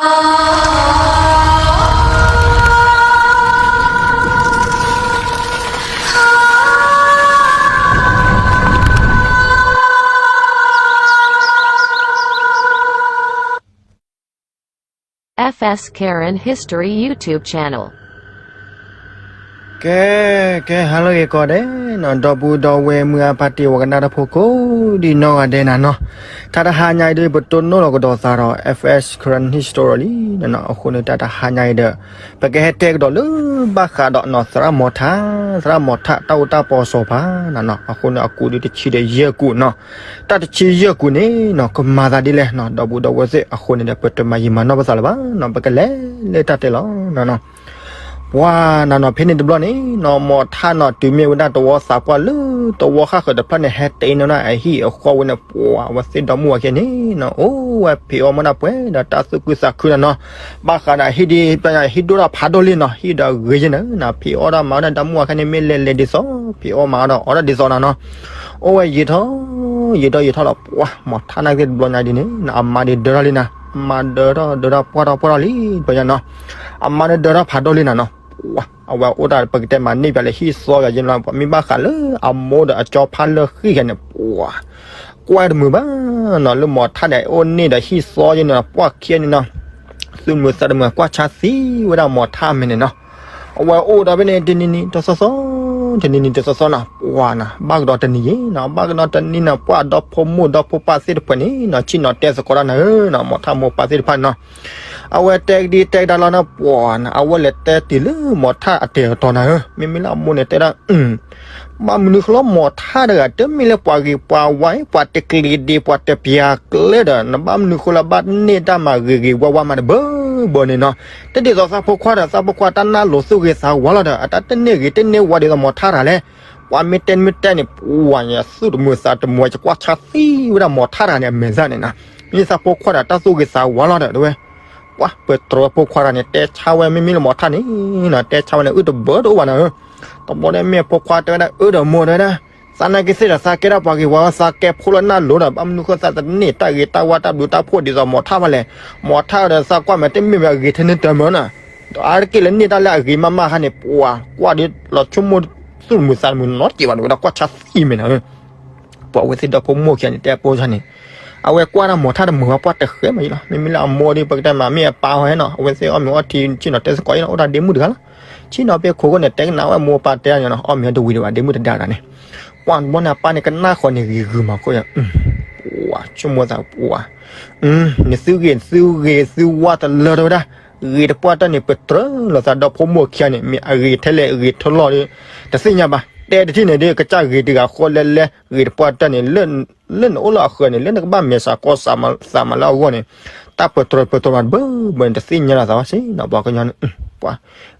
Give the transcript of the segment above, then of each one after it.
F S Karen History YouTube channel. ကဲ ကဲ ဟါလၢအဂ့ၤကိးဂၤဒဲးနီၤ, ဒီပုၢ်ဒီဝဲၢ်မုၢ်အါဖါတံၢ် ဝီကနၣ်တၢ်ဖိကိးဒံနီၢ်ဂၤဒဲးနၤနီၤ, တၢ်တဟါညါအံၤဒ် ပတိၢ်နီၣ်လီၤကဒီးသးဒီး F S Karen History လံနၤနီၤ, အဃိန့ၣ် တၢ်တဟါညါအံၤဒီး ပကဟဲတဲကဒီးလၢဘၣ်ဃးဒီးနီၤ သရၣ်မီၤထၣ်, သရၣ်မီၤထၣ် တၢ်အိၣ်တၢ်ပီစီၤပၤနၤနီၤ, အဃိန့ၣ် အကူးဒ်တဆံဒီးယဲၢ်ကူးနီၤ, တၢ်တဆံယဲၢ်ကူးန့ၣ်နီၤ ကမၤသးဒ်လဲၣ်နီၤ, ဒီပုၢ်ဒီဝဲၢ်သ့ၣ် အဃိန့ၣ်ဒီး ပတမၤယံာ်မၤနီၢ်ပသးလၢၤဘၣ်နီၤ, ပကလဲၤလၢတၢ်တဲလီၤနၤနီၤ. ပှၤနၤနီၤ ဖဲန့ၣ်တဘျီန့ၣ်နီၤ မီၤထၣ်နီၤ တုၤမ့ၢ်ဝဲဒၣ်သဝီသးပှၢ်လၢသဝီဃၣ်ဃၢၤတဖျၢၣ်န့ၣ် ဟဲတဲနီၤ အဟံၣ်အဃီဝဲန့ၣ် ပှၤဝဲသ့ၣ်ဒီမါဝၤခံဂၤန့ၣ်နီၤ အိၣ်ဝဲဖံးအီၣ်မ့ၢ်ဒၣ်ပှဲၤဒီးတၢ်သူၣ်ဖှံသးခုနၤနီၤ, ဘၣ်ဃးဒီးဟံၣ်ဒ် ဟံၣ်ဒိၣ်ဒီးဖးဒိၣ်လံနီၤ, ဟံၣ်ဒီးဂ့ၤယဲၢ်နၤ, ဖံးအီၣ်ဒၣ်မၤအီၣ်ဒၣ် ဒီမါဝၤခံဂၤန့ၣ် မ့ၢ်လဲၤလဲၤဒ်သိး ဖံးအီၣ်မၤအီၣ်ဒီးအီၣ်ဒၣ်ဒ်သိးနၤနီၤ, အိၣ်ဝဲယံာ်ထီၣ် ယံာ်ထီၣ်ယံာ်ထီၣ်လီၤ, ပှၤမီၤထၣ်နာ်က့သ့ၣ်တဘျီညါဒ်န့ၣ် အမါဒ်ဒၢထီၣ်လံနၤ, အမါဒၢထီၣ်ဒၢထီၣ်ပှၢ်ထီၣ်ပှၢ်ထီၣ်လံ တဘျီညါနီၤ, အမါန့ၣ်ဒၢထီၣ်ဖးဒိၣ်လံနၤနီၤ, ပှၤ အဝဲအိၣ်တၢ်ပကတဲမၤန့ၢ်ပၠးလၢဟံၣ်သီယၤယဲၢ်နီၤ, ပှၤမ့ၢ်ဘၣ်ဃးလၢအမိၢ်ဒီးအကၠီဖါလၢဃံၣ်ယၤန့ၣ် ပှၤ ကွၢ်တမုာ်ဘၣ်နီၤ, လၢမီၤထၣ်ဒီးအိၣ်န့ၢ်ဒီးဟံၣ်သီယဲၢ်န့ၣ်နီၤ, ပှၢ်ခံဂၤန့ၣ်နီၤ, သူၣ်တမုာ်သးတမုာ် ကွၢ်ဆါသံဝဲဒၣ်မီၤထၣ်အမဲာ်န့ၣ်နီၤ, အဝဲအိၣ်ဒီးဖဲန့ၣ် တနံၤနံၤတသီသီ, တနံၤနံၤတသီသီနီၤ, ပှၤနၤ ဘၣ်ကဒီးတနံၤယဲၢ်နီၤ, ဘၣ်ကဒီးတနံၤနီၤ ပှၤဒီဖိမိၢ်ဒီဖိပၢ်သ့ၣ်တဖၣ်န့ၣ်နီၤ ဆ့ၣ်နီၤတဲသကိးတၢ်နၤဧၢနီၤ, မီၤထၣ်မိၢ်ပၢ်သ့ၣ်တဖၣ်န့ၣ်နီၤ အဝဲတဲကဒံတဲကဒါလီၤနီၤ, ပှၤနၤ အဝဲလဲၤတဲတုၤလၢမီၤထၣ်အတဲာ်အတီၤနၤဧၢ, မ့မ့ၢ်လၢအမိၢ်န့ၣ်တဲဒၣ် ဘၣ်မနုၤဃိလၢမီၤထၣ်တဂၤ တမ့ၢ်လၢပှၤဂ့ၤပှၤဝါ ပှၤတကျံၤဒံး ပှၤတပျၢ်ကျဲဒီး နဘၣ်မနုၤဃိလၢဘၣ်န့ၢ်တၢ်မၤဂ့ၤဂ့ၤဝါဝါမးတဘၢဘၢန့ၣ်နီၤ, တဒ်သိးသးဖိခွါဒီး သးဖိခွါတၢ်နၢ်လိၤသူၣ်ဂ့ၤသးဝါလီၤဒီး အတၢ်တန့ၢ်ဂ့ၤတန့ၢ်ဝါဒ်သိးမီၤထၣ်တဂၤလဲၣ်, ပှၤမ့ၢ်တဲမ့ၢ်တဲန့ၣ် ပှၤညါသူၣ်တမုာ်သးတမုာ် ယကွၢ်ဆါသံဝဲဒၣ်မီၤထၣ်တဂၤန့ၣ် အမဲာ်စၢ်န့ၣ်နီၤ, မ့ၢ်သးဖိခွါဒီးတၢ်သူၣ်ဂ့ၤသးဝါလီၤဒီး တဝဲ ပှၤပတြၢၤဖိခွါတဂၤန့ၣ် တဲဆါဝဲမ့မ့ၢ်လၢမီၤထၣ်န့ၣ်နီၤ တဲဆါဝဲန့ၣ် အၢတဘၢတအိၣ်ဘၣ်နၤဧၢ, တဘျီဒီးမ့ၢ်ဖိခွါတဲဝဲဒၣ် အၢဒီးမိၢ်တဲဝဲဒၣ် သးနာ်က့သ့ၣ်ဒီး သးကဲဒၣ်ပှၤဂ့ၤဝါ သးကဲဖိလၢနၢ်လိၤဒီး ဘၣ်မနုၤဃိသးတန့ၢ်တၢ်ဂ့ၤတၢ်ဝါတၢ်ဘျုးတၢ်ဖှိၣ်ဒ်သိးမီၤထၣ်ဘၣ်လဲၣ်, မီၤထၣ်ဒီးသးကွၢ်မဲာ်တမ့ၢ်ဝဲအဂ့ၤထဲန့ၣ်တၢ်မၢနီၤ, ဒီးအါတက့ၢ်လၢန့ၢ်တၢ်လၢအဂ့ၤမးမးခါန့ၣ် ပှၤကွၢ်ဒီးလီၤဆိကမိၣ်သူၣ်တမုာ်သးတမုာ်နီတစဲးဘၣ် တဝဲဒၣ်ကွၢ်ဆါသံမဲာ်နၤဧၢ ပှၤဝဲသ့ၣ်ဒီဖိမိၢ်ခံဂၤန့ၣ် တဲအပိစၢ်န့ၣ်, အဝဲကွၢ်တၢ်မီၤထၣ်တမုာ်ဝဲ ပှၤတဃဲမးယံလီၤ, မ့မ့ၢ်လၢအမိၢ်ဒီး ပကတဲမး မ့ၢ်အပၢ်ဟီဟဲနီၤ အဝဲသ့ၣ်အီၣ်မ့ၤအီထံ ဆ့ၣ်နီၤတဲသကိးယံလီၤ အိၣ်တၢ်ဒ့မုၣ်တဂၤလီၤ, ဆ့ၣ်နီၤဖဲခိၣ်ဃိန့ၣ် တဲကနၣ်ဝဲမိၢ်ပၢ်တဲယံနီၤ အီၣ်မ့ၤတဝံၤဒံးဘၣ် ဒ့မုၣ်တဒါတဂၤန့ၣ်, ပှၤတဘျီန့ၣ် အပၢ်န့ၣ်ကနၣ်ဃီန့ၣ် ဂ့ၤဂုာ်မးခိၣ်ယံ, ပှၤဆိကမိၣ်သးပှၤ နသုဂ့ၤ နသုဂ့ၤသုဝါတလၢတဝဲဒၣ်, ဂ့ၤတပှၢ်တၢၢ်န့ၣ် ပတြၢၤလိာ်သးဒီဖိမိၢ်ခံဂၤန့ၣ် မ့ၢ်အဂ့ၤထဲလဲၣ်အဂ့ၤထဲလီၤဒီး တသ့ၣ်ညါဘၣ်, တဲတထံၣ်န့ၣ်ဒီး ကစၢ်ဂ့ၤတဂၤဃီလဲၣ်လဲၣ် ဂ့ၤတပှၢ်တၢၢ်န့ၣ် လၢနအိၣ်လၢအဃၢၤန့ၣ် လၢနကဘၣ်မဲာ်ဆှးကီၢ်ဆှးမးလၢအဂီၢ်န့ၣ် တၢ်ပတြၢၤပတြၢၤမးတဘၢဘၢန့ၣ် တသ့ၣ်ညါလီၤသးဘၣ်စ့ၢ်နီၤ ပှၤကညီန့ၣ် ပှၤ ဂ့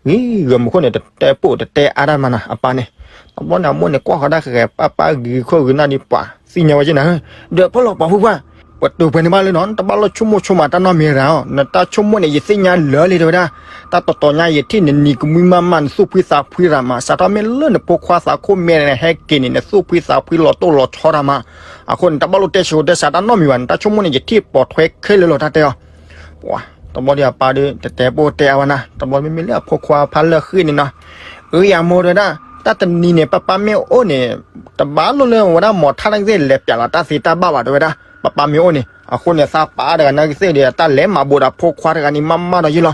ၤဂီၤမးခိၣ်န့ၣ် တတဲပိၢ်တတဲအါတၢ်မးနီၤ အပၢ်န့ၣ်, တဘျီန့ၣ် အမိၢ်န့ၣ် ကွၢ်ဃီၤတၢ်ဃဲၤဃဲၤ ပၢ်ပၢ်ဂ့ၤခိၣ်ဂ့ၤနၢ်ဒံး ပှၤသ့ၣ်ညါဝဲက့နၤဧၢ, ဒီးဖဲလီၤပှၤဖိခွါ ပတုာ်ပှဲၤန့ၣ်ဘၣ်လၢနီၤ နတဘၣ်လိၣ်ဆိကမိၣ်ဆိကမးတၢ်နီတမံၤရၤအီၤ, နတၢ်ဆိကမိၣ်န့ၣ် ယသ့ၣ်ညါလၢာ်လံတဲဝဲဒၣ်, တၢ်တတီၤညါယထံၣ်နနံၤကမှံမးမး နသူၣ်ဖှံသးဖှံရၤမး စးထီၣ်မ့ၢ်လၢနဖိခွါသးခိၣ်မဲာ်န့ၣ် ဟဲက့ၤန့ၣ် နသူၣ်ဖှံသးဖှံလီၤတိၢ်လီၤဆီရၤမး, အဃိန့ၣ် တဘၣ်လိၣ်တဲဆှိးတဲဆါတၢ်နီတမံၤဘၣ် နတၢ်ဆိကမိၣ်န့ၣ် ယထံၣ်ပိာ်ထွဲခဲလၢာ်လီၤတၢ်တဲအီၤ ပှၤ တဘျီဒီးအပၢ်ဒီး တတဲပိၢ်တဲအါဝဲနၤ တဘျီမ့မ့ၢ်လၢအဖိခွါဖးလၢဃံၣ်န့ၣ်နီၤ, အၢယမိၢ်တဲဝဲဒၣ် တၢ်တနံၤန့ၣ် ပၢ်ပၢ်မ့ၢ်အိၣ်န့ၣ် တဘၣ်လိၣ်လၢဝဲဒၣ်မီၤထၣ်နာ်က့သ့ၣ်လဲၤပျးလီၤတၢ်သ့တၢ်ဘၣ်ဘၣ်တဲဝဲဒၣ် ပၢ်ပၢ်မ့ၢ်အိၣ်န့ၣ် အဃိန့ၣ် သးပၢ်တဂၤနာ်က့သ့ၣ်ဒီး တၢ်လဲၤမၤဘိးဒီးဖိခွါတဂၤန့ၣ် မးမးဒီးယံလီၤ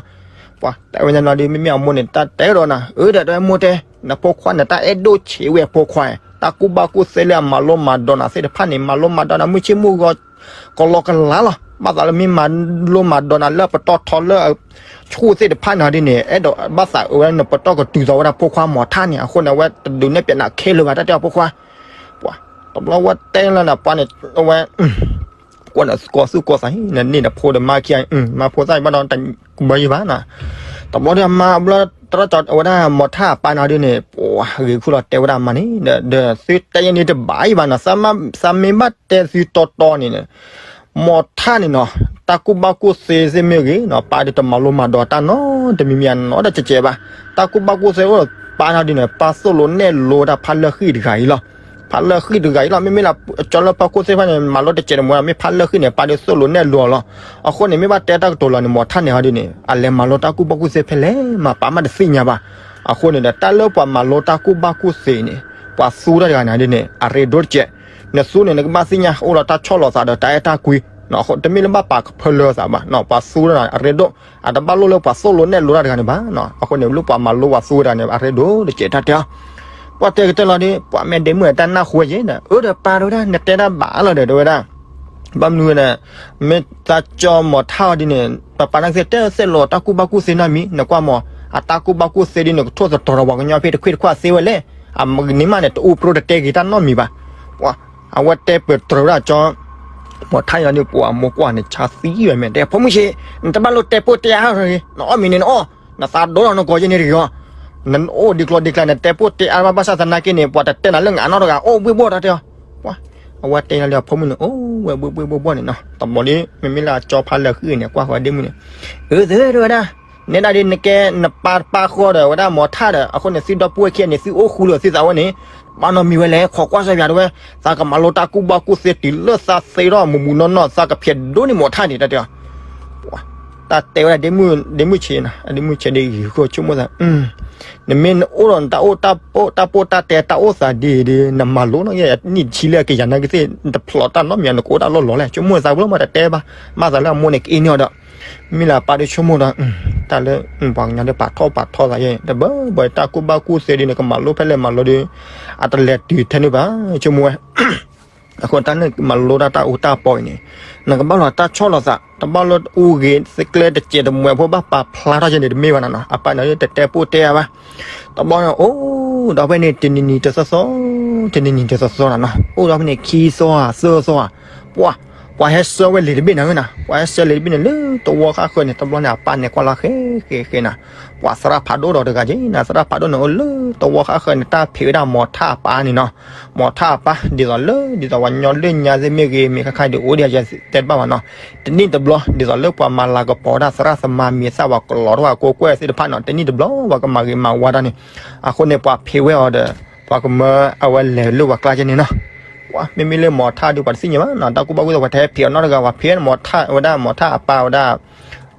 ပှၤတဲဝဲန့ၣ်လီၤဒီး မ့မ့ၢ်အမိၢ်န့ၣ် တၢ်တဲဒီးနၤ အၢ ဒီးတဲဝဲမိၢ်တဲ နဖိခွါန့ၣ် တၢ်အဲၣ်ဒိၣ်ဆံးဝဲအဖိခွါ တၢ်ကူၣ်ဘၣ်ကူၣ်သ့လၢအမၤလိမၤဒိးနၤသ့ၣ်တဖၣ်န့ၣ် မၤလိမၤဒိးနၤ မုၢ်ဆ့ၣ်မုၢ်ဂီၤ ကလီကလီလီၤ ဘၣ်သးလၢမ့ၢ်မၤလိမၤဒိးနၤလၢအပတီၢ်ထီလၢအဆူၣ်သ့ၣ်တဖၣ်န့ၣ်ဒ်န့ၣ် အဲၣ်ဒိးဘၣ်သးအၢဝဲလၢနပတီၢ်ကတုၤသီဝဲဒၣ် ဖိခွါမီၤထၣ်န့ၣ် အဃိန့ၣ် အဝဲတဒုးနဲၣ်ပျးနၤခဲလၢာ်ဘၣ် တၢ်တဲအီၤဖိခွါ ပှၤ တဘျီဝဲတဲလၢနပှၤန့ၣ် အဝဲ ကွၢ်န့ၣ် ကိးသူၣ်ကိးသး နန့ၢ်ဒီးဖိဒီးမါခံ မါဖိသၣ်ဘၣ်ဒီး တဘၣ်ယံၤဘၣ်နီၤ တဘျီဒီးမါဘျီ တရီၣ်ကၠီဝဲဒၣ်မီၤထၣ်အပၢ်န့ၣ်ဒ်န့ၣ် ပှၤဂ့ၤခူၣ်လီၤတဲဝဲဒၣ်မါန့ၣ် ဒီးသုတဲယဲန့ၣ်တဘၣ်ယံၤဘၣ်နီၤ သးမ့ၢ်ဘၣ်တဲသုတီတီန့ၣ် မီၤထၣ်န့ၣ်နီၤ တၢ်ကူၣ်ဘၣ်ကူၣ်သ့သ့ၣ်မ့ၢ်ဂ့ၤနီၤ ပၢ်ဒီးတမၤလိမၤဒိးတၢ်နီတမံၤမံၤနီတစဲးကဲးဘၣ် တၢ်ကူၣ်ဘၣ်ကူၣ်သ့အိၣ်ဒီးပၢ်န့ၣ်ဒ်န့ၣ် ပၢ်သိၣ်လိနဲၣ်လိတၢ်ဖးလၢဃံၣ်တဂၤအံၤလီၤ ဖးလၢာ်ဃံၣ်တဂၤအံၤလီၤ. မ့မ့ၢ်လၢကၠီလၢဖီခိၣ်သ့ၣ်တဖၣ်န့ၣ် မၤလိတစဲးတမှဲၤ မ့ၢ်ဖးလၢာ်ဃံၣ်န့ၣ် ပၢ်ဒုးသိၣ်လိနဲၣ်လိၤအီၤလီၤ. အဃိန့ၣ် မ့ၢ်ဘၣ်တဲတၢ်ကတိၤလီၤန့ၣ် မီၤထၣ်န့ၣ်ဟီဒ်န့ၣ် အလဲၤမၤလိတၢ်ကူၣ်ဘၣ်ကူၣ်သ့ဖဲလဲၣ် မၤပာ်မးတသ့ၣ်ညါဘၣ်. အဃိန့ၣ်ဒီး တၢ်လၢပှၤမၤလိတၢ်ကူၣ်ဘၣ်ကူၣ်သ့န့ၣ် ပှၤသူတၢ်တဂၤန့ၣ်ဒ်န့ၣ် အရ့ဒိၣ်တစဲး. နသူန့ၣ် နကဘၣ်သ့ၣ်ညါ အိၣ်ဒီးတၢ်ဆီၣ်လီၤသးဒီးတၢ်အဲၣ်တၢ်ကွံ တမ့ၢ်လၢဘၣ်ပာ်ကဖၢလၢသးဘၣ်. ပှၤသူတၢ်တဂၤန့ၣ် အရ့ဒိၣ် အတဘၣ်လိၣ်လၢပှၤသိၣ်လိနဲၣ်လိတၢ်တဂၤန့ၣ်ဘၣ်. အဃိန့ၣ် လၢပှၤမၤလိပှၤသူတၢ်န့ၣ် အရ့ဒိၣ်တစဲးတၢ်တဲအီၤ. ပှၤတဲကတၢၢ်လီၤဒီး ပှၤမ့ၢ်ဒ့မုၣ်တၢ်နၢ်ဟူယဲဒီး အၢ ဒီးပၢ်တဲဝဲဒၣ် နတဲတၢ်ဘၣ်လီၤဒီး တဲဝဲဒၣ် ဘၣ်မနုၤဝဲန့ၣ် မ့ၢ်သးကၠီမီၤထၣ်အီၤဒ်န့ၣ် ပပၢ်န့ၣ်ကသ့ၣ်တဲသိၣ်လိတၢ်ကူၣ်ဘၣ်ကူၣ်သ့နီတမံၤ နကွၢ်မီၤ အတၢ်ကူၣ်ဘၣ်ကူၣ်သ့ဒ်န့ၣ် ကထိၣ်သတြီၤဒီးပှၤကညီဖဲတခွ့ၣ်တခွါသ့ဝဲလဲၣ်. အမ့ၢ်န့ၢ်မးန့ၣ် တအူပြိတတဲဂ့ၤတၢ်နီတမံၤဘၣ်. ပှၤ အဝဲတဲပတြၢၤဝဲဒၣ်ကၠီ မီၤထၣ်အီၤဒ်န့ၣ် ပှၤမိၢ်ကွၢ်န့ၣ် ဆါသံဝဲမ့ၢ်တဲ ဖိမုၣ်ဆ့း နတဘၣ်လိၣ်တဲပိၢ်တဲအါထီၣ်ဂ့ၤ နအီၣ်မ့ၤန့ၣ်နအီၣ် နသးဒိၣ်ထီၣ်နကိးယဲန့ၣ်တဂ့ၤအီၤ နအိၣ်ဒံးကျိၤဒံးကျဲ နတဲပိၢ်တဲအါဘၣ် ဘၣ်ဆၣ်သနာ်က့န့ၣ် ပှၤတတဲနၤလၢနအါနီတဂၤ အိၣ်ဘှ့ၣ်ဘှီၣ်တၢ်တဲအီၤ. ပှၤ အဝဲတဲလၢအဖိမုၣ်န့ၣ် အိၣ်ဝဲဘှ့ၣ်ဘှ့ၣ်ဘှီၣ်ဘှီၣ်န့ၣ်နီၤ. တဘျီဒီး မ့မ့ၢ်လၢအကၠီဖးလၢာ်ဃံၣ်န့ၣ် ကွၢ်ဃီဒ့မုၣ်န့ၣ် အၢ သ့ၣ်တဲဝဲဒၣ် နဲဒၣ်ဒ်နကဲ နပၢ်တပၢ်ဃီဒီး ဝဲဒၣ်မီၤထၣ်ဒီး အဃိန့ၣ် သုဒီပုၢ်ဝဲၢ်ခံဂၤန့ၣ် သုအိၣ်ဃူလၢာ်သုသးဝဲန့ၣ် ဘၣ်နီတမံၤဝဲလဲၣ် ခိးကွၢ်စၢ်ယွၤတဲဝဲ, သးကမၤလိတၢ်ကူၣ်ဘၣ်ကူၣ်သ့တုၤလၢသးသ့ထီၣ်မုၢ်မုၢ်နီၢ်နီၢ် သးကဖျဲးဒိၣ်န့ၢ်မီၤထၣ်န့ၣ် တၢ်တဲအီၤ. တၢ်တဲဝဲဒၣ်ဒ့မုၣ်ဆ့းနီၤ, ဒ့မုၣ်ဆ့းဒ်ယံၤဃီဆိကမိၣ်သး, နမ့ၢ်နအိၣ်ဒီးနတၢ်အိၣ်တၢ်ပိၢ်တၢ်တဲတၢ်အိၣ်သးဒ်အံၤဒီး နမၤလိနီၢ်ယဲၢ်နံၣ်တဆံလၢအကယၤနာ်က့သ့ၣ် နတဖျိးတၢ်နီတမံၤ နကအိၣ်တၢ်လီၢ်လီၤလဲၣ်. ဆိကမိၣ်သးဘၣ်လီၤမး တတဲဘၣ်, မၤသးလၢအမိၢ်န့ၣ်ကအ့န့ၢ်အီၤဒီး မ့ၢ်လၢအပၢ်ဒ်ဆိကမိၣ်ဒီး တၢ်လၢ ပှၤကညီဒ်ပာ်ထီၣ်ပာ်ထီသးယဲၢ် တဘၣ်ဘၣ်တၢ်ကူၣ်ဘၣ်ကူၣ်သ့ဒ်န့ၣ် ကမၤလိဖဲလဲၣ်မၤလိဒီး အတလဲၤတုၤထဲန့ၣ်ဘၣ် ဆိကမိၣ်ဝဲ. အဃိတၢ်န့ၣ်မၤလိတၢ်တၢ်အူတၢ်ပီအံၤန့ၣ် နကဘၣ်လီၤတၢ်ဆီၣ်လီၤသး တဘၣ်လၢအူဂ့ၤသကျဲတစဲးတမှဲၤဖိဘၣ်ပာ်ဖျါထီၣ်ယဲၢ်န့ၣ် တမ့ၢ်ဘၣ်နၤနီၤ. အပၢ်န့ၣ်တတဲပိၢ်တဲအါဘၣ်. တဘျီန့ၣ် အိၣ်ဒီးဖဲန့ၣ် တနံၤနံၤတသီသီ တနံၤနံၤတသီသီနၤနီၤ အိၣ်ဒီးဖဲန့ၣ် ခံသီဧါ သၢသီဧါ ပှၤ ပှၤဟဲဆှၢဝဲလံာ်တဘ့ၣ်နၤဧၢနၤ ပှၤဟဲဆှၢလံာ်တဘ့ၣ်န့ၣ် လၢသဝီဃၣ်ဃၢၤန့ၣ် တဘျီန့ၣ် အပၢ်န့ၣ်ကွၢ်လီၤဃဲဃဲဃဲနၤ ပှၤသရၣ်ဖးဒိၣ်ဒီးတဂၤက့ၤနၤ သရၣ်ဖးဒိၣ်န့ၣ် အိၣ်လၢသဝီဃၣ်ဃၢၤန့ၣ် တၢ်ဖံးဝဲဒၣ်မီၤထၣ်အပၢ်န့ၣ်နီၤ မီၤထၣ်အပၢ် ဒ်သိးလၢ ဒ်သိးပှၤကညီလၢညါသ့ၣ်မ့ၢ်ဂ့ၤ မ့ၢ်ခါခါဒီးအိၣ်ဒံးယတဲတဘၣ်ဘၣ်နီၤ တနံၣ်တဘျီ ဒ်သိးလၢပှၤမၤလၤကပီၤဝဲဒၣ်သရၣ်သမါမံၤသၣ်ပှၤကလီၤထီၣ်ပှၤကိးကွဲၢ်သ့ၣ်တဖၣ်နီၤ တနံၣ်တဘျီ ပှၤကမၤဂ့ၤမၤဝါတၢ်န့ၣ် အဃိန့ၣ် ပှၤဖံးဝဲအီၤဒီး ပှၤကမၢအဝဲလဲၤလၢပှၤကျါကဲန့ၣ်နီၤ ပှၤမ့မ့ၢ်လၢမီၤထၣ်ဒုးပှၤတသ့ၣ်ညါဘၣ်နီၤ တၢ်ကူၣ်ဘၣ်ကူၣ်သ့ ပှၤတဟဲဖံးအီၤနီတဂၤ ပှၤဖံးဝဲဒၣ်မီၤထၣ်ဝဲဒၣ် မီၤထၣ်အပၢ်ဝဲဒၣ်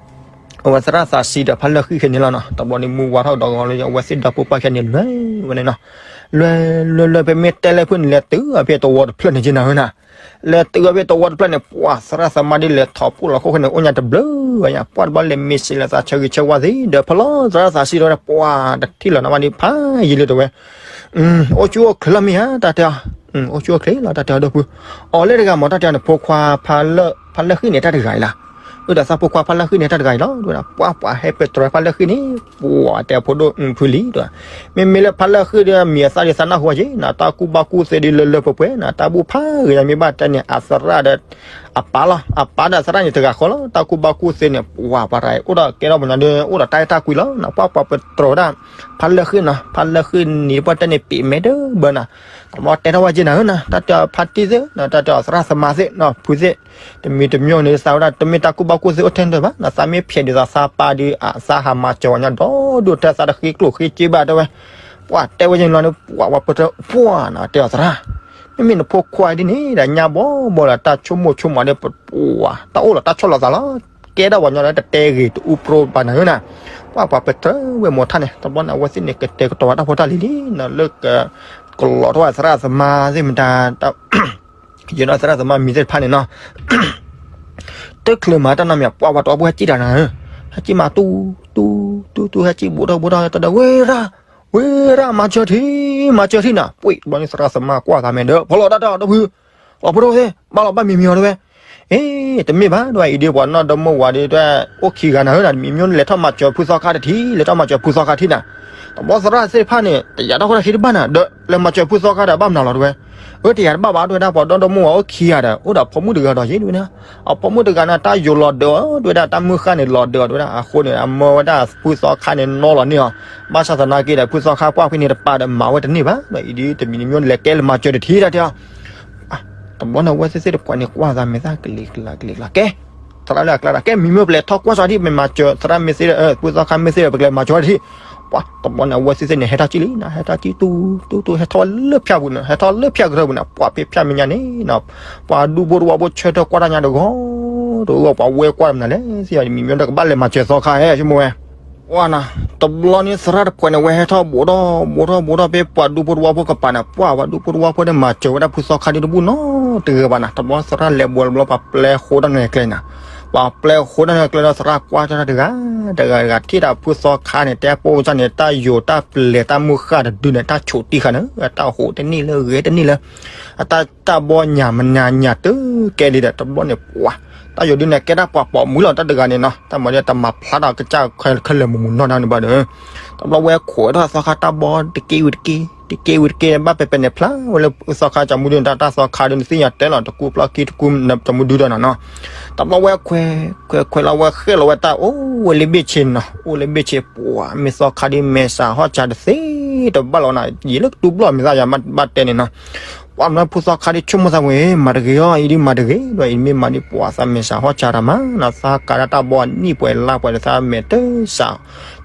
အဝဲသရၣ်သးစံဒီးဖးလၢာ်ဃံၣ်ခဲန့ၣ်လီၤနီၤ တဘျီန့ၣ်မုၢ်ဝါထီၣ်ဒီးဂီၤလၢအဝဲသ့ၣ်ဒီဖိပၢ်ခဲန့ၣ် လွဲၢ်ဝဲန့ၣ်နီၤ လွဲၢ်လွဲၢ်လွဲၢ် ဖဲမ့ၢ်တဲလၢဖုၣ်န့ၣ် လဲၤတုၤအဖဲတဝီတဖျၢၣ်န့ၣ်က့နၤဧၢနၤ လဲၤတုၤအဖဲတဝီတဖျၢၣ်န့ၣ် ပှၤသရၣ်သမါဒ်လဲၤထီၣ်ပူၣ်လီၤခိၣ်ခဲန့ၣ် အိၣ်ညါတဘျုးဝဲညါ ပှၤတဘျီလဲၤမ့ၢ်စံးလၢသးဆၢဂ့ၤဆၢဝါသ့ဒီး ဖဲလီၤသရၣ်သးစံဒီး ပှၤတထံၣ်လီၤနီၤ ဝဲဒ်ဖးယံာ်လၢတဝဲ အိၣ်ဆူၣ်အိၣ်ချ့လီၤမ့ၢ်ဧါ တၢ်တဲအီၤ အိၣ်ဆူၣ်အိၣ်ချ့လီၤ တၢ်တဲအီၤဒီပုၢ် အီၤလၢတဂၤမ့ၢ်တၢ်တဲအီၤန့ၣ် ဖိခွါဖးလၢာ်ဃံၣ်န့ၣ်တၢ်တဂၤအံၤလီၤ အၢ ဒီးသးဖိခွါဖးလၢာ်ဃံၣ်န့ၣ်တၢ်တဂၤအံၤလီၤ တဲဝဲဒၣ် ပှၤပှၤဟဲပတြၢၤဖးလၢာ်ဃံၣ်န့ၣ် ပှၤတဲအဖိဒိၣ်ဖုလံ တဲဝဲ မ့မ့ၢ်လၢဖးလၢာ်ဃံၣ်ဒီး မံၤအသၣ်ဒ်သးနၢ်ဟူက့နၤ တၢ်ကူၣ်ဘၣ်ကူၣ်သ့ဒ်လၢလၢပှဲၤပှဲၤနၤ တၢ်ဘူၣ်ဖးဂ့ၤညါမ့ၢ်ဘၣ်တဲန့ၣ် အသရၣ်ဒီး အပၢ်လီၤ အပၢ်ဒီးသရၣ်န့ၣ်တဂၤဃီလီၤ တၢ်ကူၣ်ဘၣ်ကူၣ်သ့န့ၣ် ပှၤပှၤတဂၤအံၤ အိၣ်ဒီးကဲထီၣ်ပှၤညီဒီး အိၣ်ဒီးတၢ်အဲၣ်တၢ်ကွံလီၤ ပှၤပှၤပတြၢၤဝဲဒၣ် ဖးလၢာ်ဃံၣ်နီၤ ဖးလၢာ်ဃံၣ်န့ၣ် ပှၤတဲန့ၣ် ပ့းမဲတဘၢနၤ တဘျီတဲထီၣ်ဝဲက့နၤဧၢနၤ တၢ်တဲအီၤဖါတံၢ်သ့ၣ် တၢ်တဲအီၤသရၣ်သမါသ့ၣ် ဖုသ့ၣ် တမံၤတမံၤန့ၣ် သးဝဲဒၣ် တမ့ၢ်တၢ်ကူၣ်ဘၣ်ကူၣ်သ့အိၣ်ထဲန့ၣ်ဘၣ် သးမ့ၢ်ဖျဲးဒ်သိးသးပၢ်ဒီး သးဟးမၤစၢၤပှၤညီဒီဒူၣ်ထဲသးတဃ့ကျိၣ်ဃ့စ့ဘၣ်တဲဝဲ ပှၤတဲဝဲယဲၢ်န့ၣ်လီၤန့ၣ် ပှၤပှၤပတြၢၤ ပှၤနၤတဲအီၤသရၣ် မ့မ့ၢ်နဖိခွါဒ်န့ၣ်ဒီး ညါဘီဘီလီၤ တၢ်ဆိကမိၣ်ဆိကမးဒီး ပှၤ တၢ်အိၣ်လီၤတၢ်ဆီၣ်လီၤသးလီၤ ကဲထီၣ်ပှၤညီဒီး တတဲဂ့ၤတအူပြိဘၣ်နၤဧၢနၤ ပှၤပှၤပတြၢၤဝဲမီၤထၣ်န့ၣ် တဘျီန့ၣ် အဝဲသ့ၣ်န့ၣ် ကတဲာ်ကတီၤဝဲတၢ်ဖိတၢ်လံၤလံ လၢက ကလီၤထီၣ်ဝဲသရၣ်သမါသ့ၣ်မတၤ ယနီၢ်သရၣ်သမါမံၤသ့ၣ်တဖၣ်န့ၣ်နီၤ တချုးမၤတၢ်နီတမံၤ ပှၤပှၤတအီဖိဟဲကံၣ်တၢ်နၤဧၢ ဟဲကံၣ်မးတူတူတူတူ ဟဲကံၣ်ဘူးထီၣ်ဘူးထီၣ် တၢ်ဒီး ဝ့ၢ်ရၣ် ဝ့ၢ်ရၣ် မၤစၢၤထံ မၤစၢၤထံနၤ ပှ့ၤ တဘျီန့ၣ်သရၣ်သမါကွၢ်သးမဲာ်ဒီး ဖီလီၤတၢ်တဲအီၤဒီပုၢ် လီၤဖိဒိၣ်သ့ၣ် ဘၣ်လီၤဘၣ်မံၤမံၤအီၤတဲဝဲ အ့ တမ့ၢ်ဘၣ် ဒ်အံၤဒ်ပှၤနီၢ်ဒီမိၢ်ဝၤဒ်တဲ အိၣ်ခံဂၤနၤဧၢနၤ မံၤမံၤန့ၣ် လဲၤထီၣ်မၤစၢၤဖုသီခါတထံ လဲၤထီၣ်မၤစၢၤဖုသီခါထံနၤ တဘျီသရၣ်သ့ၣ်တဖၣ်န့ၣ် တယာ်ထီၣ်ဃီတၢ်ခံတဘၣ်နၤ ဒီးလဲၤမၤစၢၤဖုသီခါဒီး ဘၣ်မနုၤလီၤတဲဝဲ အၢ တယာ်တဘၣ်ဘၣ်တဲဝဲဒၣ် ပှၤဒီဒီမိၢ်ဝၤအိၣ်ခံဂၤဒီး အိၣ်ဒီးဖိမုၣ်တဂၤဒီးယ့ၣ်တဲဝဲန့ၣ် အဖိမုၣ်တဂၤန့ၣ် တၢ်ယိၤလီၤဒၢးအီၤတဲဝဲဒၣ် တၢ်မုၢ်ဃၢ်န့ၣ်လီၤဒၢးအီၤတဲဝဲဒၣ် အဃိန့ၣ် အမၢဝဲဒၣ်ဖုသီခါန့ၣ် နီလီၤန့ၢ်အီၤ ဘၣ်ဆၣ်သနာ်က့ဒီး ဖုသီခါပှၢ်ဖဲန့ၣ်တပၤဒီး မၤဝဲတန့ၢ်ဘၣ် ဒီးအံၤဒ်တမံၤတမံၤန့ၣ် လဲၤကဲလဲၤမၤစၢၤတထံတၢ်တဲအီၤ တဘျီန့ၣ် အဝဲသ့ၣ်သ့ၣ်တဖၣ်န့ၣ် ကွၢ်သးမဲာ်သၣ်ကလံၤကလၤကလံၤကလၤ ကဲ သရၣ်လၢအကျါဒီး ကဲ မံၤမ့ၢ်ပလဲၤထီၣ်ကွၢ်စၢၤဒံး မ့ၢ်မၤစၢၤသရၣ်မ့ၢ်သ့ဒီး ဖုသီခါမ့ၢ်သ့ဒီး ပကလဲၤမၤစၢၤဝဲတထံ ပှၤတဘျီန့ၣ် အဝဲသ့ၣ်သ့ၣ်န့ၣ် ဟဲထီၣ်ကံလံနီၤ, ဟဲထီၣ်ကံတူတူတူ ဟဲထီၣ်ဝဲလၢဖၠၣ်ပူၤန့ၣ်, ဟဲထီၣ်လၢဖၠၣ်ကရၢၢ်ပူၤန့ၣ်, ပှၤဖဲဖၠၣ်မဲာ်ညါန့ၣ်နီၤ, ပှၤဒူဖိတဝီဖိဆၢထၢၣ်ကွၢ်တၢ်ညါတဂီၤ တဂီၤ ပှၤဝဲကွၢ်တမနုၤလဲၣ် သ့ၣ်ညါ မံၤမံၤဒီးကဘၣ်လဲၤမၤစၢၤသီခါဟဲ ဆိကမိၣ်ဝဲ ပှၤနီၤ, တဘျီန့ၣ် သရၣ်တဖုန့ၣ် ဝဲဟဲထီၣ်ဘူးထီၣ်ဘူးထီၣ်ဘူးထီၣ်ဖဲပှၤဒူဖိတဝီဖိကပၤန့ၣ်, ပှၤပှၤဒူဖိတဝီဖိန့ၣ် မၤစၢၤဝဲဒၣ်ဖုသီခါဒ်တဘူၣ်နီတဂၤဘၣ်နီၤ. တဘျီသရၣ်လဲၤဘူးတဘျီ ပှၤပျဲဃိတၢ်နၢၤကျဲနီၤ, ပှၤပျဲဃိတၢ်နၢၤကျဲဒီး သရၣ်ကွၢ်တၢ်တဂၤ တဂၤတဂၤ ထံၣ်တၢ်ဖုသီခါန့ၣ် တဲပိာ်ကစၢ်န့ၣ် တၢ်ယိၤတၢ်ပျဲၤတၢ်မုၢ်ဃၢ်တဒုန့ၣ် တၢ်ဆိးတံၢ်ဃာ်န့ၣ် အတၢ်ဟူးတန့ၢ်လၢဂဲၤတန့ၢ်လၢ အတၢ် တၢ်ဘီညၣ်မနၤညၣ်တကဲဒ်ဒီး တဘျီန့ၣ် ပှၤ တၢ်ယိၤဒုန့ၣ် ကဲဒၣ်ပှၤပိာ်မုၣ်လီၤ တၢ်တဂၤန့ၣ်နီၤ, တၢ်မၤဒီးတမၤဖျါထီၣ်ကစၢ်ခဲလၢာ်မုၢ်မုၢ်နီၢ်နီၢ်န့ၣ်ဘၣ်ဒီး တဘျီဝဲခိးထီၣ်သီခါတၢ်ဘီတက့ၢ်ဝံၤတက့ၢ် တက့ၢ်ဝံၤတက့ၢ် ဘၣ်ပဲပဲန့ၣ် ဖျါဝဲလၢသီခါကၠီမူဒုန့ၣ် တၢ်သီခါဒုန့ၣ် သ့ၣ်ညါတဲလီၤ တကူပျီၢ်ခံတကူကၠီမူဒုဒီးနီၤနီၤ, တဘျီဝဲခွဲး ခွဲးခွဲးလီၤဝဲဃဲလီၤဝဲတၢ်အိၣ်ဝဲလၢဘ့ၣ်ဆ့န့ၣ်နီၤ, အိၣ်လၢဘ့ၣ်ဆ့ပှၤ မ့ၢ်သီခါဒုမဲာ်ဆှးဟီၣ်ဆှးတသ့တဘၣ်လီၤနီၤ, ယံာ်လၢကတူၢ်ဘျီၣ်မ့ၢ်သးယၤဘၣ်တဲန့ၣ်နီၤ ပှၤမနုၤဖုသီခါဒုဆိကမိၣ်သးဝဲ မၤတဂ့ၤအီၤ အံၤဒုမၤတဂ့ၤဒီး အံၤမ့ၢ်မၤဒုပှၤသးမဲာ်ဆှးဟီၣ်ဆှးတၢ်မးနီၤ, သးကးဒၣ်တၢ်ဘီနံၣ်ပှဲၤလါပှဲၤဒီး သးမဲာ်တဆှး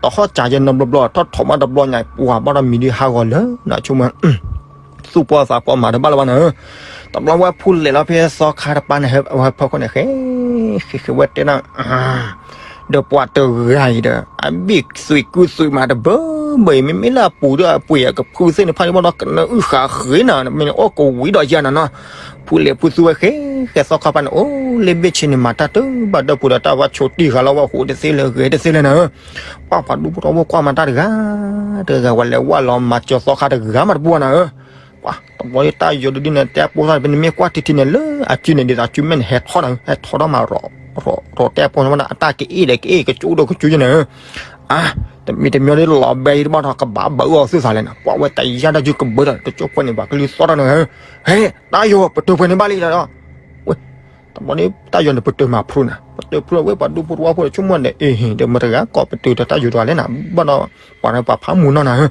တဟီၣ်ဆှးယဲနီတဘျီဘျီ ထီၣ်ထီၣ်မးတဘျီညါ ပှၤဘၣ်ဒီးမံၤဒုဟးဂီၤလၢနီၤ ဆိကမိၣ် သူၣ်ပှီၢ်သးပှီၢ်မၤတဘၣ်လၢၤဘၣ်နီၤ, တဘျီဝဲဖုလဲၤလီၤဖဲသီခါတပၤန့ၣ် ဝဲဖီခိၣ်န့ၣ် ဃဲ ဃဲ ဃဲဝဲတဲနီၤ ဒီးပှၤတဂၤအံၤဒီး အဘ့ၣ်သွံးကူသွံးမးတဘၢဘၢအံၤ မ့မ့ၢ်လၢအပူၤဒီးအပှ့ၤအကဖုသ့ၣ်န့ၣ် ဖးဒံးဘၣ်ဒီး ကနၢအုၣ်ဃာ်ဃ့နၤ မ့ၢ်န့ၣ်အီၣ်ကဝံၤဒီးယၤနၤနီၤ, ဖုလဲၤဖုသူဝဲဃဲ ဃဲသီခါပၤန့ၣ် အိၣ်လၢဘ့ၣ်ဆ့န့ၣ် မၤတၢ်တဘၣ်ဒီးပူၤဒီး တၢ်ဘၣ်ဆိးတံၢ်ဃာ်လီၤဝဲဟူးတသ့လၢၤဂဲၤတသ့လၢၤနၤဧၢ, ပှၤပှၤဒူဖိတဝီဖိကွၢ်မၤတၢ်တဂၤ တဂၤဝဲလဲၤဝဲလီၤမၤစၢၤသီခါတဂၤမးတပူၤနၤဧၢ ပှၤတဘျီတၢ်ယိၤဒုဒုန့ၣ် တဲပိာ်သး ပနမ့ၢ်ကွၢ်ထံထံန့ၣ် လၢအစုန့ၣ် ဒ်သိးအစုမဲာ်န့ၣ် ဟဲထီၣ်နၤ ဟဲထီၣ်ထီၣ်မး ရီၤတဲပိာ်သး အတၢ်ကအ့ၣ်ဒီးကအ့ၣ် ကကၠိဒီးကကၠိယဲနၤဧၢ, အါ တမံၤတမံၤဒ်လီၤဘဲအံၤတဘၣ်ထီၣ် ကဘၣ်ဘၣ်အၢအီၤသုသးလဲၣ်နၤ ပှၤဝဲတယါတၢ်စုကဘၢဒီး တကၠိဖိန့ၣ် ပှၤကလုၢ်သီၣ်ထီၣ်နၤဧၢ, ဟဲ တၢ်ယိၤ ပတုာ်ပှဲၤန့ၣ်ဘၣ်လံဒီး ဝဲ တဘျီန့ၣ် တၢ်ယိၤန့ၣ် ပတုာ်မၤဖျိနၤ ပတုာ်ဖျိဝဲ ပှၤဒူဖိတဝီဖိဒီး ဆိကမိၣ်န့ၣ် အ့ၣ် ဒီးမတၤတဂၤကိးပတုာ်ဒီးတၢ်ယိၤတဂၤလဲၣ်နၤ ဘၣ်ဒီး ပှၤန့ၣ်ပှၤဖးမုၢ်နီၢ်နၤဧၢ,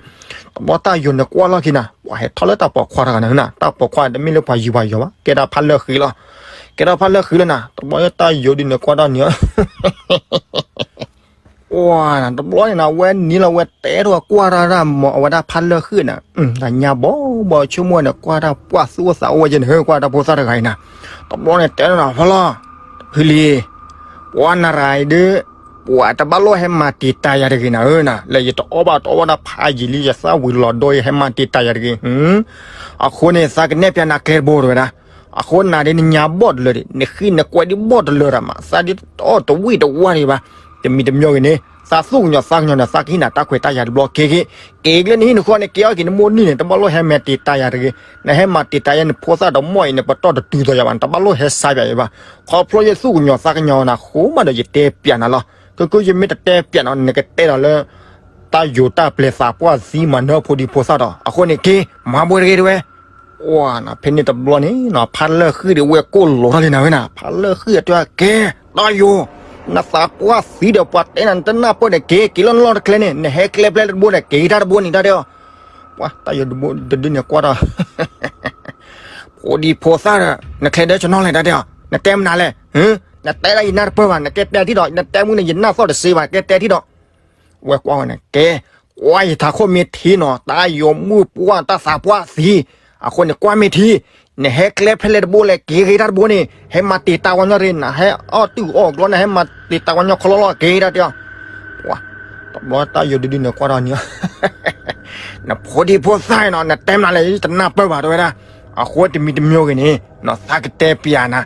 တဘျီတၢ်ယိၤန့ၣ်ကွၢ်လီၢ်ခံနၤ ပှၤဟဲထီၣ်လၢတၢ်ပိာ်ခွါတဂၤန့ၣ်နၤ တၢ်ပိာ်ခွါတမ့ၢ်လၢပှၤယံၤပှၤယီၤဘၣ် ကဲဒၣ်ဖးလၢာ်ဃံလီၤ, ကဲဒၣ်ဖးလၢာ်ဃံလီၤနၤ တဘျီတၢ်ယိၤဒုန့ၣ်ကွၢ်ဒီးန့ၣ် တဘျီန့ၣ်နၤ ဝဲနံၤလီၤဝဲတဲထီၣ်ကွၢ်တၢ်ဒၣ်မ့ၢ်အဝဲဒၣ်ဖးလၢာ်ဃံနၤ, တၢ်ညါဘီဘီဆိကမိၣ်န့ၣ် ကွၢ်တၢ်ပှၢ်သူၣ်အိၣ်သးအိၣ်ဝဲယဲန့ၣ် ကွၢ်တၢ်ဖိသၣ်တဂၤအံၤနၤ, တဘျီန့ၣ်တဲထီၣ်နၤ ဖီလီၤ, ဖုလံၤ, ပှၤနရၤအံၤဒုး ပှၤတဘၣ်လိၣ်ဟဲမၤတံာ်တာ်ယၤတဂ့ၤနၤဧၢနၤ, လၢယတအီၣ်ဘၣ်တအီၣ်ဝဲဒၣ်ဖးယံာ်လံ ယသၣ်ဝံၤလီၤဒီးယဟဲမၤတံာ်တာ်ယၤတဂ့ၤ, အဃိန့ၣ် သးကနဲၣ်ဖျါနၤကျဲတဘိတဝဲဒၣ် အဃိနၤဒ်နညါဘီၣ်တလၢာ်ဒံး နဃံနကွဲးဒ်ဘီၣ်တလၢာ်တၢ်မး သးဒ်တအီၣ်တဝံၣ်တဝါဒံးဘၣ်, တမံၤတမံၤဂ့ၤန့ၣ် သးသူၣ်ကညီၤသးကညီၤန့ၣ် သးကဟံးနၤတၢ်ခွဲးတၢ်ယာ်တဘျီက့ၤက့ၤ, က့ၤက့ၤလၢနဟံၣ်နဃီန့ၣ် က့ၤအီၣ်က့ၤနမိၢ်နံၣ်န့ၣ် တဘၣ်လိၣ်ဟဲမၤတံာ်တာ်ယၤတဂ့ၤ, နဟဲမၤတံာ်တာ်ယၤနဖိသၣ်ဒီးမိၢ်အံၤန့ၣ် ပတီၢ်တတုၤသိးယၤဘၣ် နတဘၣ်လိၣ်ဟဲစါယၤအံၤဘၣ်, ခီဖျိယသူၣ်ကညီၤသးကညီၤနၤဃိမးဒီး ယတဲပျးနၤလီၤ, ကဲကဲယမ့ၢ်တတဲပျးနၤ နကတဲဒီးလၢ တၢ်ယိၤတၢ်ပျဲၤသးပှၢ်သံမၤနၢၤဖိဒံဖိသၣ်ဒီး အဃိန့ၣ်က့ၤ မၤဘှဲတဂ့ၤတဝဲ ဝါနၤ ဖဲန့ၣ်တဘျီန့ၣ်နၤ ဖးလၢာ်ဃံဒီးဝဲကိၣ်လိာ်ထီၣ်လံနၤဝဲနၤ ဖးလၢာ်ဃံအတဲကဲ တၢ်ယိၤ နသးပှၢ်သံဒီးပှၤတဲနၤ နတနၢ်ပၢၢ်ဒီးက့ၤ က့ၤလီၤနလီၢ်တကျဲန့ၣ် နဟဲကျဲဖျဲးလၢတဘိဒီး က့ၤတၢ်တဘိန့ၣ် တၢ်တဲအီၤ ပှၤတၢ်ယိၤတဒုန့ၣ်ကွၢ်ဒီး ဖိဒံဖိသၣ်ဒီး နချဲဒၢဆနီလဲၣ် တၢ်တဲအီၤ နတဲမနုၤလဲၣ် နတဲလၢယနၢ်တပၢၢ်ဘၣ် နကဲတဲထံၣ်ဒီး နတဲမုၢ်န့ၣ် ယနၢ်သီၣ်တစ့ဘၣ် ကဲတဲထံၣ်ဒီး ဝဲကွၢ်ဝဲန့ၣ် ကဲ ကွၢ်ယထးခိၣ်မ့ၢ်ထံနီၤ တၢ်ယိၤမုၢ်ပှၢ်တၢ်သးပှၢ်သံ, အဃိန့ၣ် ကွၢ်မ့ၢ်ထံ, နဟဲကျဲဖဲလဲၣ်တဘိလဲၣ် က့ၤဂ့ၤတၢ်တဘိန့ၣ် ဟဲမၤတံာ်တာ်ဝဲညီတဂ့ၤ နဟဲအီၣ်တုာ်အီၣ်ကျီ နဟဲမၤတံာ်တာ်ဝဲညီခီလီလီၤ က့ၤတၢ်တဲအီၤ, ပှၤ တဘျီတၢ်ယိၤဒုဒုန့ၣ်ကွၢ်ဒီးန့ၣ် နဖိဒံဖိသၣ်နီၤ နတဲမနုၤလဲၣ် တနၢ်ပၢၢ်ဘၣ်တဲဝဲဒၣ်, အဃိတမံၤတမံၤဂ့ၤန့ၣ် သးကတဲပျးနၤ,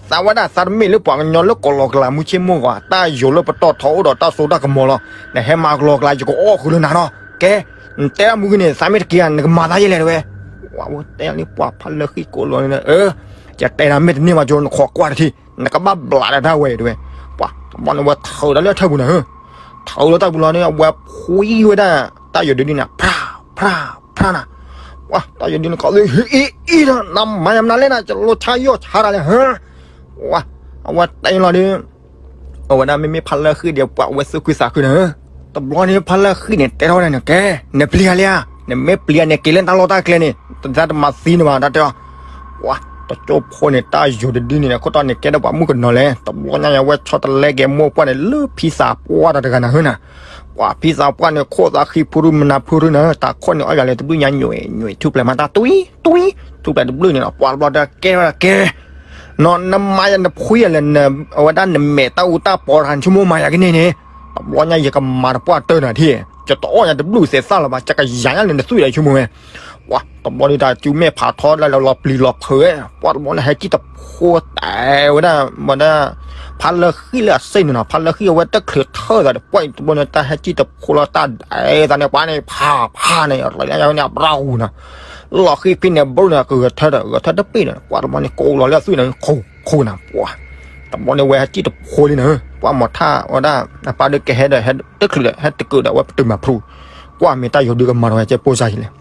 သးဝဲဒၣ်သးတမ့ၢ်လၢပှၤကညီလၢကလီၤကလၤမူဆ့မိၢ်ဂီၤ တၢ်ယိၤလၢပတီၢ်ထီအိၣ်ဒီးတၢ်စိတၢ်ကမီၤလီၤ, နဟဲမၤကလီၤကလၤ ယကအီၣ်ဃုာ်လၢနၤနီၤ, ကဲ နတဲတၢ်မူဂ့ၤန့ၣ် သးမ့ၢ်တက့ၤဧါ နကမၤသးယဲလဲၣ်တဲဝဲ, ဝဲတဲလံပှၤဖးလၢာ်ဃံကိးလီၤန့ၣ် အၢ ယတဲနၤမ့ၢ်တန့ၢ်ဘၣ်ကၠိ နခိးကွၢ်တထံၣ် နကဘၣ်ဘျးဒီးတၢ်ဝဲတဲဝဲ, ပှၤတဘျီန့ၣ်ဝဲထုးဒီးလၢထၢၣ်ပူၤနၤ ထုးလၢတၢ်ပူၤလီၤန့ၣ် အဝဲဖှံဝဲဒၣ် တၢ်ယိၤဒုဒုန့ၣ် ဖြး ဖြး ဖြးနၤ, ဝဲ တၢ်ယိၤဒုန့ၣ် ကီးအံၤအံၤဒီး နမၤယၤမနုၤလဲၣ်နၤ ကလိၤဆါယီၢ်ဆါတၢ်လဲၣ် ဟၢ ဝဲ အဝဲတဲလီၤဒုး အဝဲဒၣ်မ့မ့ၢ်ဖးလၢာ်ဃံဒီး ပှၤဝဲသူၣ်ခုသးခုနၤ, တဘျီန့ၣ်ဖးလၢာ်ဃံန့ၣ် တဲထီၣ်ဝဲဒၣ်န့ၣ် ကဲ နပျံၤဧါလံဧါ, နမ့ၢ်ပျံၤဧါန့ၣ် က့ၤလၢတၢ်လီၢ်တၢ်ကျဲန့ၣ် တၢ်တမၤသံန့ၣ်ဘၣ် တၢ်တဲအီၤ, ဝဲ တကၠိဖိန့ၣ် တၢ်ယိၤတဒုန့ၣ် ခိၣ်တီန့ၣ် ကဲထီၣ်ပှၤမုၣ်ကနီၤလဲၣ်. တဘျီညါအံၤ အဝဲဆီတလဲက့ၤမိၢ်ပှၢ်န့ၣ် လၢဖံသးပှၢ်တၢ်တဂၤနၤဧၢနၤ. ပှၤဖံသးပှၢ်န့ၣ် ခိၣ်သးဃံဖုရူမနၤဖုရူနၤဧၢ, တၢ်ခိၣ်န့ၣ် အီၣ်ယၤလဲၤတဘျုးညါ ညွဲၣ်ညွဲၣ် ထူၣ်ဖျဲးမၤတၢ်တွံၢ်တွံၢ် ထူၣ်ဖျဲးတဘျုးန့ၣ်လီၤ. ပှၤတဘျီတၢ်ကဲဝဲဒၣ်ကဲ နီၤ နမါယၤနဖှံယၤလဲၣ်, အဝဲဒၣ်နမဲာ်တၢ်အူတၢ်ပီတခါ နဆိကမိၣ်မၤယၤကန့ၢ်န့ၣ်, တဘျီညါယကမၤတပှၢ်တၢၢ်နၤထံၣ်, ယတအီၣ်ညါတဘျုးသဲးသၣ်လၢၤဘၣ်, ကယၤညါလဲၣ်နသွံၣ်ဒီးဆိကမိၣ်ဝဲ. ပှၤတဘျီဒ်တၢ်စုမဲာ်ဖးထီ လၢလီၤပျံၤလီၤဖုးဝဲ, ပှၤတဘျီန့ၣ် ဟဲစံၣ်တဖိတဲဝဲဒၣ် မ့ၢ်ဒၣ် ဖးလၢဃံၣ်လၢအစ့ၣ်န့ၣ်နီၤ, ဖးလၢဃံၣ်အဝဲတချုးထၢၣ်သးဒီး ပှၤတဘျီန့ၣ် တၢ်ဟဲစံၣ်တဖိလီၤ တၢ်ဒဲသးန့ၣ် ပှၤန့ၣ် ဖးဖးန့ၣ် ရၤလၢယၤဝဲန့ၣ် အဘြၤဂူၤနီၤ လီၤဃံၣ်ဖံန့ၣ် ဘြူၤန့ၣ် ကဂဲၤထၢၣ်ဒီး ဂဲၤထၢၣ်တပ့ၢ်န့ၣ် ပှၤတဘျီန့ၣ် ကိးလီၤလၢအသွံၣ်န့ၣ် ခိၣ်ခိၣ်နၤ ပှၤ တဘျီန့ၣ် ဝဲဟဲစံၣ်တဖိလံနၤ, ပှၤမီၤထၣ်ဝဲဒၣ် အပၢ်ဒုးကဟဲဒီး ဟဲတချုးဒီး ဟဲတကုးဒီး အဝဲပတုာ်မၤဖျိ, ကွၢ်မ့ၢ်တၢ်ယိၤဒုကမၤထီၣ်ဝဲကဲပိၢ်စၢ်ယံၤလဲၣ်.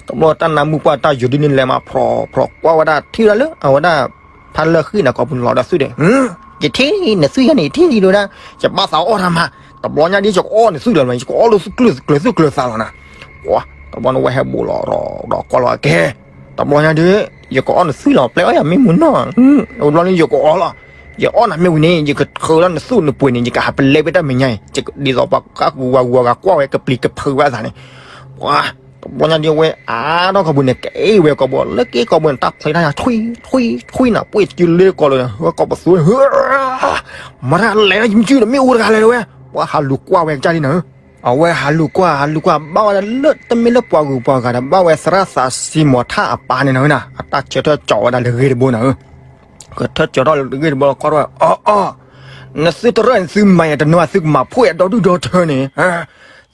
တဘျီတၢ်နါမုၢ်ပှၢ်တၢ်ယိၤဒုန့ၣ် လဲၤမၤဖျိးဖျိးကွၢ်ဝဲဒၣ် ထံၣ်ဝဲဒၣ်လၢ အဝဲဒၣ် ဖးလၢဃံၣ်န့ၣ် ကိးပူၤန့ၣ်လီၤဒီးသွံၣ်ဒီး, ယထံၣ်နသွံၣ်ယၤန့ၣ် ယထံၣ်လံဝဲဒၣ်, ယဘၣ်သးအီၣ်တၢ်မး, တဘျီညါဒ်ယကအီၣ်နသွံၣ်လီၤမး ယကအီၣ်လၢသွံၣ်ကျၢၤသွံၣ်ကျၢၤသွံၣ်ကျၢၤသးလီၤနၤ, ပှၤ တဘျီန့ၣ်ဝဲဟဲဘူးလီၤဒီး ဒီးကွၢ်လီၤကဲ, တဘျီညါဒ် ယကအီၣ်နသွံၣ်လီၤ ပျဲအီၣ်ယၤမ့ၢ်မုၢ်နီၢ်, တဘျီန့ၣ်ယကအီၣ်လီၤ, ယအီၣ်နၤမ့ၢ်ဝံၤန့ၣ် ယကထုးလီၤနသွံၣ်နပှ့ၤန့ၣ် ယကဟးပလဲပ့ၤတၢ်မဲာ်ညါအံၤ, ဒ်သိးပှၤကးကူဝၤဂူၤဂၤကွၢ်ဝဲကပျံၤကဖုးဝဲအသးန့ၣ်, ပှၤ တဘျီညါဒ်ဝဲအါထီၣ်ကပူၤန့ၣ် ကအဲၣ်ဝဲကိးဘီ လၢက့ကိးဘီန့ၣ် တၢ်ဖျဲးတၢ်ယၤ ထွံၣ်ထွံၣ်ထွံၣ်နၤ ပှ့ၤစုလ့ကိးလၢ ဝဲကိးပသူ မၤတၢ်လဲၤလၢယမ့ၢ်စုဒီးမ့ၢ်အိၣ်တဂၤလဲၤလၢၤဝဲ, ပှၤဟးလူၤကွၢ်ဝဲကစၢ်လံနၤ, အဝဲဟးလူၤကွၢ် ဟးလူၤကွၢ် ဘၣ်ဝဲဒၣ်လၢတမ့ၢ်လၢပှၤဂုၤပှၤဂၤဒီး ဘၣ်ဝဲသရၣ်သးစံမီၤထၣ်အပၢ်န့ၣ်နၤ, အတၢ်ဆၢထၢၣ်ကၠီဝဲဒၣ်လၢဂ့ၢ်တဘိနၤ, ကထၢၣ်ကၠီထီၣ်လၢဂ့ၢ်တဘိလီၤ ကွၢ်ထီၣ်ဝဲ အီၣ်အီၣ်, နသုတရၢၣ်န့ၣ် သုမၤယၤတနီၤ သုကမၤဖှိၣ်ယၤဒီဒူၣ်ဒီထၢန့ၣ်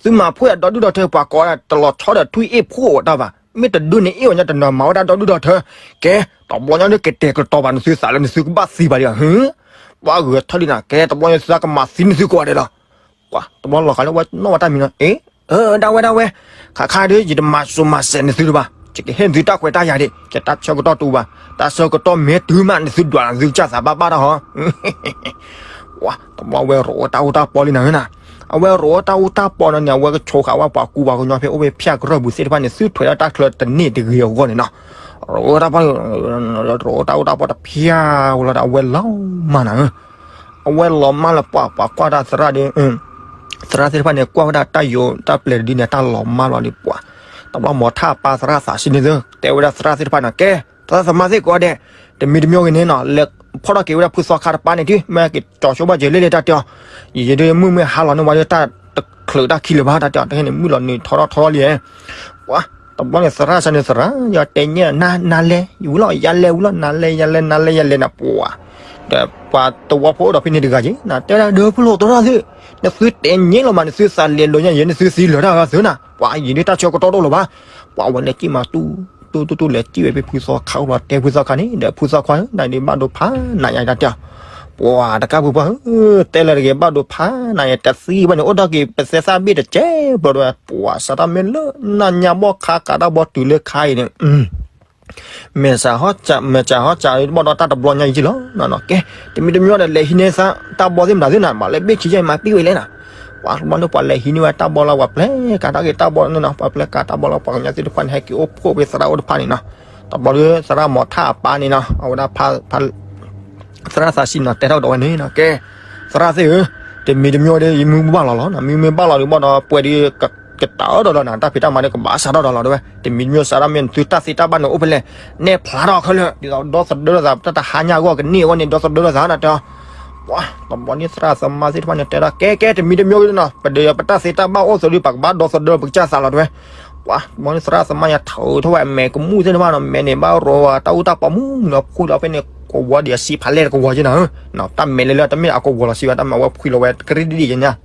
သုမၤဖှိၣ်ယၤဒီဒူၣ်ဒီထၢ ပှၤကိးဝဲဒၣ်တလီၤဆီဒီးထွံၣ်အ့ၣ်ဖှိၣ်အီၤတၢ်ဘၣ်, မ့ၢ်တဒူၣ်န့ၣ်အ့ၣ်အီၤညါတနီၤ မၤဝဲဒၣ်ဒီဒူၣ်ဒီထၢ, ကဲ တဘျီညါဒ်ကတဲာ်ကတီၤဘၣ်နသုသးလၢနသုကဘၣ်သံဘၣ်ဒံးဧါ, ပှၤဂဲၤထၢၣ်လံနၤ ကဲ တဘျီညါသုကမၤသံနသုကိးဂၤဒဲးလီၤ, ပှၤတဘျီလီၤဃာ်လၢဝဲနီၢ်ဝဲတၢ်မံၤနီၤ အ့ ဒၣ်ဝဲဒၣ်ဝဲ, ခါခါဒ် ယတမၤစိၤမၤစဲးနသုတဘၣ်, ယကဟ့ၣ်နသုတၢ်ခွဲးတၢ်ယာ်ဒံး, ယတၢ်ဆၢကတီၢ်တူၢ်ဘၣ်, တၢ်ဆၢကတီၢ်မ့ၢ်တုၤမး နသုဒွးနသုကစၢ်သးဘၣ်ဘၣ်တၢ်ဟီ ပှၤတဘျီဝဲရိးဝဲတၢ်အူတၢ်ပီလံနၤဧၢနၤ, အဝဲရိးဝဲတၢ်အူတၢ်ပီနီၤန့ၣ် အဝဲကဆိးဃာ်ဝဲပှၤကူပှၤကညီဖဲအိၣ်ဖဲဖၠၣ်ကရၢၢ်ပူၤသ့ၣ်တဖၣ်န့ၣ် သုထွဲဒီးတၢ်ချၢတန့ၢ်တဂ့ၤအဂီၢ်န့ၣ်နီၤ, ရိးဝဲတၢ်ပီ ရိးဝဲတၢ်အူတၢ်ပီတဖၠၣ်ဝဲလီၤဒီး အဝဲလီၤမၢ်နၤဧၢ အဝဲလီၤမၢ်လၢပှၤ ပှၤကွၢ်တၢ်သရၣ်ဒီး သရၣ်သ့ၣ်တဖၣ်န့ၣ် ကွၢ်ဝဲဒၣ်တၢ်ယိၤတၢ်ပျဲၤတဒုန့ၣ် တၢ်လီၤမၢ်လီၤဒီးပှၤ တဘျီမီၤထၣ်ပၢ်သရၣ်သးစံန့ၣ် တဲဝဲဒၣ်သရၣ်သ့ၣ်တဖၣ်န့ၣ် ကဲ သရၣ်သမါသ့ၣ်ကိးဂၤဒဲး တမံၤတမံၤဂ့ၤန့ၣ်နီၤ လဲၤဖီၣ်ထီၣ်က့ၤဝဲဒၣ်ဖုသီခါတပၤန့ၣ်တုၤ မ့ၢ်က့ၤကၠီၤဆိဘၣ်က့ၤလ့လ့တၢ်တဲအီၤ ယယဒုးမုၢ်မ့ၢ်ဟါလီၤန့ၣ်ဝဲဒၣ်တၢ်တချုးတၢ်ခံလၢၤဘၣ် တၢ်တဲအီၤ တဟဲန့ၣ် မုၢ်လီၤနုာ်ထီထီထီထီလံ ပှၤ တဘျီန့ၣ်သရၣ်စၢ်န့ၣ်သရၣ် ယတဲညါ နၤလဲၤ ယဝံၤလီၤ ယလဲၤဝံၤလီၤ နၤလဲၤ ယလဲၤ နၤလဲၤ ယလဲၤနၤ ပှၤ ဒီးပှၤသဝီဖိအိၣ်ဒီးဖဲန့ၣ်တဂၤက့ၤ နတဲဒၣ်ဒီးဖုလိာ်သရၣ်သု နသုတဲညါလီၤမး နသုသးလဲၤလိာ်ညါယဲ နသုသံလၢၤတၢ်ဂၤသုနၤ ပှၤယံၤဒုးတၢ်ဆၢကတီၢ်တအိၣ်လၢၤဘၣ် ပှၤဝဲလဲၤစံၣ်မးတူၢ်တူၢ်တူၢ်လဲၤစံၣ်ဝဲဖဲဖုသီခါအိၣ်လီၤ တဲဖုသီခါ နၤဒုးဘၣ်ဒိဖးနးယၤတၢ်တဲအီၤ ပှၤတကးပူၤပှၤဧၢ တဲလၢတဂ့ၤ ဘၣ်ဒိဖးနးယၤ တသံဘၣ်န့ၣ် အိၣ်ထီၣ်က့ၤပသဲသၣ်ဘ့ၣ်တကဲဘျီဒီး ပှၤစးတၢ်မ့ၢ်လၢနညါဘီၣ်ခါကးတၢ်ဘီတုၤလၢခါအံၤန့ၣ် မဲာ်စးဟီၣ်စး မဲာ်စးဟီၣ်စးဘၣ်ဒီးတၢ်တဘျီညါအံၤက့ၤလီၤနီၤ ကဲ တမံၤတမံၤဒီးလဲၤဟံးန့ၢ်သးတၢ်ဘီသ့ၣ်မတၤသ့ၣ်နၤ မၤလၢဘ့ၣ်ခံယဲၢ်မၤပံၣ်ဝဲလဲၣ်နၤ ပှၤတဘျီန့ၣ် ပှၤလဲၤဟံးန့ၢ်ဝဲတၢ်ဘီလီၤ ပှၤပျဲကးတၢ်ဂ့ၤတၢ်ဘီန့ၣ်နီၤ ပှၤပျဲကးတၢ်ဘီလီၤ ပှၤကညီသ့ၣ်တဖၣ်န့ၣ် ဟဲက့ၤအိၣ်ဖှိၣ်ဖဲသရၣ်အိၣ်တဖၣ်န့ၣ်နီၤ တဘျီဒီးသရၣ်မီၤထၣ်အပၢ်န့ၣ်နီၤ အဝဲဒၣ်ဖး သရၣ်သးစံနီၤ တဲထီၣ်ဒီးဝဲန့ၣ်နီၤ ကဲ သရၣ်သ့ၣ်ဧၢ တမံၤတမံၤဒီး ယမုၢ်ဘၣ်လီၤလီၤ မုၢ်မ့ၢ်ဘၣ်လီၤဒီး ဘၣ်ဒီးပှဲၤဒီး ကတၢၢ်ဒီးလီၤနၤ တၢ်ဖံးတၢ်မၤဒီး ကဘၣ်စးထီၣ်ဒီးလီၤ တဲဝဲ တမံၤတမံၤစးထီၣ်မ့ၢ်နသုတၢ်သ့တၢ်ဘၣ်န့ၣ်အိၣ်ဖဲလဲၣ် နဲၣ်ဖျါထီၣ်ခဲလၢာ် ဒ်သိးဒီသဒၢလိာ်သး တၢ်တဟါညါအဂီၢ်ကန့ၢ်အဂီၢ်န့ၣ် ဒီသဒၢလိာ်သးနၤတဲအီၤ ပှၤ တဘျီန့ၣ်သရၣ်သမါသ့ၣ်တဖၣ်န့ၣ် တဲဒၣ် ကဲကဲ တမံၤတမံၤဒီးနီၤ ပဒုးပတၢ်သ့တၢ်ဘၣ်အိၣ်သိးဒီး ပကဘၣ်ဒီသဒၢပကစၢ်သးလီၤတဲဝဲ ပှၤ တဘျီန့ၣ်သရၣ်သမါယၤထုးထီၣ်ဝဲအမဲာ်ကမူၣ်သ့ၣ်တဖၣ်နီၤ မဲာ်န့ၣ်ဘၣ်ရိဝဲတၢ်အူတၢ်ပီမူနီၤ ဖှံလီၤဖဲန့ၣ် ကဝီၤဒံးအစံးဖးလဲၢ်တကဝီၤက့နီၤ တၢ်မဲာ်လၢလၢ တမ့ၢ်အကဝီၤလီၤစံးဝဲ တၢ်မဲာ်ဝဲဖှံလီၤဝဲ ကရံၣ်ဒံၣ်ဒံၣ်က့န့ၣ်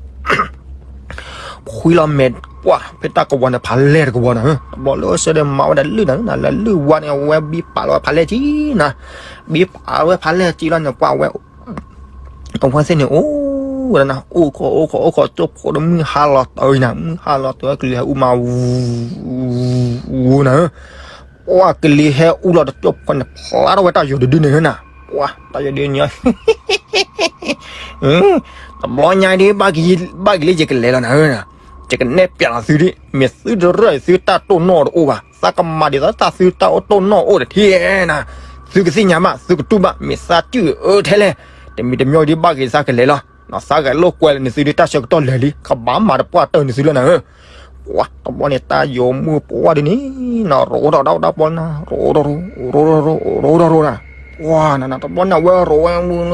ဖှံလီၤမဲာ်ပှၤ ဖဲတၢ်ကဝီၤန့ၣ် ဖးလဲၢ်တကဝီၤနီၤ တဘျီလၢဆၢဒီးမၤဝဲဒၣ်လုၢ်နၤ နၤလၢလုၢ်ဝါန့ၣ် အဝဲဘံပာ်လီၤဝဲဖးလဲၢ်ကံနီၤ ဘံပာ်လီၤဝဲဖးလဲၢ်ကံလီၤန့ၣ် ပှၤဝဲ အဝဲသ့ၣ်န့ၣ် အိၣ်ဝဲဒၣ်နၤ အိၣ်ခိးအိၣ်ခိးအိၣ်ခိး ကၠိဖိဒီးမုၢ်ဟါလီၤတၢ်အံၤနၤ မုၢ်ဟါလီၤတၢ်ကလံၤဟဲအူမး ဝူနၤဧၢ ပှၤကလံၤဟဲအူလီၤတကၠိဖိန့ၣ် ဖျါထီၣ်ဝဲတၢ်ယိၤတဒုန့ၣ်နၤ ပှၤတၢ်ယိၤဒုန့ၣ် တဘျီညါဒ် ဘၣ်က့ၤလၢယကလဲၤလီၤနၤဧၢ ယကနဲၣ်ပျးလီၤသုဒ် မ့ၢ်သုတရၢၣ်သုတၢ်တိၢ်နီၣ်တအိၣ်ဘၣ် သးကမၤဒ်သိးတၢ်သုတၢ်တိၢ်နီၣ်အိၣ်တထံၣ်နၤ သု သုကသ့ၣ်ညါဘၣ် သုကတူၢ်ဘၣ် မ့ၢ်သးစုၣ်အၢထဲလဲၣ်, တမံၤတမံၤဒ်ဘၣ်ဂ့ၤသးကလဲၤလီၤ, သးဂဲၤလိာ်ကွဲလၢနသုဒ်တၢ်ဆၢကတီၢ်လၢာ်လံ ကဘၣ်မၤတပှၢ်တၢၢ်နသုလၢနဧၢ, ပှၤတဘျီန့ၣ် တၢ်ယိၤမုၣ်ပှၢ်ဒ်န့ၣ် နရိးထီၣ်တၢ်အိၣ်တၢ်ပီနၤ ရိးထီၣ်ရိး ရိးထီၣ်ရိး ရိးထီၣ်ရိးနၤ, ပှၤနနၤတဘျီန့ၣ် ဝဲရိးဝဲ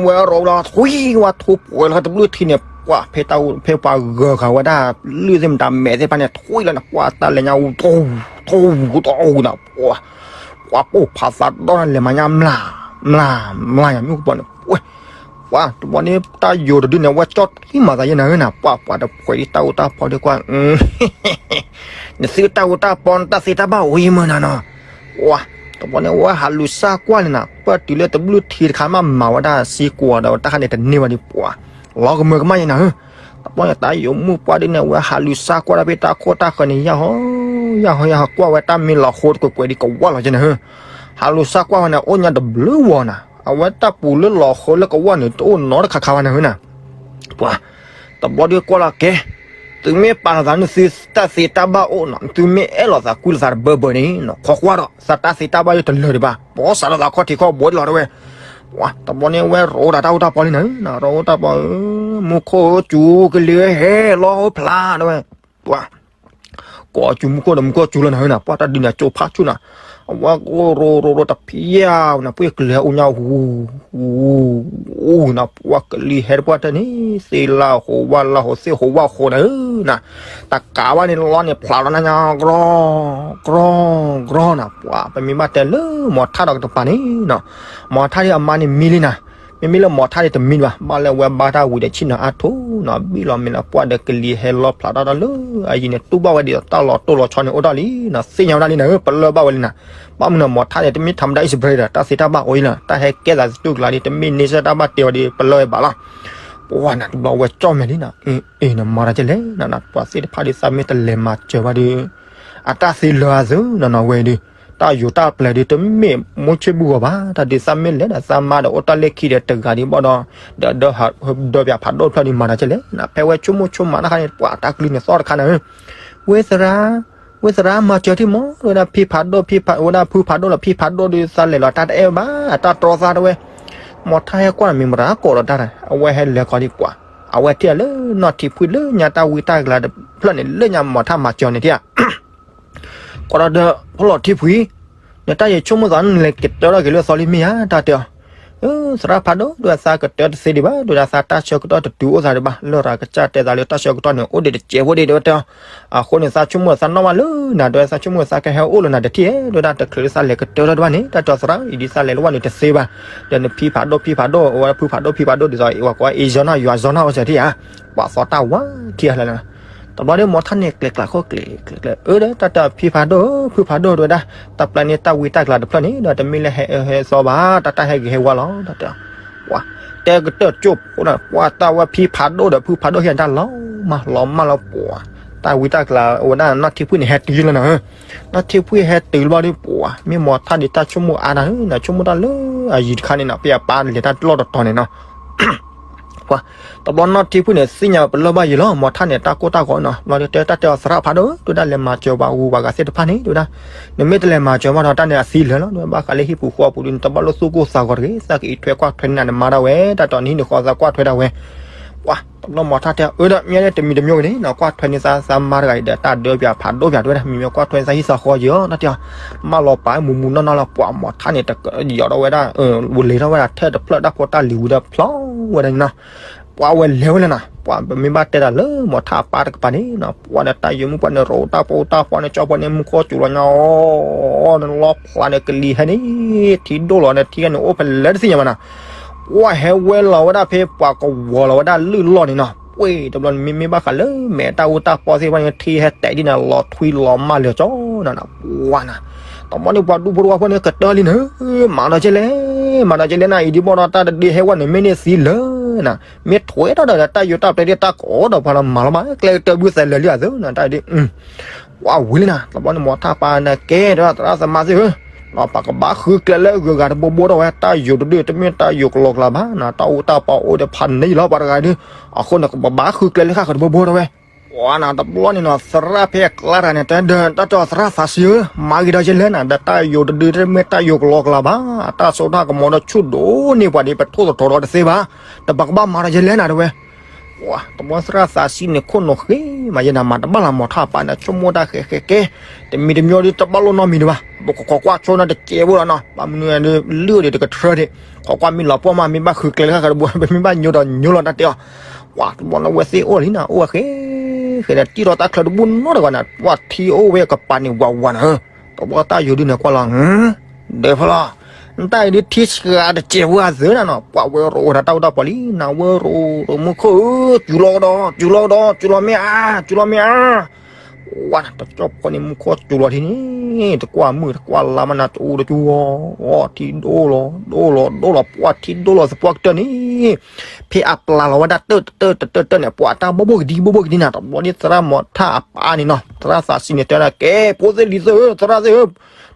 ဝဲရိးလီၤ ထွံၣ်ဝဲထိပှဲၤလၢတဘျုးထံန့ၣ် ပှၤဖဲတၢ်အိၣ်ဖဲပှၤဂၢၤဃာ်ဝဲဒၣ် လုၢ်သ့ၣ်မတၤမဲာ်သ့ၣ်တဖၣ်န့ၣ် ထွံၣ်လီၤနၤ ပှၤတၢ်လဲၤညါ ထိထိထိနၤ, ပှၤ ပှၤပိၢ်ဖးသးဒီနၤ လဲၤမၤညါမျး မျး မျးညါမုၣ်ကပီၤန့ၣ် ပှၤ ပှၤတဘျီန့ၣ် တၢ်ယိၤတဒုန့ၣ် အဝဲကၠီၣ်ထံမၤသးယဲနၤဧၢနၤ ပှၤ ပှၤတဖှဲးဒ်တၢ်အိၣ်တၢ်ပီဒ်ကွၢ် နသုတၢ်အိၣ်တၢ်ပီ နတၢ်သ့တၢ်ဘၣ်အိၣ်ယံၤမုၢ်နၤနီၤ, ပှၤ တဘျီန့ၣ် အဝဲဟးလူၤစၢ်ကွၢ်န့ၣ်နၤ ပၢၢ်တုၤလၢတဘျုးထံတခါမး မၤဝဲဒၣ်စ့ကွီၤဒီး တၢ်ခါန့ၣ်တန့ၢ်ဘၣ်ဒံးပှၤ လီၤကမၢကမၣ်ယဲနၤဧၢ, တဘျီန့ၣ် တၢ်ယိၤမုၣ်ပှၢ်ဒ်န့ၣ် အဝဲဟးလူၤစၢ်ကွၢ်တၢ်ဖဲတၢ်ခိၣ်တၢ်ဃၢၤန့ၣ် ယၢ်ဟီ ယၢ်ဟီ ယၢ်ဟီ ကွၢ်ဝဲတၢ်မ့ၢ်လီၤဃိတကွဲးကွဲးဒ်ကဝၢ်လီၤယဲနၤဧၢ, ဟးလူၤစၢ်ကွၢ်ဝဲန့ၣ် အိၣ်ညါတဘျုးဝီၤနၤ အဝဲတၢ်ပူၤလၢလီၤဃိလၢကဝၢ်န့ၣ် တအိၣ်နီတခါခါဘၣ်နၤဧၢနၤ ပှၤ တဘျီဒုးကွၢ်လီၤကဲ, သုမ့ၢ်ပာ်လီၤသးနသုတၢ်သ့တၢ်ဘၣ်အိၣ်နီၤ သုမ့ၢ်အဲၣ်လီၤသးကွံလိာ်သးတဘၢဘၢန့ၣ်နီၤ ခိးကွၢ်ဒီး သးတၢ်သ့တၢ်ဘၣ်ယတလၢာ်ဒံးဘၣ် ပီစးလီၤသးခီၣ်ထံးခီၣ်ဘိဒ်လီၤတဲဝဲ, ပှၤ တဘျီန့ၣ်ဝဲရိးဒၣ်တၢ်အိၣ်တၢ်ပီလံနၤဧၢ, ရိးတၢ်ပီဧၢ, မူခိၣ်ဧၢ စူၤကလံၤဧၢ ဟဲလီၤအိၣ်ဖျါတဲဝဲ, ပှၤ ကိးစူၤမူခိၣ်ဒီးမူခိၣ်စူၤလီၤနၤဧၢနၤ ပှၤတၢ်ဒုးန့ၣ်ကၠိဖးဆူၣ်နၤ, အဝဲကအိၣ်ရိးရိးရိးတဖျၢၣ်နၤ ပှၤကလံၤဟဲအိၣ်ညါ အူ အူ အူနၤ ပှၤကလံၤဟဲတပှၢ်တၢၢ်န့ၣ် သ့လၢဟိးဝၣ်လၢဟိးသ့ၣ်ဟိးဝၣ်ဃိနၤဧၢနၤ, တကးဘၣ်န့ၣ်လီၤန့ၣ် ဖျးလီၤနၤညါ ကြီ ကြီ ကြီနၤ ပှၤ ပမ့ၢ်ဘၣ်တဲလၢမီၤထၣ်ဒီးကတပၤန့ၣ်နီၤ, မီၤထၣ်ဒ်အမါန့ၣ်မံလံနၤ, မ့မ့ၢ်လၢမီၤထၣ်ဒ်တမံဘၣ် ဘၣ်လၢဝဲဘါတၢ်ဝံၤဒီးဆ့ၣ်နီၤအါထီၣ်နီၤ ဘံၣ်လီၤမ့ၢ်လီၤပှၢ်ဒီးကလံၤဟဲလီၤဖျးတၢ်တၢ်လၢအယံၤန့ၣ် တူၢ်ဘၣ်ဝဲဒ်သိးတၢ်လီၤတိၢ်လီၤဆီန့ၣ်အိၣ်ထီၣ်လံနီၤ သ့ၣ်ညါဝဲဒၣ်လံနၤဧၢ ပလၢၢ်ဘၣ်ဝဲလံနၤ, ဘၣ်မနုၤနီၤ မီၤထၣ်န့ၣ် တမ့ၢ်ထးမတၤအံၣ်စပရ့ဒီး တၢ်သ့တၢ်ဘၣ်အိၣ်အံၤလီၤ တၢ်ဟဲကဲသးသတူၢ်ကလာ်ဒ် တမ့ၢ်န့ဆၢၣ်တၢ်ဘၣ်တဲဝဲဒ် ပလၢၢ်ဝဲဘၣ်လီၤ, ပှၤနၤတဘျီဝဲကၠီၣ်မဲာ်လံနၤ, အ့ နမၤတၢ်ကလဲၣ်နၤ ပှၤသ့ၣ်တဖၣ်ဒ်သးမ့ၢ်တလဲၤမၤစၢၤဘၣ်ဒီး အတၢ်သ့လၢအသုနီၤနီၤဝဲဒီး တၢ်ယိၤတၢ်ပျဲၤဒီး တမ့ၢ်မိၢ်ဆ့ၣ်ဘူၣ်ဂီၤဘၣ် တၢ်ဒ်သးမ့ၢ်လဲၤဒီးသးမါဒီးအိၣ်တၢ်လၢခံဒီးတဂၤဒံးဘၣ်ဒီး ဒီးဒၢပၠးဖးဒိၣ်တဖျၢၣ်ဒံးမၤတၢ်ကလဲၣ်နၤ ဖဲဝဲဆိကမိၣ်ဆိကမးတခါန့ၣ် ပှၤတၢ်ကလုၢ်န့ၣ်သီၣ်တခါနၤဧၢ, ဝ့သရၣ် ဝ့သရၣ်မၤစၢၤထံၣ်မး ဝဲဒၣ်ဖံဖးဒိၣ် ဖံဖး ဝဲဒၣ်ဖုဖးဒိၣ်လီၤ ဖံဖးဒိၣ်ဒီးသးလဲၤလီၤတၢ်တအဲၣ်ဘၣ် အတၢ်တြီသးတဝဲ, မီၤထၣ်ဟဲကွၢ်မ့ၢ်မတၤကိးဒီးတၢ် အဝဲဟဲလဲၤကီးဒံးပှၤ, အဝဲထံၣ်လၢနီၢ်ထံဖှံလၢညါတၢ်ဝံတၢ်ကလၤတဖျၢၣ်န့ၣ် လၢညါမီၤထၣ်မၤစၢၤန့ၣ်ထံၣ်ဧါ ကိးဒီး ဖီလီၤထံဖှံ, နတၢ်ယဆိကမိၣ်သးနလဲၤကတၢထီၣ်က့ၤလၢသီလံမ့ၢ်ဧါ တၢ်တဲအီၤ, သရၣ်ဖးဒိၣ် ဒ်သးကတၢတသ့ဒံးဘၣ် ဒ်သးတၢ်ဆၢကတီၢ်တတုၤအိၣ်သးဒံးဘၣ် လရာ်ကစၢ်တဲသးလၢတၢ်ဆၢကတီၢ်န့ၣ် အိၣ်ဒံးတစဲးဖိဒံး တဲဝဲတဲအီၤ, အဃိန့ၣ် သးဆိကမိၣ်သးနီၣ်ဘၣ်လၢနၤ တဲဝဲသးဆိကမိၣ်သးကဟဲအိၣ်လၢနၤတထံၣ်ဧါ တဲဝဲဒၣ် တချုးလၢသးလဲၤကတၢထီၣ်တဘၣ်န့ၣ် တၢ်တဲအီၤသရၣ် အံၤဒ်သးလဲၤလၢဝဲန့ၣ်တသ့ဘၣ်, ဒီးနဖံဖးဒိၣ်ဖံဖးဒိၣ် အဝဲဖုဖးဒိၣ်ဖံဖးဒိၣ်ဒ်သိး အဝဲကိးဝဲ အ့ယီၤနီၢ်ယွၤယီၤနီၢ်အိၣ်စဲးထံၣ်ဧါ, ပှၤသီတၢ်ဝါထံၣ်ဧါလၢ တဘျီဒီးမီၤထၣ်န့ၣ်ကျဲၤကျးခိၣ်ကျဲၤကျဲၤကျဲၤ အၢ ဒီးတၢ်တဲဖံဖးဒိၣ်ဧၢ ဖုဖးဒိၣ်တဲဝဲဒၣ် တၢ်ပျဲန့ၣ်တၢ်ဝံတၢ်ကလၤတဖျၢၣ်န့ၣ် ဒီးတမ့ၢ်လၢဟဲအၢဟဲသီဘၣ် တၢ်တၢ်ဟဲဂ့ၤဟဲဝါလီၤ တၢ်တဲ, ပှၤ တဲကတၢၢ်ကၠိၣ်ဖိဒီး ပှၤတၢ်ဝဲဖံဖးဒိၣ်ဒီးဖုဖးဒိၣ်ဟံၣ်တၢ်လီၤမၢ်လီၤမၢ်လီၤပှၤ, တၢ်ဝံတၢ်ကလၤဝဲဒၣ်နီၢ်ထံဖှံန့ၣ် ဟဲတုၤလီၤနီၤဧၢ, နီၢ်ထံဖှံဟဲတုၤလီၤဒီးပှၤ မ့ၢ်မီၤထၣ်ဒံးတၢ်ဆိကမိၣ်အါတၢ်ဧၢ နဆိကမိၣ်တၢ်လၢအယံၤတခါန့ၣ်နီၤ ဖဲအပၢ်လဲၤတၢ်လီၢ်တတီၤန့ၣ်နီၤ ပှၤ တဘျီနီၢ်ထံဖှံန့ၣ် သ့ၣ်ညါပလၢၢ်ဘၣ်ယံၤလီၤ မီၤထၣ်န့ၣ် တၢ်ကိၢ်တၢ်ဂီၤနီၤ ဘျီဒီးတဲတၢ်တဲအီၤသရၣ်ဖးဒိၣ်ဧၢ တဲဝဲဒၣ်လဲၤမၤစၢၤပှၤဂုၤပှၤဂၤသ့ၣ်တဖၣ်န့ၣ် တဲဝဲဒၣ်, နမ့ၢ်တလဲၤမၤစၢၤဘၣ်ဒီးတၢ်န့ၣ်အသံလၢာ်လီၤ တဲဝဲဘၣ်ဃးလၢဟံၣ်ပူၤဃီပူၤဒီး နတဘၣ်လိၣ်သူၣ်ကိၢ်သးဂီၤတဂ့ၤ သးကအံးထွဲကွၢ်ထွဲန့ၢ်နၤ နမါဒၣ်ဝဲ တၢ်တီၤနဟံၣ်န့ၣ်ဃီသးကွၢ်ထွဲဒၣ်ဝဲ ပှၤ တဘျီမီၤထၣ်တဲအီၤ အၢ ဒီးမ့ၢ်န့ၣ်တမံၤတမံၤဂ့ၤန့ၣ်နီၤ ကွၢ်ထွဲန့ၢ်သးသးမါတဂၤအံၤဒီး တၢ်ဒၢပၠးဖးဒိၣ်ပၠးတဲဝဲဒၣ် မ့မ့ၢ်ကွၢ်ထွဲန့ၢ်သးဟံၣ်သးဃီယံၤအီၤ တၢ်တဲအီၤ, မၢလီၤပာ်မူးမူးနီၢ်နီၢ်လီၤ ပှၤမီၤထၣ်န့ၣ် တကယီၤထီၣ်ဝဲဒၣ် ဝူလ့ၤထီၣ်ဝဲဒၣ်ထဲတဖျၢၣ်တၢ်ဖိတၢ်လံၤဝံၤဒီးဖျီဝဲဒၣ်န့ၣ်နီၤ ပှၤဝဲလဲၤဝဲလၢနီၤ ပှၤပမ့ၢ်ဘၣ်တဲတၢ်လၢမီၤထၣ်အပၢ်တကပၤန့ၣ်နီၤ ပှၤဒီးတၢ်ယိၤမုၣ်ပှၢ်န့ၣ် ရိးတၢ်ဖိတၢ်ပီန့ၣ် ကၠီဖီန့ၣ် မူခိၣ်စူၤလီၤညါအီၤ နလီၤဖျါန့ၣ် ကလံၤဟဲန့ၣ် ထံဒိၣ်လီၤန့ၣ် ထံဟဲန့ၣ် အိၣ်ဖဲလဲၣ်တသ့ၣ်ညါဘၣ်နီၤ ပှၤဟဲဝဲလီၤဝဲဒၣ်ဖဲပှၤကဝီၤလီၤဝဲဒၣ်လုၢ်လီၢ်န့ၣ်နီၤ ပှ့ၤတဘျီန့ၣ် မ့မ့ၢ်ဘၣ်ဃးလၢမဲာ်တၢ်အူတၢ်ပီသ့ၣ်တဖၣ်န့ၣ် ထံဟဲတဲာ်ဒ်န့ၣ် လီၤထွံလီၤမၢ်လၢာ်ကၠီနီၤ ပှၤနၤ တဘျီန့ၣ် ပှၤဒူဖိတဝီဖိန့ၣ် ကတၢၢ်လံနၤ မၤဒီးကဲလဲၣ် မၤဒီးကဲလဲၣ်နၤ အံၤဒ်ဘၣ်ဒီးတၢ်တဒ့ဟဲဝဲန့ၣ် မ့ၢ်န့ၢ်သံလၢာ်နၤ မ့ၢ်ထွဲထီၣ်ဒီးတၢ်ယိၤတၢ်ပျဲဒ်တၢ်ကိးဒီးပှၤလီၤမၤလီၤမး ကျဲကတၢၢ်ဘုသဲးလၢာ်လံအသိးနၤ တၢ်ဒ် ပှၤဝံၤလံနၤ တဘျီန့ၣ် မီၤထၣ်ပာ်နၤကဲဒီးသရၣ်သမါသ့ၣ်ဧၢ, ပကဘၣ်ဃုကျဲလၢအဂုၤအဂၤတဘိဘိထီၣ်ဝဲ တၢ်ယိၤတဒုတမ့ၢ်တၢ်ယိၤကလီကလီဘၣ်နၤ တၢ်အိၣ်တၢ်ပီအိၣ်ဒီးဖးန့ၢ်လီၤပှၤတဂၤဒုး, အဃိန့ၣ် ပကဘၣ်ဃုကျဲလၢဃၣ်ဃၢၤတဘိဘိထီၣ်ဝဲ, ပှၤနၤတဘျီန့ၣ်နီၤ သရၣ်ဖဲအကျါတဂၤန့ၣ် တဲဒီး တၢ်တဲအီၤ သရၣ်သးစံဧၢ, မၤဂ့ၤဒီးယလဲၣ်နၤ, ဒီးတၢ်ယိၤတဒုတမ့ၢ်တၢ်ယိၤကလီကလီဘၣ်, တၢ်စိတၢ်ကမီၤဒီးဆူၣ်ဒိၣ်န့ၢ်ပှၤဒ် ပထိၣ်သတြီၤဒီးတသ့ဘၣ်, ဒီးပကဘၣ်မၤဒီးယလဲၣ်နၤတဲဝဲ. ပှၤတဘျီသရၣ်သးစံန့ၣ် ခိၣ်နူာ်ဃ့မးယဲနၤ မၤတဘၣ်လၢၤ မီၤထၣ်အပၢ်န့ၣ် ဆိကမိၣ်တၢ်ဃဲဃဲကဲ, တမံၤတမံၤဒီးတဘၣ်လိၣ်နီတမံၤဒံးဘၣ်, ပခိးကွၢ်ဆိနၤတစဲးဖိလီၤနီၤ, ဘၣ်မနုၤဒ် လုၢ်အီၤဒံးတကထြၢဒံး, ခိးကွၢ်မ့ၢ်လီၤပှီၢ်မး မ့ၢ်ဘၣ်ဃုကျဲလၢဃၣ်ဃၣ်တဘိ ပမ့ၢ်ဘၣ်ညိဒီးညိလီၤတၢ်တဲအီၤ. ပှၤတဘျီန့ၣ် အဝဲသ့ၣ်အိၣ်လံနၤ အိၣ်ဝဲဃဲ ဃဲဒီးတံၢ်ထီၣ်တၢ်ချၢတဘူၣ်နီတဂၤနၤ, ပှၤထံအိၣ်ဝဲကပၤန့ၣ် ဝးဝးနၤဧၢ, တဘျီတၢ်ယိၤဒုန့ၣ်ကွၢ်လီၤ, ဒီးဖီလီၤ, နတၢ်အံၤဒ်ထံဆှးတစဲးဖိအသၢနၤနီၤ, ပှၤဝဲရိၤဝဲဒၣ်တၢ်အိၣ်တၢ်ပီလံ, နဝဲရိၤရိၤမူခိၣ်ဧၢ, စူၤလီၤကဒီး စူၤလီၤကဒီး စူၤလီၤမ့ၢ်အါ စူၤလီၤမ့ၢ်အါ ဝါ တကၠီၣ်ဖိန့ၣ် မူခိၣ်စူၤလီၤထံန့ၣ်, တကွၢ်မုၢ်တကွၢ်လါမးနၤ တအူတကၠူဝီ, ထံဒိၣ်လီၤ ဒိၣ်လီၤ ဒိၣ်လီၤ ပှၤထံဒိၣ်လီၤသပှၢ်ကတၢၢ်န့ၣ်, ဖဲအပျၢ်လီၤဝဲဒၣ်တၢၢ်တတၢၢ်တတၢၢ်တၢၢ်န့ၣ် ပှၤတၢ်ဘီၣ်ဘီၣ်ကဒံဘီၣ်ဘီၣ်ကဒံနၤ, တဘျီန့ၣ်သရၣ်မီၤထၣ်အပၢ်န့ၣ်နီၤ သရၣ်သးစံန့ၣ် တဲဒၣ်ကဲ ဖိသ့ၣ်လံၤသ့ၣ်ဧၢ သရၣ်သ့ၣ်ဧၢ,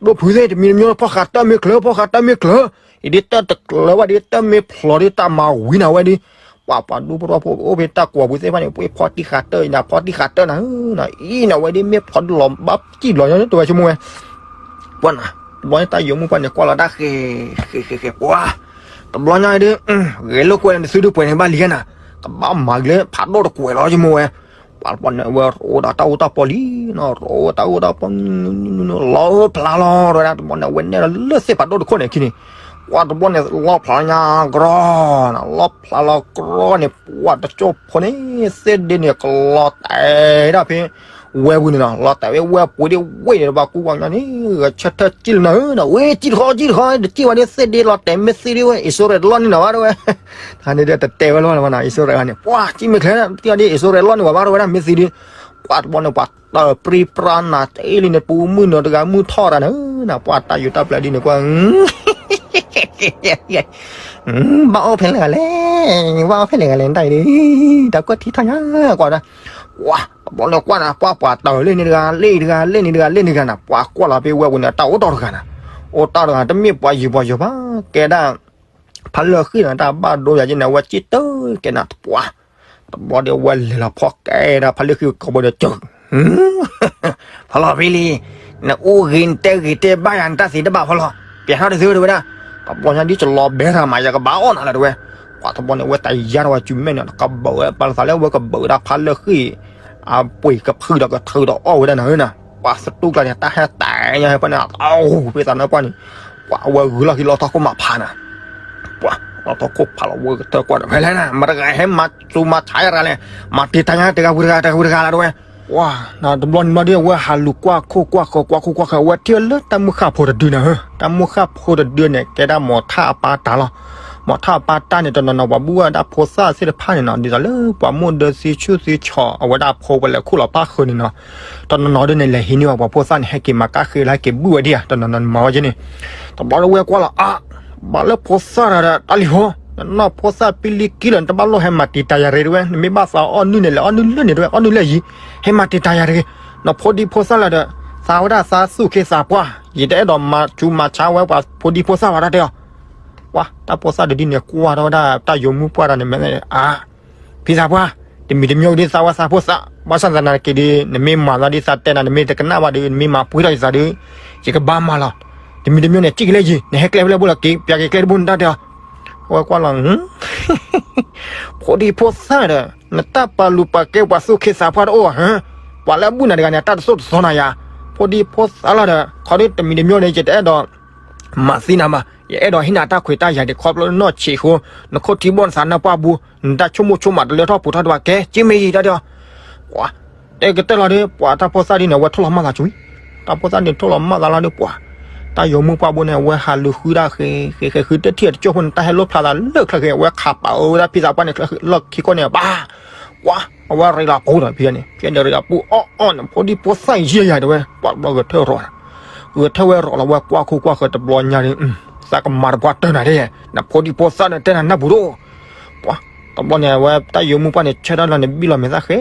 ဒိၣ်ဖုးသ့ၣ် တမံၤတမံၤ ဖီၣ်ဃာ်တၢၢ်မ့ၢ်ချၢ ဖီၣ်ဃာ်တၢၢ်မ့ၢ်ချၢ, အံၤဒ်တၢၢ်တကျၢၤဘၣ်ဒ် တၢၢ်မ့ၢ်ဖျိးဒ် တၢ်မၤဝံၤနၤဝဲဒ် ပှၤပှၤဒူဖိထီၣ်ဖိအိၣ်ဖဲတၢ်ကွီၤပူၤသ့ၣ်တဖၣ်န့ၣ် ပှၤဖီၣ်တံၢ်ဃာ်တၢၢ်အံၤနၤ ဖီၣ်တံၢ်ဃာ်တၢၢ်နၤဧၢ, အံၤနၤဝဲဒ်မ့ၢ်ဖျိးဒ်လီၤဘၣ်စံၣ်လီၤညီတဝဲဆိကမိၣ်ဝဲ, ပှၤနၤ တဘျီန့ၣ်တၢ်ယိၤမုၣ်ပှၢ်န့ၣ် ကွၢ်လီၤတၢ်ဃဲ ဃဲဃဲဃဲ ပှၤ တဘျီညါဒ် ဂဲၤလိာ်ကွဲန့ၣ် တစုဒုးပှဲၤန့ၣ်ဘၣ်လံနၤ, ကဘၣ်မၤက့ၤလၢဖးဒိၣ်တကွဲးလီၤဆိကမိၣ်ဝဲ, ပှၤတဘျီန့ၣ် အဝဲရိၤဒီးတၢ်အိၣ်တၢ်ပီလံနီၤ, ရိၤတၢ်အိၣ်တၢ်ပီ လီၤဖျါလီၤဝဲဒၣ် တဘျီန့ၣ် အဝဲနဲၣ်လီၤလၢသ့ၣ်ဖးဒိၣ်တခိၣ်န့ၣ်အခံန့ၣ်, ပှၤတဘျီန့ၣ် လီၤဖျါလီၤညါကြီ လီၤဖျါလီၤကြီန့ၣ် ပှၤတကၠီၣ်ဖိန့ၣ် သ့ၣ်ဒ့န့ၣ် ကလီၤတဲာ်ဒၣ်ဖဲ ဝဲပူၤန့ၣ်နီၤ, လီၤတဲာ်ဝဲဝဲပူၤဒ်ဝ့ၢ်န့ၣ် ပှၤကူပှၤကညီန့ၣ် ဂဲၤဆၢထၢၣ်စံၣ်လီၤနၤဧၢနီၤ, ဝဲစံၣ်တခီစံၣ်တခီ တစံၣ်ဝဲဒ်သ့ၣ်ဒ့လီၤတဲာ် မ့ၢ်သံဒ်ဝဲ အံၣ်စရ့လးလီၢ်န့ၣ်နီၤ ဘၣ်ဒ်ဝဲ တၢ်န့ၣ်ဒီးတတဲဝဲလီၤန့ၣ်ဝဲနီၤ, အံၣ်စရ့လးန့ၣ် ပှၤစံၣ်မ့ၢ်ချ့ တံၢ်ဒ်အံၣ်စရ့လးလီၢ်န့ၣ် ပှၤဘၣ်ဒ်ဝဲဒၣ်မ့ၢ်သံဒ်, ပှၤတဘျီန့ၣ် ပှၤတၢၢ်ပြံပြါနၤ တအ့ၣ်လံန့ၣ် ပူၤမုၢ်နၤတဂၤမုၢ်ထီၣ်တဂၤန့ၣ်နီၤ, ပှၤတၢ်ယိၤတၢ်ပျဲဒ်န့ၣ်ကွၢ် ဘၣ်အိၣ်ဖဲလဲၣ်ဂၤလဲၣ်, ဘၣ်အိၣ်ဖဲလဲၣ်ဂၤလဲၣ် တၢ်အံၤဒ် တၢ်ကွၢ်ထံထီၣ်ညါကွၢ်ဒၣ်, ပှၤ တဘျီန့ၣ်ကွၢ်နၤ ပှၤပှၤတၢၢ်လ့ၣ်န့ၣ်တဂၤ လ့ၣ်တဂၤ လ့ၣ်န့ၣ်တဂၤ လ့ၣ်န့ၣ်တဂၤနၤ, ပှၤကွၢ်လီၤဖဲဝဲပူၤန့ၣ် တၢ်အိၣ်တီၢ်တဂၤနၤ, အိၣ်တီၢ်တဂၤ တမ့ၢ်ပှၤယံၤပှၤယီၤဘၣ် ကဲဒၣ် ဖါလၢဃံၣ်နၤ တၢ်ဘၣ်ဒိယၤက့န့ၣ် အဝဲစံၣ်တၢ်ကဲနၤတပှၤ, တဘျီဒီးဝဲလဲၤလီၤဖီၣ်ကဲဒၣ်ဖါလၢဃံၣ်ကဘီဒီးစၢၤ ဖီလီၤဖဲလံ, နအိၣ်ဂ့ၤနတဲဂ့ၤတဲဘၣ်ယၤ နတၢ်သ့တဘၣ်ဖီလီၤ, ပျဲထီၣ်တသ့ဝဲတဝဲဒၣ်, တဘျီညါဒ်ကလီၤဘဲထီၣ်မး ယကဘၣ်အီၣ်နၤလၢတဝဲ, ပှၤတဘျီန့ၣ် အဝဲတၢ်ယါထီၣ်ဝဲစုမဲာ်န့ၣ် ကဘၢးဝဲ ပာ်လီၤသးလၢအဝဲကဘၢးဝဲဒၣ်ဖါလၢဃံၣ်, အပှ့ၤကဖုဒီးကထုးဒီးအီၣ်ဝဲဒၣ်နၤဧၢနၤ, ပှၤသတူၢ်ကျါန့ၣ် တၢ်ဟဲတဲာ်ညါဟဲပှၤန့ၣ် အိၣ်ဖဲသးနၢပှၢ်န့ၣ်, ပှၤအဝဲဂုာ်လီၢ်ခံလီၤထီၣ်ခိၣ်မးဖးနၤ ပှၤ လီၤထီၣ်ခိၣ်ဖးလီၤဝဲကတၢၢ်ကွၢ်ဒီး ဖဲလဲၣ်နၤ မတၤတဂၤဟဲမၤသူမၤဆါယၤတဂၤလဲၣ်, မၤတံာ်တာ်ညါတဂၤဝံၤတဂၤ တဂၤဝံၤတဂၤလၢတဝဲ, ပှၤ နတဘျီန့ၣ်ဘျီဒီး အဝဲဟးလူၤကွၢ်ခိၣ်ကွၢ်ဃၢၤ ကွၢ်ခိၣ်ကွၢ်ဃၢၤ အဝဲထံၣ်လၢတၢ်မုၢ်ဃၢ်ဖိတဒုနၤဧၢ, တၢ်မုၢ်ဃၢ်ဖိတဒုန့ၣ် ကဲဒၣ်မီၤထၣ်အပၢ်တၢ်လီၤ, မီၤထၣ်အပၢ်တၢ်န့ၣ် တနီၤနီၤပှၤဘူၣ်ဝဲဒၣ်ဖိသၣ်သ့ၣ်တဖၣ်န့ၣ်နီၤ ဒ်သိးလၢပှၤမိၢ်ဒၢသံဆူၣ်သံဆီၣ် အဝဲဒၣ်အဖိပလဲၤခူၣ်လီၤပၢ်ဃုာ်န့ၣ်နီၤ, တနီၤနီၤဒ်န့ၣ် လဲၤဟံးန့ၢ်ဘၣ်ပှၤဖိသၣ်န့ၣ် ဟဲက့ၤမၤကါဃ့လၢဟဲက့ၤဘူၣ်ဝဲဒံးဧါ တနီၤနီၤမၤဝဲက့န့ၣ်, တဘျီဒီးဝဲကွၢ်လီၤ အါ ဘၣ်လၢဖိသၣ်တဂၤဒီး တၢ်လံၤဟိ နနီၢ်ဖိသၣ်ပံလံကံလီၤ နတဘၣ်လိၣ်ဟဲမၤတံာ်တာ်ယၤရ့တဝဲ နမ့ၢ်ဘၣ်သးအီၣ်နုၢ်န့ၣ် လဲၤအီၣ်နုၢ်လၢန့ၣ်တဝဲ အီၣ်နုၢ်လၢယံၤ ဟဲမၤတံာ်တာ်ယၤတဂ့ၤ, နဖိဒံဖိသၣ်လၢဒီး သးဝဲဒၣ်သးသူၣ်ခ့သးပှၢ် ယတအဲၣ်ဒိးမၤဆူးမၤဆါဝဲပှၤဖိဒံဖိသၣ်ဝဲဒၣ်တဲအီၤ, ပှၤ တၢ်ဖိသၣ်တဒုန့ၣ်ကွၢ်ထီၣ်ဝဲဒၣ်တၢ်ယိၤမုၣ်ပှၢ်ဒီးန့ၣ်မ့ၢ် အါ ဖံသးပှၢ်, တမံၤတမံၤဒ်သးဝဲသးဖိသၣ် ဘၣ်ဆၣ်သနာ်က့ဒီး နမ့ၢ်မၤသးဒ်သးတဲနၤ နမ့ၢ်တကနၣ်ဘၣ်ဒီး နမ့ၢ်မၤပှဲၤထီၣ်ယသးဒီး ယကဘၣ်မၤလီၤ. တမံၤတမံၤန့ၣ် စံၣ်က့ၤလၢယံၤ နဟဲကျဲဖဲလဲၣ်ဘိလီၤက့ၤ ပျးက့ၤကျဲတဘိနတၢ်တဲအီၤ, အဝဲကွၢ်လီၤ ဖိဒံဖိသၣ်ဒီး နတၢ်ပာ်လုၢ်ပာ်ကဲပှၤသူၣ်ခ့သးပှၢ်တအိၣ်ဧါ, ပှၤလၢအဘူၣ်နၤတဂၤန့ၣ် အတၢ်တသိၣ်တသီနၤယၤ, ဖိဒံဖိသၣ်လီၤဒီး ခီဒ်တမံၤတမံၤန့ၣ် ယတအဲၣ်ဒိး မၤသံနၤဘၣ်, ယအဲၣ်ဒိးဟ့ၣ်နၤတၢ်ခွဲးတၢ်ယာ်ဒံးခီဖျိနီၢ်ဆံးဃိ, နခိၣ်ထံဘီၣ်နသးနၢ်ပှၢ်ဘိ, နတၢ်ဆိကမိၣ်ဆိကမးတလၢထီၣ်ပူၤထီၣ်ဒံးဘၣ် ကဲ က့မ့ၢ်ယံၤတၢ်တဲအီၤ, ပှၤ တဲကတၢၢ်လီၤဒီး ပှၤတၢ်ဖိသၣ်ဒ်န့ၣ် အဝဲထိၣ်လီၤမၢ်သးကွံာ်, တၢ်ဖိသၣ်န့ၣ်ထိၣ်လီၤမၢ်သးလီၤဒီး ပှၤ တၢ်ယိၤမုၣ်ပှၢ်ဘိန့ၣ် အဝဲဟးလူၤဃုဒၣ်ဃဲ ဃဲ ဃဲ ဃုတထံၣ်တကၠိၢ်ဖိန့ၣ် တၢ်ဟဲလိၣ်ဖျါသးလၢချၢဃဲ အဝဲခးပာ်အၢဝဲဒၣ်ဖံသးပှၢ်န့ၣ် ချၢလီၢ်ခံခိၣ်န့ၣ် ဘၣ် ကွၢ် အဝဲရ့လီၤပူၤဒီးဖံန့ၣ် ဖဲန့ၣ်ရ့လီၤပူၤ အီၣ်အီၣ်န့ၣ် ဖိဒံဖိသၣ်ယံာ်ယၤတဲဝဲ ပှၤတဘျီဂဲၤထၢၣ်ရီၤ, ဂဲၤထၢၣ်ဝဲရီၤလီၤဝဲကွၢ်ခိၣ်ကွၢ်ဃၢၤတဘျီညါဒီး သးကမၤတပှၢ်တၢၢ်နၤဒဲး နဖိဒံဖိသၣ်န့ၣ်တဲနၤနၢ်ပူၤဒိၣ်, ပှၤ တဘျီန့ၣ် အဝဲတၢ်ယိၤမုၣ်ပှၢ်န့ၣ် ဆၢထၢၣ်လီၤန့ၣ် ဘံၣ်လီၤမဲာ်သၣ်ဃဲ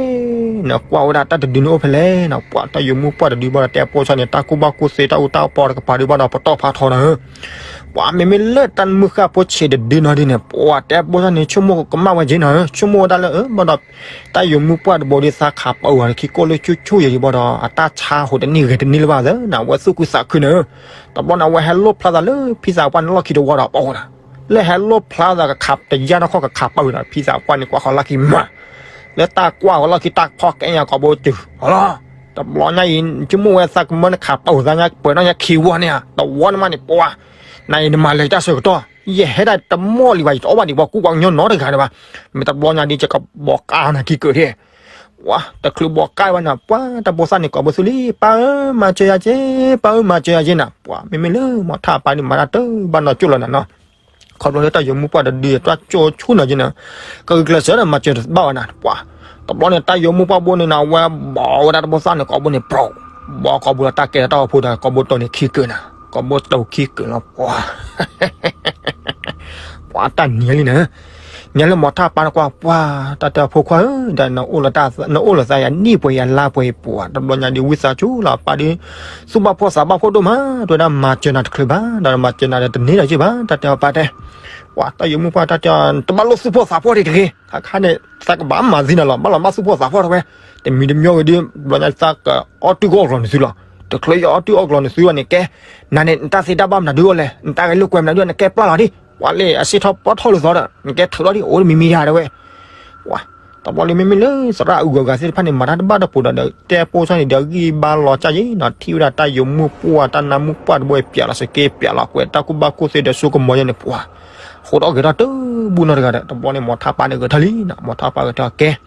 န့ၣ်ကွၢ်ဝဲဒၣ်တၢ်တဒုန့ၣ်အိၣ်ဖဲလဲၣ်နီၤ. ပှၤတၢ်ယိၤမုၣ်ပှၢ်တဒုဘၣ်ဒီး တဲပိာ်ဆၢန့ၣ် တၢ်ကူၣ်ဘၣ်ကူၣ်သ့ တၢ်အူတၢ်ပီတကပၤဒုဘၣ်ဒီး ပတီၢ်ဖးထီနီၤဧၢ. ပှၤမ့မ့ၢ်လၢတၢ်မုၢ်ဃၢ်ဖိဆံးတဒုနီၤဒ်န့ၣ် ပှၤတဲပိာ်ဆၢန့ၣ် ဆိကမိၣ်ကမၣ်ဝဲက့နီၤဧၢ, ဆိကမိၣ်ဝဲဒၣ်လၢ အၢ ဘၣ်ဒီး တၢ်ယိၤမုၣ်ပှၢ်တဘိဒီး သးခးပာ်အုၣ်အီၤ ခံကိၣ်လၢကၠိကၠိယဲၢ်ဒံးဘၣ်ဒီး အတၢ်ဆါဟိးတနံၣ်ဂဲၤတနံၣ်လၢၤဘၣ်သၢနီၤ, အဝဲသူၣ်ခုသးခုနီၤဧၢ. တဘျီန့ၣ် အဝဲဟဲလိၣ်ဖျါသးလၢဖံသးပှၢ်န့ၣ်လီၢ်ခံတဝီဒီး ပှၤအိၣ်ဒၣ် လၢဟဲလိၣ်ဖျါသးကခးတယၢ်နီၢ်ခီၣ် ကခးပာ်အုၣ်ဒီး ဖံသးပှၢ်န့ၣ် ကွၢ်ဃီၤလီၢ်ခံမး, လၢတၢ်ကွၢ်ဃီၤလီၢ်ခံ တၢ်ဖီၣ်ကဲညါကိာ်ဘိတုၤအလီၤ. တဘျီညါအံၤ ဆိကမိၣ်ဝဲသးကမၢနခးပာ်အုၣ်သးညါ ပှဲၤနီၢ်ညါခံဝီန့ၣ်ဧါ, တဝီန့ၣ်မးန့ၣ် ပှၤ နအံၤနမၤလဲၤတၢ်ဆၢကတီၢ် ယဟဲဒၣ်တမီၢ်လံဘၣ်, ယတအီၣ်ဘၣ်ဒံးပှၤကူပှၤကညီနီတဂၤဒံးဘၣ်. မ့ၢ်တဘျီညါဒ် ယကဘီးကါနၤခံကၢၢ်ဒၣ်, ပှၤတချုးဘီးကါဘၣ်န့ၣ် ပှၤတၢ်ပိာ်သၣ်န့ၣ် ကိးဘိသူလံ, ပၢ်ဧၢ မၤစၢၤယၤက့, ပၢ်ဧၢ မၤစၢၤယၤက့နၤ. ပှၤမ့မ့ၢ်လၢမီၤထၣ်ပၢ်န့ၣ် မၤတၢ်တဘၣ်နီၢ်ကၠိလီၤနၤနီၤ. ခီဖျိလၢတၢ်ယိၤမုၣ်ပှၢ်တဒု တၢ်ကၠိဆူၣ်နီၤက့နၤ, ကဂုာ်ကျဲးစၢးဒီးမၤစၢၤတဘၣ်ဘၣ်နၤ, ပှၤ တဘျီန့ၣ် တၢ်ယိၤမုၣ်ပှၢ်ဘိန့ၣ်နၤ အဝဲဘီးဝဲဒၣ်တၢ်ပိာ်သၣ်န့ၣ် ကိးဘိန့ၣ် ပြိး, ဘီးကိးဘိဒီးတၢ်ကဲထီၣ်တၢ်အိၣ်ဖှိၣ်ဒီး ကိးဘိတိၢ်န့ၣ်ခံကၢၢ်နၤ, ကိးဘိတိၢ်ခံကၢၢ်လီၤ ပှၤ ပှၤတၢ်နံၤလံနၤ, နံၤလၢမီၤထၣ်ပၢ်န့ၣ်ကွၢ် ပှၤ တၢ်တဲအဖိခွါဧၢ, ဒီးနအိၣ်လၢသးယၤနံၣ်ပှဲၤယၤလါပှဲၤအံၤ ပှၤ တဘျီညါဒ်ဝံသးစူၤလီၤ ပၢ်ဒ် သူၣ်ဘၣ်ဖှီၣ်သးဘၣ်ဖှီၣ်ဒိၣ်မး တဲဝဲဒၣ် မၤစၢၤနၤတချုးဘၣ်, ဒီးမၤစၢၤနၤဒီးတန့ၢ်ဒီးယုၢ်ဘၣ် တၢ်တဲအီၤပၢ်တဲ, ပှၤတၢ်ယိၤမုၣ်ပှၢ်တၢ်တဲအီၤ တဘၣ်လိၣ်သူၣ်ဖှီၣ်သးဖှီၣ်တဂ့ၤ, ခါခါန့ၣ် သးကဘၣ်မၤသံနၤလီၤ ဘၣ်လီၤမၢ်သူၣ်ဖှီၣ်သးဖှီၣ်တဝဲ, တမံၤတမံၤဂ့ၤဒ် တဘျီညါသးကအီၣ်တုၢ်ကအီၣ်ကျီၤနသုလီၤ, တချုးယအီၣ်တုၢ်အီၣ်ကျီၤနသုဘၣ်န့ၣ် ကဲ နၤန့ၣ် နတၢ်သ့တၢ်ဘၣ်မနုၤဒုးအီၤလဲၣ်, နတၢ်ဂဲၤလိာ်ကွဲမနုၤဒုး နကဲပျၢ်လီၤဒံး, ပှၤလၢအစံးထီၣ်ပီထီၣ်လိာ်သီဒီး နကဲထုးလီၤဒံး အိၣ်တမံၤမံၤယၤတဝဲ, ပှၤ တဘျီလံမ့မ့ၢ်လၢသရၣ်အုၣ်ဂၤဂၤသ့ၣ်တဖၣ်န့ၣ် မၤတၢ်တဘၣ်တပိၤဒီး တဲပိာ်ဆၣ်န့ၣ်ဒီး ဂံၢ်ဘါလီၤကၢ်ယံၤနီၤ, ထံၣ်ဝဲဒၣ်တၢ်ယိၤမုၣ်ပှၢ် တၢ်နါမုၣ်ပှၢ်တဘိပၠးလီၤ စက့ပၠးလီၤကွဲး တၢ်ကူၣ်ဘၣ်ကူၣ်သ့ဒီး ဆိကမိၣ်ယဲန့ၣ် ပှၤ ဃိးထီၣ်ဂဲၤထီၣ်တဘူၣ်နီတဂၤဒီး တဘျီန့ၣ် မီၤထၣ်ပၢ်န့ၣ်ဂဲၤထီၣ်လံနီၤ, မီၤထၣ်ပၢ်ဂဲၤထီၣ်ကဲ ဒ်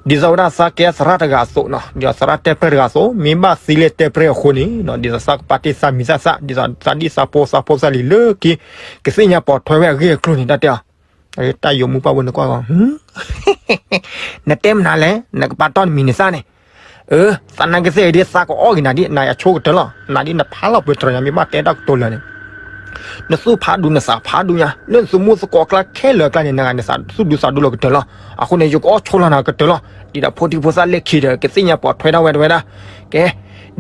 သိးဝဲဒၣ်သးကဲသရၣ်တဂၤအသိးနီၤ, ဒ်သိးသရၣ်တဲပျဲၢ်တဂၤအသိး မ့ၢ်ဘၣ်သံလၢတဲပျဲၢ်အဃိန့ၣ်နီၤ, ဒ်သိးသးကပာ်တ့ၢ်သးမံၤသၣ်သၣ်, ဒ်သိးသးဒ်သးပိာ်သးဖိသၣ်လံၤလၢခံ ကသ့ၣ်ညါပိာ်ထွဲဝဲအဂ့ၢ်အကျိၤန့ၣ် တၢ်တဲအီၤ, တၢ်ယိၤမုၣ်ပှၢ်ဘိန့ၣ်ကွၢ်ဂီၤ နတဲမနုၤလဲၣ်, နကပာ်တီၢ်နမံၤနသၣ်န့ၣ်, အၢ သးနာ်က့သ့ၣ်ဂ့ၤဒ်သးကအီၣ်ဂ့ၤနၤဒ် နၤအဆိကတၢၢ်လီၤ, နၤဒ်နဖးလီၤပှဲၤတြီၤညါ မ့ၢ်ဘၣ်တဲတၢ်ကတိၤလၢာ်န့ၣ် နသူၣ်ဖးဒူနသးဖးဒူညါ လၢနသုမူသကိးကျါခဲလၢာ်အကျါန့ၣ် နဂၤနသးသူၣ်ဒူသးဒူလီၤကတၢၢ်လီၤ. အဃိန့ၣ် ယကအီၣ်ဆိလီၤနၤကတၢၢ်လီၤ. ဒ်ဒီးဖိဒံဖိသၣ်လၢခံဒီး ကသ့ၣ်ညါပိာ်ထွဲဒၣ်ဝဲတဝဲဒၣ်. ကဲ ဒ်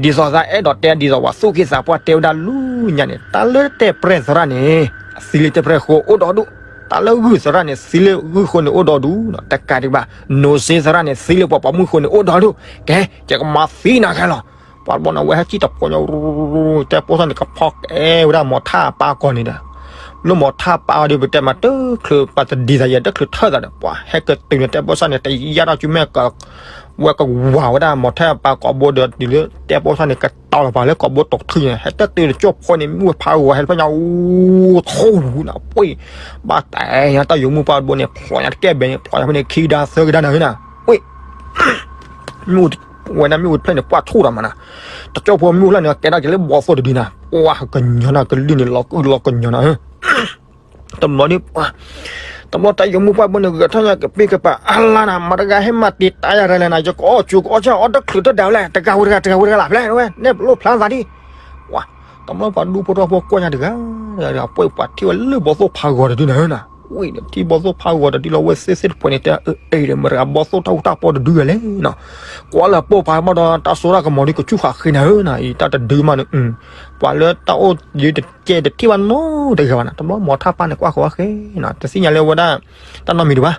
သိးသးအဲၣ်ဒိးတဲ ဒ်သိးပှၤသူၣ်က့သးပှၢ်တဲဝဲဒၣ်လၢညါန့ၣ် တၢ်လၢတဲပြဲၢ်သရၣ်န့ၣ် သံလၢတဲပြဲၢ်ဃိအိၣ်ဒီဒူၣ်, တၢ်လၢဂုၢ်သရၣ်န့ၣ် သံလၢဂုၢ်ဃိန့ၣ်အိၣ်ဒီဒူၣ်, တကးဒံးဘၣ် နိၤစ့သရၣ်န့ၣ် သံလၢပှၤပိာ်မုၣ်ဃိန့ၣ်အိၣ်ဒီဒူၣ်. ကဲ ယကမၤသံနၤခဲလီၤ. ပှၤတဘျီန့ၣ် အဝဲဟဲစံၣ်တဖိညါ တဲပိာ်ဆၣ်န့ၣ် ကဖီကဲဝဲဒၣ်မီၤထၣ်ပၢ်ကီၢ်န့ၣ်ဒီး လၢမီၤထၣ်ပၢ်အီၤဒီး ပတဲမး တချုးပှၤတဒ်သးယဲ တချုးထၢၣ်သးဒီး ပှၤဟဲကတုၤန့ၣ် တဲပိာ်ဆၣ်န့ၣ် တယၢ်ထီၣ်စုမဲာ်က ဝဲကဝၤဝဲဒၣ်မီၤထၣ်ပၢ်ကိာ်ဘိဒီး တုၤလၢတဲပိာ်ဆၣ်န့ၣ် ကတီၤလီၤပှၤလၢကိာ်ဘိတိာ်ထူၣ်န့ၣ် ဟဲတတုၤတကၠိၢ်ဖိန့ၣ် မ့ၣ်အူဖးဂီၤ ဟဲတဖျၢၣ်ညါ အူထူၣ်နၤ ပှ့ၤ ဘၣ်တဲညါ တၢ်ယိၤမုၣ်ပှၢ်တဘိန့ၣ် ဖျိးညါတကဲဘဲန့ၣ် ဖျိးညါဖဲန့ၣ် ခံကဒါသၢကဒါနၤ ဟဲနၤ ပှ့ၤ မ့ၣ်အူဝဲဒၣ်မ့ၣ်အူတဖျၢၣ်န့ၣ် ပှၢ်ထူၣ်ဒီးမးနၤ, တကၠိၢ်ဖိမ့ၣ်အူဖျၢၣ်န့ၣ် ကဲဒၣ်က့ၤလၢဘီသိၣ်တဒုနၤ, ပှၢ်ကညီနၤ ကလုၢ်န့ၣ် လီၤကညီနၤ, တဘျီဒ် တဘျီတၢ်ယိၤမုၣ်ပှၢ်ဘိန့ၣ် ဂဲၤထီၣ်ညါကပ့ၢ်ကပၤ အလါနၤ မတၤတဂၤဟဲမၤတံာ်တာ်ယၤတလဲၣ်နၤ, ယကအီၣ်ကၠူကအီၣ်ဆၣ်အီၣ်တချုးတဒၣ်လဲၣ်, တဂၤဝဲတဂၤ တဂၤဝဲတဂၤလၢ်ဖျဲၣ်ဝဲ, နဲၣ်လိၣ်ဖျါသးဒ်, ပှၤ တဘျီပှၤဒူဖိထီၣ်ဖိကွၢ်ညါတဂၤ, ပှ့ၤပှၤထံၣ်ဝဲလၢဘီသိၣ်ဖးဂီၤတဒုနၤ, ဝံၤဒီးထံၣ်ဘီသိၣ်ဖးဂီၤတဒုလီၤ ဝဲသ့ၣ်သ့ၣ်တဖှဲးန့ၣ် တဲအၢအံၤဒီး မတၤတဂၤဘီသိၣ်တၢ်အူတၢ်ပီတဒုဝဲလဲၣ်နီၤ, ကွၢ်လၢပိာ်ပာ်ဘၣ်ဒီး တၢ်စိတၢ်ကမီၤဒ်ကဆူၣ်ဃာ်ဃ့နၤဧၢနၤ, အံၤတၢ်တဒုမးန့ၣ် ပှၤလၢတၢ်အိၣ်ယံၤတကဲတထံၣ်ဘၣ်နီတဂၤဘၣ်နၤ, တဘျီမီၤထၣ်ပၢ်န့ၣ် ကွၢ်ဃီၤဃ့နၤ, တသ့ၣ်ညါလၢဝဲဒၣ် တၢ်နီတမံၤဒံးဘၣ်,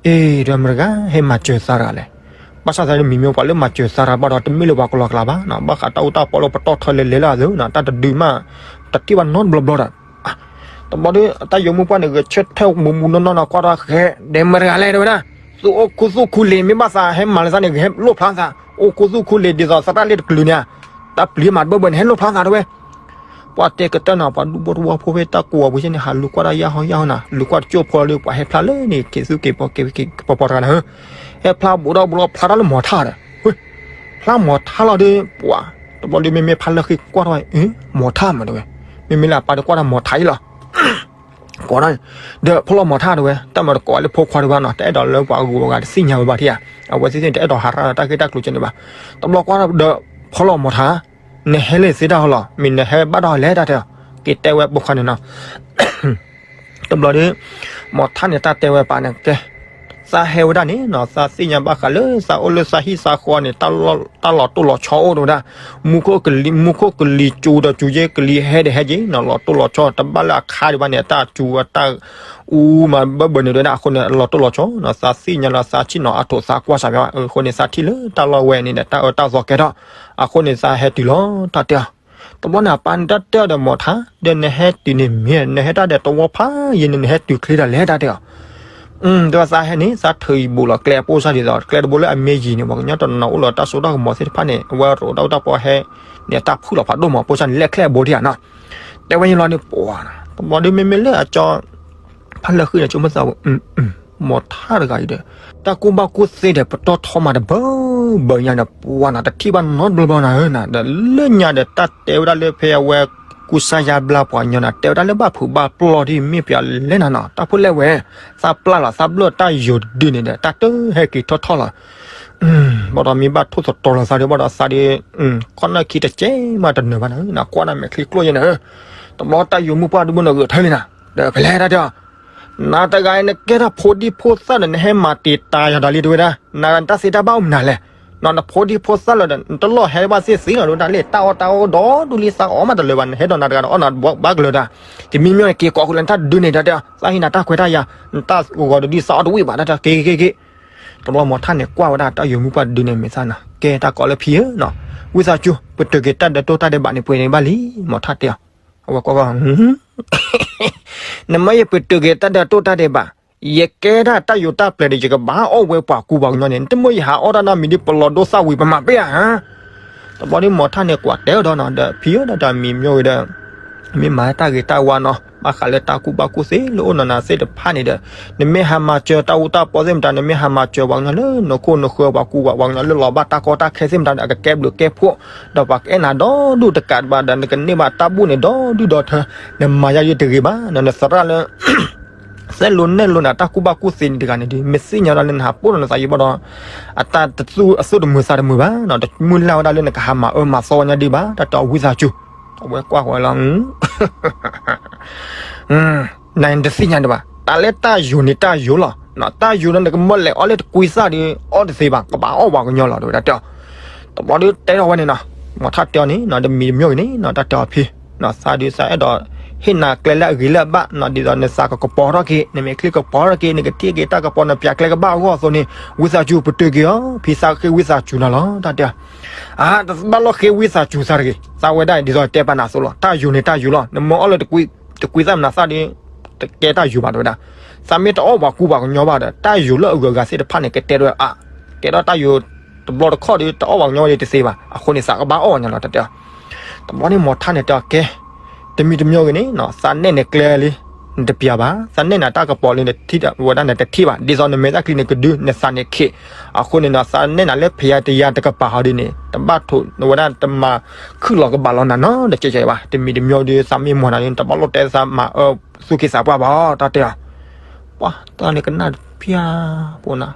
အ့ ဒီးမတၤတဂၤဟဲမၤစၢၤသးတဂၤလဲၣ်, ဘၣ်ဆၣ်သးလၢမံၤမ့ၢ်ပှၤလၢမၤစၢၤသးတဂၤဘၣ်ဒီး တမ့ၢ်လၢပှၤကလီၤကလးဘၣ်နၤ, ဘၣ်ဃးတၢ်အိၣ်တၢ်ပီလၢပတီၢ်ထီလဲၤလဲၤလၢအသးနၤ, တၢ်တဒုမး တထံၣ်ဘၣ်နီတဘျီဘျီဒီး တဘျီဒီး တၢ်ယိၤမုၣ်ပှၢ်န့ၣ် ဂဲၤဆၢထၢၣ်မူးမူးနီၢ်နီၢ်နၤ ကွၢ်ထီၣ်ဃဲ ဒီးမတၤတဂၤလဲၣ် တဲဝဲဒၣ်, သူၣ်အိၣ်ခူသူၣ်ခူလ့ၤ မ့ၢ်ဘၣ်သးဟဲမၤလၢသးန့ၣ် ဂဲၤလိၣ်ဖျါသး, အိၣ်ခူသူၣ်ခူလ့ၤ ဒ်သိးသရၣ်လ့တကလုာ်န့ၣ်, တၢ်ပျံၤမၤတဘၢဘၢန့ၣ် ဟဲလိၣ်ဖျါသးတဲဝဲ, ပှၤတဲကတၢၢ်နၤ ပှၤဒူဖိတဝီဖိဖဲတၢ်ကိးဝဲပူၤဆ့ၣ်န့ၣ် ဟးလူၤကွၢ်တၢ်ယၢ်ဟီယၢ်ဟီနၤ, လူၤကွၢ်တကၠိၢ်ဖိလၢပှၤဟဲဖျါလၢန့ၣ် က့ၤသူၣ်က့ၤပီၤက့ၤက့ၤကပီၤပီၤတဂၤနၤ, ဟဲဖျါဘူးဒီးဘူးလီၤ ဖျါထီၣ်လၢမီၤထၣ်ဒီး ဖျါမီၤထၣ်လီၤဒီး ပှၤ တဘျီဒီး မ့မ့ၢ်ဖးလၢဃ့ကွၢ်ထီၣ်အံၤ မီၤထၣ်မးတဲဝဲ, မ့မ့ၢ်လၢအပၢ်ဒီးကွၢ်ထီၣ်မီၤထၣ်အံၤလီၤ, ကိးဒီး ဒီးဖီလီၤမီၤထၣ်တဲဝဲ, တၢ်မၤတကိးလၢဖိခွါဒံးဘၣ်နီၤ, တအဲၣ်ဒိးလၢပှၤဂုၤပှၤဂၤတသ့ၣ်ညါဝဲဘၣ်ထံၣ်ဧါ, အဝဲသ့ၣ်သ့ၣ်န့ၣ် တအဲၣ်ဒိးဟးရၣ်ဒီးတၢ်ဂ့ၢ်တၢ်ကျိၤကဲန့ၣ်ဘၣ်, တဘျီကွၢ်ဒီး ဖီလီၤမီၤထၣ်, နဟဲလၢသ့တၢ်ဟီလီၤ, မ့ၢ်နဟဲဘၣ်ဒီးလဲၤတၢ်တဲအီၤ, က့ၤတဲဝဲပိာ်ခွါန့ၣ်နီၤ တဘျီဒီး မီၤထၣ်န့ၣ် တၢ်တဲဝဲပၢ်န့ၣ် ကဲ, သးဟဲဝဲဒၣ်န့ၣ်နီၤ သးသ့ၣ်ညါဘၣ်ဃးလၢသးအိၣ်လၢသးဟံၣ်သးဃီန့ၣ် တၢ်လီၤတိၢ်လီၤဆီအိၣ်တဝဲဒၣ်, မူခိၣ်ကလံၤ မူခိၣ်ကလံၤစူၤဒီးစူၤယဲၢ်ကလံၤဟဲဒီးဟဲက့ၤနီၤ လီၤတိၢ်လီၤဆီ တဘၣ်လၢအခါဒံးဘၣ်န့ၣ် အတၢ်စူၤအတၢ်အူမးဘၢဘၢန့ၣ်တဝဲဒၣ် အဃိန့ၣ် လီၤတိၢ်လီၤဆီနီၤ သးသ့ၣ်ညါလီၤသးဆ့ၣ်နီၤအါထီၣ်သးကွၢ်စၢ်မ့ၢ်ဘၣ် အဃိန့ၣ် သးထံၣ်လၢတၢ်လီၢ်ဝဲန့ၣ်ဒီး တၢ်အၢတၢ်သီကဲထီၣ်, အဃိန့ၣ် သးဟဲတုၤလီၤတၢ်တဲအီၤ တဘျီန့ၣ် အပၢ်န့ၣ်တၢ်တဲအီၤဒီးမိၢ်ထါ, ဒီးနဟဲတုၤန့ၣ်မ့ၢ် နဟဲတၢ်ဒီးတဝီဖးယံာ်န့ၣ် နဟဲတုၤချ့တၢ်လဲၣ်တၢ်တဲအီၤ, ဒီးသးဟဲန့ၣ် သးထုးယံာ်ဘူးလီၤကျဲအပိၢ်စၢ်ဒ်သိး ကျဲတဘိလၢအမ့ၢ်ယံာ်န့ၣ် ပှၤကညီတနီၤအိၣ်လီၤတၢ်စိတၢ်ကမီၤသ့ၣ်တဖၣ်န့ၣ် အဝဲတအိၣ်တၢ်အူတၢ်ပီဟဲန့ၣ် အတၢ်ဖုၣ်လီၤဖးဒိၣ်မး ပိၢ်စၢ်န့ၣ် လဲၣ်ချဲအဘိဒံဧါနီၤ, တဲဝဲန့ၣ်လီၤန့ၣ် ပှၤနီၤ တဘျီဒီးမ့မ့ၢ်လၢအကၠီ ဖးလၢဃံန့ၣ် ဆိကမိၣ်သးဝဲ မိၢ်ထါတဂၤအံၤဒီး တၢ်ကူၣ်ဘၣ်ကူၣ်သ့ဒီး ပတီၢ်ထီမးတဘၢဘၢညါဒီး ပှၤနီၤ တထံၣ်ဘၣ်နီတဘျီဘျီနၤဧၢနၤ ဒီးလၢညါဒီး တၢ်တဲဝဲဒၣ်လၢဖဲအဝဲ ကူစါယါဘျါပှၤကညီနၤ တဲဝဲဒၣ်လၢဘၣ်ဖုးဘၣ်ပျီၢ်ဒ်မ့ၢ်ပှၤလဲၣ်နၤနီၤ တၢ်ဖိလဲၣ်ဝဲ သးပျၢ်လီၤ သးဘျၢတၢ်ယိာ်တဒုန့ၣ်ဒီး တၢ်တဟဲက့ၤထီၣ်ထီၣ်လီၤ ဘၣ်ဒီးမ့ၢ်ဘၣ်ထိၣ်သတြီၤလီၤသးဒီး ဘၣ်ဒီးသးဒီး ခီၣ်နၢၣ်ခံတကဲမးတနၢၤဘၣ်နၤ နကွၢ်နမဲာ်ချံကျိၣ်ယဲနၤ တဘျီတၢ်ယိာ်မုၢ်ပှၢ်ဒုဘိနဂၢၢ်ထၢလံနၤ ဒီးဖဲလဲၣ်တၢ်တဲအီၤ နၤတဂၤအံၤ နကဲထီၣ်ဖိဒံဖိသၣ်ဒီး နဟဲမၤတံာ်တာ်ယၤဒီးလံတဝဲဒၣ် နတၢ်သ့တၢ်ဘၣ်အိၣ်မနုၤလဲၣ်, နဖိဒံဖိသၣ်လၢဒီး နတလီၢ်ဟဲဘၣ်သ့ၣ်သ့လီၤတဝဲဒၣ်လံ တၢ်အီၣ်တၢ်အီဒိၣ်ဒူလံ သးအီၣ်မးတလၢာ်ဘၣ် နဟဲဒီးနၤတဂၤဒီးအီၣ်နၤဘၣ်ကလၢာ်တၢ်, တမံၤမံၤန့ၣ် က့ၤကိးဃုာ်လၢနတၢ်ဒုးန့ၣ်တၢ်တဲအီၤ သးဟ့ၣ်နၤတၢ်ခွဲးတၢ်ယာ် နတၢ်ဂီၤတဒု သးအီၣ်တဝံၣ်ဘၣ်တၢ်တဲ က့ၤက့ၤက့ၤ တဘျီမိၢ်ထါန့ၣ်ကွၢ်ဝဲဒၣ်တၢ်ယိာ်မုၢ်ပှၢ်တဒုန့ၣ် မ့ၢ်သးနၤ ကဲတၢ်ကိးလၢဖံဧၢနီၤ, ဝံသးစူၤ ပတုာ်က့ၤတၢ်ဒၢးတိၢ်တၢ်ဒဲးဘးန့ၣ် ပှဲၤန့ၣ်ဘၣ်လံ, မိၢ်ထါတဲအီၤ, အဝဲကွၢ်ကွၢ်, နမ့ၢ်ယပတုာ်က့ၤတၢ်ဒၢးတိၢ်တၢ်ဒဲးဘး, ယကဲဒၣ်တၢ်ယိာ်တၢ်ပျဲၤဒီး ယကဘၣ်အီၣ်ဝဲပှၤကူပှၤကညီန့ၣ် နတမ့ၢ်ယဟးအီၣ်တၢ်နီတမံၤဒ် ပလီၤဒိသၣ်ဝံၤ ပမၤပ့ၢ်ဧါ တဘျီဒ်မိၢ်ထါန့ၣ်ကွၢ်တဲအီၤဒီးနီၤ ဒီးဖံဧၢ ဒီးတၢ်မံၤမ့ၢ်ဝဲဒီး မ့ၢ်မၤတၢ်ဂ့ၤတၢ်ဝါနီၤ ဘၣ်ဃးလၢတၢ်ကူၣ်ဘၣ်ကူၣ်သ့လၢအိၣ်နီၢ်နၤသ့ၣ်တဖၣ်န့ၣ်ဒီး နမ့ၢ်ဟးမၤစၢၤတၢ်အူတၢ်ပီသ့ၣ်မတၤ နမ့ၢ်ဟးမၤစၢၤပှၤကညီလၢနခိၣ်နဃၢၤ ပှၤကူပှၤကညီလၢလီၤဘၣ်တၢ်ကီတၢ်ခဲသ့ၣ်မတၤဒီး အကကဲဘျုးကဲဖှိၣ် ဒီးပှၤကအဲၣ်နၤဒီဒူၣ်တကးဘၣ်ဒီး နကန့ၢ်ဘၣ်တၢ်ဘူၣ်န့ၣ်ဒီဒူၣ်ဒီထၢ နမၤယါယတဂ့ၤဘၣ်နီၤ နသရၣ်လၢ သဲလိနဲၣ်လိနၤ တၢ်ကူၣ်ဘၣ်ကူၣ်သ့န့ၣ်တဂၤန့ၣ်ဒီး မ့ၢ်သ့ၣ်ညါဒၣ်လၢနဟးပိၢ်ဒီးနသးယံၤဘၣ်ဒီး အတၢ်တသူအသိၣ်တမုာ်သးတမုာ်ဘၣ်နီၤ တမုၢ်လၢ်ဝဲဒၣ်လၢနကဟးမၤအၢမၤသီဝဲညါဒံးဘၣ် တၢ်တဲအီၤဝံသးစူၤ အဝဲကွၢ်ဃီလီၤ နတသ့ၣ်ညါဒံးဘၣ် တၢ်လၢတၢ်ယိာ်န့ၣ်တၢ်ယိာ်လီၤ တၢ်ယိာ်လီၤ နကမၢလဲၤအီၣ်လၢတကွံသၣ်ဒီး အီၣ်တသ့ဘၣ် ကဘၣ်အီၣ်ပှၤကညီလီၤ တဝဲဒၣ်တဲအီၤ တဘျီဒုးတဲထီၣ်ဝဲန့ၣ်နီၤ မိၢ်ထါတဲအီၤန့ၣ်နီၤ တမံၤတမံၤဂ့ၤန့ၣ်နီၤ တၢ်တဲအီၤဖံ သးဒုးသးအဲၣ်ဒိး ဟ့ၣ်နၤကျဲလၢအဂ့ၤလၢအဘၣ်နီၤ ဒ်သိးနသးကကပီၤထီၣ်က့ၤ နမဲာ်ချံကပီၤထီၣ်က့ၤ နကထံၣ်က့ၤတၢ်ကပီၤ နပျးကျဲကဘၣ်အဂီၢ်အသိးန့ၣ် ဝံသးစူၤပတုာ်က့ၤအီၤ ဖံသးဃ့ဝံသးစူၤနၤလီၤ တၢ်တဲအီၤ အါ တဘၣ်လီၢ်ဃ့ဝံသးစူၤသးတဂ့ၤ သးဝဲဒၣ်ဒ်သိးတဲပာ်နၤအသိးလီၤ တၢ်ယိာ်န့ၣ်တၢ်ယိာ်လီၤ နမ့ၢ်အီၣ်လၢတကွံ တကွံသၣ်မနုၤသၣ်ဒီး တကဲတၢ်ယိာ်ဘၣ်တဝဲဒၣ် သးမ့ၢ်တအီၣ်ပှၤကူပှၤကညီဘၣ်ဒီး တၢ်ယိာ်လၢအဂုၤအဂၤသ့ၣ်တဖၣ်န့ၣ် ကတဲဒၣ်အါ ကဲထီၣ်တၢ်ယိာ်တဘျီတခီၣ်ဒီး တအီၣ်ပှၤကညီဝဲဒီးတသ့ဘၣ် အဃိန့ၣ် သးကဘၣ်အီၣ်ပှၤကညီလီၤ တၢ်တဲအီၤ တဘျီန့ၣ်မိၢ်ထါန့ၣ်တဲအီၤကဲ တမံၤတမံၤဂ့ၤန့ၣ်နီၤ သးနဲၣ်နကျဲလံ နတပျးဘၣ် သးနဲၣ်နတၢ်ကပီၤလံ နထံၣ်ဝဲဒၣ်နတထံၣ်ဘၣ် ဒ်သိးနမဲာ်ချံန့ၣ်ကဒု နသးန့ၣ်ခံး အဃိန့ၣ်နီၤ သးနဲၣ်နၤလၢဖယါတယါတကပၤဟီဒ်န့ၣ် တဘၣ်ထိးဝဲဒၣ်တမၤခုၣ်လီၤကဘၣ်လီၤနၤနီတကဲကဲဘၣ် တမံၤတမံၤဒီး သးမ့ၢ်မိၢ်နၤန့ၣ် တဘၣ်လိၣ်တဲသးမၤအၢသူၣ်က့သးပှၢ်ဘၣ် တၢ်တဲအီၤ ပှၤတၢ်န့ၣ်ကနၣ်တဖၠၣ် ပနၤ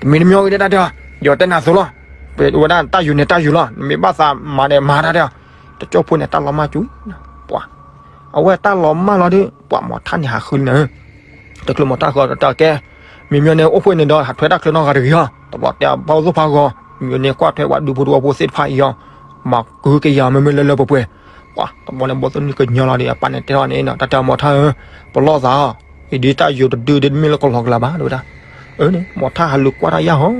တမံၤတမံၤဂ့ၤဒၣ်တၢ်တဲအီၤ ယတဲနၤအသိးလီၤ ဝဲဒၣ်တၢ်ယိာ်န့ၣ်တၢ်ယိာ်လီၤ နမ့ၢ်ဘၣ်သးမၤန့ၣ်မၤတၢ်တဲအီၤ တကၠိဖိန့ၣ် တၢ်လီၤမၢ်ကွံာ် ပှၤ အဝဲတၢ်လီၤမၢ်လီၤဒီး ပှၤမိၢ်ထါန့ၣ်ဟးဃုလံနၤ တချုးမိၢ်ထါဃုတၢ်ကဲ မ့မ့ၢ်န့ၣ်အိၣ်ဖှိၣ်န့ၣ်ဒီး ဟးထွဲတၢ်ချၢနီတဂၤတဂ့ၤလီၤ တဘျီတဲဖးအိၣ်သိၣ်ဖးဂီၤ မ့မ့ၢ်န့ၣ်ကွၢ်ထွဲပှၤဒူဖိတဝီဖိသ့ၣ်တဖၣ်အံၤလီၤ မၤကုကယၤမ့မ့ၢ်လၢလၢပှဲၤပှဲၤ ပှၤ တဘျီန့ၣ်ဘီသိၣ်နံၣ်ကညီလီၤဒီး အပၢ်န့ၣ်တဲထီၣ်န့ၣ်နီၤ တၢ်တဲအီၤမိၢ်ထါဧၢ ပလီၢ်သးအီၤ အံၤဒ်တၢ်ယိာ်တဒုဒ်တမ့ၢ်လၢကလီၤကလးဘၣ် တဝဲဒၣ် အၢန့ၣ် မိၢ်ထါဟးလူၤကွၢ်တၢ်ယၢ်ဟီ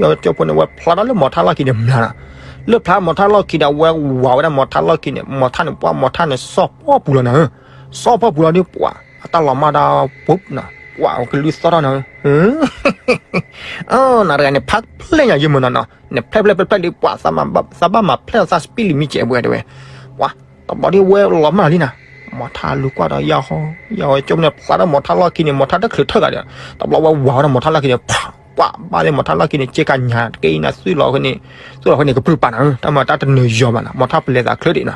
ယီကၠိဖိန့ၣ် ဝဲဖျါထီၣ်လၢမိၢ်ထါလီၢ်ခံန့ၣ်မျါလီၤ လၢဖျါမိၢ်ထါလီၢ်ခံဒီး အဝဲဝၤဝဲဒၣ်မိၢ်ထါလီၢ်ခံန့ၣ် မိၢ်ထါန့ၣ် ပှၤမိၢ်ထါန့ၣ် စီၣ်ဖီၣ်ပူၤလီၤနၤ စီၣ်ဖီၣ်ပူၤလီၤဒီး ပှၤ အတၢ်လီၤမၢ်တၢ်ပူၤနီၤ ပှၤကလုၢ်သီၣ်ထီၣ်နၤ နတဂၤန့ၣ် ဖးဖျဲၣ်ညါယမုၢ်နီၤနီၤ နဖျဲၣ်ဖျဲၣ်ဖျဲၣ်ဖျဲၣ်ဒီး ပှၤ သးဘၣ်မၤဖျဲၣ်သးစပံးလံမံကဲးပှဲၤတဝဲ ပှၤ တဘျီဒီးဝဲလီၤမၢ်လီၤလံနၤ မိၢ်ထါလူၤကွၢ်ဒီးယၢ်ဟီ ယၢ်ဟီကၠိဖိန့ၣ် ဖျါထီၣ်မိၢ်ထါလီၢ်ခံန့ၣ် မိၢ်ထါတချုးထၢၣ်ဂၤဒီး တဘျီဝဲဝၤဝဲဒၣ်မိၢ်ထါလီၢ်ခံန့ၣ် ပှၤ ဘၣ်လၢမိၢ်ထါလီၢ်ခံန့ၣ် က့ကညါ တက့ၢ်အံၤနၤ သွံၣ်လီၤဃဲန့ၣ် သွံၣ်လီၤဃဲန့ၣ် ကပြုၢ်ပာ်နၤ တၢ်မၤတၢ်တနၢၤယီၤဘၣ်နၤ မိၢ်ထါပလဲၤသးချၢဒံးနီၤ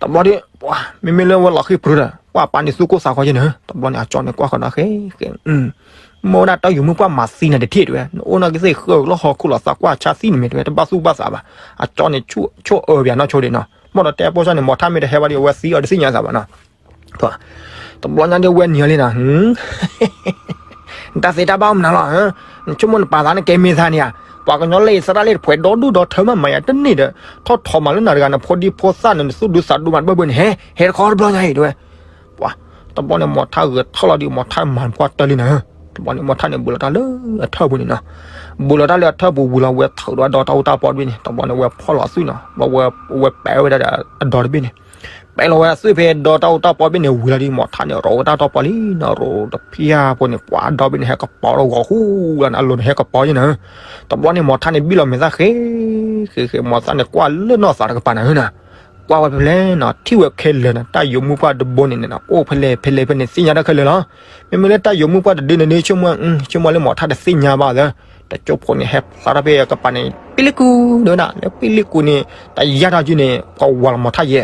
တဘျီဒီး ပှၤ မ့မ့ၢ်လၢဝဲလီၤဃံၢ်ပြၢဒီး ပှၤပၢ်န့ၣ်သူၣ်ကိၢ်သးဂီၤယဲနၤ တဘျီန့ၣ် အကၠီန့ၣ်ကွၢ်ဃီဒီးဃဲ ဃဲ မ့ၢ်ဝဲဒၣ်တၢ်ယိာ်မုၢ်ပှၢ်မၤသံနၤတထံၣ်တဝဲ နအိၣ်နီၢ်ကသ့ၣ်ဃၢလီၢ်ဟီၣ်ခိၣ်လီၤသးကွၢ်ဆါသံန့ၣ်မ့ၢ်တဝဲ တဘၣ်သူၣ်ဘၣ်သးဘၣ် အကၠီန့ၣ် ဆိၣ်အၢဘၣ်နီၢ်ဆိဒံးနီၤ မ့ၢ်ဒီးတဲပိၢ်စၢ်န့ၣ် မိၢ်ထါမ့ၢ်တဟဲဘၣ်ဒီး အဝဲသံအီၤတသ့ၣ်ညါသးဘၣ်နီၤ တဘျီညါဒီးဝဲနံၤလံနၤ နတၢ်သ့တၢ်ဘၣ်အိၣ်မနုၤလီၤ, နဆိကမိၣ်နပာ်သးနကဲမ့ၢ်သးန့ၣ်ဧါ, ပှၤကညီလၢအံၣ်စရ့လးတဖုဒီဒူၣ်ဒီထၢမး မၤယၤတန့ၢ်ဒီး, ထီၣ်ထီမးလၢနၤတဂၤ နဖိဒံဖိသၣ်န့ၣ် နသူၣ်ဒူသးဒူမးတဘၣ်ဘၣ်န့ၣ် ဟဲ ဟဲတခီတဘျီညါအံၤတဲဝဲ, ပှၤ, တဘျီန့ၣ် မီၤထါဂဲၤထီၣ်လီၤဒီး မီၤထါမၤနကွၢ်တၢၢ်လံနၤ, တဘျီန့ၣ် မီၤထါန့ၣ် ဘူးလီၤတၢ်လၢအထၢၣ်ပူၤန့ၣ်နီၤ, ဘူးလီၤတၢ်လၢအထၢၣ်ပူၤ ဝံၤလီၤဝဲထီၣ်ဒီးတၢ်အိၣ်တၢ်ပီတဘ့ၣ်န့ၣ် တဘျီန့ၣ် ဝဲဖီၣ်လီၤအသွံၣ်နီၤ, ဘျီဝဲ, ဝဲပဲာ်ဝဲဒၣ်ဒီးအဒီတဘ့ၣ်န့ၣ် ပဲလီၤဝဲအသွံၣ်ဖဲဒီတၢ်အိၣ်တၢ်ပီတဘ့ၣ်န့ၣ် ဝံၤလီၤဒီး မီၤထါန့ၣ် ရိးဝဲတၢ်တီပီလံနီၤ, ရိးတဖျၢၣ်ဖိန့ၣ် ပှၤဒီဘ့ၣ်န့ၣ် ဟဲကပီၤဒီးဂီၤဃူလီၤန့ၣ် အလိၤန့ၣ် ဟဲကပီၤယဲနီၤ, တဘျီန့ၣ် မီၤထါန့ၣ် ဘံၣ်လီၤမဲာ်သၣ်ဃ့, ဃ့ဃ့ မီၤသၣ်န့ၣ် ကွၢ်လၢနီၢ်သးတကပၤနၤဧၢနီၤ, ကွၢ်ဝဲဖဲလဲၣ်နီၤ ထံၣ်ဝဲခဲလၢာ်နီၤ တၢ်ယိၤမုၣ်ပှၢ်တဘိန့ၣ်နီၤ အိၣ်ဖဲလဲၣ်ဖဲလဲၣ်ဖဲန့ၣ် သ့ၣ်ညါတၢ်ခဲလၢာ်လီၤ, မ့မ့ၢ်လၢတၢ်ယိၤမုၣ်ပှၢ်တဒုန့ၣ်ဒုး ဆိကမိၣ်လၢမီၤထါတသ့ၣ်ညါဘၣ်သၢ, တကၠိဖိန့ၣ် ဟဲဖျါထီၣ်ဖဲကပၤန့ၣ် ပ့လ့ၣ်ကူၣ် တဲဝဲဒၣ် လၢပ့လ့ၣ်ကူၣ်န့ၣ် တယါထီၣ်က့ၤန့ၣ် ပှၤဝၤလီၤမီၤထါယဲ,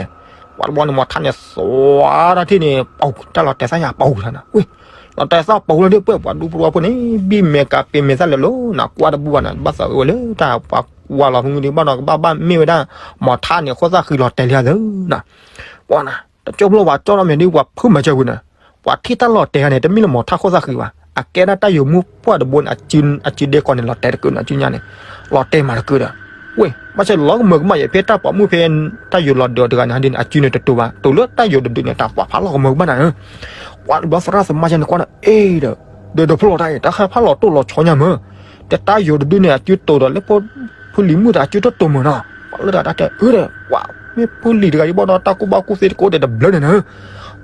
ပှၤတဘျီန့ၣ် မီၤထါန့ၣ် သွါထီၣ်ထံၣ်န့ၣ် ပှၤတၢ်လီၤတဲာ်သၣ်ညါပှၤဝံၤလီၤနီၤ, ဝ့ၢ်, လီၤတဲာ်သၣ်ပှၤဝံၤလီၤဒီး ပှၤဒူပရူဖိန့ၣ် ဘံၣ်မဲာ်ကးပ့ၤမဲာ်သၣ်လၢာ်လီၤနီၤ ကွၢ်တဘူၣ်ဘၣ်နီၤ ဘၣ်သးဝဲလၢတၢ်ပှၤဝၤလီၤမုၢ်ဒံးဘၣ်နီၤ ကဘၣ်ဘၣ်မ့ၢ်ဝဲဒၣ် မီၤထါန့ၣ် ခိၣ်သၣ်ဃံလီၤတဲာ်လံဧါသၢနီၤ, ပှၤနီၤ တကၠိဖိလၢပှၤကၠီထီၣ်မဲာ်ဒ်ပှၤဖုမၤစၢၤဝံၤန့ၣ်, ပှၤထံၣ်တၢ်လီၤတဲာ်ဂၤန့ၣ် တမ့ၢ်လၢမီၤထါခိၣ်သၣ်ဃံဘၣ်, အကဲဒၣ်တၢ်ယိၤမုၣ်ပှၢ်တဘိန့ၣ် အစုဒ့ကီးန့ၣ် လီၤတဲာ်တကုးန့ၣ် အစုညါန့ၣ်, လီၤတဲာ်မးတကုးဒီး, ဝ့ၢ် ဘၣ်ဆၣ်လီၤကမၢကမၣ်ယဲ ဖဲတၢ်ပိာ်မုၣ်ဖဲ တၢ်ယိၤလီၤဒုးအီၤတဂၤန့ၣ်ဒ်န့ၣ် အစုန့ၣ်တတိၤဘၣ် တိၤလၢတၢ်ယိၤတဒုန့ၣ် တၢ်ပှၤဖးလီၤကမၢကမၣ်နၤဧၢ, ပှၤတဘျီသရၣ်သမါယဲန့ၣ်ကွၢ်န့ၣ် အ့ဒီး, ဒီးဒီးဖျိလီၤတၢ်အံၤ တၢ်ဃဲဖးလီၤတိၢ်လီၤဆီညါမၢ် တၢ်ယိၤတဒုန့ၣ် အစုတိၤဒီးလၢဖိ, ဖိလံၤမုၣ်တၢ်အစုတတိၤမၢ်နီၤ, ပှၤလၢတၢ်တဲအၢဒီး, ပှၤ, မ့ၢ်ဖိလံၤတဂၤဒ်ဘၣ်ဒီးတၢ်ကူၣ်ဘၣ်ကူၣ်သ့တကိးဒီးတဘျၢန့ၣ်နၤ,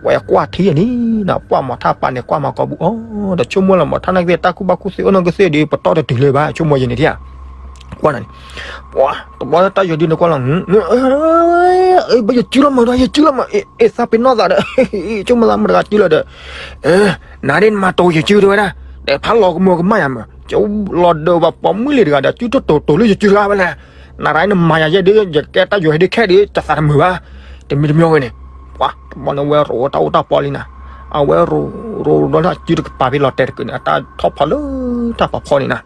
ပှၤယကွၢ်ထံယဲန့ၣ်နၤ ပှၤမီၤထါပာ်န့ၣ် ကွၢ်မၤကိာ်ပူၤအီၤ ဒီးဆိကမိၣ်လၢမီၤထါနာ်က့သ့ၣ် တၢ်ကူၣ်ဘၣ်ကူၣ်သ့အိၣ်နီၢ်ကသ့ၣ်ဒီး ပတီၢ်တတုၤလၢၤဘၣ် ဆိကမိၣ်ယဲန့ၣ်ဧါ, ကွၢ်နၤန့ၣ် ပှၤ, တဘျီတၢ်ယိၤဒုန့ၣ်ကွၢ်လီၤ, ဘၣ်ယစုလီၤမၢ်ဒီး ယစုလီၤမၢ်, အ့ၣ်သးပ့ၤနီၣ်သးဒီး, ဆိကမိၣ်သးမတၤတဂၤစုလီၤဒီး, နၤဒ်နမၤတိၤယစုတဲဝဲဒၣ်, ဒီးဖးလီၤကမၢကမၣ်ယၤမၢ်, လီၤဒုးဘၣ်ပိာ်မုၣ်လံၤတဂၤဒီး စုတတိၤတိၤလၢယစုတဂၤဝဲလဲၣ်, နၤရၤနမၤယၤယဲဒ် ယကဲတၢ်ယိၤဟဲဒ်ခဲဒ် တသးတမုာ်ဘၣ်, တမံၤတမံၤဝဲန့ၣ်, ပှၤ, တဘျီန့ၣ်ဝဲရိးတၢ်အိၣ်တၢ်ပီလံနၤ, အဝဲရိး, ရိးဒီးလၢအစုတကပၤဖဲလီၤတဲာ်တကုးန့ၣ် အတၢ်ထီၣ်ဖီလၢတၢ်ဖးဖီန့ၣ်နၤ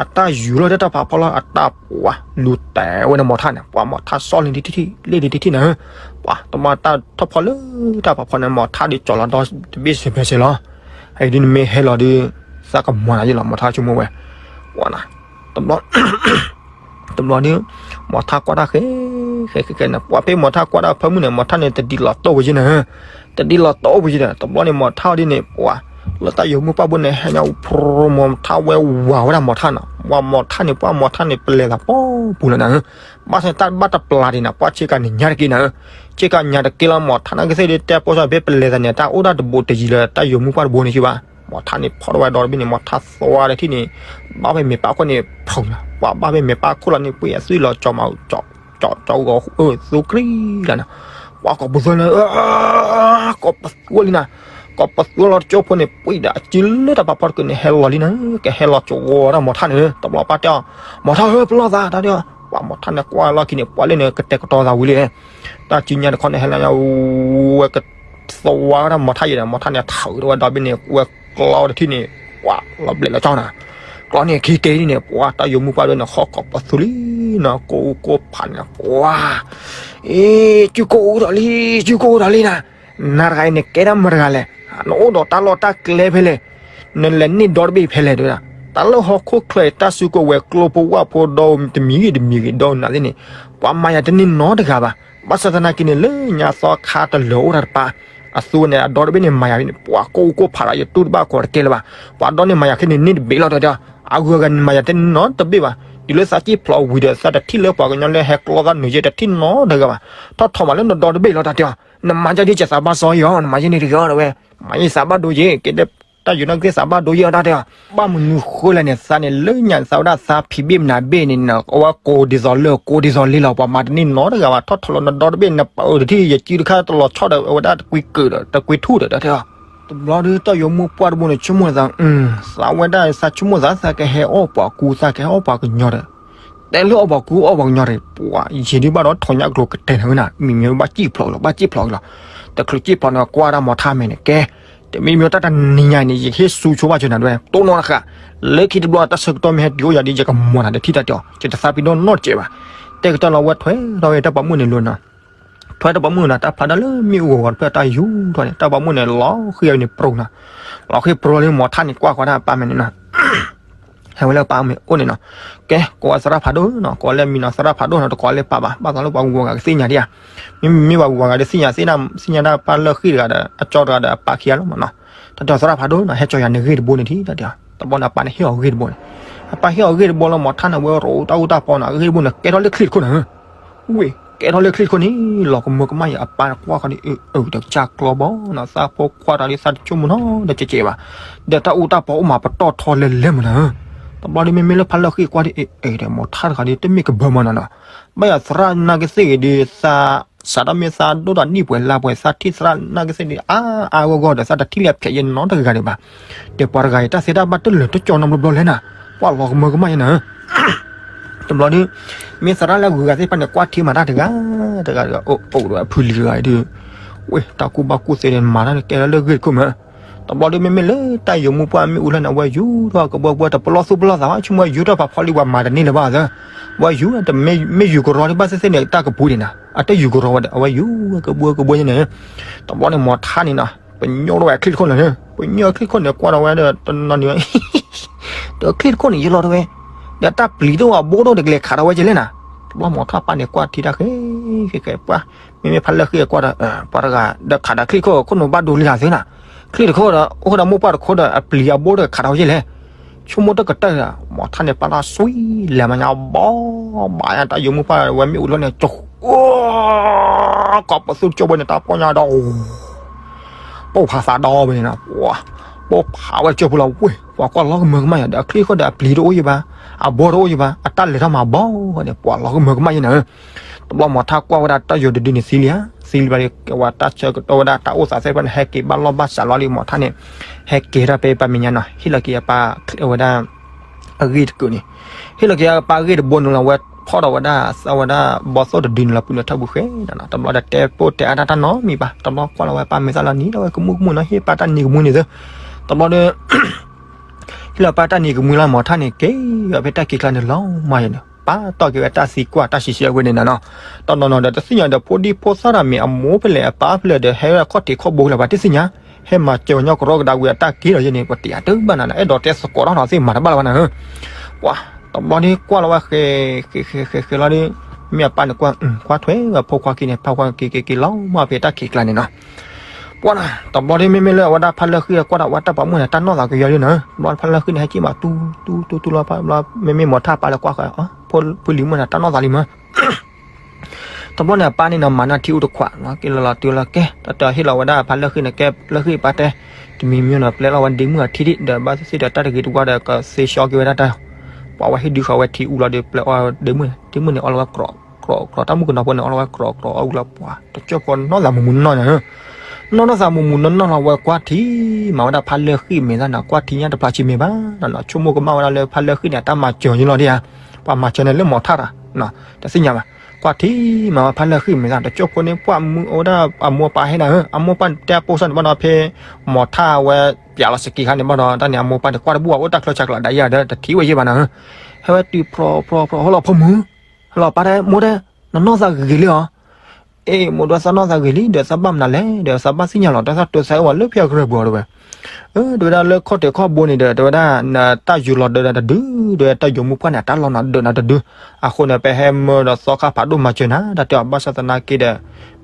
အတၢ်ယူၤလီၤတၢ်ဖးဖီလီၤ အတၢ်ပှၤ, လူၤတဲာ်ဝဲန့ၣ်မီၤထါန့ၣ် ပှၤမီၤထါစီၣ်လံတထံၣ်ထံၣ် လ့ၣ်လံတထံၣ်ထံၣ်နၤ, ပှၤတမၤတၢ်ထီၣ်ဖီလၢတၢ်ဖးဖီန့ၣ် မီၤထါဒ်ကၠီၤလီၤဒီတဘ့ၣ်စဲးဖဲစဲးလီၤ, အံၤဒ်နမ့ၢ်ဟဲလီၤဒီး သးကမၤနၤယဲလီၤ မီၤထါဆိကမိၣ်ဝဲ, ပှၤနၤ, တဘျီ တဘျီဒီး, မီၤထါကွၢ်တၢ်ဃဲ, ဃဲဃဲဃဲန့ၣ် ပှၤဖဲမီၤထါကွၢ်တၢ်ဖၢမုၢ်န့ၣ် မီၤထါန့ၣ် တဒ်လီၤတိၢ်ဝဲယဲန့ၣ်, တဒ်လီၤတိၢ်ဝဲယဲန့ၣ် တဘျီန့ၣ် မီၤထါဒ်န့ၣ် ပှၤ, လၢတၢ်ယိၤမုၢ်ပှၢ်ဘိန့ၣ် ဟဲညါ ဖျိမီၤထါဝဲဝၤဝဲဒၣ်မီၤထါနီၤ ပှၤမီၤထါန့ၣ် ပှၤမီၤထါန့ၣ် ပလဲၤသးပီပူၤလီၤနၤဧၢ, ဘၣ်ဆၣ်တၢ်ဘၣ်တပျၢ်ဒံးနၤ ပှၤဆ့ကၤန့ၣ်ညါတက့ၢ်နၤဧၢ, ဆ့ကၤညါတက့ၢ်လီၤ မီၤထါနာ်က့သ့ၣ်ဒ်တဲပိစၢ်ဖဲပလဲၤသးန့ၣ် တၢ်အိၣ်ဒၣ်တဘူးတယံၤလၢတၢ်ယိၤမုၢ်ပှၢ်တဘိန့ၣ်က့ဘၣ်, မီၤထါန့ၣ်ဖီၣ်ထီၣ်ဝဲဒီတဘ့ၣ်န့ၣ် မီၤထါသွါဒီးထံၣ်န့ၣ်, ဘၣ်ဖဲမဲာ်ပၢ်ခိၣ်န့ၣ် ဖုးလီၤ ပှၤဘၣ်ဖဲမဲာ်ပၢ်ခိၣ်လီၤန့ၣ် ပှ့ၤအသွံၣ်လီၤကၠီၤမး, ကၠီၤကၠီၤဂီၤအၢ သူကြံလီၤနၤ, ပှၤကိးပသူလၢ, ကိးပသူလံနၤ, ကိးပသူလီၤတကၠိဖိန့ၣ် ပှ့ၤဒီးအစုလၢတၢ်ဖးဖီတကုးန့ၣ် ဟဲလီၤလံနၤ, ကဟဲလီၤကၠီၤဂီၤဝဲဒၣ်မီၤထါန့ၣ် တဘျီပၢ်တဲအီၤ, မီၤထါဧၢ ပလီၢ်သး တၢ်တဲအီၤ, ပှၤမီၤထါန့ၣ်ကွၢ်လီၢ်ခံန့ၣ် ပှၤလၢန့ၣ် ကတဲာ်ကတီၤသးဝံၤလံ တၢ်စုညါတခီန့ၣ် ဟဲလၢညါဝဲကသဝါဝဲဒၣ်မီၤထါယဲဒီး မီၤထါန့ၣ်ထုးဒီးဝဲဒီဘ့ၣ်န့ၣ် ဝဲကျီဝဲတထံၣ်န့ၣ် ပှၤလီၤဘျဲးလီၤကၠီနၤ, ကျီန့ၣ်ခံက့ၤန့ၣ် ပှၤတၢ်ယိၤမုၢ်ပှၢ်ဒိၣ်န့ၣ် ဟီၣ်ကိးပသူလံနၤ ကိးအူကိးဖးန့ၣ် ပှၤ, အ့ စုကိးအူဒီးလံ စုကိးအူဒီးလံနၤ, နၤတဂၤအံၤန့ၣ်ကဲဒၣ်မတၤတဂၤလဲၣ်, နအိၣ်ဒီးတၢ်လီၢ်တၢ်ကျဲဖဲလဲၣ်, နလဲၤန့ၢ်ဒီတဘ့ၣ်ဖဲလဲၣ်တဲဝဲဒၣ်, တၢ်လၢဟီၣ်ခိၣ်ချၢအံၤ တၢ်စုကဝဲၤကျိဖိဝၣ်ဖိဒီး တမံၤဂ့ၤတမံၤဂ့ၤဒီးနၤသ့ၣ်န့ၣ်, ပှၤမၤယၤတန့ၢ်နီတဂၤဘၣ်, ဘၣ်ဆၣ်သနာ်က့န့ၣ် လၢညါသီခါတလၢာ်အိၣ်တၢ်တပၤ, အသူဝဲန့ၣ် အဒီတဘ့ၣ်န့ၣ် မၤယၤန့ၣ် ပှၤကိးအူကိးဖးဒီး ယတူၢ်တဘၣ်ကီးတကဲလၢၤဘၣ်, ပှၤဒီန့ၣ်မၤယၤခဲန့ၣ်န့ၢ်တဘ့ၣ်လီၤတဲဒၣ်, အဂုၤအဂၤန့ၣ်မၤယၤတန့ၢ်နီတဘ့ၣ်ဘၣ်, တုၤလၢသးစံၣ်ဖျိးဝံၤဒီး သးတထံၣ်လၢပှၤကညီလၢဟဲကျီသးနုာ်ယဲတထံၣ်နီတဂၤဘၣ်, ထီၣ်ထီၣ်မးလၢနဒီတဘ့ၣ်လီၤတၢ်တဲအီၤ, နမၤယၤဒ်ကသးဘၣ်စီအီၤ နမၤယဲန့ၣ်တဂ့ၤအီၤတဲဝဲ, မၤယဲသးဘၣ်ဒိယဲ ကဲဒ်တၢ်ယိၤနီၢ်ကသ့ၣ်သးဘၣ်ဒိယဲအီၤတၢ်တဲအီၤ, ဘၣ်မနုၤဃိလဲၣ်န့ၣ် သးန့ၣ်လၢညါန့ၣ် သးဝဲဒၣ်သးဖံးဘ့ၣ်မနုၤဘ့ၣ်န့ၣ် အဝဲကိးဒ်သိးလၢကိးဒ်သိးလံလီၤ, ပှၤမၤတန့ၢ်နီတဂၤဘၣ်, ထီၣ်ထီၣ်လီၤနဒီတဘ့ၣ် နပာ်အၢတထံၣ် ယစုတခါတလီၤဆီဒီး အဝဲဒၣ်တကွံကၢၢ်ဒီး တကွံထူၣ်ဒီးတၢ်တဲအီၤ, တဘျီဒီးတၢ်ယိၤမုၢ်ပှၢ်တဘိန့ၣ် ဆိကမိၣ်သး, သးဝဲဒၣ်သးဆိကမိၣ်သး သးကဟဲအီၣ်ပှၤကူ သးကဟဲအီၣ်ပှၤကညီဒီး တဲလၢအီၣ်ပှၤကူအီၣ်ပှၤကညီဒီး ပှၤယံာ်ဒံးဘၣ်ဒီး ထိးညၣ်ကလိၤကတဲာ်နၤဝဲနၤ မံၤမံၤဘၣ်စံၣ်ဖျိးကလီၤ ဘၣ်စံၣ်ဖျိးကလီၤ, တချုးစံၣ်ဖျိးန့ၣ် ကွၢ်ဒၣ်မီၤထါမဲာ်န့ၣ် ကဲ, တမံၤမံၤတၢ်တနံၤညါအံၤန့ၣ် ယဟ့ၣ်ဆူဆိဘၣ်စၢၤနၤဒွဲၣ် တိၢ်နီၣ်တဃာ်, လၢခံတဘျီတၢ်ဆၢကတီၢ်မ့ၢ်ဟဲတုၤအိၣ်ယၤဒီး ယကမၤနၤဒီးထံၣ်တၢ်တဲအီၤ ယတသးပ့ၤနီၣ်နီတစဲးဘၣ်, တဲကတၢၢ်လီၤဝဲထွဲထီၣ်ဝဲတၢ်ပိာ်မုၣ်န့ၣ်လိၤနီၤ, ထွဲတၢ်ပိာ်မုၣ်နီၤ တၢ်ဖျါဒၣ်လၢမ့ၣ်အူဂီၤဂီၤတဖျၢၣ်တၢ်ယူၤထီၣ်န့ၣ် တၢ်ပိာ်မုၣ်န့ၣ် လီၤဃံၤအဝဲန့ၣ်ပြိနီၤ, လီၤဃံၤပြိလၢမိၤထါန့ၣ်ကွၢ်ဃီဒၣ်အပၢ်မဲာ်န့ၣ်နီၤ ဟဲဝဲလၢပၢ်မ့ၢ်အိၣ်န့ၣ်နီၤ, ကဲ ကိးဝဲသရၣ်ဖးဒိၣ်နီၤ ကိးလၢမံၤနီၤ သရၣ်ဖးဒိၣ်နီၤ တကိးလၢပၢ်ဘၣ် ဘၣ်သးလၢပှၤဂုၤဂၤကသ့ၣ်ညါဒံးဧါ, မ့မ့ၢ်ပှၤဂုၤဂၤဂၤဒ်သ့ၣ်ညါ သ့ၣ်ညါဒၣ်ပၢ်လၢဃံၣ်တဂၤဒီး အကၠီတဂၤဒီးအပၢ်ခံဂၤလီၤမးနီၤ, တၢ်တဲသရၣ်ဖးဒိၣ်နီၤ ဟဲကၠီယၤန့ၣ်ဂ့ၢ်တဘိန့ၣ်ထံၣ်တၢ်တဲ, တဘျီန့ၣ်အပၢ်န့ၣ်ဟ့ၣ်အီၤဂ့ၢ်တဘိန့ၣ်, အပၢ်ဟ့ၣ်အီၤဂ့ၢ်တဘိလၢမိၤထါန့ၣ် ဝဲရိးတၢ်အူတၢ်ပီနီၤ အဂ့ၢ်တဘိန့ၣ် ကဲထီၣ်လၢချံၣ်တခိၣ်န့ၣ် ဝ့ၢ် ကဲထီၣ်လၢချံၣ်တခိၣ်န့ၣ် လီၤကမၢကမၣ်ယၤ အပၢ်ကွၢ်ဃီဒီး အၢ တကစၢ်ကျီဘီနီၤ သးဖိခွါတဂၤဒ်သးတဆိကမိၣ်နီတကဲးကဲးဘၣ်, ဒီးတၢ်အူတၢ်ပီအိၣ်မးပတီၢ်ထီလဲၤလဲၤမးနီၤ, တဘျီဒီးမ့မ့ၢ်လၢဖါလၢဃံၣ်ကွၢ်ဒီး အဲ ဒီးမိၤထါတဂၤဒီး တမ့ၢ်ကဘၢမးနီၤနီၤ, ဘၣ်ယၤသရၣ်နာ်က့သ့ၣ်ဂ့ၤဒီး သး စးထီၣ်မ့ၢ်သးဒိၣ်ဒီးနံၣ်ပှဲၤလါပှဲၤ သးထံၣ်သရၣ်နာ်က့သ့ၣ်ဒီး အါအါဂီၢ်ဂီၢ်ဒီး သးတထံၣ်လၢအဖျဲးယဲနီတဂၤဒံးဘၣ်, ဒီးပှၤတဂၤအံၤ တၢ်သ့တၢ်ဘၣ်တလၢာ်တကၠီနီတဘျီဘျီလဲၣ်နီၤ, ပှၤလီၤကမၢကမၣ်ယဲနီၤ တဘျီဒီး မ့ၢ်သရၣ်လၢအဂုၤအဂၤသ့ၣ်တဖၣ်န့ၣ် ကွၢ်ထံမၤတၢ်တဂၤ တဂၤတဂၤ အိၣ်အိၣ်ဒီးဖုလံၤတဂၤအံၤဒီး ဝ့ၢ် တၢ်ကူၣ်ဘၣ်ကူၣ်သ့ဒီး မၤတၢ်န့ၣ် ကဲထီၣ်လၢဂ့ၢ်တခိၣ်မး, တဘျီဒီးမ့မ့ၢ်လၢတၢ်ယိၤမူပှၢ်မ့ၣ်အူလီၢ်န့ၣ် အဝဲယူၤထီၣ်ကဘှီကဘှီ တပလီၢ်သူၣ်ပလီၢ်သးဘၣ် ဆိကမိၣ်ယူၤထီၣ်ဖးဖီလံ ပှၤမၤတန့ၢ်လၢၤဘၣ်သၢ, ဝဲယူၤ တမ့ၢ်ယူၤကရီဒ်ဘၣ်သ့ၣ်သ့ၣ်န့ၣ် တၢ်ကပူၤဒံးနီၤ အတယူၤကရီဝဲဒီး အဝဲယူၤကဘှီကဘှီန့ၣ် တဘျီန့ၣ် မိၤထါန့ၣ်နီၤ ပညိၣ်ထီၣ်ဝဲချံၣ်တခိၣ်န့ၣ် ပညိၣ်ချံၣ်တခိၣ်န့ၣ် ကွၢ်ထီၣ်ဝဲဒီးတနီၤန့ၣ် ဒီးချံၣ်တခိၣ်န့ၣ် ယလီၤတဝဲ ဒီးတၢ်ပျံၤတအိၣ်အဘိတအိၣ်တကလဲၤခးထီၣ်ဝဲကလဲၣ်နီၤ, တဘျီမိၤထါပၢ်န့ၣ် ကွၢ်ထံတၢ်ဃဲ ဃဲဃဲပှၢ် မ့မ့ၢ်ဖါလၢဃံၣ်ကွၢ်ဒီး ပှၤတဂၤဒီးခးဒီးချံၣ်တခိၣ် ခိၣ်နူာ်ဘၣ်ဒိလံဧါသ့နီၤ, ချံၣ်တခိၣ်ဒီး အိၣ်ဒီးမိၢ်ပှၢ်တခိၣ်ဒီး အပျံၤအဘိတခးထီၣ်ဝဲကလဲၣ် ဆိကမိၣ်တကတၢၢ်ဒီး မိၤထါန့ၣ် ပာ်လီၤစွံလဲၤမၤညါဘီ ဘၣ်ညါတၢ်ယိၤမူပှၢ်ဝဲမ့ၣ်အူလီၢ်န့ၣ် ကၠိ ကီၢ်ပသူတကၠိဘိန့ၣ် တၢ်ပီၢ်ညါဒီး ပိၢ်ဖးသးဒီဘိန့ၣ်နီၤ, ပိၢ်ဖးဝဲတကၠိဖိလီၤဝ့ၢ် ပှၤကွၢ်လီၤကမၢကမၣ်ယၤဒီး အချံၣ်တခိၣ်ဒီးအပျံၤတအိၣ်ယံၤဘၣ်, အဘိတအိၣ်ယံၤဘၣ်, အတၢ်လဲၤထီၣ်မၤဘီန့ၣ် ပှၤလီၤကမၢကမၣ်ယဲနီၤ တဘျီမိၤထါကွၢ်ဝဲဒၣ်တၢ်ယိၤတဒုန့ၣ်သံလံဧါ, သံလံဘၣ်ဒီး ဝဲတၢ်ဆၢကတီၢ်ဝဲဒၣ်တၢ်အိၣ်သးသ့ၣ်တဖၣ်န့ၣ် ဟဲက့ၤဘၣ်လီၢ်ဘၣ်စးလီၤလံ မိၤထါန့ၣ် ဟဲက့ၤထီၣ်ဖဲပၢ်မဲာ်ညါနီၤ, ဟ့ၣ်လီၤက့ၤအပၢ်ဝဲဒၣ် အဂ့ၢ်တကုာ်န့ၣ်, ဟ့ၣ်လီၤက့ၤအပၢ်အဂ့ၢ်တဘိန့ၣ်လီၤ ဝဲဖီၣ်ဒီးဝဲဒၣ် ဝဲဒၣ်ဘီသိၣ်တဒုန့ၣ်လီၤ ပုၢ်နုာ်ထၢၣ်ပူၤဃဲနီၤ, တဘျီဒီးတဲပိၢ်တဲအါတၢ်တၢ်နီတမံၤဘၣ်, တဘျီကွၢ်လီၤဝဲပၢ်မဲာ်သၣ်လီၤနံၤဒီးဝဲကမူၣ်ကမူၣ်နီၤ ဟ့ၣ်ပၢ်တၢ်နံၤကမှံန့ၣ်သၢ, တဘျီဒီး ဟ့ၣ်လီၤပၢ်တၢ်နံၤကမှံလီၤ မိၤထါန့ၣ် က့ၤဝဲဖဲတၢ်ခံးကျါန့ၣ်လီၤမးယဲန့ၣ် ပာ်တီၢ်က့ၤဝဲတၢ်သံကွၢ်တၢ်ဆံးဆံးအဝဲန့ၣ်နီၤ, တနီၤနီၤဒီးတသ့ၣ်ညါဒီး ဖိဒံဖိသၣ်တၢ်မ့ၢ်အမိၢ်ဖဲလဲၣ်အပၢ်ဖဲလဲၣ်ဒီး ဟဲဝဲခီၣ်ထံးခီၣ်ဘိလၢၤ ပှၤတသ့ၣ်ညါ, ဟဲမၤစၢၤညီကရီကဒါဝံၤအတၢ်က့ၤလီၤယဲန့ၣ် ပတဲအတဘၣ်နၤ အဲၣ်ဒိးတဲသကိးထီၣ်နီၤ သ့ၣ်မၤတဘၣ်လၢၤဘၣ်နၤဧၢ ပှၤ တဘျီဒီးကွၢ်လီၤဝဲဃဲ ဃဲဃဲဃဲဃဲလီၤဒီး မ့ၢ်အပၢ်န့ၣ်ကွၢ် ကွၢ်ထွဲဝဲဖိခွါခံန့ၣ် ဖးခွါက့ၤက့ၤက့ၤလီၤမးဖဲတၢ်ခံးကျါန့ၣ်နီၤ, ပှၤနီၤ တဘျီဒီးမ့မ့ၢ်လၢအဝဲဒၣ်ဖါလၢဃံၣ်ကွၢ်ဒီးဝဲတၢ်ပိာ်မုၣ်န့ၣ် တၢ်နီၢ်သးကယီၤလံနီၤ, တဘျီဖါလၢဃံၣ်န့ၣ် ဟဲက့ၤမးတူတူတူတူလီၤ မ့မ့ၢ်မိၤထါပၢ်လၢကွၢ်ဃဲ ဖုလံၤမုၣ်န့ၣ် တၢ်နီၢ်သးလံမး တဘျီန့ၣ် အပၢ်န့ၣ်နီၤ မၤနၢ်ထံအိၣ်တခွးနီၤ က့ၤလီၤလီၤတုၤလီၤကဲ တၢ်တဟ့ၣ်လီၤဝဲဒၣ်ဖါလၢဃံၣ်န့ၣ် ကဲလၢဃံၣ်ပၢ်တဲ တမံၤမံၤနီၤ ပျဲလီၤဝဲဒ့မုၣ်အထံဒံး ဒီးဘၣ်သ့ၣ်သ့ၣ်ဒီးတၢ်တဂ့ၤတဝါဒီး ကသ့ဆှီက့ၤဝဲဒၣ်တၢ် ပှၤဝဲဟ့ၣ်ဒုးဃီၤဝဲထံအူလီၤဒီး ပျဲအီၣ်ဒ့မုၣ်န့ၣ် ဒ့မုၣ်န့ၣ် အီၣ်လီၤဝဲကြီကြီ တၢ်မုၣ်ကနီၤဖိန့ၣ် အီၣ်လီၤဝဲကြီကြီအူလီၤ ပှၤတကၠိၢ်ဖိနီၢ်သးမူးမူးနီၢ်နီၢ်န့ၣ် နီၢ်နီၢ်သးမူးမူးနီၢ်နီၢ်လီၤဝဲကွၢ်ထံ မၤဝဲဒၣ်ဖါလၢဃံၣ်မဲာ်သၣ်နီၤ ကွၢ်ထံညၣ်တဖျါဆံးမဲာ်ဘၣ်နီၤ ဆိကမိၣ်ကမၣ်ဝဲဒၣ်လၢဖါလၢဃံၣ်န့ၣ် အတၢ်မၤစၢၤယလီၤဒံးဧါ ပှၤမၤစၢၤန့ၣ်လၢမိၤထါတၢ် တသ့ၣ်ညါဘၣ် ကွၢ်ထံမၤဝဲဖါလၢဃံၣ်မဲာ်သၣ် တကၠိၢ်ဖိန့ၣ် ပှၤမုၢ်အိၣ်ဒၣ်အမိၢ်ပၢ်ဟဲနၤဧၢ အမိၢ်ပၢ်တဲအပိၢ်စၢ်န့ၣ်ဘၣ်ဒီး ဖဲမိၤထါဝဲ ပျးလီၤစကံခါန့ၣ်ဘၣ်ဒီး တၢ်န့ၣ်အမိၢ်ပၢ်န့ၣ် ကွၢ်တဘူၣ်အအိၣ်တၢ်ချၢဆးကျးဒၣ်ယၤဒီး တထံၣ်ဝဲယဲၢ်ဘၣ်နၤဧၢ ဟဲဝဲတုၤဖြီဖြီဖြီ ဟဲလီၤဖိမုၣ် ဟဲလီၤပၢ်တဲ မိၢ်တဲ နနီၢ်သးဂ့ၤဂ့ၤလံဧါ အ့ မိၢ်ဒီးသးနီၢ်သးဂ့ၤလံ ဒီးသးဘၣ်မနုၤလဲၣ် ဒီးသးဘၣ်သ့ၣ်ညါလီၤ တၢ်သးတိၤသးအၢဝဲလၢဖဲအကရၢၢ်ပူၤအီၤတဝဲ အၢ တဝဲဒၣ်လၢခီၣ်ထံးခီၣ်ဘိန့ၣ်ဒီး တဝဲဒၣ် တၢ်ယူၤလီၤဒၢးနၤတဒု တဝဲတၢ်ယိၤမူပှၢ်န့ၣ် အတၢ်လီၤနၤဒၢးနၤတဒု အဃိန့ၣ် ပဟဲမၢဒီးသီခါဖးဒိၣ်မၤစၢၤနၤ တၢ်တဲအီၤဘၣ်ဆၣ်သနာ်က့ဒီး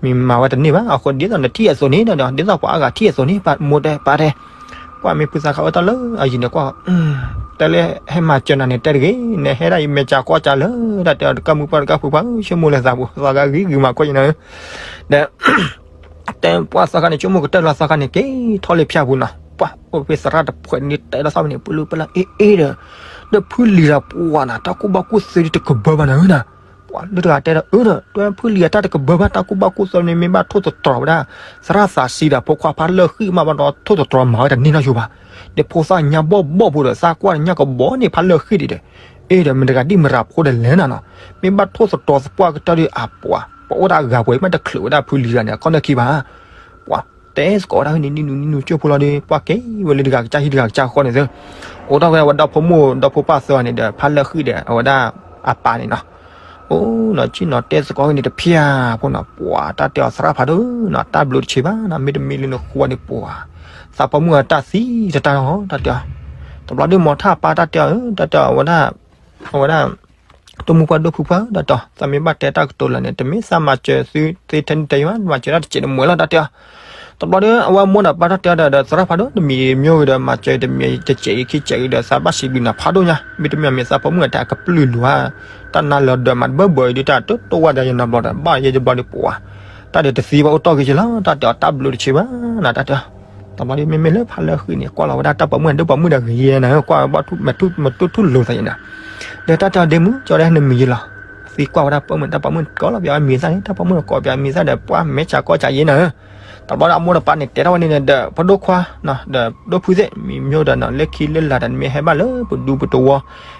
မ့ၢ်မၤဝဲတန့ၢ်ဘၣ် အဃိဒ်သိးနထံၣ်အသိးန့ၣ်ဒီး ဒ်သိးပှၤအါဂၤထံၣ်အသိးန့ၣ် မိၢ်တဲပၢ်တဲ ကွၢ်မ့ၢ်ဖုသးခးအၢတၢ်လၢအယံၤန့ၣ်ကွၢ် တဲလၢဟဲမၤစၢၤနၤန့ၣ် တဲတဂ့ၤ နဟဲဒၣ်အံၤမဲာ်ကၠးကွီၢ်ကၠးလၢ တၢ်တဲအီၤတကၢ်မုၢ်ပှၢ်တကၢ်ဖုပှၢ် ဆိကမိၣ်လၢသးပူၤ သးဂၤဂ့ၤဂ့ၤမၤကွၢ်ယနၤဧၢ ဒီး တဲပှၢ်သီခါန့ၣ် ဆိကမိၣ်ကတၢၢ်လီၤသီခါန့ၣ် က့ၤထီၣ်လၢဖၠၣ်ပူၤနီၤ ပှၢ်အိၣ်ဖဲသရၣ်တဖှဲးန့ၣ် တဲဒီးသီၣ်ဖဲန့ၣ် ပလူပလၢ်အ့ၣ်အ့ၣ်ဒီး ဒီးဖုလံၤတၢ်ပှၢ်နၤ တၢ်ကူၣ်ဘၣ်ကူၣ်သ့ဒ်တကဘၢဘၣ်နၤဧၢနၤ ပှၢ်လၢတဂၤတဲဒီးအၢဒီး တွဲဖုလံၤအတၢ်တကဘၢဘၣ် တၢ်ကူၣ်ဘၣ်ကူၣ်သ့န့ၣ် မ့ၢ်ဘၣ်ထိၣ်သတြီၤဝဲဒၣ် သရၣ်သးစံဒီးဖိခွါဖါလၢဃံၣ်မးဘၣ်ဒီး ထိၣ်သတြီၤမၤဝဲတန့ၢ်နီၢ်ဆိဘၣ် ဒီးဖိသၣ်ညါဘီၣ်ဘီၣ်ဖိဒီး သးကွၢ်ညၣ်ကဘီန့ၣ် ဖါလၢဃံၣ်ဒံးဒီး အ့ၣ်ဒီး မတၤတဂၤဒ်မတၤတဂၤဖိဒီးလဲၣ်နၤနီၤ မ့ၢ်ဘၣ်ထိၣ်သတြီၤသပှၢ်ကတၢၢ်ဒီး အပှၤ ပှၤအိၣ်တၢ်အဂၤပှဲၤ မ့ၢ်တချုးဝဲဒၣ်ဖုလံၤတဂၤန့ၣ် အခီၣ်နၢၣ်ခံဘၣ် ပှၤတဲသကိးဝဲဒၣ်ဖဲန့ၣ် နံၣ်နူနံၣ်နူကၠိဖိလီၤဒီး ပှၤကဲဝဲလၢတဂၤကစၢ်ဟံၣ်တဂၤကစၢ်ဃီန့ၣ်သၢ အိၣ်ထီၣ်ဝဲဝဲဒီဖိမိၢ်ဒီဖိပၢ်သၢဂၤန့ၣ်ဒီး ဖါလၢဃံၣ်ဒီး အဝဲဒၣ်အပၢ်န့ၣ်နီၤ အိၣ်နီၤ ကံၣ်နီၤတဲသကိးန့ၣ်တဖျၢၣ်ဖိနီၤ ပှၤတၢ်တဲအီၤသရၣ်ဖးဒိၣ်နီၤ တၢ်ဘျုးတဆံးဘၣ်နီၤ မ့တမ့ၢ်လၢနဃိန့ၣ်ပှၤ သးပှၢ်မုၣ်အတၢ်သံတတၢ်လီၤ တၢ်တဲအီၤ တဘျီဒုးမိၢ်ထၣ်ပၢ်တၢ်တဲအီၤ တၢ်တဲအီၤ အဝဲဒၣ် အဝဲဒၣ် တိၢ်မုၣ်ပှၢ်ဒိၣ်ဖုပှၢ် တၢ်တဲအီၤ သးမ့ၢ်ဘၣ်တဲတၢ်ကတိၤလၢာ်န့ၣ် တမ့ၢ်သးမၤစၢၤသုသ့ထဲန့ၣ်တဲယၤ မၤစၢၤတၢ်တစဲးတမှဲၤလီၤ တၢ်တဲအီၤ တဘျီဒီး အဝဲမိၢ်ဒီးပၢ်တၢ်တဲအီၤဒီး သရၣ်ဖးဒိၣ် တမံၤမ့ၢ်ဂ့ၤဒီး မၤစၢၤတမံၤတစဲးအံၤခံစဲးအံၤဒီး သးဘၣ်စံးဘျုးနၤဖးဒိၣ်ညါ မ့တမ့ၢ်မ့ၢ်သးပှၢ်မုၣ်အတၢ်ကပျုၢ်လိၤဧါ တၢ်နါလၢအဒၢးမးတဘၢဘၢအံၤဒုး တၢ်တိၢ်တိၢ်ဝဲဒီးယနီတဘျီဒီး ဘၣ်ယဲတဘျီဒီးပှၤ တၢ်ဒီးတသံဘၣ်အိၣ်တီၢ်ဂ့ၤက့လီၤ တၢ်တဲအီၤတၢ်ဘျုးတဆံးဘၣ်နၤ တၢ်တဲအီၤ တဘျီဒီးမ့မ့ၢ်လၢဖးလၢဃံန့ၣ် ကွၢ်လီၤဝဲဒၣ်တၢ်ပှၢ်မုၣ်အဒိၣ်ပှၢ်မုၣ်ဒီးဂ့ၤယဲနၤဧၢ ကွၢ်ဝဲဘၣ်မတူၢ်ထူၣ်လိၤသးယဲနၤ ဒီးတၢ်တဲအီၤဒ့မုၣ် ကၠီဒၣ်နမံၤယဲလီၤ သံကွၢ်ဝဲဒၣ်ပှၢ်မုၣ် တၢ်ပှၢ်မုၣ်ကိးလီၤပၠးမံၤသၣ်န့ၣ် တၢ်ပှၢ်မုၣ်ကိးပၠးမံၤသၣ်ဒီး ပှၤမဲာ်ဆှးကီၢ်ဆှးယဲနၤဧၢ တဘျီဒီးအမိၢ်ဒီးပၢ်န့ၣ် တဲထီၣ်ဝဲန့ၣ်ဒီး ဖိဒိၣ်ခွါ ဒီးဒိၣ်ဖုသ့ၣ် မံၤမ့ၢ်ဒီးနီၤ လၢခံလၢလာ်ဒီး နမ့ၢ်ဟဲဘၣ်လၢပဒူပတဝီ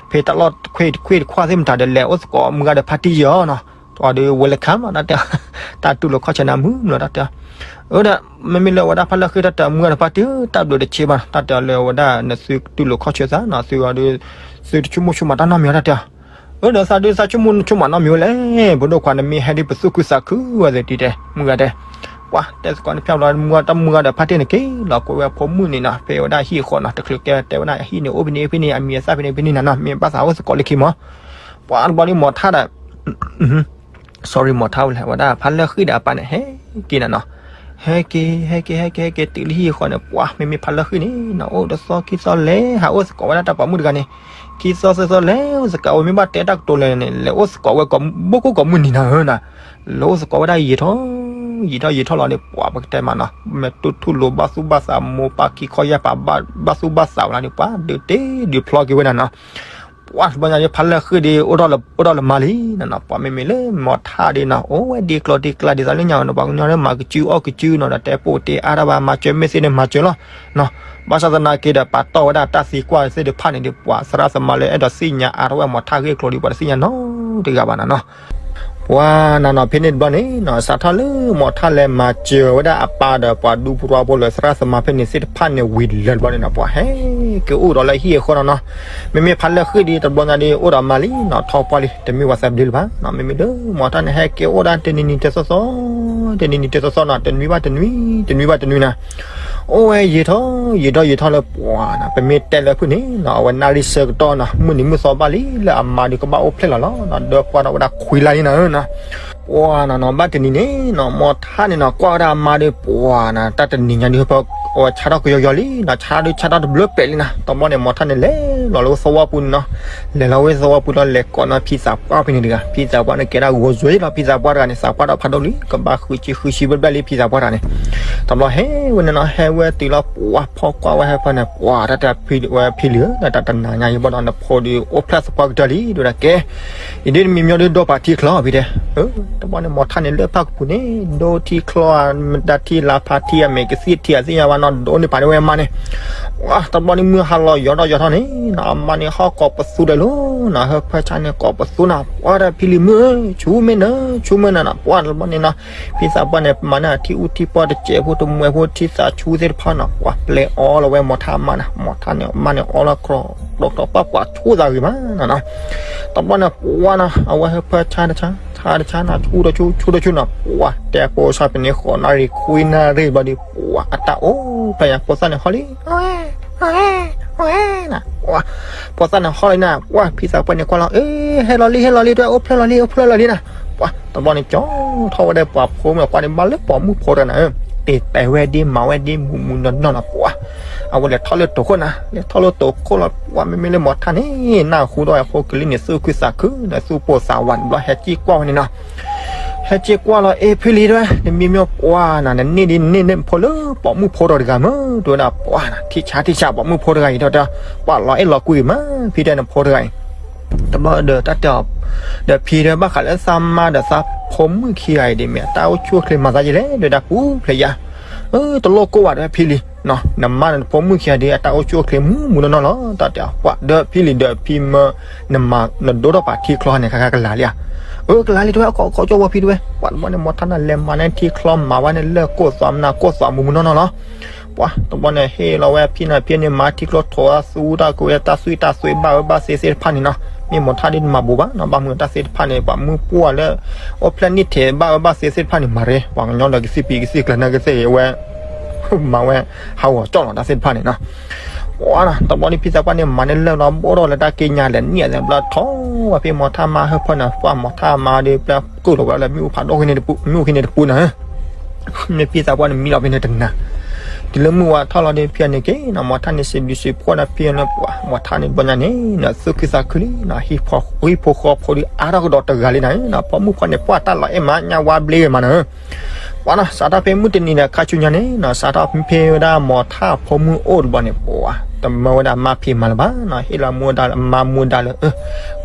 ဖဲတၢ်လီၢ်ခွ့ခွ့တခွါသ့ၣ်မတၤဒီး လဲၤအိၣ်သကိးမုၢ်ဂၤဒီးဖါတံၢ်ယီၤနီၤ တဘျီဒီး welcome နီၤ တၢ်တဲအီၤ တၢ်တူၢ်လိာ်ခီၣ်ဆၢနၤမုာ်မုာ်လီၤ တၢ်တဲအီၤ အၢဒီး မ့မ့ၢ်လၢဝဲဒၣ်ဖးလၢဃံ တၢ်တဲအီၤမုၢ်ဂၤဒီးဖါတံၢ် တၢ်ဘျုးတဆံးဘၣ်နီၤ တၢ်တဲအီၤလၢဝဲဒၣ် နသုတူၢ်လိာ်ခီၣ်ဆၢသးနီၤ သုအီၤဒီး သုတဆိကမိၣ်ဆိကမးတၢ်နီတမံၤဘၣ် တၢ်တဲအီၤ အၢဒီးသးဒုးသးဆိကမိၣ်ဆိကမးနီတမံၤဝဲလဲၣ် ဖိဒိၣ်ခွါ နမ့ၢ်ဟဲဒ်ပသူၣ်ခုသးခုဝဲသ့ၣ်တံၤတဲ မုၢ်ဂၤတဲ ပှၤတဲသကိးန့ၣ်ဖျါလီၤ မုၢ်ဂၤတၢ်မုၢ်ဂၤဒီးဖါတံၢ်န့ၣ်က့ၤလီၤ ကွဲးဝဲဖိမုၣ်န့ၣ်နီၤ ဖဲဝဲဒၣ်ဟံၣ်အဃီနီၤ တချုးကဲတဲဝဲဒၣ်အဟံၣ်န့ၣ် အိၣ်ဖဲန့ၣ်ဖဲန့ၣ် အမံၤအသၣ်ဖဲန့ၣ်ဖဲန့ၣ်နၤနီၤ မ့ၢ်ဘၣ်သးအိၣ်သကိးလၢခံမး ပှၤတဘျီဒုးမိၢ်ထၣ်ဒီး sorry မိၢ်ထၣ်ဝဲလဲၣ် ဝဲဒၣ်ဖးလၢဃံဒီးအပၢ်န့ၣ် ဟဲက့ၤနၤနီၤ ဟဲက့ၤ ဟဲက့ၤ ဟဲက့ၤ ဟဲက့ၤ တုၤလၢဟံၣ်အဃီန့ၣ် ပှၤမ့မ့ၢ်ဖးလၢဃံန့ၣ်နီၤ အိၣ်တသီခံသီလဲၤ ဟးအိၣ်သကိးဝဲဒၣ်တၢ်ပှၢ်မုၣ်တဂၤန့ၣ် ခံသီသၢသီလဲၤအိၣ်သကိး အဝဲမ့ၢ်ဘၣ်တဲတၢ်ကတိၤလဲၣ်န့ၣ် လဲၤအိၣ်သကိးဝဲကိးဘိၣ်ကိၣ်ကိးမုၢ်နံၤနၤဧၢနီၤ လဲၤအိၣ်သကိးဝဲဒၣ်ယံာ်ထီၣ် ယံာ်ထီၣ်ယံာ်ထီၣ်လီၤန့ၣ် ပှၤပကတဲမးနီၤ မ့ၢ်တူၢ်ထူၣ်လိၤဘၣ်သူၣ်ဘၣ်သး မိၢ်ပၢ်ခံခီယၢ်ပၢ် ဘၣ်သူၣ်ဘၣ်သးဝဲလီၤန့ၣ် ပှၤဒုးတ့ၢ်ဒုးဖျီက့ၤဝဲနၤနီၤ ပှၤတဘျီညါဒ်ဖးလၢဃံဒီး အိၣ်ထီၣ်လၢမါလံနီၤနီၤ ပှၤမ့မ့ၢ်လၢမိၢ်ထၣ်ဒ်နီၤ အိၣ်ဝဲဒ်ကျိၤဒ်ကျဲဒ်သိးလၢညါနီၤ ပှၤကညီလၢမၤကစုအီၣ်ကစုနီၤဒီး တဲပိာ်တ့ၢ်အါတၢ်ဘၣ် မၤစၢၤမ့ၢ်သ့န့ၣ်မၤစၢၤလီၤနီၤ ဘၣ်ဆၣ်သနာ်က့ဒီး ပာ်တီၢ်ဝဲဒၣ်တၢ်သံကွၢ်သ့ၣ်တဖၣ်န့ၣ်ဒီး ပှၤသရၣ်သမါလၢအဲၣ်ဒိးသ့ၣ်ညါအါထီၣ်ဝဲမိၢ်ထၣ်ဂ့ၢ်ကျိၤဒီး ပှၤတသ့ၣ်ညါနီတဂၤဘၣ်နၤနီၤ ပှၤနၤနီၤ ဖဲန့ၣ်တဘျီန့ၣ်နီၤ စးထီၣ်လၢမိၢ်ထၣ်လဲၤမၤစၢၤဝဲဒၣ်အပၢ်ဒီးပှၤဒူဖိတဝီဖိလၢသရၣ်သမါဖဲန့ၣ်သ့ၣ်တဖၣ်န့ၣ်ဝံၤလၢတဘျီန့ၣ်နီၤ ပှၤဟဲက့ၤအိၣ်ဒီးလၢဟံၣ်အဃီနီၤနီၤ မ့မ့ၢ်ဖးလၢဃံဒီးတဘျီညါဒီး အိၣ်ဒီးမါလံနီၤ ထီၣ်ပှၢ်လံ တမ့ၢ်ပှၤသးဘျုးလၢၤဘၣ်နီၤ မ့မ့ၢ်လၢမိၢ်ထၣ်န့ၣ် ဟဲက့ၤအိၣ်ဒၣ်တနံၤနံၤတသီသီ တနံၤနံၤတသီသီနီၤ တနွံဘၣ်တနွံ တနွံဘၣ်တနွံနီၤ အိၣ်ဝဲယံာ်ထီၣ် ယံာ်ထီၣ်ယံာ်ထီၣ်လၢပှၤနီၤ ပမ့ၢ်တဲလၢဖုၣ်န့ၣ်နီၤ အဝဲနၣ်ရံၣ်ဆၢကတီၢ်နီၤ မုၢ်နံၤမုၢ်သီဘၣ်လံ လၢအမါဒီးကဘၣ်အိၣ်ဖျဲၣ်လီၤလီၤနီၤ ဒီးကွၢ်ထီၣ်ဝဲဒၣ်ခွံလါလံနၤဧၢနီၤ ပှၤနီၤနီၤ ဘၣ်တနံၤန့ၣ်နီၤ မိၢ်ထၣ်န့ၣ်နီၤ ကွၢ်ဝဲဒၣ်အမါဒီး ပှၤနီၤ တၢ်တနံၤညါဒီး အဝဲဆါထီၣ်ကယီကယီလံနီၤ ဆါဒီးဆါထီၣ်တဘျုးပဲာ်လံနီၤ တဘျီန့ၣ် မိၢ်ထၣ်န့ၣ် လဲၤလီၤလၢသဝီပူၤန့ၣ်နီၤ လဲၤလီၤဝဲသဝီပူၤလီၤ လဲၤကိးနီၤဖံသးပှၢ်ဖဲန့ၣ်တဂၤ ဖံသးပှၢ်န့ၣ် ကဲဒၣ်ဂီၤယွဲလီၤ ဖံသးပှၢ်တဂၤန့ၣ် သးပှၢ်ဒီးဖးဒိၣ်လံ ကဘၣ်ဃုဆံဃုဆံဘျဲၣ်ဘျဲၣ်လံ ဖံသးပှၢ်တဂၤန့ၣ် တဘျီဟဲဝဲန့ၣ်နီၤ ဟဲဝဲတုၤလီၤ ပှၤဖီၣ်ကွၢ်ဝဲဟဲဖဲန့ၣ် ပှၤတၢ်တဲဖံလံဧၢ တၢ်တနၤညါအံၤဘၣ်ဒီး နဖိဒီးအိၣ်ဖျဲၣ်သပှၢ်ကတၢၢ်လံ ဒ်ဝဲဒၣ်ကဲ ယဒ်တမံၤမံၤဒီးဒိးပာ်ထံချီဖံတဲ တဘျီန့ၣ် မိၢ်ထၣ်န့ၣ် လၢဖၣ်ကပူၤန့ၣ် ဒိထံချီအမတၤထံလါဖးထံအမဲာ်ကသံၣ်ထံအသ့ၣ်ညါဘၣ်နီၤ ဒိးန့ၢ်ပာ်န့ၢ်ဝဲအမါန့ၣ် တဘျီန့ၣ် မုၢ်ဟါလီၤယီၤထီၣ်ယီၤထီၣ်န့ၣ်နီၤ အမါန့ၣ်ဟီၣ်ကိးပသူဒီးလီၤနီၤ ဟၢဖၢဆါန့ၣ်ကိးပသူနီၤ ပှၤဒီးဖံလံၤမုၣ်ဧၢ ဆူမဲာ်နၤ ဆူမဲာ်နၤနီၤ ပှၤတဘျီန့ၣ်နီၤ ဖံသးပှၢ်န့ၣ် မၤန့ၢ်အထံအူထံပှၢ်တစဲးဖိတမှဲးဖိထံသးဆူသ့ၣ်တဖၣ်နီၤ ပှၤပျဲအီလီၤဝဲမိၢ်ထၣ်အမါနီၤ မိၢ်ထၣ်န့ၣ် အမါန့ၣ်အီလီၤကြီ ဒီးပှၤပှၤဆိသးဂ့ၤမးနီၤနီၤ တဘျီန့ၣ် ပှၤနီၤ အဝဲဟၢဖၢဆါတဆါ ဆါတဆါနီၤ ဆူတဆူ ဆူတဆူနီၤ ပှၤတဲပိာ်ဆၣ်ဖဲန့ၣ် ဃိးနၣ်ရံၣ်ခွံနၣ်ရံၣ်ဘျီဒီး ပှၤအတၢ်အိၣ်ဖျဲၣ်ညါ ဖိသၣ်န့ၣ်ဟီၣ်လံ ဝဲ ဝဲ နၤ ပှၤ ဖိသၣ်န့ၣ်ဟီၣ်လံနၤ ပှၤ ဖံသးပှၢ်န့ၣ်ကွၢ်လီၤ အ့ ဟဲလီၤလံ ဟဲလီၤလံ တၢ်အိၣ်ဖျဲၣ်လီၤလံ အိၣ်ဖျဲၣ်လီၤလံနၤ ပှၤ တဘျီန့ၣ် ကၠီထီၣ်ဝဲဒၣ်ပှၤဖိမုၣ်ပှၢ်န့ၣ် ဘၣ်လၢပိာ်မုၣ်ဖိတဂၤနၤ တ့တဲဝဲဒ်မၤဝဲဒ်မူးမူးနီၢ်နီၢ်နီၤ ပှၤ အဝဲလဲၤထီၣ်လၢတိာ်ခိၣ်နၤ လဲၤထီၣ်လၢတိာ်ခိၣ်လီၤ ပှၤ မ့မ့ၢ်လၢမိၢ်ထၣ်န့ၣ် နၢ်ဟူဒီးအဖိကလံၤန့ၣ် သူၣ်ခုသးခု နသူၣ်ပိၢ်သးဝး တဘျီဟဲက့ၤကွၢ်ဝဲန့ၣ်နီၤ ဟဲက့ၤကွၢ်လီၤ အ့ ဖံလံၤတဲဝဲ နမံၤမ့ၢ်ပှၤနၤ နန့ၢ်ဒ်န့ၢ်န့ၢ်နဖိလၢပိာ်မုၣ်ဖိတဂၤမ့ၢ် တဲဝဲဒၣ် ပှၤနၤ ထံၣ်ဆါထံၣ်ဆါပိာ်မုၣ်ဖိတဂၤအံၤ တဲဝဲ ပှၤလီၤအဲၣ်လီၤကွံမး ဖံတဲနဖိတဂၤအံၤ တဘျီဒီးတၢ်တဲအီၤ ဒီးဖံတဲ ဘၣ်ဃးလၢသးမါဒီးသးဖိမုၣ်ခံဂၤအံၤဒ်မ့ၢ် အတၢ်အိၣ်ဆူၣ်အိၣ်ချ့မၤသးယဲလဲၣ် တဲဝဲဒၣ်ပူၤဖျဲးယၤ အၢ တလိၣ်ကိၢ်ဘၣ်တဲဝဲဖံလံၤ နမါဒီးနဖိမုၣ်ခံဂၤဒ် အတၢ်အိၣ်ဆူၣ်အိၣ်ချ့မူးမူးနီၢ်နီၢ်လီၤ တၢ်တဲအီၤ ပှၤ ဒီးဖံလံၤဒီးဖံမၢ နမၤ နဒိၣ်ထီၣ်ပာ်ထံချီန့ၣ် ခါခါကလၤလံဧါ အၢ ကလၤလံတဲဝဲ အကိးကၠီဝဲဖံတဲဝဲ ပှၤတဘျီန့ၣ် မိၢ်ထၣ်န့ၣ် လဲၤမၤန့ၢ်ထံချီမၤဝဲန့ၣ် လၢကိၢ်သွးမနၤ ကိၢ်သွးမူးမူးနီၢ်နီၢ်လီၤ ပှၤ တဘျီန့ၣ် ဟ့ၣ်လီၤဝဲဖံနၤဖံန့ၣ် မၤထံချီထိးအသူတၢ်ကဝဲ တၢ်သွံၣ်တၢ်သွဲဘၣ်ဝဲဘၣ်သ့သ့ၣ်တဖၣ်န့ၣ်နီၤ မ့ၢ်မိၢ်ထၣ်ဒ်နမၤဘူးဘၣ်နီၤ, ဘၣ်မနုၤတၢ်သ့ၣ်တဖၣ်န့ၣ် ပှၤမုၣ်ပှၢ်လၢ အိၣ်ဖျဲၣ်န့ၢ်ထဲးဘၣ်ဝဲဘၣ်သ့သ့ၣ်တဖၣ်န့ၣ် မၤရဲ ပှၤကညီဒီးကသံၣ်ပံၤကသံၣ်ကျၢၤနၢ်ကသ့ၣ်ဝဲ မၤဝဲ ဟးဂီၤကၠီၣ်လီၤတၢ်သ့ၣ်တဖၣ်န့ၣ်နီၤ. ပှၤနီၤ တဘျီန့ၣ်ဖံသးပှၢ်န့ၣ် မၤန့ၢ်လၢာ်နီၤ ဘိၣ်ထီၣ်လၢတၢ်က့ညါလဲၣ် နံၣ်အသးဘျီထီၣ်ဝဲဖဲမိၢ်ထၣ်မါဟၢဖၢန့ၣ် ပှၤမိၢ်ထၣ်မါဒီး ပျဲကိၣ်လီၤဝဲလၢမ့ၣ်အူဖးဒိၣ် မ့ၣ်အူခ့န့ၣ်တပူၤနီၤ မ့ၢ်ဖံသးပှၢ်န့ၣ် မံလီၤဖဲန့ၣ်တနၤ, တုၤလၢမုၢ်ဝါထီၣ်လီၤဒီး ဖံန့ၣ်က့ၤနီၤ မိၢ်ထၣ်န့ၣ် စံးဘျုးစံးဖှိၣ်နီၤ ဖံန့ၣ်ပှၤ မိၢ်ထၣ်န့ၣ် တဘျီညါန့ၣ်နီၤ သူၣ်ခုသးခုလံနီၤ ဟံၣ်ဖိဃီဖိဒီးအါထီၣ်ကဒီးတဂၤလံနီၤ, ဖိမုၣ်ဖိန့ၣ် ပှၤတၢ်လီၤအဲၣ်မး ညါဝါဘျ့ဂ့ၤမးနီၤ ပှၤနီၤ စးထီၣ်ဖဲမုၢ်တနံၤန့ၣ် ခါဆူညါန့ၣ်နီၤ စးထီၣ်ဖဲဝဲဒၣ်မိၢ်ထၣ်ဖိမုၣ်အိၣ်တဘျီန့ၣ် ပှၤ တမၢဝဲဒၣ်မါဖံးမၤလၢၤဘၣ်နီၤ, ဟ့ၣ်လီၤမူဒါလၢမါမူဒါလၢ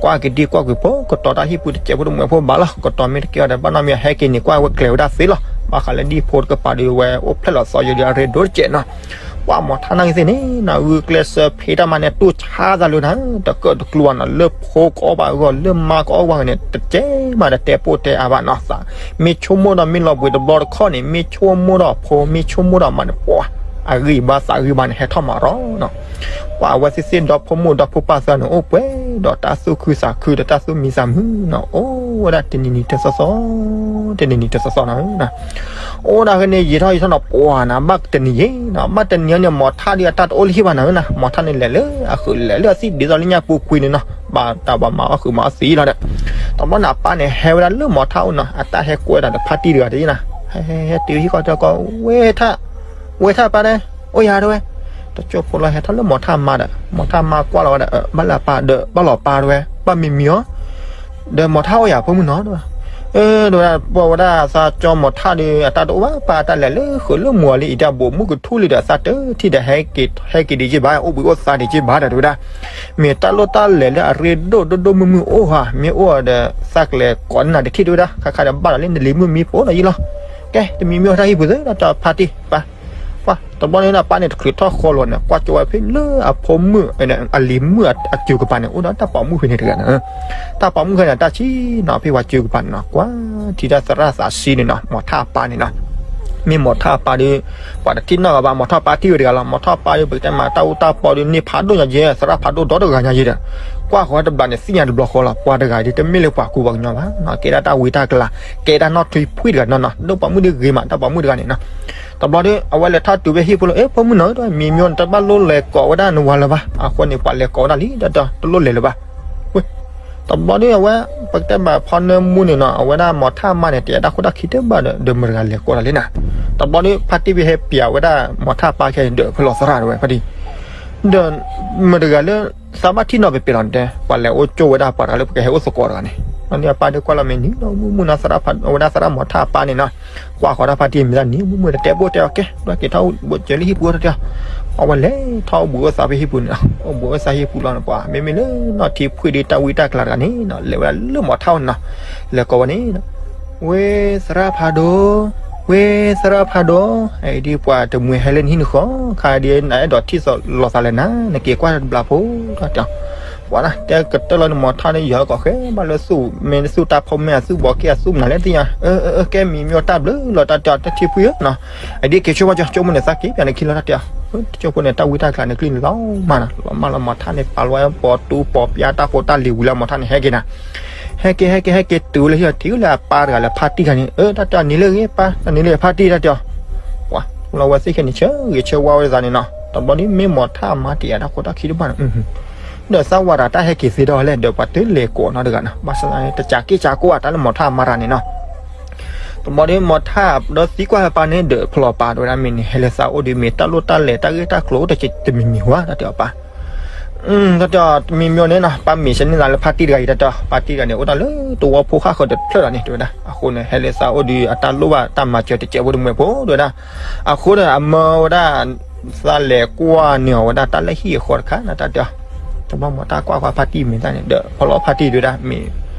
ကွၢ်က့ၤဒံကွၢ်ကွံာ်ဖိ ကတီၤတၢ်ဟံၣ်ပူၤတစဲးဖိတမှဲးဖိဘၣ်လီၤ, ကတီၤမ့ၢ်တကဲအီၤဒီး ဘၣ်နီၢ်မ့ၢ်ဟဲက့ၤန့ၣ် ကွၢ်ဝဲကျဲၤဝဲဒၣ်သ့လီၤ, ဘၣ်ဃးလၢဒံဖိတကပၤဒီးဝဲအိၣ်ဖျဲၣ်လီၤသီယိာ်ဒီးအရ့ဒိၣ်တစဲးနီၤ ပှၤမိၢ်ထၣ်နၢ်က့ၤသ့ၣ်န့ၣ်နီၤ ဂုာ်ကျဲးစၢးဖံးတၢ်မၤန့ၣ် တူၢ်ဆါသးလၢနီၤ တကၢၣ်တကျိၤနီၤ လၢဖိကအီၣ်ဘၣ်အဂီၢ် လၢမါကအီၣ်ဝဲန့ၣ် တကဲမးဒီးတဲပိၢ်တဲအါဘၣ်နီၤ, မ့ၢ်ဆိကမိၣ်ဒီးမ့ၢ်လီၤဘှံးတဘျီတခီၣ်န့ၣ် မ့ၢ်ဆိကမိၣ်ဒီးဖိ မ့ၢ်ဆိကမိၣ်ဒီးမါန့ၣ် ပှၤ အဂံၢ်ဘါသးဂံၢ်ဘါန့ၣ် ဟဲထီၣ်မးရီနီၤ, ပှၤအဝဲသ့ၣ်သ့ၣ်ဒီဖိမိၢ်ဒီဖိပၢ်သၢန့ၣ် အိၣ်ပှဲၤဒီးတၢ်သူၣ်ခုသးခုဒီးတၢ်သူၣ်မံသးမုာ်နီၤ အိၣ်ဝဲဒၣ်တနံၤနံၤတသီသီ တနံၤနံၤတသီသီနီၤ အိၣ်ဒၣ်ဖဲန့ၣ် ယံာ်ထီၣ်ယံာ်ထီၣ်နီၤ ပှၤနီၤ ဘၣ်တနံၤယံၤနီၤ ဘၣ်တနံၤန့ၣ် မိၢ်ထၣ်ဒီးအတၢ်တအိၣ်လၢဟံၣ်ဘၣ်နီၤ မိၢ်ထၣ်န့ၣ်လဲၤလၢအဃုာ်လဲၤလၢအသံၣ်ဒ်သိးလၢညါပူၤကွံာ်န့ၣ်နီၤ ဘၣ်တၢ်ဘၣ်မၤအီၣ်ဃုာ်မၤအီၣ်သံလီၤဒီး တဘျီန့ၣ်အပၢ်န့ၣ် ဟဲဝဲဒၣ်လၢမိၢ်ထၣ်အိၣ်နီၤ အတၢ်ဟဲကွဲးတၢ်ဒီးဖါတံၢ်တဂၤတယံၤနီၤ ဟဲဟဲဟဲတုၤဟံၣ်ဃီတဲကီး ဝဲထၣ် ဝဲထၣ်ပၢ်တဲ အိၣ်ယၤတဲဝဲ တကၠိဖိလီၤဟဲထီၣ်လၢမိၢ်ထၣ်မါဒီး မိၢ်ထၣ်မါကွၢ်လီၤဝဲဒီး ဘၣ်လၢအပၢ်ဒီး ဘၣ်လီၤပၢ်တဲဝဲ ဘၣ်မံမံအီၤ ဒီးမိၢ်ထၣ်အိၣ်ယၤဖိမုၣ်နီၤတဲဝဲ အၢ တဲဝဲဒၣ် ပှၤဝဲဒၣ်သးကၠီမိၢ်ထၣ်ဒီး အတၢ်တအိၣ်ဘၣ် ပၢ်တၢ်လဲၤလၢဃုာ်လၢမူၤအီၤလံ အံၤတၢ်ဘိးမုၢ်ကထူၣ်လံဒီး သးတထံၣ်ဒီး ဟဲက့ၤဒံးက့ၤဘၣ် အိၣ်ဘှံးအိၣ်သါဒံးက့ၤဘၣ်ဒီးတဲဝဲဒၣ် မ့ၢ်တၢ်လိၣ်တၢ်လဲၤလၢအရ့ဒိၣ်ဒိၣ်ဒိၣ်မုၢ်မုၢ်အိၣ်ဧါ မ့ၢ်အိၣ်ဒီး သးကလဲၤကိးနၤတထံၣ်တဲဝဲဒၣ် ခါခါဒီးဘၣ်လီၤလၢနလံၤမုၢ်မံဖိဒီးယံၤလီၤ ကဲ တမံမံအီၤတၢ်ဟံၣ်ပူၤသ့ တၢ်ဖါတံၢ်ပၢ် ပှၤ တဘျီန့ၣ်ဒီး ပၢ်န့ၣ်တချုးထီၣ်ဃီလီၤန့ၣ် ကွၢ်ကၠိဝဲဖဲလၢအဖိမုၣ် အလံၤမုၣ်အစုကပၤန့ၣ် အိၣ်ဒီးတၢ်ပိာ်မုၣ်ဖဲန့ၣ်တဂၤန့ၣ် တၢ်ပိာ်မုၣ်ဖဲန့ၣ် တၢ်ဆံနီၤ ဖဲပှၤစုကပၤန့ၣ်နီၤ ကွၢ်ထံတၢ်သရၣ်သးဆံန့ၣ်နီၤ မိၢ်ထၣ်အပၢ်န့ၣ်နီၤ မ့ၢ်မိၢ်ထၣ်အပၢ်ဒီး ပှၤတထံၣ်နီၣ်ဂၤဘၣ် မိၢ်ထၣ်အပၢ်ထံၣ်ဝဲတဂၤလီၤ မိၢ်ထၣ်အပၢ်ဒီး ပကတဲမး တၢ်အူတၢ်ပီဒီး န့ၢ်ဖးဒိၣ်ညါယဲ သရၣ်ဖးဒိၣ်ဒီတဂၤညါယဲဒီး ကွၢ်ဃီတဘျီန့ၣ် သ့ၣ်ညါတဘျီဃီလီၤ ပှၤတဂၤဒီး တမ့ၢ်လၢပှၤကူပှၤကညီဘၣ်နီၤ ကဲဒၣ်တၢ်ဝံတၢ်ကလၤ ကဲဒၣ်နီၣ်ထွံဖှံၣ်တဂၤနီၤနီၤ ဒိၣ်ပိာ်မုၣ်ဒ်ဂ့ၤမး တၢ်ပိာ်မုၣ်တဂၤန့ၣ်နီၤ တဘျီဒီး အဝဲလဲၤထီၣ်တုၤဖဲဟံၣ်ပူၤလီၤ အဲ ဖိမုၣ်နီၤ မံမံအီၤန့ၣ် တဘၣ်လိၣ်လဲၤကိးဝဲဒၣ်နဝၤလၢၤဘၣ် အဃိန့ၣ် ပှၤလဲၤကိးဝဲဒၣ်လံ တၢ်တလိၣ်လဲၤလၢၤဘၣ် ဝဲ တဘျီဒီး အဝဲ ပကတဲဘၣ်ဖီနၢမူန့ၣ်နီၤ အဝဲဒၣ်မိၢ်ထၣ်အမါန့ၣ် တအဲၣ်ဒိးတၢ်ခိၣ်တၢ်ခံတဘၣ်ဒီး ဒီးမတၤတဂၤလဲၤကိးတၢ်လံနီၤ တဘျီဒီး ဖါတံၢ်ဖဲဟဲပျးဝဲဒၣ်မိၢ်ထၣ်အပၢ်ခဲအံၤဒီး ဖဲလီၤသရၣ်တဲဝဲ ဖါတံၢ် ဒီး မတၤတဂၤလၢ သးဘၣ်ထံၣ်နီၣ်ပဲာ်ပဲာ်လီၤန့ၣ်တဲ ပှၤလဲၤအိၣ်ကၠိဝဲဒၣ်ပှၤတဂၤလၢပကဟဲအိၣ်သကိးတဂၤန့ၣ် ဒီးအပၢ်ဒီးကွၢ်လီၤမ့ၢ်နံၤနီၤ မုၢ်မုၢ်နီၤ သရၣ်ဖး အဝဲဒၣ်သရၣ်မိၢ်ထၣ်အပၢ်န့ၣ်နီၤ ကွၢ်ဃီတၢ်ဖါတံၢ်မ့ၢ်တၢ်နံၤ မုၢ်မုၢ်တတဲဘိၣ်တဲအီၤ ကဲ ဒွးက့ၤထီၣ်အိၣ်ဘှံးစၢၤလၢဟံၣ်ပူၤတၢ်တဲအီၤ အဝဲလဲၤထီၣ်အိၣ်ဘှံးအိၣ်သါဖဲဟံၣ်ပူၤန့ၣ် အိၣ်ဘှံးအိၣ်သါဟံၣ်ပူၤလီၤန့ၣ် ပှၤ မ့မ့ၢ်လၢနီၣ်ထံဖှံၣ်ဒီးတၢ်ဝံတၢ်ကလၤတဂၤန့ၣ်နီၤ လဲၤဝဲဒၣ်လၢမိၢ်ထၣ်အိၣ်န့ၣ်နီၤ လဲၤကိးဝဲန့ၣ် ဝ့ၢ်သရၣ်ဖးဒိၣ်, ဝ့ၢ်သရၣ်ဖးဒိၣ်, အံၤဒ်ပှၤတမှံၤဟဲလၢနဟံၣ်နဃီ, ခါဒ်နအဲၣ်ဒိးထံၣ်လိာ်သးလဲၣ်နၤ, နက့ၤကွၢ်တဘျီဖိ, တၢ်တဲအီၤ, ပှၤတဲကတၢၢ်လီၤနမိၢ်ထၣ်န့ၣ် ယၤကီၢ်ဃဲဘၣ်လၢသူၣ်, မ့ၢ်သူၣ်တၢ်ဖိမ့ၢ်အသူၣ်ဘီက့ၢ်အသူၣ်မနုၤလဲၣ်သ့ၣ်ညါ, အၢ အၢ ကဲမံၤမ့ၢ်တၢ်ဘျုးလီၤ တၢ်တဲအီၤ တၢ်ထံဖှံဧၢနီၤ, အဒ်က့ၤဆိကမိၣ်ကၠီ ဆိကမိၣ်န့ၣ်သးက့ၤပၠးန့ၣ်ခံလီၤ တၢ်တဲအီၤ, ဆိကမိၣ်န့ၣ် တၢ်ဝံတၢ်ကလၤန့ၣ် ကျိၣ်န့ၣ်လီၤမးနီၤ, လီၤမးလီၤ မိၢ်ထၣ်န့ၣ် ပာ်လီၤဝဲပိာ်တူပိာ်ပၠါတၢ်ဃိတၢ်လံၤဝံၤလၢမိၢ်ထၣ်န့ၣ် ဟဲက့ၤနၤ ဟဲက့ၤ ဟဲက့ၤ ဟဲက့ၤ တုၤလၢဟံၣ်အီၤ ထံၣ်လၢအပၢ်တဂၤလၢဖါတံၢ်တဂၤန့ၣ် အၢ တၢ်တဲအီၤ နံၤလၢအဂ့ၤပၢ်, နံၤလၢဖါတံၢ် တၢ်တဲအီၤ, ပှၤလီၤဝဲသ့ၣ်ခဲန့ၣ် ဆၢဂ့ၤဆၢဝါဝဲသးန့ၣ်နီၤ, တဘျီဒ်မ့ၢ်မိၢ်ထၣ်အမါတ့ၢ်အတၢ်ခိတၢ်ခံတဘၣ်န့ၣ်, ဒီးသးဝၤတၢ်တၢ်ဟဲက့ၤသ့ဒီးလဲၣ် ဒီးပှၤတလဲၤကိးနီတဂၤနီၤ, ဘၣ်ဆၣ်သနာ်က့ တစးက့ၢ်စးကိၢ်အတၢ်လၢမိၢ်ထၣ်အမါတဂၤန့ၣ်နီၤ တဘျီဒ်မိၢ်ထၣ်ဒီးသံကွၢ်ပၢ်န့ၣ် ဒီးဖျိပၢ်တဲဝဲဒၣ် မ့ၢ်န့ၣ် ဟဲလၢသးအိၣ်ဒီး မ့ၢ်တၢ်လိၣ်တၢ်လဲၤတၢ်ဂ့ၢ်တၢ်ကျိၤအိၣ်တစဲးတမံၤမံၤဧါ တၢ်တဲအီၤပၢ် တၢ်တဲအီၤ တမံၤမံၤန့ၣ်နီၤ ပၢ်မ့ၢ်ဆဲန့ၢ်သးလၢဖါတံၢ်တဂၤအံၤ တၢ်တဲအီၤ ဖါတံၢ်တဂၤန့ၣ် အိၣ်ဒၣ်လၢတဝီဖိဃၣ်ဃၢၤတဖျၢၣ်လီၤန့ၣ် တဲဝဲဒၣ်, အဃိန့ၣ် ဟဲလၢသးအိၣ်ဒီး အတၢ်လိၣ်ဘၣ်တၢ်မၤစၢၤတစဲးဖိတမှဲၤဖိ တဲဝဲဒၣ်, အဃိန့ၣ် အမၢဝဲဒၣ် သးလဲၤကွၢ်န့ၢ်အီၤဝဲဒၣ်တၢ်လၢဟံၣ်အဃီတခါနီၤ တၢ်တဲအီၤ, တဘျီမိၢ်ထၣ်ကွၢ်ဃီဖါတံၢ်မ့ၢ်တၢ်န့ၣ် ဒီးဖီလီၤဖါတံၢ်တဲဝဲဒၣ် မ့ၢ်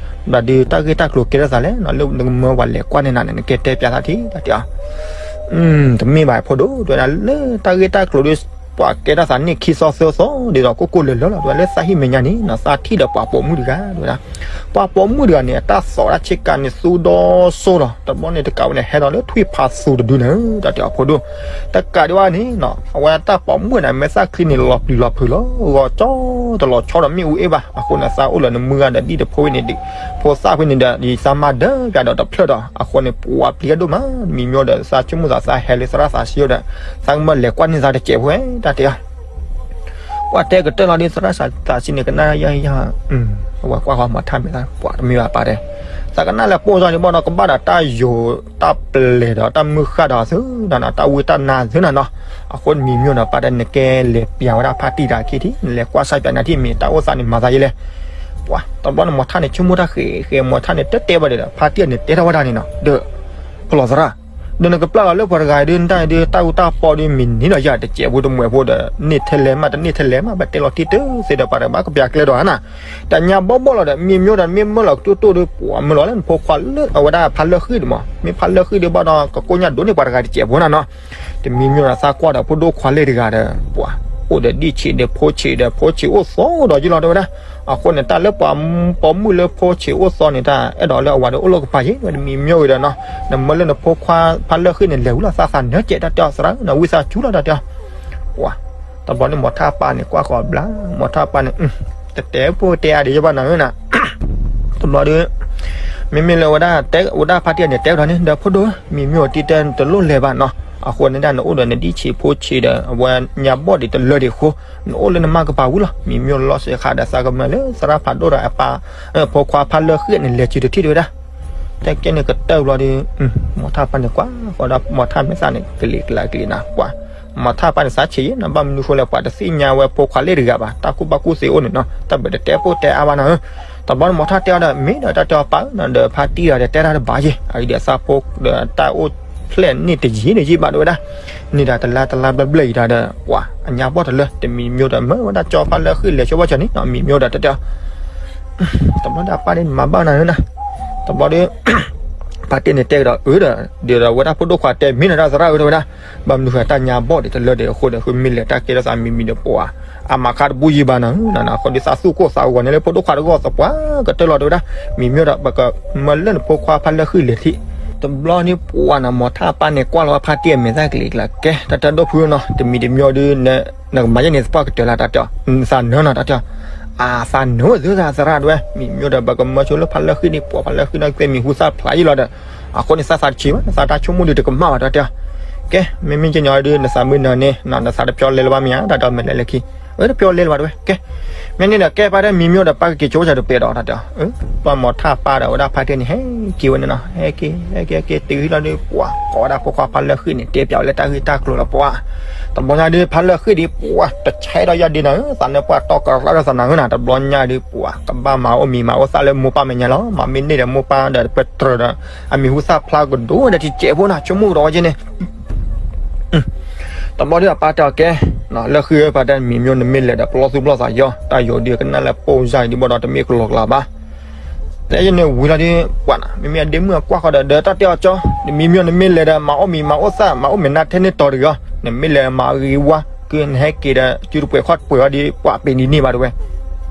ဘၣ်ဒီးတၢ်ဂ့ၢ်တၢ်ကျိၤကဲထီၣ်သးလဲၣ်နီၤ လၢနကမၢပှၤလဲၤကွၢ်န့ၢ်နၤန့ၣ် နကတဲပၠးသးထံ တၢ်တဲအီၤ တမ့ၢ်ဘၣ်ဖိဒိၣ် တဲဝဲဒၣ် လၢတၢ်ဂ့ၢ်တၢ်ကျိၤဒီး ပှၤကဲထီၣ်သးန့ၢ်ခံသီသၢသီ ဒ်သိးကိၢ်ကိၢ်လၢၤလၢၤလီၤ တဲဝဲလၢသးဟံၣ်မဲာ်ညါန့ၣ်နီၤ သးထံၣ်ဒီးပှၤပိာ်မုၣ်တဂၤ တဲဝဲဒၣ်. ပှၤပိာ်မုၣ်တဂၤန့ၣ် အတၢ်သီၣ်ဝဲဒၣ်ဆ့ကၤန့ၣ် သူဒီစိဒီး တဘျီန့ၣ်တကးဝဲန့ၣ် ဟဲဒီးလၢထွံၣ်ဖးသူတဒုန့ၣ် တၢ်တဲအီၤဖိဒိၣ် တကးဒံးဘၣ်န့ၣ်နီၤ အဝဲတၢ်ပိာ်မုၣ်န့ၣ် မဲာ်သၣ်ချံန့ၣ် လီၤပျံၤလီၤဖုးလီၤ ဂီၤကၠီတလီၤဆီဒီးမ့ၣ်အူအ့ၣ်ဘၣ် အဃိန့ၣ် သးအိၣ်လၢနမုၢ်ဂၤဒီးဒ်တဖိဝဲန့ၣ်ဒံး ဖိသၣ်ဖိန့ၣ်ဒီး ယသးမၤဒၢပျးဒီးတဖျၢၣ်ဒီး အဃိန့ၣ် ပှၤပျံၤအဒိၣ်မး မံၤမျိဒီးသးဆိကမိၣ်သး သးဟဲလၢသရၣ်သးဆံးဒီး သးကမၢလဲၤကွၢ်န့ၢ်သးတစဲးဖိဝဲ တၢ်တဲအီၤ ပှၤတဲကတၢၢ်လီၤဒ်သရၣ်သးဆံးန့ၣ် ကနၣ်ယါယါ အဝဲကွၢ်ဃီမၤထၣ်မဲာ်သၣ် ပှၤတမ့ၢ်ဘၣ်ပၢ်တဲ သးကနၣ်လၢပိၢ်စၢ်ဒံးဘၣ်ဒီး ကဘၣ်ဒီးတၢ်ယိာ်တၢ်ပျဲၤဒီးတၢ်မုၢ်ဃၢ်ဒီးသုနီၤ တၢ်ဝံတၢ်နါသုနီၤနီၤ အဃိန့ၣ်မံၤမျိဒီးပၢ်တဲ နကဲလဲၤပျးဝဲဒၣ်ဖါတံၢ်တၢ်ခံထံၣ် နလဲၤကွၢ်စၢ်ပျးနၤထံၣ်မ့ၢ်တၢ်အိၣ်သးန့ၣ်မၤသးယဲလဲၣ် ပှၤတဘျီန့ၣ် မီၤထၣ်န့ၣ် ဆိကမိၣ်တၢ်ဃဲးဃဲး မီၤထၣ်န့ၣ် တတဲဘၣ်ဒီး ဖါတံၢ်န့ၣ် တဲထီၣ်ဝဲဒၣ်န့ၣ်နီၤ ဒီး ဖလီၤသရၣ် ဒီးနကပျၢ်လီၤလၢပှၤတဂၤဒုး နတၢ်ဒုး တၢ်အူတၢ်ပီဒုး မ့ၢ်န့ၢ်ဒီးယၤတစဲးဖိတမှဲးဖိဒီး န့ၢ်ထဲလဲၣ်မး တန့ၢ်ထဲလဲၣ်မး ပတဲလီၤတံၢ်တသ့ဒီး ပှၤတဘၣ်ကပျးကျဲဒီးနၤ တညါဘီဘီလီၤဒီး မံၤမျိဒီး မ့ၢ်မၢလီၤကတိၢ်တိၢ်ဒီး ပှၤမၢလီၤလၢနဖိခွါလၢ အဝဲဒၣ်ဖါလၢဃံၣ်ဒံးမး မ့ၢ်ဖါလၢဃံၣ်ဒံးဘၣ်ဒီး ကကိညၢ်ဒိးန့ၢ်ပှၤတဂၤတစဲးဖိနၤနီၤ တမံၤမျိဒီးသးကွၢ်ဒီးဖိဒိၣ်ခွါလ့ၣ်တဂၤဒီး ပှၤ အိၣ်ဒီးဒံၣ်ဆံးဒီးဖိဆံးဒီး ဖိဆံးအိၣ်သီဒီးယလီၤတဲဝဲဒၣ် အဃိန့ၣ် တၢ်လၢပှၤပိာ်မုၣ်လၢဖိဆံးအိၣ်သီန့ၣ် တၢ်အဲၣ်ဒိးလၢအဝၤဒီးအိၣ်လၢကပၤယဲ ဝဲတမံၤမျိဂ့ၤဒီးနီၤ နမၢလၢနဖိခွါဖါလၢဃံၣ်န့ၣ် လဲၤဝံၤလီၤသးသးနၢကဲးတၢ်တဲအီၤသရၣ် နဝံသးစူၤလီၤတၢ်တဲအီၤ ပှၤ တဘျီန့ၣ် မီၤထၣ်ပၢ်န့ၣ် ကွၢ်ဃီၤဘျါ မီၤထၣ်ပၢ်န့ၣ် တတဲဖိတဲအါဒံးယဘၣ်နၤဧၢနၤ တဘျီဒီး မ့မ့ၢ်လၢဝဲဒၣ်တဲ ဝဲဒၣ်ဖါတံၢ်န့ၣ် တဲဝဲဒၣ်န့ၣ် ဒီးဖိဒိၣ်ဧၢ မံၤမျိတံၢ်တဲနတလိၣ်လဲၤဘၣ်နီၤ အဃိန့ၣ်ဒၣ် နအိၣ်ဒီးနဒံၣ်ဆံးဖိဆံးဒီး အဝဲညါဘီၣ်ဒံးတလၢဒံးအဃိ နအိၣ်လၢနမါကပၤဝံၤလီၤ မံၤမျိလီၤစ့ၢ်ခါဒီးသးကမၢလၢသရၣ်ဖးဒိၣ်ဒီးအပၢ် ဖိခွါဖါလၢဃံၣ်န့ၣ် လဲၤစုတထံၣ်တဝဲဒၣ် တၢ်ကဲန့ၣ်ကတၢၢ်ဘျီဒီး မီၤထၣ်ပၢ်န့ၣ်ကွၢ်ဃီၤဒီး မီၤထၣ်မဲာ်သၣ်န့ၣ် ကလံၤကျါကလံၤနၤ ပှၤ မီၤထၣ်ပၢ်န့ၣ်သးဆံးယဲနီၤ ဘၣ်မနုၤဃိလဲၣ် ပှၤတသ့ၣ်ညါဝဲဖိခွါလ့ၣ်တဂၤဘၣ် တၢ်ကူၣ်ဘၣ်ကူၣ်သ့အိၣ်န့ၣ်နီၤ တၢ်ဘၣ်တတဲဖိတဲအါဘၣ်နၤဧၢ တဘျီန့ၣ် မီၤထၣ်တဲအီၤဒီး မ့ၢ်ဒီးတၢ်တဲအီၤပၢ်ဧၢနီၤ ဒီးဖါတံၢ်ဒီးတဲတၢ်တဘၣ်ယဲ အအံၤဒီးသးဖိဒီးတၢ်အိၣ်ဖျဲၣ်န့ၢ်တယံာ်တယံာ်ဘၣ်တဝဲဒၣ် န့ၣ်ဒီးတလါတလါဘျၢဘျၢအံၤဒီး ပှၤအညါဘီၣ်တလၢ တမံၤမျိဒီးမၢဝဲဒၣ်ကၠီဖါလၢဃံၣ်လဲၤဆိဘၣ်ဆၢန့ၣ်နီၤ မံၤမျိဒီးတတဲအီၤ တဘျီဒီးအပၢ်န့ၣ်မၤဘၣ်နၤဧၢနၤ တဘျီဒီး ဖါတံၢ်န့ၣ်တဲကဒီးအၢဒီး ဒ်သိးဝဲဒၣ်ဖိဒိၣ်ခွါတဲမ့ၢ်နၤတၢ်သရၣ်ဧၢတဝဲဒၣ် ဘၣ်မနုၤဃိတၢ်ညါဘီၣ်ဒံးတလၢဒံးအဃိဒီး ဃုမ့ၢ်လဲၤတၢ်ကဲထီၣ်သးမံၤမံၤဒီးပှၤ အမၤခါတဘူၣ်ယံၤဘၣ်နၤဧၢနၤ အဃိဒီးသးသူၣ်ကိၢ်သးဂီၤန့ၣ်လၢဖိဒိၣ်ခွါတဂီၢ်သပှၢ်ကတၢၢ်လီၤတဝဲဒၣ် မံၤမျိဒီးပကမၢလၢနဖိခွါဖါလၢဃံၣ်လဲၤထံၣ် တဘျီန့ၣ်ပှၤနၤ မီၤထၣ်ပၢ်န့ၣ်ကွၢ်လီၤဖါတံၢ်အမဲာ်သၣ်ကလံၤကျါ ကဲ တၢ်တၢ်ဒိၣ်ဖုနီၤ တမံၤတမံၤဒီး နကမၤယဲန့ၣ်သပှၢ်ကတၢၢ်လၢတၢ်တဲအီၤ သးနၢနီၤတၢ်တဲအီၤ အသးနၢသ့သရၣ်တဝဲ မံၤမျိဒီးပကမၢဆိလၢဖါလၢဃံၣ်န့ၣ် ပှၤဖါလၢဃံၣ်န့ၣ် ကသ့မံၤဟူသၣ်ဖျါယံၤလီၤဒီး အဃိန့ၣ် သးသးတဆံးဘၣ် နသးတၢ်ဆိကမိၣ်ဒုးတကမၣ်ဘၣ်တၢ်တဲအီၤ ကဲ မ့မ့ၢ်ကညီဒီး နသးမုၢ်နၤန့ၣ် နသးတပျီလဲလၢၤဘၣ်မ့ၢ်ဧါ တၢ်ဒီးမဲာ်လဲၤလၢခံ အတပျီလဲလၢၤဘၣ်တဝဲ ကဲ မ့ၢ်န့ၣ်ဒီး ကဲပၢ်တဲမံၤမျိဒီးပၢ်ကက့ၤဆိကစၢ်တပဲာ်ဒီးတၢ်တဲအီၤ ပှၤမီၤထၣ်ပၢ်ဒီးဝဲဒၣ်ဖါတံၢ်န့ၣ် ဟဲက့ၤဝဲန့ၣ်နီၤ ဟဲက့ၤ ဟဲက့ၤ ဟဲက့ၤ တုၤဟံၣ်လီၤဒီး ပှၤကိးဝဲဒၣ်ဖိခွါဖါလၢဃံၣ်န့ၣ် တဲပျးဝဲလၢတၢ်ဂ့ၢ်တၢ်ကျိၤလီၤပှၤ တဘျီညါဒီး ဖါလၢဃံၣ်ဒီး ပှၤတဆဲးဒီးယၤဒ်နၤဧၢ သးနၢပှၢ်တီကရၢဒီးသးနၤဧၢနၤ တဘျီညါဒီး ပှၤကဘၣ်မၤအိၣ်မံၤမၤအိၣ်သၣ်လၢမိၢ်ပၢ်မဲာ်ညါလီၤ မၤမ့ၢ်န့ၢ်ဒီးမိၢ်ပၢ်ဒီးပတြၢၤဒီး အမံၤဟူသၣ်ဖျါကဒိၣ်ဒီးတစဲးဖိနၤ ဆိကမိၣ်ကဒီးဝဲက့န့ၣ် တဘျီဒီးအပၢ်တဲအီၤကဲ လၢဃံၣ်ဧၢ ပၢ်တဲမံၤမျိနမ့ၢ်လဲၤဒီးပလီၢ်သူၣ်ပလီၢ်သးယီၤ တၢ်ယိာ်ဒုးကနၣ်လၢပိၢ်စၢ်အံၤဒံးဘၣ်ဒီးတမ့ၢ်ကလီကလီဘၣ် တဲယန့ၣ်ဝံၤလီၤဒီး ပှၤနၤ မ့မ့ၢ်အဒ့မုၣ်အကွၢ်ဃီဒီး ဒီးတၢ်တဲအီၤကၠီ မံၤမျိနမ့ၢ်လဲၤဒီး မၤအိၣ်မံၤမၤအိၣ်သၣ် မၤအိၣ်မဲာ်နါထဲန့ၣ်တီၤတဂ့ၤအီၤ နမ့ၢ်လဲၤမၤဂ့ၤဝါ ကနဟဲက့ၤဒီး စုတပှဲၤခီၣ်တပှဲၤအီၤဒီး ပှၤပ့ၤနံၤန့ၢ်ဘၣ်တဝဲ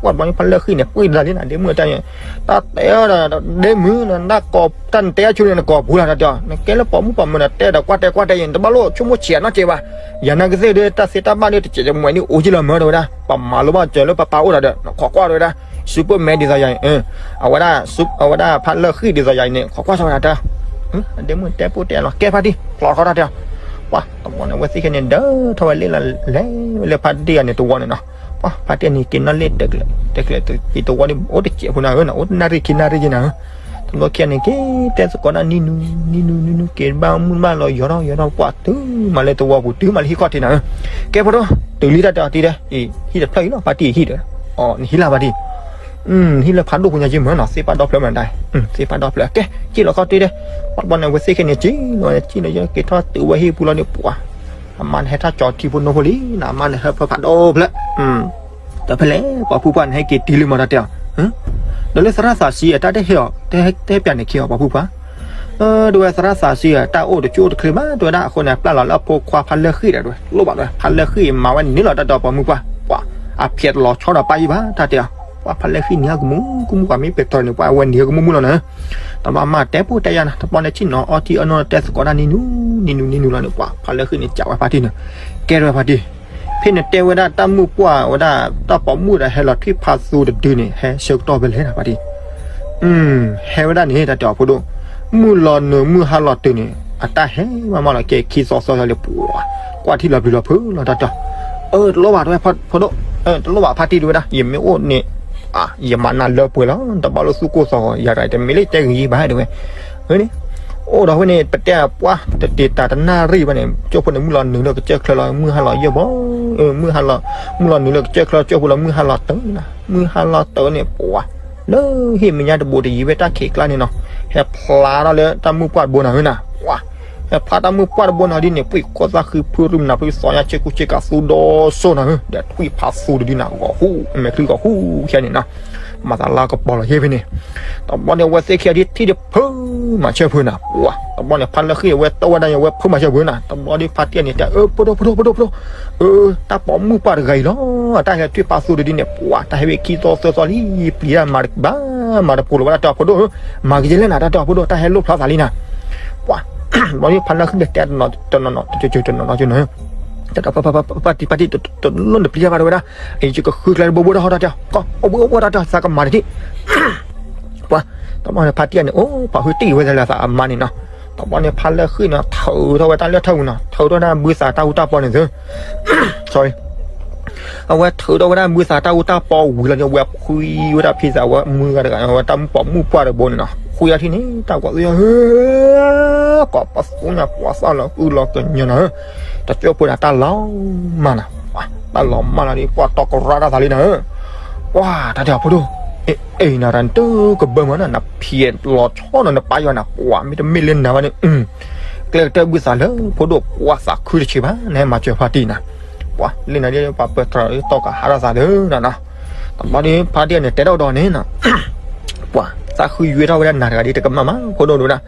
ပှၤတဘျီန့ၣ်ဖါလၢဃံၣ်န့ၣ် ပှ့ၤတလါလံနၤ ဒ့မုၣ်တၢ် တၢ်တဲအီၤဒီး ဒ့မုၣ် နတၢ်ကိးတၢ်နတဲအီၤဆိန့ၣ် နကိးပူၤလီၤတၢ်တဲအီၤ နကဲလၢပိာ်မုၣ်ပိာ်မုၣ်ဒီး တဲဒီးကွၢ်တဲကွၢ်တဲယဲၢ် နတဘၣ်လိၣ်ဆိကမိၣ်ဆံးအနီၢ်ကဲဘၣ် ယၤနာ်ကသ့ၣ်ဒီး တၢ်သ့တၢ်ဘၣ်ဒီး တစဲးတမှဲးန့ၣ် အိၣ်ကံလီၤမၢတဝဲဒၣ် ပမၤလိဘၣ်စၢၤလၢပပၢ်အိၣ်ဒီး နခိးကွၢ်တဝဲဒၣ် စုပိၢ်မဲဒ်သိးယၤအံၤ အဝဲဒၣ် အဝဲဒၣ်ဖါလၢဃံၣ်ဒ်သိးယၤအံၤန့ၣ် ခိးကွၢ်ထီၣ်ဝဲဒၣ်တၢ် ဒ့မုၣ်တဲပိၢ်တဲလီၤ ကဲဖါတံၢ် ဖျိးထီၣ်တၢ်တဲအီၤ ပှၤတဝီန့ၣ် အဝဲသ့ၣ်ခဲန့ၣ် ဒၢထီၣ်ဝဲလ့ၣ်လီၤ လဲၤဝဲလၢဖါတံၢ်ဂၤန့ၣ်တဝီန့ၣ်နီၤ ပှၤဖါတံၢ်န့ၣ်က့ၤနီၣ်လ့ၣ် တကျဲၤတကျဲၤတဝီဒီး အိၣ်တစဲးဖိနၤဧၢ နအိၣ်တနၣ်ရံၣ်ခံနၣ်ရံၣ်က့နၤဧၢ တဘျီခံဂၤန့ၣ် က့ၤတဲသကိးဒၣ်နံၤနူၤ နံၤနူၤ နံၤနူၤ က့ၤဘၣ်မုၢ်ဘၣ်လီၤ ယီၤထီၣ်ယီၤထီၣ် ပှၤတုၤမးလၢတဝီပူၤ တုၤမးလၢဟံၣ်ခီၣ်ထံးနၤဧၢ ကဲဖိဒိၣ် တုၤလံတၢ်တဲအီၤတံၢ်ဒီး အံၤ ဟံၣ်တဖျၢၣ်အံၤလီၤ ဖါတံၢ်အံၤဟံၣ်ဒီး အီၤ နဟံၣ်လၢဖါတံၢ် နဟံၣ်လၢဖးဒိၣ်ဖိညါက့မၢနီၤ သ့ၣ်ပၢ်ဒီဖျၢၣ်မၢတၢ် သ့ၣ်ပၢ်ဒီဖျၢၣ် ကဲ က့ၤလီၤခီၣ်တံၢ်ဒီး ပှၤတဘျီန့ၣ် အဝဲသ့ၣ်ခဲန့ၣ် က့ၤလီၤက့ၤလီၤ က့ၤထီၣ်တုၤဝဲဟံၣ်ပူၤလီၤဒီး ပှၤ အမါန့ၣ်ဟဲထီၣ်ကၠီထံဖိနိဖိလံ နမါန့ၣ်ဟဲဖၢဖးဒိၣ်ဖျၢၣ် တဖဲလဲၣ် ပှၤဖုပှၢ်န့ၣ် ဟဲက့ၤတုၤလံမးတၢ်တဲအီၤ ဒီးလၢသရၣ်သးဆံးအတၢ်တဟဲအီၤ တဟဲပၠးန့ၣ်ခံအီၤ ပှၤဖုပှၢ် တဲဝဲသရၣ်သးစံဧၢ, တၢ်အိၣ်တကၠိၣ်အိၣ်တချ့ဘၣ် တဲဝဲဒၣ်. အဃိန့ၣ် အပျဲၢ်လီၤလၢအဖိခွါဖါလၢဃံၣ်ဒီး တဲဝဲ လိၣ်ဘၣ်တဲဝဲ ဖါလၢဃံၣ်မၤဝဲန့ၣ်လီၤ တၢ်တဲအီၤ ပိာ်မုၣ်ပှၢ်, ပှၤ အဖျဲးတလီၤဆီဒီးပၢ်ယံၢ်ဘၣ် တၢ်တဲအီၤ. ပှၤ ဖါလၢဃံၣ်န့ၣ် ကမူၣ်ကမူၣ် ပှၤမ့ၢ်ပဲာ်ထီၣ်န့ၣ် ပှၤအဝဲန့ၣ်ကမူၣ်မူၣ်လီၤန့ၣ်. တဘျီအမါတဲပိၢ်တဲယၤန့ၣ် တဘျီန့ၣ် ဆ့ၣ်နီၤအီထံအီနိ တဲသကိးတၢ်နံၤနူၤ နံၤနူၤနံၤနူၤလီၤန့ၣ် ပှၤ ဖါလၢဃံၣ်န့ၣ် ကးဝဲဖါတံၢ်န့ၣ် ကဲထီၣ်ဝဲဖါတံၢ်, ဖဲနတဲဝဲဒၣ်တၢ်မုၣ်ပှၢ်ဝဲဒၣ် တၢ်ပိာ်မုၣ်ဒီးဟဲလီၤထွံၣ်ဖးသူတဒုန့ၣ် ဟဲဆၢကတီၢ်ဖဲလဲၣ်နၤဖါတံၢ်. ဟဲဝဲဒၣ်န့ၣ် တၢ်တဲအီၤဖိဒိၣ်, မုၢ်လီၤနုာ်မုၢ်ဟါလီၤတုၤန့ၣ် အတၢ်ဟဲမးမးလီၤ ကဲခံသီသၢသီလံ ပှၤ ကွၢ်ထံလီၤပျံၤလီၤဖုးလီၤ တၢ်တဲအီၤ. အၢ တလိၣ်ဘၣ်တဲဝဲဖိဒိၣ်, တလိၣ်ဘၣ်ဖါတံၢ်တဲဝဲဒၣ် ယမ့ၢ်အိၣ်န့ၣ် ယမၤနၤလၢပှဲၤလီၤ တဘၣ်လိာ်သူၣ်ကိၢ်သီၣ်ဂီၤ ယၤတဂၤတမ့ၢ်လၢတဲဂ့ၤဘၣ်တဲဝဲ န့ၣ် အိၣ်ဒီးဖဲန့ၣ် ပတဲပှၢ် တတ့ၤတၢ်တနၣ်ရံၣ်ဘၣ်န့ၣ် ကၠိဖိန့ၣ် မုၢ်လီၤနုာ်လၢကစၢၢ်ချၢလီၤ မုၢ်ဟါလီၤယဲၢ်ဘီ, မုၢ်ဟါလီၤ, မုၢ်လီၤနုာ်လၢကစၢၢ်ချၢ ကၠိဖိလီၤ မုၢ်ဟါလီၤတၢ်နၤ, မုၢ်ဟါလီၤတၢ်န့ၣ် ပှၤ လၢဟံၣ်မဲာ်ညါတဘိးတယံၤဝဲတၢ်ခံးကျါန့ၣ်နီၤ, ဟဲဖျါထီၣ်လၢတၢ်မုၣ်ပှၢ်တဘိနၤဧၢနၤ, ပှၤ ဟဲဖျါတၢ်မုၣ်ပှၢ်တဘိနၤဒ်န့ၣ် ပှံၢ်ခိၣ်သၣ်ဃံဖုရူမနၤဖုသီညါ ဆ့ကူဆ့ကၤသူဒီစိနၤဧၢ, ဒီးထွံၣ်ဖးသူတဒုနၤ ဂီၤဟူး မဲာ်ချံဂီၤဟူး ခဲန့ၣ်နီၤ, မၤသးလၢကပီၤလီၤယဲၢ်ဖဲန့ၣ် တဘျီန့ၣ် အဝဲသ့ၣ်ခံဂၤဒ်ထံၣ်ဒီးဖုမၤဆၢဖုနၤ, ပှၤ တဘျီန့ၣ် ဖါလၢဃံၣ်အဝဲတဝဲဒၣ်န့ၣ် အဝဲဖုမၤဆၢဖုနၤ, တဘျီဒ်ဖါတံၢ်န့ၣ် တဲ အၢ ဖိဒိၣ် ဖိဒိၣ် ဖိဒိၣ် ဖိဒိၣ်, အၢ တၢ်ပိာ်မုၣ်ပှၢ်တဂၤအံၤလီၤ, တၢ်ဟဲထွံၣ်ဖးသူတဒုန့ၣ် ပှၤ တၢ်ဟဲဝဲခံသီသၢသီလံ, ပျံၤတၢ်မၤတဘၣ် မၤတပူၤလီၤဝဲဒၣ်တဲအီၤဖိဒိၣ်, မၤကယဲၢ်လဲၣ်နၤ တၢ်တဲအီၤဖိဒိၣ် တၢ်ဟဲလိၣ်ဖျါသးလံနၤ, ပှၤ ဘျီဒ်ဖါလၢဃံၣ်န့ၣ် တဲတနီၤတနီၤ တနီၤနီၤ တနီၤနီၤ တၢ်တဲအီၤ ဖါတံၢ် ပၢ်တံၢ် တလိၣ်နပျံၤတၢ်ဘၣ်တဲဝဲဒၣ်, အံၤ ယကဃုကျဲတဘိဘိတၢ်ဟီတၢ်တဲအီၤ, ကီၢ်အိၣ်ဘှံးအိၣ်ဘှီၣ်တၢ်တဲအီၤ သးကမၤတထံၣ်, ပှၤ တဘျီန့ၣ် ဖါတံၢ်န့ၣ် အိၣ် ပာ်ဃုတံၢ်ဝဲဒၣ်လၢသးအမါန့ၣ်နီၤ, တဘျီန့ၣ် ဖါလၢဃံၣ်န့ၣ် ထုးထီၣ်ဝဲတၢ်လၢထၢပူၤနီၤ, ထုးထီၣ်ဝဲဒၣ်ဘုသးတၢ်အူတၢ်ပီန့ၣ်သု sorry အဝဲထုးထီၣ်ဝဲဒၣ်ဘုသးတၢ်အူတၢ်ပီဝံၤလီၤန့ၣ် အဝဲဖှံဝဲဒၣ်ဖံသးဝဲမုၢ်ဂၤတဂၤ အဝဲတၢ်မုၣ်ပိာ်မုၣ်ပှၢ်တဘိန့ၣ်နီၤ, ဖှံအီၤထံၣ်န့ၣ် တၢ်ကွၢ်သ့ၣ်ညါဧၢ ကိးပသူညါ ပှၤသၣ်လီၤအုၣ်လီၤကညီနၤဧၢ, တကၠိဖိန့ၣ် တၢ်လီၤမၢ်နၤ, တၢ်လီၤမၢ်လီၤဒီး ပှၤတီကရၢတၢ်သးလံနၤဧၢ, ပှၤ တၢ်တဲအီၤဖိဒိၣ်, အ့ နၤတၢ်နတကဘၢမၢ်နၤ နဖံးလီၤဆီနီၤ နပာ်ယွၤနၤ ပှၤ မ့တမ့ၢ်လၢနၤဘၣ်န့ၣ် ကျဲကတၢၢ်ဘုသးလၢဖိဒိၣ် ပှၤသးခုတဆံးဘၣ် နဟဲမၤစၢၤဖါတံၢ်နၤ, ပှၤ လၢနၤဒ်ပှၤပၢၤတြီၤတီကဟးထီၣ်သးလၢနၤနီၤ, တဘျီဒ်ဖါတံၢ်န့ၣ် တဲထီၣ်ဒီးန့ၣ်နီၤ ပှၤသးဃုယွဲထီၣ်ဝဲဒၣ်နၤတဂၤဒ်တကမၣ်မး ဖိဒိၣ်ဒိၣ်ဒၣ်,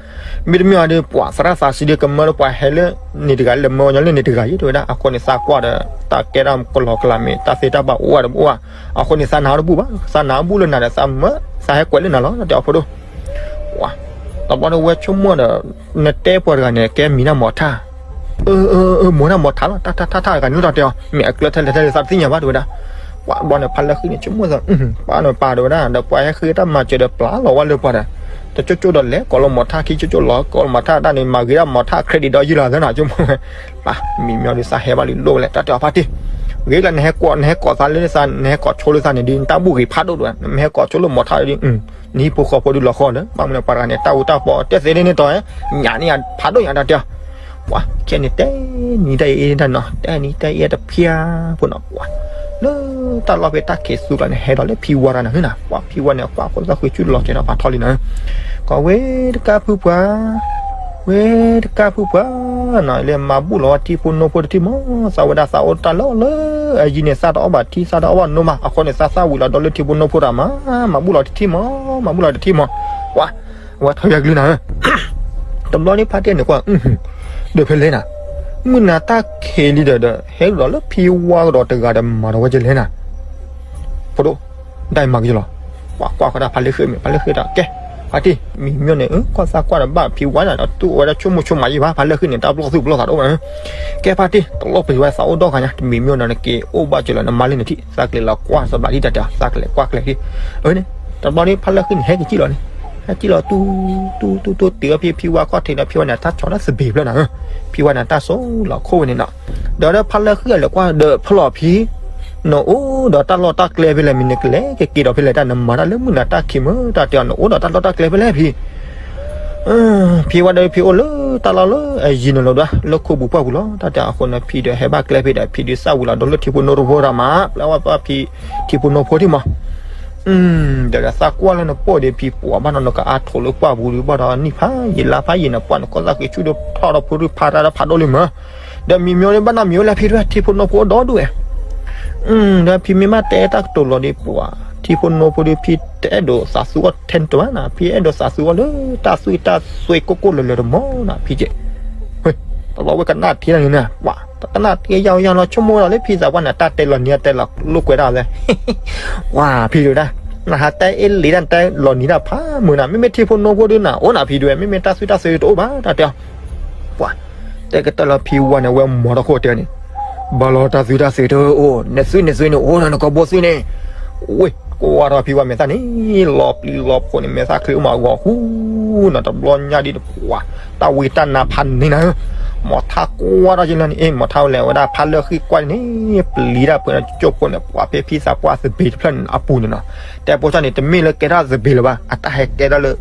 မ့တမ့ၢ်အီၤဒီး ပှၤသရၣ်သးစံဒီးကမၢလၢပှၤဟဲလၢန့ၣ်တဂၤ လၢမၢဝဲညီလၢန့ၣ်တဂၤယဲၢ်တဲဝဲဒၣ်, အဃိန့ၣ် သးကွၢ်ဒီး တၢ်ကဲတၢ်ကလီကလီမ့ၢ် တၢ်သ့တၢ်ဘၣ်အိၣ်ဝဲတဘၣ်, အဃိန့ၣ် သးနၢ်တဘူၣ်ဘၣ်, သးနၢ်ဘူၣ်လၢနၤဒီး သးမၢ သးဟဲကွဲးလၢနၤလီၤ တဲအီၤဖိဒိၣ်, ပှၤ တဘျီဒီးဝဲဆိကမိၣ်ဒီး နတဲပှၤတဂၤန့ၣ် ကဲမံၤနၢ်မီၤထၣ် အၢ အၢ အၢ မီၤနၢ်မီၤထၣ်လီၤ တၢ်တၢ်တၢ်တၢ်တဂၤန့ၣ်လီၤတဲအီၤ မ့ၢ်အကျၢၢ်ထဲလဲၣ်ထဲလဲၣ်သးတသ့ၣ်ညါဘၣ်တဲဝဲဒၣ်, ပှၤဘျီန့ၣ် ဖါလၢဃံၣ်န့ၣ် ဆိကမိၣ်သး ပၢ်နပၢ်တဲဝဲဒၣ် ဒီးပှၤဟဲဃ့တၢ်မၤစၢၤဒီးပျၢ်လီၤဝဲလၢပှၤဒီး တကၠိကၠိဒီးလဲၤကိးလၢမီၤထၣ်ခံ ကၠိကၠိလီၤကိးလၢမီၤထၣ်တၢ်န့ၣ် မၤဂ့ၤဒၣ်မီၤထၣ် credit ဒီးယုၢ်လီၤသၢနၤ ဆိကမိၣ်ဝဲ, ပၢ် မံၤမ့ၢ်ဒုးသးဟဲဘၣ်လံလိၣ်ဝဲလဲၣ် တၢ်တဲအီၤဖါတံၢ်, ဂ့ၤလၢနဟဲကိး နဟဲကိးသးလၢသး နဟဲကိးဆိလၢသးန့ၣ်ဒုး နတၢ်ဘူၣ်ဂ့ၤဖးဒိၣ်ဒိၣ်ဝဲ နမ့ၢ်ဟဲကိးဆိလၢမီၤထၣ်ဒုး နဟံၣ်ဖိဃီဖိဒုးလီၤဃီလၢ ဘၣ်မနုၤပှၤတဂၤန့ၣ် တၢ်အူတၢ်ပီတဲသ့န့ၣ်တီ ညၣ်န့ၣ်ယဖးဒိၣ်ညါတၢ်တဲအီၤ, ပှၤ ခဲန့ၣ်တဲနံၤတၢ်အံၤအ့ၣ်တၢ်နီၤ တဲနံၤတၢ်အံၤတဖျါဖိနီၤ ပှၤ လၢတၢ်လီၢ်ဖဲတၢ်ခံးသူကျါန့ၣ် ဟဲဒီးလၢဖံဝါတဂၤန့ၣ်နၤ ပှၤဖံဝါန့ၣ် ပှၤဖိသၣ်ဃုဆူၣ်လီၤကဲၤထီၣ်ဖးထီလံနၤ ကီးဝဲတကးဖုပှၤ ဝဲတကးဖုပှၤနီၤ လၢမၤဘူၣ်လီၤဝဲထံဖိနိဖိတထံၣ်မး သးဝဲဒၣ်သးအိၣ်တၢ်လီၢ်လၢ အယံၤန့ၣ် သးတအီၣ်ဘၣ်ထံ သးတအီၣ်ဘၣ်နိမး အဃိန့ၣ် သးသၣ်ဝံၤလီၤဒီးလၢထံဖိနိဖိတၢ်မး မၤဘူၣ်လီၤတထံၣ်မး မၤဘူၣ်လီၤတထံၣ်မး ပှၤ အဝဲထီၣ်ယါကလုၢ်နၤဧၢ တဘျီန့ၣ်ဖါတံၢ်န့ၣ်ကွၢ် ဒီးဖဲလဲၣ်နၤ မုၢ်နၤတၢ်ခံးလံဒီး ဟဲကဒီးလၢဖံဝါကဒီးတဂၤဒီးမၤဒီးဝဲကလဲၣ်နၤ ဖိဒိၣ် ဒၣ်အံၤမၤကယလီၤ ပှၤကွၢ်ဃီဒၣ်ဖါလၢဃံၣ်မ့ၢ် ဖါလၢဃံၣ်ဒီး ကဲ ဖါတံၢ် မံၤမ့ၢ်န့ၣ် ကွၢ်သးကွၢ်ဒီးဘၣ်ဖံဝါန့ၣ်ဒီး တူၢ်ဝဲဒၣ်ဆိကမိၣ်ဆိကမးယံၤဘၣ် ဖါလၢဃံၣ်န့ၣ် တၢ်ပလီၢ်သူၣ်ပလီၢ်သးတအိၣ်ဘၣ် ကဲဖါတံၢ် တလိၣ်ပျံၤဝဲသးအိၣ်ဒီဂၤညါ တမံၤမ့ၢ်န့ၣ် နက့ၤအိၣ်ဘၣ်ကလီၤ နမါလၢနထံၣ် သးကလဲၤလီၤကွၢ်စၢဘျးဒ်တၢ်တဲ သးကလဲၤကွၢ်ကလဲၤထံၣ် အန့ၣ် တဘျီန့ၣ် ဖါလၢဃံၣ်န့ၣ် ဟဲက့ၤကံၣ်လီၤန့ၣ် ဟဲက့ၤလီၤတူတူတူတူ တုၤအဖံဖံဝါခီၣ်ထံးဒီးဖံဝါန့ၣ် တၢ်ဆီၣ်တၢ်သဘ့ၣ်ဖျၢၣ်နၤ ဖံဝါန့ၣ် တၢ်စိလီၤခိၣ်ဝဲန့ၣ်နီၤ ဒီးဒီးဖါလၢဃံၣ်အလဲၤကွၢ်ဒီးဖျီၣ်ဖံ နအိၣ်ဒီးတၢ်လီၢ်တၢ်ကျဲဖဲလဲၣ် မ့ၢ်နကလဲၤကက့ၤဒီးဖဲလဲၣ် တၢ်နမၤတၢ်လၢမုၢ်နၤတၢ်ခံးမ့ၢ် တၢ်တဲအီၤ နအိၣ်ဒီးတၢ်လီၢ်တၢ်ကျဲဖဲလဲၣ်ဖံ ဖံဝါဒီးဖံအိၣ်လၢတၢ်လီၢ်လၢအယံၤန့ၣ်လီၤဒၣ် လၢခိပူၤပှၢ်ပူၤလီၤ တၢ်တဲအဃိန့ၣ် ဖံဒီးဟဲဘၣ်ကျဲဖဲဒီး ဖံဒုးသၣ်ဝံၤလီၤဒီးလၢထံဖိနိဖိတၢ်မး ပျဲဝဲပှၤဖံ ထံဖိနိဖိထံၣ်မး ဒီးသးကွၢ်လၢနပိာ်ဒီးဖံပှၤဘၣ်နီၤ နကအါထိးလၢပှၢ်ပူၤဒုးဘၣ်ဒီးနံၣ်ဖးယံာ်လါဖးယံာ်န့ၣ် ပှၢ်နကီၢ်သးဃ့ဆူၣ်ဒီးထီၣ်ဒီးဖိဒုးဖးတၢ်ဒီးဖးဒိၣ်လံမး ဒီးမံၤမ့ၢ်န့ၣ် ဘၣ်နီတမံၤဝဲလၢဖံဒုး ထံဖိနိဖိဒီဒူၣ်ဝဲ ဒီးဖံမ့ၢ်ဘၣ်တဲတၢ်ကတိၤလီၤဒ်ပှၤ ထံဖိနီဖိဒီး ဖံတအဲၣ်ဒိးသးသူအီၤထဲတဘၣ်နၤ, ဖံအဲၣ်ဒိးသးသူအီၤလၢတၢ်သွံၣ်တၢ်သွဲကိၢ်ကိၢ်လၢၤလၢၤတမီၤနၤ ဖံကဲး. တဘျီဝဲကနၣ်ထံလၢန့ၣ်နၤ, ပှၤတကနၣ်ထံယါယါလီၤ ဆိကမိၣ်ဒီးလၢဖံသးပှၢ်န့ၣ် တၢ်တဲလီၤနံၤတၢ်တဲလီၤလိာ်ကွဲဒၣ်လဲၣ်. ပှၤဖံဒုးဒၣ်, နဟးတဲအ့ၣ်လံဒၣ် နတဲလီၤနံၤဒၣ်ဖးမုာ်နၤ, မ့မ့ၢ်ထံဖိနီဖိဒုးနၤ အိၣ်နၤဖံဒုးဝဲ မ့မ့ၢ်တၢ်သွံၣ်တၢ်သွဲတအိၣ်ဘၣ် တၢ်တဲအီၤ. ပှၤ တဲကတၢၢ်လၢဖံဝါန့ၣ် အဝဲမၤထီၣ်ခိၣ်တဲန့ၣ်, ဘၣ်လီၤတၢ်သွံၣ်တၢ်သွဲတအိၣ်, နသွံၣ်နသွဲန့ၣ် အိၣ်ဒီးနကဘီသွံၣ်န့ၣ်, ဝ့ၢ် ကွၢ်ထီၣ်ဖံဝါမဲာ်သၣ်န့ၣ် လီၤပျံၤလီၤဖုးန့ၣ် မဲာ်သၣ်ချံအိၣ်မးဂီၤဃူနၤ တဘျီညါဒ်ပှၤ တၢ်ဝံတၢ်နါဖးန့ၢ်နၤဧၢ, မၤထါကွၢ်ထီၣ်က့ၤလၢန့ၣ် အ့ၣ် မၤထါဝဲလဲၣ် ဝဲဒၣ်ဖးလၢဃံကွၢ်န့ၣ် ပျံၤတၢ်ဖုးန့ၣ် ကၠိဖိန့ၣ် ပှၤဖဲဖံသးပှၢ်သဘ့ၣ်တဖျၢၣ်န့ၣ် အပူၤန့ၣ်နီၤ, တဲဖိသၣ်န့ၣ် တမ့ၢ်လၢကဲထီၣ်သဘ့ၣ်လၢၤဘၣ် အတၢ်ဟဲကဲထီၣ်လၢ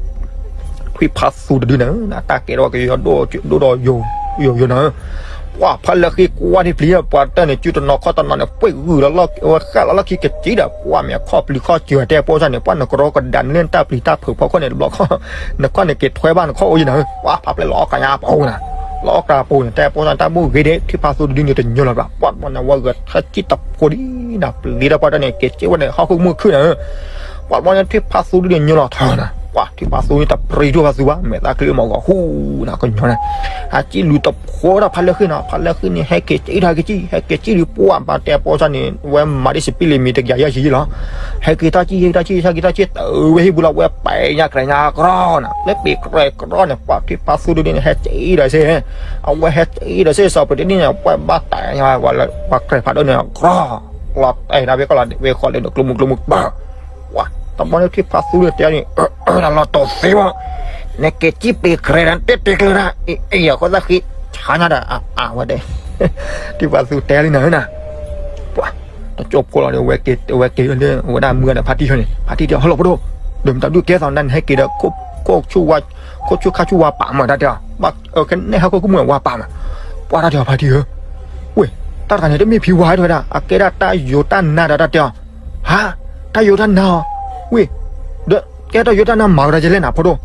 ထွံၣ်ဖးသူတဒုန့ၣ် အတၢ်ကဲထီၣ်ကယီဒိၣ်ဒိၣ်ဒီးယိာ်ယိာ်ယိာ်န့ၣ်, ပှၤဖးလၢဃံကွၢ်န့ၣ်ပျံၤ ပှၤတၢၢ်န့ၣ် စုတနီၤခီၣ်တနီၤန့ၣ် ပှ့ၢ်ဂုာ်လီၤလီၢ် ဝဲဃၣ်လီၤလီၢ်ခံကစံဒီး ပှၤမ့ၢ်ခီၣ်ပျံၤခီၣ်စၢၤ တဲဖိသၣ်န့ၣ် ပှၤနကရီကဒးန့ၣ်လၢနတၢ်ပျံၤတၢ်ဖုးဖီခိၣ်န့ၣ် တဘျီခီၣ် နခီၣ်န့ၣ်က့ၤထွဲဘၣ်နခီၣ်အိၣ်ယံၤနၤဧၢ, ပှၤဖးဖျဲၣ်လီၤအီၣ်ကညါပူၤနၤ, လီၤအီၣ်ကညါပူၤန့ၣ် တဲဖိသၣ်န့ၣ် တၢ်ဘိၣ်ဂ့ၤဒဲး ထွံၣ်ဖးသူတဒုန့ၣ်တညီလီၤဘၣ်, ပှၤတဘျီန့ၣ် ဝဲဂဲၤထၢၣ်ကံၣ်တဖိဒ်နၤ ပျံၤဒီးပှၤတၢၢ်န့ၣ် က့ၤစ့ဝဲန့ၣ် ဟီၣ်ခိၣ်မုၢ်ခုၣ်နၤဧၢ ပှၤတဘျီန့ၣ် ထွံၣ်ဖးသူဒုန့ၣ်ညီလီၤထီနၤ, ပှၤထွံၣ်ဖးသူန့ၣ်တပြံဒိၣ်ဖးသူဘၣ် မဲာ်သၣ်ချံအိၣ်မးဂီၤဃူနၤ ကညီန့ၣ်, အစံၣ်လူၤတဖိဒီးဖးလၢဃံနၤ, ဖးလၢဃံန့ၣ် ဟဲက့ၤစံၣ်ထီၣ်က့ၤစံၣ် ဟဲက့ၤစံၣ်လူၤ ပှၤဘၣ်တဲဖိသၣ်န့ၣ် ဝဲမၤဒ်စပံးလံၤမံၤတကယၤယဲၢ်ဆံလီၤ, ဟဲက့ၤထီၣ်စံၣ် ဟဲက့ၤထီၣ်စံၣ် ဟဲက့ၤထီၣ်စံၣ် တၢ်ဝဲဟံၣ်ပူၤလီၤ ဝဲပဲာ်ညါကြဲးညါကြီနၤ, လၢပဲာ်ကြဲးကြီန့ၣ် ပှၤထွံၣ်ဖးသူဒုန့ၣ် ဟဲစံၣ်ဒီးစ့ အဝဲဟဲစံၣ်ဒီးစ့ စီၤပဒုန့ၣ် ပှၤဘၣ်တဲညါ ပှၤကြဲးဖးဒိၣ်န့ၣ်ကြီ လီၤတဲာ်ဒၣ်ဝဲကီၢ်လီၤ ဝဲဃီလၢဒိးကျိမုၢ်ကျိမုၢ်ပၢ်, ပှၤတဘျီန့ၣ်ထွံၣ်ဖးသူန့ၣ်တဲန့ၣ် လီၤတီၤသ့ဝဲ, နက့ၤစံၣ်ပဲၤကြဲးဒၣ် တဲတဲကျၢၤဒၣ် အံၤအံၤအဃိသတးဃံ ဆါညါဒီး အဝဲဒၣ် ထွံၣ်ဖးသူတဲလံနၤဧၢနၤ, ပှၤ တကၠိဖိလီၤဒီး ဝဲက့ၤလၢ ဝဲဒၣ်မုၢ်ဂၤဒီးဖါတံၢ်ဟီန့ၣ် ဖါတံၢ်တဲ ဟီၣ်လီၤဖိဒိၣ် ဒီးမတၤဒုးကဲသီနၤန့ၣ် ဟဲက့ၤဒီး ခိၣ်ဆူၣ်ခါဆူၣ်ဝါပာ်မး တၢ်တဲအီၤ ဘၣ်ကနဲၣ်ဟီၣ်ခိၣ်ကမုၢ်ဝါပာ်မး, ပှၤတၢ်တဲအီၤဖါတံၢ်ဧၢ, ဝ့ၢ် တၢ်တဂၤန့ၣ် တမ့ၢ်ဖံဝါတဝဲဒၣ် အကဲဒၣ်တၢ်ယိၤတၢ်နါဒီး တၢ်တဲအီၤ, ဟါ တၢ်ယိၤတၢ်နါအီၤ, ဝ့ၢ် ဒီးကဲတၢ်ယိၤတၢ်နါမၤဝဲဒၣ်ကလဲၣ်နၤဖိဒိၣ်,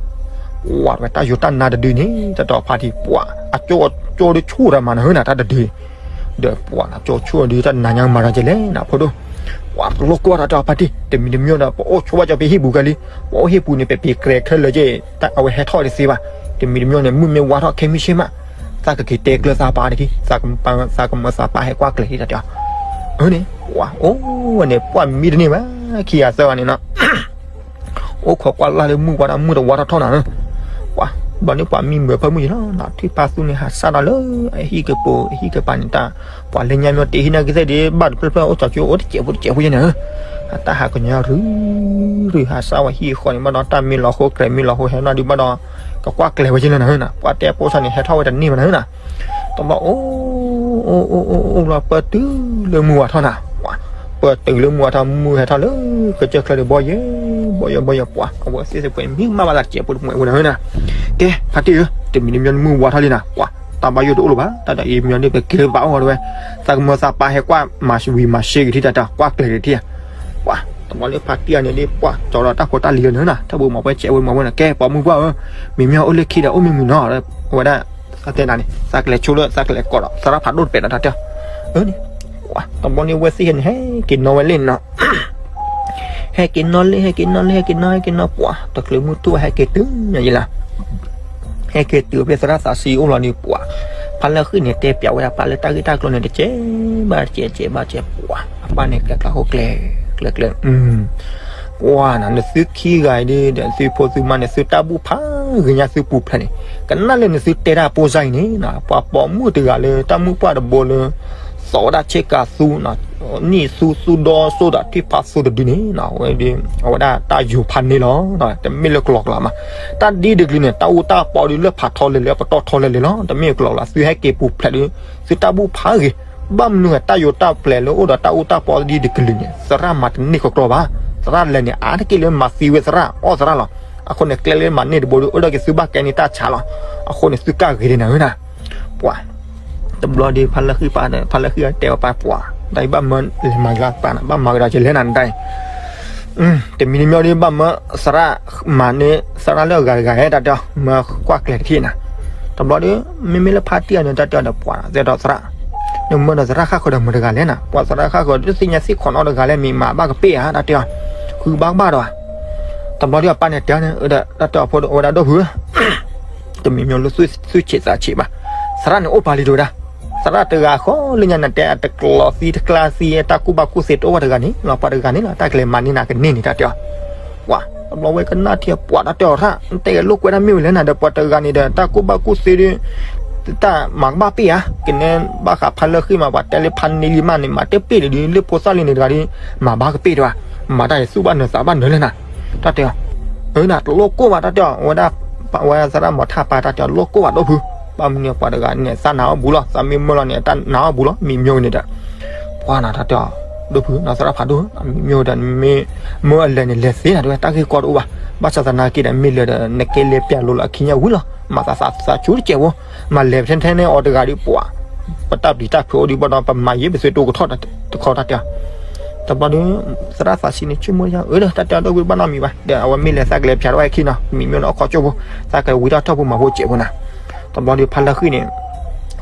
ဝဲတၢ်ယိၤတၢ်နါတဒုန့ၣ် တၢ်တဲအီၤဖါတံၢ် ပှၤ အကၠိအကၠိဒုးဆူၣ်ဒီးမၤနၤဧၢနၤ တၢ်တဒု ဒီးပှၤနကၠိဆူၣ်ဒုးတၢ်နါညါမၤတၢ်ကလဲၣ်နၤဖိဒိၣ်, ပှၤတလိၣ်ကွၢ်တၢ်တဲအီၤဖါတံၢ် တမံၤတမံၤဒီး ပအိၣ်ဆိဘၣ်ကၠီဖဲဟံၣ်ပူၤကဲလံ, ပအိၣ်ဟံၣ်ပူၤန့ၣ် ပပံၤကြဲးခဲလၢာ်က့ အဝဲဟဲထီၣ်တသ့ဘၣ်, တမံၤတမံၤန့ၣ် မုၢ်မ့ၢ်ဝါထီၣ်ခဲမုၢ်ဆ့ၣ်မး, သးကက့ၤတဲကျၢၤသးပၢ်တက့ၢ်, သးကမၢသးပၢ်ဟဲကွၢ်ကျဲၤတၢ်တဲအီၤ, အန့ၣ် ပှၤအိၣ်ဝဲန့ၣ် ပှၤမံတန့ၢ်ဘၣ် ခံဂၤသၢဂၤန့ၣ်နီၤ အိၣ်ခိးကွၢ်လၢ်လၢမုၢ်ဝါထီၣ် မုၢ်တဝါထီၣ်ထီၣ်နၤဧၢ, ပှၤ ဘျီန့ၣ်ပှၤမံမုာ်ဖၢမုၢ်ယံၤလီၤနီၤ, ထွံၣ်ဖါသူန့ၣ် ဟးစၢ်ဒီးလၢအဟံၣ်ကပိၤ အဟံၣ်ကပၤန့ၣ်တၢ်, ပှၤလၢညါမ့ၢ်တ့ဟံၣ်န့ၣ်ကသ့ၣ်ဒ် ဘၣ်တဖျၢၣ်ဖျၢၣ်အိၣ်စီၤကၠိအိၣ်တစဲးဖိတစဲးဖိယဲၢ်နၤဧၢ, အတၢ်ဟးကညီၤရုၢ်ရုၢ် ဟးစၢ်ဝဲဟံၣ်ဃီန့ၣ် ဘၣ်ဒီးတၢ်မ့ၢ်လီၤဃိ ကြဲးမ့ၢ်လီၤဃိ ဟဲနီၢ်ဒုးဘၣ်ဒီး ကကွၢ်ကျဲၤဝဲယဲၢ်နၤဧၢနီၤ, ပှၤတဲဖိသၣ်န့ၣ် ဟဲထီၣ်ဝဲတန့ၢ်ဘၣ်နၤဧၢနီၤ တဘျီအိၣ် အိၣ်အိၣ်အိၣ်အိၣ်လီၤ ပၢၢ်တုၤလၢမုၢ်ဝါထီၣ်နၤ, ပၢၢ်တုၤလၢမုၢ်ဝါထီၣ် မုၢ်ဟဲထီၣ်လၢကစၢၢ်ချၢဒီး ဘီယဲၢ် ဘီယဲၢ် ဘီယဲၢ် ပှၤ အဝဲသ့ၣ်သပှ့ၤမံမးဘၣ်သးစဲးဖိတမှဲးဝဲနၤဧၢနီၤ, ကဲ ဖါတံၢ်ဧၢ တမံၤတမံၤမုၢ်ဝါထီၣ်လံနၤ ပှၤ တၢ်ဘၣ်ယိၣ်တအိၣ်လၢၤဘၣ် တၢ်ဒ်အံၤမ့ၢ်ဒ်ပက့ၤလၢပာ်အီၣ်ဝဲ သးကမၢသးပၢ်ဟဲကွၢ်မၤဝံၤမၤစ့က့ၤထံၣ်တၢ် ကွၢ်ကျဲၤက့ၤထံၣ်ဧါ, ပှၤ တဘျီလၢဖါတံၢ်အန့ၣ်ဒ်ပှၤ ကၠီဒီးတၢ်ဖိတၢ်လံၤလၢနၤ တၢ်ဘိမၤပှဲၤစဲးဝဲမၤဝဲနၤ ကဲ ပိာ်မုၣ်ပှၢ်ဧၢ, မ့မ့ၢ်အိၣ်လၢခံဒီးအိၣ်မ့ၢ်မုာ်နီၤ အဝဲဒၣ် သးတဲနၤန့ၣ် သးကလဲၤဆိလၢ သးကလဲၤကိးဒီး သရၣ်ဖးဒိၣ်တပဲာ်ဒီးတၢ်တဲအီၤ, အန့ၣ် ပှၤ တဘျီန့ၣ်ဝဲသ့ၣ်ဟဲန့ၣ် ဟဲက့ၤနီၣ်ဝဲလံနီၤ ဟဲက့ၤနီၣ်လံ ဟဲက့ၤနီၣ်လံ ဟဲက့ၤနီၣ် ဟဲက့ၤနီၣ် ပှၤ တချုးမုၢ်ထူၣ်ဝဲဟဲက့ၤတုၤညါယံၤလီၤ, ဟဲက့ၤတုၤဖဲသရၣ်သးစံအိၣ်လီၤန့ၣ် ပှၤ ဖါလၢဃံန့ၣ် တဲပျးဝဲဒၣ်ပၢ်လၢတၢ်ဂ့ၢ်တၢ်ကျိၤန့ၣ် တကဲဘၣ်တကဲ တကဲဘၣ်တကဲ ပှၤ အပၢ်န့ၣ် ကျဲကျၢဟိကျဲ ကျဲကျဲ ပှၤနီၤ နသုခံဂၤအံၤဒီး သုဖိသုမါန့ၣ် သုတၢ်ဘူၣ်ဖးဂ့ၤညါသုပူၤဖျဲးန့ၣ် ကနၣ်လၢနသုတဲတၢ်ဖိစၢ်အံၤန့ၣ် ပှၤပိာ်မုၣ်တဂၤလၢ တၢ်မုၣ်ပှၢ်တဘိလၢ သီၣ်ဝဲဒၣ်ဆ့ကၤသူ နံၣ်သူသူဒီစိဒီးထွံၣ်ဖးသူတဒုန့ၣ် အဝဲဒၣ်တၢ်ယိၤဖးန့ၢ်လီၤ တမ့ၢ်လၢကလီကလီမး တၢ်ဒ်တကလုာ်န့ၣ် တၢ်အူတၢ်ပီဒီးလၢဖးထီလဲၤလဲၤ ပတီၢ်ထီလဲၤလဲၤလီၤ တမ့ၢ်ကလီကလီ သုဟဲက့ၤပူၤဖျဲးဒီး သုတၢ်ဘူၣ်ဖးဂ့ၤ ဘၣ်မနုၤတၢ်ယိၤတၢ်ပျဲၤလၢအိၣ်ဒီးတၢ်အူတၢ်ပီဒ်တကလုာ်န့ၣ် သရၣ်မၤတန့ၢ်ကကျီဘၣ် သရၣ်လဲၤန့ၣ် အါတက့ၢ်လၢမၤသံဝဲသရၣ် အီၣ်သရၣ်လီၤ အဃိန့ၣ် ကျဲလၢမၤန့ၢ်တဘိဒီး အိၣ်ဒီးက့ၤသုဘၣ်ကဲန့ၢ်တၢ်ဆါလီၤ အဃိန့ၣ် သုကၢ်ဂ့ၤဒ်နၤဧၢနၤ ပှၤ တဘျီဒီး ဖါလၢဃံပၢ် ဖါလၢဃံတဲအီၤပၢ်ပှၤ တၢ်အံၤဘၣ်မၢလဲၤမၤကလၢပၢ်နၤ ဘၣ်မၤကဒီးကလဲၣ်နၤနတၢ်အံၤ တမံၤတမံၤဒီး ဘၣ်မၢသရၣ်မၤန့ၢ် သရၣ်လၢအဂၤတဂၤဟဲတၢ်တဲအီၤ မၢကွၢ်ကျဲၤတထံၣ်နၤ တဘျီဒီး မ့မ့ၢ်လၢဖါတံၢ်အန့ၣ် တၢ်တဲအီၤဒီးပှၤ သဲဒီးသရၣ် နမၢဒီးသရၣ်ဃၣ်ဃၢၤဒီးမတၤတဂၤလဲၣ်နၤ ပှၤသရၣ်ဃၣ်ဃၢၤ တသ့ၣ်ညါသ့ၣ်ခိးနီတဂၤလဲၣ် မ့ၢ်မၤဘၣ်ကပ့ၢ်ဧါ တၢ်တဲအီၤ ဃုဘၣ်ကဘၣ်ဒီးဧါ. တဘျီဒုးအပၢ်န့ၣ်တဲန့ၣ် တၢ်တဲအီၤဖိဝဲဒၣ် ဒိၣ်ဖုဧၢ, တမံၤမံၤလၢသူၣ်ဆံးသးဆံးဘၣ်, သရၣ်န့ၣ်အိၣ်ပာ်လံ တဲဝဲဒၣ်. သရၣ်တဂၤဃီလၢညါ နတဲအတကျိးသံတကျါသံ တၢ်ကူၣ်ဘၣ်ကူၣ်သ့တအိၣ်ဘၣ်တဂၤန့ၣ်လီၤ, ပှၤတဂၤန့ၣ်လီၤ တၢ်ကလဲၤမၤန့ၢ်နၤကန့ၢ်န့ၣ် တၢ်တဲအီၤ. ပှၤ တဘျီဝဲကနၣ်ထံ ပှၤတၢ်တဲအီၤ တၢ် နတဲကဲလိာ်ကွဲတၢ်မ့ၢ်ဝဲလဲၣ်နၤဒီး ပှၤတဂၤန့ၣ်ဒီး တၢ်ကူၣ်ဘၣ်ကူၣ်သ့ဒီး တၢ်မၤကဘၣ်ပ့ၢ်ဧါ, ကနဲဘၣ်ဃးဖးလၢဃံမး ပှၤတဲလၢဖးန့ၢ်လံမးန့ၣ် မၤတပ့ၢ်လံဒီး လၢဖိသၣ်လံန့ၣ်တဂၤဒီး မၤဘၣ်ကပ့ၢ်တဝဲ, မၤတၢ်အံၤသူၣ်ဘၣ်နၢၤသးဘၣ်နၢၤလဲၣ်နၤ, တၢ်တဲအီၤ. အၢ နၤတလိၣ်ကိၢ်ဘၣ် တၢ်တဲအီၤ ဝဲဒၣ် ဝဲသရၣ်မီၤထၣ်ပၢ် တၢ်တဲအီၤ လိၣ်ကိၢ်ဘၣ် ဒိၣ်ဖု, ဘၣ်မနုၤပှၤတဂၤန့ၣ် သးနၤအီၣ်ဘူးလီၤ, သးမ့ၢ်မၢလီၤန့ၣ် တၢ်နၤအီၣ်ဘူးလီၤ မံၤမၠိန့ၣ်ဒီး ပှၤနၤ တၢ်တဲအီၤ ဒိၣ်ဖု နသရၣ်ဖးဒိၣ် မံၤမၠိဒီး မ့ၢ်မၢအလဲၤန့ၣ် လဲၤသ့နၤတဲဝဲ တၢ်ဂ့ၢ်ကီတအိၣ်ဘၣ်, ဘၣ်ဆၣ်သနာ်က့ဒီး မ့ၢ်လဲၤဒီး နကဲလဲၤပျးလိၤလီၤအခံညါဝံၤလီၤ, မၤသးသးဆူတစဲးဖိ, မၤလဲၤထဲထဲန့ၣ်အီၤတဂၤဒီး ပှၤ ပတၢ်ပျံၤတၢ်ဖုးအိၣ်ဒံးဘၣ်ဒီး ပမၤယ့ပသွ့တိကထီၣ်တခီ တၢ်တဲအီၤ. တဘျီဒီး သရၣ်သးဆံးန့ၣ် ဆိကမိၣ်ယါ အၢ တၢ်တဲအီၤ ဒိၣ်ဖု တဘၣ်နီတမံၤဘၣ်ဒီး အဝဲမ့ၢ်လဲၤသးကလဲၤပျးထီၣ်ဝဲအခံနီၤ, မံၤမၠိန့ၣ် အိၣ်ခိးကၠိဖိ, သးကဝံထီၣ်ထီၣ်ဖိမၤဖိစဲးဖိနၤ. တဘျီဒီးဖးလၢဃံန့ၣ်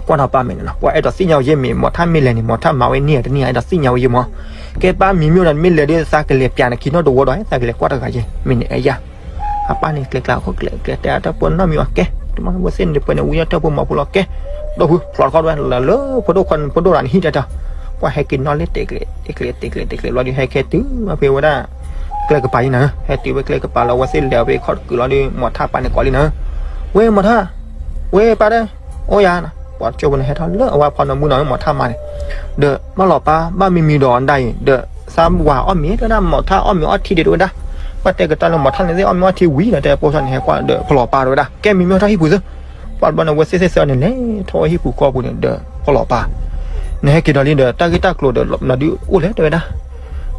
ကွၢ်ထီၣ်ပၢ်မဲာ်န့ၣ်နီၤ, ပှၤအဲၣ်ဒိးသ့ၣ်ညါဝဲယဲမ့ၢ် မီၤထၣ်မ့ၢ်လဲၤန့ၣ် မီၤထၣ်မၤဝဲန့ၢ်ဧါတန့ၢ်ဧါ အဲၣ်ဒိးသ့ၣ်ညါဝဲယဲမီၤ, ကဲပၢ် မံၤမၠိဒီး မ့ၢ်လဲၤဒီး သးကလဲၤပျးနခံနီတဝီဒီး သးကလဲၤကွၢ်တဂၤယဲ မ့ၢ်န့ၣ်အဲၣ်ယၤ. အပၢ်န့ၣ် ကျဲကျါ အခိၣ်ကျဲကျဲတဲအတၢ်ပၢၢ်နီတမံၤဘၣ် ကဲ, တမ့ၢ်ဝဲသ့ၣ်န့ၣ် ပှဲၤန့ၣ် ဝံထီၣ်ထီၣ်ဖိမၤဖိလီၤ ကဲ, ဒိၣ်ဖု ဖျိးတခီဝဲ လၢလၢဖိဒိၣ်ခွါ ဖိဒိၣ်ရၤန့ၣ်ဟံၣ်တဲတဲ, ပှၤဟဲက့ၤနီၣ်လၢတဲာ်ကျဲၤ တဲာ်ကျဲၤ တဲာ်ကျဲၤ တဲာ်ကျဲၤ ဘျီဒီး ဟဲက့ၤတုၤဖဲဝဲဒၣ် ကျဲကပၤလံနၤ, ဟဲတုၤဝဲကျဲကပၤလီၤ အဝဲသ့ၣ်လဲၤဖဲခီၣ်တကုာ်လီၤဒီး မီၤထၣ်ပၢ်န့ၣ်ကိးလံနၤ, ဝဲမီၤထၣ်, ဝဲပၢ်တဲ, အိၣ်ယၤ, ပှၤကၠိဖိန့ၣ် ဟဲထီၣ်လၢအဝဲဖီနီၤမုၢ်နီၤ မီၤထၣ်မါန့ၣ်, ဒီးဘၣ်လီၤပၢ် ဘၣ်မံမံၤဒီးဒၣ်အံၤ ဒီးသးဝၤအီၣ်မ့ၤ တဲဝဲဒၣ် မီၤထၣ်အီၣ်မ့ၤအီထံဒံး တဲဝဲဒၣ်, ဘၣ်တဲကတၢၢ်လၢမီၤထၣ်န့ၣ်သ့ၣ်အီၣ်မ့ၤအီထံဝံၤဒီး တဲဖိဆီန့ၣ် ဟဲကွၢ်ဒီးဖျိးပၢ်တဲဝဲဒၣ် ကဲမံၤမ့ၢ်ထီၣ်ဟံၣ်ပူၤသ့, ပှၤတဘျီန့ၣ် ဝဲသ့ၣ်သ့ၣ်သၢန့ၣ် လဲၤထီၣ်ဝဲဟံၣ်ပူၤဃီပူၤန့ၣ် ဒီးဖျိးပၢ်, နဟဲက့ၤဒီးလံဒီး တၢ်ဂ့ၢ်တၢ်ကျိၤဒီး နဒုးအိၣ်လဲၣ် တဲဝဲဒၣ်,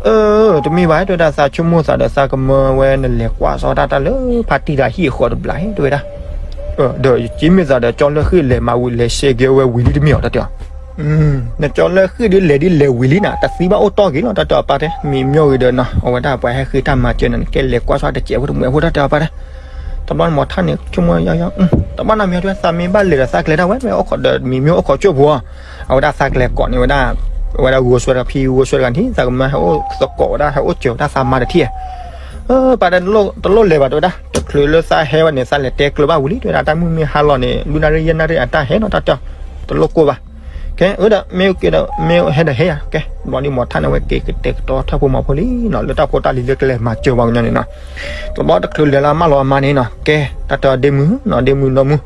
အၢ တမ့ၢ်ဘၣ် တဲဝဲဒၣ် သးဆိကမိၣ်သးဒီး သးကမၢဝဲနလဲၤကွၢ်စီတၢ်တၢ်လၢဖါတံၢ်တၢ်ဟံၣ်အဃီတဘျီ တဲဝဲဒၣ်, ဒီးယက့မ့ၢ်သးဒီး ကၠီလၢဃံၣ်လဲၤမၤဝံၤလဲၤရှဲက့ၤဝဲဝံၤလံတမ့ၢ်အီၤ တၢ်တဲအီၤ နကၠီလၢဃံၣ်ဒ်လဲၤဒ်လဲၤဝံၤလံနၤ တသံဘၣ်အိၣ်တီၢ်ဂ့ၤလီၤ တၢ်တဲအီၤပၢ်တဲ, မံၤမၠိဂ့ၤဒီးနီၤ အဝဲဒၣ်ပှၤဟဲဃ့တၢ်မၤစၢၤနၤ နကဲလဲၤကွၢ်ဆီတစဲးဖိတမှဲးဖိ တၢ်တဲအီၤပၢ်တဲ, တဘျီန့ၣ်မီၤထၣ်န့ၣ် ဆိကမိၣ်ယီယီ တဘၣ်နီတမံၤတဲဝဲ သးမ့ၢ်ဘၣ်လဲၤဒီးသးကလဲၤဒၣ်ဝဲ မ့ၢ်အိၣ်ခိးဒီးမံၤမၠိအိၣ်ခိးကၠိဖိ အဝဲဒၣ်သးကလဲၤကိးန့ၢ်ဝဲဒၣ်, အဝဲဒၣ်ဂိၤစွဲတဂၤ ဖံဂိၤစွဲတဂၤန့ၣ် သးကမၢဟဲအိၣ်သကိးဝဲဒၣ် ဟဲအိၣ်စၢၤဝဲဒၣ်သးမါတထံၣ်ဧါ, ပၢ်တဲ တလိၣ်လဲၤဘၣ် တဲဝဲဒၣ် တချုးလၢသးဟဲဝဲန့ၣ် သးလဲၤတဲကျၢၤဘၣ်ဝံၤလံ တဲဝဲဒၣ် တၢ်မုၢ်မ့ၢ်ဟါလီၤန့ၣ် လွံၢ်နၣ်ရံၣ်ယဲၢ်နၣ်ရံၣ်အတၢ်ဟဲနီၤ တၢ်တဲအီၤ, တလိၣ်ကိၢ်ဘၣ်, ကဲ အၢ ဒီး မ့ၢ်ကဲဒီး မ့ၢ်ဟဲဒီးဟဲယၤ ကဲ ဘျီဒ်မီၤထၣ်န့ၣ် ဝဲက့ၤကတဲာ်ကတီၤထီၣ်ဖိမၤဖိလံနီၤ လၢတၢ်ဖိတၢ်လံၤလၢကလဲၤမၤစၢၤပှၤကညီန့ၣ်နီၤ, တဘျီတချုးလဲၤလၢအမၢလီၤအမါန့ၣ်နီၤ ကဲ တၢ်တဲအီၤဒ့မုၣ်နီၤ ဒ့မုၣ်နီၢ်မုၣ်,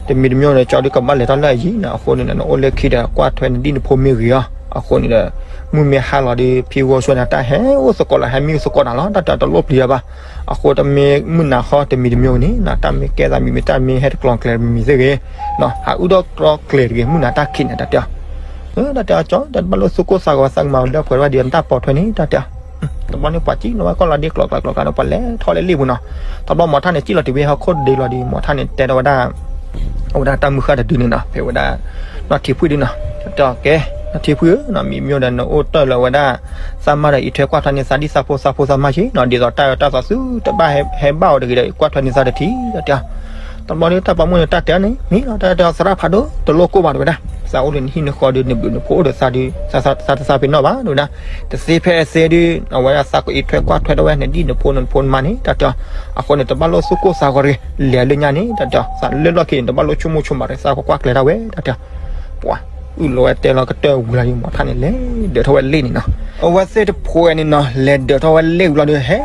တမံၤတမံၤဒီး ကၠီဒုးကဘၣ်လဲၤထီၣ်လၢအယံၤနီၤ အဃိန့ၣ် နအိၣ်လၢခံဒီး ကွၢ်ထွဲနဒံၣ်နဖိမ့ၢ်ဂ့ၤအီၤ အဃိန့ၣ်ဒီး မုၢ်မ့ၢ်ဟါလီၤဒီး ဖံဂိၤစွဲန့ၣ် တၢ်ဟဲအိၣ်သကိးလီၤ ဟဲမံအိၣ်သကိးနၤလီၤ တၢ်တဲအီၤ တလိၣ်ပျံၤအီၤဘၣ်, အဃိတမ့ၢ်မုၢ်နၤဃီ တမံၤတမံၤန့ၣ်နီၤ တၢ်မ့ၢ်ကဲသးမံၤမ့ၢ် တၢ်မ့ၢ်ဟဲတကျိၤကျဲၤမံၤသ့ၣ်ဂ့ၤ ဟးအုၣ်ထီၣ်ကျိၤကျဲၤတဂ့ၤ မုၢ်နၤတၢ်ခံးန့ၣ် တၢ်တဲအီၤ, တၢ်တဲအီၤ ကၠီ တဘၣ်လိၣ်သူၣ်ကိၢ်သးဂီၤ သးကမၤဝဲလၢပှဲၤဝဲဒ်တၢ်ပိာ်ထွဲန့ၣ် တၢ်တဲအီၤ, တဘျီန့ၣ် ပှၤစံၣ်လီၤဝဲကီၢ်လီၤဒ့ကျိၤကျဲၤကျိၤကျဲၤဒီး ပှၤလဲၤထီၣ်လၢလ့ၣ်ပူၤနီၤ, တဘျီမီၤထၣ်န့ၣ် စံၣ်လီၤတုၤဝဲဟီၣ်ခိၣ်ဒ့လီၤဒီး မီၤထၣ်န့ၣ်တဲဒီးဝဲဒၣ် အဝဲဒၣ်တၢ်မုၢ်ဃၢ်တဒုန့ၣ်နီၤ ဖဲဝဲဒၣ် နီၢ်ထံဖုၣ်ဒုနီၤ, တၢ်တဲအီၤ ကဲ နီၢ်ထံဖုၣ်ဧၢနီၤ မံၤမၠိဒီး နအိၣ်တၢၢ်လၢဝဲဒၣ် သးမါဒီးအံးထွဲကွၢ်ထွဲန့ၢ်သးဒ်သးဖိသးဖိသးမါ ဆ့နီၤ ဒ်သိးတၢ်အၢတၢ်သီသုတဘၣ်ဟဲဘၣ်အီၤတဂ့ၤဒီး ကွၢ်ထွဲန့ၢ်သးတထံၣ် တၢ်တဲအီၤ, တဘျီဒီးတၢ်ပိာ်မုၣ်န့ၣ် တၢ်တဲအီၤန့ၣ် မ့ၢ်လီၤ တၢ်တဲအီၤ သရၣ်ဖးဒိၣ် တလိၣ်ကိၢ်ဘၣ်တဲဝဲဒၣ်, သးအိၣ်လၢနဟံၣ်နဃီဒီး နဘျုးနဖှိၣ်အိၣ်ဒီးသးဒီး သးတသးဖဲနီၣ်ဘၣ် တဲဝဲဒၣ်, တသ့ဖဲအသ့ဒီး အဝဲဒၣ်သးကအံးထွဲကွၢ်ထွဲထီၣ်ဝဲ နဒံၣ်နဖိနဖိနမါန့ၣ် တၢ်တဲအီၤ, အဃိန့ၣ် တဘၣ်လိၣ်သူၣ်ကိၢ်သးဂီၤတဂ့ၤ လဲၤလၢညါန့ၣ် တၢ်တဲအီၤ သးလၢလီၢ်ခံန့ၣ် တဘၣ်လိၣ်ဆိကမိၣ်ဆိကမးတဂ့ၤ သးကွၢ်ကွၢ်ကျဲၤဒၣ်ဝဲ တၢ်တဲအီၤ, ပှၤ အုၣ်လီၤဝဲတဲလီၤကတၢၢ်ဝံၤလီၤဒီး မီၤထၣ်န့ၣ် လဲၤဒၢးထီၣ်ဝဲလ့ၣ်န့ၣ်နီၤ, အဝဲသ့ၣ်တဖိဝဲန့ၣ်နီၤ လဲၤဒၢးထီၣ်ဝဲလ့ၣ်ဝံၤလီၤဒီး ဟဲ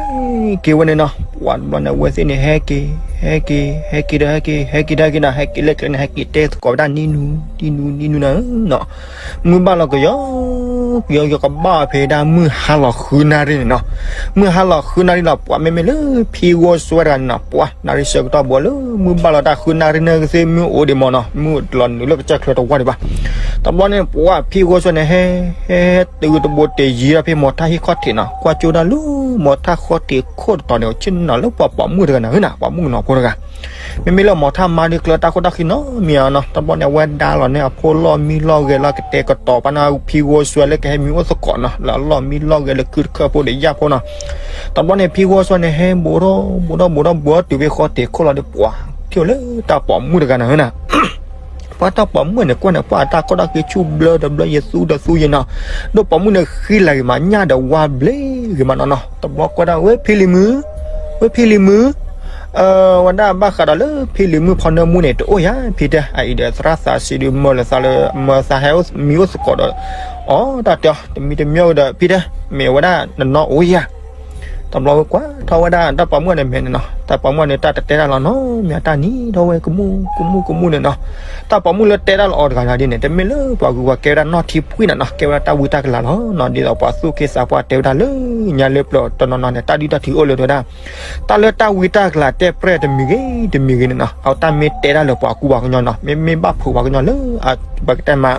က့ၤဝဲန့ၣ်နီၤ, ပှၤတဘျီန့ၣ် အဝဲသ့ၣ်န့ၣ် ဟဲက့ၤ ဟဲက့ၤ ဟဲက့ၤဒီးဟဲက့ၤ ဟဲက့ၤဒီးဟဲက့ၤနီၤ ဟဲက့ၤလၢကျဲန့ၣ် ဟဲက့ၤတဲသကိးဝဲဒၣ်နံၤနူၤ နံၤနူၤ နံၤနူၤနၤဧၢနီၤ မုၢ်ဘၣ်လီၤကယီကယီ ယကဘၣ်ဖဲဒၣ်မုၢ်ဟါလီၤဃုနၣ်ရံၣ်န့ၣ်နီၤ, မုၢ်ဟါလီၤဃုနၣ်ရံၣ်လီၤ ပှၤမ့မ့ၢ်လၢဖံဂီၤစွဲတဂၤန့ၣ်နီၤ ပှၤ နၣ်ရံၣ်ဆၢကတီၢ်ဘီလၢ မုၢ်ဘၣ်လီၤတၢ်ဃုနၣ်ရံၣ်န့ၣ်ကသ့ မုၢ်အိၣ်ဒံးမးနီၤ မုၢ်တလီၤနုာ်လၢကစၢၢ်ချၢတဝၢ်ဒံးဘၣ်, တဘျီန့ၣ် ပှၤဖံဂီၤစွဲန့ၣ် ဟဲ ဟဲတုၤတဘိတယံၤဒီးဖဲမီၤထၣ်ဟံၣ်ခီၣ်ထံးနီၤ ကွၢ်ကၠိဒၣ်လၢ မီၤထၣ်ခီၣ်ထံးခိၣ်တတီၤန့ၣ် ဆ့ၣ်နီၤလၢပှၤပိာ်မုၣ်တဂၤန့ၣ် ဟဲနၤ ပိာ်မုၣ်ကနီၤဖိတဂၤ မ့မ့ၢ်လၢမီၤထၣ်မါဒုးကျၢၤတၢ်ခိၣ်တၢ်ဃံနီတမံၤနီၤ တဘျီန့ၣ် အဝဲဒါလီၤန့ၢ်အဖိလီၢ်မံလီၢ်ဂဲၤလီၤ ကတဲာ်ကတီၤပာ်န့ၢ်ဖံဂီၤစွဲလၢကဟဲမံအိၣ်သကိးနီၤ လၢအလီၢ်မံလီၢ်ဂဲၤလၢခုတခၢၣ်ဖိဒီးယၢ်ဖိနီၤ, တဘျီန့ၣ် ဖံဂီၤစွဲန့ၣ် ဟဲဘူးထီၣ်ဘူးထီၣ်ဘူးထီၣ်ဘူးထီၣ်တုၤဖဲဃီတ့ၤခိၣ်လီၤဒီး ပှၤ ထံၣ်လၢတၢ်ပိာ်မုၣ်တဂၤန့ၣ် ဟဲနၤ ပှၤတၢ်ပိာ်မုၣ်န့ၣ်ကွၢ်န့ၣ် ပှၤအတၢ်ကီတၢ်ဃ့ဆူၣ်ဘျၢဒီးဘျၢယသူဒီးသူယနီၤ, ဒိၣ်ပိာ်မုၣ်န့ၣ်ဃံလၤဂ့ၤမး ညၣ်ဒီးဝါဘျ့ဂ့ၤမးနီၤနီၤ, တဘျီကွၢ်ဒၣ်ဝဲဖံလံၤမုၣ်, ဝဲဖံလံၤမုၣ်, ဝဲဒၣ်ဘၣ်ဃးဒီးလၢဖံလံၤမုၣ်ဖီနၢမူန့ၣ် တအိၣ်ယၤဖံတဲ, အအံၤဒီးသရၣ်သးစံးဒုးမၢလၢသးလၢ မၢသးဟဲမံအိၣ်သကိးဒီး အီတၢ်တဲအီၤ တမံၤတမံၤဒီးဖံတဲ, မ့ၢ်ဝဲဒၣ်နနီၢ်အိၣ်ယၤ တဘျီဝဲကွၢ်ထီၣ်ဝဲဒၣ်တၢ်ပိာ်မုၣ်န့ၣ်မဲာ်န့ၣ်နီၤ, တၢ်ပိာ်မုၣ်န့ၣ် တၢ်တတဲတၢ်လီၤနီၤ, မ့ၢ်အတၢ်နံၤထီၣ်ဝဲကမူၣ်ကမူၣ်ကမူၣ်န့ၣ်နီၤ, တၢ်ပိာ်မုၣ်လၢတဲတၢ်လီၤအီၤတဂၤန့ၣ်ဒ်န့ၣ် တမ့ၢ်လၢပှၤဂုၤပှၤကဲဝဲဒၣ်နီၢ်ထံဖှံန့ၣ်နီၤ, ကဲဝဲဒၣ်တၢ်ဝံတၢ်ကလၤလီၤနီၤ, ဒ်သိးပှၤသူၣ်က့သးပှၢ်တဲဝဲဒၣ်လၢညါလၢပျၢၤတနီၤနီၤန့ၣ် တၢ်ဒုၣ်တၢ်ထုးအိၣ်လၢတဲဝဲဒၣ်, တၢ်လၢတၢ်ဝံတၢ်ကလၤတဲပြဲၢ်တမံၤဂ့ၤတမံၤဂ့ၤန့ၣ်နီၤ, အတၢ်မ့ၢ်တဲဒၣ်လၢပှၤကူပှၤကညီနီၤ, မ့မ့ၢ်ဘၣ်ဖုးပှၤကညီလၢ ပကတဲမး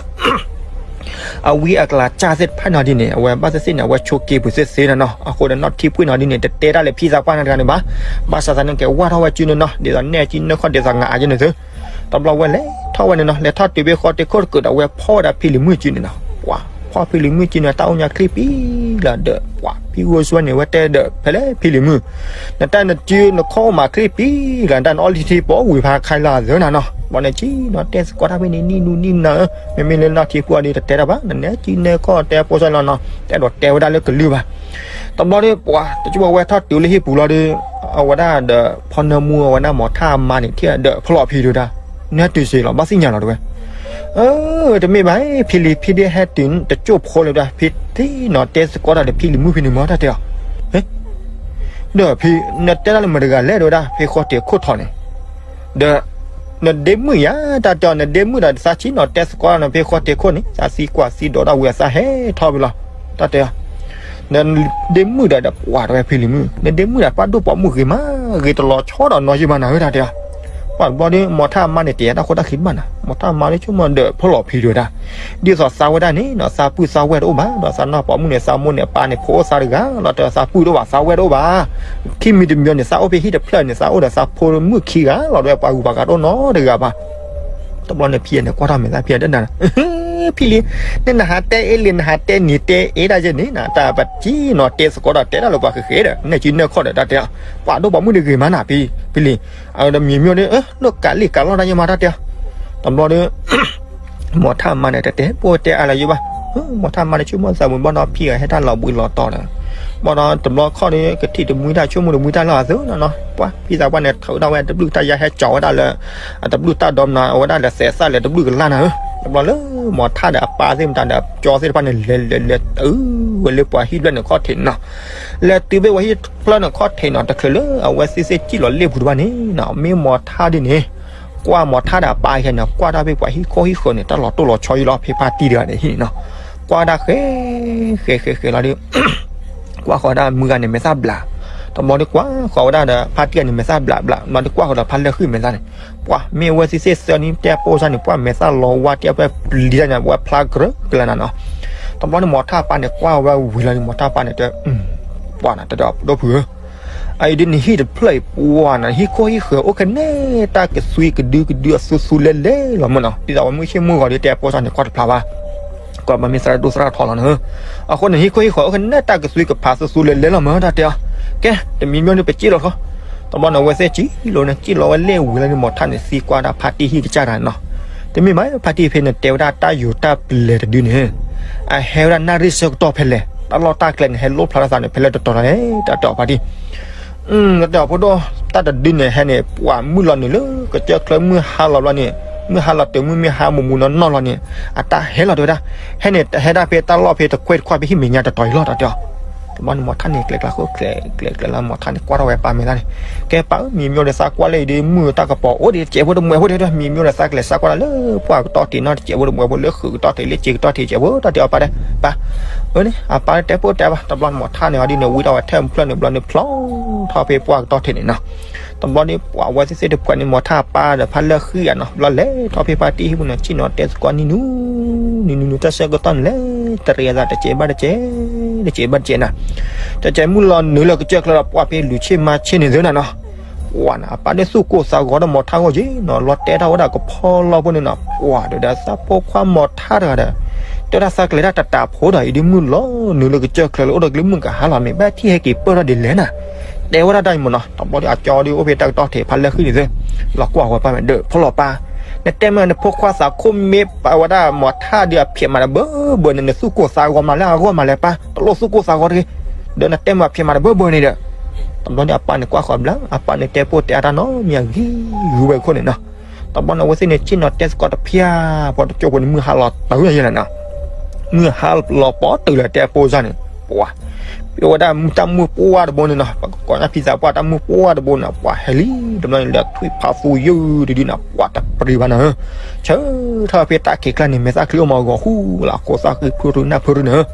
အဝံအကလၤစၢ်သ့ၣ်တဖၣ်န့ၣ်ဒ်န့ၣ် အဝဲဘၣ်သ့ၣ်သ့ၣ်န့ၣ် အဝဲဆိးက့ပူၤသ့ၣ်သ့ၣ်န့ၣ်နီၤ, အဃိဒီးနီၢ်ထံဖှံန့ၣ်ဒ်န့ၣ် တတဲတၢ်လၢဖံသးပှၢ်န့ၣ်တဂၤန့ၣ်ဘၣ်, ဘၣ်ဆၣ်သးန့ၣ်က့ၤဝၢ်ထီၣ်ဝဲစုန့ၣ်နီၤ, ဒ်သိးနဲၣ်ကံနဲၣ်ခီၣ်ဒ်သိးငါအယဲန့ၣ်သု, တဘျီဝဲလဲၤထီၣ်ဝဲန့ၣ်နီၤ, လဲၤထီၣ်တုၤဖဲဃီတ့ခိၣ်တကုာ်ဒီး အဝဲဖီၣ်ဝဲဒၣ်ဖံလံၤမုၣ်စုန့ၣ်နီၤ, ပှၤဖီၣ်ဖံလံၤမုၣ်စုန့ၣ် တၢ်အိၣ်ညါချ့ပံလီၤဒီး ပှၤဖံဂိၢ်ဆူန့ၣ် ဝဲတဲဒီးဖဲလဲၣ်ဖံလံၤမုၣ်, နတၢ်နစုနခီၣ်မၤချ့ပံလီၤ နတၢ်နအီၣ်လံထံပိာ်ဝံၤဖးခါလီၤအသၢနၤနီၤ, ဘျီန့ၣ်ကံနီၤ တဲသကိးတၢ်ဖဲန့ၣ် နံၣ်နူနံၣ်နၤဧၢ, မ့မ့ၢ်လၢနီၢ်ထံဖှံအီၤဒီး တတဲတၢ်ဘၣ်, နနဲၣ်ကံနဲၣ်ခီၣ်တဲဖိစၢ်လီၤနီၤ, တဲဒီးတဲဝဲဒၣ်လၢကလုၢ်ဘၣ် တဘျီဒီး ပှၤတကၠိဝဲထီၣ်တုၤလၢဟံၣ်ပူၤလီၤဒီး အဝဲဒၣ်ဒီး ဖီနၢမူအဝဲဒၣ်မီၤထၣ်အမါန့ၣ် ထံၣ်ဒီးဖီလီၤဖံဒုးဒၣ်, နဲၣ်တုၤစ့လီၤ ဘၣ်သ့ၣ်ညါလီၤတဝဲ, တမ့ၢ်ဘၣ်, ဖံလံၤဖံဒ့ဟဲတုၤတကၠိဖိလၢဒၣ် ဖံသ့ၣ်နီၤ တဲသကိးတၢ်ဒီးဖံလံၤမုၣ်ဖံန့ၣ်မၢတၢ်တဲအီၤ, ဒီးဖံ နတဲတၢ်လၢမတၤတဂၤလဲၣ် တဲဝဲဒၣ် ဖဲဃီတ့ခိၣ်ထီၣ်န့ၣ်, ဒီး နဒ့မုၣ်ယၤ တၢ်တဲအီၤ နဒ့မုၣ်ဒီး သးဆံးနီၤ တဲသကိးနီၤ ဖဲဃီတ့ခိၣ်န့ၣ် သးသံကွၢ်သံဒိးထီၣ်ဝံၤအသးဟဲထီၣ်ဝံၤလီၤ, တၢ်တဲအီၤ, နဒ့မုၣ်ဒီး ပှၤတဝဲဖံလံၤမုၣ် နဒ့မုၣ်ဒီး ပှၤဒိၣ်ပိာ်မုၣ်ဂ့ၤမး ဂ့ၤတလီၤဆီဒီးနီၢ်ယံၢ်မးနၤဧၢ တၢ်တဲအီၤ, ပှၤတဘျီဒီး မီၤထၣ်အမါန့ၣ် တယၤတၢ်ခိၣ်တၢ်ခံဘၣ်နၤ မီၤထၣ်အမါလၢဆိကမိၣ်ဒီး ဖီလီၤဖံဒုးဒၣ်, ဒ်သိးသးဝဲဒၣ်န့ၣ်နီၤ သးပုၢ်သးဝဲၢ်တအိၣ်ဘၣ် ဒီးသးနီၢ်ပိာ်မုၣ်န့ၣ် သးမိၢ်န့ၣ် အပၢ်န့ၣ် ဖိအိၣ်သးတဂၤလီၤ တဲသးပုၢ်တအိၣ်ဘၣ် သးဝဲၢ်တအိၣ်ဘၣ် ခံမံၤတမံၤန့ၣ် သးအိၣ်ဖဲဟံၣ်တဖျၢၣ်န့ၣ် သးအိၣ်ဒီးသးဖိမုၣ်ခံဂၤလီၤ ဒီးပှၤဂုၤပှၤဂၤတအိၣ်နီတဂၤဘၣ်, တဘျီန့ၣ်ဖံန့ၣ် ကွၢ်ထီၣ်မဲာ်သၣ်ဖံတဲနၤ ဖံလံၤ န့ၣ်နဟးတဲအ့လံ နဟးတဲနံၤတဲအ့ဒၣ်ယဲန့ၣ်နၤ တၢ်ပတံၢ်နီၤ တဲသကိးဒီးတဲတၢ်လၢပှၤဃဲၤဃဲၤဒီး နဲၣ်စုနဲၣ်ခီၣ်ဒီးတၢ်တဲအီၤ, ပှၤဒိၣ်ပိာ်မုၣ်ဒုးဂ့ၤမးနၤဖံ, ဖံလံၤ အဒီးမံၤမျိၣ်ဒီး ဒိၣ်ကးလံာ်ကးလီၢ်တၢ်ယဲမးတၢ်တဲအီၤ, တဘျီဒီး မီၤထၣ်မါန့ၣ် တတဲပိၢ်တဲအါလၢၤယဘၣ်, မီၤထၣ်မါန့ၣ် ဆိကမိၣ်သးဝံၤဘၣ်ဒီးဖံဂၤဟဲတၢ်လီၤဘှံးလီၤတီၤဒီး, ဘၣ်ဒီးတဘျီခီၣ်ဒီး ကထံၣ်တမှံတၢ်ဆိကမိၣ်တမှံတၢ်လၢအသၢ နီၤနီၤ ပှၤဖံသးပှၢ်န့ၣ် ထုးထီၣ်ဝဲတဘျုးတၢ်ယါဟဲကၠီၤဝဲဒၣ်လၢ အတဘျုးတၢ်ဒီမနၤ အဝဲဒၣ်လၢသဲးသၣ်လၢတဘျုးကလၢ်နၤဧၢ, တဘျီလၢ မီၤထၣ်ဒီးအပၢ်သ့ၣ်မတၤဒီး ကၠီသ့ၣ်တဖၣ်န့ၣ် လဲၤလဲၤလဲၤတုၤဝဲလၢပှၤဟံၣ်ဖျၢၣ်န့ၣ်ခီၣ်ထံးနီၤ, လဲၤတုၤဖဲပှၤဟံၣ်ဖျၢၣ်န့ၣ်ခီၣ်ထံးနီၤ တချုးလၢအဝဲသ့ၣ်သ့ၣ်စံၣ်လီၤလ့ၣ်ပူၤတဖၣ်န့ၣ်နီၤ မ့ၢ်မီၤထၣ်ဒ်န့ၣ် ကွၢ်မီၤထၣ်ဒီးအပၢ်ဟဲန့ၣ် ကွၢ်တၢ်ဖဲပှၤဟံၣ်ခိၣ်ဟံၣ်ဃၢၤန့ၣ် တၢ်လီၤတိၢ်လီၤဆီယံလီၤ ဖဲဖါတံၢ်တဂၤန့ၣ်ဟံၣ်န့ၣ်နီၤ, ကွၢ်ဒၣ်ဃဲ ဃဲ ဃဲ ဃဲလီၤဒီး ကွၢ်ဃီၤဒၣ်မုၢ်ဂၤန့ၣ်မဲာ်သၣ်ဘျး, တဘျီဒီးကွၢ်ဃီၤဝဲဒၣ်ဒီးဖါတံၢ်ဂၤန့ၣ်မဲာ်သၣ်ဘျးဘျး တဘျီဒီးကွၢ်ဃီၤဒီးဖါလၢဃံၣ်မဲာ်သၣ်န့ၣ်, ပှၤမ့ၢ်အဝဲသ့ၣ်သ့ၣ်သၢနံၣ်တဲပိၢ်စၢ်န့ၣ် ပှၤမဲာ်သၣ်လီၤဝါတဲဖဲပျံၤတၢ်န့ၣ် အဝဲဖျါကြၢးကလၢနၤနီၤ, တဘျီန့ၣ်မီၤထၣ်ပၢ်န့ၣ် ကွၢ်ဝဲဝံၤလီၤန့ၣ် မီၤထၣ်ပၢ်န့ၣ်တဲ ပှၤနၤတဒီးဒိၣ်ဖုဧၢ အအံၤဒ်န့ၣ်ဟံၣ်တဖျၢၣ်အံၤပှၤနၤ ဟံၣ်ခိၣ်ဟံၣ်ဃၢၤ အိၣ်ကနဲတၢ်ကသွံကဒုကဒုအသူသူလဲလဲလီၤမၢ်နီၤ ဒ်သိးပှၤမုၢ်ဆ့ၣ်မုၢ်ဂီၤဒီးတဲပိၢ်စၢ်န့ၣ် ကွၢ်တဖျါဘၣ် ကွၢ်ဘၣ်မ့ၢ်သရၣ်ဒိၣ်သရၣ်ထီလီၤနၤဧၢ, အဃိန့ၣ် ဟံၣ်ခိၣ်ဟံၣ်ဃၢၤ အိၣ်ကနဲတၢ်ကသွံကဖးသူသူလဲလဲလီၤမၢ် တၢ်တဲအီၤ, ကဲ တမံၤမ့ၢ်န့ၣ် ပစံၣ်လီၤဃီ, တဘျီန့ၣ် အဝဲသ့ၣ်စံၣ်လီၤန့ၣ် စံၣ်လီၤဝဲလဲၣ်ဝံၤလီၤန့ၣ် မီၤထၣ်န့ၣ် သံကွၢ်ဒၣ်ဖါတံၢ်ဟံၣ်ကစၢ်တဂၤန့ၣ်နီၤ, တမ့ၢ်ဘၣ် ဖါတံၢ်ဖဲန့ၣ် တဲဝဲဒၣ်တၢ်ယိၤတၢ်ပလဲၤတဒုန့ၣ် အဟဲဝဲဒၣ်နၣ်ရံၣ်ဆၢကတီၢ်ဖဲလဲၣ် တၢ်လီၢ်တၢ်ကျဲန့ၣ် ဟဲလိၣ်ဖျါထီၣ်သးန့ၣ် ဖဲလဲၣ်တတီၤလဲၣ် တၢ်တဲအီၤဖါတံၢ် တၢ်တဲအီၤဖိဒိၣ် တၢ်တဒုန့ၣ်ဟဲန့ၣ် ပှၤမုၢ်လီၤနုာ်လၢကစၢၢ်ချၢမုၢ်ဟါလီၤဘျီန့ၣ် မုၢ်ဟါလီၤတုၤမုၢ်မ့ၢ်ဟါမူးမူးနီၢ်နီၢ်လီၤန့ၣ် အတၢ်ဟဲလီၤတဲဝဲဒၣ်, ဟဲန့ၣ် ဟဲဒၣ်ဖဲတၢ်လီၢ်ဖဲတခွဲတခွဲဖဲဟံၣ်မဲာ်ညါတတီၤအံၤလီၤ တၢ်တဲအီၤ, တဘျီန့ၣ် မီၤထၣ်န့ၣ် ကျဲၤကျဲၤဃိ ကျဲၤကျဲၤလၢမီၤထၣ်န့ၣ် ကွၢ်ထီၣ်ဝဲပၢ်မဲာ်သၣ်န့ၣ်, ကဲပၢ်ဧၢ မံၤမျိၣ်ဒီးသးကွၢ်လၢအံၤဒီး မုၢ်တၢ်ကပီၤအိၣ်ဒီးတစဲးဖိတမှဲးဖိဒီး မံၤမျိၣ်ဒီးသးကလဲၤသးကွၢ်တၢ်လၢပှၢ်ကတီၢ်ထံးနီၤ တစဲးဖိတမှဲးဖိ လၢဃုာ်ကတီၢ်ထံး လၢစ့ကတီၢ်ထံး တစဲးဖိ တၢ်တဲအီၤပၢ်ဒီး ပၢ် အၢန့ၣ် အပၢ်တဲပိၢ်တဲဘၣ် တဘျီန့ၣ် မီၤထၣ်န့ၣ်အီၤဒ်န့ၣ် ဝံထီၣ်ဝဲထဲမုၢ်ဖျၢၣ်န့ၣ် ဘျီန့ၣ်ဖျီထီၣ်ဖဲပှၢ်ကတီၢ်ထံးန့ၣ်နီၤ, တဘျီန့ၣ် ပှၤဝဲသ့ၣ်သ့ၣ်တပှဲၤန့ၣ် မီၤထၣ်အပၢ်ဒီးဖါလၢဃံၣ်ဧါနီၤ ဘျီလဲၤထီၣ်ဖဲဖါတံၢ်ဟံၣ်ပူၤန့ၣ် စံၣ်နီၤတဲသကိးနံၤနူၤ နံၤနူၤနံၤ တၢ်ဆၢကတီၢ်န့ၣ်လဲၣ် တရံးအသးတစဲးဘၣ်တစဲး တစဲးဘၣ်တစဲးနီၤ, တစဲးမုၢ်လီၤနုာ်လၢကစၢၢ်ချၢဒီး ပှၢ်ဖဲလူၤဆ့ၣ်မါဆ့ၣ်န့ၣ်သ့နီၤနီၤ ပှၤန့ၣ် အပၢ်ဒ်သူၣ်ကိၢ်သးဂီၤဒီးမီၤထၣ်ဂီၢ်က့ၤနီၤ လီၤတဲာ်ထီၣ်ဝဲဒၣ်ကဖီလီၢ်ဖိန့ၣ်နီၤ ပှၤဒီးသးဖိခွါမီၤထၣ်တဂၤဒီး တဲဝဲဒၣ်သးကလဲၤတၢ်တတးဖိဒီး အံၤဒ်မုၢ်လီၤနုာ်လၢကစၢၢ်ချၢလၢအိၣ်ဒီးကလံၤမုၢ်ကဟါလီၤ မ့ၢ်ဘၣ်ထံၣ်ဟဲက့ၤပၢၢ်ထီၣ်ဒ်လဲၣ်နၤ, တဲဝဲဒၣ်တၢ်အံၤမ့ၢ်နီၤ တဘျီဒီးအကၠီဒီးအိၣ်ဖဲတၢ်ကတီၢ်ထံးဖါလၢဃံၣ်န့ၣ်သ့ လီၤကွၢ်ဝဲပၢ်မဲာ်ဒီး ဖီလီၤပၢ် နတဲမ့ၢ်နဖိခွါသးခိၣ်မ့ၢ်ပာ်ဝဲဒၣ်မီၤထၣ်ဒီးအဖျဲးမးတဘၢဘၢန့ၣ် နသူၣ်ကိၢ်သးဂီၤမးလၢအဂီၢ်မးလဲၣ်ပၢ်, တလိၣ်သူၣ်ကိၢ်သးဂီၤတဂ့ၤ, ဒီးနတဲမ့ၢ်အဖျဲးမးတဘၢဘၢန့ၣ်ဒီး, တဘျီန့ၣ်အပၢ်န့ၣ်ကွၢ်ဃီၤဘျါ, အပၢ်န့ၣ်တဲပိၢ်တဲအါတၢ်နီတမံၤအဂ့ၤဂုာ်ဝဲအခိၣ်န့ၣ်နီၤ. တဘျီန့ၣ်အဝဲသ့ၣ်န့ၣ် ဆ့ၣ်နီၤတဲသကိးတဖျၢၣ် ပှၤတကၠိဖိန့ၣ် မုၢ်ဟါလီၤတုၤယဲလီၤနီၤ, မုၢ်ဟါလီၤပီတုၤလၢတဲအပိၢ်စၢ်န့ၣ်, ပှၤ ပဝဲဒၣ်တၢ်မုၢ်ပှၢ်တဘိန့ၣ်နီၤ, ပှၤကကိးညါဖံသးပှၢ်တၢ်မုၢ်ပှၢ်တဘိန့ၣ် ပှၤဟဲလံ, တဘျီန့ၣ်လၢထွံၣ်ဖးသူယုၢ်တဒုန့ၣ် ပှၤတပြံဘၣ်နီၤဧၢ, ဆၢထၢၣ်ဖဲတၢ်ခံးကျါန့ၣ် မဲာ်သၣ်ချံအိၣ်မးဂီၤဃူလီၤ အဃိသၣ်ဃံဖုရူနၢ်ဖုရူန့ၣ်ဧၢ,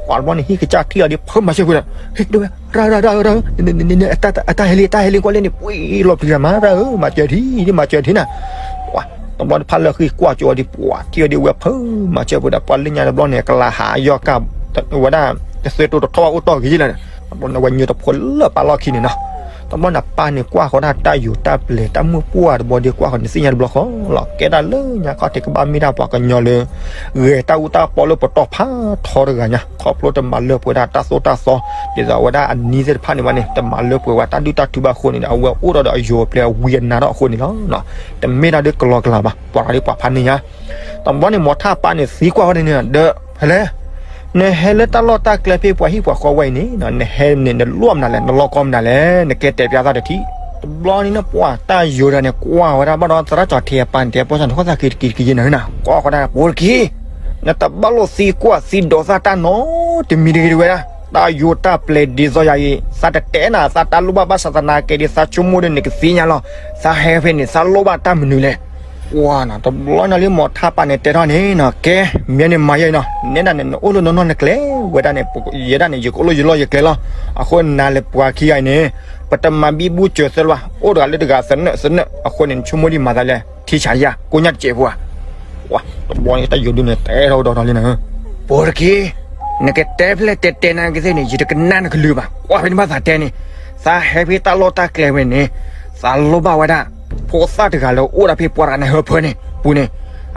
ပှၤတဘျီန့ၣ်ဟံၣ်ကစၢ်ထံၣ်အီၤဒီး ဖၢမၤစၢၤပှၤဒီး, ဟ့ၣ်ဒဝဲ ရၢ်ရၢ်ရၢ်ရၢ်, အတၢ်ဟဲလံ အတၢ်ဟဲလံကွၢ်လၢန့ၣ် ပှ့ၤလီၤပျံၤတၢ်မၤရၢ်ဧၢ, မၤစၢၤထံၣ်ဒ်မၤစၢၤထံၣ်နၤ, ပှၤ တဘျီတဖၣ်လၢဃံကွၢ်ကၠိအီၤဒီး ပှၤထံၣ်အီၤဒီး ဝဲဖၢမၤစၢၤပှၤဒီး ပှၤလၢညါတဘျီန့ၣ် ကလၤဟးယီၢ်ကၢ် ဝဲဒၣ် တသ့တိတထီၣ်ဘၣ်အိၣ်တီၢ်ဂ့ၤယဲလီၤန့ၣ်, တဘျီန့ၣ် ဝဲညိတဖိလၢပၢ်လီၢ်ခံန့ၣ်နီၤ, တဘျီန့ၣ်ပၢ်န့ၣ်ကွၢ်ဃီဒၣ်တၢ်ယိၤတၢ်ပျဲၤတၢ်မုၢ်ပှၢ်တဘျီဒီး ကွၢ်ဃီန့ၣ်သ့ၣ်ညါတဘျီဃီလီၤ, ကဲဒၣ်လၢညါခီၣ်ထံးကဘၣ်မ့ၢ်ဒၣ်ပှၤကညီလၢ ဂဲၤတၢ်အူတၢ်ပီလၢပတီၢ်ဖးထီတဂၤညါ, ခီဖျိတမၤလၢပှဲၤဒၣ်တၢ်သိၣ်တၢ်သီ, ဒ်သိးဝဲဒၣ်အနံၤသ့ၣ်တဖၣ်န့ၣ်ဘၣ်န့ၣ် တမၤလၢပှဲၤဝဲတၢ်ဒုၣ်တၢ်ထုဘၣ်အဃိန့ၣ်ဒီး အဝဲအိၣ်ဒီးအယိၤအပျဲၤအဝံအနါထီၣ်အဃိန့ၣ်လီၤ. တမ့ၢ်တၢ်ဒ်ကလီကလီဘၣ်, ပှၤတဂၤဒ်ပှၤဖးန့ၢ်ညါ, တဘျီန့ၣ် မီၤထၣ်ပၢ်န့ၣ်သံကွၢ်ဝဲဒၣ်န့ၣ်ဒီး ဖဲလဲၣ် နဟဲလၢတၢ်လီၢ်တၢ်ကျဲဖဲပှၤဟံၣ်ပှၤဃီဝဲအံၤန့ၣ် နဟဲန့ၣ် နလိၣ်မနုၤလဲၣ်, နလီၢ်ကီမနုၤလဲၣ်, နကဲတဲပျးသးတထံၣ်. တဘျီန့ၣ်နီၤ ပှၤတၢ်ယိၤတဂၤန့ၣ် ကွၢ်ဝဲဒၣ်ဘၣ်ဒီး သရၣ်ကၠီၤထံးအပၢ်န့ၣ် တဲပိၢ်စၢ်န့ၣ် ဃီသးက့ၤတက့ၤတက့ၤယဲနၤနၤ, ကွၢ်ဃီဒၣ် ပိၤတက့ၤ, နတဘၣ်လိာ်သံကွၢ်သံဒိးသးတၢ်နီတမံၤတဂ့ၤတဝဲဒၣ်, တၢ်ယိၤတၢ်ပျဲၤဒ်သိးယၤအံၤ သးတတဲနၤ, သးတၢ်လိၣ်ဘၣ်ဘၣ်ဆၣ်သနာ်က့ဒီး သးဆိကမိၣ်ဒီးန့ၣ်ကသ့ၣ်ညါလီၤ, သးဟဲဖဲန့ၣ် သးလိၣ်ဘၣ်တၢ်မနုၤလဲၣ်. ကွၢ်နီၤ တဘျီန့ၣ်လံ မီၤထၣ်ပၢ်န့ၣ်တဲထီၣ်န့ၣ်နီၤ, ကဲ မ့ၢ်န့ၣ်မၤယဲအံၤနီၤ, နဲဒၣ်န့ၣ် နအိၣ်လၢနနီၢ်နကျဲဝဲဒၣ်န့ၣ်, ယဲဒၣ်န့ၣ် ယကအိၣ်လၢယလီၢ်ယကျဲလီၤ. အဃိနၤလၢပှၤခံဂၤအံၤန့ၣ် ပတမၤဘံဘူစၢၤသၢလၢၤဘၣ်, အိၣ်တဂၤလၢတဂၤသနၢၣ်သနၢၣ်, အဃိန့ၣ် နဆိကမိၣ်ဒံးမၤသးလဲၣ်, ထံဆးယၤ ကိးညါတစဲးဖိဧါ. တဘျီန့ၣ် တၢ်ယိၤဒုန့ၣ် တဲထီၣ်ကဒီးထီၣ်လံနီၤ, ပိၤတက့ၤ, နကတဲဖျဲၣ်တဲတဲနၤကသ့ၣ်န့ၣ် ယတကနၣ်နကလုၢ်ဘၣ်, ကွၢ်ဖဲန့ၣ်ဘၣ်သးတဲန့ၣ်, သးဟဲဖဲတၢ်လီၢ်တၢ်ကျဲဝဲန့ၣ်, သးလိၣ်ဘၣ်ဝဲဒၣ် ဖိသၣ်တဂၤလၢအိၣ်ဒၣ်ဖဲပှၤတဂၤန့ၣ်ဟၢဖၢန့ၣ်ပူၤန့ၣ်,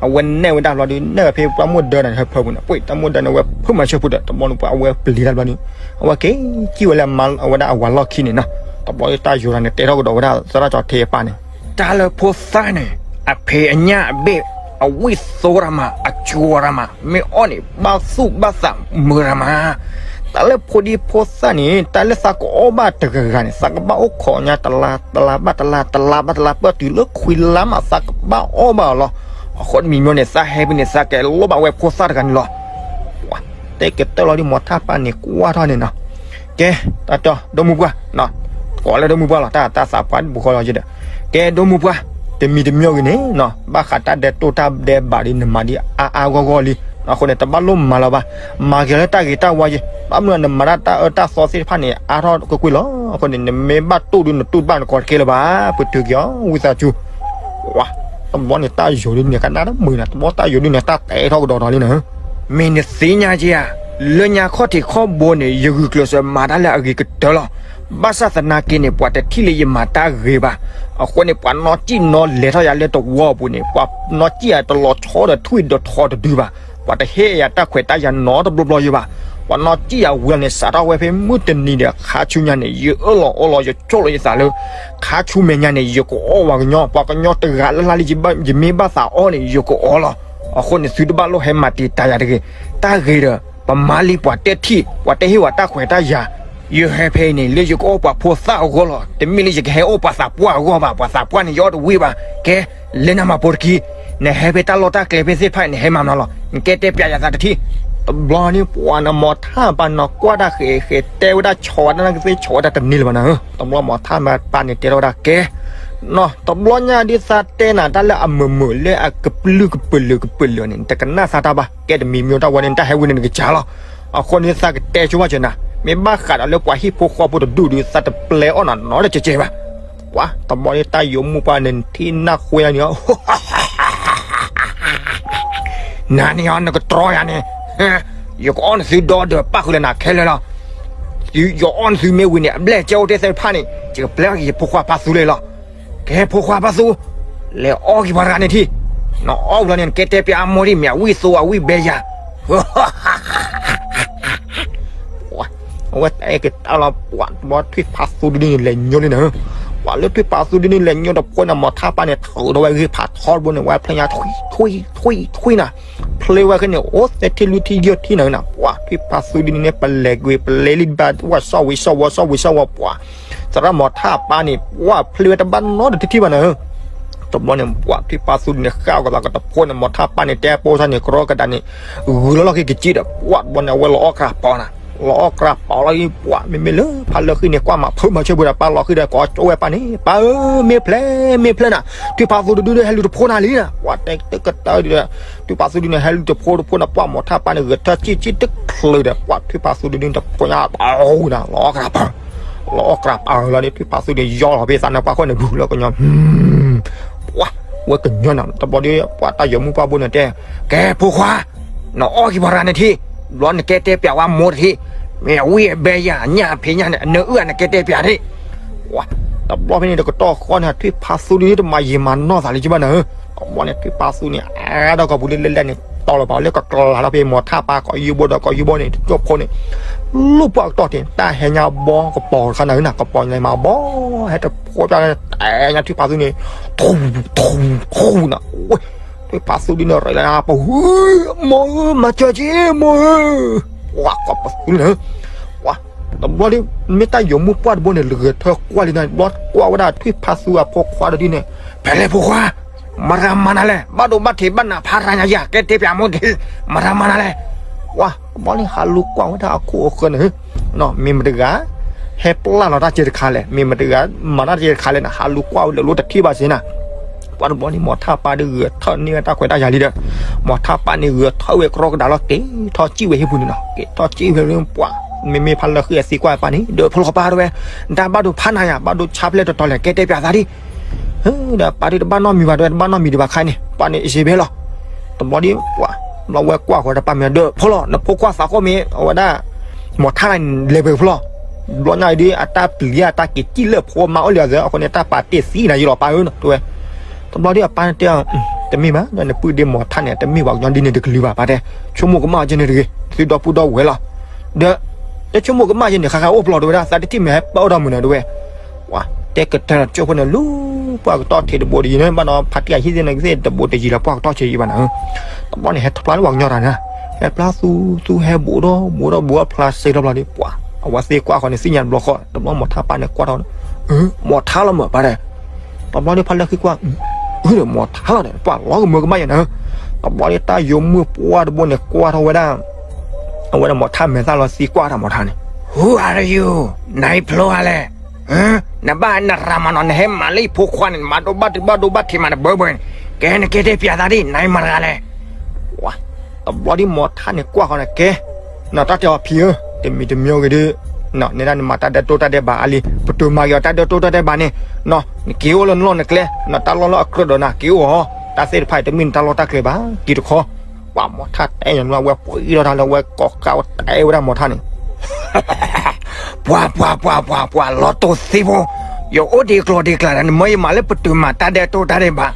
အဝဲနဲၣ်ဝဲဒၣ်လီၤဒီး နဲၣ်ဝဲဖဲပှၤမိၢ်ဒၢန့ၣ်ဟၢဖၢပူၤန့ၣ်, ပှၤတၢ်မိၢ်ဒၢန့ၣ် အဝဲဖၢမၤဆၢဖိဒီး တဘျီန့ၣ် ပှၤအဝဲပျံၤတၢ်တဘျီန့ၣ်, အဝဲက့ၤကံၣ်ဝဲလၢအဝဲဒၣ်အဝၤလီၢ်ခံန့ၣ်နီၤ, တဘျီတၢ်ယိၤတဂၤန့ၣ် တဲထီၣ်ကဒီးဝဲဒၣ် သရၣ်ကၠီၤထံးအပၢ်န့ၣ်, တၢ်လၢဖိသၣ်န့ၣ် အဖံးအညၣ်အဘ့ၣ် အဝံၣ်သိရၤမး အကၠိရၤမး, မ့ၢ်အီၣ်န့ၣ် ဘၣ်သူၣ်ဘၣ်သးမုာ်ရၤမး, တၢ်လၢဖိဒံဖိသၣ်န့ၣ် တၢ်လၢသးကအီၣ်ဘၣ်တဂၤဂၤန့ၣ် သးကဘၣ်အိၣ်ခိးညါ တလါ တလါဘၣ်တလါ တလါဘၣ်တလါ ပၢၢ်တုၤလၢခွံလါမး သးကဘၣ်အီၣ်ဘၣ်အီၤလီၤ. အဃိတမံၤမ့ၢ်န့ၣ် သးဟဲဖဲန့ၣ် သးကဲလိၣ်ဘၣ်ဝဲဖိသၣ်တဂၤန့ၣ်လီၤ. တဲကတၢၢ်လီၤဒ်မီၤထၣ်ပၢ်န့ၣ်ကွၢ်ထီၣ်န့ၣ်နီၤ, ကဲ တၢ်တီ ဒိၣ်မုၢ်ပှၢ်, ကိးလၢဒိၣ်မုၢ်ပှၢ်လီၤ, တၢ်သးပှၢ်တပူၤဃီလီၤယဲဒီး, ကဲ ဒိၣ်မုၢ်ပှၢ်, တမံၤတမံၤဂ့ၤန့ၣ်နီၤ ဘၣ်ဃးတၢ်ဒဲးတိၢ်တၢ်ဒဲးဘးဒီး နမၤဒ်အါအါဂီၢ်ဂီၢ်လံ. အဃိန့ၣ် တဘၣ်လိၣ်မၤလၢၤဘၣ်, မၤက့ၤလၢတၢ်ဂ့ၤတၢ်ဝါယဲ, ဘၣ်မနုၤနမၤတၢ်တၢ်အၢတၢ်သီသ့ၣ်တဖၣ်န့ၣ် အါထီၣ်ကွ့ၢ်ကွ့ၢ်လီၤ. အဃိန့ၣ် နမ့ၢ်ဘၣ်တိၢ်ဒုး နတိၢ်တဘၣ်နကီတကဲလၢၤဘၣ်, ပတုာ်က့ၤအီၤ ဝံသးစူၤ တဘျီန့ၣ်တၢ်ယိၤဒုန့ၣ် ကနၣ်တမုာ်နီၤ, တဘျီတၢ်ယိၤဒုန့ၣ် တၢ်တဲထီၣ်ကဒီးထီၣ်လံနီၤ. မ့ၢ်နသ့ၣ်ညါက့ဧါ, လၢညါခီၣ်ထံးခီၣ်ဘိန့ၣ် ယဂုာ်ကျဲးစၢးမၤတၢ်လၢအဂ့ၤကတၢၢ်လီၤ. ဘၣ်ဆၣ်သနာ်က့န့ၣ် ပှၤတထံၣ်လၢယမၤတၢ်ဂ့ၤဘၣ်. အဃိန့ၣ် ပှၤနီၢ်စံၣ်နီၢ်လဲၤထီၣ်ယၤလၢတဝီအပူၤန့ၣ် ပှၤနီၢ်စံၣ်ယၤတလီၤဆီဒီးထွံၣ်ဒီးထီတဒုဘၣ်. ပှၤတဟ့ၣ်ယၤတၢ်ခွဲးတၢ်ယာ်နီတဘျီဘျီယဲဘၣ်. ပှၤနီၢ်စံၣ်ယၤဝံၤလီၤန့ၣ် စးထီၣ်ဝဲဖဲမုၢ်တနံၤဒီး ခါဆူညါန့ၣ် ယအၢၣ်လီၤအီလီၤ ယဆိၣ်လီၤယသးလၢ ခါဆူမဲာ်ညါန့ၣ် ယကအီၣ်ပှၤကညီ, ပှၤကညီတဂၤလၢ်လၢ်လံ ယမ့ၢ်ဘၣ်သးအီၣ်န့ၣ် ယကအီလီၤ. အဃိန့ၣ် သုတဘၣ်လိၣ်ဟဲမၤတံာ်တာ်ယၤတဂ့ၤ. တၢ်ဂ့ၤဒီး ပမၤလံ ပှၤတထံၣ် ပှၤတဟ့ၣ်ဝဲတၢ်ခွဲးတၢ်ယာ်. ယဟဲဖဲအံၤန့ၣ် လၢယကအီၣ်ပှၤဖိသၣ်အဂီၢ်လီၤ. တမ့ၢ်လၢယကဟဲအီၣ်ပှၤသးပှၢ်အဂီၢ်ဘၣ်. ပှၤသးပှၢ်န့ၣ် ယအီၣ်တဝံၣ်ဘၣ်. ကဲ လဲၤနၤမၤပိၤတက့ၢ်. နဟဲဖဲတၢ်လီၢ်တၢ်ကျဲဖဲသ့ၣ်တဖၣ် နဟဲမၤမနုၤလီၤ. နကဲတဲပျးယၤသးတထံၣ်. တဘျီန့ၣ် ပှၤနမီၤထၣ်ပၢ်နီၤ ကွၢ်တၢ်ဃဲးဃဲး တဲဝဲဒၣ်ဆီဝဲဒၣ် နကသ့ၣ်ဆီဝဲဒၣ်တန့ၢ်လၢၤဘၣ်နၤဧၢ. တဘျီမီၤထၣ်ပၢ်န့ၣ်တဲထီၣ်ဝဲဒၣ် ကဲ နီၤ တဘျီညါဒ်သးတဲနၤတၢ်လၢအမုာ်မုာ် လၢအကပျုၢ်ကပလၢၤကပလၢၤန့ၣ် နတကနၣ်သးတၢ်ဘၣ်. ကဲတမံၤမ့ၢ်တၢ်ဝဲန့ၣ် နတၢ်ဟဲဝံၤန့ၣ်နကစၢ်လီၤ. အဃိန့ၣ်သးကတဲဆိဘၣ်စၢၤနၤ, မ့ၢ်ဘၣ်ဃးဒီးလၢပှၤဟံၣ်ဖိဃီဖိတဒူၣ်ဒီး သးတပျဲအီၣ်နၤနီတကဲကဲဘၣ်. ပှၤတဘျီန့ၣ် တၢ်ယိၤမုၣ်ပှၢ်န့ၣ် ထံၣ်နၢ်ဃွဲန့ၣ် နၤန့ၣ် နကတြီယၤန့ၣ်, ယကအီၣ်နသုဒီဒီး ပၣ်ဃုာ်လၢနၤခဲလၢာ်လီၤ. ယအီၣ်နသုမ့ၢ်ဝံၤန့ၣ် အဘျဲၣ်ကဲအိၣ်တ့ၢ်သ့ၣ်တဖၣ်န့ၣ် ယကပျဲက့ၤယဖိခွါဖါသူလၢလီၤ. ကဲဖိခွါဖါသူ, လဲၤအီၣ်က့ၤပှၤတဂၤန့ၣ်ထံၣ်, နအီၣ်ဝံၤလီၤန့ၣ် နကဲတဲပျးအမိၢ်ဒ်မ့ၢ်အဝံၣ်သိအဝံၣ်ဘဲယၤ အဝဲတဲက့ၤတၢ်လီၤ ပှၤတဘျီထွံၣ်ဖးသူဒ်န့ၣ် လဲၤညိလံနၤ, ပှၤ ပှၤလၢထွံၣ်ဖးသူဒုန့ၣ် လဲၤညိတဖိန့ၣ် မိၢ်ထးပၢ်န့ၣ် ထုးထီၣ်ဝဲဂ့ၢ်ဖးထီတဘိန့ၣ် ဝဲဖျဲညါထွံ ထွံ ထွံ ထွံနၤ, ဖျဲဝဲခဲန့ၣ် အိၣ်သဲထံၣ်လွံၢ်ထံၣ်ယဲၢ်ထံၣ်နၤနၤ, ပှၤထွံၣ်ဖးသူဒုန့ၣ် ပလဲၤကွံာ်ပလဲၤလံတဘၣ် ဝဲစီဝံၤစီဝီၤ စီဝံၤစီဝီၤ ပှၤ သရၣ်မိၢ်ထးပၢ်န့ၣ် ပှၤဖျဲဝဲတဘၣ်နီတထံၣ်ထံၣ်ဘၣ်နၤဧၢ. တဘျီန့ၣ် ပှၤထွံၣ်ဖးသူဒုန့ၣ် ဃၣ်အီၤကသးကတဖိန့ၣ် မိၢ်ထးပၢ်န့ၣ် တဲပိာ်ထီၣ်န့ၣ် ကရီကဒါန့ၣ် ဂုာ်လီၤလီၢ်ခံကစံၣ်ဒီး ပှၤတဘျီန့ၣ် အဝဲလီၤအီၣ်ကြၢးပီနၤ, လီၤအီၣ်ကြၢးပီလီၤအံၤ ပှၤမ့မ့ၢ်လၢဖါလၢဃံန့ၣ် ကွၢ်မၤဖုးမၤဆၢပူၤဒီး ပၢ်လီၤဃံဒီး ကိးကၠိဝဲပၢ်န့ၣ် ပၢ်ဧၢ မ့ၢ်ဖျဲ မ့ၢ်ဖျဲနၤ, ထွံၣ်ဖးသူတဒုဒီး ဟဲလူၤတဖိနၤလံနၤ, ပှၤတဲတကတၢၢ်ဒီး ထွံၣ်ဖးသူဒုန့ၣ် ဟဲလူၤတဖိတဖိနၤ ပှၤမိၢ်ထးပၢ်န့ၣ် ဂဲၤထၢၣ်စံၣ်စံၣ်တချုးဒီး ပှၤထွံၣ်ဖးသူတဒုန့ၣ် တဖိညါပၢနၤ လီၤအီၣ်ကြၢးပီ လီၤအီၣ်ကြၢးပီလီၤဒီး ထွံၣ်ဖးသူန့ၣ် ယီၢ်လီၤဖဲသးန့ၣ် ပှၤဃီန့ၣ် ဘူးလၢကညီ ပှၤ ဝဲကညီနၤ တဘျီဒီး ပှၤတၢ်ယိၤမုၣ်ပှၢ်ဘိန့ၣ်တဲ ကဲဖိခွါ နအီၣ်က့ၤပှၤရၤန့ၣ်ထံၣ်, ဘျီနကဲတဲပျးဝဲမိၢ်တထံၣ်, မ့ၢ်အဝံၣ်အဘဲယၤ အညၣ်အဖံးညၣ်န့ၣ် အနၢအုၣ်နကဲတဲပျးထံၣ်, ပှၤ တဘျီဖဲန့ၣ်တကတီၢ်ဃီန့ၣ် ထွံၣ်ဖးသူဒုန့ၣ် တမၤယံာ်မၤနီၢ်သးလၢၤဘၣ်နၤဧၢ, တဘျီန့ၣ် ထွံၣ်ဖးသူန့ၣ် အါဒီးကီၢ်ပူၤလၢလဲၣ်လဲၣ်န့ၣ် တီၢ်လီၤပာ်လၢကကျါလီၤဖဲမိၢ်ထးပၢ်ကိးယုဘိဒီးကိးယုဘိန့ၣ် တကၠိဖိန့ၣ် လူၢ်ပှၢ်ကတီၢ်ထံး တၢ်ဟဲညါဘီကပီၤတခါနၤဧၢနၤ ကပီၤညါမၤဘီ ဟဲတဖိပျၢ်တဲညါထွံၣ်ဖးသူန့ၣ် ထူ ထူ ထူနၤ ထွံၣ်ဖးသူဒုန့ၣ် ရၤလၢပှၤ မိၢ်ဧၢ မၤစၢၤက့ၤ မိၢ်ဧၢ, ပှၤကိးပသူန့ၣ် ပှၤ တဘျီဒီး မ့ၢ်တၢ်ယိၤမုၣ်ပှၢ်တဘိန့ၣ် လၢဂဲၤထၢၣ်ကွၢ်လံနၤ ဘျီကွၢ်ဝဲဒၣ်ထွံၣ်ဖးသူအဖိခွါတဒုန့ၣ် ဖဲလဲၣ်ဖိခွါ မတၤမၤနၤလဲၣ် ဘၣ်ဒိဘၣ်ထံးဘၣ်နးဖးရၤညါယၤ ကဲတဲပျးမိၢ်တထံၣ် မတၤမၤနၤလဲၣ်, ပှၤ တဘျီန့ၣ်ဟးလူၤကွၢ်ဝဲဒၣ်အခိၣ်အဃၢၤန့ၣ် မ့ၢ်မတဂၤ ဟဲပျၢ်လီၤတၢ်ကဲတခါလဲၣ် မ့ၢ်မတဂၤ မၤတၢ်ကဲတခါလဲၣ်န့ၣ် ဟးလူၤကွၢ်ဝဲဒၣ်လၢတထံၣ်ဘၣ်စ့ၢ်နၤ, ပှၤတဘျီန့ၣ် မိၢ်ထးပၢ်ဒုးဂဲၤထၢၣ်န့ၢ်ဝဲ တၢ်ခွဲးတၢ်ယာ်လံဒီး မိၢ်ထးပၢ်န့ၣ် ဂဲၤထၢၣ်ဝဲကရီကဒါလီၤ က့ၤထီၣ်စံၣ်ဝဲဟံၣ်ပူၤန့ၣ်နီၤ က့ၤထီၣ်စံၣ်ဝဲလၢပှၤ မ့မ့ၢ်ဖါလၢဃံအသံကွၢ်ပၢ်န့ၣ် ဒီးဖိလီၤကပၢ်တဝဲ တၢ်ဘၣ်ဒိဖးနၤယၤ ဘၣ်ဒိဆါဖဲလဲၣ်တတီၤလဲၣ် ကဲတဲပျးသးဒ် ဒီးပၢ်ဒုးတဘၣ်နီတမံၤဘၣ် တဝဲတဘၣ်နီတမံၤဒံးဘၣ်ခါန့ၣ် ပၢ်န့ၣ်အစ့ဘဲလီၤ. တဘျီဒီး ပှၤ ဘျီဝဲကွၢ်ဃီတပၢ်မ့ၢ်ဒီး ဖိလီၤ နဖိခွါသးကိးမ့ၢ် အဝဲဒၣ် မိၢ်ထးန့ၣ် လဲၤပှဲၤဖိလီၤ. ဘျီညါအံၤဒီး အတၢ်ပျံၤအတၢ်က့ၤစံၣ်လၢဖိမါအိၣ်လံအသး အဃိန့ၣ် တၢ်ပာ်တ့ၢ်သံနၤယံလီၤပၢ်ဧၢနီၤ တဝဲ တဘျီဒီးအပၢ်န့ၣ်တဲအီၤ တမ့ၢ်ဘၣ် နပုၢ်ဒ့မိၢ်ထးန့ၣ် တမ့ၢ်ပှၤကညီဒ်န့ၣ်တကလုာ်ဘၣ် ပၢ်တဲ ဆိကမိၣ်ကမၣ်ကဲန့ၣ်တဂ့ၤ သုဒီပုၢ်ဒီဝဲၢ်လီၤ. ဒီး တဆိကမိၣ်ကမၣ်ယဲန့ၣ် ဃါဃါအိၣ်ဖျိးတဝဲဒၣ် သးတထံၣ်မ့ၢ်ဟဲပၢအိၣ်ဒီးမုၢ်နၤတဝဲ ပှၤတဲကတၢၢ်ကၠိဖိန့ၣ် လူၤပှၢ်ကတီၢ်ထံးတဘိတယံၤန့ၣ် ဘၣ်ဒီးဖါတံၢ်အဟံၣ်သ့ၣ်န့ၣ်ကသ့ၣ်တဘိတယံၤလၢပှၢ်ကတီၢ်ဆံးယံၤဘၣ်နၤ တဘျီန့ၣ် ဟဲထီၣ်ဖျါလၢပှၤကညီတၢ်န့ၣ် ဟဲဖျါသူသူဟဲဘူးဒီး ဘူးဒီးဘူးအဖျါစ့ထီၣ်ဘျီဒီး ပှၤ အဝဲသ့ၣ်ကွၢ်ဃီန့ၣ် သ့ၣ်ညါတဘျီဃီ တဘျီမိၢ်ထးပၢ်န့ၣ်ကွၢ်ထီၣ်န့ၣ် မိၢ်ထးလီၤမၢ်ပၢ်တဲ တဘျီဒီးဖါလၢဃံကွၢ် အၢ မိၢ်ထးလီၤန့ၣ် ပှၤလီၤကမၢကမၣ်ယဲနၤ တဘျီဒီးတၢ်ယိၤမုၣ်ပှၢ်တဘိန့ၣ် ကွၢ်ထီၣ်ဝဲဒၣ် အဝဲဒၣ်မိၢ်ထးမဲာ်သၣ်လီၤသံကွၢ်တၢ်မိၢ်ထးန့ၣ် Who are you နအံၤဖျိဧါလဲၣ် နဘၣ်နရၤမးနီၤ နဟဲမၤလၢယဖိခွါန့ၣ် နမၤဒိဘၣ်ထံးဘၣ်ဒိဘၣ်ထံးမးနဘၢဘၢန့ၣ် ကဲနကဲတဲပျးသးဒ် နအံၤမတၤတဂၤလဲၣ် တဘျီဒ်မိၢ်ထးန့ၣ်ကွၢ်ဃီန့ၣ် ကဲ နီၢ်တၢ်တဲအီၤဖံဧၢ တမံၤတမံၤဂ့ၤဒီး နီၢ်န့ၣ်ဒၣ်နမၤတၢ်ဒဲးတိၢ်တၢ်ဒဲးဘးအါလံ ပတုာ်မၤက့ၤအီၤတၢ်ဒဲးတိၢ်တၢ်ဒဲးဘးန့ၣ် နီၢ်နက့ၤအိၣ်လၢနလီၢ်နကျဲ နီၢ်တၢ်လီၢ်လၢအကြၢးဒီးနၤက့ၤအိၣ်အီၤ တၢ်သ့ၣ်တဖၣ်အံၤတမ့ၢ်နတၢ်လီၢ်တၢ်ကျဲဘၣ် က့ၤတခီ ပှၤမိၢ်ထးတဲညါန့ၣ် အဝဲပှ့ၤထီၣ်တၢ်လၢအဝဲကိးကးဝဲတဲဝဲဒၣ်မိၢ်ထးန့ၣ် ပှၤ ပှၤ ပှၤ ပှၤ ပှၤ လီၤတိၢ်သ့ဖိ ယအိၣ်ဒံးကျီၢ်ဒံးကျါဒီး နမၢယမၤလၢပတုာ်မၤတၢ်ဒဲးတိၢ်တၢ်ဒဲးဘး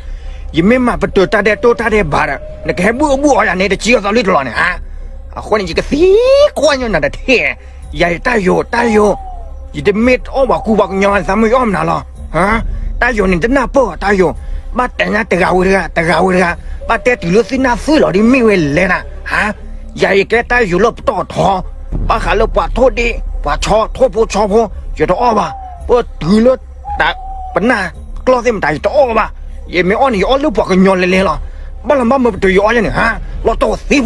ယမ့ၢ်မၤပတုာ်တၢ်ဒဲးတိၢ်တၢ်ဒဲးဘးဒီး နကဟဲဘူၣ်အဘူၣ်အီယၤန့ၣ် တစံၣ်အီၤသီလံတလီၤန့ၣ်ဧါ အဃိန့ၣ် ယကသံကွၢ်ညီနၤတထံၣ် ယၤယတၢ်ယိၤ တၢ်ယိၤ ယတမ့ၢ်အီၣ်ပှၤကူပှၤကညီ သးမုၢ်ယအီၣ်မနုၤလီၤ တၢ်ယိၤန့ၣ် တနၢ်ပၢၢ်တၢ်ယိၤ ဘၣ်တဲညါတဂၤဝံၤတဂၤ တဂၤဝံၤတဂၤ ဘၣ်တဲတုၤလၢသုနၢ်သုလီၤဒ်မ့ၢ်ဝဲလဲၣ်နၤ ဧါ ယၤယကဲတၢ်ယိၤလၢပတီၢ်ထီ ဘၣ်ဃးလၢပှၤထိၣ်ဒ့ ပှၤဆီ ထိၣ်ဖိဆီဖိ ယတအီၣ်ဘၣ် ပတုၤလၢတၢ်ပနၢ်ကျီၢ်သ့ၣ်မတၤ ယတအီၣ်ဘၣ် ယမ့ၢ်အီၣ်န့ၣ် ယအီၣ်လၢပှၤကညီလဲၤလဲၤလီၤ ဘၣ်လီၤဘၣ်မၢပတုာ်ယအီၣ်ယဲန့ၣ် ဟါ လီၤတိၢ်သ့ဖိ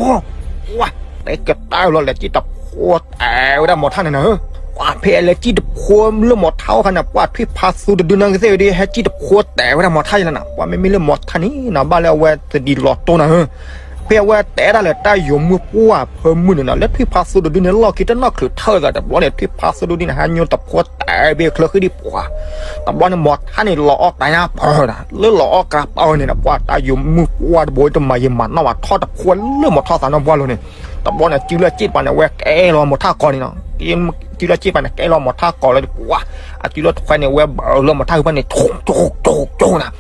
ပှၤ တဲကတၢၢ်လီၤ လဲၤစံၣ်တဖိတဲဝဲဒၣ်မိၢ်ထးန့ၣ်နၤဧၢ ပှၤဖဲလဲၤစံၣ်တဖိလၢမိၢ်ထးအိၣ်ခါန့ၣ် ပှၤထွံၣ်ဖးသူတဒုန့ၣ်ကသ့ၣ်ဝဲဒၣ် ဟဲစံၣ်တဖိတဲဝဲဒၣ်မိၢ်ထးယဲလီၤနၤ ပှၤမ့မ့ၢ်လၢမိၢ်ထးန့ၣ်နၤ ဘၣ်လၢအဝဲသဒံးလီၤတိၢ်နၤဧၢ ဖဲအဝဲတဲဒၣ်လၢတၢ်ယိၤမုၢ်ပှၢ်ဖၢမုၢ်န့ၣ်နၤ လၢထွံၣ်ဖးသူတဒုန့ၣ် လီၢ်ခံတနီၣ်ချုးထၢၣ်သး တဘျီန့ၣ် ထွံၣ်ဖးသူတဒုန့ၣ် ဟးညိတဖိတဲဘၣ်ချၢဃံဒံးပှၤ တဘျီန့ၣ်မိၢ်ထးန့ၣ် လီၤအီၣ်တၢ်ညါပၢၢ်ဒၣ် လၢလီၤအီၣ်ကြၢးပၢၢ်န့ၣ် ပှၤတၢ်ယိၤမုၢ်ပှၢ်တဘိတမၤယံာ်မၤနီၢ်ဘၣ် ထီၣ်တဖိလၢမိၢ်ထးသးနီၢ်ပှၢ်လိၤန့ၣ် တဘျီန့ၣ် စုလၢစ့ၣ်တပၤန့ၣ် အဝဲကဲလီၤမိၢ်ထးကိးန့ၣ်နီၤ စုလၢစ့ၣ်တပၤန့ၣ် ကဲလီၤမိၢ်ထးကိးလၢပှၤ အစုလၢတခွဲန့ၣ် ဝဲဘၢလၢမိၢ်ထးဟုဖၢန့ၣ် ကၠိကၠိကၠိကၠိနၤ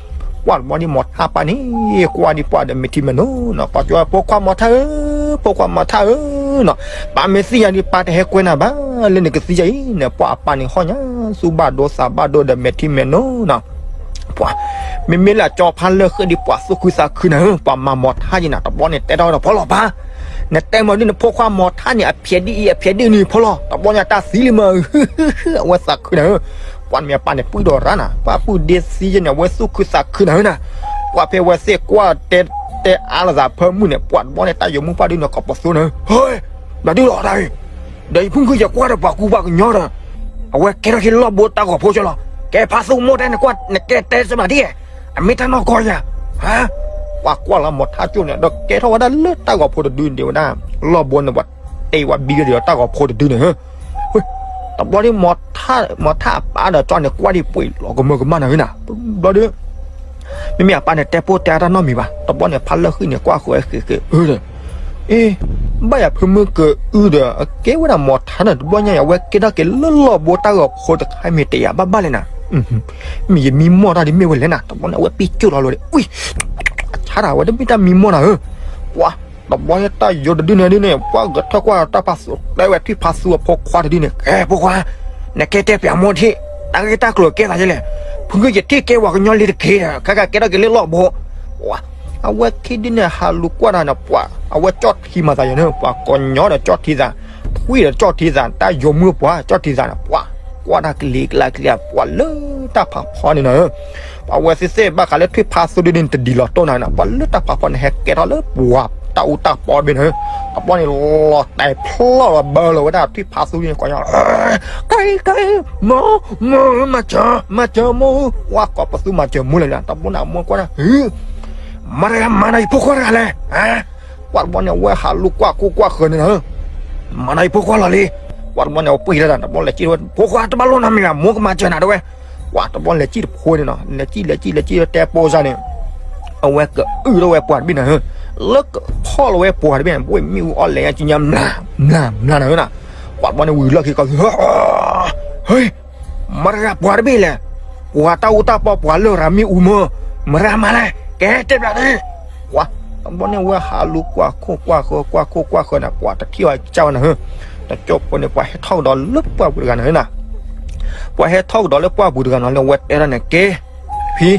ပှၤတဘျီန့ၣ်မိၢ်ထးပၢ်န့ၣ် ကွၢ်ဒံးပှၤဒီးမ့ၢ်ထံမဲာ်နိနီၤ ပှၤကၠိဖိခွါမိၢ်ထးဧၢ ဖိခွါမိၢ်ထးဧၢနီၤ ပၢ်မ့ၢ်သ့ၣ်ညါဒံး ပၢ်တဟဲကွဲနၤဘၣ် လၢနကသံယၤအံၤန့ၣ် ပှၤအပၢ်န့ၣ်ဟီၣ်ညါ သူၣ်ဘၣ်ဒိသးဘၣ်ဒိဒီးမဲာ်ထံမဲာ်နိနီၤ, ပှၤ, မ့မ့ၢ်လၢအကၠီဖါလၢၢ်ဃ့ၢ်ဒီး ပှၤသူၣ်ခုသးခုနၤဧၢ, ပှၤမၤမီၤထါယံၤနၤ, တဘျီန့ၣ်တဲထီၣ်ဝဲဒီး ဖီလီၤပၢ်, နတဲမီၤဒ်နဖိခွါမီၤထါန့ၣ် အဖျဲးဒ်အံၤ အဖျဲးဒ်နုၤဖီလီၤ, တဘျီန့ၣ်တၢ်သံလံမး, အဝဲသးခုနၤဧၢ, ပှၤမ့ၢ်အပၢ်န့ၣ် ပုၢ်ဒီးရၣ်နၤ, ပှၤပုၢ်ဒ့သံယဲန့ၣ် အဝဲသူၣ်ခုသးခုနၤဧၢနၤ, ပှၤဖဲဝဲသ့ၣ်ကွၢ်တဲ တဲအါလိာ်သးဖၢမုၢ်န့ၣ် ပှၤတဘျီန့ၣ် တၢ်ယိၤမုၣ်ပှၢ်ဒုးနၤ ကိးပသူနၤဧၢ, ဟဲ, ဘျးဒုလီၤတၢ်အံၤ ဒီးယဖုၣ်ခုၣ်ယကွၢ်ဒီးပှၤကူပှၤကညီဒီး, အဝဲကဲထီၣ်က့ၤလီၢ်ဘိတၢ်ဂီၤဖိကၠီလီၤ, ကဲဖါသူမိၢ်တဲနကွၢ် နကဲတဲစမးဒ်, အမ့ၢ်တၢ်နီၢ်ကီၢ်ယၤ, ဟါ, ပှၤကွၢ်လီၤမီၤထါကၠိန့ၣ် ဒီးကဲထီၣ်ဝဲဒၣ်လၢတၢ်ဂီၤဖိတဒုန့ၣ်ဝဲဒၣ်, လီၢ်ဘိန့ၣ်ပှၤတဲဝဲဘံကဒီးတၢ်ဂီၤဖိတဒုန့ၣ်, တဘျီဒ် မီၤထါအပၢ်ဒီးကၠီန့ၣ် ကွၢ်ဒံးပှ့ၤလီၤကမၢကမၣ်နၤဧၢနၤ, ဘျီဒုး မ့မ့ၢ်အပၢ်န့ၣ်တဲပိၢ်တဲအါတၢ်နီတမံၤဘၣ်, တဘျီန့ၣ် ဖါလၢၢ်ဃ့ၢ်န့ၣ် ကွၢ်ဃီဝဲဃ့ၢ်ဃ့ၢ်အၢဒီး, အ့, ဘၣ်ယၤဖုမုၢ်ကအုဒီး အကဲဝဲဒၣ်မီၤထါန့ၣ် တဘျီညါအံၤ အဝဲကဲထီၣ်က့ၤလၢလီၢ်ဘိတၢ်ဂီၤဖိတခါမ့ၢ်တယာ်ဘၣ်ဘၣ်လဲၣ်နၤ, မ့ၢ်ယမံမီၢ်တၢ်ဒ်မ့ၢ်ဝဲလဲၣ်နၤ, တဘျီန့ၣ် အဝဲပံၣ်ကၠိၣ်လီၤလီၤဒီး အံ, အဆါတၢ်ဝဲတမ့ၢ်တၢ်မံမီၢ်နၤဧၢ, ပှၤ တဘျီညါတၢ်ယိၤတဒုန့ၣ်ဒ်န့ၣ် ပှၤဂဲၤထၢၣ်ကွၢ်တၢ်ဖးသူ တဲဝဲထွံၣ်ဖးသူအဖိခွါတဒုန့ၣ် ကဲဖိခွါ, နကဲတဲပျးမိၢ်ထံၣ် တၢ်ဂ့ၢ်တၢ်ကျိၤကဲသးယဲလဲၣ်, ဖုကယထံၣ်ကဲပှၤကညီလံတက့ၢ်ဒီး ခဲကဲထီၣ်က့ၤလၢလီၢ်ဘိ, ပှၤ, အဝဲခံဒုန့ၣ် ဟးလူၤကွၢ်တၢ်န့ၣ် ပှၤ, အဝဲကၠီၣ်ထံမၤသးယဲန့ၣ် ပှၤကညီဒီးကၠီၣ်ထံသး, ထွံၣ်ဒီးကၠီၣ်ထံသး တၢ်ယိၤမုၣ်ပှၤကၠီၣ်ထံသးန့ၣ် ပှၤ, ကွၢ်တၢ်ကလံၤကျါကလံၤ ပှၤလၢတၢ်ဖးဖီန့ၣ်နၤဧၢ ပှၤဝဲသ့ၣ်သ့ၣ်ဘၣ်ဃးလၢထွံၣ်ဖးသူဒုန့ၣ် တဒ်လီၤတိၢ်နၤနၤ ပှၤလၢတၢ်ဖးဖီန့ၣ် ဟဲကဲထီၣ်လၢပှၤတၢ်အူတၢ်ပီတဘ့ၣ်နၤဧၢ, တဘျီန့ၣ်လီၤတဲာ်ဖျီၣ်လီၤဘၢလီၤဝဲဒၣ်ထွံၣ်ဖးသူဒုန့ၣ် ကိးညီ, ကဲ, ကဲ, မိၢ်, မိၢ်, မၤစၢၤ, မၤစၢၤမိၢ်, ပှၤကိးပသူမၤစၢၤမိၢ်လဲၣ်နၤ တဘျီန့ၣ် အမိၢ်ကွၢ်ဒၣ်, မတၤတဂၤမၤနၤယဖိခွါတဂၤလဲၣ်, ပှၤတဘျီန့ၣ် အဝဲဟးလူၤကွၢ်ခိၣ်ကွၢ်ဃၢၤန့ၣ်နၤဧၢ, မၤနၤယဖိခွါလီၤလံ, ပှၤတဘျီန့ၣ် အဝဲပှ့ၤလီၤတၢ် တဘျီလဲၤစံၣ်ဝဲ ဖိခွါတဘၣ်လိၣ်နီတမံၤဘၣ် မိၢ်ကမၤစၢၤနၤတဝဲ, ပှၤတဘျီလဲၤစံၣ်တဖိန့ၣ်နီၤ လဲၤစံၣ်လဲၤစံၣ်လဲၤစံၣ်တဲပိၢ်စၢ်န့ၣ်, အဝဲကအုၣ်ထီၣ်ဝဲပှၤတဘ့ၣ်နၤဧၢ, လၢကဖီၣ်လီၤဝဲပှၤတဘ့ၣ်န့ၣ် ဘိမ့ၣ်အူအီၣ်လဲၤညါကညါမျၢ်, မျၢ်, မျၢ်နၤဧၢနၤ, ပှၤတဘျီန့ၣ်ဝံၤလီၢ်ခံကီၢ်, ဟ့ၣ် မတၤတဂၤပှၤတဘ့ၣ်လဲၣ်, ပှၤတၢ်အူတၢ်ပီပှၤလၢရၤမ့ၣ်အူမၢ, မတၤမၤလဲၣ် ကဲတဲဘျးဒ်, ပှၤ, တဘျီန့ၣ်ဝဲဟးလူၤကွၢ်ခိၣ်ကွၢ်ဃၢၤ ကွၢ်ခိၣ်ကွၢ်ဃၢၤန့ၣ် ပှၤတထံၣ်အီၤကစၢ်ဝဲနၤဧၢ, တကၠိဖိန့ၣ် ပှၤဟဲထီၣ်ကဒီးလၢပှၢ်ပူၤတဂၤနၤဧၢနၤ, ပှၤဟဲထီၣ်ကဒီးလၢပှၢ်ပူၤတဂၤနီၤ လၢအဝဲတဲထီၣ်န့ၣ် ကဲ, ဖံ,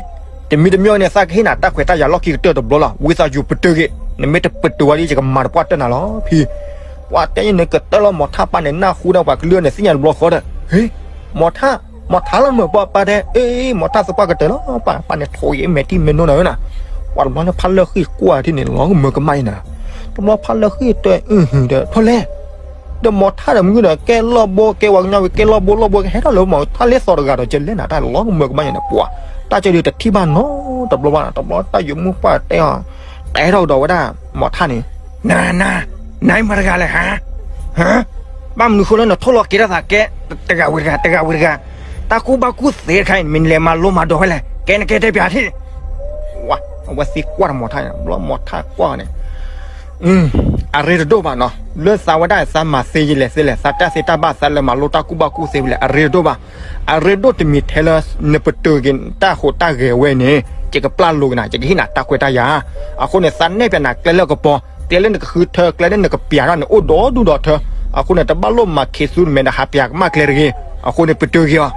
တမံၤတမံၤန့ၣ် သးကဟ့ၣ်နၤတၢ်ခွဲးတၢ်ယာ်လီၢ်ခံကတၢၢ်တဘျီလီၤ ဝံသးစူၤပတုာ်က့ၤ, နမ့ၢ်တပတုာ်ဝဲဒီး ယကမၤတပှၢ်တၢၢ်နၤလီၤ ဖံ ပှၤတဲန့ၣ်ကတၢၢ်လီၤ မီၤထၣ်ပၢ်န့ၣ် နၢ်ဟူဒၣ်ပှၤကလုၢ်န့ၣ် သ့ၣ်ညါတဘျီဃီဒီး, ဟ့, မီၤထၣ်, မီၤထၣ်လီၤမၢ်ပှၤပၢ်တဲ, အ့, မီၤထၣ်သပှၢ်ကတၢၢ်လီၤ ပၢ်, ပၢ်န့ၣ်ထိးယံၤမဲာ်ထံမဲာ်နိနၤဧၢနၤ, ပှၤတဘျီန့ၣ်ဖးလၢဃံၢ်ကွၢ်ထံန့ၣ် လီၤကမၢကမၣ်အံၤနၤ, တဘျီဖးလၢဃံၢ်တဲအုၣ်ဟုၣ်ဒီး ထီၣ်လဲၣ် ဒီးမီၤထၣ်ဒီးမနုၤဒီး ကဲလီၢ်ဘိ ကဲဝဲကညီဝံၤ ကဲလီၢ်ဘိလီၢ်ဘိ ကဟဲထီၣ်လၢမီၤထၣ်လၢသီတဂၤဒီး ကလဲၣ်နၤ တၢ်လီၤကမၢကမၣ်ယဲန့ၣ် ပှၤ, တၢ်ကဲဒုးတထံၣ်ဘၣ်နီတဘျီဘၣ် တဘျီတၢ်ယိၤမုၣ်ပှၢ်တဲအီၤ, တဲထီၣ်ကဒီးဝဲဒၣ် မီၤထၣ်န့ၣ်, နၤ, နၤ, နၤမတၤတဂၤလဲၣ်ဟါ, ဟါ, ဘၣ်မနုၤဃိလၢနထိၣ်လီၤက့ၤထီၣ်သးကဲ, တဂၤဝံၤတဂၤ တဂၤဝံၤတဂၤ, တၢ်ကူၣ်ဘၣ်ကူၣ်သ့တခါအံၤ မ့ၢ်နလဲၤမၤလိမၤဒိးဖဲလဲၣ် ကဲနကဲတဲပျးထံၣ် ဝဲ, အဝဲသံကွၢ်တမီၤထၣ်န့ၣ် ဘျီမီၤထၣ်ကွၢ်န့ၣ်, အရ့တဒိၣ်ဘၣ်နီၤ လၢသးဝဲဒၣ်သးမၤသ့ယလဲၤသ့လဲၣ် သးတၢ်သ့တၢ်ဘၣ်သးလၢမၤလိတၢ်ကူၣ်ဘၣ်ကူၣ်သ့ဝံၤလဲၣ် အရ့တဒိၣ်ဘၣ်, အရ့ဒိၣ်တမံၤထဲလၢ နပတုာ်က့ၤတၢ်ဟူးတၢ်ဂဲၤဝဲန့ၣ် ယကပျၢ်လိာ်က့ၤနၤ ယကဟ့ၣ်နၤတၢ်ခွဲးတၢ်ယာ်, အဃိန့ၣ် သးနဲၣ်ပျးနၤကျဲလၢကပီၤ ကျဲလၢနကဃုထၢ ကျဲလၢနကပျးထီၣ်န့ၣ် အိၣ်ဒီဒူၣ်ဒီထၢ, အဃိန့ၣ် တဘၣ်လိၣ်မၤခ့သူနမဲာ်ဒီးဟးပျးကမၣ်ကျဲတဂ့ၤ, အဃိန့ၣ် ပတုာ်က့ၤအီၤ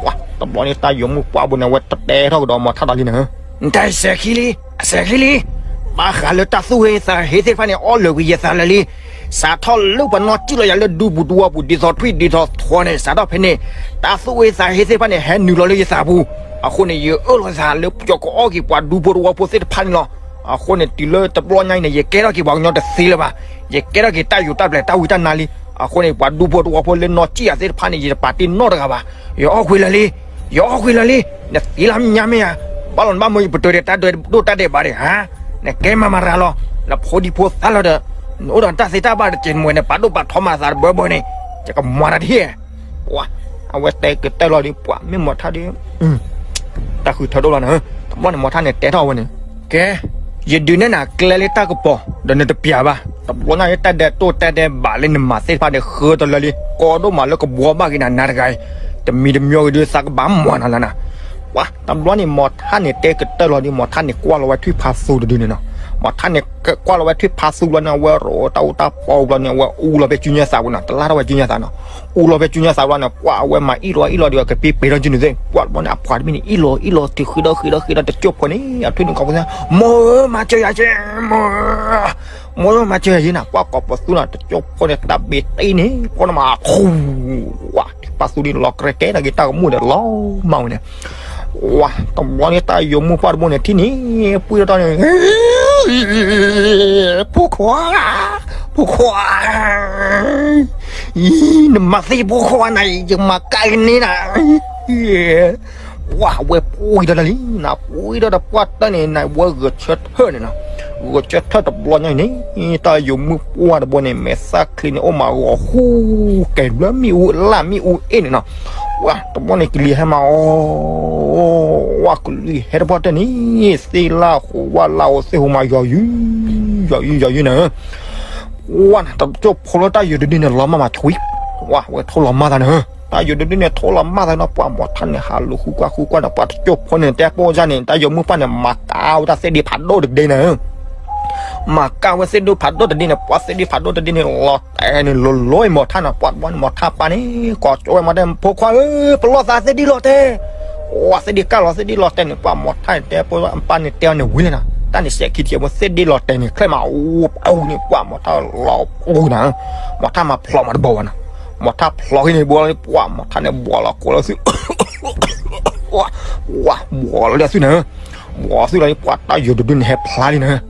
ပှၤ, တဘျီန့ၣ် တၢ်ယိၤမုၣ်ပှၢ်ဘိန့ၣ် အဝဲတတဲထီၣ်ကဒီးမီၤထၣ်ဒီးလံနၤဧၢ, နတၢ်စဲးခံလံ, အစဲးခံလံ, ဘၣ်ဃးလၢတၢ်သူၣ်ဟ့သးဟ့သ့ၣ်တဖၣ်န့ၣ် အီၣ်လၢာ်ကွံာ်ယသးလၢာ်လံ, စးထီၣ်လၢပှၤနီၢ်စံၣ်လီၤယၤလၢဒူပူၤတဝီပူၤ ဒ်သိးထွံၣ်ဒ်သိးထွီန့ၣ် စးထီၣ်ဖဲန့ၣ်, တၢ်သူၣ်ဟ့သးဟ့သ့ၣ်တဖၣ်န့ၣ် ဟဲနုာ်လီၤလၢယသးပူၤ, အဃိန့ၣ် ယအၢၣ်လီၤယသးလၢယကအီၣ်က့ၤပှၤဒူဖိတဝီဖိသ့ၣ်တဖၣ်န့ၣ်လီၤ. အဃိန့ၣ် တုၤလၢတဘျီညါအံၤန့ၣ် ယကဲထီၣ်က့ၤပှၤကညီတသ့လၢၤဘၣ်, ယကဲထီၣ်က့ၤတၢ်ယိးတၢ်ပျဲၤတၢ်ဝံတၢ်နါလံ, အဃိန့ၣ် ပှၤဒူဖိတဝီဖိလၢနီၢ်စံၣ်ယၤသ့ၣ်တဖၣ်န့ၣ် ယတပာ်တ့ၢ်နီတဂၤဘၣ်, ယအီၣ်ကွံာ်လၢာ်လံ, ယအီၣ်ကွံာ်လၢာ်လံ, နသ့လၢညါမ့ၢ်ဧါ, ဘၣ်လီၤနဘၣ်မၢယပတုာ်ဒီးတၢ်ဒဲးဒိၣ်တၢ်ဒဲးဘးဒံးဧါ, နကဲမၤမၤရၤလီၤ, နဖိဒံဖိသၣ်လီၤဒီး, နအိၣ်ဒီးတၢ်သ့တၢ်ဘၣ်တကဲးမ့ၢ်ဝဲ နပာ်ဒိၣ်ပာ်ထီမၤသးတဘၢဘၢန့ၣ်, ယကမၤတၢ်တဟ့ၣ် ပှၤ, အဝဲတဲကတၢၢ်လီၤဒီး ပှၤမ့ၢ်မီၤထၣ်ဒီး, တၢ်ဃုထၢဒိၣ်လီၤနၤ, တဘျီန့ၣ်မီၤထၣ်န့ၣ်တဲထီၣ်ဝဲန့ၣ်, ကဲ, ယဒုးနဲၣ်နၤကျဲလၢတၢ်ကပီၤ, ဒီးနတပျးဘၣ်, တဘျီညါလၢတၢ်ဒဲးတိၢ်တၢ်ဒဲးဘးလၢနမၤသ့ၣ်တဖၣ်ဒီး ဃၢတလၢလံ, ကီဒိၣ်မးလၢကဘှီဘၣ်က့ၤနၤနၤတဂၤအံၤ, တမံၤတမံၤဂ့ၤဒီးသးကဘၣ်မၤနၤလၢနၤ, ပှၤ, တဘျီန့ၣ်မီၤထၣ်န့ၣ်တဲကတၢၢ်လီၤဒီး မီၤထၣ်န့ၣ်ကွၢ်လီၤဝဲထွံၣ်ဖးသူတဒုန့ၣ်နီၤ မီၤထါန့ၣ်ကွၢ်လီၤဝဲထွံၣ်ဖးသူဘျီန့ၣ် အဝဲရိးတၢ်အူတၢ်ပီဘျီန့ၣ် အဝဲအူလီၤဖဲစုညါသးပူၤနီၤ, တလါထီၣ်ဝဲစုညါသးနီၤ, အူလီၤဖဲစုညါသးဘျီန့ၣ် ပှၢ်အဝဲမၤအံၣ်လီၤအံၣ်လီၤဒီး ကပ့ပ့ၤထီၣ်ကၠူန့ၣ်သ့ၣ် ပှၢ်ဘျီန့ၣ် အပှၤတမံၤန့ၣ် အံၣ်လီၤအံၣ်လီၤ တုၤဃ့ဒီးဃ့ဒီးဃ့ဒီး တကၠိၢ်ဖိန့ၣ် အထွံၣ်န့ၣ်ကိးပသူ မိၢ်ဧၢ မၤစၢၤယၤက့ မိၢ်ဧၢ မိၢ်ဧၢ မၤစၢၤယၤက့နီၤ, ပှၢ်ကိးပသူနီၤ တကၠိၢ်ဖိန့ၣ် တၢ်ဘ့တ့န့ၣ် ပှၢ်န့ၣ်မၤခူ ဝါ ဖးသူဒ်န့ၣ် လီၤကရဲကဲထီၣ်က့ၤတၢ်ကမူၣ်ဒီးလီၤမၢ်ဝဲန့ၣ်, ဝါ တဘျီန့ၣ် တၢ်ယိၤမုၣ်ပှၢ်တဘိန့ၣ် ထံၣ်န့ၣ် ပှံၢ်ထီၣ်တၢ်န့ၣ် ဖိခွါ, ဖိခွါ, အံၤ နမၤသံဖိခွါနၤ ယမၤကၢ်ကန့ၢ်နၤ, ဝါ ဝဲပှံၢ်ထီၣ်တၢ်လံနၤ, ပှံၢ်ထီၣ်တၢ်ပှၢ်တၢ်န့ၣ် နၤဝဲဂဲၤဆၢထၢၣ်န့ၣ်နီၤ, ဂဲၤဆၢထၢၣ်တဘျီညါအံၤန့ၣ် တၢ်ယိၤမုၣ်ပှၢ်တဘိန့ၣ် မဲာ်သၣ်ချံန့ၣ် အိၣ်မးဂီၤဃူ ကဲဘျၢမ့ၣ်အူလၢ်မ့ၣ်အူအ့ၣ်န့ၣ်နီၤ, ဝါ တဘျီန့ၣ် ကလံၤဟဲမးအီၤ ဝါ ကလံၤဟဲတပှၢ်တၢၢ်န့ၣ် သ့ၣ်လၢ်ဃိးဝါလၢ်အိၣ် သ့ၣ်ဟူးမးယီၤယံၤ ယီၤယံၤ ယီၤယံၤန့ၣ်, ဝါ တကၠိၢ်ဖိလၢတၢ်ယိၤတဒုန့ၣ် လီၤမၢ်မးထွံ ဝါ ဝဲထိလီၤမၢ်သးန့ၣ်, တၢ်ယိၤတဒုန့ၣ် ထိလီၤမၢ်သးနီၤ, ပှၢ်မီၤထါန့ၣ် ဟးလူၤဃုကွၢ်ဃုကွၢ်န့ၣ် ပှၢ်တကၠိၢ်ဖိန့ၣ် တဲပိၢ်စၢ်န့ၣ် တၢ်ယိၤမုၣ်ပှၢ်န့ၣ် မၤကၢ်ဝဲတၢ်သ့ၣ်ဒ့ဖးဒိၣ်တဒ့န့ၣ် မၤကၢ်ဝဲသ့ၣ်ဒ့ဖးဒိၣ်တဒ့န့ၣ် ပှၢ်သ့ၣ်ဒ့ဖးဒိၣ်တဒ့န့ၣ် လီၤတဲာ်န့ၣ်လိၤလိၤအံၤမီၤထါနီၤ, ပှၢ်တဘျီန့ၣ် မီၤထါပၢ်န့ၣ် ကိးကၠီဝဲမၤတဲ ဖိခွါဧၢ ပလီၢ်သးသ့ၣ်ဒ့လီၤတဲာ်, ဝါ သ့ၣ်ဒ့ကၢ်လီၤ သ့ၣ်ဒ့လီၤတဲာ်န့ၣ် ပှၢ်မီၤထါန့ၣ်တဲပိၢ်ပၢ်န့ၣ်တဲအီၤန့ၣ်ဝံၤလံနီၤ, တၢ်န့ၣ်စဲးခံထံၣ်ဝဲသ့ၣ်ဒ့လီၤတဲာ်န့ၣ် ချဲမးအိၣ်ပှၢ်န့ၣ် ပှၢ်မီၤထါလီၤပှၢ်နၤ, မီၤထါမၤဖျိးမးတဘီဝဲနီၤ, မီၤထါဖျိးဟံးန့ၣ်ဘီလီၤ ပှၢ်မီၤထါန့ၣ်ဘီလီၤကိးလီၤသု ဝါ ဘီလီၤလံသုန့ၣ်, ဘီသုလီၤလံ ပှၢ်တၢ်ယိၤတဒုန့ၣ်ဟဲဖျါလံန့ၣ်,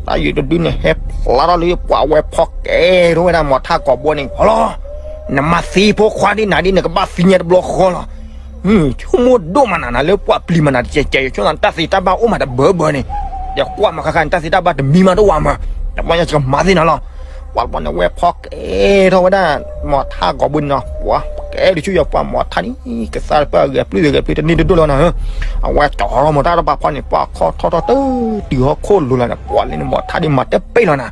တၢ်ယိၤတဒုန့ၣ်ဟဲဖျါထီၣ်လံ ပှၢ်ဝဲဖီကဲထီၣ်ဝဲဒၣ်မီၤထါကိးဘိန့ၣ် ဟီလီၤ, နမၤသံဖိခွါဒ်နၤဒ် နကဘၣ်သံညါတဘျီဃီလီၤ, ဆိကမိၣ်ဒိၣ်မးနၤ နၤလၢပှၢ်ပျံၤမးနၤ တကဲးကဲးဆိနၤ တၢ်သ့တၢ်ဘၣ်အိၣ်မးတဘၢဘၢန့ၣ်, ယကွၢ်မၤဃါဃါန့ၣ် တၢ်သ့တၢ်ဘၣ်တမံၤမးတအိၣ်ဝဲမး, တဘျီညါယကမၤသ့နၤလီၤ, ပှၢ်တဘျီန့ၣ် ဝဲဖီကဲထီၣ်ဝဲဒၣ် မီၤထါကိးဘိန့ၣ်နီၤ, ပှၢ်ကဲဒုးဆူယပှၢ်မီၤထါန့ၣ် ကသါတပၢ်ဂဲၤပျုၢ်ဂဲၤပျုၢ် တန့ၢ်ဒိၣ်ဒိၣ်လီၤနၤ, အဝဲကၠီထီၣ်မီၤတၢ်တပာ်ဖီန့ၣ် ပှၢ်ခီထီၣ်ထီၣ်တတုၤဟီၣ်ခိၣ်လိၤလီၤန့ၣ် ပှၢ်လၢန့ၣ်မီၤထါဒ်မၤတပ့ၢ်လီၤနၤ,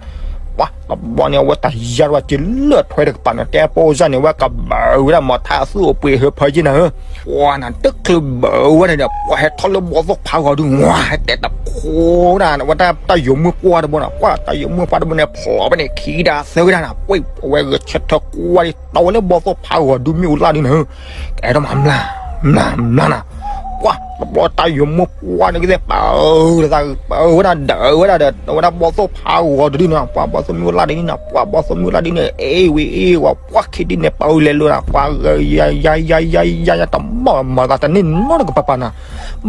ပှၢ်တဘျီန့ၣ် အဝဲတၢ်ယါတဝဲကလၢာ်ထွဲတကပၤန့ၣ် တဲပိၢ်စၢ်န့ၣ် ဝဲကဘၢဝဲဒၣ်မီၤထါအသူၣ်အပှ့ၤဟၢဖၢက့နၤဧၢ, ပှၢ်နၤတချုးဘၢဝဲဒၣ်န့ၣ် ပှၢ်ဟဲထီၣ်လၢဘီသိၣ်ဖးဂီၤဒုး ဝါ ဟဲတဲတဖိဒၣ် ဝဲတၢ်ယိၤမုၣ်ပှၢ်တဘိန့ၣ် ပှၢ်တၢ်ယိၤမုၣ်ပှၢ်တဘိန့ၣ် ဖျိးဖဲန့ၣ်ခံဒါသၢကဒါနၤ ပှ့ၢ်အဝဲဂဲၤဆၢထၢၣ်ကွၢ်လံ တီဝဲလၢဘီသိၣ်ဖးဂီၤဒုးမ့ၣ်အူလၢ်ဒုးန့ၣ် ကဲထီၣ်မးမျၢ် မျၢ် မျၢ်နၤ, ပှၢ်တဘျီတၢ်ယိၤမုၣ်ပှၢ်န့ၣ်ကသ့ၣ်ပာ်အၢတသး ပာ်အၢဝဲဒၣ်ဒၢးဝဲဒၣ်ဒီး ဝဲဒၣ်ဘီသိၣ်ဖးဂီၤတဒုန့ၣ် ပှၢ်ဘီသိၣ်မ့ၣ်အူလၢ်ဒုးန့ၣ် ပှၢ်ဘီသိၣ်မ့ၣ်အူလၢ်ဒုးန့ၣ် အ့ဝံၤအ့ဝံၤ ပှၢ်ခံဒုန့ၣ် ပာ်အၢလဲၤလိာ်နၤ ပှၢ်ဂဲၤယါယါယါယါယါယါ တမီၢ်မၤသးတန့ၢ်နီတကပၤပၤနၤ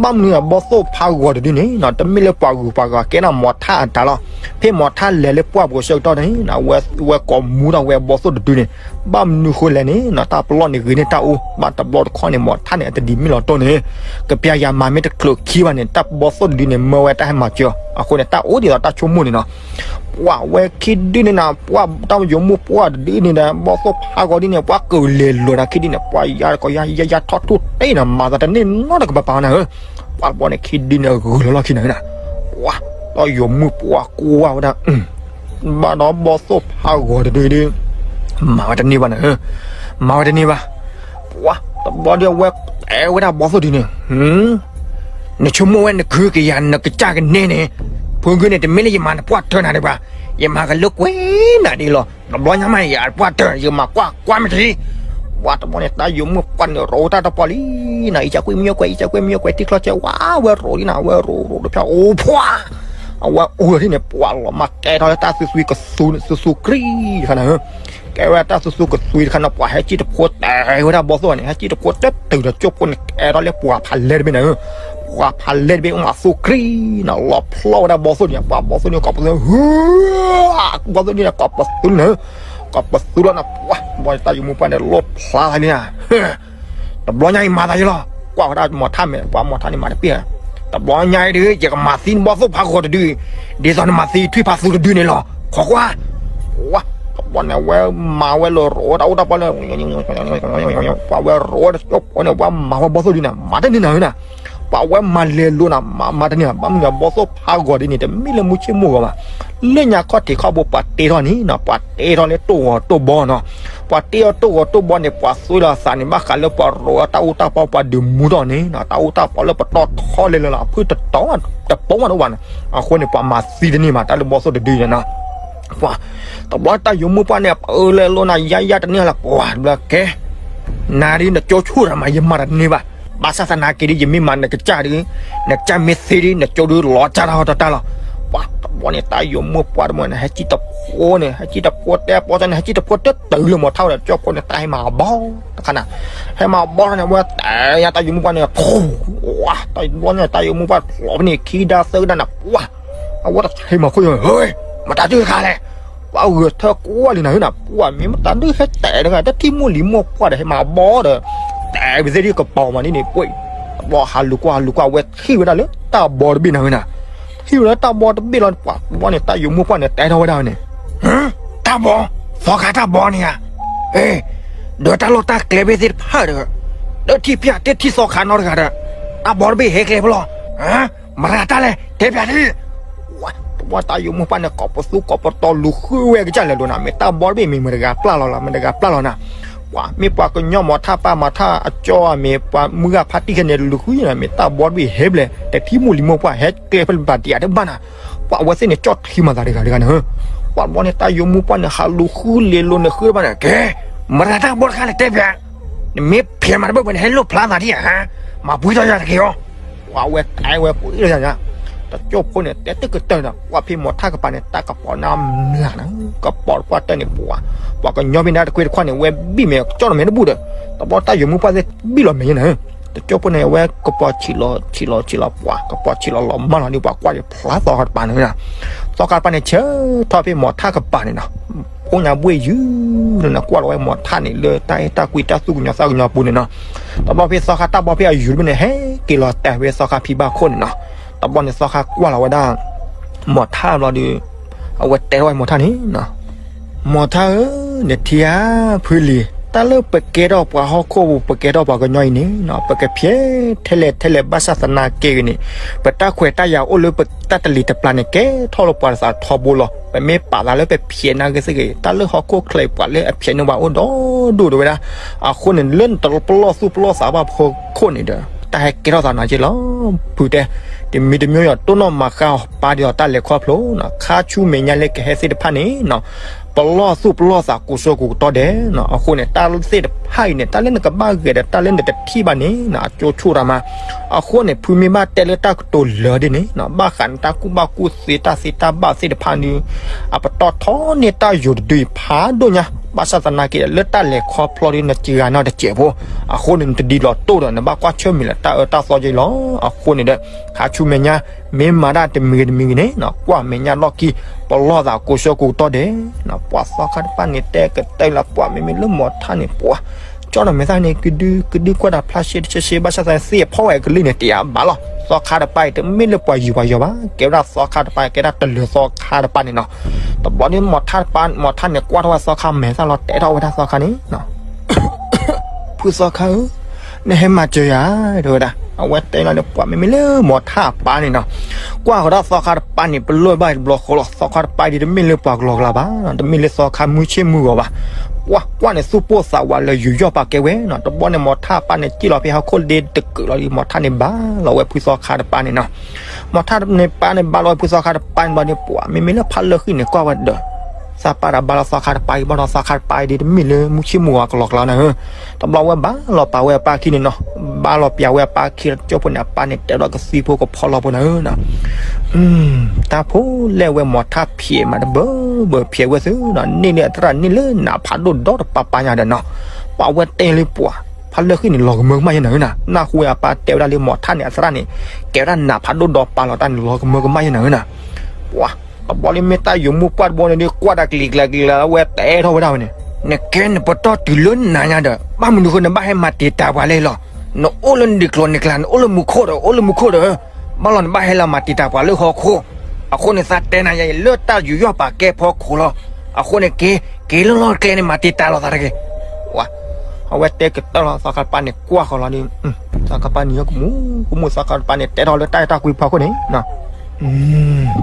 ဘၣ်မနုၤဘီသိၣ်ဖးဂီၤတဒုန့ၣ်နီၤ တမ့ၢ်လၢပှၤဂုၤပှၤဂၤကဲနၤ မီၤထါအတၢ်လီၤ. ဖဲမီၤထါလဲၤလၢပှၢ်ပူၤဆၢကတီၢ်န့ၣ် ဝဲကိးမူထီၣ်ဝဲဘီသိၣ်တဒုန့ၣ် ဘၣ်မနုၤဃိလဲၣ်န့ၣ်နီၤ တၢ်ပလီၢ်န့ၣ်ဂ့ၤန့ၢ်တၢ်အူ ဘၣ်တဘျီတခီၣ်န့ၣ် မီၤထါန့ၣ် အတဒံးမ့ၢ်လီၤတိၢ်န့ၣ် ကပျၢ်ယၤမၤမ့ၢ်တချုးခံဘၣ်န့ၣ် တၢ်ဘီသိၣ်တဒုန့ၣ် မၢဝဲတၢ်ဟဲမၤစၢၤ အဃိန့ၣ် တၢ်အိၣ်ဒ်သိးတၢ်ဆိကမိၣ်န့ၣ်နီၤ ပှၢ်ဝဲခံဒုန့ၣ်နၤ ပှၢ်တၢ်ယိၤမုၣ်ပှၢ်တဒုန့ၣ်ဒီး ဘီသိၣ်ဖးဂီၤဒုန့ၣ် ပှၢ်ကလဲၤလိာ်နၤခံဒုန့ၣ် ပှၢ်ယါတကီယါယါယါထီၣ်ထူၣ်တ့နၤ မၤသးတန့ၢ်နီတကပၤပၤနၤဧၢ, ပှၢ်တဘျီန့ၣ်ခံဒုန့ၣ်ဂုၤလီၤလီၢ်ခံနၤဧၢနၤ, ပှၢ် တၢ်ယိၤမုၣ်ပှၢ်ကွၢ်ဝဲဒၣ် ဘၣ်ဒီးဘီသိၣ်ဖးဂီၤတဒုဒု မၤဝဲတန့ၢ်ဘၣ်နၤဧၢ, မၤဝဲတန့ၢ်ဘၣ်, ပှၢ် တဘျီဒီးဝဲအဲၣ်ဝဲဒၣ်ဘီသိၣ်ဒုန့ၣ် နဆိကမိၣ်ဝဲနကုကယၤနကစၢ်ကန့ၢ်န့ၣ်, ဖိဂုန့ၣ် တမ့ၢ်လၢယမၤနပှၢ်တၢၢ်နၤဒံးဘၣ်, ယမၤကလၢကွဲးနၤဒ်လီၤ, တဘျီညါမးယၤပှၢ်တၢၢ် ယမၤကွၢ်ကွၢ်မ့ၢ်တံၢ်, ပှၢ်တဘျီန့ၣ် တၢ်ယိၤမုၣ်ပှၢ်န့ၣ်ရိးတၢ်တပီၤလံနၤ, အံၤကကွံမ့ၢ်ကွဲး အံၤကကွံမ့ၢ်ကွဲး ထံချီဆဲးဝါ ဝဲရိးလံနၤ ဝဲရိးရိးတဖျၢၣ်အိၣ်ဖှၢ်, အဝဲအိၣ်လီၤဒ်န့ၣ် ပှၢ်လီၤမၢ်ကဲထီၣ်လၢတၢ်သူသူကသူ သူသူကရံတခါနၤ ကဲဝဲဒၣ်တၢ်သူသူကသွံတခါန့ၣ် ပှၤဟဲစံၣ်တဖိတဲဝဲဒၣ်ဘီသိၣ်န့ၣ် ဟဲစံၣ်တဖိတတုၤဒီးကၠိဖိန့ၣ် ကဲထီၣ်လၢပှၤဖးလဲၢ်တဘ့ၣ်န့ၣ်, ပှၤဖးလဲၢ်တဘ့ၣ်အိၣ်မးသူကရံနၤ လီၤဖျီၣ်ဝဲဒၣ်ဘီသိၣ်န့ၣ် ပှၤဘီသိၣ်န့ၣ်ကိးပသူ, ဘီသိၣ်န့ၣ်ကိးပသူန့ၣ်, ကိးပသူလီၤနၤ ပှၤဘီတၢ်ယိၤမုၣ်ပှၢ်န့ၣ် လီၤဖျါလံနၤ တဘျီညါအံၤမၤသးယလီၤ, ကွၢ်ဝဲဒၣ်မီၤထါမဲာ် ပှၤမီၤထါန့ၣ်မၤတပ့ၢ်, တဘျီညါအံၤဒုး ယကမၤသံနဘီသိၣ်ဖးဂီၤတဒု, ဒ်သိးနမၤသံထွံၣ်ဖးသူတဒုန့ၣ်လီၤ, ခိးကွၢ်, ဝါ, တဘျီန့ၣ် ဝဲမၤဝဲလၢရိးတၢ်အိၣ်တၢ်ပီၢ်လၢ ပှၤဝဲရိးတၢ်ကၠိဖိန့ၣ် ပှၤမၤဝဲဘီသိၣ်ဒုန့ၣ် မၤတန့ၢ်နၤဧၢနၤ, ပှၤဝဲမၤလဲၤလိၤနၤ မၤမၤတန့ၢ်ဘၣ်. ဘၣ်မနုၤအဘီၣ်သိၣ်ဖးဂီၤဒ်န့ၣ် တမ့ၢ်လၢမူဆ့ၣ်မူဂီၤဘၣ်. လၢညါခီၣ်ထံးခီၣ်ဘိပှၤတ့ထီၣ်န့ၣ်နီၤ ပှၤတ့ထီၣ်လၢတိၢ်ဂီၤတိၢ်ဘီနီၤ. ပှၤတ့အီၤတိၢ်ဂီၤတိၢ်ဘီန့ၣ် ပှၤသွံလီၤအသးန့ၣ် ဘၣ်ဃးလၢပှၤရိးအတၢ်အူတၢ်ပီ ပှၤဒုးမူထီၣ်န့ၣ်နီၤ တၢ်အူတၢ်ပီလၢပတီၢ်ထီလဲၤလၢလီၤ အဖုၣ်တတီၤတပိာ်မးတအိၣ်ဘၣ်န့ၣ်. အဃိန့ၣ် ပှၤမၤသံတန့ၢ်မး တၢ်လၢဘီၣ်သိၣ်တဒုန့ၣ်နီၤ. ပှၤ တဘျီတၢ်ယိၤမူပှၢ်န့ၣ် ပအၢလဲၤလိၤနၤ ယါယါတန့ၢ်လၢပှၤတဘျီကဲ နၤဒ်နကၠိဆူၣ်တမး ယမၤတန့ၢ်ဘၣ်. ဘၣ်ဆၣ်သနာ်က့ဒ် ယမ့ၢ်မၤနကစၢ်ဒ် နကစၢ်မ့ၢ်သ့ဒ် နကၠိဒ်လီၤတၢ်တၢ်ဟီတၢ်တၢ်လီၤ. ပှၤတဘျီန့ၣ် တၢ်ယိၤမူပှၢ်တဘျီန့ၣ် ဟဲကံၣ်တဖိန့ၣ် ဟဲကံၣ်တဖိတဲပီၢ်န့ၣ် ဟဲကံၣ်တဖိတတၢၢ်လၢမိၢ်ထါဝဲဒီး ကၠိဖိန့ၣ် တၢ်ဟဲမၤအဘီတခါနၤ ဟဲမၤအဘီန့ၣ် အဝဲတဲညါတၢ်ယိၤမူပှၢ်န့ၣ် ထိ ဝါ တဘျီန့ၣ် တၢ်ယိၤမူပှၢ်လီၤဖဲန့ၣ် ခံဒါသၢဒါနၤ ပှၤ အဝဲတၢ်ဟဲမၤခိၣ်ယိၤ ဟဲ မတၤဒုတခါလဲၣ် ပှၤဂဲၤထၢၣ်ကွၢ်လံနၤဟဲနၤ ပှၤမ့ၢ်မတၤဒုဟဲတဲတဂၤ တထံၣ်မိၢ်လံၤမိၢ်ပှၢ်ဒီး ဟဲမၤအဘီဒီး တဲဝဲသ့ၣ်ဒ်ကပီၤမးန့ၣ်န့ၣ် ပှၤ တဘျီဟးလူၤကွၢ်ဟးလူၤကွၢ် အဝဲထံၣ်ဝဲဒၣ်လၢတၢ်ဘီတဘ့ၣ်နၤဟဲနၤ ထံၣ်ဝဲဒၣ်တၢ်ဘီတဘ့ၣ်လီၤ ပှၤတဘျီန့ၣ် တၢ်ယိၤမူပှၢ်န့ၣ် တဲထီၣ်ဝဲဒၣ်ဝဲန့ၣ် တၢ်ဘီ သီခါတၢ်ဘီန့ၣ်ဧါ အ့ ဒီးတၢ်လီၢ်တၢ်ကျဲဘ့ၣ်သ့ၣ်တဖၣ်ဒီး တထံၣ်ပၠးတထံၣ်သီခါနီတဂၤဒီး တၢ်ဘီတဘ့ၣ်ဟဲကျဲဖဲလီၤ မတၤတၢ်လဲၣ် တဲပၠးဒ် ပှၤတၢ်ယိၤမူပှၢ်န့ၣ် ကိးပသူကိးပတီၤလူၤဃုဝဲကစၢ်လဲၤလိၤနၤ မ့ၢ်တၢ်ဘီတဘ့ၣ်မ့ၢ်မတၤတဂၤပျၢ်လီၤလီၤ မတၤတဂၤပျၢ်လီၤနၤ ပှၤမ့ၢ်ပှၤကညီမီၤထၣ်ပၢ်မၤထၣ်အကၠီမ့ၢ်ပှၤမုၢ်ဂၢ်ဖါတံၢ်ခဲန့ၣ်လူၤဃုနၤ မ့ၢ်တၢ်ဘီတဘ့ၣ်ဟဲဘျဲၣ် တထံၣ်မိၢ်လံၤမိၢ်ပှၢ်ဟဲကျဲဖဲလၢဘၣ်တံၢ်အတဘၣ်နၤ ပှၤအဝဲသ့ၣ်န့ၣ် ကၠီၣ်ထံမၤသးတဂၤတဂၤန့ၣ် ပှၤတဘျီန့ၣ် တၢ်ယိၤမူပှၢ်န့ၣ် ဟးလူၤဃုလဲၤလိၤန့ၣ်ဃုဘၣ်န့ၣ် ကဲ မတၤတၢ်ဘီတခါလဲၣ်တဲပၠး နမ့ၢ်ဖျဲးမးတဘၣ်ဘၣ်န့ၣ် ဟဲလိၣ်ဖျါသးဒ်ဧါ မၤပှံၢ်ထီၣ်ယၤတက့ၢ်အီၤ ပှၤဝဲတဲဝဲပှံၢ်လၢယၤညါ တကၠိဖိန့ၣ် တဲတကတၢၢ်ဒီး ပှၤဖဲမိၤထၣ်ကပၤန့ၣ် တၢ်ကပီၤနါမျးနၤ ကပီၤတပှၢ်တၢၢ်န့ၣ်ပှၤ ပှၤကညီဖဲန့ၣ်တခွ့တခွါန့ၣ် ဝဲဘံၣ်မဲာ်ကၠီၣ်တမဲာ်တဘူၣ်ဒီး တဘျီတၢ်ယိၤမူပှၢ်သ့ၣ်ဘံၣ်လီၤမဲာ်ယဲနၤ တကၠိဖိန့ၣ် အဝဲကပီၤဆံးလီၤဆံးလီၤဆံးလီၤပှၤ ကပီၤဆံးလီၤလီၤမၢ်လီၤဒ်ပှၤကွၢ်ယဖျါသီခါတပၤန့ၣ် သီခါတပၤန့ၣ် ဆၢထီၣ်ဖဲမိၤထၣ်ကပၤန့ၣ်နီၤ ဖိညါဘှ့ၣ်ယုၢ်လၢနၤ ကွၢ်လီၤဝဲမိၤထၣ်န့ၣ် လၢတၢ်အဲၣ်တၢ်ကွံတၢ်သူၣ်ကညီၤသးကညီၤပူၤန့ၣ်နီၤ တဘျီဖဲသီခါတၢ်ဘီဖဲအယုၢ်တဘ့ၣ်န့ၣ် ဟဲက့ၤလီၤတဲာ်ဖဲသီခါဖံဘၣ်ခိၣ်န့ၣ်နီၤ တဘျီန့ၣ်သီခါကွၢ်လီၤဝဲဒၣ် မိၤထၣ်ဘျီဒီး အဝဲတဲထီၣ်ဝဲမိၤထၣ်န့ၣ်နီၤ မိၤထၣ်ဧၢ, နထံၣ်ဧါ, ဖုလံၤ, တၢ်လၢပကဲထီၣ်ပှၤဟီၣ်ခိၣ်ပူၤ ပကဲထီၣ်ပှၤကညီအံၤန့ၣ်နီၤ ပကဖျဲးထဲလဲၣ်ထဲလဲၣ်ဘၣ်ဆၣ်သနာ်က့ဂ့ၤန့ၣ် ပတၢ်ခွဲးတၢ်ယာ်အိၣ်လၢပတၢ်တလံၤတပျၢ်န့ၣ် ကဲထီၣ်လၢပှၤတသးထီဘိလီၤ. ပမ့ၢ်ပာ်သးလၢပဖျဲးနာ်ဂ့ၤသ့ၣ်ဂ့ၤ တၢ်လၢဟီၣ်ခိၣ်ချၢအံၤ ပှၤလၢအဖျဲးန့ၢ်ပှၤအိၣ်ဒီဒူၣ်တဝဲဒၣ်. အဃိန့ၣ် လၢနတပလီၢ်သူၣ်ပလီၢ်သးဘၣ်ဖီခိၣ်န့ၣ်ဒီး တၢ်ဟဲကဲထီၣ်သးနၤက့လီၤ. ဖုတဲ တမံၤတမံၤယီၤ တိၢ်နီၣ်မၤဃါအီၤပၢ်ဒီးအီၤတၢ်လဲၤခီဖျိနီၤ ခါဆူမဲာ်ညါလၢကဟဲသ့ၣ်တဖၣ်န့ၣ်နီၤ ပလီၢ်သူၣ်ပလီၢ်သးကိးဆၢကိးကတီၢ်ဒဲးနီၤ. အဃိန့ၣ် တၢ်သ့ၣ်တဖၣ်အံၤန့ၣ် တၢ်လၢနကဘၣ်ဂဲၤဒီးတၢ်လၢနတထံၣ်ဘၣ်န့ၣ်နီၤ အကၠိဆိၣ်တၢ်မး. အဃိန့ၣ် ဖုမ့ၢ်ဘၣ်တဲလၢတၢ်ကတိၤလၢာ်ဒ်န့ၣ်နီၤ ဘၣ်ဃးနတၢ်ကူၣ်ဘၣ်ကူၣ်သ့တၢ်သ့တၢ်ဘၣ်သ့ၣ်တဖၣ်န့ၣ် အပတီၢ်ထီန့ၢ်တၢ်ယိၤတဒုအံၤဖးဒိၣ်ညါ ဘၣ်ဆၣ်သနာ်က့ဒီး လၢတၢ်လဲၤခီဖျိဒီးနစှၤနီတစဲးဖိ အဃိန့ၣ် နတဒ်လီၤတိၢ်ဒီး နဘၣ်ကွၢ်ဆၢၣ်မဲာ်လၢတၢ်အၢတၢ်သီက့လီၤ. အဃိန့ၣ်ဒီး ခါဆူမဲာ်ညါ မ့ၢ်မၤဒၣ်တမံၤဂ့ၤတမံၤဂ့ၤန့ၣ်နီၤ ကွၢ်မဲာ်ညါလီၢ်ခံ ပလီၢ်သးကိးဆၢကိးကတီၢ်ဒဲးနီၤ. ပှၤသီခါတပၣ်န့ၣ် တဲကတၢၢ်လၢပှၤမ့မ့ၢ်လၢမိၤထၣ်န့ၣ် ပှၤ ကၠီၣ်နီၤမဲာ်သၣ်န့ၣ် ကဒု ကဒုကွၢ်တၢ်ဖျါရှဲတဆှဲရှဲ ဘၣ်ဆၣ်သနာ်က့ သ့ၣ်အဖီဝဲအကလုၢ်န့ၣ် တယၤဘၣ်လီၤ. သီခါတပၣ်အံၤ တမ့ၢ်လၢပှၤယုာ်ပှၤယီၤဘၣ် ကဲဝဲဒၣ်သီခါတပၣ် ကဲဒၣ်တလၢၤသီခါတပၣ်န့ၣ်နီၤ. တဘျီန့ၣ် မိၤထၣ်တပၣ် မိၤထၣ်န့ၣ် ကွၢ်ထီၣ်ဝဲသီခါမဲာ်သၣ်လီၤ တဲထီၣ်ဝဲဒၣ်သီခါန့ၣ် ဖုသီခါဧၢ, နဟဲမၤစၢၤယၤ တဲဝဲဒၣ်. အဝဲတဲလီၤန့ၣ် ပှၤမ့မ့ၢ်လၢမိၤထၣ်အပၢ်န့ၣ်နီၤ ကွၢ်ဃီၤဒီးသီခါတပၢ်န့ၣ် ပလီၢ်ဘၣ်တဘျီဃီလီၤ. သီခါတပၢ်ဒ်တမ့ၢ်လၢပှၤကလီကလီဘၣ်, တမ့ၢ်လၢသီခါမုၢ်ဆ့ၣ်မုၢ်ဂီၤဘၣ်. ပှၤကွၢ်န့ၣ်သူၣ်ပိၢ်သးဝးလၢယူးယီၣ်ပာ်ကဲဝဲနီၤ. တဘျီန့ၣ် မိၤထၣ်အပၢ်န့ၣ် စံၣ်လီၤဖဲဟီၣ်ခိၣ်ဒ့တကုာ်လီၤဒီး မိၤထၣ်န့ၣ် ဘါလီၤဝဲဖုသီခါတပၢ်န့ၣ်နီၤ. မိၤထၣ်န့ၣ်ပၢ်န့ၣ် ဘါလီၤဝဲဖုသီခါတပၢ်န့ၣ်ဘျီန့ၣ် ပှၤမ့မ့ၢ်လၢဖးလၢဃံၣ်န့ၣ် ကွၢ်ဝဲဒီး သးပၢ်ဒီးဘါလီၤသီခါတပၢ်အံၤ ဘၣ်ဒီးသီခါတပၢ်အံၤဒ်တမ့ၢ်လၢ မုၢ်ဆ့ၣ်မုၢ်ဂီၤကလီကလီနၤဧၢ. တဘျီဝဲဘါလီၤပာ်ဝဲအပၢ်ခံန့ၣ်နီၤ. ဘါလီၤပျးဝဲအပၢ်ခံ ကၠိဖိန့ၣ် အပၢ်န့ၣ် တဲဒီးကသံဖိကဖီလီၤဖိနၤဧၢနီၤ. တၢ်ဖိလဲၣ်ဝဲမိၤထၣ်ဖျဲးမးတဘၢဘၢဖျဲးဝဲသုနီၤ. န့ၢ်လၢအသရၣ်န့ၢ်လၢနးဖးဒိၣ်ဒီတပၤပၤညါဒီးနီၤ. ပှၤဝဲတဲလၢပှၤ ဖးလၢဃံၣ်န့ၣ် လီၤကမၢကမၣ်ယဲနၤဧၢနီၤ. နၢ်ဟူဝဲအပၢ်တဲဝဲဒၣ်လၢမိၤထၣ်န့ၣ် အသရၣ်န့ၣ် ကဲဝဲဒၣ်နးဖးဒိၣ်ဒီပာ်လီၤတၢ်န့ၣ် လီၤကမၢကမၣ်ယဲနၤဧၢနီၤ. ပှၤ တဘျီလၢမ့ၢ်တၢ်ယိၤမူပှၢ်တဘျီန့ၣ်ဒီး ကွၢ်တၢ်ကလံၤကျါကလံၤကျါ အဝဲတဲထီၣ်ဝဲဒၣ်ဝဲန့ၣ် နကဲနပတီၢ်တုၤလၢနၤညါဒီး ဘၣ်မနုၤဃိနဘၣ်ဟဲမၤတံာ်တာ်ပှၤလဲၣ်လီၤ. နအိၣ်လၢနဒုးကျိၤနကျါ နအိၣ်လၢမူခိၣ်ဒီး အိၣ်လၢမူခိၣ်ဒီး ဘၣ်လီၤနဘၣ်ဟဲလီၤမၤတံာ်တာ်ပှၤလၢဟီၣ်ခိၣ်. အဃိန့ၣ်သးတဲနၤယၤအံၤ လၢတၢ်ယူးယီၣ်ပာ်ကဲဖီခိၣ်လီၤ. အဃိန့ၣ်က့ၤ က့ၤလၢလီၢ်ကျဲန့ၣ် မၤတံာ်တာ်လိာ်သးတဂ့ၤ. ဝါ အဝဲတဲကတၢၢ်လီၤ သီခါတပၤန့ၣ်ကွၢ်ဃီလီၤဒီး သီခါတပၤန့ၣ် ယကမူ ကမူသီခါတပၤန့ၣ် တဲထီၣ်လၢတၢ်အဲၣ်တၢ်ကွံဖီခိၣ်န့ၣ်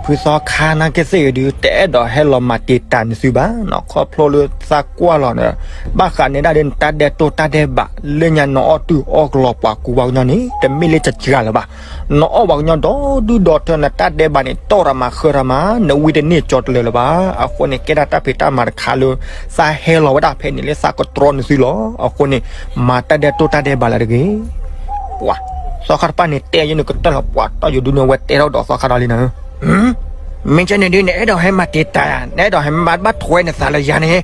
ဖုသီခါနာ်က့သ့ၣ်အံၤဒုး တအဲၣ်ဒိးဟဲလီၤမၤတံာ်တာ်နသုဘၣ်နီၤ ခီဖျိလၢသးကွၢ်လီၤဒီး ဘၣ်ဃးန့ၣ်ဒၣ်ဒီးနတၢ်ဒဲးတိၢ်တၢ်ဒဲးဘး လၢညါနအီၣ်တူၢ်အီၣ်ကလီၤပှၤကူပှၤကညီန့ၣ် တမ့ၢ်လၢတစှၤလၢၤဘၣ်. နအီၣ်ပှၤကညီဒီဒူၣ်ဒီထၢ နတၢ်ဒဲးဘးန့ၣ် တီၢ်ရၤမၤဃၢရၤမၤ နဝံတန့ၢ်ကၠီတလၢာ်လၢၤဘၣ်. အဃိန့ၣ် ကဲဒၣ်တၢ်ဖံးတၢ်မၤတခါလၢ သးဟဲလီၤဝဲဒၣ်ဖဲန့ၣ်လၢသးကတြီနသုလီၤ. အဃိန့ၣ် မၤတၢ်ဒဲးတိၢ်တၢ်ဒဲးဘးလၢတဂ့ၤ. ပှၤ သီခါတပၤန့ၣ် တဲယဲန့ၣ်ကတၢၢ်လီၤ ပှၤတီၢ်ယိၤဒုန့ၣ် အဝဲတဲထီၣ်ဒီးသီခါဒီးလံနၤ မ့ၢ်ကဲန့ၣ်ဒုး နအဲၣ်ဒိးဟဲမၤတံာ်တာ်ယၤ နအဲၣ်ဒိးဟဲမၤဘၣ်ထွဲနသးလၢယၤန့ၣ်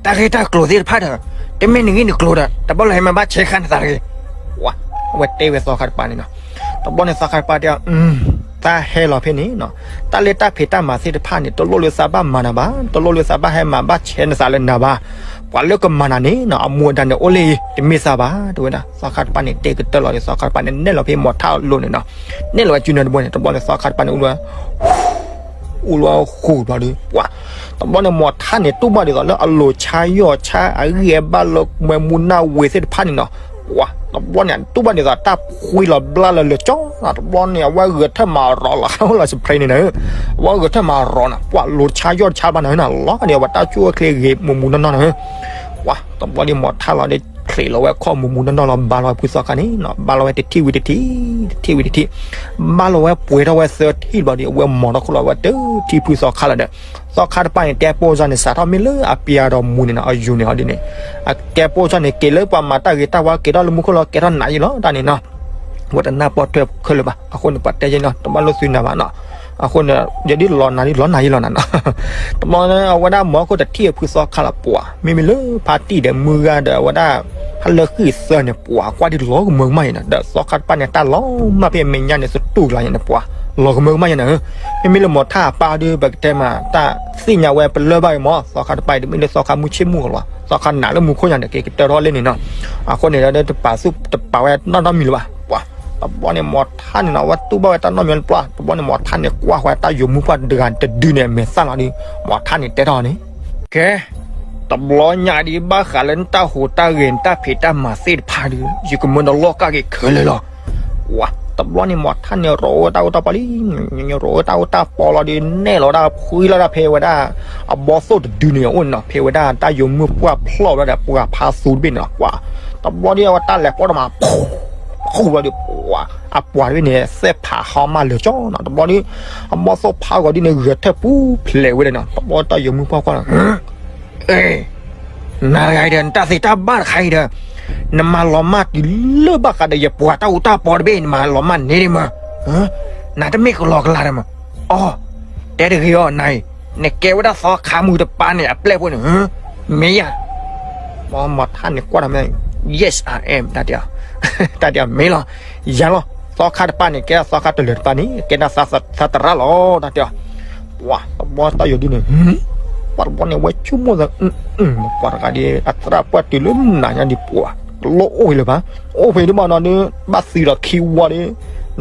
တၢ်ဂ့ၢ်တၢ်ကျိၤသ့ၣ်တဖၣ်ဒီး တမ့ၢ်နဂ့ၢ်နကျိၤဒီး တဘၣ်လၢဟဲမၤဘၣ်ဆဲးဃာ်နသးတဂ့ၤ. ဝဲ အဝဲတဲဝဲသီခါတပၤန့ၣ်နီၤ. တဘျီန့ၣ်သီခါတပၤတဲ သးဟဲလီၤဖဲန့ၣ်နီၤ တၢ်လၢတၢ်ဖံးတၢ်မၤသ့ၣ်တဖၣ်န့ၣ် တလိၣ်လၢသးဘၣ်မၤနၤဘၣ် တလိၣ်လၢသးဘၣ်ဟဲမၤဘၣ်ဆဲးနသးလၢနၤဘၣ်. ပှၤလၢကမၤနၤန့ၣ်နီၤ အမူအဒါန့ၣ်အိၣ်လၢအံၤ တမ့ၢ်သးဘၣ် တဲဝဲဒၣ်. သီခါတပၤန့ၣ် တဲကတၢၢ်လီၤဒီး သီခါတပၤန့ၣ် နဲၣ်လီၤဖဲမိၤထၣ်အလိၤန့ၣ်နီၤ. နဲၣ်လီၤဝဲစုနၢတဘိန့ၣ် တဘျီန့ၣ် သီခါတပၤန့ၣ် အိၣ်လၢ အိၣ်လၢဃိာ်ဘျီဒီး ပှၤ တဘျီန့ၣ် မိၤထၣ်န့ၣ် တူၢ်ဘၣ်ဒ်သိးလၢအလိၤဆါယီၢ်ဆါအဂံၢ်အဘါလၢမွဲမူနၢ်ဝ့ၤသ့ၣ်တဖၣ်န့ၣ်နီၤ. ပှၤ တဘျီန့ၣ် တူၢ်ဘၣ်ဒ်သိးတၢ်ဖှံလီၤဘျါလၢလၢကၠီ တဘျီန့ၣ် အဝဲဂဲၤထၢၣ်မၤရီၤလီၤ ဟးလီၤ spray န့ၣ်နီၤ. အဝဲဂဲၤထၢၣ်မၤရီၤနီၤ ပှၤလိၤဆါယီၢ်ဆါဘၣ်နီၤ လီၤန့ၣ် အဝဲတၢ်ကၠိၣ်ဝဲချ့ဂ့ၤမူးမူးနီၢ်နီၢ်နီၤ. ပှၤ တဘျီဒ်မိၤထၣ်လီၤဒီး ချံးလီၤဝဲခီၣ်မူးမူးနီၢ်နီၢ်လီၤ ဘါလီၤဝဲဖုသီခါန့ၣ်နီၤ ဘါလီၤဝဲတထံၣ်ဝံၤတထံၣ် တထံၣ်ဝံၤတထံၣ် ဘါလီၤဝဲပှဲၤထီၣ်ဝဲသၢထံၣ်ဘျီဒီး အဝဲမိၤထီၣ်ခိၣ်လီၤဝဲတထံၣ်ဖုသီခါလီၤဒီး သီခါတပၤန့ၣ် တဲပိၢ်စၢ်န့ၣ် စးထီၣ်မ့ၢ်လၢအပျဲၢ်ဒီးမူးန့ၣ်နီၤ အယူၤန့ၣ်ဟီဒ်န့ၣ် အကဲပိၢ်စၢ်န့ၣ် က့ၤလၢပှၤမၤတၢ်ဂ့ၤတၢ်ဝါ က့ၤထီၣ်လၢမူခိၣ်လီၤ ကဲထီၣ်နးယံာ်လီၤ တၢ်န့ၣ်နီၤ. ဝဲတနၢ်ပီၢ်ထွဲခဲလၢာ်ဘၣ် အဃိန့ၣ် ပှၤတဲယဲနီၤ တဘၣ်လိၣ်သုနၤဘၣ်နီၤ. အဃိန့ၣ် ယဒ်လီၤနၤဒ်လီၤနၤယံာ်လီၤနၤနီၤ. တဘျီန့ၣ် အဝဲဒၣ်မိၤခိၣ်တထံၣ်အဖုသီခါလီၤ ပှၤ မ့မ့ၢ်လၢဖါတံၢ်ဒီးမုၢ်ဂၤဒီး အဝဲဒၣ် ဟးလၢဃံၣ်သၢန့ၣ် ပှၤကွၢ်ဒ်လီၤကမၢကမၣ်ယဲနီၤ ဒီးသီခါတပၤန့ၣ် တၢ်လီၤမၢ်ဖဲအမဲာ်ညါန့ၣ် သတူၢ်ကလါယဲန့ၣ် ပှၤ လီၤကမၢကမၣ်ယဲနီၤ. မ့မ့ၢ်လၢမိၤထၣ်အပၢ်ဒီး ပကတဲမး တၢ်သ့ၣ်ညါဝဲပလၢၢ်ဘၣ်အံၤမး သီခါတပၤအံၤ တမ့ၢ်လၢသီခါမုၢ်ဆ့ၣ်မုၢ်ဂီၤလီၤ သီခါနးလၢမူခိၣ်ညါန့ၣ် က့ၤကတၢၢ်ထီၣ်လၢန့ၣ်နီၤ. အဃိန့ၣ်ဒီး တပာ်သူၣ်တပာ်ဝဲနီၢ်နီၢ်မံၤလၢၤဘၣ် ပှၤ တဘျီန့ၣ်မိၤထၣ်န့ၣ်နီၤ အဝဲတူၢ်ဘၣ်ဝဲတၢ်နီတမံၤလၢၤပှၤ တဘျီန့ၣ်မိၤထၣ်န့ၣ် ကွၢ်ဃီတၢ်ယိၤမုၢ်ပှၢ်တဂၤတဒုန့ၣ် အမဲာ်သၣ်လီၤဒီး မိၤထၣ်န့ၣ်တဲထီၣ်န့ၣ် ကဲ တဘျီညါဒ်ဘၣ်ဃးလၢနတၢ်ဟူးတၢ်ဂဲၤ နတၢ်ဖံးတၢ်မၤသ့ၣ်တဖၣ်ဒီး ယကမၢနလီၢ်ကၢ်က့ၤခဲလၢာ်လီၤ. ဝၤ တဘျီန့ၣ်မိၤထၣ်န့ၣ် ရိးဝဲတၢ်အူတၢ်ပီလံ ရိးဝဲတၢ်အူတၢ်ပီလီၤဒီး နဲၣ်လီၤဝဲဒၣ်ဖှံလီၤဒၣ်ဖဲဝဲဒၣ် အဘီသိၣ်တဒုန့ၣ်အိၣ်န့ၣ်နီၤ ဖဲဝဲဒၣ်တၢ်ယိၤမုၢ်ပှၢ်ဖျီၣ်ဝဲဒၣ်ဒီး ပှၤဖးသူတဘ့ၣ်န့ၣ်လီၤ. ဝၤ တဘျီဒ်အဝဲတၢ်လဲၤပိၢ်တမး ဖူဘျီဒီး ပှၤ အပှၤတဘ့ၣ်န့ၣ် သဲၣ်ဖးဟီမးလၢာ်ကၠီနီၤ တဘျီဒီး အဘီသိၣ်ဖးဂီၤဒ်န့ၣ် ဂဲၤထၢၣ်ပူၤဖျဲးဝဲဒၣ်နီၤ တဘျီတၢ်ယိၤမုၢ်ပှၢ်ကွၢ်လီၤ အဲ နၤတဂၤအံၤဒီး နတၢ်သ့တၢ်ဘၣ်တခါအံၤဒီး နမၤလီၤမၢ်တုၤလၢဘၣ်ဃးဒီးယပှၤတၢ်အူတၢ်ပီတဘ့ၣ် နမၤလီၤမၢ်န့ၣ်ဒံးမး နတမ့ၢ်ကလီကလါဒီးမး အီ တဲတဂ့ၤအီၤ နၤအံၤ နကဲဝဲဒၣ်သီခါမုၢ်တပၤန့ၣ် အပျဲၢ်ဖိန့ၣ် မ့ၢ်ယၤ မိၤထၣ်န့ၣ်ကွၢ်ဒီးမ့ၢ် yes I am တၢ်တဲ တၢ်တဲမ့ၢ်လီၤ ယၤလီၤ သီခါတပၤန့ၣ် ကဲဒၣ်သီခါတလၢာ်တပၤန့ၣ် ကဲဒၣ်သးသရၣ်လီၤ တၢ်တဲ ပှၤတဘျီတၢ်ယိၤဒ်န့ၣ် ပှၤတဘျီန့ၣ် ဝဲဆိကမိၣ်သး ပှၤတဂၤဒီး အသရၣ်ပှၢ်တုၤလၢနၤညါဒံးပှၤ တလိၣ်အိၣ်လၢၤဘၣ် အိၣ်ဖဲဒ်ဘၣ်နီၤဒီး ဘၣ်သံဒီးခံဝီဒီး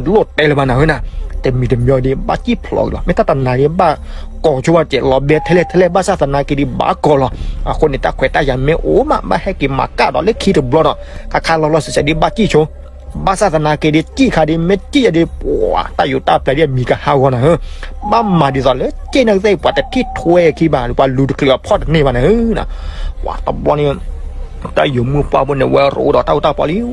တလိၣ်တဲလၢၤဘၣ်နၤဧၢနၤ တမံၤတမံၤဒီး ဘၣ်စံၣ်ဖျိးက့ၤလီၤ မ့ၢ်တၢ်တနၤဒီး ဘၣ်ကိးဆိဝဲကဲး လီၤဘဲထဲလဲၣ်ထဲလဲၣ် ဘၣ်ဆၣ်သနာ်က့ဒီး ဘၣ်ကိးလီၤ အဃိန့ၣ် တၢ်ခွဲးတၢ်ယာ်မ့ၢ်အိၣ်မး ဘၣ်ဟဲက့ၤမၤကၣ်ဒီးလၢခံတဘျီဒီး ခါခါလီၤလီၤဆဲးဆဲးဒီး ဘၣ်စံၣ်ဆိ ဘၣ်ဆၣ်သနာ်က့ဒီး စံၣ်ခါဒီးမ့ၢ်စံၣ်ယၤဒီး ပှၤတၢ်ယိၤတၢ်ပျဲၤဒီးမံၤကဟးဂီၤနၤဧၢ ဘၣ်မၤဒ်သိးလၢစ့ၣ်နၢ်ကသ့ၣ် ပှၤတထံၣ်ထွဲခံဘၣ် ပှၤလူၤတချုးအဖီၣ်တန့ၢ်ဘၣ်နၤဧၢ ပှၤတဘျီန့ၣ် တၢ်ယိၤမုၢ်ပှၢ်ဖိန့ၣ် ဝဲရိးဒီးတၢ်အူတၢ်ပီလံ တပနီၣ်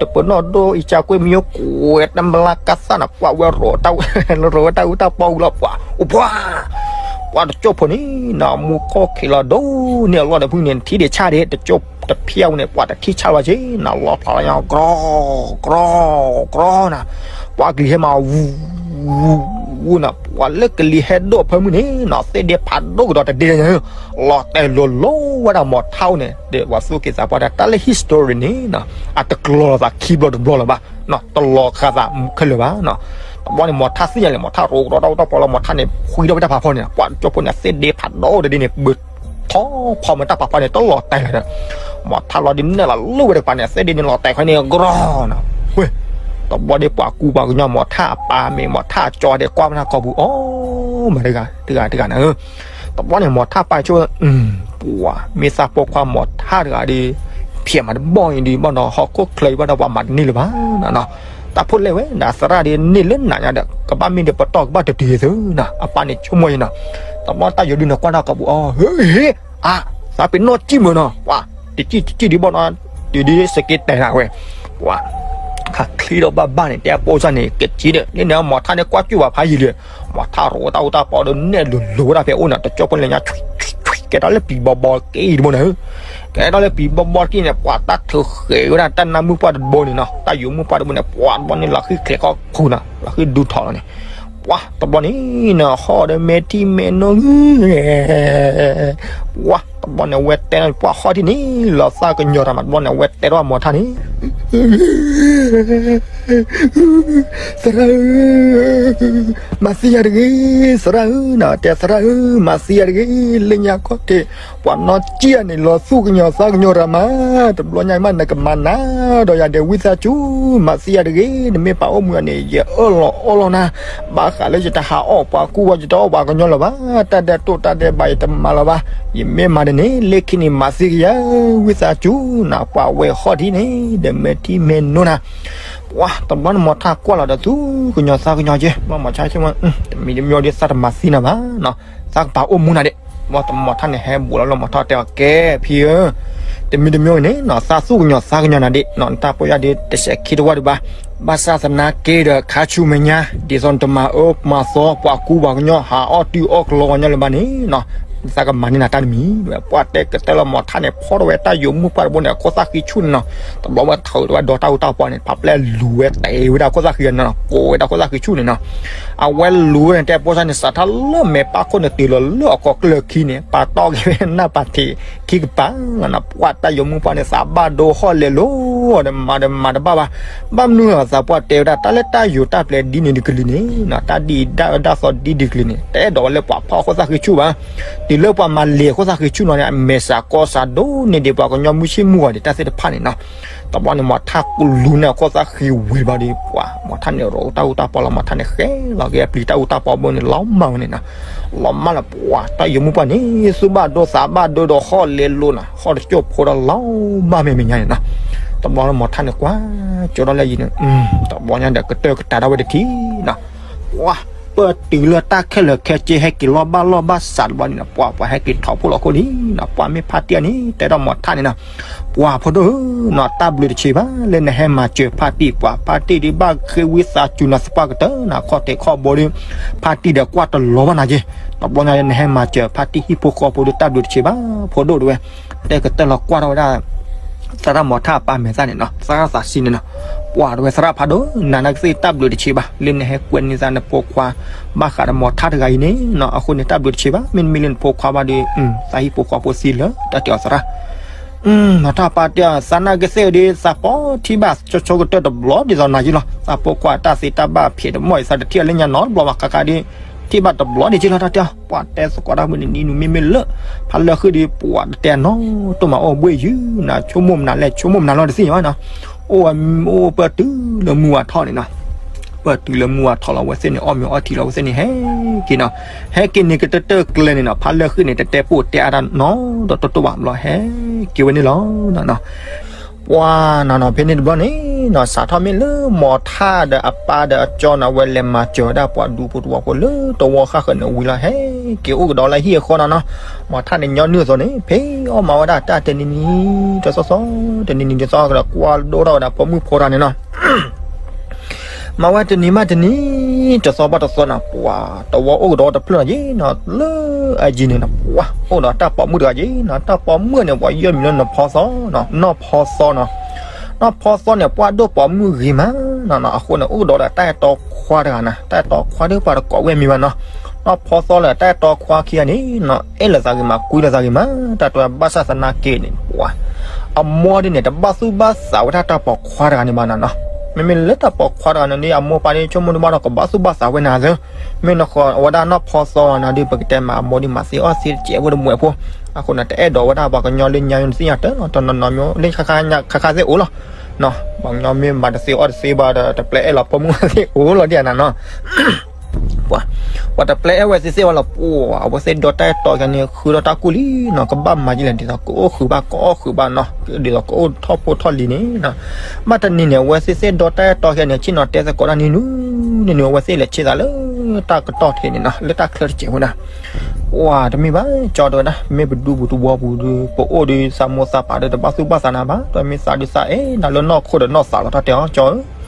ဒိၣ်အံၤ ကၢ်ကွ့ၢ်မံယိကွဲးတမျၢ်ကသၣ်န့ၣ် ပှၤဝဲရိးတၢ် ရိးဝဲတၢ်အူတၢ်ပီဝံၤလီၤ ပှၤအိၣ်ပှၤ ပှၤတကၠိၣ်ဖိန့ၣ် နမူခီၣ်ခံးလီၤဒိၣ်န့ၢ်အလီၢ်ဒီးဖုန့ၣ် ထံၣ်ဒံးဆၣ်ဒံး တကၠိၣ်တဖျၢၣ်ဝဲန့ၣ် ပှၤတထံၣ်ဆၣ်ဘၣ်က့ၤ နလီၤဖျါလီၤညီ ကြီ ကြီ ကြီနၤ ပှၤကလံၤဟဲမး ဝူ ဝူ ဝူနၤ ပှၤလၢကလံၤဟဲဒိၣ်ဖၢမုၢ်န့ၣ် နသ့ၣ်ဒ့ဖးဒိၣ်ကဒီးတဒ့ လီၤတဲာ်လိၤလိၤဝဲဒၣ်မိၤထၣ်အိၣ်န့ၣ် ဒီးပှၤသူၣ်က့သးပှၢ်ဒၣ် တၢ်လၢ history န့ၣ် အတကျီၤလိာ်သးခံဘျီတဘျီလၢၤဘၣ် တလီၤဃာ်သးခဲလၢာ်ဘၣ် တဘျီန့ၣ် မိၤထၣ်သ့ၣ်ညါလဲၣ် မိၤထၣ်ရိးကဒီးတၢ်အူတၢ်ပီလီၤ မိၤထၣ်န့ၣ် ဖှံထီၣ်ဝဲတၢ်ဖးဖီန့ၣ် ပှၤတကၠိၣ်ဖိန့ၣ် သ့ၣ်ဒ့ဖးဒိၣ်တဒ့န့ၣ် ဘုးထီၣ်ဖီမ့ၢ်တၢ်ဖးဖီန့ၣ် တလီၤတဲာ်လၢၤဒီး မိၤထၣ်လီၤဒ်နဲၣ်လီၤလိၣ်ဝဲတကပၤန့ၣ် သ့ၣ်ဒ့န့ၣ်လီၤတဲာ်ခီန့ၣ် ကြီနၤ ဝဲ တဘျီဒ်ပှၤကူပှၤကညီမိၤထၣ်အပၢ်မ့ၢ်မိၤထၣ်အကၠီဒီးကွၢ်မနၤကီၢ်ပူၤ အိၣ်မးတဂၤတဂၤတဂၤနၤဧၢ တဘျီန့ၣ် မိၤထၣ်ပၢ်ဆိ ပှၤမ့ၢ်သးပိာ်ခွါမိၤထၣ်တဂၤဒီး ဖျဲးမးတဘီၣ်အံၤဒံးဘၣ်နီၤ ဟီၣ်ခိၣ်ချၢအံၤဘၣ်ဒီးပှၤမၤတန့ၢ်လၢၤဘၣ်နီၤနီၤ. တၢ်ဖိလဲၣ်ဝဲဒၣ်သရၣ်ဒီးန့ၢ်လၢနၤညါဒီး ကဘၣ်မ့ၢ်ဒီးပတီၢ်ကဘၣ်တတုၤသုနီၤ အပၢ်န့ၣ်ဆိကမိၣ်အံၤနီၤ. တဘျီတၢ်ယိၤဒုန့ၣ်ကွၢ်တၢ်ကပူၤအီၤ ဟ့ အါ သးပ့ၤနီၣ်စံၣ်မုာ်နီၤ ပှၤ တစံၣ်တစံၣ်ဒံးဘၣ်နီၤ တုၤဒ်စက့တဲနၤဝဲ ပှၤ ခးချံဒီးဘၣ်ဘၣ်န့ၣ် တဲအပိစၢ်န့ၣ် ကစံၣ်ဒီး လၢန့ၣ်မီၤထၣ်န့ၣ်ကွၢ်စူၣ်ဘၣ်ဖးယံာ်လံ မီၤထၣ်ရိးတၢ်အူတၢ်ပီဒီးနဲၣ်လိၤလိၤဝဲဒၣ်ဖဲအိၣ်န့ၣ် တကၠီၣ်ဖိလၢညါ ကဲထီၣ်လၢပံၤဘီဘီက့ၤတဘိန့ၣ် ကဲထီၣ်လၢပံၤဘီဘီက့ၤန့ၣ် ပှၤတၢ်ထုးဃဲၤဝဲဒၣ်တၢ်နၢ်မုၣ်ပှၢ်တဘိန့ၣ်နီၤ တၢ်ယိၤမုၣ်ပှၢ်တဘိန့ၣ် ပှၤတဘီန့ၣ် လီၤဃံၣ်ချဲးခီၣ်ခိၣ်နီၤ လီၤဃံၣ်ဒူထီၣ်လီၤန့ၣ် ပှၤတဘီန့ၣ်နီၤ ဟီၣ်ဒီးမဲာ်ထံမဲာ်နိ ပှၤတဘီန့ၣ် အဝဲတဲပှၤဟီၣ်ထံၣ်န့ၣ် လီၤသးကညီၤတၢ်မးတဘီန့ၣ် အဝဲတဲထီၣ်မီၤထၣ်န့ၣ် သရၣ်ဧၢ, မၤသံယၤတဂ့ၤ, သရၣ်ဧၢ, နတဲသရၣ်ဧၢ, မၤသံယၤတဂ့ၤ, လၢညါခီၣ်ထံး ပှၤနီၢ်ကံၣ်န့ၣ် လီၤသူၣ်ကညီၤသးကညီၤတၢ်မး, တဘျီညါမး နကမၤနၤဒီးယၤဒီး ဝံသးစူၤ မၤသံယၤတဂ့ၤ, နမ့ၢ်ပာ်အိၣ်မူယၤန့ၣ် ယအၢၣ်လီၤအီလီၤနၤ, ဘၣ်ဃးလၢယတဟးအီၣ်ပှၤကူပှၤ ယတအီၣ်ပှၤကညီလၢၤဘၣ်, တၢ်ဒဲးတိၢ်တၢ်ဒဲးဘး ယတမၤလၢၤဘၣ်, ယမ့ၢ်မၤဒီးန့ၣ် လၢခံန့ၣ် မၤသံကယၤ, ဝံသးစူၤနၤ, ပှၤဝဲဟီၣ်ထံၣ်န့ၣ် ဒီးမဲာ်ထံမဲာ်နိနၤ ပှၤတဘျီန့ၣ် မီၤထၣ်ကွၢ်လီၤဒီးသူၣ်ကညီၤသးကညီၤက့, မ့ၢ်မီၤထၣ်ဆ့ၣ်မး, တမံၤတမံၤဒီး သးတမၤသံနၤဘၣ်နီၤ, သးကပာ်အိၣ်မူနၤဒံး, ဘၣ်တမီၤထၣ်န့ၣ် ဟဲဘူးလီၤလၢမီၤထီၣ်တဲအီၤ ကဲဖံဧၢ, တမံၤတမံၤန့ၣ်နီၤ သးသူၣ်ကညီၤသးကညီၤနၤဒံးနီၤ, နတၢ်ပီၢ်ယၢ်ဒ်တစဲးခံတဝၢ်ဒံးဘၣ်, ဘၣ်ဆၣ်သနာ်က့ဒီး ခါဆူမဲာ်ညါ ဒ်သိးနတမၤအၢမၤသီပှၤကူပှၤကညီ ဟးအီၣ်တုၤအီၣ်ကလီပှၤကညီလၢၤဘၣ်န့ၣ်နီၤ သးကမၤန့ၢ်နၤတၢ်တမံၤ, ပှၤတဲကတၢၢ်လၢမီၤထၣ်န့ၣ် ဖီၣ်ထီၣ်ဝဲတၢ်ယိၤမုၣ်ပှၢ်တဘိန့ၣ် အခိၣ်သၣ်ဃံဆူၣ်န့ၣ်နီၤ, တဘျီဝဲထုးထီၣ်ဝဲဒီးတၢ်အူတၢ်ပီန့ၣ် ဖးပျဲလူၤဝဲတဲဝဲဒၣ်အခိၣ်သၣ်ဃံနီၤ, ကိးဝဲဒၣ်အခိၣ်သၣ်ဃံဆူၣ်န့ၣ်နီၤ, အဝဲလူၤဝဲန့ၣ် တဲပိစၢ်န့ၣ် စးထီၣ်လၢမဲာ်ပၢ်ခိၣ်န့ၣ် တုၤလီၤလၢအကိးကျၢၢ်ခံန့ၣ် ပာ်တီၢ်က့ၤဝဲနၢ်ပာ်ထံးခံကပၤလီၤနီၤ, ပှၤတၢ်ယိၤမုၣ်ပှၢ်န့ၣ် သးဘၣ်ဒိဟီၣ်လဲၤလိၤဒီး မၤဒီးမၤတဘၣ်ဘၣ်, ဘၣ်မနုၤလီၤ သးပှၢ်တဲဝဲဒၣ် တၢ်လၢတၢ်ယိၤတၢ်ပျဲဒ်န့ၣ်တကလုာ်န့ၣ်နီၤ, တၢ်ဒ်အံၤဒၣ်အၢဒၣ်သီဒ်တကလုာ်န့ၣ် တအဲၣ်ဒိးဝဲလၢပှၤဖီၣ်အခိၣ်သၣ်ဃံဆူၣ်ဘၣ်, တုၤလၢပှၤမၤလဲၤအခိၣ်သၣ်ဃံဆူၣ်နီၤန့ၣ် အမဲာ်ဆှးကီၢ်ဆှးဒိၣ်န့ၢ်ဒံးပှၤကညီမုၢ်ဆ့ၣ်မုၢ်ဂီၤဒံးတၢ်သ့ၣ်တဖၣ်န့ၣ်နီၤ, တဘျီန့ၣ် မီၤထၣ်ကလူၤန့ၢ်အခိၣ်သၣ်ဃံဝံၤဘၣ်ဒီး ပှၤ မီၤထၣ်န့ၣ်ရိးတၢ်အူတၢ်ပီလီၤ, မီၤထၣ်န့ၣ်ဃဲလီၤက့ၤအပျံၤတၢ်အူတၢ်ပီဘိန့ၣ် လီၤမၢ်ဝဲန့ၣ်နီၤ, လီၤမၢ်လီၤ ပှၤတၢ်ယိၤမုၣ်ပှၢ်န့ၣ် သူၣ်ဘၣ်ဒိသးဘၣ်ဒိဒီးဟီၣ်လဲၤလိၤနီၤ, ဟီၣ်တကၠိၢ်ဖိဒီးလီၤဘၣ်မဲာ်မဲာ်ညါန့ၣ်နီၤ, တဘျီန့ၣ် မီၤထၣ်န့ၣ်ကွၢ်ကၠိဒီးလၢယံၤန့ၣ်, တဘျီညါဒီးကတၢၢ်ကတၤဒၣ်ဝဲတထံၣ်နီၤ, ပှၤ ပၢၢ်တုၤလၢတၢ်ခဲလၢာ်ခဲဆ့ဟဲက့ၤလီၤဘၣ်လီၢ်ဘၣ်စးတဘျီန့ၣ်နီၤ, ပှၤ ပှၤဟဲက့ၤထီၣ်ဖိလီၤခိၣ်လံနီၤ, ပှၤမ့ၢ်ဖါတံၢ်အီၤန့ၣ် တဲထီၣ်မီၤထၣ်န့ၣ်နီၤ, ပှၤဖိဒိၣ်ဧၢနီၤ တၢ်ဘျုးတဆံးဘၣ် လၢနဟဲမၤစၢၤဖါတံၢ်, ပှၤဖါတံၢ်ဒ်ဘၣ်ဃ့ ဝံသးစူၤနၤသပှၢ်ကတၢၢ်နီၤ, ခီၣ်ထံးခီၣ်ဘိဒီး ဖါတံၢ်ဒီးကွၢ်တလီၤဘၣ်နၤက့, တဘျီညါနဟဲမၤစၢၤဖါတံၢ်ဟံၣ်ဖိဃီဖိဒီး တၢ်ဘျုးတဆံးဘၣ် ဖိဒိၣ်တဝဲ, တဲကတၢၢ်လီၤကွၢ်ထီၣ်ဝဲဒၣ် သရၣ်မီၤထၣ်အပၢ်မဲာ်သၣ်န့ၣ်နီၤ, သရၣ်သးစံန့ၣ်နီၤ, ပှၤတဝဲသရၣ်ဖးဒိၣ် နၤနာ်ကသ့ၣ် တၢ်ဘျုးတဆံးဘၣ် လၢနဟဲကွဲးန့ၢ်သးနဖိခွါ ဘၣ်ဃးဒီးမီၤထၣ်တဂၤအံၤန့ၣ်နီၤ, အဃိန့ၣ် တၢ်ဘျုးတဆံးဘၣ်, မ့တမ့ၢ်လၢနဖိခွါဘၣ်ဒီး သးဟံၣ်ဖိဃီဖိသံလၢာ် တၢ်တဲအီၤသရၣ် မီၤထၣ်ပၢ်တဲအီၤ သးနာ်ကသ့ၣ်ဒီး သးပိာ်ထံဘၣ်ဆိဆိကတၢၢ်တဘျီဒ်သိးနၤယ့လီၤ, သးဖိခွါတၢ်သ့တၢ်ဘၣ်ဖျဲးတမီၢ်အံၤ သးတထံၣ်အီၤလၢညါနီတဘျီဘၣ်, ခါခါဒီး ထံၣ်ဘၣ်တဘျီဒံးက့လီၤ တၢ်တဲအီၤ, ပှၤတဲသကိးတၢ်မုၢ်နံၤနံၤနုၤမ့မ့ၢ်လၢ ဖးလၢဃုာ်ဒီး ပှၤတတဲနီတမံၤအိၣ်ဘှ့ၣ်ယုာ်နၤ, ဆိကမိၣ်မနုၤလဲၣ် ဆိကမိၣ်မနုၤလီၤတသ့ၣ်ညါဘၣ်နီၤ, အိၣ်ဝဲ အိၣ်ပၢၢ်တုၤလၢမုၢ်ဝါထီၣ်န့ၣ်နီၤ ပၢၢ်တုၤလၢမုၢ်ဝါထီၣ်လီၤ အဝဲသ့ၣ်န့ၣ် အီၣ်မ့ၤအီထံလီၤ အဝဲသ့ၣ်န့ၣ် ဟဲက့ၤနီၤ, ဟဲက့ၤန့ၣ်ကတၢၢ်တၢၢ်ကျဲန့ၣ်နီၤ, ဖးလၢဃုာ်န့ၣ် တတဲပိာ်တဲအါတၢ်နီတတီဘၣ်ဘျီ ဟဲက့ၤဝဲန့ၣ်လီၤနီၤ. ပှၤနီၤနီၤ ဖဲန့ၣ်တဘျီန့ၣ်နီၤ စးထီၣ်မ့ၢ်လၢမီၤထၣ်ဒီးအပၢ်ဒီးအကၠီနီၤ အဝဲလဲၤမၤစၢၤဝဲဒၣ်ပှၤဒူဖိတဝီဖိလၢတဝီဃၣ်ဃၢၤန့ၣ်ဝံၤလီၤ ဟဲက့ၤအိၣ်ကဒီးလၢဟံၣ်အဃီနီၤနီၤ, မီၤထၣ်န့ၣ်ညီနုၢ်အသိးန့ၣ် ဖဲအီၣ်မၤဝဲဒၣ်တၢ်တနံၤနံၤ တသီသီ တနံၤနံၤတသီသီဒီး ကွၢ်ဒိၣ်ထီၣ်ဝဲဒၣ်ဖိမုၣ်ဖိတဂၤန့ၣ်နီၤ မၤဝဲတနံၤဘၣ်တနံၤ တသီဘၣ်တသီနီၤ ပှၤတဝီအိၣ်ကဒီးတဖျၢၣ်နီၤယ့နီၤ လၢအယံၤန့ၣ်နီၤ ပှၤအိၣ်ဒီးတၢ်ပိာ်မုၣ်တဂၤယ့နီၤ တၢ်ပိာ်မုၣ်န့ၣ် ပှၤယီၢ်မံၤလၢနီၢ်ဖီသီနီၤ နီၢ်ဖီသီနီၤ နီၢ်ဖီသီန့ၣ် ပှၤဒိၣ်ပိာ်မုၣ်ဂ့ၤမးနီၤနီၤ အဃိန့ၣ် အိၣ်ကဒီးဒီးတၢ်အဲၣ်တီခွါတဂၤနီၤ တၢ်အဲၣ်တီခွါဒီးပှၤတကိးဝဲမံၤဘၣ်နီၤ နီၢ်ဖီသီလၢတၢ်အဲၣ်တီခွါခံဂၤန့ၣ်နီၤ အဲၣ်လိာ်သးဂ့ၤမး ကွံလိာ်သးဂ့ၤမး တၢ်တဲဘၣ်ဆၣ်သနာ်က့န့ၣ် ပှၤ အမိၢ်ဒ်န့ၣ် တဘၣ်သူၣ်ဘၣ်သးဝဲဒၣ်တၢ်ပိာ်ခွါတဂၤန့ၣ်ဘၣ်နီၤနီၤ မ့မ့ၢ်လၢတၢ်ပိာ်ခွါတဂၤန့ၣ်ဒီး အမိၢ်ပၢ်ဒ်ဆိကမိၣ်တဘၣ်ဒီး ကဘၣ်သူၣ်ဘၣ်သးဝဲနၤသ့ မ့ၢ်နဃီၤဝဲဒၣ်နီၢ်ဖီသီနီၤဒီး ပကတဲမးအမိၢ်ဒ်မၤသ့အီၣ်သ့တစဲးဖိတမှဲးဖိ အဃိန့ၣ် တအဲၣ်ဒိးဝဲဒၣ်ပှၤကညီလၢညါယိၤတသ့ၣ်ညါတၢ်နီၤ တနီၤနီၤမ့ၢ်လၢခါခါသ့ၣ်အိၣ်လီၤ ပှၤကညီမ့ၢ်မၤတသ့အီၣ်တသ့ဘၣ်ဒီး တပျဲအဲၣ်လီၤပိာ်မုၣ်သ့ၣ်အိၣ်လီၤဒ်အံၤနၤနီၤ ပှၤတပျဲအဲၣ်ဝဲသ့ၣ်သ့ၣ်ဝဲလီၤ. ပှၤအဝဲသ့ၣ်ဒီတၢ်အဲၣ်တီခဲန့ၣ် ဃုထီၣ်တၢ်ကူၣ်လံနီၤ, ကဘၣ်မၤယလဲၣ်, ဒ်သိးကအိၣ်ဃုာ်ဘၣ် ကအီၣ်ဃုာ်ဘၣ်နီၤ, ဒ်သိးကအိၣ်ထီၣ်ဖိထီၣ်လံၤန့ၣ်နီၤ. ဘၣ်တနံၤန့ၣ် အဝဲသ့ၣ်သ့ၣ်ဒီတၢ်အဲၣ်တီခဲန့ၣ် ဆ့ၣ်နီၤတဲသကိးတၢ်န့ၣ်နုၤနုၤ အဝဲသ့ၣ်လဲၤဆ့သးလၢတၢ်ကတီၢ်ထဲန့ၣ်နီၤ, လၢတၢ်ချၢတစဲးဖိနီၤ. ပှၤတမ့ၢ်ဘၣ်ကၠီတဲဝဲဒၣ်, မ့ၢ်ပဒူပူၤတဝီပူၤဒီး ပအိၣ်ဒီးသးမိၢ်သးပၢ်ဒီး တဘၣ်သူၣ်ဘၣ်သးနၤဘၣ်, ဒီးမ့ၢ်သးဒုးသးအဲၣ်နၤလၢနီၢ်ခိဒီးနီၢ်သးလီၤ တၢ်တဲအီၤကၠီဧၢ.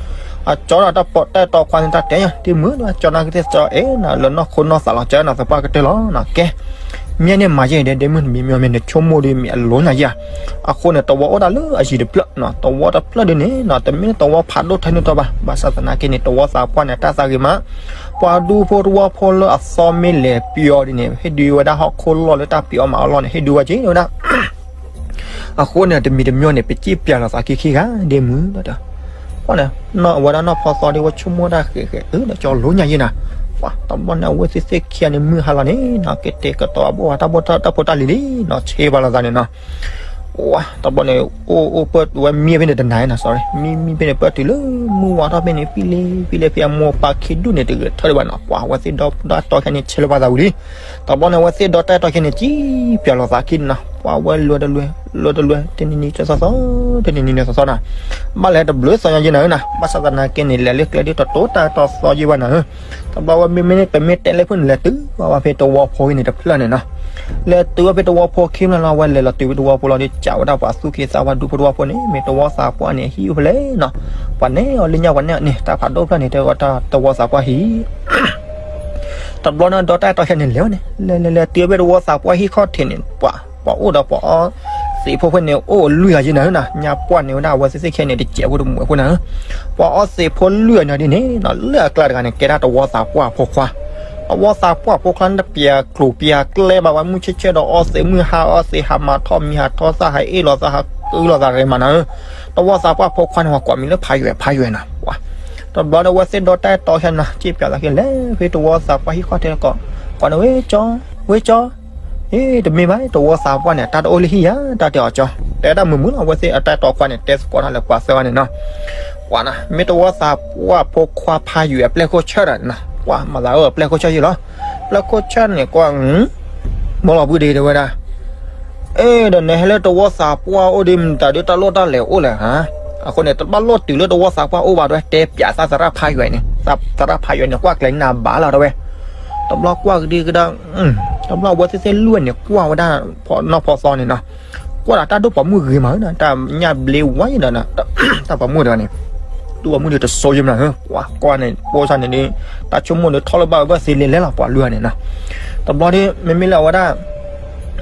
အကၠီဒီးတၢ်အဲၣ်တီခွါန့ၣ် တၢ်တဲညါ တမုာ်ဒီး ကၠီနာ်က့သ့ၣ်ကၠီအဲၣ်နၤလၢနီၢ်ခိနီၢ်သးလီၤ ကၠီနၤသပှၢ်ကတၢၢ်လီၤနီၤ. ကဲ မ့ၢ်န့ၣ်မၤယဲၢ်ဒဲး ဒဲမုၢ်တမံၤမ့ၢ်မ့ၢ်နဆိကမိၣ်ဒီး မ့ၢ်အလိၤညါယဲၢ်ဧါ. အဃိန့ၣ် တဝီအိၣ်ဒၣ်လၢအယံၤတဖျၢၣ်နီၤ, တဝီတဖျၢၣ်ဒ်န့ၣ်နီၤ, တမ့ၢ်တဝီဖးဒိၣ်ထဲန့ၣ်တီဘၣ်. ဘၣ်ဆၣ်သနာ်က့န့ၣ် တဝီသးပှၢ်န့ၣ် တၢ်သးဂ့ၤမး, ပှၤဒူဖိတဝီဖိလၢအသီမ့ၢ်လဲၤပျီဒ်န့ၣ် ဟ့ၣ်ဒုးဝဲဒၣ်ဟီၣ်ခိၣ်လီၢ်လၢတၢ်ပျီအီၣ်မၤအီၣ်လီၢ်န့ၣ် ဟ့ၣ်ဒုးဝဲက့ၤဝဲဒၣ် အဃိန့ၣ် တမံၤတမံၤန့ၣ် ပစံၣ်ပျဲလီၤသးခံခံဂၤဒဲမုၢ်ဒီး ပှၤန့ၣ် အဝဲဒၣ်နီၢ်ဖီသီဒ်ဝဲဆိကမိၣ်တၢ်ဃဲးဃဲး အၢ ဒီးကၠီလိၤညါယဲၢ်နၤ, ပှၤတဘျီန့ၣ် အဝဲသ့ၣ်သ့ၣ်ခံဂၤန့ၣ် မုၢ်ဟါလီၤန့ၣ်နီၤ ကတဲာ်ကတီၤဘၣ်ဝဲတၢ်ဘိၣ်တၢ်ဖိတၢ်လံၤလံနီၤ ဆ့ပှၤလိာ်သးန့ၣ်နီၤ. ပှၤတဘျီန့ၣ် အိၣ်အိၣ်ပၢၢ်တုၤဝဲမံဖဲန့ၣ်တနၤနီၤ sorry မံမံဖဲန့ၣ် ပၢၢ်တုၤလၢမုၢ်ဝါထီၣ်ဖဲန့ၣ် ဖံလ့ဖံလ့ဖဲအမိၢ်ပၢ်ခံဒူၣ်န့ၣ် တဂဲၤထၢၣ်ဒံးဘၣ်နီၤ ပှၤအဝဲသ့ၣ်ဒီတၢ်အဲၣ်တီခဲန့ၣ် ဆဲးလၢပှၤသးဝံၤလံ. တဘျီန့ၣ် အဝဲသ့ၣ်ဒီတၢ်အဲၣ်တီခဲန့ၣ် စံၣ်ပျဲလီၤသးခံနီၤ ပှၤဝဲလွဲတလွဲ လွဲတလွဲ တနံၤနံၤတသီသီ တနံၤနံၤတသီသီနီၤ ဘၣ်လဲၤတဘျုးသီညါယဲၢ်နၤဧၢနီၤ ဘၣ်ဆၣ်သနာ်က့န့ၣ် လဲၤလၢကျဲဒ်တတိၤတၢ်အဲၣ်တီသီယဲၢ်ဘၣ်နၤဧၢ တဘျီဝဲမ့မ့ၢ်န့ၣ် ပမ့ၢ်တဲလၢဖုၣ်န့ၣ် လဲၤတုၤဝဲဖဲတဝီဖိအံၤန့ၣ်တဖျၢၣ်န့ၣ်နီၤ လဲၤတုၤဝဲဖဲတဝီဖိခံဖျၢၣ်လီၤ ဝဲလဲၤလီၤတုၤဖဲတဝီဖိလီၤဒီး ကးဝဲဒၣ်ပှၤသူၣ်က့သးပှၢ်ဒူဖိတဝီဖိန့ၣ် မ့ၢ်တဝီသးပှၢ်န့ၣ် ဟံၣ်အိၣ်ဖဲလဲၣ်နီၤ ပှၤနဲၣ်အီၤလၢညါပှၤနဲၣ်အီၤန့ၣ် တၢ်ဖးဒိၣ်ဖျၢၣ်န့ၣ် တဲဝဲတဝီသးပှၢ်ဟံၣ် တဘျီန့ၣ် ဒီတၢ်အဲၣ်တီခဲန့ၣ်လဲၤဝဲန့ၣ် လဲၤလဲၤလဲၤတုၤဖဲတဝီသးပှၢ်ဟံၣ်ခီၣ်ထံးန့ၣ် ပှၤ ပှၤအိၣ်ဒီးပှၤအီသံးဖိဖဲန့ၣ် အိၣ်လွံၢ်ဂၤယဲၢ်နၤဧၢနီၤ ညါပှၢ်န့ၣ်ဝဲဒၣ်အဝဲသ့ၣ်သ့ၣ်ခဲန့ၣ် တစဲးဖိတမုာ်ဖိနၤဧၢ ပှၤအီသံးဖိလွံၢ်ဂၤန့ၣ်ဒ်န့ၣ်နီၤ လၢအကျါတဂၤန့ၣ် ကဲဒၣ်တဝီသးပှၢ်ဖိခွါ တဝီသးပှၢ်ဖိခွါန့ၣ် တပျဲကျိၤပျဲကျဲဘၣ်ဝဲ မုၢ်ဆ့ၣ်ဆ့ၣ်ဒီးအီသံး မုၢ်ဟါအီသံး ဟးမၤထီၣ်မံဟးထီၣ်သၣ် ဟးအ့ၣ်လိာ်သး ဟးအုလိာ်သးဂ့ၤမးနၤဧၢ တဝီသးပှၢ်ဖိခွါန့ၣ် ပှၤကိးမံၤလၢဖးယွဲၣ် ဖးယွဲၣ်နီၤ တဘျီဒီး အဝဲသ့ၣ်ဒီတၢ်အဲၣ်တီခဲနၤ စံၣ်ပျဲသးခံ လဲၤဖဲတဝီသးပှၢ်ဟံၣ်ခီၣ်ထံးကီး ကိးန့ၣ် ဝဲကၠီ ဝဲကၠီ အ့ တမ့ၢ်ဘၣ် တဝီသးပှၢ်န့ၣ် တၢ်တအိၣ်လၢဟံၣ်ယၤ တၢ်တဲအီၤကၠီ တဲတၢ်မုာ်မုာ်လီၤ အဝဲသ့ၣ်အတၢ်အဲၣ်တီခွါန့ၣ် တဲသကိးတၢ်လၢပှၤသၢဂၤန့ၣ်နီၤ ပှၤနီၤ မ့ၢ်တဝီသးပှၢ်ဖိခွါဖးယွဲၣ်အပျဲၢ်ခိၣ်ဆၢၣ်ဒီးနီၤ ပှၤမၤသးအၢအပျဲၢ်ခိၣ်ဆၢၣ်ယဲၢ်လီၤ ပျဲၢ်ခိၣ်ဆၢၣ်န့ၣ်ကွၢ် မ့ၢ်လီၤဘုဒ့တဲဝဲဒၣ် အ့ ဒီးနဟဲလၢတဝီသးပှၢ်အိၣ်ဒီး မတၤဒုးတၢ်လိၣ်တၢ်လဲၤအိၣ်လဲၣ်ဧါ အဃိန့ၣ် တဘၣ်လိၣ်တုၤလၢတဝီသးပှၢ်အိၣ်ဘၣ် တဲပၠးသးသရၣ်ဖးယွဲၣ်န့ၣ် သရၣ်ဖးယွဲၣ်န့ၣ် ကွၢ်ကျဲၤနၢ်ဘၣ်လီၤတဲဝဲ တဘျီကွၢ်ကဒံကဒါ တဘျီအဝဲသ့ၣ်သ့ၣ်လွံၢ်န့ၣ် ကွၢ်ဝဲဒၣ် နီၢ်ဖီသီန့ၣ်နီၤ ကွၢ်ဒီးတၢ်ဒိၣ်ပိာ်မုၣ်ဂ့ၤမးဧၢ တၢ်ညၣ်ဘျ့ဝါယဲၢ်ဒီး တၢ်ပိာ်မုၣ်တဂၤန့ၣ် ဒိၣ်ပိာ်မုၣ်ဒီးတစိယဲၢ်မးဧၢ ပှၤကွၢ်န့ၣ် ပိစါန့ၣ်ဒီး တၢ်ဆိကမိၣ်ဒီးထီၣ်လၢဘၣ်ဝဲဘၣ်သ့လဲၤလဲၤလီၤ ပှၤလွံၢ်ဂၤန့ၣ်နီၤ တဘျီဒီး မ့မ့ၢ်လၢအဝဲဒၣ်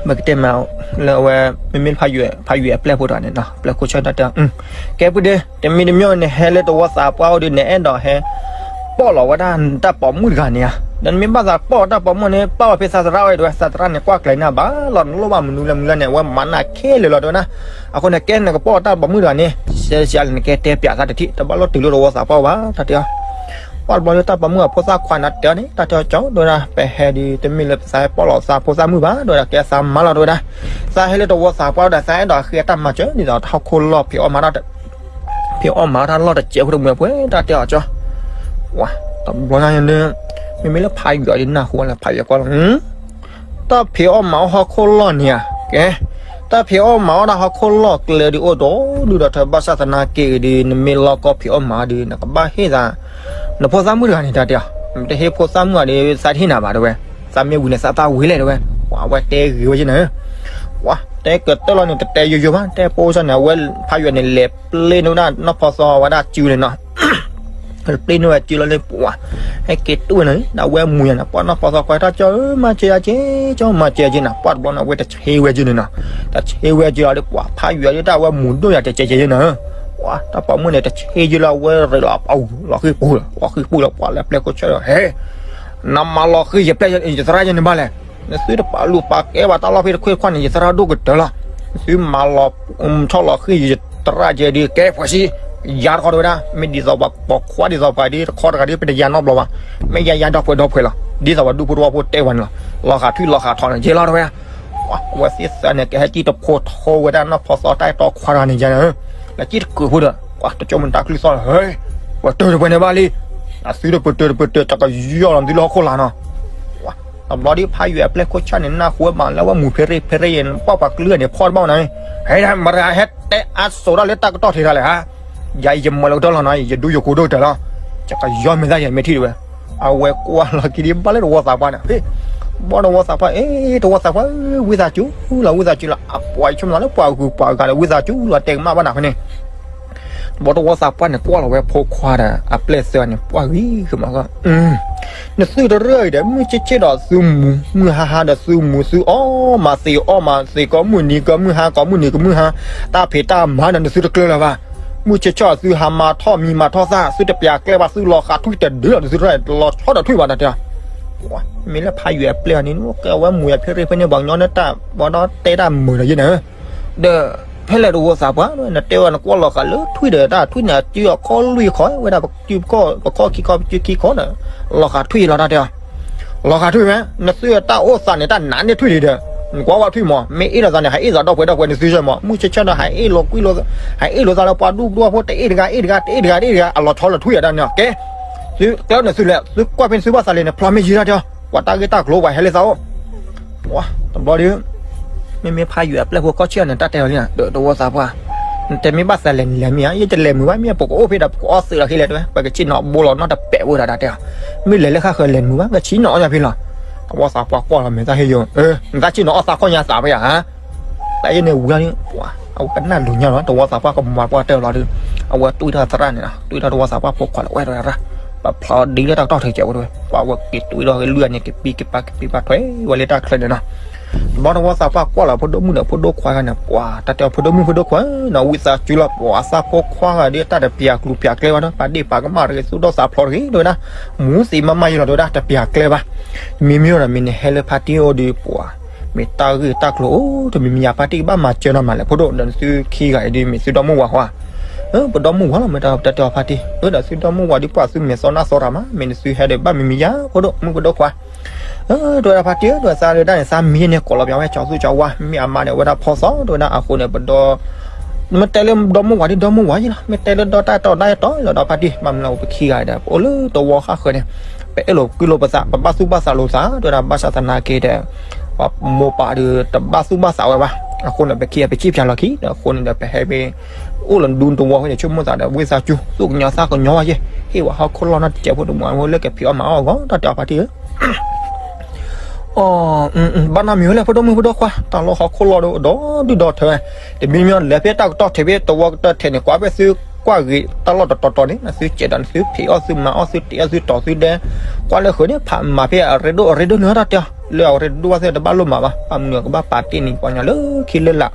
ပကတဲမးလၢအဝဲ မ့မ့ၢ်ဖးယွဲၣ် ဖးယွဲၣ်အပျဲၢ်ဖိတဂၤန့ၣ်နီၤ ပျဲၢ်ခိၣ်ဆၢၣ်တၢ်တဲ ကဲပုၢ်ဒ့ တမံၤတမံၤန့ၣ် ဟဲလၢတဝီသးပှၢ်အိၣ်ဒီး နအဲၣ်ဒိးဟဲ ပီၣ်လီၤဝဲဒၣ်တၢ်ပိာ်မုၣ်တဂၤန့ၣ်ဧါ ဒီးနမ့ၢ်ဘၣ်သးပီၣ်တၢ်ပိာ်မုၣ်န့ၣ် ပာ်ဝဲဖဲသးသရၣ်ဝဲတဲဝဲ သးသရၣ်န့ၣ် ကွၢ်ကျဲၤနၢ်ဘၣ်လီၤ နလိၣ်ဘၣ်မနုၤလဲၣ်မနုၤလဲၣ်န့ၣ် အဝဲမၤနၢ်ခဲလၢာ်လီၤတဲဝဲဒၣ် အဃိန့ၣ် ကဲနကပီၣ်တၢ်ပိာ်မုၣ်တဂၤန့ၣ် စဲစဲလၢနကဲတဲပၠးသးတထံၣ် တဘၣ်လိၣ်တုၤလၢတဝီသးပှၢ်ဘၣ် တၢ်တဲအီၤ ပှၢ်တဘျီလၢတၢ်ပိာ်မုၣ်အဖိသၣ်ခွါန့ၣ် တဲအီၤန့ၣ် တၢ်တဲအီၤကၠီ တဲဝဲဒၣ် ပဟဲဒီး တမ့ၢ်လၢပသးဟဲပီၣ်လီၤသးဖိသၣ်မုၣ်ဘၣ် တဲဝဲဒၣ် ကဲသးမၤလီၤတဲဝဲဒၣ် သးဟဲလၢတဝီသးပှၢ်ဒီး သးအဲၣ်ဒိးဃ့အတၢ်မၤစၢၤ ဒ်သိးတၢ်ဟီၣ်ခိၣ်လီၢ်ဖံးအီၣ်မၤတၢ် ဖံးအီၣ်မၤအီၣ်တၢ်လီၢ်တစဲးဖိတမှဲၤပှဲၤ တၢ်တဲအီၤကၠီ ဝါ တဘျီညါန့ၣ် မ့မ့ၢ်လၢဖးယွၤဒ်နၢ်ဟူဝဲလၢဖးယွၤကွၢ်လီၤ တၢ်ဖံးအီၣ်မၤအီၣ်ဟီၣ်ခိၣ်လီၢ်န့ၣ်ဧါ ကဲ တၢ်ဖံးအီၣ်မၤအီၣ်တၢ်ဟီၣ်ခိၣ်လီၢ်ကျဲဒုးအိၣ်ဒီး ဒုၣ်ဒီးထၢဘၣ်ဆၣ်သနာ်က့ဒီး နမ့ၢ်လီၢ်ကီၢ်ဖံးအီၣ်မၤအီၣ်ဒီး နကဘၣ်ဟ့ၣ်သး နဖိသၣ်မုၣ်တဂၤန့ၣ် တၢ်တဲအီၤ နတဟ့ၣ်ဖိသၣ်မုၣ်အီၤဒီး သးတဟ့ၣ်နၤဘၣ်တဲဝဲ သးမ့ၢ်ဝံၤန့ၣ် သးသၣ်ဝံၤလဲၣ်တဲဝဲ ဝါ အဝဲတဲဂ့ၤဝဲကၠီနၤ ဝါ တဲကတၢၢ်လီၤန့ၣ် တတဲယိယိဘၣ် တဲပိစါန့ၣ် အဝဲဖးယွၤန့ၣ် လဲၤပျ့ၤန့ၢ်ဝဲဒၣ်နီၢ်ဖီသီဝဲဒၣ်စုန့ၣ်နီၤ ပျ့ၤန့ၢ်ဝဲစုလီၤလၢပှၤ ဟဲက့ၤတူၢ်ဝဲန့ၣ် ဒီးအဝဲမူၤယၤန့ၣ် ပှၤနီၢ်ဖီသီခွါတၢ်ကၠီဧၢ မၤစၢၤယၤက့ၤ ကၠီမၤစၢၤယၤက့ၤန့ၣ် ပှၢ်တဘျီန့ၣ် အဝဲတဆ့ဝဲက့ၤန့ၣ်နီၤ တဆ့ဝဲက့ၤလီၤဒီး ပှၤဖးယွၤဒ်တၢ်အဝဲမူၤဒိၣ်ယၤတကဲကဲက့ၤန့ၣ် ပှၤတၢ်ပိာ်မုၣ်န့ၣ် တဆ့က့ၤလီၤ အဝဲရ့းလီၤအပူၤ လီၤဃံပူၤလီၤ ပှၤဃံပူၤလီၤ ပှၤလၢပျဲၢ်ခိၣ်ဆၢဒီး ဟဲ နမၤလီၤဃံယပျဲၢ် ယသရၣ်ယဲန့ၣ်ဘၣ်လဲၣ် နသုတပာ်လုၢ်ပာ်ကဲဘၣ်တၢ်လီၢ်ဖဲတခွ့တခွါန့ၣ် ယသရၣ်ဒိၣ်ကတၢၢ်လီၤ နသုမၤလီၤ ထီၣ်လီၤဃံယသရၣ်ကဲဒီး ကဲဖှဲးဆံ ယၤတခီတဲဝဲဒၣ် မ့ၢ်ဒ်သိးပှၤပိာ်ခွါဒ်သိးပှၤဒ်တခီတဂၤဒ် ပတယၤနီတဘျီဘၣ် မ့ၢ်ယၤယၤဒီးပှဲၤဒီးပှဲၤလီၤ ဒ်သိးပှၤဒူဖိတဝီဖိတဲပှၤန့ၣ်လီၤ လီၤဃာ်ထွံၣ်လီၤဃာ်ထီၣ်န့ၣ် ယဲလီၤတဲဝဲ ပှၤဝဲသ့ၣ်သၢန့ၣ် ကဟဲကံၣ်တဖိထိဝဲဒၣ်နီၢ်ဖီသီတၢ်အဲၣ်တီခွါတဂၤန့ၣ်ယဲန့ၣ် လၢကံၣ်တကုာ်ဖိဒီး ပှၤတကၠိမတၤကျုၢ်သီၣ်လီၤ ဟဲ ပှၤတၢၢ်တပှဲၤန့ၣ်ဘၣ်လံ အသုတပတုာ်တပတုာ် ကကယီၢ်လီၤသုလၢဟီၣ်ခိၣ်လာ်နီၤ. တဘျီဒ်ဖးယွဲၣ်အပျဲၢ်ခိၣ်ဆၣ်န့ၣ် နၢ်ဟူဝဲမးလၢဝဲမူၤဖ့ရ့ၣ်ဖ့ရ့ၣ်ယဲၢ် ပှၢ်ပှၤကလုၢ်န့ၣ် ဖီၣ်တဘၣ်ဝဲနၤန့ၣ်, ဟဲဒၣ် မတၤဟဲတဲအါစိးတၢ်လၢတၢ်ကတီၢ်ထံးတၢ်လဲၣ်ဧါ, ယၤအံၤယမၤလၢကတၢၢ်လီၤနီၤ, ယဒူယကိးဒိၣ်ကတၢၢ်လီၤ, ယကယီၢ်မ့ၢ်သၣ်ယဲၢ်မ့ၢ်ထံၣ်တဝဲ, အဝဲကွၢ်လီၤက့ၤဒ်ဘၣ်လၢတဝီသးပှၢ်န့ၣ်, ဘီတဝီသးပှၢ်, အ့ တဝီသးပှၢ်, ဝံသးစူၤလီၤ ဝံသးစူၤလီၤ, အပှၤဆိကမိၣ်လၢပှၤဂုၤပှၤဂၤလၢဝံသးစူၤလီၤ တဲကမၣ်ဘၣ်နၤဖဲန့ၣ် တဘျီတဝီသးပှၢ်န့ၣ် ကွၢ်လီၤဝဲဖိခွါဒီး အပျဲၢ်သၢန့ၣ် ပှၢ်ဂံၤကမးကီ, နသုတရၢၢ်အံၤဒီး မုၢ်ဆ့ၣ်ဆ့ၣ်ဒီးသုမူၤ မုၢ်ဟါဟါဒီးသုမူၤ သုအီၣ်မးသ့အီၣ်မးသ့ ကိးမုၢ်နံၤကိးမုၢ်ဟါ ကိးမုၢ်နံၤကိးမုၢ်ဟါ, တၢ်ဖံးတၢ်မၤဒီးနသုတကျၢၤလၢၤဘၣ်, မုၢ်ဆ့ၣ်ဆ့ၣ်သုဟးမၤထီၣ်မံမၤထီၣ်သၣ် သုတပျးကျဲဘၣ် သုလီၤဃးထွံၣ်တဒုလီၤ နသုတရၢၢ်လီၤဆီဒီးထွံၣ်ဘၣ်တၢ်တဲ, မ့ၢ်လၢဖးယွဲၣ်အပျဲၢ်န့ၣ် ကဲဝဲမူၤယဖ့ရ့ၣ်ဖဲန့ၣ် ပှၤကညီန့ၣ်တၢ် ဘီဒီးတဲတၢ်မုာ်ဒီးယဲန့ၣ် ဒီး ဖဲလဲၣ်တဝီသးပှၢ် နတဲဝဲနကွၢ်လီၤဃာ်လၢထွံၣ်ဒီးတၢ်ထွံၣ်န့ၣ် အစုအခီလွံၢ်ခီ ဝဲဒၣ်ပစုပခီၣ် ပခီၣ်ခံခီပစုခံခီဒီး လီၤဃာ်ထွံၣ်လီၤတၢ်တဲအီၤ, လီၤဃာ်ထွံၣ်ဝဲ နသုတၢ်အိၣ်သးန့ၣ် တၢ်နးန့ၢ်ထွံၣ်လံဒီး နကွၢ်ဝဲထွံၣ်မး မ့ၢ်အ့ၣ်လိာ်သးန့ၣ် ဟးအ့ၣ်လိာ်ဒီပုၢ်ဝဲၢ်ဒီပုၢ်ဝဲၢ်နသုစၢၤမး မုၢ်ဆ့ၣ်ဆ့ၣ်ဒီးဟးအ့ၣ်လိာ်ကွံလိာ် ဟးအ့ၣ်လိာ်သးလၢပှၤဒူၣ်ဒူၣ်ဖိတအ့ၣ်တဂၤအ့ၣ်တဂၤ တအ့ၣ်တဂၤတအ့ၣ်တဂၤ အလီၤဆီလီၤထွံၣ်အတၢ်န့ၣ် ကဲ သုကျဲန့ၣ်သုလဲၣ် သုကွၢ်ဖဲန့ၣ်သုဘၣ်သးလဲၣ်န့ၣ် ဖျီမ့ၢ်ယံၤတၢ်တဲအီၤ ပှၤတၢ်ဂ့ၢ်တၢ်ကျိၤပှၤဟဲလၢသးအိၣ် တဘျီဒီး မ့မ့ၢ်ဖးယွဲၣ်အပျဲၢ်ဖိကီၢ်ဆံၣ်အီၤန့ၣ် တၢ်တဲအီၤလံ တဝီသးပှၢ်, နတဲမ့ၢ်ဘၣ်သးလဲၣ်နလဲၤမ့ၢ်ဧါ ယတလဲၤမုာ်ဘၣ် မ့ၢ်ပကအအိၣ်ဖဲဒီး ပကအီၣ်သုးလီၤဃ့လဲၣ်တဲဝဲ ပကဆ့ၣ်နီၤဘိလီၤနီၢ်တပဲာ်အိၣ်ဒၣ်တၢ်တဲအီၤ, မ့ၢ်လဲၤလၢဃၣ်ဃၢၤလဲၤမုာ်ဘၣ် ကဆ့ၣ်နီၤအီၣ်ညါဖဲလီၤ, တဝီသးပှၢ်ကွၢ်လီၤမဲာ်သၣ်ဟ့ယိာ်, နတၢ်ဆ့ၣ်နီၤအီၣ်သးခီၣ်ညါသးဖဲယၤဧါ တၢ်အံၤန့ၣ်ဝံၤလီၤန့ၣ် ပှၤ အဝဲကနၣ်လိၤညါလီၤ တဝီသးပှၢ်ကမၤပှၢ်တဲလီၤဒီး အဝဲတွံၢ်ထီၣ်သရၣ်န့ၣ်လီၤ တွံၢ်ထီၣ်တဝီသးပှၢ်ဖိခွါလီၤ ဝဲဒၣ်ရၣ် ပဖျီဒ်လၢတၢ်ကတီၢ်ထံးကဲးဝဲတဝဲ ပှၤဝဲက့ၤတွံၢ်ထီၣ်က့ၤလွံၢ်န့ၣ် ကပံကပၤကပံပာ်ထွဲဝဲလၢတၢ်ချၢန့ၣ်လီၤ တဘျီတဝီသးပှၢ်ကွၢ်လီၤ ဖိဒိၣ်မုၣ်ဒီးဖိဒိၣ်ခွါဂၤန့ၣ် ပှၤတၢ်တဲအီၤဖိဒိၣ်မုၣ်ဖိဒိၣ်ခွါ နဝံသးစူၤလီၤ ပှၤသးဖိခွါဂၤဒီးတၢ်တပျးကျူပျးကျဲဘၣ်ဒီး ပာ်ဒ့ၣ်ပာ်ကမၣ်တဂ့ၤသူၣ်ဒီသးဖျိးတဂ့ၤ တဲဝဲဒၣ် မူသံးမးမးယံၤလီၤ တဲဝဲဒၣ် တပျးကျဲဘၣ် မ့မ့ၢ်ဒီးမ့ၢ်နဟဲလၢဖါတံၢ်အိၣ်ဒီးပှၤ မ့ၢ်တၢ်ဂ့ၢ်တၢ်ကျိၤအိၣ်တမံၤမံၤယၤ ဖါတံၢ်ကဘၣ်မၤစၢၤနီၤမးလဲၣ် ဖိဒိၣ် ဒီးနသုခံဂၤအံၤဒ်မ့ၢ်သုဒီမုၢ်ဝၤဃီဧါ ပဒီမုၢ်ဝၤလီၤ မ့ၢ်တၢ်တဲအီၤဖါတံၢ် ဒီးသုဒီမုၢ်ဝၤဒ်ပှၤသုမဲာ်သီနၢ်သီတၢ်မး မ့ၢ်နသုဟဲဒီးဘၣ်မံၤမံၤယၤ ဖိဒိၣ်မုၣ်ဖိဒိၣ်ခွါ တဲဝဲဒၣ်ဖါတံၢ် ဒီးသးဒၣ်န့ၣ် သးမံၤန့ၣ် ကိးလီၤပျီဝဲကၠီသူကၠီဝါ မ့ၢ်အမါန့ၣ် အဝဲဒၣ်ဖီသီ တဲဝဲဒၣ်အဃိန့ၣ် ပဒီ မ့ၢ်တဲလၢဒီမုၢ်ဝၤဒ်ဒီမုၢ်ဝၤယံၤလီၤ မ့ၢ်တဲလၢဒီတၢ်အဲၣ်တီဒီတၢ်အဲၣ်တီလီၤဒီးဖါတံၢ် ဘၣ်မနုၤပခံဂၤဒီး ပအိၣ်လၢတဝီဃၣ်ဃၢၤန့ၣ် ပအဲၣ်လိာ်ကွံလိာ်ပသး ပဘၣ်သူၣ်ဘၣ်သးလိာ်သး တဲဝဲဒၣ်ဘၣ်ဆၣ်သနာ်က့ဒီး ပမိၢ်ပၢ်ဒီးတဘၣ်သူၣ်ဘၣ်သးဝဲဘၣ် အဃိန့ၣ် ပခံဂၤပစံၣ်ဖျါလီၤခံ အဃိန့ၣ်ဒီးပဟဲမ့ၢ် အိၣ်လၢဒူတဝီဖဲန့ၣ် ဆိကမိၣ်သးဒီး ဝံသးစူၤ သူၣ်ကညီၤသးကညီၤဝဲယဲ ဟ့ၣ်ဝဲဟီၣ်ခိၣ်လီၢ်နီတစဲးဖိတမုာ်အဝဲလၢကဖံးအီၣ်မၤအီၣ်အဂီၢ် တၢ်တဲအီၤဖါတံၢ်ဧၢ အီ ဘၣ်နီတမံၤဝဲလၢဖိဒိၣ်မုၣ်ဖိဒိၣ်ခွါ တၢ်လီၢ်ဟီၣ်ခိၣ်လီၢ်ဒီးဒီဒုၣ်ဒီထၢဝဲ တမံၤမံၤလဲၤဖဲတၢ်ကတီၢ်ထဲးဖဲတဝီကတၢၢ်ထဲးန့ၣ် ကွၢ်ဖဲသုကွၢ်ဂ့ၤတၢ်လီၢ်တတီၤတီၤန့ၣ် နသုစဲးဒီးနသုဖံးအီၣ်သုမၤအီၣ်သုတ့အီၣ်သုတီၤသုဒဲ ကွၢ်လၢဃုာ်န့ၣ် ဖးမၤဖဲအရ့ဒိၣ်အရ့ဒိၣ်နုာ်တၢ်တဲအီၤ လၢအရ့ဒိၣ်ဘၣ်သ့ၣ်တဘၣ်လိၣ်မၤဘၣ် ဘၣ်မနုၤကဘၣ်ပာ်တ့ၢ်န့ၣ် ပှၤကညီလၢခံလၢလာ်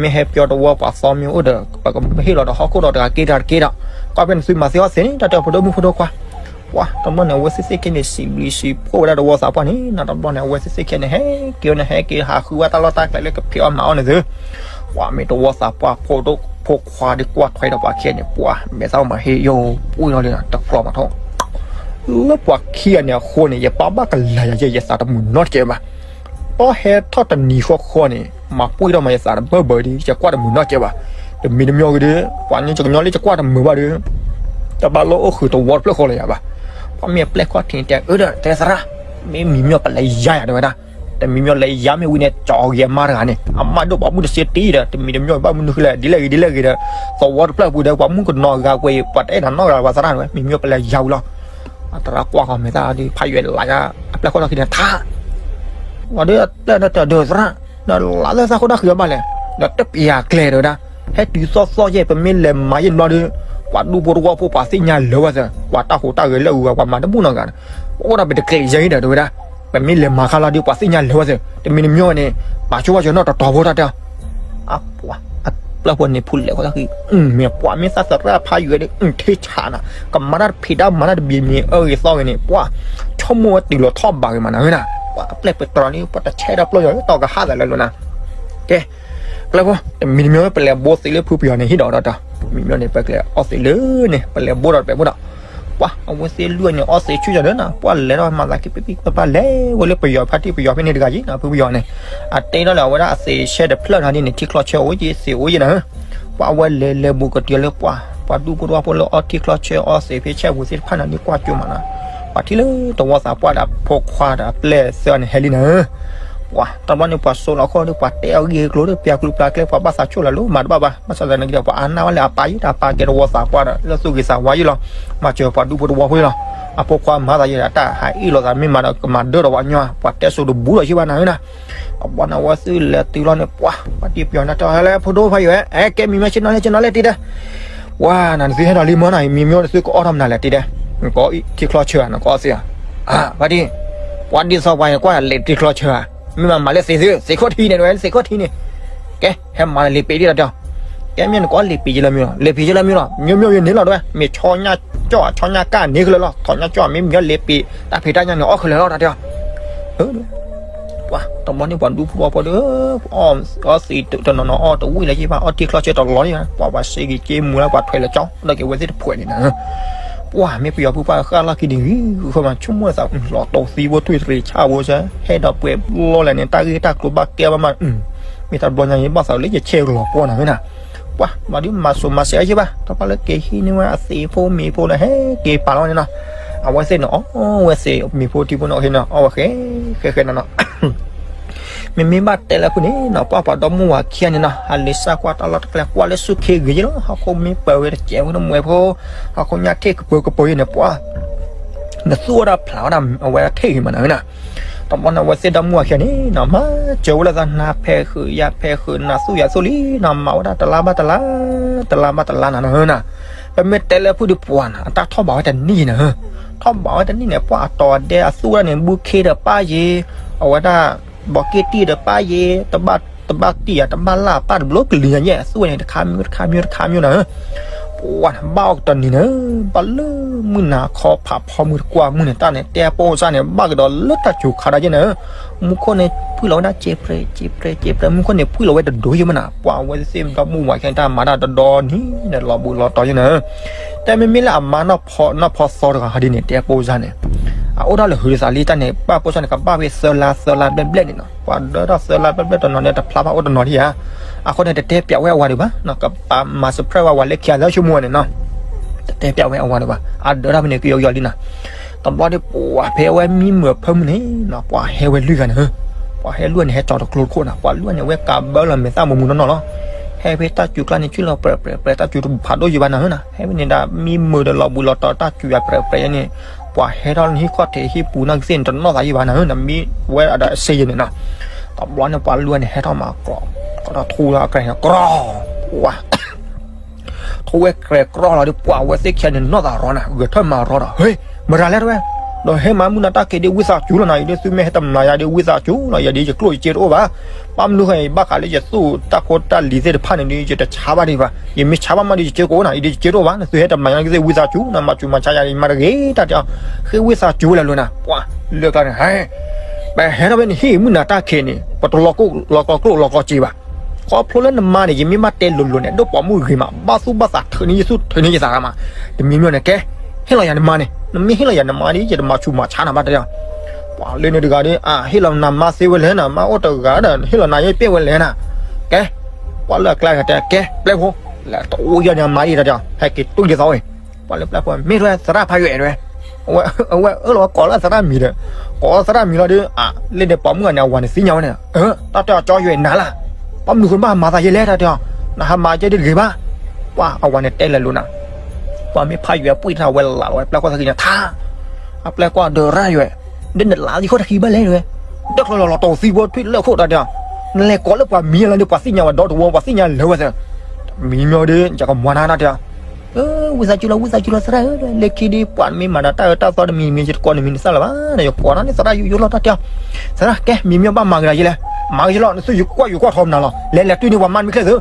မ့ၢ်ဟဲပၠီတဝီပှၤသီမ့ၢ်အိၣ်ဒီး ပကဟ့ၣ်လီၤဒီးဟီၣ်ခိၣ်ဒီးတဂၤက့ၤတဂၤတက့ၢ်ဒီး ကွၢ်ဖဲနသုမၤသ့အီၣ်သ့န့ၣ် တၢ်တဲအီၤဖိဒိၣ်မုၣ်ဖိဒိၣ်ခွါ ပှၤတဘျီန့ၣ် အဝဲသ့ၣ်သ့ၣ်ခဲန့ၣ် စံးဘျုးစံးဖှိၣ်ဝဲဒၣ်တဝီသးပှၢ်န့ၣ် နီတဘျီန့ၣ် အဝဲသ့ၣ်သ့ၣ်ခဲန့ၣ် ဟဲက့ၤဝဲန့ၣ် ဟဲက့ၤဟးဃုဝဲတၢ်လီၢ်တၢ်ကျဲလၢကဖံးအီၣ်မၤအီၣ်န့ၣ်သု ပှၤမ့ၢ်တဝီသးပှၢ်ဖိဒိၣ်ဖိခွါဒ်ကွၢ်ထွဲဒီးပှၤခဲန့ၣ် ပှၤမဲာ်သၣ်မၤဟ့ၣ်ယိာ်ပှံၢ်လီၤလံ တကြၢးမးထီၣ် လၢပှၤခံဂၤန့ၣ်အဃိန့ၣ် ယပၢ်ဘၣ်ကလၤယၤယဲ ယသးတမုာ်နီတကဲဘၣ် တီဟဲထီၣ်တနံၤဃီဃီန့ၣ် မၤပှံၢ်ထီၣ်မးယသးတဘၢဘၢဒီး ယကွၢ်တမုာ်နီတကဲဘၣ်. တမံၤတမံၤဂ့ၤဒီး ပှၤကညီလၢယကွၢ်တမုာ်ဘၣ်ဒီး တဘၣ်လၢအိၣ်ဃုာ်တဝီတဖျၢၣ်ဃီလၢၤယၤဘၣ်. ပှၤမ့ၢ်အပျဲၢ်ခီၣ်ထံးတဲ အၢဒီး တဲသရၣ်, မ့ၢ်မံၤမ့ၢ်ပလဲၤယါယၤတဲဝဲဒၣ်. တမံၤမ့ၢ်လဲၤယါမ့ၢ်ဝံၤန့ၣ် ကၠီဂ့ၤအမါတဂၤန့ၣ် အမါဒိၣ်ပှၤမုၣ်တစ့တံၢ်ဒီး တမံၤတမံၤဘၣ်မနုၤဃိလဲၣ် ဒ်လဲၣ်ဂ့ၤဒ်လဲၣ်ဂ့ၤဒီး သဝီတဖျၢၣ်ပူၤဒီး ပှၤမုၣ်ကနီၤဂၤကွံာ် ပှၤတအဲၣ်နၤနီတဂၤဘၣ်သရၣ်တဲဝဲ မံၤမ့ၢ်ပလဲၤယါဝံၤလီၤ. အသရၣ်ကွၢ်ဃီၤမဲာ်သၣ်ဒီး ဖးယွဲၣ်လၢယါ အပျဲၢ်ခီၣ်ထံးန့ၣ်ထါ ဝံၤဒီးအပျဲၢ်ဒီးတဲသရၣ် ဒီးလၢသၣ်ခိၣ်တၢ်ဃံအီၤဘၣ်လဲၣ်, ဒီးတပျးကျဲတဲဝဲဒၣ်, ဟဲတုၤသီသီယဲၢ် ပမ့ၢ်လဲၤမၤယဲၢ်ဘျီဒီး ပှၤဒူဖိတဝီဖိပှၤသ့ၣ်ညါလၢၤဝဲသၢ, ပှၤတၢ်ဟူးတၢ်ဂဲၤလၢအဂုၤအဂၤ ပှၤမၤတဘူၣ်နီတဂၤ, အိၣ်ဒီးပတကျဲးယဲၢ်ဒီးတဲဝဲဒၣ်, ပမ့ၢ်လဲၤမၤခါလီၤဒီး ပှၤသ့ၣ်ညါလၢၤဝဲသၢ, တမံၤတမံၤန့ၣ် ပာ်ဆိဝဲကၠီနီၣ်တတီၤဖိတၢ်တဲအီၤ အပျဲၢ်ဖိန့ၣ်ဖူလဲၤခီၣ်တၢ်ဃံ, မ့ၢ်ပှၤမ့ၢ်သးသရၣ်ဖးယွဲၣ်ဒီး ထဲဆးနၤ, ကမၤတၢ်တဖံးတၢ်မၤတၢ်တဘံးမ့ၢ်အၢဂ့ၤသီဂ့ၤန့ၣ် ပှၤ ဆိကမိၣ်ဝဲတုၤလီၤထီၣ်ဘးဂ့ၤမးနၤဝဲဒၣ်, ပှၤအပျဲၢ်ပတြီန့ၣ် ပှၤတဆဲးတၢ်ပျီယီၤ တီကဟးသးလၢလိၤနၤ, ကဲ, ပျဲၢ်ဖိ, တမံၤတမံၤပလဲၤဘိသ့လၢဖုပယီၤန့ၣ်ဟံၣ်ဒီးဒီး, မံၤမံၤန့ၣ် ပကလဲၤအီၣ်သ့လၢန့ၣ် ပလဲၤဘိဒီးတပဲာ်ဘိဒီး ပှၤ အဝဲသ့ၣ်လွံၢ်န့ၣ် အီၣ်သ့ဆူၣ်ယၤဒီးနၤ ပှၤလဲၤထီၣ်မၤသးက့ၤပံပံပပၢ်လဲၤဝဲလၢပယီၤဖါတံၢ် ပယီၤဖဲန့ၣ်တဂၤယံၤနၤ ဖုပယီၤန့ၣ်, အတဲထီၣ်လၢအဝဲဒၣ်အသ့ဆဲတဖျၢၣ်နၤဒ်န့ၣ် ထံချီဆဲအိၣ်က့ၤ သ့အိၣ်က့ၤနၤ, ပှၤအဝဲလဲၤလဲၤဘူးကတုၤလၢပှၤ ပှၤဒူဖိတဝီဖိလၢအီထံချီဆၢအီသံးဖ့ဆဲးပူၤသ့ၣ်တဖၣ်န့ၣ် န့ၢ်ကွၢ်ကၠိမးနီၤ, ပှၤထံၣ်လၢတဝီသးပှၢ်ဒီးဖိခွါဒီးအပျဲၢ်သၢဂၤန့ၣ်ဟဲလံနၤဧၢ, ပှၤတဘျီန့ၣ် ပှၤစိာ်လီၤခီၣ်ဒီး ပှၤတဲအဂ့ၢ်အကျိၤဒီး ပျၢ်ကျိၤပျၢ်ကျဲ ပှၤဘၣ်သးဆိၣ်လီၤလၢမၤတဘၣ်ဘၣ်, ဘၣ်ဆၣ်သနာ်က့ဒီး ပှၤအါနၢ်ဝဲလၢအပၢ်ယံၤ တၢ်ပၢ်ကဲတဝီသးပှၢ်ဒီး လၢသူၣ်ဂ့ၤသးဝါယံၤလီၤ, မၤစၢၤပှၤဒူဖိတဝီဖိလီၤ, အဖိခွါမၤသးယဲဒီး တၢ်ဟးအ့ၣ်လိာ်သးမ့ၢ်မၤဒီး ကမၤဒၢဒီးပှၤညီ, ပှၤတဲစိၤတဘူဒီးယံၤဘၣ်နၤဧၢနၤ အဘီန့ၣ် အဝဲသ့ၣ်လဲၤတုၤလီၤန့ၣ် ပှၤ ပှၤတံၢ်ပယီၤန့ၣ်တဲအီၤ ဟဲလၢဖိဒိၣ်ဖးယိာ်ဧၢ, အဲ ကဲမံၤမ့ၢ်ဆ့ၣ်နီၤလဲၣ် ဆ့ၣ်နီၤလဲၣ်တံၢ်တဲ, ဝါ နသုဟဲဒီးလံမၢ်နီၤ မံၤမ့ၢ်အိၣ်နသုကအီၣ်ထီၣ်မနုၤလဲၣ်တံၢ်တဲ, နကအီၣ်ထံချီဆၢဧါ နကအီၣ်သံးဧါ, ဖါတံၢ်, ပှၤဒ်သိးပှၤန့ၣ်ကွၢ်လဲၤထံချီဆၢဧါ, မ့ၢ်မၤမၤလၢသံးသု သံးခိၣ်ထံးန့ၣ် နဝဲသံးခိၣ်ထံးန့ၣ်, ကဲ ဟဲမၤလၢလံာ်ပ့ၤဒံးလီၤတဲအီၤ, ကဲမ့ၢ်နကအီၣ်လံာ်ပ့ၤယလၢမံၤလီၤ လံာ်ပ့ၤယလၢမံၤလီၤ မ့ၢ်မ့ၢ်ယန့ၣ်လီၤတဲဝဲ မ့ၢ်ဆီညၣ်ကၠီၣ် ဆီညၣ်ကၣ်န့ၣ်ကလၢာ်လီၤ ထီၣ်ညၣ်ကၠီၣ် မ့ၢ်မ့ၢ်လံာ်ပ့ၤ တၢ်ဖံးတၢ်ညၣ်န့ၣ်အီၣ်ခဲလၢာ်လီၤတဲအီၤ ပှၤတဘျီန့ၣ် ပှၤဒူဖိတဝီဖိဒီး အီၣ်သံးတနီၤနီၤ အီၣ်တဝံၣ်လၢၤဘၣ် အီထံချီဆၢတလီၤလံ, ပှၤပှၤစ့က့ၤက့မူၤလၢ ပှၤထွဲလၢကၠီ ဒီးက့ၤဝဲသ့ၣ်တဖှဲးန့ၣ်နၤ, ပှၤမ့ၢ်ပယီၤပုၢ်ပှၢ်ဃၣ်လီၢ်ခံန့ၣ် ဂံၢ်ဃီမး ဆိကမိၣ်သးလီၤတိၢ်သံဖိထွံၣ်တရံးဆၣ်ဖိစၢ ဟဲဒီးပှဲၤဘျီလဲၣ်န့ၣ် တၢ်ဂ့ၢ်တၢ်ကျိၤဘၣ်ကဲဘၣ်မး, မ့ၢ်တၢ်တဘျီညါအံၤ ဘၣ်သးလၢယဆဲးကလီၤပှီၢ်နၤဝဲနၤ ပှၤဘၣ်ဒုးမၤစိၤမၤစဲးအီၤယံၤဘၣ် တဘၣ်လၢက့ၤဟံးန့ၢ်ဝဲအသံးဖိမ့ၤဖိဒီး ဟဲက့ၤပာ်လီၤဝဲန့ၣ်နီၤ, အဝဲသ့ၣ်န့ၣ် အီၣ်ဝဲသ့ၣ်မ့ၤဖိထံဖိန့ၣ် အီၣ်ဟ့ၣ်န့ၣ် အီၣ်ဝဲဃဲဃဲဃဲနီၤနီၤ မ့မ့ၢ်ဘၣ်တဲလၢဖုန့ၣ်နီၤ ပှၤပှၤဒီမါဝၤခံဂၤန့ၣ်နီၤ ဟးလံာ်စၢ်ကွၢ်တၢ်လီၢ်တကျဲ ကွၢ်လၢဆူၣ်ခ့ဂ့ၤယံၤလီၤ ဟီၣ်ခိၣ်မ့ၢ်ပၢၤဝဲတစဲးဖိတမှဲၤဖိ ဟီၣ်ခိၣ်ညါထံၣ်ကပၢၤကပၢၤယံၤန့ၣ် ပှၤ နသူၣ်ဝဲဒၣ်ဖျးဝဲဒၣ်အဝဲထံၣ်ဂ့ၤမးနၤဝဲနၤ, တဘျီန့ၣ် အဝဲသ့ၣ်ဒီမါဝၤခံဂၤန့ၣ်နီၤ မၤစၢၤဝဲလၢသးနၤဖဲးဃုာ်ယၤဖဲးဃုာ် နၤသူၣ်ယၤသူၣ်လံနီၤ မၤဝဲဒၣ်တလါဘၣ်တလါ တလါဘၣ်တလါနၤနၤဧၢနၤ, ပမ့ၢ်တဲလၢဖုဒုးပှၤနၤ အတၢ်ထီၣ်ဘးဝဲတနံၣ်နၤဧၢ, ထီၣ်ဘးဝဲတနံၣ်န့ၣ် ပှၤအတီၤအဒဲအသူၣ်ဝဲဒၣ်န့ၣ် ဘုခ့ဒီးပၢ်ယ့ၤ, အဝဲဒၣ် ဘီက့တံၢ်ဒီးပၢ်ယ့ၤ, တဘၣ်တံၢ်ဧါ တဘၣ်လၢ်ပၢ်တဘျီကလံၤညါယဲၢ် အသူၣ်ဝဲန့ၣ် တခါမံတခါမံတခါမံနၤဧၢ, ပှၤန့ၣ် ဘၣ်အီၤကတနံၤန့ၣ် ဘၣ်လၢမုၢ်နၤခီဖးဖီမုၢ်တကွၢ်မုၢ်န့ၣ် တၢ်န့ၣ် တဲပိစၢ်န့ၣ် ဘၣ်ကဒီးလၢတၢ်စူၤခါဒၣ်ယဲၢ်နၤဧၢ, မူခိၣ်န့ၣ် ဖှံလီၤဝဲဒၣ် စံးပြဲးစံးပြဲးစံးပြဲး မူခိၣ်န့ၣ် ဖှံလီၤဝဲတဒိယဲၢ်မးနၤ, ပှၤအဝဲသ့ၣ်ဒီမါဝၤခံဂၤတၢ်မၤတၢ်တဒီနံၤန့ၣ် လီၤဘူးလီၤတီၤယဲၢ်နၤဧၢ, တဲမ့မ့ၢ်လၢအမါနီၢ်ဖီသီတဂၤဟီဒ်န့ၣ် တဲပိစၢ်န့ၣ် အအိၣ်ဒၣ်လၢဟုးဒီးသးလံတၢ်န့ၣ် ပၢ်ပိစၢ်န့ၣ် ကဘၣ်ဖဲသၢလါသၢလါဘျဲၣ်ဘျဲၣ်န့ၣ်နီၤ, ပှၤဒၢထီၣ်သၢလါဘျဲၣ်ဘျဲၣ်တနီၤန့ၣ် တဖျါဘၣ်အိၣ်တနီၤဒံးဧါ, အဃိန့ၣ် တတဲပျးဝဲအဝၤဒံးဘၣ်နီၤ, ကပာ်မၤ surprise ဝဲအဝၤလၢခံဂၤလၢဆိကမိၣ်ဝဲန့ၣ်နီၤ, တတဲပျးဝဲအဝၤဒံးဘၣ်, အဒၢထီၣ်ဖဲန့ၣ် ကယီကယီလံနီၤ, တဘျီဒီး ပှၤဖဲအဝဲမံမုာ်အဖၢမုၢ်န့ၣ်နီၤ ပှၤဟဲဝဲလွံၢ်ဂၤန့ၣ်ဧၢ, ပှၤဟဲလွံၢ်ဂၤန့ၣ် ဟဲကၠီၤတကျိတခိၣ်နီၤ, ပှၤလွံၢ်ဂၤန့ၣ် အဝဲကးဘၢလီၤမဲာ်သၣ်မုာ်မုာ်နီၢ်နီၢ်လီၤ, ဟဲဖဲတၢ်စူၤကျါန့ၣ် ဆံၣ်လီၤပြဲးပြဲးပြဲး တၢ်စူၤတဖးဒိၣ်ယံၤဘၣ်နၤဧၢနၤ, ဟဲဖဲန့ၣ်ဒၣ်မံမုာ်ဒီးလီၤဘူးလီၤတီၤတၢ်စူၤယၤပြဲးပြဲးန့ၣ်, ပှၤဟဲထီၣ်လၢဟံၣ်ခီၣ်ထံးဟံၣ်ပူၤနီၢ်ကသ့ၣ်န့ၣ် တနီၣ်သးယံၤဘၣ်နၤဧၢ, နမံဝဲဒၣ်ဒီးအစ့ယဲၢ်န့ၣ်နီၤ, တဘျီန့ၣ် ပှၤလွံၢ်ဂၤန့ၣ် ဟဲထီၣ်မၤကြိး, ကြိးထီၣ်ထူလၢအကြဲးန့ၣ် ကြိး, ဝါ ထူဝဲကြဲးကြီလီၤဒီး ပှၤဝဲသ့ၣ်ခံဂၤန့ၣ် နီၢ်သးရီနၤ, ဂဲၤထၢၣ်မၤရီဒီး ဟ့ၣ် မတၤလဲၣ်တဲဝဲ, ဒီးဟဲမၤမုၢ်နၤတၢ်ခံးဒ်ဝံသးစူၤလီၤနၤ, အံၤဒ်သုမ့ၢ်ဟဲတမၤယၤဒ်ဝံသးစူၤလီၤ, ယၤဒ်ယကျိၣ်ယစ့တအိၣ်ဘၣ်, ဘၣ်မနုၤဃိ ဘၣ်ဃးလၢယသူၣ်တၢ်ဖိတၢ်လံၤသ့ၣ်တဖၣ်န့ၣ်ဒီး ယတဆါဘၣ်ဒံးဘၣ်, ယမ့ၢ်ဆါဘၣ်မးဒီးယစ့ကိးနၤ, အံၤဒ်ယစ့တအိၣ်ဘၣ်, နသုဟဲတမၤယၤကသ့ၣ်ဝံသးစူၤ, နမၤစူၤမၤဆါယၤ ယမၤတဂ့ၤတၢ်တဲအီၤ, ဃ့ဝံသးစူၤဝဲလဲၣ်လီၤနၤ, ပှၤလၢကျါန့ၣ် ဟဲ ပဟဲထီၣ်ဖဲန့ၣ်ဟံၣ်မုၢ်နၤတၢ်ခံးန့ၣ် ပတလီၤကီၢ်လီၤကီၢ်ကျိၣ်လီၤကီၢ်စ့ဘၣ်, ခီဖျိလၢနမါန့ၣ် ယမ့ၢ်ဘၣ်တဲလိၤလိၤန့ၣ် ဒိၣ်ပိာ်မုၣ်ဂ့ၤမး ဘၣ်သူၣ်ဘၣ်သးထုးန့ၢ်ယသူၣ်ထုးန့ၢ်ယသးဂၤမး, တမံၤမံၤန့ၣ် ကဲ ဟ့ၣ်လီၤယၤနမါန့ၣ်, နမ့ၢ်ဟ့ၣ်လီၤယၤနမါဒီး ယတမၤဆူးမၤဆါနၤဘၣ်တဲ, ပှၤလၢန့ၣ်တဂၤဒီး အဟ့ၣ်လီၤနမါသ့ဝဲလဲၣ်နၤ, မါအိၣ်တဂၤဒီး ဟ့ၣ်လီၤနၤယဲၢ်ပ့ၣ်ဝဲလဲၣ်နၤ, ကဲ, ပှၤလၢအကျါဂၤတဲ ကဲ ပျဲၢ်ဖိ, လဲၤတအိၣ်ယၤန့ၣ် မါအံၤတတဲ, ဟဲက့ၤတူၢ်ယသီဝဲ, ပှၤလၢပျဲၢ်ဖိ မ့ၢ်ထွဲသရၣ်ဖးယွဲၢ်တဲဝဲ, အဝဲအၢၣ်လီၤကိးလၢသရၣ်မံၤဒီး, ကိးသရၣ်မံၤလီၤဒီး အလၢန့ၣ်ပိာ်မုၣ်ဂၤန့ၣ် အဝၤန့ၣ်သ့ၣ်ညါဝဲန့ၣ်, တၢ်တဲအီၤကၠီယွဲၢ်နၤလၢ်, ဘၣ်မနုၤဃိနဘၣ်ဟးမၤသးယဲၢ်လဲၣ်တၢ်တဲအီၤ, နဟးမၤကဲဒ်တဂ့ၤဘၣ်, ပှၤအဝၤန့ၣ်တဲလဲၤလိာ်နၤ, ပှၤမ့ၢ်ဖးယွဲၢ်ပှံၢ်ထီၣ်ဝဲလၢ်လီၤဝဲ ပျဲၢ်ကွၢ်သးကံၢ်န့ၣ် ထါ အပျဲၢ်ကွၢ်ဒီးရၣ်ယွဲၢ်, ဒ်နလၢ်သံၣ်ခိၣ်တခံဘၣ်လဲၣ်တဲဝဲ, ဒၢကျီလီၤလီၤတီၤသံဖိထွံၣ်လၢခိၣ်တၢ်တဲအီၤ, နလဲၤကိးလၢပှၤမံၤလီၤဒီး ပှၤသ့ၣ်ညါဝဲဒီတဝီ ပှၤသ့ၣ်ညါလၢာ်ဝဲသ့ၣ်, မံၤမံၤဒီး ယကမၤနၤတၢ်တဲအီၤ ဝံသးစူၤလီၤ ဝံသးစူၤလီၤသရၣ်ဧၢ, လၢခံဒီး ပှၤမ့ၢ်မၤဒီးတၢ်အၢတၢ်သီတမံၤမံၤ ယတကိးနမံၤနသၣ်လၢၤဘၣ်, ယကိးနၤန့ၣ် သရၣ်ယူးယိလီၤတၢ်တဲအီၤ, သရၣ် ကဲ မံၤမံၤဘၣ်မၤကဒါယဲလဲၣ်, မၤကဒါလီၤ နသုယကွၢ်ယကွၢ်ထီမနုၤလီၤ, လဲၤလဲၤတွံၢ်န့ၢ်ပှၤမါတမံၤချ့သု,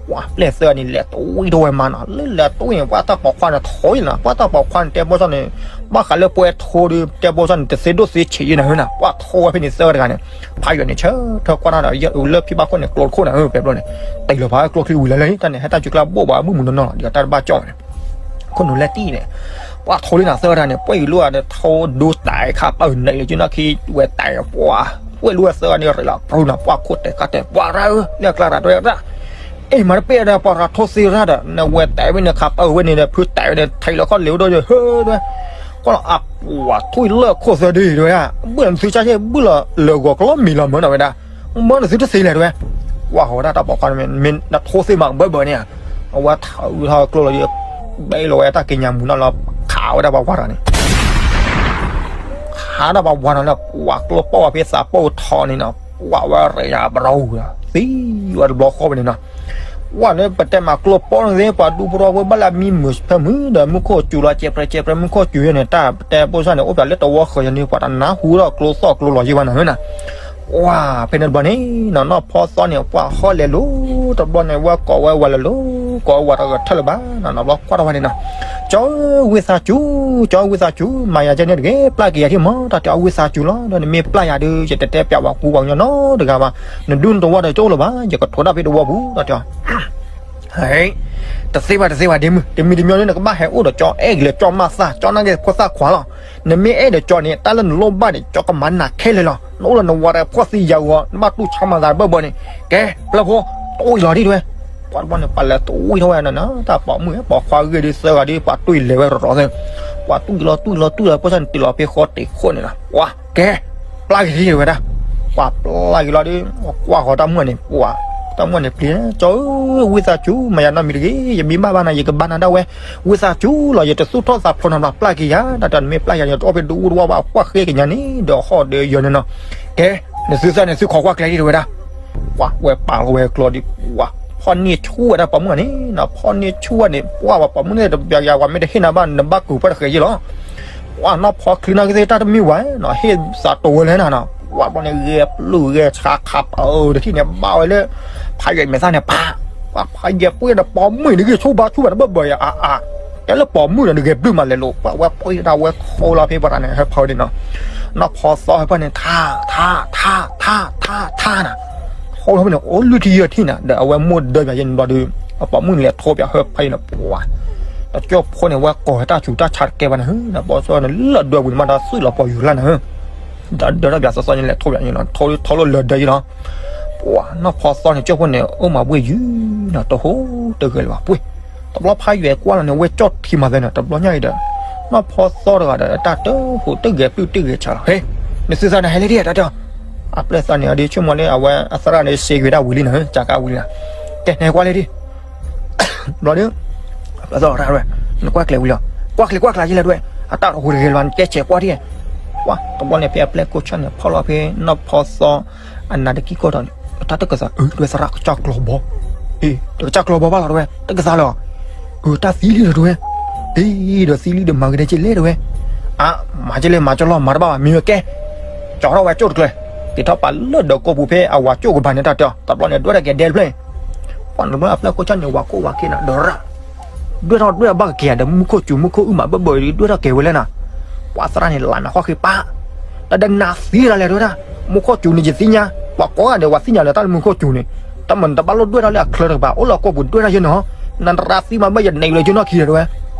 ပှၤပျဲၢ်သၢဂၤန့ၣ် လဲၤတွံၢ်ထီၣ်ဝဲမါနီၤ, လၢလဲၤတွံၢ်န့ၣ် ပှၤတၢ်ပိာ်ခွါန့ၣ်ထိၣ်အံၤနီၤ, ပှၤတၢ်ပိာ်ခွါန့ၣ်တဲဘီၣ်ဆၣ်န့ၣ်, ဘၣ်ဃးလၢပှဲၤထိဒီး တဲဘီၣ်ဆၣ်န့ၣ် တသ့ဒိၣ်သ့ဆံးအံၤနၤဧၢနၤ, ပှၤထိၣ်ဝဲဖဲန့ၣ်သၢဂၤတဂၤန့ၣ်, ဖးယွဲၢ်န့ၣ် ဆၢထၢၣ်ကွၢ်တၢ်ဒီး ယလၢဖံဘၣ်ခိၣ်န့ၣ် ကျိတခိၣ်နၤဧၢ ပဲဘျီန့ၣ်, တ့ၢ်လီၤဖးကျိချံဝံၤလၢ်လၢ်, တၢ်န့ၣ် ဟဲတၢ်စူၤကျါဘိၣ်ဘၣ်မုၢ်မုၢ်နီၢ်နီၢ်လီၤ, ဒီးတၢ်တဘၣ်ကၠီၣ်န့ၣ် ခိၣ်နူာ်လဲၢ်တံၢ်န့ၣ်, ပှၤထိၣ်လံနၤသၢဂၤတဂၤန့ၣ် ပှဲၤအံၤလိၣ်ဂၤဒီး ထိၣ်ဒိတၢ်ခါပၢၢ်နံၤလၢကၠူနၢ်ခံဝဲတၢ်ပှၤ, ပှဲၤလိၣ်ဝဲသၢဂၤန့ၣ် ရ့းလီၤပြူနၤ, ပှၤခိၣ်တဲာ်ကါတဲာ် ပှၤရၣ်ဧၢ, လၢအကျါရၣ်တဝဲရၣ်, အ့ၣ် မၤတပ့ၢ်ဒီး ပှၤရၤထိသ့ရၣ်ဒီး နဝဲတဲဝဲန့ၣ် ခးပၢဝဲန့ၣ်ဒီး ဖုတဲဝဲန့ၣ် ထဲးလီၤခီၣ်လ့ၤဝဲဒီး ဟၢဒွဲ ကွၢ်လီၤအပှၤထွံၣ်လၢၢ်ခိၣ်သၢဒုဒွဲ, ဘုၣ်နသုကၢ်ဆ့ၣ်ဘုၣ်လီၤလၢာ်ဂီၤကျီမံၤလီၤမၢနီၤဝဲဒၣ်, မၢနသုတသ့လဲၣ်တဝဲ, ကွၢ်ဃီၤဝဲဒၣ်တၢ်ပိာ်ခွါန့ၣ် မ့ၢ်နထိသ့မးကဘၢဘၢန့ၣ်ဧါ, အဝဲထးအုးထီၣ်ကျိလီၤဒီး ဘဲလီၤဝဲတၢ်က့ၤညါမူၤနီၢ်လီၤ ခးဝဲဒၣ်ပှၤဝၤဒီးန့ၣ် ခးဒၣ်ပှၤဝၤနီၤလၢ ပှၤကျိပိာ်ဝဲဖဲသးပိာ်ထီန့ၣ်နီၤ, ကွၢ်ဝဲရၤယၤဘရီဝဲ, သံဝဲတဘျီဃီဝဲန့ၣ်နီၤ, ကွၢ်လၢပတဲမၤကျိပိာ်န့ၣ်သ့ ပှၤဒူဖိထီဖိဘၣ်လၢအမံမုာ်ဖဲမုာ်ဒီး မူခိၣ်စူၤလီၤ ကဲပြဲကဲပြဲ မူခိၣ်စူၤယဲန့ၣ် တၢ်ပတဲပိာ်စၢ်န့ၣ် အိၣ်ပၠးလၢတဝီဃၢၤယဲန့ၣ် ပှၤတနါဟူထီၣ်ကျိသီၣ်ကျိလီၤယံၤဘၣ်နီၤနီၤ ကွၢ်ဖဲန့ၣ်တဘျီန့ၣ်နီၤ နီၢ်ဖီသီန့ၣ် ကွၢ်ဟီၣ်လဲၤလိၤ တဘျီန့ၣ် ဝဲကိးဝဲဝၤလဲၤလိၤ ကိးဝဲဝၤတဂၤထၢၣ်လၢၤဘၣ်နီၤ နီၤဘျီကွၢ်ထီၣ်ဝဲန့ၣ်နီၤ, ကၠီဝံသးစူၤ ကၠီဝံသးစူၤ မၤယၤကဲန့ၣ်တဂ့ၤ ပျၢ်က့ၤယၤထံၣ်မး တၢ်တဲအီၤဝံသးစူၤလီၤ ဒီးနမ့ၢ်ပျၢ်ယၤဒီး ယတတဲပျးဝၤကူဝၤကညီနီတဂၤဘၣ်, နဒူနတဝီဒီးကၠိလၢၤဘၣ် ယကထိးဒၣ်ဖဲတဝီပူၤ တၢ်တဲအီၤ တသ့ဘၣ်တသ့ဘၣ်ဒ့မုၣ် တမံၤတမံၤန့ၣ် နကဘၣ်ဟဲအိၣ်ဒီးကၠီအဲၣ်က့ၤလၢကၠီမးသၣ် ကၠီနာ်က့ၤဖိသၣ်ခွါလီၤ, နမ့ၢ်အဲၣ်ဒီးကၠီန့ၣ် တၢ်လၢနလိၣ်ဘၣ်န့ၣ် ကၠီကမၤနၤခဲလၢာ်လီၤ, နအိၣ်လၢနဝၤတဖှီၣ်သံယၤဂီၤ နဘၣ်တူၢ်ဆါမၤသးဘၢဘၢန့ၣ်, ကဲ ပျၢ်ဖိ တအိၣ်လီၤဒံးတဝဲ, ပှၤတဘျီန့ၣ် ပှၤလဲၤတအိၣ်ထီၣ်ဝဲနီၤ တၢ်ပိာ်မုၣ် ပိာ်ခွါဂ့ၢ်ဒ်သၢဂၤဒ် ပှၤတူၢ်လဲၤဝဲရီၤရီၤသ့, ပှၤတူၢ်လီၤတူၢ်လီၤတူၢ်လီၤ ဖိသၣ်န့ၣ်တ့ၢ်လီၤဖဲဃီတ့ၢ်ခိၣ်န့ၣ်လီၤ, ပှၤ ကဲ ပျၢ်က့ၤထံၣ်ဝဲဒၣ်, ပှၤပျၢ်က့ၤလီၤဒီး ကွၢ်ဃီၤတၢ်မုၣ်န့ၣ် ပှၤ တၢ်မုၣ်န့ၣ်ပျံၤ ကၠီဧၢ ဝံသးစူၤ မၤယၤနီတမံၤတဂ့ၤ ယမ့ၢ်ဘၣ်ဘၣ်နၤ ယကဘၣ်နၤဒၣ်ဝဲ, ဝံသးစူၤလီၤ ယတသူၣ်ထီၣ်သးဖျိးနၤဘၣ် ပျၢ်က့ၤယၤ တၢ်တမ့ၢ်ပျၢ်ယၤ ယတအိၣ်ဖဲဒူအူတဝီဘၣ် ပှၢ်ဃ့ကညါန့ၣ် ဒီးဟီၣ်ဒီးယၢၤန့ၣ်နီၤ, ကဲ နသုသၣ်န့ၣ်သုခိးကွၢ်ကျဲဒံးတဝဲဒၣ်, ပှၤဝဲပာ်လီၤဝဲကျီဒီး ပှၤ ဖီၣ်န့ၢ်ဆူၣ်ဝဲဒၣ်ပိာ်မုၣ်န့ၣ်နီၤ ဖီၣ်န့ၢ်ဆူၣ်ဝဲန့ၣ် ပှၤဝဲပိာ်မုၣ်န့ၣ် တပျးယၤဝဲမ့ၢ်တဟ့ၣ်နၤဘၣ် နဘၣ်ကူးပှၤတဃဲၤယ့ၢ်လီၤ ပှၤနီၢ်ဖီချုးနာ်က့သ့ၣ်တၢ်တမ့ၢ်ဝဲနီၤ ဟ့ၣ်သးတိၤဝဲလဲၣ်နၤနီၤ ပှၤဘျီန့ၣ် ဂဲၤပျုၢ်ဂဲၤဆးခးပၢတထံၣ်န့ၣ် ဘၣ်ဝဲလၢ ဖးယွဲၣ်မဲာ်သၣ်န့ၣ် ပၢ် ပှၤဖးယဲၢ်ပှ့ၤဒီးပိာ်မုၣ်န့ၣ် ဂံၢ်ဆိဘါဆိဘၣ်တဘၢဘၢယၤအါအါ တဲလၢပိာ်မုၣ်န့ၣ် နဂဲၤပျုၢ်မးလဲၤလိာ် ပှၤဝဲပှ့ၤဒၣ်ဝဲခိလီၤဖဲပှၤတၢ်န့ၣ် ဟၢဖၢန့ၣ်နီၤ နီၢ်ဖီသီဟၢဖၢန့ၣ် ထါ ထါ ထါ ထါ ထါ ထါနၤ ခိလီၤဖဲန့ၣ် အိၣ်လွံၢ်ထံၣ်ယဲၢ်ထံၣ်နၤ ဒီးအဝဲမိၢ်ဒၢပၠးယဲၢ်န့ၣ်ဘျီဒီး အပိာ်မုၣ်န့ၣ်လဲၤထိပၠးဟၢဖၢအံၤန့ၣ် ပှၤ တကၠိဖိန့ၣ် ဝဲကိးဝဲတၢ်ဆူးတၢ်ဆါတကဲဘၣ်နၤ ဒီးပိာ်စီန့ၣ် လၢဒွဲပူၤန့ၣ်မးဒီးသွံၣ်လီၤပီၤယူၤလၢ်နၤ ဒီးဒၢထီၣ်ပၠးသီသီန့ၣ် လဲၤထိပၠးန့ၣ်လီၤ ထိလီၤလၢဒၢယဲၢ်လီၤ ပှၤ နီၢ်ဖီသီန့ၣ် ကၠိဖိန့ၣ် အိၣ်မးဘှ့ၣ်ယုၢ်နီၤ တဟူးတဂဲၤလၢၤဘၣ်ပှ့ၤ တဘျီဖးယွဲၢ်ကွၢ်လီၤန့ၣ် ဝဲကၠီၣ်ထံမၤသဲန့ၣ် တဘျီညါအံၤဒီး နီၢ်ဖီသီတဂၤဒီး တၢ်တဟူးတဂဲၤပျုၢ်တဂဲၤဆးလီၤ ဟဲ နသုသၣ်န့ၣ်ဟဲလၢဒ်တၢ်တဲ အပျဲၢ်သးန့ၣ်အီၤဒ်ဆိကမိၣ်လၢအဝဲအသရၣ်န့ၣ် စ့ကွံာ်ဝဲဒၣ်ဝံၤလံနၤ ကၢ်ကါဝံၤလံနၤ ကဲ နဟဲကွၢ်လၢဒ် ဘျီဒီး အသီရၣ်ဝဲ နကွၢ်ကျဲၤကွၢ်ကျဲၤယဲလဲၣ်တဝဲ အတၢ်တဟူးတဂဲၤလၢၤဘၣ် နကဲဆဲးကွၢ်ထံၣ် ပှၤ တဘျီန့ၣ် ဖဲအပျဲၢ်ကိးဆၢန့ၣ် ဖီၣ်လီၤဖဲနီၢ်ဖီသီ အနါတကံၢ်ကီၢ်ဒီးန့ၣ် တၢ်တကသး အၢ တဝဲသရၣ်ကစၢ်ကျီဘီ အ့ တကစၢ်ကျီဘီဘၣ်လီၤတဝဲ တကသးလီၤ အၢ တၢ်သံလံလီၤတဝဲ အ့ ဒီးသံလံဒီးမၤကဒဲက့လဲၣ်တဝဲ အါ မၤက့လဲၣ် မၤကလီၢ် မၤတဘၣ်ဘၣ် မ့ၢ်ဝဲကဲ ကၠီထီၣ်ဝဲကၠိၣ်တကျဲၤ က့ၤထီၣ်ပာ်လၢဒီးကိးပူၤဖဲအဝၤကၠိၣ်ကပၤန့ၣ်တၢ်တဲအီၤ တဘျီန့ၣ် ဒွဲၣ်တၢ်က့ၤဒဲတဖျၢၣ်န့ၣ် ပှၤတဘျီအပျဲၢ်ကိးဆၢန့ၣ် ဝၤကိၣ်ဝၤက့ၤနၤဒီးရၣ် ဒွဲၣ်ထီၣ်ဒွဲၣ်ဘၣ်ကက့ၤဧါဒီး မူခိၣ်စူၤမူခိၣ်အုၣ်မးဘၢဘၢဒီး ဒွဲၣ်ထီၣ်က့ၤဝဲလဲၣ်နၤ ပှၤသရၣ်န့ၣ် လၢနၤဃီၣ်ဃ့ပၢ် တၢ်ဒဲးနၤသံလီၤလဲၣ်တဝဲဒၣ် မူခိၣ်စူၤန့ၣ် ယသ့ၣ်ညါ ပှၤကိးဂၤဒဲး ပှၤသ့ၣ်ညါလၢတၢ်လၢမူခိၣ်စူၤန့ၣ် တမ့ၢ်နတဘၣ်လိၣ်ဒွဲၣ်ထီၣ်လၢအချၢတကပၤ အိၣ်လၢကိးပူၤဒွဲၣ်ထီၣ်ယဲၢ်နီၤ နတရၣ်သံမးဘၣ်ယန့ၢ်လၢယနီၢ်ခံဒီးတဝဲ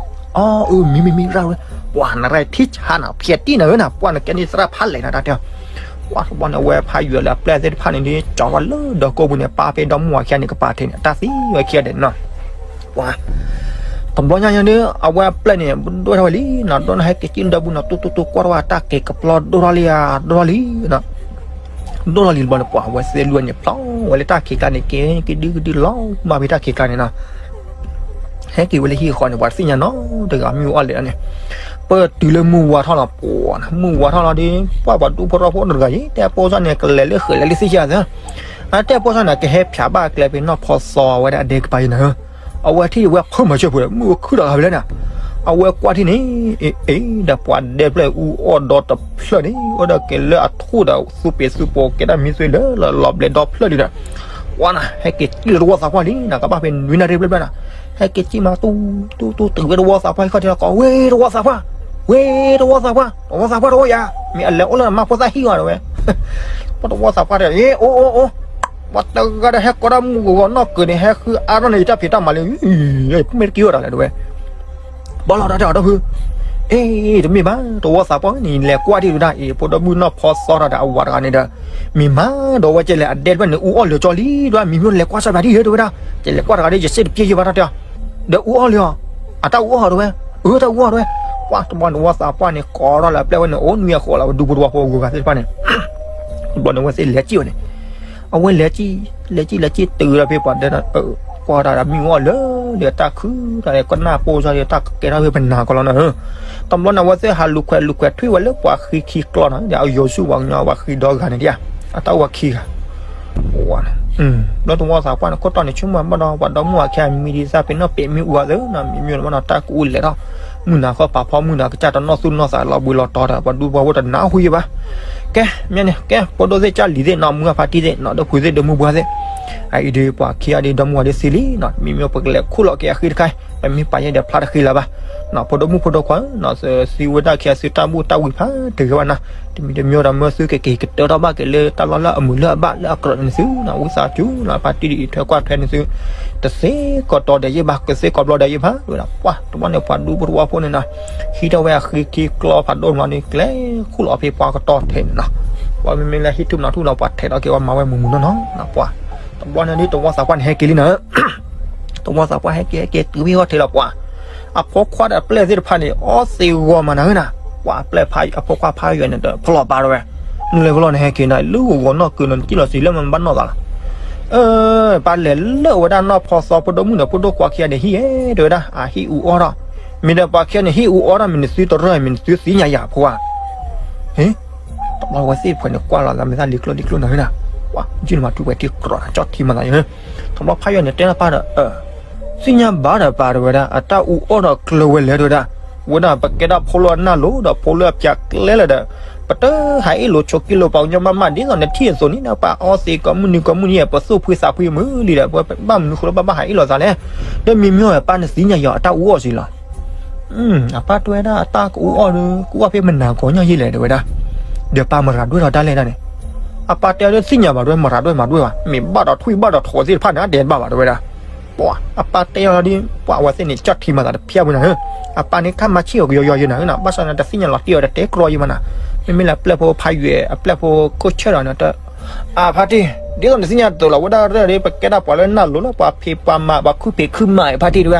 အီ အၢ မံမံမံရၣ်ဝဲ ပှၤနရၣ်ထံဆါနၤ ဖျဲးတံၢ်နၤဝဲနၤ ပှၤနကဲန့ၣ်သရၣ်ဖးလဲၣ်နၤတၢ်တဲ ပှၤတဘျီန့ၣ် အဝဲဖးယွဲၢ်လၢအပျဲၢ်သ့ၣ်တဖၣ်န့ၣ်ဒီး ကၠီထီၣ်လၢဒီးကိးပူၤန့ၣ် ပၢ်ဖဲဒီမါဝၤခံဂၤန့ၣ် ကပၤထံးန့ၣ် အတၢ်သံဝဲခံဂၤဒဲးနီၤ ပှၤ တဘျီညါညါဒီး အဝဲအပျဲၢ်န့ၣ် ဒွဲၣ်ထီၣ်ဝဲလံနီၤ ဒွဲၣ်ထီၣ်ဟဲက့ၤစံၣ်လၢဒီပူၤနီၤ တူတူတူကွၢ်ထီၣ်ဝဲတၢ်က့ၤကပျီဒိၣ်ထီၣ်လံဧါ ဒိၣ်ထီၣ်လံနီၤ ဒိၣ်ထီၣ်လံတဘျီန့ၣ် ပှၤဝဲသ့ၣ်လွံၢ်န့ၣ် ဖျီဝဲလၢတၢ်ခံးကျါန့ၣ် က့ၤကဒုကဒုလီၤမၢ်ဖဲတၢ်ခံးကျါန့ၣ်နီၤ ဟဲက့ၤဝဲလၢဟံၣ်ဃီန့ၣ် ပှၤတသ့ၣ်ညါနီတဂၤ မ့ၢ်အီၣ်လဲၣ်န့ၣ် ပတုၤလၢမုၢ်ဝါထီၣ်လီၤ ပှၤ မုၢ်ဝါထီၣ်လီၤဒီး ပှၤပှၤဒူဖိထီဖိတဂၤအံၤ တဲပိာ်စၢ်န့ၣ် ကလဲၤလၢဃဲၤလဲၤလၢသ့ၣ်ယၤသၢ အတဲပိာ်စၢ်န့ၣ် ကဟဲဖျါဘၣ်ကျဲဖဲနီၢ်ဖီသီဝဲဒၣ်အဒဲကပၤယဲၢ်နၤ အဝဲထံၣ်ဝဲဖုမၤစၢၤဖိဒီး မုၢ်ဝဲခုၣ်ဒီးဂၤဖဲလဲၣ်န့ၣ် အဝဲကွၢ်ထံၣ်န့ၣ် အ့ အ့ ဒီးပှၤဒဲဖျၢၣ်အူအီၣ်ဒီတဖျၢၣ်န့ၣ် အိၣ်ဒီးက့ၤလၢအထူၣ်ဒီးသူပ့ၤသူပိာ်ကဲတၢ်မံသွံလၢလီၤဘျဲးဒီဖျၢၣ်လံဒီး ပှၤနၤ ဟဲက့ၤစံၣ်လၢတဝီသးပှၢ်လံ နကဘၣ်ဖဲနွံနၣ်ရံၣ်ဖျၢၣ်ဖျၢၣ်နၤ ဟဲက့ၤစံၣ်မး တူတူတုၤဝဲတဝီသးပှၢ်ဟံၣ်ခီၣ်ထံးလီၤကီး ဝ့ တဝီသးပှၢ် ဝ့ တဝီသးပှၢ် တဝီသးပှၢ်တအိၣ်ယၤ မ့ၢ်အလဲၤအိၣ်လၢနမါဖိသၣ်ဟံၣ်အီၤတဝဲ ပှၤတဝီသးပှၢ်တဲ အ့ အိၣ်အိၣ်အိၣ် ပှၤတဂၤဒီးဟဲကိးတၢ်မုၢ်ဂီၤဂီၤနီၢ်ကၢၤန့ၣ် ဟဲဃုအါထီၣ်န့ၣ် ယတၢ်ဖံးတၢ်မၤလံ မ့ၢ်တက့ၤဝဲဒၣ်လဲၣ်တဝဲ ဘၣ်လီၤတၢ်တဲအီၤတဖု က အ့ တမ့ၢ်ဘၣ် တဝီသးပှၢ်န့ၣ် လဲၤကွၢ်ဒံးတဝဲဒၣ် အ့ ဖိဒိၣ်မုၣ်နီၢ်ဖီသီထီၣ်ဒီးအဝၤတဂၤန့ၣ်ဒီး မ့ၢ်မးဒီးဝဲကလဲၤအဒဲတဖျၢၣ်န့ၣ် အူအီၣ်လၢာ်ကၠီလံတဝဲ မံၤမ့ၢ်လဲၤကွၢ်စၢ်ဖးတံၢ်ဧၢတဝဲဒၣ် ကလဲၤကွၢ်တဂၤဒီး ယစ့ၣ်တပျဲယဘၣ်တၢ်တဲအီၤ ဒီးအူအီၣ်လံဧါ အတၢ်အူအီၣ်တဝဲ အၢ တၢ်အူအီၣ်တဝဲ ပှၢ်တဘျီန့ၣ် တဝီသးပှၢ်န့ၣ် ကိးထီၣ်လၢအပျဲၢ်ဝဲန့ၣ် အိၣ်နွံအဃိလၢပဒူဖိတဝီဖိအဂုၤအဂၤသ့ၣ်တဖၣ်န့ၣ် တဘျီန့ၣ် အဝဲသ့ၣ်လဲၤစံၣ်ဝဲန့ၣ် အဝဲလဲၤစံၣ် လဲၤစံၣ် လဲၤစံၣ်တုၤဒီးဖဲပှၤဒဲ ကွၢ်တၢ်ဒီးမံၤအီၣ်လၢာ်ဒီးတၢ်ခုတၢ်ဒီးကနၣ်ပိၢ်စၢ်ဒီးတၢ်ကဲထီၣ်ဖဲပနၢ်ကီလီၤနၤဧၢ တဘျီန့ၣ် အဝဲသ့ၣ်ဟးလူၤခွဲးလူၤခွဲးထွံၣ်ဝဲလၢပှၤဃံခံကျီၢ်နီၤ ဒီးအယိၤဆူပှၤကညီပှၤဃံဒီဂၤန့ၣ်ဒၣ် အတၢ်အိၣ်ဝဲခံဂၤ ဝါ ဘျီတဝီသးပှၢ်န့ၣ် ခိၣ်တီန့ၣ် ဆိကမိၣ်ဘၣ်ဒီး ပှၤဒီမုၣ်အခံမံၤဒ်သၣ်ဖဲနီၣ်ပဲာ်မ့ၣ်အူအသိးနီၤ မ့ၢ်မ့ၢ်မ့ၢ်နီၤ တၢ်ကအိၣ်လဲၤထီၣ် မုၢ်နၤခီပာ်ဖီမုၢ်နၤကစၢ်တနီၣ်သူၣ်နီၣ်သးလီၤဘှံးလီၤတီၤဒီး ပှၤဒူပှၤဖိတနၢ်ဟူယဘၣ် ကဲ မ့ၢ်န့ၣ် ကဲ ဖိဒိၣ်သ့ၣ်ကၢ်လံၤသ့ၣ်နီၤ မုၢ်အဖါတံၢ်သ့ၣ်နီၤ ဒီပုၢ်သ့ၣ်ဒီမုၢ်ပှၢ်သ့ၣ် အအံၤဒီးပှၤခံဂၤဒီး ဒီမုၢ်ဝၤဒီးသံလံနီၤ မ့မ့ၢ်ပကလဲၤခူၣ်လီၤက့ၤအဃံတခါ ပမ့ၢ်ပာ်ယဲဒီးဖျါတဃံလၢၤဘၣ် ဖိဒိၣ်မုၣ်ဖိဒိၣ်ခွါနီၤ သုဝဲဒၣ်ခံဂၤသုတၢ်ဘူၣ်တၢ်ဝံၤဖးတဂ့ၤဘၣ်နီၤ တမံၤတမံၤဒီးမၢသုကက့ၤကတၢၢ်ထီၣ်ဘၣ်က့ၤလၢတၢ်လီၢ်လၢအမုာ်လၢအဘၣ်လၢအကြၢးန့ၣ်သုနီၤ ဝံသးစူၤနီၤ ဖါတံၢ်ဒ်အံၤထွဲကွၢ်ထွဲန့ၣ်သု တသ့ကီးတီၤဒီးယ့ၢ်ဘၣ် ကသ့ကီးဘျီဒီးယ့ၢ်ဘၣ် ဝဲဒၣ်ပှၢ် တဘျီန့ၣ် ပှၤဒူဖိတဝီဖိန့ၣ်နီၤ ဟံးထီၣ်ဝဲအဃံခံကျီၢ်ဖးဒိၣ်တဘျီန့ၣ် ကျဲခူၣ်လီၤဖဲပှၤကတီၢ်ထဲန့ၣ်နီၤ ပှၤမ့မ့ၢ်လၢဟံးထူၣ်မၤထူၣ်လီၤ ပှၤထဲးထီၣ်က့ၤဝဲမၤဝဲမုၢ်မုၢ်နီၢ်နီၢ်နီၤ ပှၢ် တဘျီန့ၣ်ဒ်တဝီသးပှၢ်န့ၣ်ဟဲက့ၤလံနီၤ တဝီသးပှၢ်ဟဲက့ၤဟဲက့ၤတုၤဖဲအီၣ်ထဲးလီၤပှၢ် အဖိခွါဒီးအပျဲၢ်သ့ၣ်တဖၣ်န့ၣ် အီၣ်သ့ဂီၤမးနၤဧၢနၤ ပှၢ်အပျဲၢ်ဖး အဖိခွါဖးယွဲၢ်န့ၣ်ဒီး ဖလီၤပာ်တဝဲ နုာ်လၢဖလီၤန့ၣ်ဟဲက့ၤနၤ လၢဂီၤဂီၤနီၢ်ကုၤနီၤ နကံၣ်လီၤစံးလၢမ့ၢ်ဘၣ်နီၢ်သးလီၤ အၢ ပၢ်လဲၤလၢဝဲဒၣ်နီၢ်ဖီသီဖိဒိၣ်မုၣ်ဒီးဖိဒိၣ်ခွါခံဂၤန့ၣ်ဟံၣ်ဧဲ တဲဝဲဒၣ် အဟံၣ်အူအီၣ်ထီၣ် မ့ၢ်ဒီးပှၤခံဂၤန့ၣ် ဟံၣ်အူအီၣ်ထီၣ် မ့ၢ်နသုတရၢၢ် မ့ၢ်နသုသ့ၣ်ညါယၤဖိဧါ ဟ့ တဘျီဝဲသ့ၣ်ဖဲန့ၣ် ကွၢ်လီၤသးမ့ၢ်သးလံၤကျိလံၤကျိနၤဧၢနၤ ပှၢ် ယုၢ်နမၤထူဝဲထံကြၢးနၤ ကၠီထံမၤသးယၤ တဘျီဖးယွဲၢ်န့ၣ် တဲလီၤပၢ်ဒီး သ့ၣ်ညါဘၣ်ဒီးပၢ်တဲဝဲဒၣ် အတၢ်အူအီၣ်ဒီးကျၢၤဝဲလဲၣ်တဲဝဲဒၣ် ဝဲဒၣ်ပကဲဒၣ်ဖိလၢအနၢ်လိၤဒီးဖိလၢအပျးကျဲလၢၤဒီး ပတဟးအ့ၣ်လိာ်ဆိးက့လိာ်ပှၤကညီမးမး ဒ်သိးနထံၣ်အသိးန့ၣ်ဒီး ပှၤအီသံးကိးမုၢ်နံၤကိးမုၢ်နံၤ ပသူၣ်ဖှံသးဖှံမုာ်လံဒီး ပဘၣ်မနုၤဃိလၢပဘၣ်ဟးအ့ၣ်လိာ်သးလဲၣ် ဒီးမ့မ့ၢ်ဝဲပၢ်နသ့ၣ်ညါယၤအတၢ်အူအီၣ်စ့ၢ်လီၤ အပၢ်တဲဝဲဒၣ်အတၢ်ကအူအီၣ်ဒီး ကအူအီၣ်ဖဲမနၤကိးညီယ့ၢ်လဲၣ်တဲဝဲဒၣ် ဒီးပၢ်မရၤဒွဲၣ်ထီၣ်တၢ်လဲၣ်ဒၣ်န့ၣ် အပၢ်တဲအီၤဒီးသ့ၣ်ညါဘၣ်ဒွဲၣ် မရၤဒွဲၣ်မၤဒွဲၣ်ဘၣ် မ့ၢ်ဘၣ်ဒီးထွံၣ်ဘၣ်ဒီးထိးသ့ၣ်တဖၣ်န့ၣ် အဒဲးဘၣ်ဘၣ်တဲဝဲဒၣ် ပှၤအပၢ်တဲအီၤဒီး ပှၤအဝဲသ့ၣ်န့ၣ် ကၠီၣ်ထံမၤသးတဖျၢၣ်ဝဲနၤဧၢ အပၢ်န့ၣ်ခါမၤဆံၣ်အီၤကယီယီယဲနၤဧၢနၤ ဘၣ်ဆၣ်န့ၣ် တသ့ၣ်ညါလီၤတံၢ်အီၤတတဲကြီယဲမးနၤ မ့မ့ၢ်လၢအပျဲၢ်ဖိဖးယွဲၢ် အပျဲၢ်ဖိခိၣ်ဆၢၣ်ဒီးန့ၣ် အဖါတံၢ် ဒ်သိးနသ့ၣ်ညါအသိးလီၤ ဝဲဒၣ်ရၢၢ်ဒီး ပကဲဒၣ်ပှၤလၢနၢ်လိၤလၢ ပှၤဖံးပှၤမၤ ပှၤခုဖံးခုမၤ ဖါတံၢ်တဲဝဲ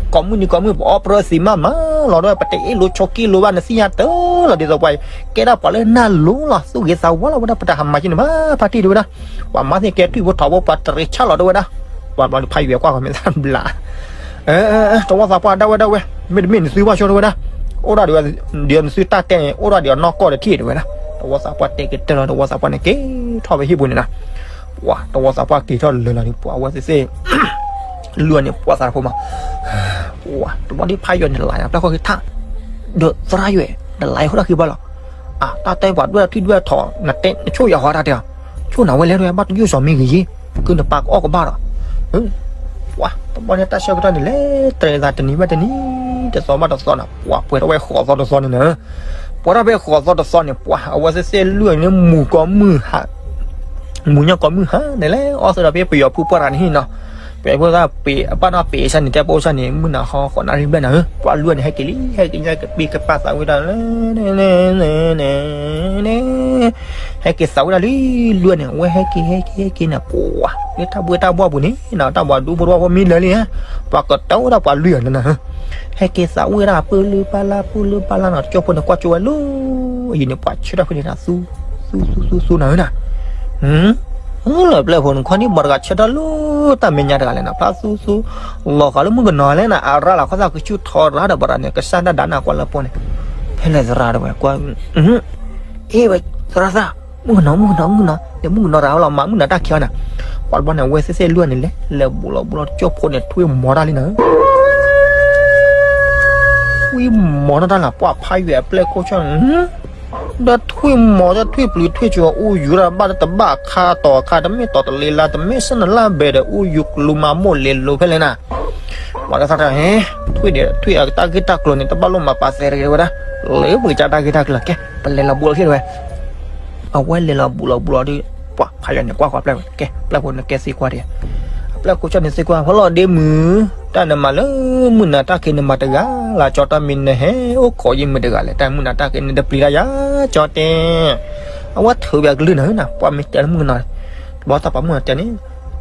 ကိးမုၢ်နံၤကိးမုၢ် ပအီၣ်ပြၢသံးမးမးလီၤဒီး ပတအ့ၣ်လိာ်ဆိးက့လိာ်ဘၣ် နသ့ၣ်ညါတၢ်လီၤ ဒ်သိးပှၤ ကဲဒၣ်ပှၤလၢနၢ်လိၤလီၤ သူၣ်ဂ့ၤသးဝါလီၤ ဝဲဒၣ် ပတဟးမၤက့ၤန့ၣ်ဘၣ် ဖါတံၢ်တဲဝဲဒၣ် ပှၤမၤသ့ၣ်ကဲထွံၣ်ဖိထိးဖိ ပှၤတရံးဆၣ်လီၤတဲဝဲဒၣ် ပှၤဘျီန့ၣ်ဖးယွဲၢ်ကွၢ်ဃီမ့ၢ်သးဘျး တဝီသးပှၢ်ဒၣ်ဝဲဒၣ်ဝဲ မ့တမ့ၢ်နသုဘၣ်ဆၣ်တဲဝဲဒၣ် အိၣ်ဒၣ်ဒံး ဒ်နသုတၢ်တဲန့ၣ် အိၣ်ဒၣ်ဒံးအနီၢ်ကီၢ်တထံၣ်တဲဝဲဒၣ် တဝီသးပှၢ်တဲကတၢၢ်လီၤ တဝီသးပှၢ်န့ၣ်က့ၤထီၣ်ဝဲဟံၣ်ပူၤန့ၣ်နၤ ပှၤတဝီသးပှၢ်က့ၤထီၣ်လၢာ်လီၤန့ၣ် ပှၤအဝဲသ့ၣ်သ့ၣ် လွံၢ်န့ၣ် ပှၤသးတဖိမး ပှၤတဘျီဒ်ဖးယွဲၢ်န့ၣ် လၢယၤပျဲၢ်ဃီက့ၤထၣ် ဒီးသရၣ်ယွဲၢ် နလၢယဃိတၢ်ဃံဘၣ်လီၤ အတၢ်တဲပှၤဒွဲၣ်ထွံၣ်ဒွဲၣ်ထိး နတဲနဆိၣ်ယၤဟီတၢ်တဲအီၤ ဆိၣ်နၤဝဲလဲၣ် ဘၣ်တယိၣ်စီၤမ့ၢ်ဂ့ၤယ့ၢ် ကနပၢ်ကအီၣ်ကဘၣ်ဒီး ပှၤတဘျီန့ၣ်တၢ်ဆၢကတီၢ်န့ၣ် လဲၤတရံးသးတနံၤဘၣ်တနံၤ တသီဘၣ်တသီနၤ ပှၤပှဲၤထီၣ်ဝဲဃိးသီတသီန့ၣ်နၤ ပှဲၤထီၣ်ဖဲဃိးသီတသီန့ၣ် ပှၤအဝဲသ့ၣ်သ့ၣ်လွံၢ်န့ၣ် မူၤကီၢ်မုၢ်ဟး မူၤညီကီၢ်မုၢ်ဟါန့ၣ်လဲၣ် အီၣ်သးဒီးဖဲပယီၤဖုပှၢ်တဂၤန့ၣ်ဟံၣ်နီၤ ပှၤဖိသၣ်ပ့ၤအဘၣ်နီၢ်ပ့ၤဆၣ်န့ၣ် တဲပိၢ်ဆၣ်န့ၣ် မုၢ်နၤဟီဃိးနၣ်ရံၣ်ဘျဲၣ်နၤဧၢ ပှၤလွံၢ်န့ၣ် ဟဲက့ၤလံ ဟဲက့ၤညါကပ့ၤကပာ်သးဝံၣ်ဒီး ဟဲက့ၤသးဝံၣ်ဒၣ်လံ လွံၢ်န့ၣ် အဝဲဟဲက့ၤ ဟဲက့ၤ ဟဲက့ၤန့ၣ် ပှၤ လၢတၢ်ဘှ့တၢ်ဘှီၣ်ပူၤန့ၣ် တၢ်ပှၤဒူဖိတဝီဖိမ့ၢ်လၢာ်လံ ပှၤကတီၤဝဲဒၣ်ပှၤလွံၢ်အီၤန့ၣ် ဟဲက့ၤသးဝံၣ်ဒၣ် ပၢ်လၢပၢ်လၢ ပၢ်လၢပၢ်လၢနီၤ ကၠီဖိန့ၣ်ကွၢ်ကၠိဝဲလၢ အံၤန့ၣ် ပှၤဆၢထၢၣ်ဖဲန့ၣ် သူ သူ သူ သူ သူနၤဧၢနၤ လၢပျဲၢ်ဖိန့ၣ် ခီန့ၣ် မၤတဂၤဆၢထၢၣ်လၢ တၢ်မဲာ်ညါတဂၤလဲၣ်နၤ ဖျါသူသူ လီၤဃာ်လၢမုၣ်ကနီၤလဲၣ်နၤ အရၣ်လီၤခီသၣ်ကဆူၣ်ထီရၣ်ဒီး ပရၤန့ၣ် ကစၢ်ဒၣ်ဒါနၤကွၢ်လၢပှဲၤန့ၣ် ဖဲလဲၣ်သရၣ်တဝဲ ကွၢ် အ့ ဝဲ သရၣ်သၣ် မုၣ်ကနီၤ မုၣ်ကနီၤ မုၣ်ကနီၤ ဒီးမုၣ်ကနီၤတဂၤလီၤ မၤမုၣ်ကနီၤတၢ်ခံအီၤနၤ ပှၤတဘျီန့ၣ် အဝဲသ့ၣ်သ့ၣ်လွံၢ်န့ၣ်လဲၤ လဲၤဘူးလီၤဘူးလီၤ ကၠီဖိန့ၣ် ထွံၣ်မီၤတၢ်လံနၤ ထွံၣ်မီၤတၢ်တၢ်လၢ ပှၤဖးယွဲၢ်အပျဲၢ်ခိၣ်ဆၢၣ် ဒီးထွံၣ်မီၤဒီးထွံၣ်ပျုၤထွံၣ်စူၤ အိၣ်ယူၤတၢ်ဘၣ်တဘၣ်ခါတီၤခါ တမ့ၢ်တီၤတလ့လါ တမ့ၢ်ဆၢနလါဘဲၣ်ဒီး အိၣ်ယူၤကလူးမၤမိၢ်လဲၤလိၤဖဲလဲၣ်နၤ ပှၤတသးတၢ်ဟဲ ထွံၣ်ဒီးထွံၣ်အတၢ်ဂ့ၢ်တၢ်ကျိၤန့ၣ် တဘၣ်လိၣ်မၤပာ်သဲတဂ့ၤဝဲဒၣ် လၢပှဲၤကၢ်တၢ်ဂ့ၢ်တၢ်ကျိၤကဲ ပလဲၤလီၤဘူးလီၤခံတဝဲ အဝဲလဲၤလီၤဘူးလီၤဘူးလီၤဒီး ပှၤဖးယွဲၢ်န့ၣ် ကွၢ်ကွၢ်ပျဲၢ်ဝဲ ကဲ ပျဲၢ်ဖိန့ၣ်ကဲသံကွၢ်တဂ့ၤ ပျဲၢ်ခိၣ်ဆၢန့ၣ်စ့ၢ်ကီး ဖီလီၤဒ့မုၣ်, တၢ်နမၤလၢမုၢ်နၤတၢ်က့ၤနမၤတဂၤလၢ်ကၠီ, တၢ်မ့ၢ်နဟဲအိၣ်ခိးယမုၢ်တဂၤလဲၣ်, တၢ်မုၢ်နၤတၢ်က့ၤနတပျံၤတၢ်ယၤကၠီတဲ. အဝဲထုးဘၣ်ကလုၢ်နၤဧၢနၤ, ပှၤမ့ၢ်တဲလၢမုၢ်ကနီၤ, တဘျီတၢ်ပိာ်မုၣ်တဲန့ၣ်,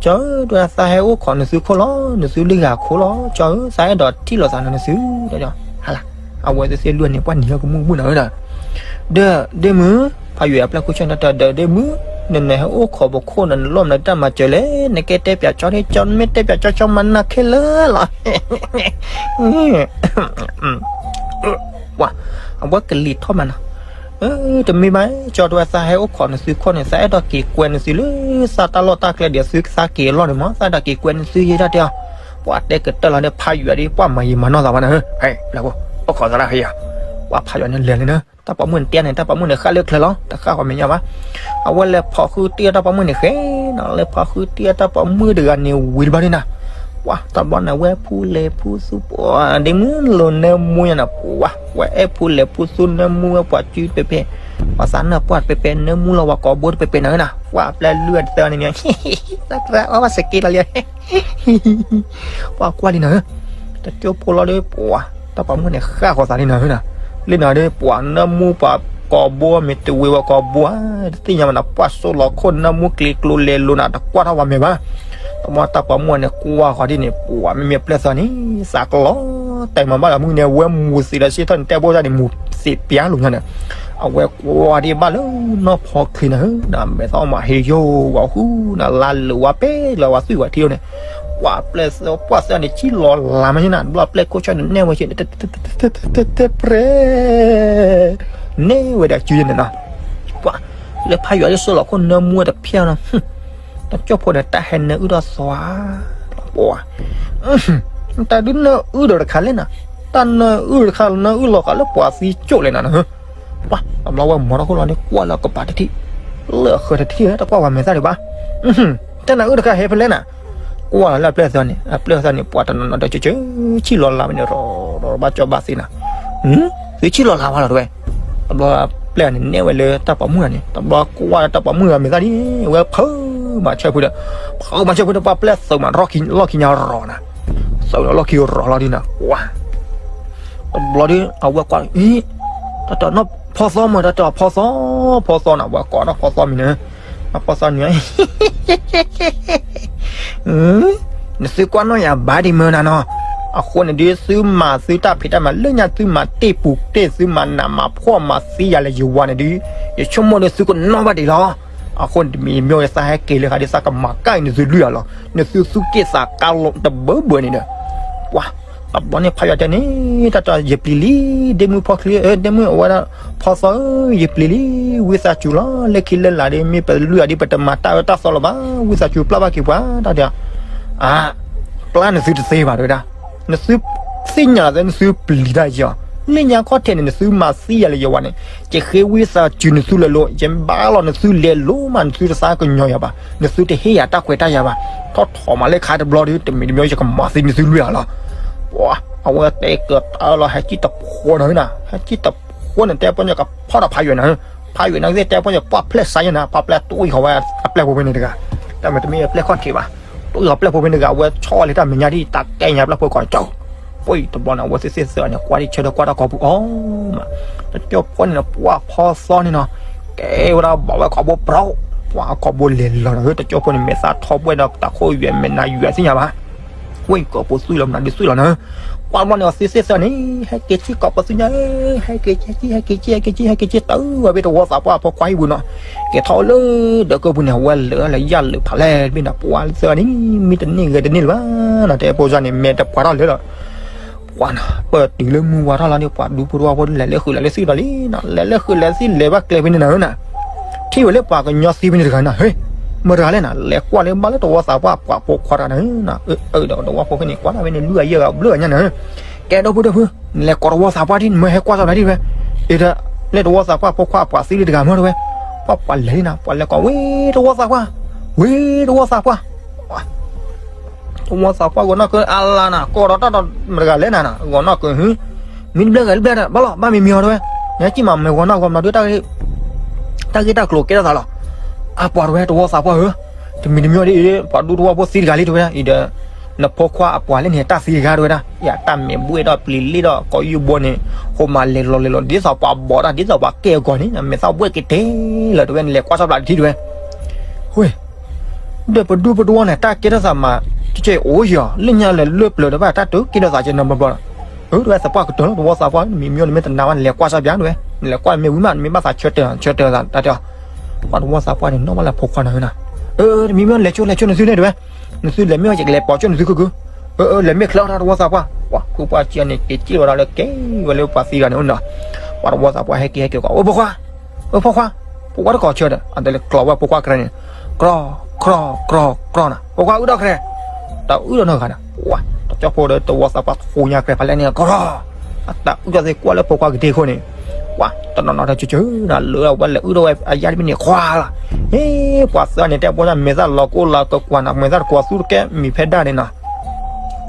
ကၠီဧၢ, ဒ်သးဟဲအိၣ်ခိးနသုခိၣ်လီၤ, နသုလံၣ်ဂၤခိၣ်လီၤ, ကၠီဧၢ, သးအဲၣ်ဒိးထံၣ်လိာ်သးနၤနသု, ဟါလၢ်, အဝဲသ့ၣ်သ့ၣ်လွံၢ်န့ၣ် ပှၤနံၤဟဲကမူၣ်ကမူၣ်နၤဧၢနၤ. ဒီးဒ့မုၣ်, ဖးယွၤအပျဲၢ်ခိၣ်ဆၢနၤတၢ်ဒီးဒ့မုၣ်, နနဟဲအိၣ်ခိးပခိၣ်နၤ နလိၣ်မနုၤတၢ်မၤစၢၤလဲၣ်, နကဲတဲပၠးကၠီန့ၣ် ကၠီမ့ၢ်တဲပၠးကၠီ ကၠီမၤနၢ်ခဲလၢာ်လီၤ. ပှၤ, အဝဲကလံၤထီၣ်မးနီၤ, တမ့ၢ်ဘၣ်, ကၠီတဲဝဲ သးဟဲအိၣ်ခိးနသုခိၣ်န့ၣ် သးအဲၣ်ဒိးက့ၤကွဲနသုလၢသးတၢ်လီၢ်တၢ်ကျဲဒီးသုကသးက့ၤအလီၢ်န့ၣ်မး, သးအဲၣ်ဒိးက့ၤကွဲနသုယဲဒၣ်တဲအီၤ. ပှၤတဲကတၢၢ်လီၤန့ၣ် ဖးယွၤဒီး ပှၤမၤယံာ်မၤနီၢ်သးဘၣ်နၤဧၢ, ပျဲၢ်ခိၣ်, အိၣ်ခိးသးလၢဟဲယၤ, ပှၤဖးယွၤန့ၣ်လဲၤလံနၤ, တၢ်ပိာ်မုၣ်န့ၣ်တဲန့ၣ် တၢ်ပိာ်မုၣ်န့ၣ်ဃၣ်လၢချၢလီၤ, တဃၣ်ဃီမဲာ်ညါဘၣ်. အဝဲလဲၤဖီၣ်ဃုတံၢ်အတၢ်ပိာ်မုၣ်န့ၣ်ဃဲနီၤ, လဲၤဖီၣ်ဃုတံၢ်အတၢ်ပိာ်မုၣ်တဂၤန့ၣ်ဝံၤတဘျီန့ၣ်နၤ, ပှၤတဘျီန့ၣ် ဝဲဖူလဲၤဖူသူပှၤဒ့မုၣ်လိၤနၢမူညါနၤ, ပှၤ, ဝဲအဲၣ်ဖူလဲၤဖူသူနၢမူဝဲပှၤစုပဲပဲ, ပှၤသးနၢ်ပှၢ်တပဲပဲ နၢမူလီၤပှၤကိာ်ဘိတပဲပဲနၤဧၢနၤ, ပှၤပျဲၢ်လွံၢ်အတသၢန့ၣ်န့ၣ်, သးကရၢအီၣ်ဘၣ်စက့လီၤလံ ပှၤကွၢ်လံနၤဧၢ, တကၠိဖိလီၤဒီး ပှၤ, တၢ်ပိာ်မုၣ်န့ၣ်ဃၣ်ဃီၤသးလံနၤဧၢနၤ, လၢနၤဒီး ပှၤနၢမူပှၤကိာ်ဘိမ့ၢ်တဝ့ၤဝဲကိာ်ဘိဧါ, တသ့ၣ်ညါဘၣ်နၤ, ပှၤစိလီၤခိၣ်နၢမူကျ့ကျိလဲၤလိၤနၤ တကွၢ်ထီၣ်ပှၤမဲာ်ဘၣ်. တမ့ၢ်တၢ်ပိာ်မုၣ်န့ၣ်ကွၢ်ဃီၤဒ်န့ၣ် ပှၤမ့မ့ၢ်ပျဲၢ်သၢန့ၣ် သးကလီၤတဲာ်မးဘၣ်လီၤမုၢ်န့ၣ် အဝဲမူၤသံးလီၤစ့ၢ်ထီၣ်န့ၣ် တဲဘိၣ်တၢ်န့ၣ် မူၤသံးပျါလိာ်ညါန့ၣ်, အဝဲကွၢ်ဒံးဘၣ်လၢနီၢ်ဖီချ့နၤဧၢ, နမဲာ်သီမးဟ့ယိဝဲဃုနၤ လါလၢာ်ဝဲပဲလၢဝဲသွံၣ်ဝဲထံန့ၣ်, ပှၤပျဲၢ်သၢ ပှၤသၢန့ၣ် ဆံၣ်လီၤလၤမးန့ၣ်နၤ, တဘျီပျဲၢ်ခိၣ်ဆၢန့ၣ်နဲၣ်ဝဲဆ့န့ၣ် တဲပြဲ နဲၣ်ဝဲဒၣ်စုန့ၣ်နီၤ, ပှၤ, လၢဖးယွၤလၢစိလီၤခိၣ်နၢမူဝဲတဖျၢၣ်နီၤ, တကၠိဖိန့ၣ် တၢ်ဟဲနၢအုၣ်ထီၣ်သီဧါ, ပှၤ, တၢ်ဒုးနၢအုၣ်ဒီးတခါလဲၣ်နၤ, တၢ်နၢအုၣ်တခါ နၢအုၣ်လီၤဃာ်လၢပှၤသံကၠိၣ်လဲၣ်နၤ, ပှၤ, တဘျီဝဲမၤထီၣ်ခိၣ်လီၤန့ၣ် ကွၢ်လၢကပၤတထံၣ်, လၢအဃၢၤတထံၣ် တကွၢ်ပှၤမဲာ်သၣ်ဒံးဘၣ်, တၢ်နၢအုၣ်တခါဟဲဖဲလဲၣ်နၤ, ကွၢ်လၢအပျဲၢ်သၢန့ၣ် အပျဲၢ်သၢန့ၣ် ပှၤတနီၤနီၤဒီး ဆံၣ်လီၤလၤမးန့ၣ် ရီၤရီၤ ဘၣ်ကၠီဘၣ်သ့နၤ, သုဆံၣ်လီၤလၤဝဲလီၤတဝဲ, တဘျီပျဲၢ်န့ၣ် နဲၣ်ဝဲလၢတၢ်ပိာ်မုၣ်န့ၣ် တဘျီကွၢ်လၢတၢ်ပိာ်မုၣ်အမဲာ်သၣ်ဒံး ဝဲဖုးမၤဆၢဖုးဒီး, ဖုးမၤဆၢဖုးဒီး ပှၤပျဲၢ်သုးမး လီၢ်ခံညါရီၤနၤ, သုးလီၢ်ခံရီၤလီၤဒ်နၤ, ပှၤ တဘျီဒီး အဝဲကွၢ်, အံၤ, တၢ်တနီၢ်ဖီသီမး တၢ်တဖီသီ, ဖီသီနၤ ဝဲကိးနီၢ်ဖီသီမံၤန့ၣ်, နီၢ်ဖီသီန့ၣ်, နသုကွၢ်နီၢ်ယၤဘၣ်ဒံးမ့ၢ်နၤနီၤ, အဃိန့ၣ်ဒုး သုမၤသုတၢ်ဖံးတၢ်မၤလၢညါ သုမၤတ့ၢ်ပူၤတ့ၢ် သုမၤနးမၤဖှီၣ်မၤသံယၤလၢယဝၤန့ၣ်ဒုး, ယဆိကမိၣ်ဒီးသုကနီၣ်ဘၣ်ဒံးလီၤ. အဃိန့ၣ်တမံၤမ့ၢ်ဝဲသးဟဲက့ၤလၢဃာ်ဒ်သးကမၤကၣ်အံၤနသုလွံၢ်ဂၤလီၤ, နသုသူၣ်က့ၣ်သးကါလီၤတဘၢဘၢန့ၣ်ဒီး, ပှၤ, တဘျီန့ၣ်ဖးယွၤတဲန့ၣ်, တၢ်တၢ်ယပျံၤလံ, ဒ့မုၣ်ဖီချ့ဧၢ, ဒ့မုၣ်အဝဲဒၣ်, ဖီသီဧၢ, ယပျံၤလံ, ဝံသးစူၤလီၤ, လၢခံလၢလာ်ဒ် မ့ၢ်ပလွံၢ်ဂၤဒ် ပတမၤတၢ်အၢတၢ်သီလၢၤဘၣ်, ဝံသးစူၤပျၢ်ဘၣ်က့ၤပှၤတၢ်ဒီး, အါ, ပျၢ်နသုတသ့ဘၣ်တဝဲဒၣ်, နသု, သ့ၣ်ညါလီၤသး နသုပျံၤတၢ်ယီၤ, လၢညါခီၣ်ထံးန့ၣ် နသုမၤသံယၤလၢယဝၤန့ၣ်, ယဃ့ဝံသးစူၤနသုလၢၤလီၤ, ယဘါလီၤနသုလဲၤလိၤမး နသုတသးကညီၤယၤဘၣ်, နသုတဟ့ၣ်ယၤတၢ်ခွဲးတၢ်ယာ်ဘၣ်, ထီၣ်ထီၣ်မးလၢခါတဘျီဒီး တမံၤတမံၤယကမၤသံနသုလွံၢ်ဂၤလီၤ. ပှၤ, အဝဲတဲကတၢၢ်လီၤ ဟဲကံၣ်တဖိနၤဧၢနၤ, ဟဲကံၣ်တဖိန့ၣ် တဲပှၤညီကဖီၣ်ဒီးဖးယွၤနၤဧၢ, ဖးယွၤန့ၣ်သ့ၣ်တဲပှၤညီပှၢ်ဖျဲၣ်စါယဲနၤ, ဖးဖျဲၣ်တူၢ်အံၤဃီဝဲအပျဲၢ်ဖိဖဲန့ၣ်တဂၤ, တၢ်မ့ၢ်တမ့ၢ်အပျဲၢ်ခီၣ်ထံးဘၣ်, တူၢ်အံၤဃီပျဲၢ်ဖိဖဲန့ၣ်တဂၤ အဝဲဆီလီၤလံတၢ်မဲာ်ညါဒ်တၢ်ကဲညါပျဲၢ်ဖိကီးကၠီ, ပှၤတဘျီန့ၣ် အဝဲသ့ၣ်သ့ၣ်သၢန့ၣ် ကွၢ်ဒ်ဆၢဒီးကွၢ်တၢ်ကီၢ်ပူၤအီၤမး, တကၠိဖိန့ၣ် ပှၤဖီသီန့ၣ်နီၤ, ကဲဝဲဒၣ်ဘၣ်ဝဲကိာ်ဘိပြီ, ပှၤအကိာ်ဘိလဲၤလီၤနၤဧၢ, တကၠိဖိန့ၣ် မဲာ်သၣ်ထီၣ်ဘှဲၣ်ဒီးတၢ်ခိၣ်ယွဲၣ် မဲာ်နၤယွဲၣ်သ့ၣ်ညါဘၣ်, ဝဲကိာ်ဘိသွံၣ်လီၤ မနုၤဒုးသွံၣ်လီၤနၤဧၢ, ကွၢ်ဘျီန့ၣ် အဝဲသ့ၣ်သ့ၣ်သၢန့ၣ် ဟဲက့ၤဆံၣ်ကိာ်ဘိသွံၣ်ညါဧၢ, ဟဲက့ၤဆံၣ် ဟဲက့ၤဆံၣ် ဟဲက့ၤဆံၣ် ဟဲက့ၤဆံၣ် တၢ်ဝဲဘၣ်တဝီသးပှၢ်ဖိခွါဟံၣ်ပူၤနီၤ, ကဲထီၣ်လၢဒီးကၢၢ်ပူၤန့ၣ် အဝဲလၢာ်လၢယၢ်လၢာ်ဖးလဲၢ်တဘ့ၣ်နၤ, ပှၤသၢန့ၣ် မ့ၢ်တန့ၢ်ဂဲၤတန့ၢ်လၢၤဘၣ်နၤ, တဲဖိစၢ်န့ၣ် မဲာ်တပှၤထီၣ်လၢာ်လီၤ ပှၤနီၤ, ပတုၤလၢမုၢ်ဝါထီၣ်လီၤန့ၣ် ပှၤဒူဖိတဝီဖိဒုး လဲၤလၢဃုာ်လဲၤလၢသံၣ်ဒီးလံနီၤ, လဲၤလၢဃုာ်လဲၤသံၣ်လဲၤဘၣ်ကျဲဖဲန့ၣ်နၤဧၢနၤ, ထံၣ်ဝဲလၢပှၤကညီသံဖဲန့ၣ်တဂၤနၤ, ဟ့, မတၤတဂၤလဲၣ်နၤ, လဲၤကွၢ်လၢဘၣ်လၢတဝီသးပှၢ်ပှၤဖိခွါတဂၤနၤဧၢနၤ, အၢ ဒီးတဝီဖိဖဲန့ၣ် ကွၢ်ဒၣ်ဖဲန့ၣ် လွံၢ်ဂၤယဲၢ်ဂၤဘျုးဂၤညါနၤဧၢ, ကဲဒီပုၢ်ဒီပုၢ်, နလဲၤကိးတဝီသးပှၢ်ဒ် နမ့ၢ်ဟဲကွၢ်စၢ်ဒၣ်ဒ်ဝဲ, အ့ဒီး, လၢတဝီသးပှၢ်ဖိခွါအပှၤသံလံတဂၤမ့ၢ်တဝဲ, ပှၤပှၤလဲၤလံနၤ, ပှၤလဲၤကိးဝဲတဝီသးပှၢ်, ဝဲတဝီသးပှၢ် တဝီသးပှၢ်ဂီၤနီၢ်ကၢအလါနၤ, ကိးဒီးတၢ်ဒီးမတၤတဂၤလဲၣ်နၤ, ဂီၤနီၢ်ကၢ, မ့ၢ်တဘျဲၣ်ဂၤတဘျဲၣ်ဒီး ဘၣ်လီၤ ဘၣ်မံၤမံၤအီၤတဝဲ, နဟဲကံၣ်မးမ့ၢ်ဂီၤနီၢ်ဂီၤမနီၤဒုး တၢ်ဂ့ၢ်တၢ်ကျိၤကဲထီၣ်သးလီၤ, အပှၤတဝဲတဝီသးပှၢ်ဧၢ, တမံၤတမံၤဒ်အံၤ ပှၤဒူသဝီဖိသံတဂၤလံ တဲဝဲဒၣ် အံၤဒီး နဖိခွါအပှၤလၢန့ၣ်တၢ်သံတဂၤ တဲဝဲဒၣ် ယတၢ်မဲာ်ဘှ့ၣ်ဒီးပျံၤလ့ၣ်ဒီး ကိးယုၢ်ဘိန့ၣ် ဟိမၤလဲၤလီၤလဲၤလီၤ ဒ်သိးပှၤဘီးတၢ် ဒ်သိးပှၤကဲအဂီၢ်န့ၣ် မဲာ်သၣ်ဘှ့ၣ်က့ၤတဲလီၤ တဲဝဲ နလဲၤကွၢ်ဆီဖျါတထံၣ် တဲဝဲ ဝ့ၢ် ဒီးပဒူပဒူဝဲန့ၣ် တၢ်ကဲထီၣ်သးမး ကဲအိၣ်ယီၤ လၢညါလဲၤလၢပျၢၤဒီးဘၣ် တၢ်တုၤကဲထီၣ်သးကဲနီတဘျီဘျီဒီး အၢ တဲဝဲ သးပှၢ်ကတၢၢ်လီၤ သဝီသးပှၢ် နမံၤမံၤန့ၣ်မ့ၢ်တနာ်ဘၣ် နလဲၤကွၢ်ဆီဖျါ တဲဝဲ နလဲၤကွၢ်မ့ၢ်ဝံၤမး နမ့ၢ်ဘၣ်သးဆၢတဲာ် ဆၢတဲာ်သး တၢ်တဲအီၤ ပှၤသဝီသးပှၢ်န့ၣ် နီၣ်ဘၣ်လၢဖိခွါနၤဧၢနၤ အၢ တမံၤမံၤ လဲၤဆိ လဲၤဆိနသုန့ၣ် တဲဝဲ နသုလဲၤမ့ၢ်ဝဲ ယကလဲၤပိာ်ဆိနသုခုခု အၢ အၢ လဲၤမ့ၢ်ချၢထီၣ်သဝီသးပှၢ် ပှၤဖိခွါကၠီန့ၣ် က့ၤက့ၣ်ဝဲဒၣ်လၢကဲဝဲလၢပှၤသံဂၤန့ၣ်နီၤ ပှၤသဝီသးပှၢ်ဟဲက့ၤဟဲက့ၤကွၢ် အိၣ်ဖိခွါ အိၣ်ဖိခွါ ဖိခွါတကိးဆၢဒီး အတဲလၢကျီဝဲဖိခွါကရဲန့ၣ် ကြီ ကြီ ကြီ ကြီနၤ ဖိခွါအုၣ်ထီၣ်ကရဲ တၢ်အုၣ်ထီၣ်နီတဂၤဒီး ပှၤ တကၠီဖိဒီးသဝီသးပှၢ် ဃိညါကရဲဖးလဲၢ်န့ၣ် ကြီ အတၢ်အုၣ်ထီၣ်သ့ကွၢ်လၢဖိခွါကဒ့ခိၣ်န့ၣ် ပှၤ တနီၤနီၤတၢ်ကၠီကၠီနၤ လၢဝဲလဲၤအုၣ်ထီၣ်ဝဲအယါတဘ့ၣ်န့ၣ် ခွါလီၤ ဟ့ ပှၤသၢဂၤန့ၣ် တဲဘၣ်တၢ်မဲာ်သၣ်လီၤကိၢ်လီၤကကွၢ်နၤ မဲာ်သၣ်တကွၢ်သူတကဲ မံၤဖဲဒၣ်န့ၣ်နီၤ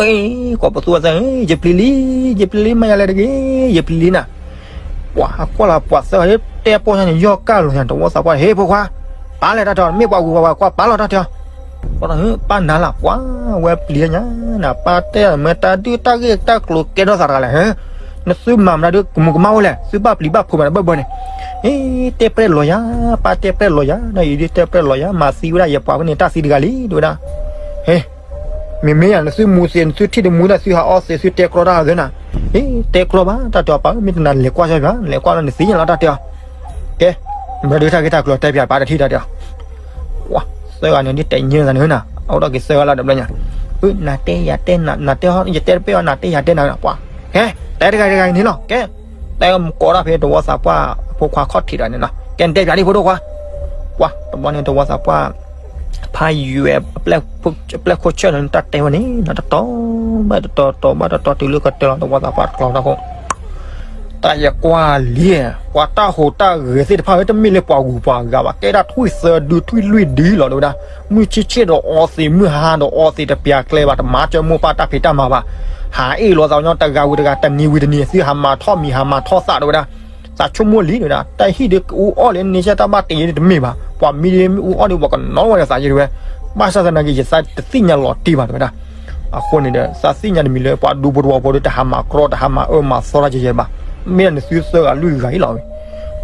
အ့ ကိးပသူအသး ယပျံၤလံ ယပျံၤလံ မၤယၤလဲၣ်တဂ့ၤ ယပျံၤလံနၤ ပှၤအကွၢ်လီၤပှၤသၢဂၤ တဲပိာ်ညါန့ၣ် ယီၢ်ကၢ်လီၤညါ သဝီသးပှၢ် ဟ့ ဖိခွါ ပာ်လဲၣ်တၢ်တဲအီၤ မ့ၢ်ပှၤဂုၤပှၤဂၤကွၢ် ပာ်လီၤတၢ်တဲအီၤ ပှၤ ပာ်နၤလၢ် ပှၤ ဝဲပျံၤညါနၤ ပၢ်တဲမ့ၢ်တၢ်ဒုးတၢ်ဂ့ၢ်တၢ်ကျိၤကဲထီၣ်သးတဂၤလဲၣ် ဟၢ နသုမၤမနုၤဒုး ကမူၤကမၣ်ဝဲလဲၣ် သုဘၣ်ပျံၤဘၣ်ဖုးမးတဘၢဘၢန့ၣ် အ့ တဲပျဲၢ်လီၤယၤ ပၢ်တဲပျဲၢ်လီၤယၤ နအံၤဒုးတဲပျဲၢ်လီၤယၤ မၤသံဝဲဒၣ်ယပှၤဖဲန့ၣ် တၢ်သံတဂၤလံ တဲဝဲဒၣ် ဟ့ မ့မ့ၢ်ယၤ နသုမူၤသ့ နသုထံၣ်တမူၤဒၣ် သုဟးအီသံး သုတဲကြီတၢ်ဂ့ၤနၤ ဟ့ တဲကြီဘၣ် တၢ်တဲအီၤ ပၢ် မ့ၢ်တနာ် နလဲၤကွၢ်ဆီဖျါ နလဲၤကွၢ်လၢနသ့ၣ်ညါလီၤ တၢ်တဲအီၤ ကဲ မ့ၢ်ဒုးတၢ်ဂ့ၢ်တၢ်ကျိၤတဲပၠးပၢ်တထံၣ် တၢ်တဲအီၤ ပှၤ သၢဂၤန့ၣ်ဒ်တဲညါသးန့ၣ်နၤ အိၣ်ဒီးက့ၤသၢဂၤလၢတဘျီညါ အၢ နၤတဲယၤတဲနၤ နၤတဲ ယတဲတပ့ၢ်အီၤ နၤတဲယၤတဲနၤ ပှၤ ကဲ တဲတဂၤတဂၤန့ၣ်လီၤ ကဲ တဲမကိးတၢ်ဖဲသဝီသးပှၢ် ဖိခွါခီၣ်ထံးတဂၤန့ၣ်နီၤ ကဲ နတဲပၠးဒ်ဖိဒိၣ်ခွါ ပှၤ တဘျီန့ၣ် သဝီသးပှၢ် ဖးယွဲၢ် အပျဲၢ်ခိၣ်ဆၢၣ်န့ၣ် တၢ်တဲဝဲန့ၣ်နီၤ တတီၤဘၣ်တတီၤ တတီၤဘၣ်တတီၤ တုၤလၢကတၢၢ်လီၤ သဝီသးပှၢ်တကျီတၢ်ခိၣ် တၢ်ယကွၢ်လံ ပှၤတၢ်ဟူးတၢ်ဂဲၤသ့ၣ်တဖၣ် တမ့ၢ်လၢပှၤဂုၤပှၤဂၤဘၣ် ကဲဒၣ်ထွံၣ်သၢဒုထွံၣ်လွံၢ်ဒုလီၤ တဲဝဲဒၣ် မုၢ်ဆ့ၣ်ဆ့ၣ်ဒီးအီသံး မုၢ်ဟါဒီးအီသံး တပျးကျဲဘၣ် တမၤစၢၤမိၢ်ပၢ်တၢ်ဖံးတၢ်မၤဘၣ် ဟးအ့ၣ်လိာ်သးညီ တဂၤဝံၤတဂၤ တနံၤဝံၤတနံၤ သုဟးမၤထီၣ်မံၤ ဟးမၤထီၣ်သး တဲဝဲဒၣ် သးဆိကမိၣ်လံ တဲဝဲဒၣ် တၢ်ဟံၣ်ဒုးကအူအီၣ်လံ န့ၣ်ဆၢတၢ်ဘၣ်တ့ၢ်ဒုးတမ့ၢ်ဘၣ် ပှၤမံဒုးမ့ၢ်အူအီၣ်ဒုး ပှၤကနီၣ်ဝဲဒီးသးယံၤ တဲဝဲ ဘၣ်ဆၣ်သနာ်က့ ယသးတသ့ၣ်ညါလီၤတံၢ်ဘၣ် တဲဝဲဒၣ် အဃိန့ၣ်ဒီး သးသ့ၣ်ညါတမံၤလၢ ပှၤဒူဖိတဝီဖိဒီး တဟးမၤကြီ တဟးမၤအၢမၤသီတၢ်ကဲကဲဘၣ် မ့ၢ်ဒၣ်နသုသၢဂၤလွံၢ်ဂၤအံၤလီၤဝဲ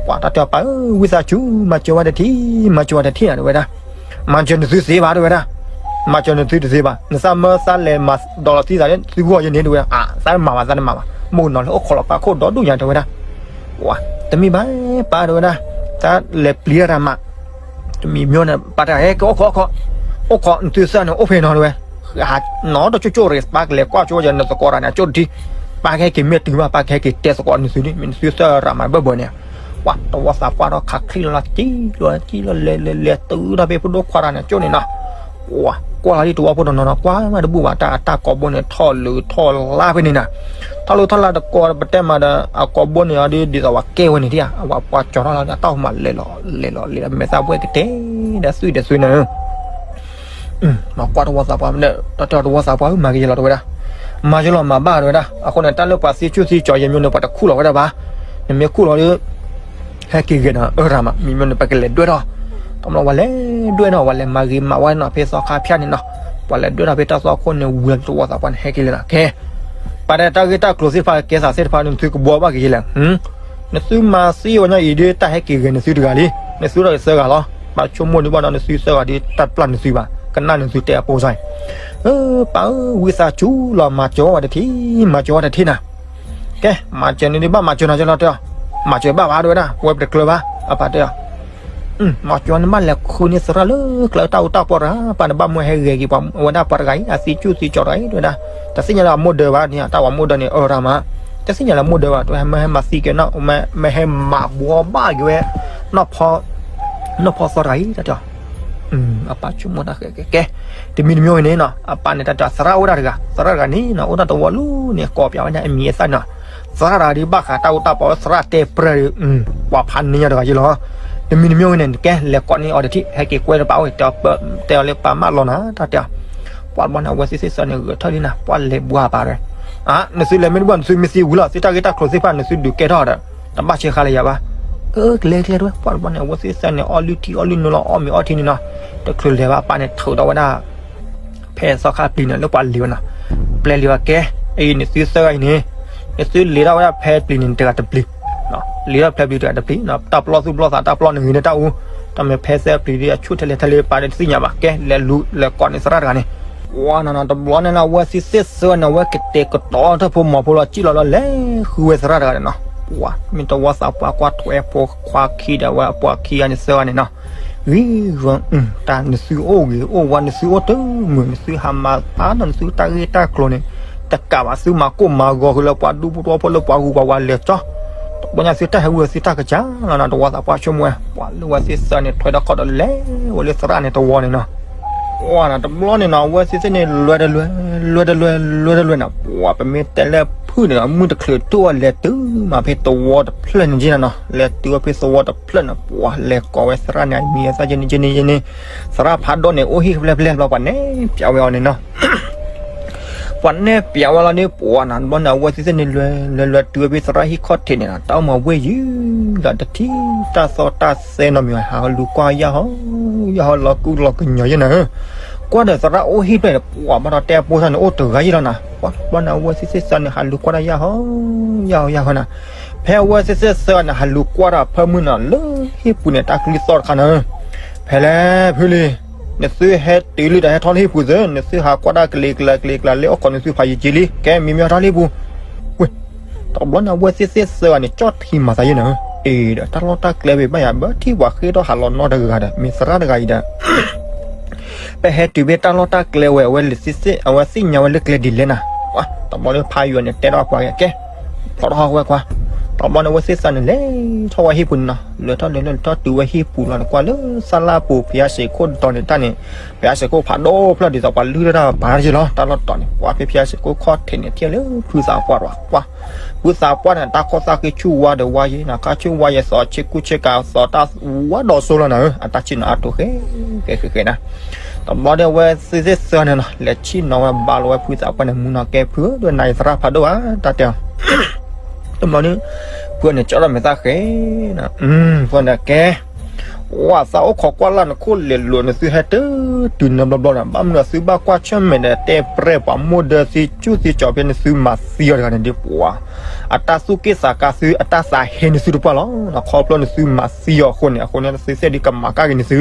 ပှၤတၢ်တဲပၢ်ဧၢ ဝံသးစူၤ မၤစၢၤဝဲတထံၣ် မၤစၢၤဝဲတထံၣ်နၤ တဲဝဲဒၣ် မၤစၢၤနသုသ့ဘၣ် တဲဝဲဒၣ် မၤစၢၤနသုတသ့ဘၣ် နသးမၢသးလဲၤမၤဒီးလီၤသံသးလၢ သုဂီၢ်ယန့ၣ် တဲဝဲဒၣ် အါ သးတမၤဘၣ် သးတမၤဘၣ် မုၢ်ကနီၤလၢအိၣ်ခိးလီၤပာ်ခိၣ်ဒီဒူၣ်ညါ တဲဝဲဒၣ် ပှၤ တမ့ၢ်ဘၣ် ပၢ် တဲဝဲဒၣ် သးလဲၤပျံၤတၢ်မး တမံၤမ့ၢ်န့ၣ် ပၢ်တဂၤ ဟဲက့ၤအိၣ်ခိး အိၣ်ခိး အိၣ်ခိး နသုသၢဂၤန့ၣ် အိၣ်ဖဲနီၤ တဲဝဲ နီၢ်တကၠိကၠိရ့ၣ် ပၢ်ကလဲၤကွၢ်ကၠိယၤ နသကိးတဂၤန့ၣ် အကၠိတထံၣ် ပၢ်ကဟဲက့ၤမ့ၢ်တုၤဘၣ် ပၢ်ကဟဲက့ၤတဲသကိးနသုဒ် မ့ၢ်နသုသၢဂၤမးဘၢၣ်ဘၢၣ်န့ၣ် ပှၤ သဝီသးပှၢ်ဒီးခးချံလီၤလီၤ ကံလီၤကံလီၤ လဲၤလဲၤလဲၤတုၤဒီးဖဲဖိဒိၣ်ခွါတဂၤန့ၣ် ကၠိန့ၣ်နီၤ ပှၤ ကွၢ်လီၤဒ်သဝီဖိတနီၤနီၤ ကွၢ်မးတဘူၣ်ဘၣ် တၢ်အတၢ်ကိးဘိန့ၣ် ထီၣ်လိၤထီၣ်လါဖဲန့ၣ်နီၤ ထီၣ်လိၤထီၣ်လါတကိးပတဲမးဒီး အကိးဘိန့ၣ်အီၤဒ် ဒ်သိးပှၤကဲဝဲန့ၣ်ထံၣ်ဧါ အဝဲပှၤကၠီၤထီၣ်လီၤ အတၢ်ဟိမးလဲၤလီၤလဲၤလီၤလဲၤလီၤ မဲာ်သၣ်ဘှဲၣ်ကတဲ ဒီးသွံၣ်ဒီးသွံၣ်န့ၣ် မၤကွၢ်သဝီသးပှၢ် တၢ်တဲသဝီသးပှၢ် မၤကယဲၢ်လီၤ တဲဝဲဒၣ် မၤကယဲၢ်လီၤ မၤဘၣ် တဲဝဲဒၣ် အဃိန့ၣ် တၢ်လၢပှၤသံဆူၣ်သံကၠီၤယဲၢ်မံၤန့ၣ် ပှၤတခူၣ်လီၤဝဲဒၣ်ဘၣ် နမ့ၢ်ခူၣ်လီၤဒီး ဟဲက့ၤဂဲၤဒီးအၢရၤမး မံၤမ့ၢ်န့ၣ် ပကလဲၤဒွဲၣ်ထီၣ် တဘျီဝဲလဲၤဒွဲၣ်ထီၣ် ဝဲလဲၤမၤဂ့ၤမၤဝါနီၤ ဖဲသီခါဖၠၣ်န့ၣ်နီၤ ပှၤလဲၤဒွဲၣ်ထီၣ်ဖဲတၢ်သွၣ်ခိၣ်န့ၣ် ဝံၤသဝီသးပှၢ်န့ၣ် ဟဲက့ၤလၢနီၤ ကဲ ပှၤတဲတၢ်ဂ့ၢ်တၢ်ကျိၤသ့ၣ်တဖၣ် ကဲသးသ့ၣ်တဖၣ် နသုကဘှီဘၣ်က့ၤလဲၣ် နသုမၤသံဝဲညါအံၤဒ် တၢ်ဟဲက့ၤဂဲၤနသုတဂၤလံ နသုဒီးကသၢဂၤလီၤ ဘၣ်ဆိကမိၣ်ဒ်ဘၣ်ဒီး နသုသၢဂၤဒ်တၢ်ပျၢ်နသုဘၣ် ကနၣ်နသုတဲအပိစၢ်အံၤ ပၢ်ဧၢ ဝံသးစူၤလီၤ မၤစၢၤဝဲတထံၣ် မၤစၢၤဝဲတထံၣ်နၤ ကဲ မၤစၢၤန့ၣ်ဒ်ဘၣ်မၤစၢၤနၤကလီၤတဲအီၤ မၤစၢၤဘၣ်ဘၣ် တဲဝဲဒၣ် ဝဲပတကျၢၤဘၣ် အပၢ်တဲအီၤ မၤစၢၤန့ၣ်ဘၣ်လဲၤဃုန့ၢ်သရၣ်လၢကျဲတၢ်အူတၢ်ပီတဂၤ ပၢ်န့ၣ်ဘၣ်မၢဟဲဂဲၤက့ၤပှၤဝဲဒၣ်ပှၤတဂၤအံၤ အသံဆူၣ်သံကၠီၤတဂၤအံၤ တဲဝဲဒၣ် တသ့ၣ်ညါလၢအမိၢ်ဒၢဘၣ်န့ၣ် တၢ်ဝဲမိၢ်ဒၢန့ၣ် အၢရၤမး တသ့ၣ်ညါလၢအမိၢ်ဒၢဘၣ် တဝဲမၢဟဲမၤသံက့ၤ မၢဟဲမၤဘှီဘၣ်က့ၤဝဲ နီၢ်ဖီသီတဂၤအံၤ တၢ်တဲအီၤ အပၢ်ဆိကမိၣ်တၢ်ဃဲကဲကဲ တမံၤတမံၤဝဲန့ၣ်နီၤ အပၢ်န့ၣ်တၢ်တဲသရၣ်အိၣ်ဒၣ်တဂၤ သရၣ်တဂၤန့ၣ်နီၤ အိၣ်ဒၣ်တဝီလၢန့ၣ် ကိးပၠးဝဲဒၣ်အမံၤအသၣ်နီၤ သရၣ်တဂၤဒ်ဘၣ်ဃးတၢ်အိၣ်တၢ်ပီ သရၣ်တဲပြၢၢ်ဒီး ပှၤဖးန့ၢ်ညါတဂၤယ့လီၤ တမံၤတမံၤဝဲန့ၣ် ကဲလဲၤကိးန့ၢ်အီၤတထံၣ် ဟဲက့ၤကွဲတပာ်ဝဲ တဲအီၤလၢပၢ်မၢလီၤနၤ တၢ်တဲအီၤ ပှၤတဘျီန့ၣ် အဝဲသ့ၣ်သ့ၣ်သၢန့ၣ် ဂဲၤထၢၣ်လံနၤ ပှၤလဲၤဘှါပၢ်ရဲ နသုလဲၤမ့ၢ်တဘၣ် နသုမ့ၢ်သံဝံၤလီၤ သုတၢ်ဂ့ၢ်တၢ်ကျိၤသ့ၣ်တဖၣ် နသုဒုးကဲထီၣ်ဒီး တဘၣ်ဆဲးဃါလၢယၤဘၣ် အၢ ကလဲၤကလဲၤတဝဲ ပှၤတဘျီန့ၣ် အဝဲသ့ၣ်သၢန့ၣ် အီလုၢ်ထံအီလုၢ်နိလီၤ အီၣ်မ့ၤအီထံန့ၣ်နီၤ တချုးလဲၤဘၣ်ပၢ်န့ၣ် ထုးထီၣ်ဝဲဒၣ် ဖဲသီခါပျံၤန့ၣ် လၢပှၤလံၤဝဲနီၤ, ပျဲလံၤဝဲကဲ, အံၤနသုသၢဂၤအံၤန့ၣ်, နသုလံၤထီၣ်ဝဲဒၣ်ဖဲပျံၤန့ၣ် တဂၤတပျံၤ, လံၤထီၣ်ဖဲပျံၤတဂၤတပျံၤ, တၢ်ပျီသူၣ်ပျီသး တၢ်ပျီနဂ့ၤန့ၣ်တၢ်အူ, တၢ်မ့ၢ်ဖဲသၢပျံၤဒီး အဆူၣ်ထဲလဲၣ်ထဲလဲၣ် ပၢ်ဒီးတသ့ၣ်ညါဘၣ်, ကဲ လဲၤလူၤလဲၤကိးန့ၢ်သရၣ်တဂၤန့ၣ်, ပှၤနီၤနီၤ တဘျီန့ၣ်နီၤ အဝဲသ့ၣ်စ့ၢ်စၢန့ၣ် အဝဲကတဲာ်ကတီၤထၢၣ်ဖိမီၤဖိလီၤ စံၣ်လီၤလီၤ လဲၤဃုဝဲသရၣ်တဂၤန့ၣ်နီၤ, ပှၤ မ့ၢ်တဝီသးပှၢ်ကွၢ်ထွဲဖိခွါခံဒီး အဝဲအပှၤခံဂၤန့ၣ်သၢဂၤန့ၣ်နီၤ ဂံၤဂီၤ တၢ်နသုအိၣ်ဂ့ၤအိၣ်ဝါ နသုအိၣ်တမုာ် နသုဟးမၤအါထီၣ်နသုတၢ်ဂ့ၢ်တၢ်ကျိၤန့ၣ် တကးဘၣ်သုမၤကိၢ်မၤဂီၤဃုာ်လၢပှၤဒူဖိတဝီဖိလၢပှၤဂုၤပှၤဝါလဲၤကၠီ, တဘျီညါသုတၢ်ဟဲဝံၤဝဲသုတၢ်ကစၢ်လီၤနီၤ တဝီသးပှၢ်ဆိကမိၣ်ဝဲ ပှၤလၢဝဲသ့ၣ်စၢန့ၣ် ထွဲထီၣ်ခီၣ်ဒီးလဲၤဝဲလၢသရၣ်န့ၣ်တဝီန့ၣ်နီၤ ပှၤနီၤ တဘျီန့ၣ်နီၤ အဝဲသ့ၣ်သ့ၣ်န့ၣ် လွဲတလွဲ, လွဲတလွဲ, လွဲတလွဲနီၤ ပှၤပမ့ၢ်တဲလၢဖုၣ်န့ၣ်နီၤ မုၢ်တချုးဒိၣ်လဲၤတုၤမးဖဲသဝီတဖျၢၣ်န့ၣ်က့နီၤနီၤ လဲၤတုၤဝဲဖဲသဝီတဖျၢၣ်န့ၣ် ပှၤလဲၤကိးဝဲသရၣ်န့ၣ် အမံၤအသၣ်ယဲန့ၣ်ယဲန့ၣ်ယဲန့ၣ်, သရၣ်ဖးဒိၣ်န့ၣ် အိၣ်ဟံၣ်ဖျဲၣ်ဖျဲၣ်ဘျီ ပှၤနဲၣ်ပၠးဝဲအီၤန့ၣ်နီၤ ပှၤနဲၣ်ပၠးဝဲလီၤန့ၣ် ပှၤနီၤ တဘျီန့ၣ် အဝဲသ့ၣ်သ့ၣ်န့ၣ် လွဲလွဲလွဲတုၤဝဲဖဲသရၣ်ဟံၣ်ခီၣ်ထံးန့ၣ်နီၤ တၢ်အိၣ်မၤဝ့ၢ်ယုာ်လီၤ တထံၣ်တၢ်သီတၢ်သဲနီတမံၤ ဟးလူၤကွၢ်ယၢ်ဟီ ယၢ်ဟီလီၤကူလီၤကညီၤယဲနီၤ ကွၢ်ဒီးသရၣ်အိၣ်ဟံၣ်ဖျဲၣ်န့ၣ် ပှၤဘၣ်ဒီးတဲအပိစၢ်န့ၣ် အိၣ်တဂၤယဲလီၤနီၤ ပှၤတဘျီန့ၣ် အဝဲသ့ၣ်သ့ၣ်စၢန့ၣ် ဟးလူၤကွၢ်တၢ်ယၢ်ဟီ ယၢ်ဟီယၢ်ဟီနီၤ ဖဲအဝဲသ့ၣ်သ့ၣ်စၢန့ၣ် ဟးလူၤကွၢ်တၢ်ဖၢမုၢ်နီၤ လၢဟံၣ်ပူၤန့ၣ် တၢ်ကလုၢ်သီၣ်တခါနီၤ ဖဲလဲၣ်ဖုလံၤ နသုဟဲတုၤလံဒီးဟဲထီၣ်လၢဟံၣ်ပူၤသု နသုဟးကွၢ်တၢ်ကလံၤကျါကလံၤကျါလၢအိၣ်ခိးနသုဖးယံၤက့လံ ကဲမံမံဟဲထီၣ်လၢဟံၣ်ပူၤ ဝ့ၢ် တဘျီန့ၣ် အဝဲသ့ၣ်သ့ၣ်စၢဂၤန့ၣ် ကၠီၣ်ထံမၤသးယဲနီၤ အ့ဒီးတၢ်လီၢ်တၢ်ကျဲဝဲဘၣ်ယၤ ဘၣ်ထံၣ်ပှၤဃ့ထီၣ်ဟးလီၤနီတဂၤဒီး မ့ၢ်သရၣ်တဂၤအံၤဒီး ပဟဲတုၤဖဲတၢ်လီၢ်တၢ်ကျဲဝဲ အဝဲသ့ၣ် အဝဲသ့ၣ်ညါဝဲလၢကျဲဒ်လဲၣ်နီၤ တဘျီလၢဖးယွၤန့ၣ် တဲထီၣ်ပှၤကဲ ဖျီထီၣ်ဟီၣ်ဝဲခွါ တဘျီန့ၣ် အဝဲသ့ၣ်စၢန့ၣ် လဲၤထီၣ်ဝဲဟံၣ်ပူၤန့ၣ်နီၤ လဲၤထီၣ်လဲၤလၢလဲၤထီၣ်တုၤဝဲဟံၣ်ပူၤလီၤန့ၣ် ကွၢ်လၢ သလၢပူၤဖယါစ့းခိၣ်တီၤန့ၣ်တၢ်န့ၣ် ဖယါစ့းခိၣ်ဖးဒိၣ်ဖျၢၣ်ဒ်သိးပှၤလုၢ်တၢ်ပာ်တၢ်ယဲလီၤ တၢ်လီၢ်တီၤန့ၣ် ကွၢ်ဖဲဖယါစ့းခိၣ်ခီၣ်ထံးန့ၣ် ထံၣ်လၢဖုသးပှၢ်တဂၤ ကွၢ် ဖုသးပှၢ်န့ၣ် တၢ်ခီၣ်သၣ်ဃ့ဆူၣ်ဝါဒီးဝါယဲနီၤ ခါဆူၣ်ဝါယဲသီးဆ့ကူဆ့ကၤသီးတၢ်ဝါဒီးစိလီၤနီၤ အတၢ်ဆ့ၣ်နီၤအါထီၣ်ဃဲ ဃဲဃဲဃဲနီၤ တဘျီဒီးအဝဲသ့ၣ်သ့ၣ်စၢန့ၣ်နီၤ လဲၤဆ့ၣ်နီၤဝဲဘါလီၤဝဲဖုသးပှၢ်န့ၣ် မူနီၤကဲဖုဒီးနၤယသရၣ်ဖးဒိၣ်ဧါ တၢ်တဲအီၤ တဘျီန့ၣ် ဖုန့ၣ်ကၠီထီၣ်မဲာ်သၣ်ဃဲ ဖုန့ၣ်ကဲ ဝဲသးအိၣ်ခိးကွၢ်လၢ်နခိၣ်လဲၤ လိာ်နသုဟဲတတုၤနဘျီဘျီန့ၣ် ဘၣ်မနုၤသုဘၣ်ကွၢ်ဆၢၣ်မဲာ်ဒီးတဲပြဲၢ်ပှၤမိၢ်ဒၢသံကၠူၣ်သံကၠီၤဖဲနသုမၤသံအီၤတဂၤန့ၣ်ဒ်ပှၤ အတၢ်သူၣ်က့ၣ်သးကါသု အတၢ်သးဟ့နသုတပှၢ်လီၤ ခီဖျိနသုမၤသံအီၤအဃိန့ၣ် အဃိန့ၣ်သုသ့ၣ်ဒ်ကမၤကၣ်က့ၤနသု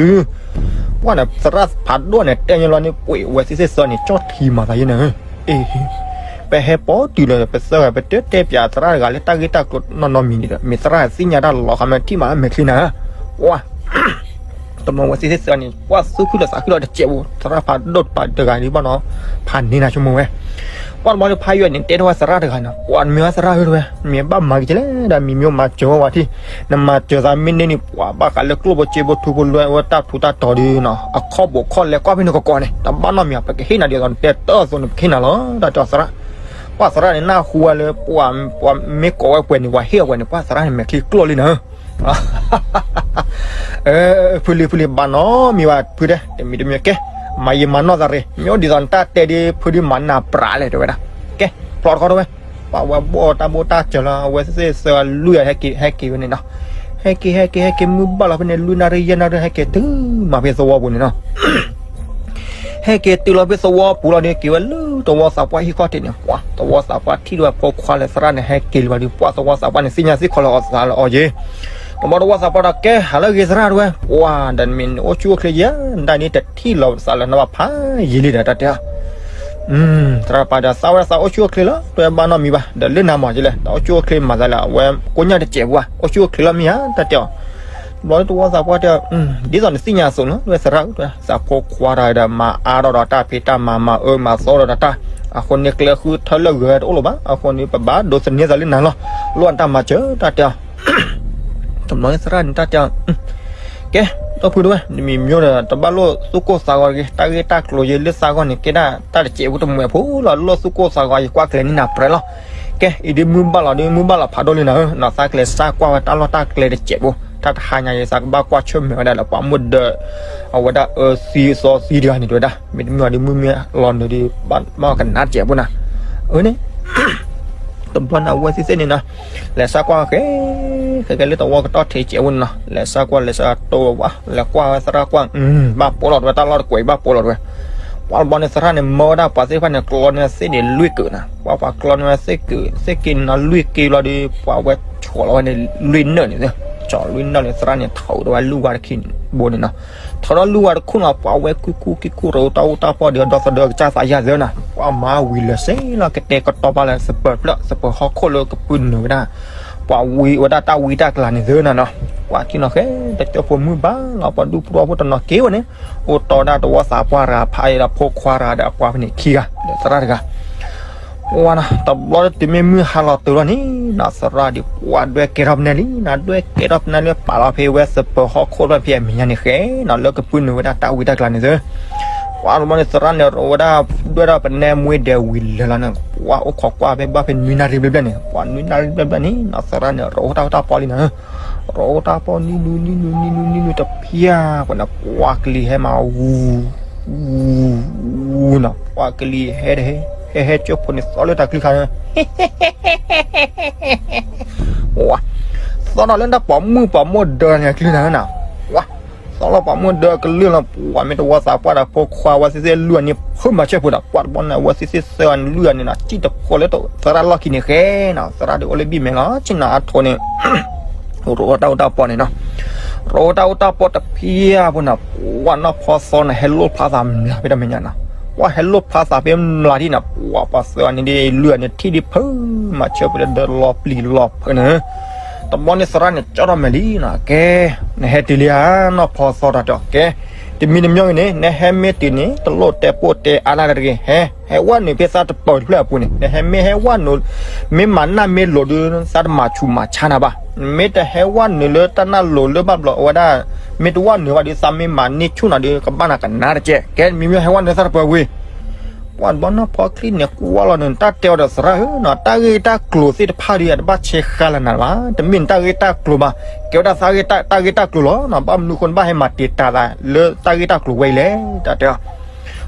ပှၢ်န့ၣ် သရၣ်ဖးဒိၣ်န့ၣ် တဲညီလီၤန့ၣ် ပှ့ၤဝဲသ့ၣ်သ့ၣ်စၢန့ၣ် ကၠီၣ်ထံမၤသးယဲန့ၣ် အ့ ပဟဲပိာ်တုၤလီၤ ပသၢဂၤ ပတတဲပၠးသရၣ်တဂၤလၢတၢ်ဂ့ၢ်တၢ်ကျိၤနီတမံၤန့ၣ်ဒီး မ့ၢ်သရၣ်သ့ၣ်ညါတၢ်လီၤ ခီမ့ၢ်ထံၣ်မးမဲာ်ချံနၤ ပှၢ် တဘျီဝဲသ့ၣ်သ့ၣ်စၢန့ၣ် ပှၢ်သူၣ်ခုလီၤသးခုလီၤတစဲးဖိ သရၣ်ဖးဒိၣ်တပၤတဂၤဒ်ဘၣ်နီၤ ဖးန့ၢ်နၤဆိကမိၣ်ဝဲ ပှၢ်တဘျီဒီးဖးယွၤန့ၣ် တဲထီၣ်ဝဲသရၣ်တဂၤန့ၣ် ပှၢ်နမ့ၢ်ဝဲသရၣ်ဧၢတဝဲ မ့ၢ်ဘၣ်မၤက့ၤကလဲၣ်ဒီး မံၤမ့ၢ်မၤစၢၤဝဲဝဲထံၣ် နမၤစၢၤသးမ့ၢ်န့ၢ်န့ၣ် ပှၤဘၣ်ဃးလၢကျိၣ်ဖိစ့ဖိထူဖိလွဲဝဲတၢ်ထူတၢ်တီၤဒီးနီၤ အခီၣ်ဘိးခီၣ်လဲၤကွၢ်ဖဲန့ၣ်ကကိးန့ၣ် တဘၣ်နီတမံၤ ပကဟ့ၣ်နၤဒ်သိးနတဲတၢ်အသိးန့ၣ် ပကဟ့ၣ်နၤလီၤ တၢ်တဲအီၤသရၣ် ပှၢ်သရၣ်န့ၣ် နၢ်ဟူဝဲလၢ ပှၤမ့ၢ်ကိးဝဲပှဲၤန့ၣ် ပှၤဟ့ၣ်အီၤပှဲၤန့ၣ် ပှၢ်သရၣ်န့ၣ် မဲာ်ချံကျိၣ်လံနၤ ဖုလံ ဖုလံ ဘၣ်နီတမံၤဘၣ် ဖုတဲ တမံၤတမံၤကဲ မၤယံာ်မၤနီၢ်သးရ့ၣ် မ့ၢ်အိၣ်ဒ်သိးနတၢ်တဲဒ် ဖုဒ်မၤနၢ်ပြးလဲၣ် တဲဝဲဒၣ် ကဲ ဖျီတခီတဝဲ ပှၢ်ဝဲဘီၣ်တၢ်ဘိၣ်တၢ်စၢၤလီၤ အဝဲသ့ၣ်သၢဂၤလွံၢ်ဂၤ ဟဲက့ၤဝဲန့ၣ်နီၤ ဟဲက့ၤ ဟဲက့ၤ ဟဲက့ၤ မုၢ်ဘၣ်လီၤဖဲန့ၣ် လွံၢ်နၣ်ရံၣ် ယဲၢ်နၣ်ရံၣ် ဟဲက့ၤတုၤမးဖဲသဝီပူၤန့ၣ်နီၤ ဟဲက့ၤတုၤလီၤဖဲသဝီပူၤလီၤဒီး က့ၤဝဲလၢတဝီသးပှၢ် ဟံၣ်ခီၣ်ထံးန့ၣ် ပှၢ်သဝီသးပှၢ်ထံၣ်ဒၣ်ဝဲဖိခွါလၢသရၣ်န့ၣ် ဟဲက့ၤလံဘၣ်ဒီး ပှၢ်သဝီသးပှၢ်န့ၣ် သ့ၣ်ညါသံခီလီၤအီၤသးလၢအီၤယ့ၤ တဘျီသဝီသးပှၢ်ဒီး ကဲ ဟးလၢဂ့ၤသရၣ်တဝဲ ပှၢ်ဒီးမ့ၢ်နအိၣ်ဆူၣ်အိၣ်ချ့ယဲ ဒ်န့ၣ်တထံၣ်လီၤသးလၢနဘၣ်ဖးယံာ်လံဒီး တၢ်တဲအီၤ သရၣ်ပၢ်ဒီး သးဝဲဒၣ်သးအိၣ်ဆူၣ်အိၣ်ချ့လီၤ တဝဲဘၣ်နီတမံၤဘၣ် ဒီးလၢနၤမၤကလဲၣ် တၢ်အိၣ်ဆူၣ်အိၣ်ချ့မၤသးလၢအဝဲကိညၢ်တစဲးပူၤဘၣ် အိၣ်ဆူၣ်အိၣ်ချ့လီၤမ့ၢ်ဧါ တၢ်တဲအီၤ တဘျီသဝီသးပှၢ်တဲအီၤ ဒ်သိးနသ့ၣ်ညါအသိးလီၤ တဝဲသရၣ်ဧၢ သးဖိခွါတဂၤဒီး မၤအါထီၣ်ဒီးတၢ်ဖံးတၢ်မၤ မၤအၢမၤသီဒီးတၢ် အဃိန့ၣ်ကျဲဃုထၢလၢဂၤတအိၣ်လၢၤဘၣ် အဃိန့ၣ် ပဘၣ်ဒိးသန့ၤသးလၢနၤလီၤ လိၣ်နတၢ်မၤစၢၤ တၢ်တဲအီၤ တဘျီသရၣ်န့ၣ် တၢ်တဲအီၤ ကဲ ဒီပုၢ်တဝဲ နမံၤမ့ၢ်ဒီး တဘၣ်လိၣ်သူၣ်ကိၢ်သးဂီၤတဂ့ၤ တၢ်ဂ့ၢ်တၢ်ကျိၤယဲလၢသးဂီၢ်န့ၣ် ကဲဒၣ်တၢ်တစဲးဖိတမှဲးဖိလီၤ လိၣ်သူၣ်ကိၢ်သးဂီၤ ယကွၢ်ကျဲၤန့ၢ်နၤပြဲလီၤ ကဲ အံၤဒ်မုၢ်ဘၣ်လီၤဒီး မုၢ်ဘၣ်လီၤဖးဒိၣ်လံနၤဧၢ နီၢ်သးကျဲၤစၢ်ကွၢ်ဝဲတၢ်လီၢ်တၢ်ကျဲတစဲးဖိ တၢ်တဟါညါယသးကဘၣ်ကွၢ်ဆၢၣ်မဲာ်ဝဲဒၣ်လၢပှၤမိၢ်ဒၢး အဝဲဒၣ်အၢသံအသီသံတဂၤန့ၣ် တဝဲဒၣ် မ့တမ့ၢ်ဒီးမုၢ်မ့ၢ်လီၤနုာ်ဒီး ဘၣ်မ့ၢ်ကနၣ်တစဲးဖိနၤ အန့ၣ် တဘျီန့ၣ် အဝဲသ့ၣ်သ့ၣ်န့ၣ်နီၤ လဲၤစၢ်ကွၢ်ဃဲ ခဲကဲလၢသဝီကတီၢ်ထံးကဲးဝဲန့ၣ်နီၤ, လဲၤစၢကွၢ် လဲၤစၢတိဝဲ လဲၤကွၢ်ဝဲသရၣ်ကွၢ်, ဘၣ်ပိာ်လီၤတဝဲ တၢ်လီၢ်တကွဲးဘၣ်ပိာ်လီၤတဝဲ. ပှၤတဘျီန့ၣ်သရၣ်န့ၣ် မၢဝဲဒၣ်ပှၤသ့ၣ်တဖၣ်န့ၣ် ကျီန့ၢ်သ့ၣ်န့ၣ်လွံၢ်က့ၤနၤ, ပှၤပှၤကျီန့ၢ်ဝဲသ့ၣ်က့ၤ သ့ၣ်က့ၤန့ၣ်လွံၢ်က့ၤဘျီဒီး ပှၤဝဲဆီၣ်လီၤဝဲန့ၣ် လွံၢ်နၢၣ်န့ၣ်, ဆီၣ်လွံၢ်နၢၣ်န့ၣ် သရၣ်န့ၣ် ထီၣ်ဝဲတဝဲလူၢ်ဝါတခံဘိန့ၣ်နီၤ. ထီၣ်ဒီးလူၢ်ဝါတခိၣ်နီၤ ပှၤဝဲကွံာ်ကူၣ်က့ၤကူၣ် ရိတၢ်အူတၢ်ပီၢ်ဒီး ဒီသဒၢကစၢ်သးယၤသၢနၤ, ပှၤမၤဝံၤလၢာ်စ့ၢ်လီၤ ကတဲာ်ကတီၤပာ်လၢသပၢၤဖျၢၣ် သပၢၤဟီၣ်ခိၣ်လၢကပုၢ်နုာ်ဝဲဒၣ် ပှၤဝံၤဝဲဒၣ်တၢ်ဝံတၢ်ကျါန့ၣ်သၢနၤနီၤ. ပှၤထံၣ်နီၤဃဲ တကၠိဖိမုၣ်ဘၣ်လီၤ ပှၤဒူၣ်ပှီၢ်ဖိတနီၤက့ၤဝဲန့ၣ်, အိၣ်တီဒၣ်တဝီသးပှၢ်တဂၤဖးအံၤဒီးဖိခွါတဂၤဒီးအပှၤဖဲန့ၣ်ခံဂၤ ဒီးသရၣ်တဂၤ ဝါနီၤ တဘျီလၢတုၤမ့ၢ်မုၢ်ဟါလီၤတုၤလီၤန့ၣ်နီၤ သရၣ်ဒုးပှၤဒွဲၣ်ကဲထီၣ်ပနဲလံနီၤ, ဒွဲၣ်ကဲထီၣ်ပနဲလၢပာ်လီၤဖဲဝဲသပၢၤဟီၣ်ခိၣ်ဖဲဖဲအမဲာ်ညါန့ၣ်ဃဲနီၤ လၢကပုၢ်နုာ်ဝဲဒၣ်တၢ်ဝံတၢ်ကျါန့ၣ်သၢ. ပှၤတဘျီန့ၣ်သရၣ်န့ၣ် ရိဝဲဒၣ် ဒွဲၣ်ထီၣ်ပနဲမွ့ဒဲးဝံၤလၢာ်လီၤန့ၣ် ပှၤအိၣ်ခိးကွၢ်ဖဲဘၣ်ဖဲနွံနၣ်ရံၣ်ဘျဲၣ်ဘျဲၣ်န့ၣ်, ပှၤနွံနၣ်ရံၣ်ဘျဲၣ်ဘျဲၣ်န့ၣ်နီၤ သရၣ်န့ၣ် ရိတၢ်အိၣ်တၢ်ပီၢ်လံနီၤ, ရိတၢ်ပီၢ်နံၤနုၤနံၤနုၤနံၤနုၤနံၤနုၤတဖျၢၣ်ပှဲၤန့ၣ် ပှၤကလံၤဟဲမး ဝူ ဝူ ဝူနီၤ, ပှၤကလံၤဟဲတဟဲ ဟဲဟဲကၠိဖိန့ၣ်သီလၢတၢ်ကျုခါန့ၣ် ဝါ သီထီၣ်လၢတၢ်ပိာ်မုၣ်ပိာ်မိၢ်ဒၢန့ၣ်အကျုနၤနၤ, ဝါ သီလီၤပိာ်မုၣ်ဒၢကလုၢ်လီၤ ပှၤမ့ၢ်တဝီသးပှၢ်ဒီးဖိခွါဝဲသ့ၣ်သ့ၣ်လွံၢ်အနံၣ် ဖုမၤဆၢဖိဒီး ပှၤတဘျီန့ၣ် အဝဲသ့ၣ်သ့ၣ်သၢအနံၣ်လွံၢ်အနံၣ်နီၤ စံၣ်တဖိလၢသရၣ်လီၢ်ခံန့ၣ်ဃဲနီၤ သရၣ်ဒုးအိၣ်လၢဘံၣ်မဲာ်လီၤ ဆ့ၣ်နီၤအါထိးန့ၣ် ရိတၢ်အိၣ်တၢ်ပီၢ်န့ၣ်နီၤ, ရိတၢ်အိၣ်တၢ်ပီၢ်တဖျၢၣ်ဖိန့ၣ် ပှၤနီၢ်ဖီသီန့ၣ် ဟဲလိၣ်ဖျါသးမျးဖဲတၢ်မဲာ်ညါနီၤ, ပှၤဟဲလိၣ်ဖျါသးဖဲမျးထံၣ်န့ၣ် ပှၤပှၤသၢအနံၣ်ဒ်လွံၢ်အနံၣ်ထံၣ်ဒ်ဖုမၤဆၢဖိလၢဒၢလီၤပျံၤလီၤဖုန့ၣ်, တဘျီန့ၣ်သရၣ်န့ၣ် ကၠီထီၣ်မဲာ်လံနီၤ ကဲ နဟဲတုၤလံဧါ နီၢ်ဖီသီတၢ်တဲအီၤ ကဲ တမံၤတမံၤဂ့ၤန့ၣ် နဟဲမ့ၢ်တုၤန့ၣ် တလိၣ်တဲပိၢ်တဲအါလၢ်တဂ့ၤ ဟဲ ဟဲဝဲနုာ်ဖဲသးတပၢၤတဖျၢၣ်အပူၤန့ၣ် နဟဲမ့ၢ်ဟဲဝဲနုာ် မ့ၢ်မၤနၢ်မ့ၢ်လိၤဒုး သးတမၤဆူးမၤဆါနၤဘၣ်, မ့ၢ်တဟဲဝဲနုာ်လၢတၢ်နၢ်လိၤလၢဘၣ်ဘျီးအဝဲဒၣ် မ့ၢ်တဝဲနုာ်ဘၣ်ဒီး သးမ့ၢ်မၤန့ၢ်ဆူၣ်နၤဒီး ကဘၣ်နၤကနါတကဲ ကဲ မံၤမ့ၢ်ဟဲဝဲနုာ်သးတပၢၤဝံၤ ပှၤတဘျီနီၢ်ဖီချံန့ၣ်ကွၢ်လီၤန့ၣ် တၢ်တဲအီၤဒီးသရၣ်ဧၢနီၤ တၢ်ဂ့ၢ်တၢ်ကျိၤသ့ၣ်တဖၣ်ဒီး အတဘၣ်ဆဲးဃါလၢနၤဘၣ်, တမ့ၢ်နတၢ်ဂ့ၢ်တၢ်ကျိၤဘၣ်, ကဲဝဲဒၣ်သးဂ့ၢ်တၢ်ဂ့ၢ်တၢ်ကျိၤလီၤနီၤ ဘၣ်မနုၤဃိနဘၣ်ဟဲမၤတံာ်တာ်သးလၢတၢ်ဂ့ၢ်တၢ်ကျိၤဝဲအံၤလဲၣ် တၢ်တဲအီၤ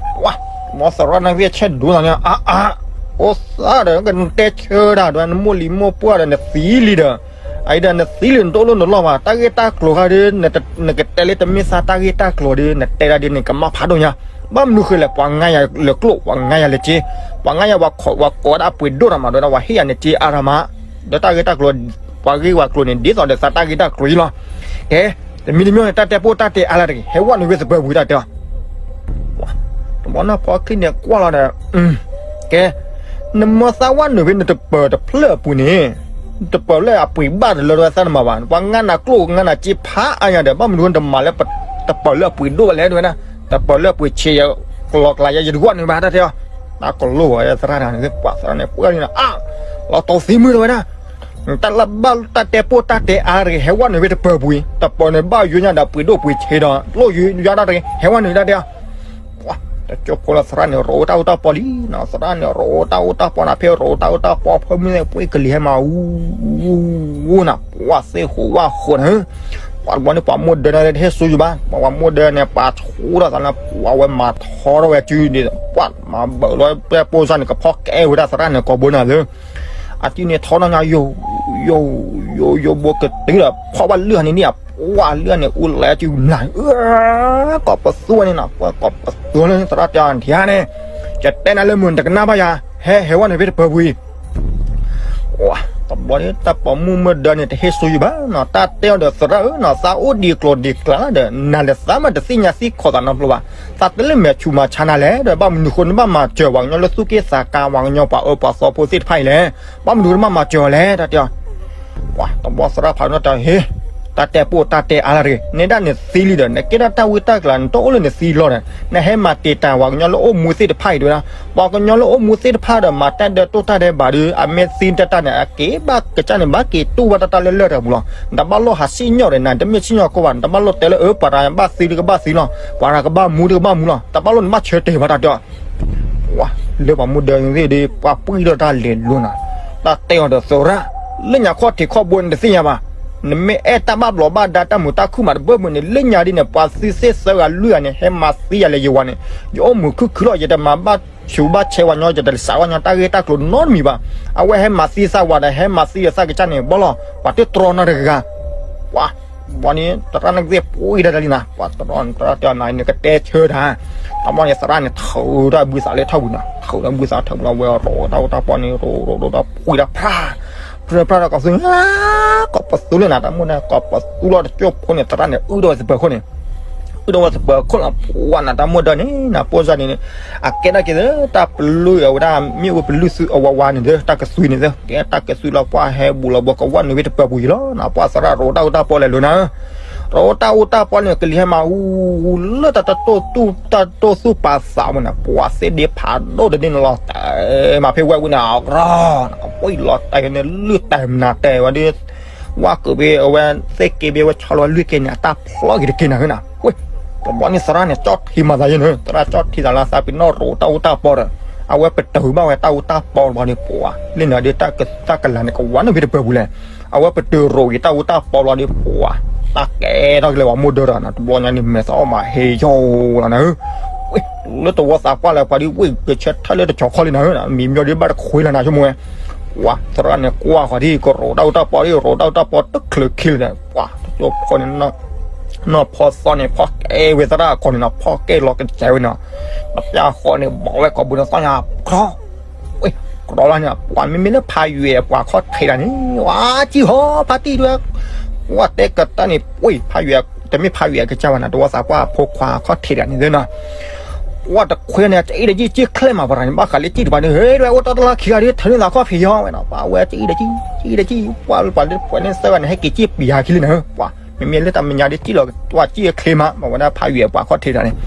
ပှၤ တဘျီသရၣ်န့ၣ်ဂ့ၢ်ဆဲးဒိၣ်သးန့ၣ် အါအါ အိၣ်သးဒီး ကနတဲဆၢဒၣ်ဒီး နမိၢ်လံၤမိၢ်ပှၢ်ဒီး နသံလံဒီး အအံၤဒီး နသံလံ နတအိၣ်လၢနလီၢ်ဘၣ်, တၢ်ဂ့ၢ်တၢ်ကျိၤခါဒီး နကတဲလၢတမ့ၢ်သးတၢ်ဂ့ၢ်တၢ်ကျိၤဒီး နတဲဒၣ်ဒ်န့ၣ် ကမၣ်ဖးဒိၣ်ညါ, ဘၣ်မနုၤဃိလဲၣ် ပှၤငါယၤလၢကျိၣ် ပှၤငါယၤလၢစ့, ပှၤငါယၤဝဲခိးဝဲကိးဝဲဒၣ်အပှ့ၤဒိၣ်တၢ်မး ဒီးဝဲဟ့ၣ်ယၤန့ၣ်စ့အါရၢမး, ဒီးတၢ်ဂ့ၢ်တၢ်ကျိၤ ပှၤဂ့ၢ်ဝဲကျိၤန့ၣ် ဒ်သိးဒီးသးတၢ်ဂ့ၢ်တၢ်ကျိၤအံၤလီၤ. ကဲ တမံၤတမံၤန့ၣ် တၢ်တဲပိၢ်တၢ်တဲအါလၢ်တဂ့ၤ ဟဲဝဲနုာ်ဖဲသပၢၤပူၤတၢ်တဲအီၤ တဘျီနီၢ်ဖီချံန့ၣ်ကွၢ်လီၤဒီး ကဲ နမၢသးဝဲနုာ်ဖဲနတပၢၤတဖျၢၣ်အပူၤန့ၣ် တပၢၤလၢအပှ့ၤဘၣ်တလၢတဝဲသးနမၤဘၣ်, ပှၤငါနၤကျိၣ်ငါနၤစ့ဖးအါညါဒီး ဘၣ်မနုၤတမၤလၢတပၢၤလၢအပှ့ၤဒိၣ်ဝဲလဲၣ်တဝဲဒၣ်, တပၢၤလၢအပှ့ၤဆံးယၤ ကျီၤကျါယၤ ယတဂီၢ်န့ၣ်ဘၣ် တၢ်တဲအီၤ, တၢ်ကလိၣ်ဝဲသရၣ်န့ၣ် ပှၤသရၣ်န့ၣ် ပှၤန့ၣ် အါ လီၤတီသံမုၢ်တဝဲဒၣ် တၢ်လၢဘၣ်တၢ်တဲပိၢ်တၢ်တဲအါတဂ့ၤ ဟဲဝဲနုာ်ဖဲတပၢၤပူၤအံၤ, တပၢၤန့ၣ်ဘၣ်ယိညါဒီးပှ့ၤဒိၣ်ပှ့ၤဆံးဒီး ကျိၣ်ယိယါတၢ်တဂ့ၤ ဟဲဝဲနုာ်တၢ်တဲအီၤ ပှၤတကၠိဖိလၢသရၣ်န့ၣ် ရိတၢ်အိၣ်တၢ်ပီၢ်လံနီၤ, သရၣ်န့ၣ် ရိတၢ်အိၣ်တၢ်ပီၢ်နၤ ဖဲရိတၢ်အိၣ်တၢ်ပီၢ် ဖၢမုၢ်သ့ၣ်ပှ့ၤကလံၤဟဲမး ဝူ ဝူ ဝူနၤ, ပှၤသ့ၣ်ဃိးဝၣ်ဃိးန့ၣ် ပှၤတဘျီန့ၣ် ပှၤမိၢ်ဒၢန့ၣ်လၢတဟ့ၣ်စိယူၤဘၣ်, ပှၤမိၢ်ဒၢန့ၣ် ပှၤဆူၣ်ထီၣ်သးလၢ ပှၤဝဲမၤထီထီၣ်ဝဲစုဒ်သိး ပှၤမၤဘၢၣ်လီၤ ပဲပိၢ်စၢ်န့ၣ် ကဖီၣ်ကဲဝဲဒၣ်သရၣ်န့ၣ် ကိာ်ဘိနၤလၢ အစုန့ၣ်ထီၣ်နီၢ်ညါ ယိာ် ယိာ် ယိာ် ယိာ်ဘိကတုၤဒီး ဖီၣ်ဘၣ်လၢၢ်န့ၣ်န့ၣ် ပှၤလၢၢ်န့ၣ် အူလဲၤစုမျး ကိာ်ပသူန့ၣ်နီၤ ပှၤကိာ်ပသူလၢသရၣ်တဲအီၤန့ၣ် ယတဲနၤလၢမုၢ်နတကနၣ်ဘၣ်ယၤ ဟဲ ဟဲဝဲနုာ်ဖဲတပၢၤပူၤအံၤ တဘျီန့ၣ် တၢ်ပိာ်မုၣ်မုၢ်ဒၢန့ၣ် တဟ့ၣ်စိယူၤဘၣ်နီၤ, တၢ်တဲအီၤဒီးသရၣ်ဧၢနီၤ, သးအိၣ်ဒံးကျိၤဒံးကျါဒီး နၤလဲၤသးမ့ၢ်တသ့ၣ်ညါသံခီၣ်သးနီတဘျီဘၣ်, သးတလၢမဲာ်ဆူးမၤဆါနၤလဲၣ်ဒီး ဘၣ်မနုၤဃိနဘၣ်မၤစၢၤပှၤကညီလၢသူၣ်က့ၣ်သးကါ ပှၤကညီပှၤအၢပှၤသီဖိသ့ၣ်တဖၣ်အံၤလဲၣ်, ဘၣ်မနုၤဃိနဘၣ်မၤစၢၤအီၤလဲၣ် တၢ်တဲအီၤ ပှၤတဘျီသရၣ်ဖးနီၢ်တဲ ဟ့ တၢ်တဲပိၢ်တၢ်တဲအါလၢတဂ့ၤ, နဲဒၣ်နသံလံဒီး နကဲဒၣ်တၢ်ဝံတၢ်ကျါ နတအိၣ်လၢနသံလီၤဒီး နဟဲမၤတံာ်တာ်ပှၤကညီလၢအိၣ်မူသ့ၣ်တဖၣ်အံၤတဝဲဒၣ်, ပှၤကညီလၢအိၣ်မူသ့ၣ်တဖၣ်ဒီး မၤတၢ်ဒၢတိၢ်တၢ်ဒဲးဘးဒီး အမ့ၢ်သံတၢ်တၢ်န့ၣ် အက့ၤဘၣ်ကစၢ်န့ၣ် ဘၣ်က့ၤတူၢ်ဘၣ်တၢ်တၢ်လၢလၢၢ်တၢ်ပူၤလီၤ, နတဘၣ်လိၣ်ဟးစံၣ်ညီၣ်ဒီး နတမ့ၢ်စံၣ်ညီၣ်ကိးဘၣ် နတဘၣ်လိၣ်တဲလၢအၢ ပှၤတဂၤဘၣ်သံတကဘၣ်သံလီၤ, ပှၤတဂၤကဘၣ်မူတကဘၣ်မူလီၤ, တဘၣ်လိၣ်နဘၣ်ဆၢတဲာ်ဘၣ်တၢ်တဲအီၤ ပှၤလၢပှၤမူဒၢသ့ၣ်ဒီး ပှၤပှံၢ်ထီၣ်တၢ်လဲၤလိၤနၤ, တၢ်တဲအီၤဒီးသရၣ်, လၢညါခီၣ်ထံးခီၣ်ဘိန့ၣ်တသ့ၣ်ညါဘၣ်, နမ့ၢ်အဲၣ်တၢ်ဘၣ်ဘျီးဘၣ်ဒါတၢ်မုာ်တၢ်ခုၣ်မးတဘၢၣ်ဘၢၣ်န့ၣ် လၢညါဒ်န့ၣ် ပှၤသံသ့ၣ်သၢဂၤလွံၢ်ဂၤန့ၣ် ဟဲမၤသံယၤလဲၤယဝၤန့ၣ်, ယအိၣ်မုာ်ခုၣ်ခုၣ်လီၤ ယတမၤဘၣ် ဆူးဘၣ်ဆဲးဝဲညီ ယတစးဝဲညီ တၢ်ဂ့ၢ်တၢ်ကျိၤနီတမံၤဘၣ်. အဝဲဟဲမၤသံသးဝဲဒီး ဟဲမၤသံအသးကစၢ်န့ၣ် ဘီလီၤ ပှၤတတြီနီတဂၤ. ပှၤ ဘီန့ၣ် သရၣ်န့ၣ်ကသ့ၣ်ပှံတၢ်တလံနီၤ ပှၤတတြီ သရၣ်တဲနၤန့ၣ် ကတဲဆၢတၢ်. တၢ်ဘီန့ၣ် သရၣ်န့ၣ် ထုးတၢ်ဘုသးလၢထီၣ်ပူၤနီၤ ထုးတၢ်ဘုသးထီၣ်ပူၤလီၤ ဝဲရိးတၢ်အိၣ်တၢ်ပီန့ၣ် ရိးရိးရိးတၢ်ပှံတၢ်ဖြါ ဖြါဖြါဒီးကီၢ်သူ ကီၢ်ပသူလၢနၤ တၢ်မိၣ်ဒီး ကီၢ်ပသူလီၤတကၠိဖိန့ၣ် သရၣ်န့ၣ် အုၣ်ဒီးဝဲသပၢၤခိၣ်န့ၣ် အုၣ်ဒီးဝဲသပၢၤခိၣ်လီၤ ပှၤနၤ တၢ်မိၣ်ဒီးန့ၣ် နၤပိၢ်စၢ်န့ၣ် အကဲထီၣ်က့ၤသၢ တၢ်ပလုၢ်အဝဲဒၣ် မ့ၣ်အူပလုၢ်သုအဝဲဝါန့ၣ်သၢ တၢ်ကသွံန့ၣ်သၢ ကဲတၢ်ကသွံလီၤ ပှၤဟဲဘူးလီၤဘီကဝၢ်နုာ်ဝဲတပၢၤပူၤယံၤလီၤ နၤပှၤသရၣ်ရိးတၢ်အိၣ်တၢ်ပီလဲၤလိၤနၤ ရိးတၢ်အိၣ်တၢ်ပီန့ၣ် ကလံၤဟဲမၤဟူဟူလၢတၢ်တတိၢ်သူၣ်တၢ်တိၢ်သူၣ်ပာ်သးမးန့ၣ် ပှၤသ့ဒ့ဖးဒိၣ်တဒ့န့ၣ်လီၤတဲာ်မးဖဲဝဲဝံၤန့ၣ် အကရၢ ပှၤလီၤတဲာ်န့ၣ်လုၢ်တဲာ်မနၤတဲာ်ဝဲဒ် ဝၣ်ကဘ့အဝဲသ့ၣ်က့ဘ့ဝဲဆီလီၤလွံၢ်က့န့ၣ် အတၢ်ဖျီက့ၤတက့ၤနၤနၤ ဝ့ၢ် တဘျီန့ၣ်သရၣ်န့ၣ် ကၠီၣ်ထံမၤသးယဲန့ၣ် သရၣ်ကၠီၣ်ထံသးလၢသးပ့ၤနီၣ်ရိးတၢ်အိၣ်တၢ်ပီဒီး အဝဲပတုာ်ဘၣ်ဝဲတၢ်အိၣ်တၢ်ပီဘျီဒီး ပှၤလၢနၤဒီးတၢ်ကလၤန့ၣ် ကဝါနုာ်ဖဲတပၢၤပူၤလဲၣ် အဝဲပတုာ်ရိးက့ၤတၢ်အိၣ်တၢ်ပီဘျီဒီး ပှၤ တၢ်ကဲထီၣ်ကလဲၤပှၤမိၢ်ဒၢဒီးနၤ တဘျီညါန့ၣ် မဲာ်သးအီၣ်မးဟ့ယီၤလီၤနၤဧၢ ဝ့ၢ် လၢတဝီသးပှၢ်လၢပှၤဒ်ဝ့ၢ်ကဆၢထၢၣ်လၢတကၠီၤခီလံနၤဧၢ မံၤမညီဒ်ဘၣ်တခွ့လီၤနၤဆိကမိၣ်ဝဲ ပှၤ သရၣ်န့ၣ်ကွၢ်ဃီၤဒ်ကရိးတၢ်အိၣ်တၢ်ပီဒ်ရိးတၢ်အိၣ်တၢ်ပီတချုးခံလၢၤဒီး ပှၤ တကၠိဖိန့ၣ် နီၢ်ဖီသီန့ၣ် ဖီၣ်ကဲဝဲသရၣ်အခီန့ၣ်နီၤ ဖီၣ်ကဲလီၤကစဲးဝဲနီၤ တပျၢ်ဃီန့ၣ်ဘီဝဲကိာ်ဘိန့ၣ်သီညါ ကြီ ဝ့ၢ် ကြီလီၤန့ၣ် ပှၤမ့မ့ၢ်လၢဖးယွဲၣ်ပှၤခီၣ်ထံးတၢ်န့ၣ် ဝါကံၢ်ဟီဖးတံၢ်ဒွဲ ဝဲတဲကတၢၢ်န့ၣ် ဝ့ၢ် ဖးယွဲၣ် တမ့ၢ်ဖးယွဲၣ်အကစၢ်ဘၣ်နီၤ တဝီသးပှၢ်အဖိခွါခီၣ်ထံးတၢ်န့ၣ်သ့နီၤ ပှၤတခွ့န့ၣ် ကအံၣ်ဒီးကံၢ် က့ၢ်ချဲမးပှၤတၢ်န့ၣ် ဘၣ်ဃးလၢကံၢ်တပၤန့ၣ် ဟဲဒွဲအိၣ်တၢ်တလီၢ်ခံဂၤဒ် ထၢန့ၢ်သးခီၣ်ဖံးယီၤဝဲနီၤ ပှၤဝဲကအံၣ်ဒီးကံၢ် ကအံၣ်ဒီးကံၢ် ပှၤပှၤလၢပှဲၤန့ၢ်သၢဂၤန့ၣ် ဟဲက့ၤကံၢ်ပံၤဟးခံလံနၤ ပှၤ မ့မ့ၢ်လၢတၢ်မဲာ်ညါဒ်ကံၢ်လီၤ ပှၤကံၢ်အချ့မး မ့ၢ်ဝဲဒၣ်ဖးယွဲၣ်ပှၤခီၣ်ထံးတၢ်န့ၣ်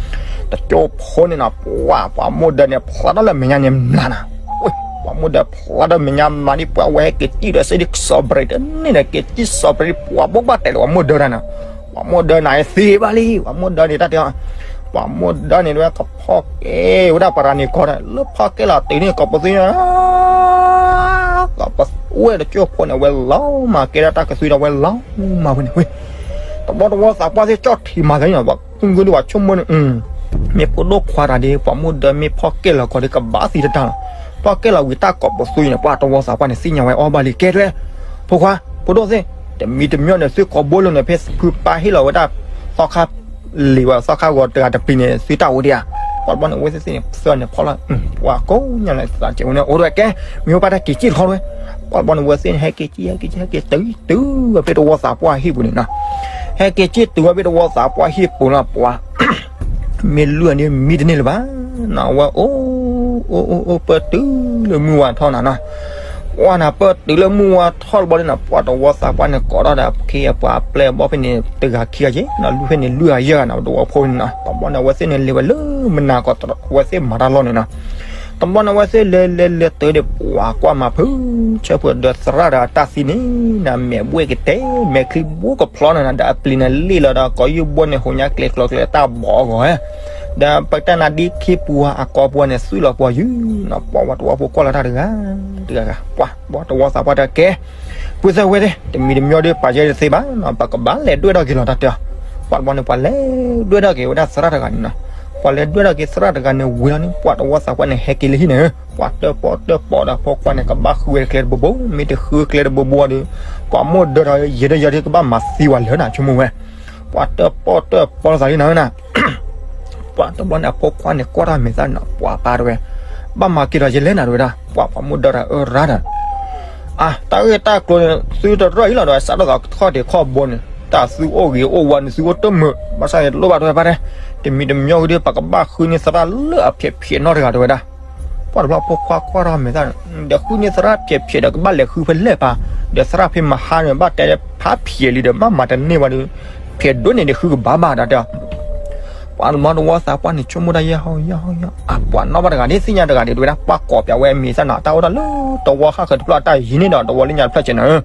တကၠိဖိန့ၣ်နီၤ ပှၤ ပှၤမိၢ်ဒၢန့ၣ် ဖျါထီၣ်လၢမဲာ်ညါန့ၣ်မးနၤ ဝ့ၢ် ပှၤမိၢ်ဒၢဖျါထီၣ်မဲာ်ညါမးဒ် ပှၤဝဲဟဲက့ၤကံၢ်ဒီးစ့ဒ်စီၤဘြံးတန့ၢ်ဒီး က့ၤကံၢ်စီၤဘြံး ပှၤဘိးဘၣ်တဲာ်လၢပှၤမိၢ်ဒၢတၢ်န့ၣ် ပှၤမိၢ်ဒၢနၤသ့ဘၣ်လံ ပှၤမိၢ်ဒၢန့ၣ်တၢ်တဲ ပှၤမိၢ်ဒၢန့ၣ် ဝဲကဖီၣ်ကဲဝဲဒၣ်ပရၤန့ၣ်ကီဒီး လၢဖီၣ်ကဲလီၤတုၤန့ၣ် ကိာ်ပသူညါ ကိာ်ပသူဝဲတကၠိဖိန့ၣ် အဝဲလီၤမၢ်ကဲဒၣ်တၢ်ကသွံဒီး ဝဲလီၤမၢ်ဝဲန့ၣ်ဝ့ၢ် တဘျီတဝီသးပှၢ်သ့ၣ်ကၠီၣ်ထံးမၤသးန့ၣ် ပှၤကူၣ်ဂုၢ်ဒ်ပှၤဆိကမိၣ်န့ၣ် မ့ၢ်ဖိဒိၣ်ခွါတၢ်ဒ် ပှၤမိၢ်ဒၢမ့ၢ်ဖီၣ်ကဲလီၤကီးဒီး ကဘၣ်သံတတၢ်လီၤ ဖီၣ်ကဲလီၤဝံၤတၢ်ကိာ်ပသူအံၤန့ၣ် ပှၤတဝီသးပှၢ်န့ၣ် သ့ၣ်ညါဝဲအီၣ်ဘၣ်လံ ကဲဒွဲ ဖိခွါ ဖိဒိၣ်သ့ၣ် တမံၤတမံၤန့ၣ် သုကိာ်ဘိလိၤန့ၣ် ဖဲဖုပၢ်ဟ့ၣ်လီၤဝဲဒၣ် သီခါ လံၤဝဲသီခါဂီၤတဂၤတပျံၤန့ၣ် သုတၢ်အိၣ်ဒံးဧါ ပှၤတဘျီန့ၣ် အဝဲသ့ၣ်သ့ၣ်န့ၣ် သၢန့ၣ်ဖီၣ်လီၤ ပှၤကိးညါလဲၣ်သးကဲဝဲန့ၣ် အိၣ်ဒွဲၣ်ကဲ မ့ၢ်ဝဲပၢ်တၢ်က့ၤကံၢ်တခီဝဲ ပှၤတဘျီန့ၣ် အဝဲသ့ၣ်န့ၣ် ဟဲက့ၤကံၢ် ဟဲက့ၤကံၢ် ဟဲက့ၤတုၤတုၤဝဲဖဲတဝီသးပှၢ်ဟံၣ်ပူၤန့ၣ်နီၤ ဟဲက့ၤကံၢ်တုၤဝဲဖဲတဝီသးပှၢ်ဟံၣ်ပူၤလီၤ ပှၤ မ့ၢ်လုၢ်အီၤန့ၣ် မံတန့ၢ်လၢၤဘၣ်နီၤ အဝဲအိၣ် အိၣ် အိၣ် အိၣ် ပၢၢ်တုၤလၢမုၢ်ဝါထီၣ်နၤနီၤ ပှၤနၤပၢၢ်တုၤလၢမုၢ်ဝါထီၣ်တဘျီန့ၣ်နီၤ ပှၤတဝီသးပှၢ်န့ၣ် ကိးထီၣ်ဒီးခ့အပှၤအပျဲၢ်အဘီၣ်ဖဲန့ၣ် တဂၤခံဂၤက့ၤနီၤ လုၢ်ဖဲန့ၣ် လုၢ်အယဲၢ်ဂၤနီၤ တဝီဖိန့ၣ်နီၤ တဘျီန့ၣ် အဝဲသ့ၣ်န့ၣ်လဲၤဝဲလၢမနၤကီး အဝဲသ့ၣ်မၤတၢ်လီၢ်န့ၣ်နီၤ တဘျီန့ၣ် အဝဲသ့ၣ်လဲၤလဲၤလဲၤတုၤဒီး ပှၤကွၢ်မၤဖုး ဆၢဖှိၣ်ဒီးသရၣ်ဒီးအတၢ်သံန့ၣ် နမဲာ်ဘှ့ၣ်ကတဲ မဲာ်ချံဘိကဖျီန့ၣ်နီၤ ဒီးအပျံၤန့ၣ်လ့ၣ်လီၤဒီး ကိးယုၢ်ဘိန့ၣ် ဟိးညါကျဲကျီကျဲတၢ်ဘီအဂီၢ် ဒီးပတၢ်နါဒ့ခံပူၤအကီၢ်ပူၤန့ၣ် သုးလီၤပှီၤယုၢ်နီၤ ပှၤဝဲတဝီဖိကွၢ်လီၤတၢ်တဂၤ တဂၤဂၤ ပှၤ ပှၤတဝီသးပှၢ်တၢ်ကဲ ပုၢ်သၢဝဲသ့ၣ် တမံၤတမံၤဒီး ပာ်ယဲတသ့ဘၣ်နီၤ ပကဘၣ်လဲၤဒွဲၣ်ထီၣ်က့ၤလီၤတၢ်တဲ ပှၤတဘျီန့ၣ် ပှၤလဲၤဒွဲၣ်ထီၣ်က့ၤဝဲဒၣ်သရၣ်တဂၤန့ၣ်နီၤ ပှၤလဲၤဒွဲၣ်ထီၣ်က့ၤသရၣ်တဂၤန့ၣ်ဝံၤလီၤန့ၣ် ပှၤတဝီသးပှၢ်န့ၣ် ဟဲက့ၤလၢဟံၣ်န့ၣ် ပှၤတၢၣ်ပီၣ်တၢၣ်ပီဒီးဖိခွါန့ၣ် ကဘၣ်ဃုဝဲတကျဲတဘိဘိ မ့ၢ်တဃုကျဲတဘိဘိဒီး ပှၤမိၢ်ဒၢဒီးယဲဒၢယဲဒၢကဘၣ်မၤသံဝဲလၢၤနၤ ဆိကမိၣ်ဝဲ ပှၤတၢၣ်ပီၣ်တၢၣ်ပီလိာ်သးလံနၤ ပှၤတဘျီန့ၣ် အဖိခွါန့ၣ် ကွၢ်ထီၣ်မဲာ်သၣ်န့ၣ် ပှၤပၢ်တဝဲ ဘၣ်မၤက့ၤဒီးယလဲၣ်နၤတဝဲဒၣ် ပှၤပှၤမိၢ်ဒၢတၢ်အၢရၣ်ဒီး အါ တၢ်ဂ့ၢ်တၢ်ကျိၤန့ၣ် သုတရၢၢ်အံၤလီၤဒီး စးထီၣ်သးခီၣ်ထံးခီၣ်ဘိန့ၣ် တၢ်သုအိၣ်ဂ့ၤအိၣ်ဝါန့ၣ် သုအိၣ်တမုာ် ဘၣ်ဆၣ်န့ၣ် တလိၣ်ဘၣ်တဝဲပၢ်တဲ တမံၤတမံၤဂ့ၤဒီး ပကဘၣ်ဃုန့ၢ်သရၣ်လၢအဖျဲးဖျဲးနီတဂၤတဝဲဒၣ် ပှၤတဘျီဖိခွါကွၢ်ထီၣ်မဲာ်သၣ်န့ၣ် ဒီးဃုန့ၢ်သရၣ်ဖျဲးဖျဲးဒီးကဘၣ်လဲၤဃုဖဲလဲၣ်ပၢ် ဒီးသရၣ်ဖဲမဟါန့ၣ် ဘၣ်တဲဖးဖျဲးလံဒီး ဘၣ်မၤတန့ၢ်ဘၣ်ဒီး ဖျဲးဒိၣ်န့ၣ်ဒီးဃုကဘၣ်ဘၣ်ဒီးတဲ ပှၤတဘျီတဝီသးပှၢ်န့ၣ် ဆိကမိၣ်တၢ်ယဲၢ်ဟီၣ်ယဲၢ်ဟီၣ်ယဲၢ် အပှၤနီၣ်ဘၣ်တဂၤဒ်သ့ၣ်ညါတဂၤဒ်တဝဲဒၣ် ပှၤကိးပၠးဝဲအမံၤသၣ်န့ၣ် တၢ်အိၣ်တၢ်လၢတဝီဃၣ်ဃၢၤတဖျၢၣ်အတၢ်ယံၤန့ၣ်ဒီး တဝီလၢညါတဖျၢၣ်ကဲန့ၣ်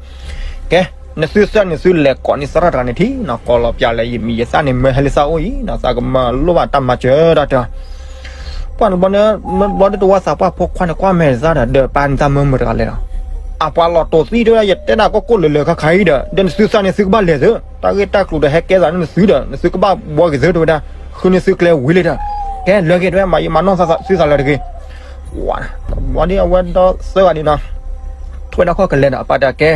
ကဲ နသုသၢန့ၣ် သုလဲၤကိးန့ၢ်သရၣ်တဂၤန့ၣ်ထံၣ်နီၤ ကိးလီၤပၠးလၢ ယမံၤယသၣ်န့ၣ် မၢဟဲလၢသးအိၣ်အံၤနီၤ သးကမၢလိၣ်ဘၣ်တၢ်မၤစၢၤတၢ်တဲ ပှၤတဘျီန့ၣ် ဘျီဒ်တဝီသးပှၢ်ဖိခွါန့ၣ် ကွၢ်မဲာ်သၣ်ဒီး ဒီးပၢ်န့ၣ်သးမၢမုာ်တဂၤလဲၣ်လီၤ အပှၤလီၤတိာ်သံတဝဲဒၣ် ယတဲနၤကီၢ်ကိၣ်လၢလၢခါခါအံၤဒီး ဒီးနသုသၢန့ၣ် သုကဘၣ်လဲၤသု တၢ်ဂ့ၢ်တၢ်ကျိၤဒီးဟဲကဲသးန့ၣ်နသုဒီး နသုကဘၣ်ဘှီက့ၤသုတဝဲဒၣ် ဃုန့ၢ်သုကျဲဝံၤလံဒီး ကဲလၢာ်ဂ့ၤတဝဲ မၤယံာ်မၤနီၢ်သးသုသးလၢာ်တဂ့ၤ ဝါ တဘျီဒ်အဝဲဒီသၢဂၤဒ်နီၤ, ထွဲဒီးခီၣ်ကလဲၤဒီး အပၢ်တဲကဲ,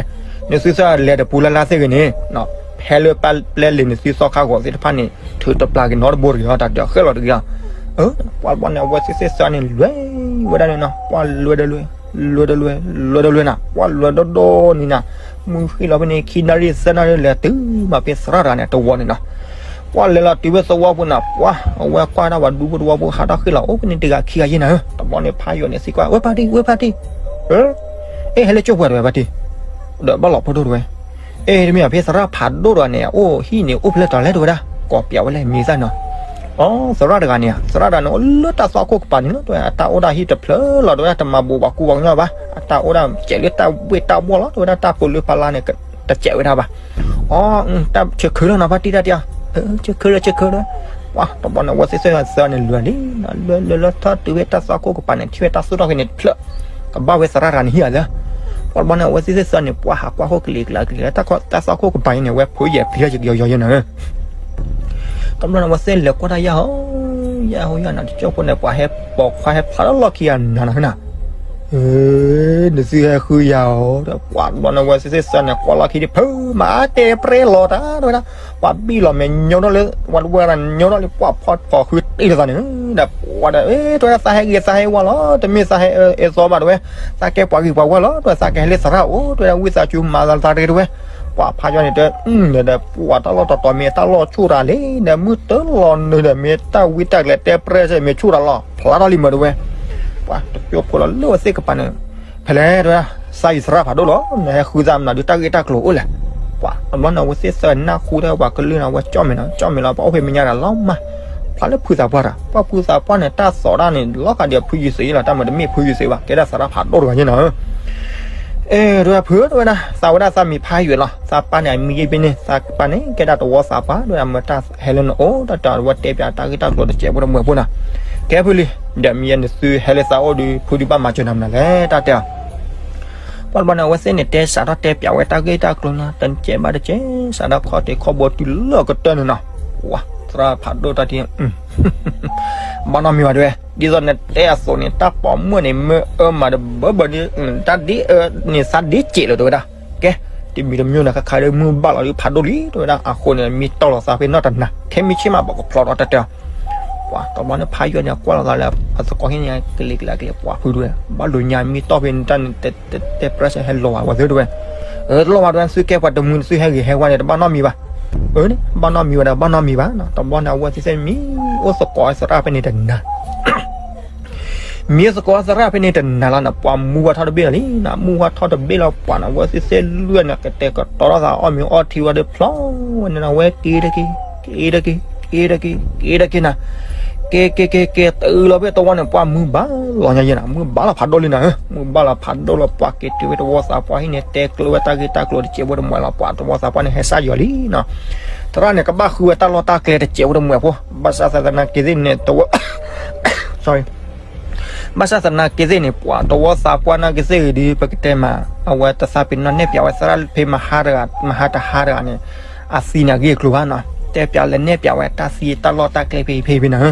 နသုသၢဂၤလဲၤတပူၤလၢ်လၢ်သ့ၣ်ဂ့ၤန့ၣ်, ဖဲလၢပျဲလ့ၣ်နသုသီခါဂီၤသ့ၣ်တဖၣ်န့ၣ် ထုးတပျၢ်က့ၤနီတဘိတဂ့ၤအီၤ တၢ်တဲအီၤဃဲလီၤတဂ့ၤအီၤ. ပှၤတဘျီန့ၣ် အဝဲသ့ၣ်သၢဂၤန့ၣ် လဲၤဝဲဒၣ်န့ၣ်နီၤ, ပှၤလဲၤဒီးလဲၤ, လဲၤဒီးလဲၤ, လဲၤဒီးလဲၤနၤ, ပှၤလဲၤဒီးဒီနံၤနၤ, မုၢ်ဃ့ၢ်လီၤဖဲန့ၣ် ခံနၣ်ရံၣ်သၢနၣ်ရံၣ် လဲၤတုၤမးဖဲသရၣ်တဂၤန့ၣ် တဝီန့ၣ်နီၤ. ပှၤလဲၤလီၤတုၤဖဲသဝီပူၤနၤ, ပှၤ အဝဲကွၢ်ဒၣ်ပှၤဒူဖိတဝီဖိ ဟးထီၣ်ဃ့ၢ်လီၤ အိၣ်ဖဲန့ၣ်တဂၤခံဂၤယဲၢ်နၤဧၢ, တဘျီန့ၣ် ဖးယိာ်န့ၣ် စံးကွၢ် ဝဲဖါတံၢ် ဝဲဖါတံၢ်, အ့ ဟဲလၢကၠိပှဲၤတဝဲဖါတံၢ်, ဒီးဘၣ်လီၤဖိဒိၣ်တဝဲ, အ့ တမ့ၢ်ဘၣ် ဖဲသရၣ်ဖးဒိၣ်တဂၤန့ၣ် အအိၣ်ဟံၣ်န့ၣ် အိၣ်ဖဲလဲၣ်တၢ်လဲၣ်တဝဲဒၣ်, ကိးပျးဝဲလဲၣ် မံၤသၣ်နီၤ. အိ သရၣ်တဂၤန့ၣ်ဧါ, သရၣ်တဂၤန့ၣ် အိၣ်လၢတၢ်သွၣ်ခိၣ်ကပၤန့ၣ်လီၤ တဝဲ, အတၢ်အိၣ်ဒၣ်ဟံၣ်တဖျၢၣ်လီၤ တဝဲဒၣ်, တမၤဘူးပှၤကူပှၤကညီဘၣ်, အတၢ်အိၣ်ဒၣ်စဲးလၢတၢ်ဘှ့ၣ်တၢ်ဘှီၣ်လီၤ တဝဲဒၣ်, တၢ်ပူၤလၢဖးလါန့ၣ် တစဲးဝဲဒၣ်ဘၣ်. အိ တၢ်ဆၢခုလီၤနီၤ ဖါတံၢ်တၢ်တဲအီၤ, ဆၢခုလီၤ ဆၢခုလီၤ. ပှၤတဘျီန့ၣ် အဝဲသ့ၣ်သၢဂၤန့ၣ် လဲၤလံ, လဲၤ လဲၤလၢထီၣ်တုၤဖဲ တၢ်သွၣ်ခိၣ်ကပၤန့ၣ် ထံၣ်ဝဲတၢ်သူၣ်ထီၣ်က့ၤန့ၣ်တဖျၢၣ်, ကဘၣ်ဝဲသရၣ်တဂၤန့ၣ်ဟံၣ်ဧါသၢ. ပှၤတဘျီန့ၣ် အဝဲသ့ၣ်သၢဂၤန့ၣ် ပှၤဟးကွၢ်ခိၣ်ကလံၤကလါကလံၤလၢ တၢ်သွၣ်ခိၣ်ကပၤအံၤန့ၣ် အဝဲဖိယဲၢ်ပျံၤယဲၢ်ယဲၢ်နၤဧၢ. တဘျီန့ၣ် အဝဲသ့ၣ်လဲၤကွၢ်တၢ်ယၢ်ဟီ, ယၢ်ဟီယၢ်နၤ တကၠိဖိန့ၣ် ပှၤဟဲပိာ်ခွါဟဲဖျါထီၣ်လီၢ်ခံဂၤနၤနၤနၤ, နသုဟဲဃုယၤဧိၤဒီး ပှၤတဘျီန့ၣ် အဝဲသ့ၣ်သၢဂၤန့ၣ် ကွၢ်လီၢ်ခံဒံး ဖုမၤတဲပြဲလီၤတၢ်တဝဲဒၣ်, ပှၤဘံၣ်လီၤမဲာ်ညိထီၣ်လၢ ဝဲတဝဲဒၣ်ညိထီၣ်လံ ပှၤဖီဖီဃုတ့ၢ်လီၤသးန့ၣ်, ဒီးပှၤဒီး အ့ တဝဲဒၣ် သးဟဲဂ့ၤသးဟဲဝါလီၤ, တမ့ၢ်သးဟဲအၢသီဘၣ်တဝဲ, သးကဲပှၤဂ့ၤပှၤဝါလီၤ တဝဲ, သးကဟဲလၢသရၣ်အိၣ် တဝဲဒၣ်, ဝံသးစူၤမၤသးတဂ့ၤတဝဲ. ပှၤဖးယီၤန့ၣ်တ ဒီးပှၤတၢ်လီၢ်တတီၤမ့ၢ်တၢ်လီၢ်ဆူၣ်တၢ်လံ, ဒီးမုၢ်တလီၤနုာ်ဒီး မ့ၢ်တၢ်ဝံတၢ်ကျဲၤတဲပြဲမ့ၢ်ဆူၣ်တၢ်လီၤ ဖျါထီၣ်လံမးတဝဲ. ပှၤတကၠိဖိလီၤလၢအဝဲသ့ၣ်ကပၤန့ၣ်, ဖဲလဲၣ်တဝဲဒၣ်, သးအံၤသရၣ်ဖးဒိၣ်လီၤ, နဟဲဃုသးမနုၤဒုး တၢ်ဂ့ၢ်တၢ်ကျိၤအိၣ်လဲၣ်. ပှၤတဘျီန့ၣ် အဝဲသ့ၣ်သၢဂၤနၢ်ဟူတၢ် ပှၤကလုၢ်န့ၣ် အဝဲကၠီၣ်မဲာ်နီၤ ကၠီၣ်မဲာ်လီၤ ပှၤအိၣ်ဖဲမဲာ်ညါတဂၤလီၤမး, ဖျါလၢဖုသးပှၢ်တဂၤ, ပှၤဖုသးပှၢ်န့ၣ် တၢ်သီၣ်တၢ်န့ၣ် လီၤဂာ်ဒ်အဖုယုၤသ့လီၤ, တၢ်မၤတမ့ၢ်ဖုယုၤသ့ဘၣ်, ကဲဒၣ်သရၣ်ဖးဒိၣ်တဂၤန့ၣ်နီၤ. အ့ တဝဲဒၣ်ဖုတဝဲဒၣ်, သးဝဲဒၣ်သးမံၤဖးယွဲၢ်လီၤ, သးပၢ်န့ၣ် အမံၤယ့ၢ်ဘ့ၣ်န့ၣ် သးပၢ်န့ၣ် ကဲဒၣ်တဝီသးပှၢ် တဝဲဒၣ်, မ့ၢ်တၢ်ဟဲလၢနအိၣ်ဒီး တၢ်ဝဲတဲပၠးတၢ်ဂ့ၢ်တၢ်ကျိၤတစဲးဖိတမှဲၤဖိနီၤ. ကဲဖုလံ, ဒီးမ့ၢ်နသုဟဲလၢသးအိၣ်ဒီး ဖုဒုးဘၣ်မၤစၢၤနၤမနုၤလဲၣ် တၢ်တဲအီၤ. ပှၤတဘျီန့ၣ် အဝဲသ့ၣ်န့ၣ် တဲစးထီၣ်တဲပၠးဝဲတၢ်ဂ့ၢ်တၢ်ကျိၤနီၤ တစဲးဘၣ်တစဲး, စးထီၣ်ခီၣ်ထံးခီၣ်ဘိတုၤလၢအကတၢၢ်န့ၣ်နီၤ. ပှၤသရၣ်ဖးဒိၣ်တၢ်ထံၣ် ဘၣ်နီတမံၤဘၣ်တဝဲ, ဒ်သိးနတဲအသိးန့ၣ် တၢ်ပိာ်မုၣ်န့ၣ် မ့ၢ်အၢမၤတဘၢဘၢဒ်, တၢ်ဒ်အၢန့ၣ် သးဒ်စဲးလီၤတဝဲဒၣ်. ကဲ, တမံၤတမံၤန့ၣ် ခါခါဒီးမုၢ်ဘၣ်လီၤဒီးဖးဒိၣ်လံ တဝဲဒၣ်, အဃိန့ၣ် မံတီၢ်လီၤသးဖဲနီၢ်တနၤ, ခဲမံဆ့ၣ်မး ပကဖျီဒီးတၢ်တဲအီၤ. ပှၤတဘျီန့ၣ် ဖးယွဲၢ်န့ၣ် ကွၢ်လီၤသးလၢအသကိးဟံၣ်န့ၣ် ကလံၤကလါကလံၤ ပှၤဖုတဝဲ, ဘၣ်လိာ်ညါမံတီၢ်ဖဲန့ၣ်တၢ်န့ၣ် တဲပြဲၢ်ဆဲးဟဲလီၤဘၣ် ဝဲသ့ၣ်တဝဲ, အၢ တလီၤဘၣ်တဝဲ သုကဲပှၤတမှံၤ သုဟဲဂ့ၤဟဲဝါန့ၣ် တဘၣ်နီတမံၤဘၣ်. အၢန့ၣ် ဘၣ်နီတမံၤဝဲဒၣ် ဘၣ်နီတမံၤဘၣ်နီၤ. တဘျီန့ၣ် အဝဲသ့ၣ်သ့ၣ်မံအိၣ်သကိးသရၣ်ဖဲန့ၣ်တနၤ မံသကိးသရၣ်ဖဲန့ၣ်တနၤလီၤန့ၣ် ပှၤမူဝဲထီၣ်တဘ့ၣ်လီၤလံနီၤ. မူဝဲထီၣ်တဘ့ၣ်လီၤ ပှၤန့ၣ် အဝဲသ့ၣ်သ့ၣ်လွံၢ်န့ၣ် ကတဲာ်ကတီၤထီၣ်သး အီၣ်မ့ၤအီထံဝဲဒီးဖျီဝဲန့ၣ်နီၤ. ဝဲက့ၤတက့ၢ်, က့ၤတက့ၢ်, က့ၤတက့ၢ်, က့ၤတက့ၢ်နီၤ. က့ၤ က့ၤ က့ၤ က့ၤ တုၤလီၤဖဲတဝီန့ၣ် ပှၤမူဘၣ်လီၤညါယဲနီၤ. မူဘၣ်လီၤဖးဒိၣ်လံနီၤ. မူဘၣ်လီၤဖးဒိၣ်လီၤ ပှၤက့ၤတုၤဝဲတဝီသးပှၢ်ဟံၣ်န့ၣ် တဲကျၢၤဝဲတၢ်ဂ့ၢ်တၢ်ကျိၤတစဲးဖိတမှဲၤလီၤ. ပှၤတဝီသးပှၢ်န့ၣ် ဟဲစၢ်ယွၤလံနီၤ. သရၣ်န့ၣ် ကဘၣ်ဃုဝဲတၢ်လီၢ်တၢ်ကျဲတစဲးဖိတမှဲၤဖိ ဘၣ်ဆၣ်သနာ်က့သ့ၣ်န့ၣ် တဝီ ဘၣ်ဆၣ်သနာ်က့သ့ၣ်န့ၣ် ပှၤတဝီသးပှၢ်နာ်က့သ့ၣ်ဂ့ၤဒီး ပကတဲမး အဝဲတသးပ့ၤနီၣ်နဲၣ်ပၠးဝဲသရၣ်ဖဲမဟါတဂၤ မဟါတဟါတဂၤန့ၣ် အသံန့ၣ်အဂ့ၢ်အကျိၤဘၣ်နီၤ. တဲပၠးလၢနဲၣ်ပၠးဝဲတၢ်သံတၢ်လီၢ်တၢ်ကျဲဖဲဖဲဖဲနၤ.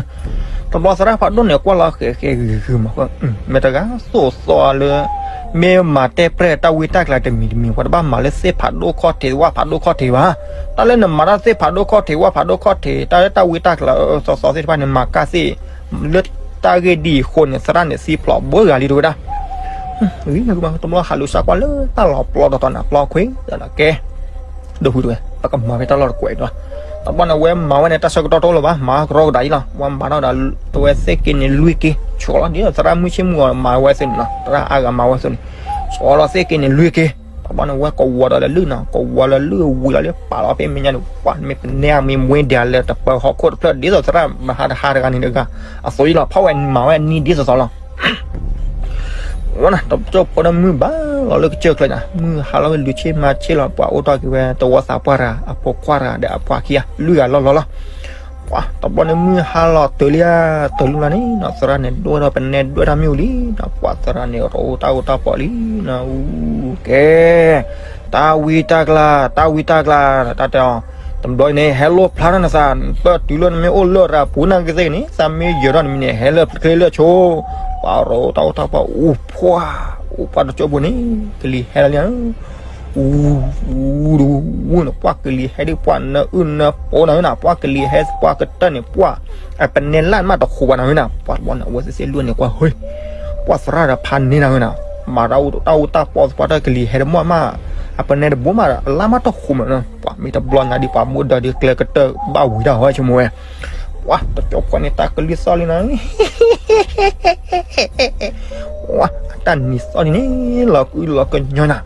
တဘျီသရၣ်ဖးဒိၣ်န့ၣ် ကွၢ်လီၤဃဲၤဃဲၤဂုၤဂုၤမး မ့ၢ်တဂၤသိၣ်သီလၢ မ့ၢ်မၤတဲပြဲၢ်တၢ်ဝံတၢ်ကျဲတမံၤတမံၤ ပှၤတဘၣ်မၤလၢသ့ၣ်ဖးဒိၣ်ခီၣ်ထံး ဝၣ်ဖးဒိၣ်ခီၣ်ထံးဘၣ်. တၢ်လၢနမၤတၢ်သ့ၣ်ဖးဒိၣ်ခီၣ်ထံး ဝၣ်ဖးဒိၣ်ခီၣ်ထံး တၢ်လၢတၢ်ဝံတၢ်ကျဲအၢအၢသီသီသ့ၣ်တဖၣ်န့ၣ် မၤကၢ်သ့ၣ် လၢတၢ်ဂ့ၢ်ဒ်အံၤအဃိန့ၣ် သရၣ်န့ၣ်သံဖျိးဘၣ်ဂၤလံတဝဲဒၣ်. တဘျီဟးလူၤစၢ်ကွၢ်လၢတၢ်လီၤပျီတတီၤန့ၣ် ပျီခွံဒီးကဲ ဒိၣ်ဖုတဝဲ ပကမၤဖဲတၢ်လီၢ်တကွဲးဒီး တဘျီန့ၣ် အဝဲမၤဝဲန့ၣ် တၢ်ဆၢကတီၢ်တအိၣ်လၢၤဘၣ် မၤကရီကဒါအံၤလီၤ. ဝဲမၤထီၣ်ဒီး တဝဲသ့ၣ်က့န့ၣ်လွံၢ်က့ ဆီလီၤ ဒ်သိးသရၣ်မုၢ်ဆ့ၣ်မုၢ်ဂီၤမၤဝဲသ့ၣ်န့ၣ်လီၤ. သရၣ်အါဂၤမၤဝဲသ့ၣ်န့ၣ် ဆီလီၤသ့ၣ်က့န့ၣ်လွံၢ်က့ တဘျီန့ၣ် ဝဲကဝီၤဒီးလၢလုၢ်နီၤ ကဝီၤလၢလုၢ်ဝံၤလီၤလၢပာ်လီၤဖဲမဲာ်ညါန့ၣ် ပှၤမ့ၢ်ပနဲမ့ၢ်မွဲဒၣ်လၢတပၢၤဟီၣ်ခိၣ်တဖျၢၣ် ဒ်သိးသရၣ်မဟါတဟါတဂၤန့ၣ်တဂၤ အသိးအံၤလီၤ ဖီၣ်ဝဲမၤဝဲအနံၣ်ဒ်သိးသိးလီၤ. ဝဲနၤ တကၠိဖိဒီးမုၢ်ဘၣ်လီၤလၢကစၢၢ်ချၢန့ၣ် မုၢ်ဟါလီၤဝဲလူၤဆ့ၣ်မၤဆ့ၣ်လီၤ ပှၤအိၣ်ထီၣ်က့ၤဝဲတဝီသးပှၢ်တဂၤ အဖိခွါတဂၤဒီးအပှၤခံဂၤ လွံၢ်ဂၤလီၤလီၤလီၤ. ပှၤတဘျီန့ၣ် မုၢ်ဟါလီၤတုၤလံဧါ တုၤလံလီၤန့ၣ်နီၤ သရၣ်န့ၣ် ဒွဲၣ်ထီၣ်ပနဲဒွဲၣ်ထီၣ်မ့ၣ်အူလံနီၤ ပှၤသရၣ်န့ၣ် တအိၣ်တၢ်အီၣ်တၢ်ပီၣ်လံနီၤ အူကဲ တၢ်ဝံတၢ်ကျါ တၢ်ဝံတၢ်ကျါ တၢ်တဲအီၤ တဘျီအံၤန့ၣ် ဟဲလိၣ်ဖျါထီၣ်နသး ပၢၢ်တုၤလၢနမ့ၢ်အိၣ်လၢတၢ်ပူၤနာ်က့သ့ၣ်န့ၣ် သးမ့ၢ်ယၢၤထီၣ်နမံၤန့ၣ် ဟဲလၢချ့လၢဆိ ပှၤရိတၢ်အိၣ်တၢ်ပှၢ်အိၣ်ဖှါ, အိၣ်ပှၢ်တကၠိဖိန့ၣ် ကလံၤဟဲလီၤလံဧၢ, အူ, အူဒူဝူန့ၣ် ပှၢ်ကလံၤဟဲဒ်ပှၢ်နၢအုၣ်နၢပီၤန့ၣ်ဧၢ, ပှၢ်ကလံၤဟဲပှၢ်ကတၢၢ်န့ၣ် ပှၢ်အပနဲလၢ်မးတဃိးဘၣ်န့ၣ်ဧၢ, ပှၤတဘျီန့ၣ် အဝဲသ့ၣ်သ့ၣ်လွံၢ်န့ၣ်ကွၢ် ဟ့, ပှၢ်သရၣ်ဒီးဖးန့ၢ်န့ၣ်ဧၢ, မၤတၢ်အိၣ်တၢ်ပှၢ်သပှၢ်တၢ်ကလံၤဟဲတမီၢ် မး, အပနဲတဘိမး အလၢ်မးတဃိးမးန့ၣ်, ပှၤမ့ၢ်တဘျီညါဒ်ပှၤမိၢ်ဒၢဒ်ကျဲကတၢၢ်ဘၣ်ဝံၤတၢ်ဟီဝဲဆိကမိၣ်ဝဲ, ပှၤတကၠိဖိန့ၣ် တၢ်ကလုၢ်သီၣ်လံန့ၣ် ဝါ, တၢ်နံၤသီၣ်လံန့ၣ် လီၤကုလီၤကညီနၤ,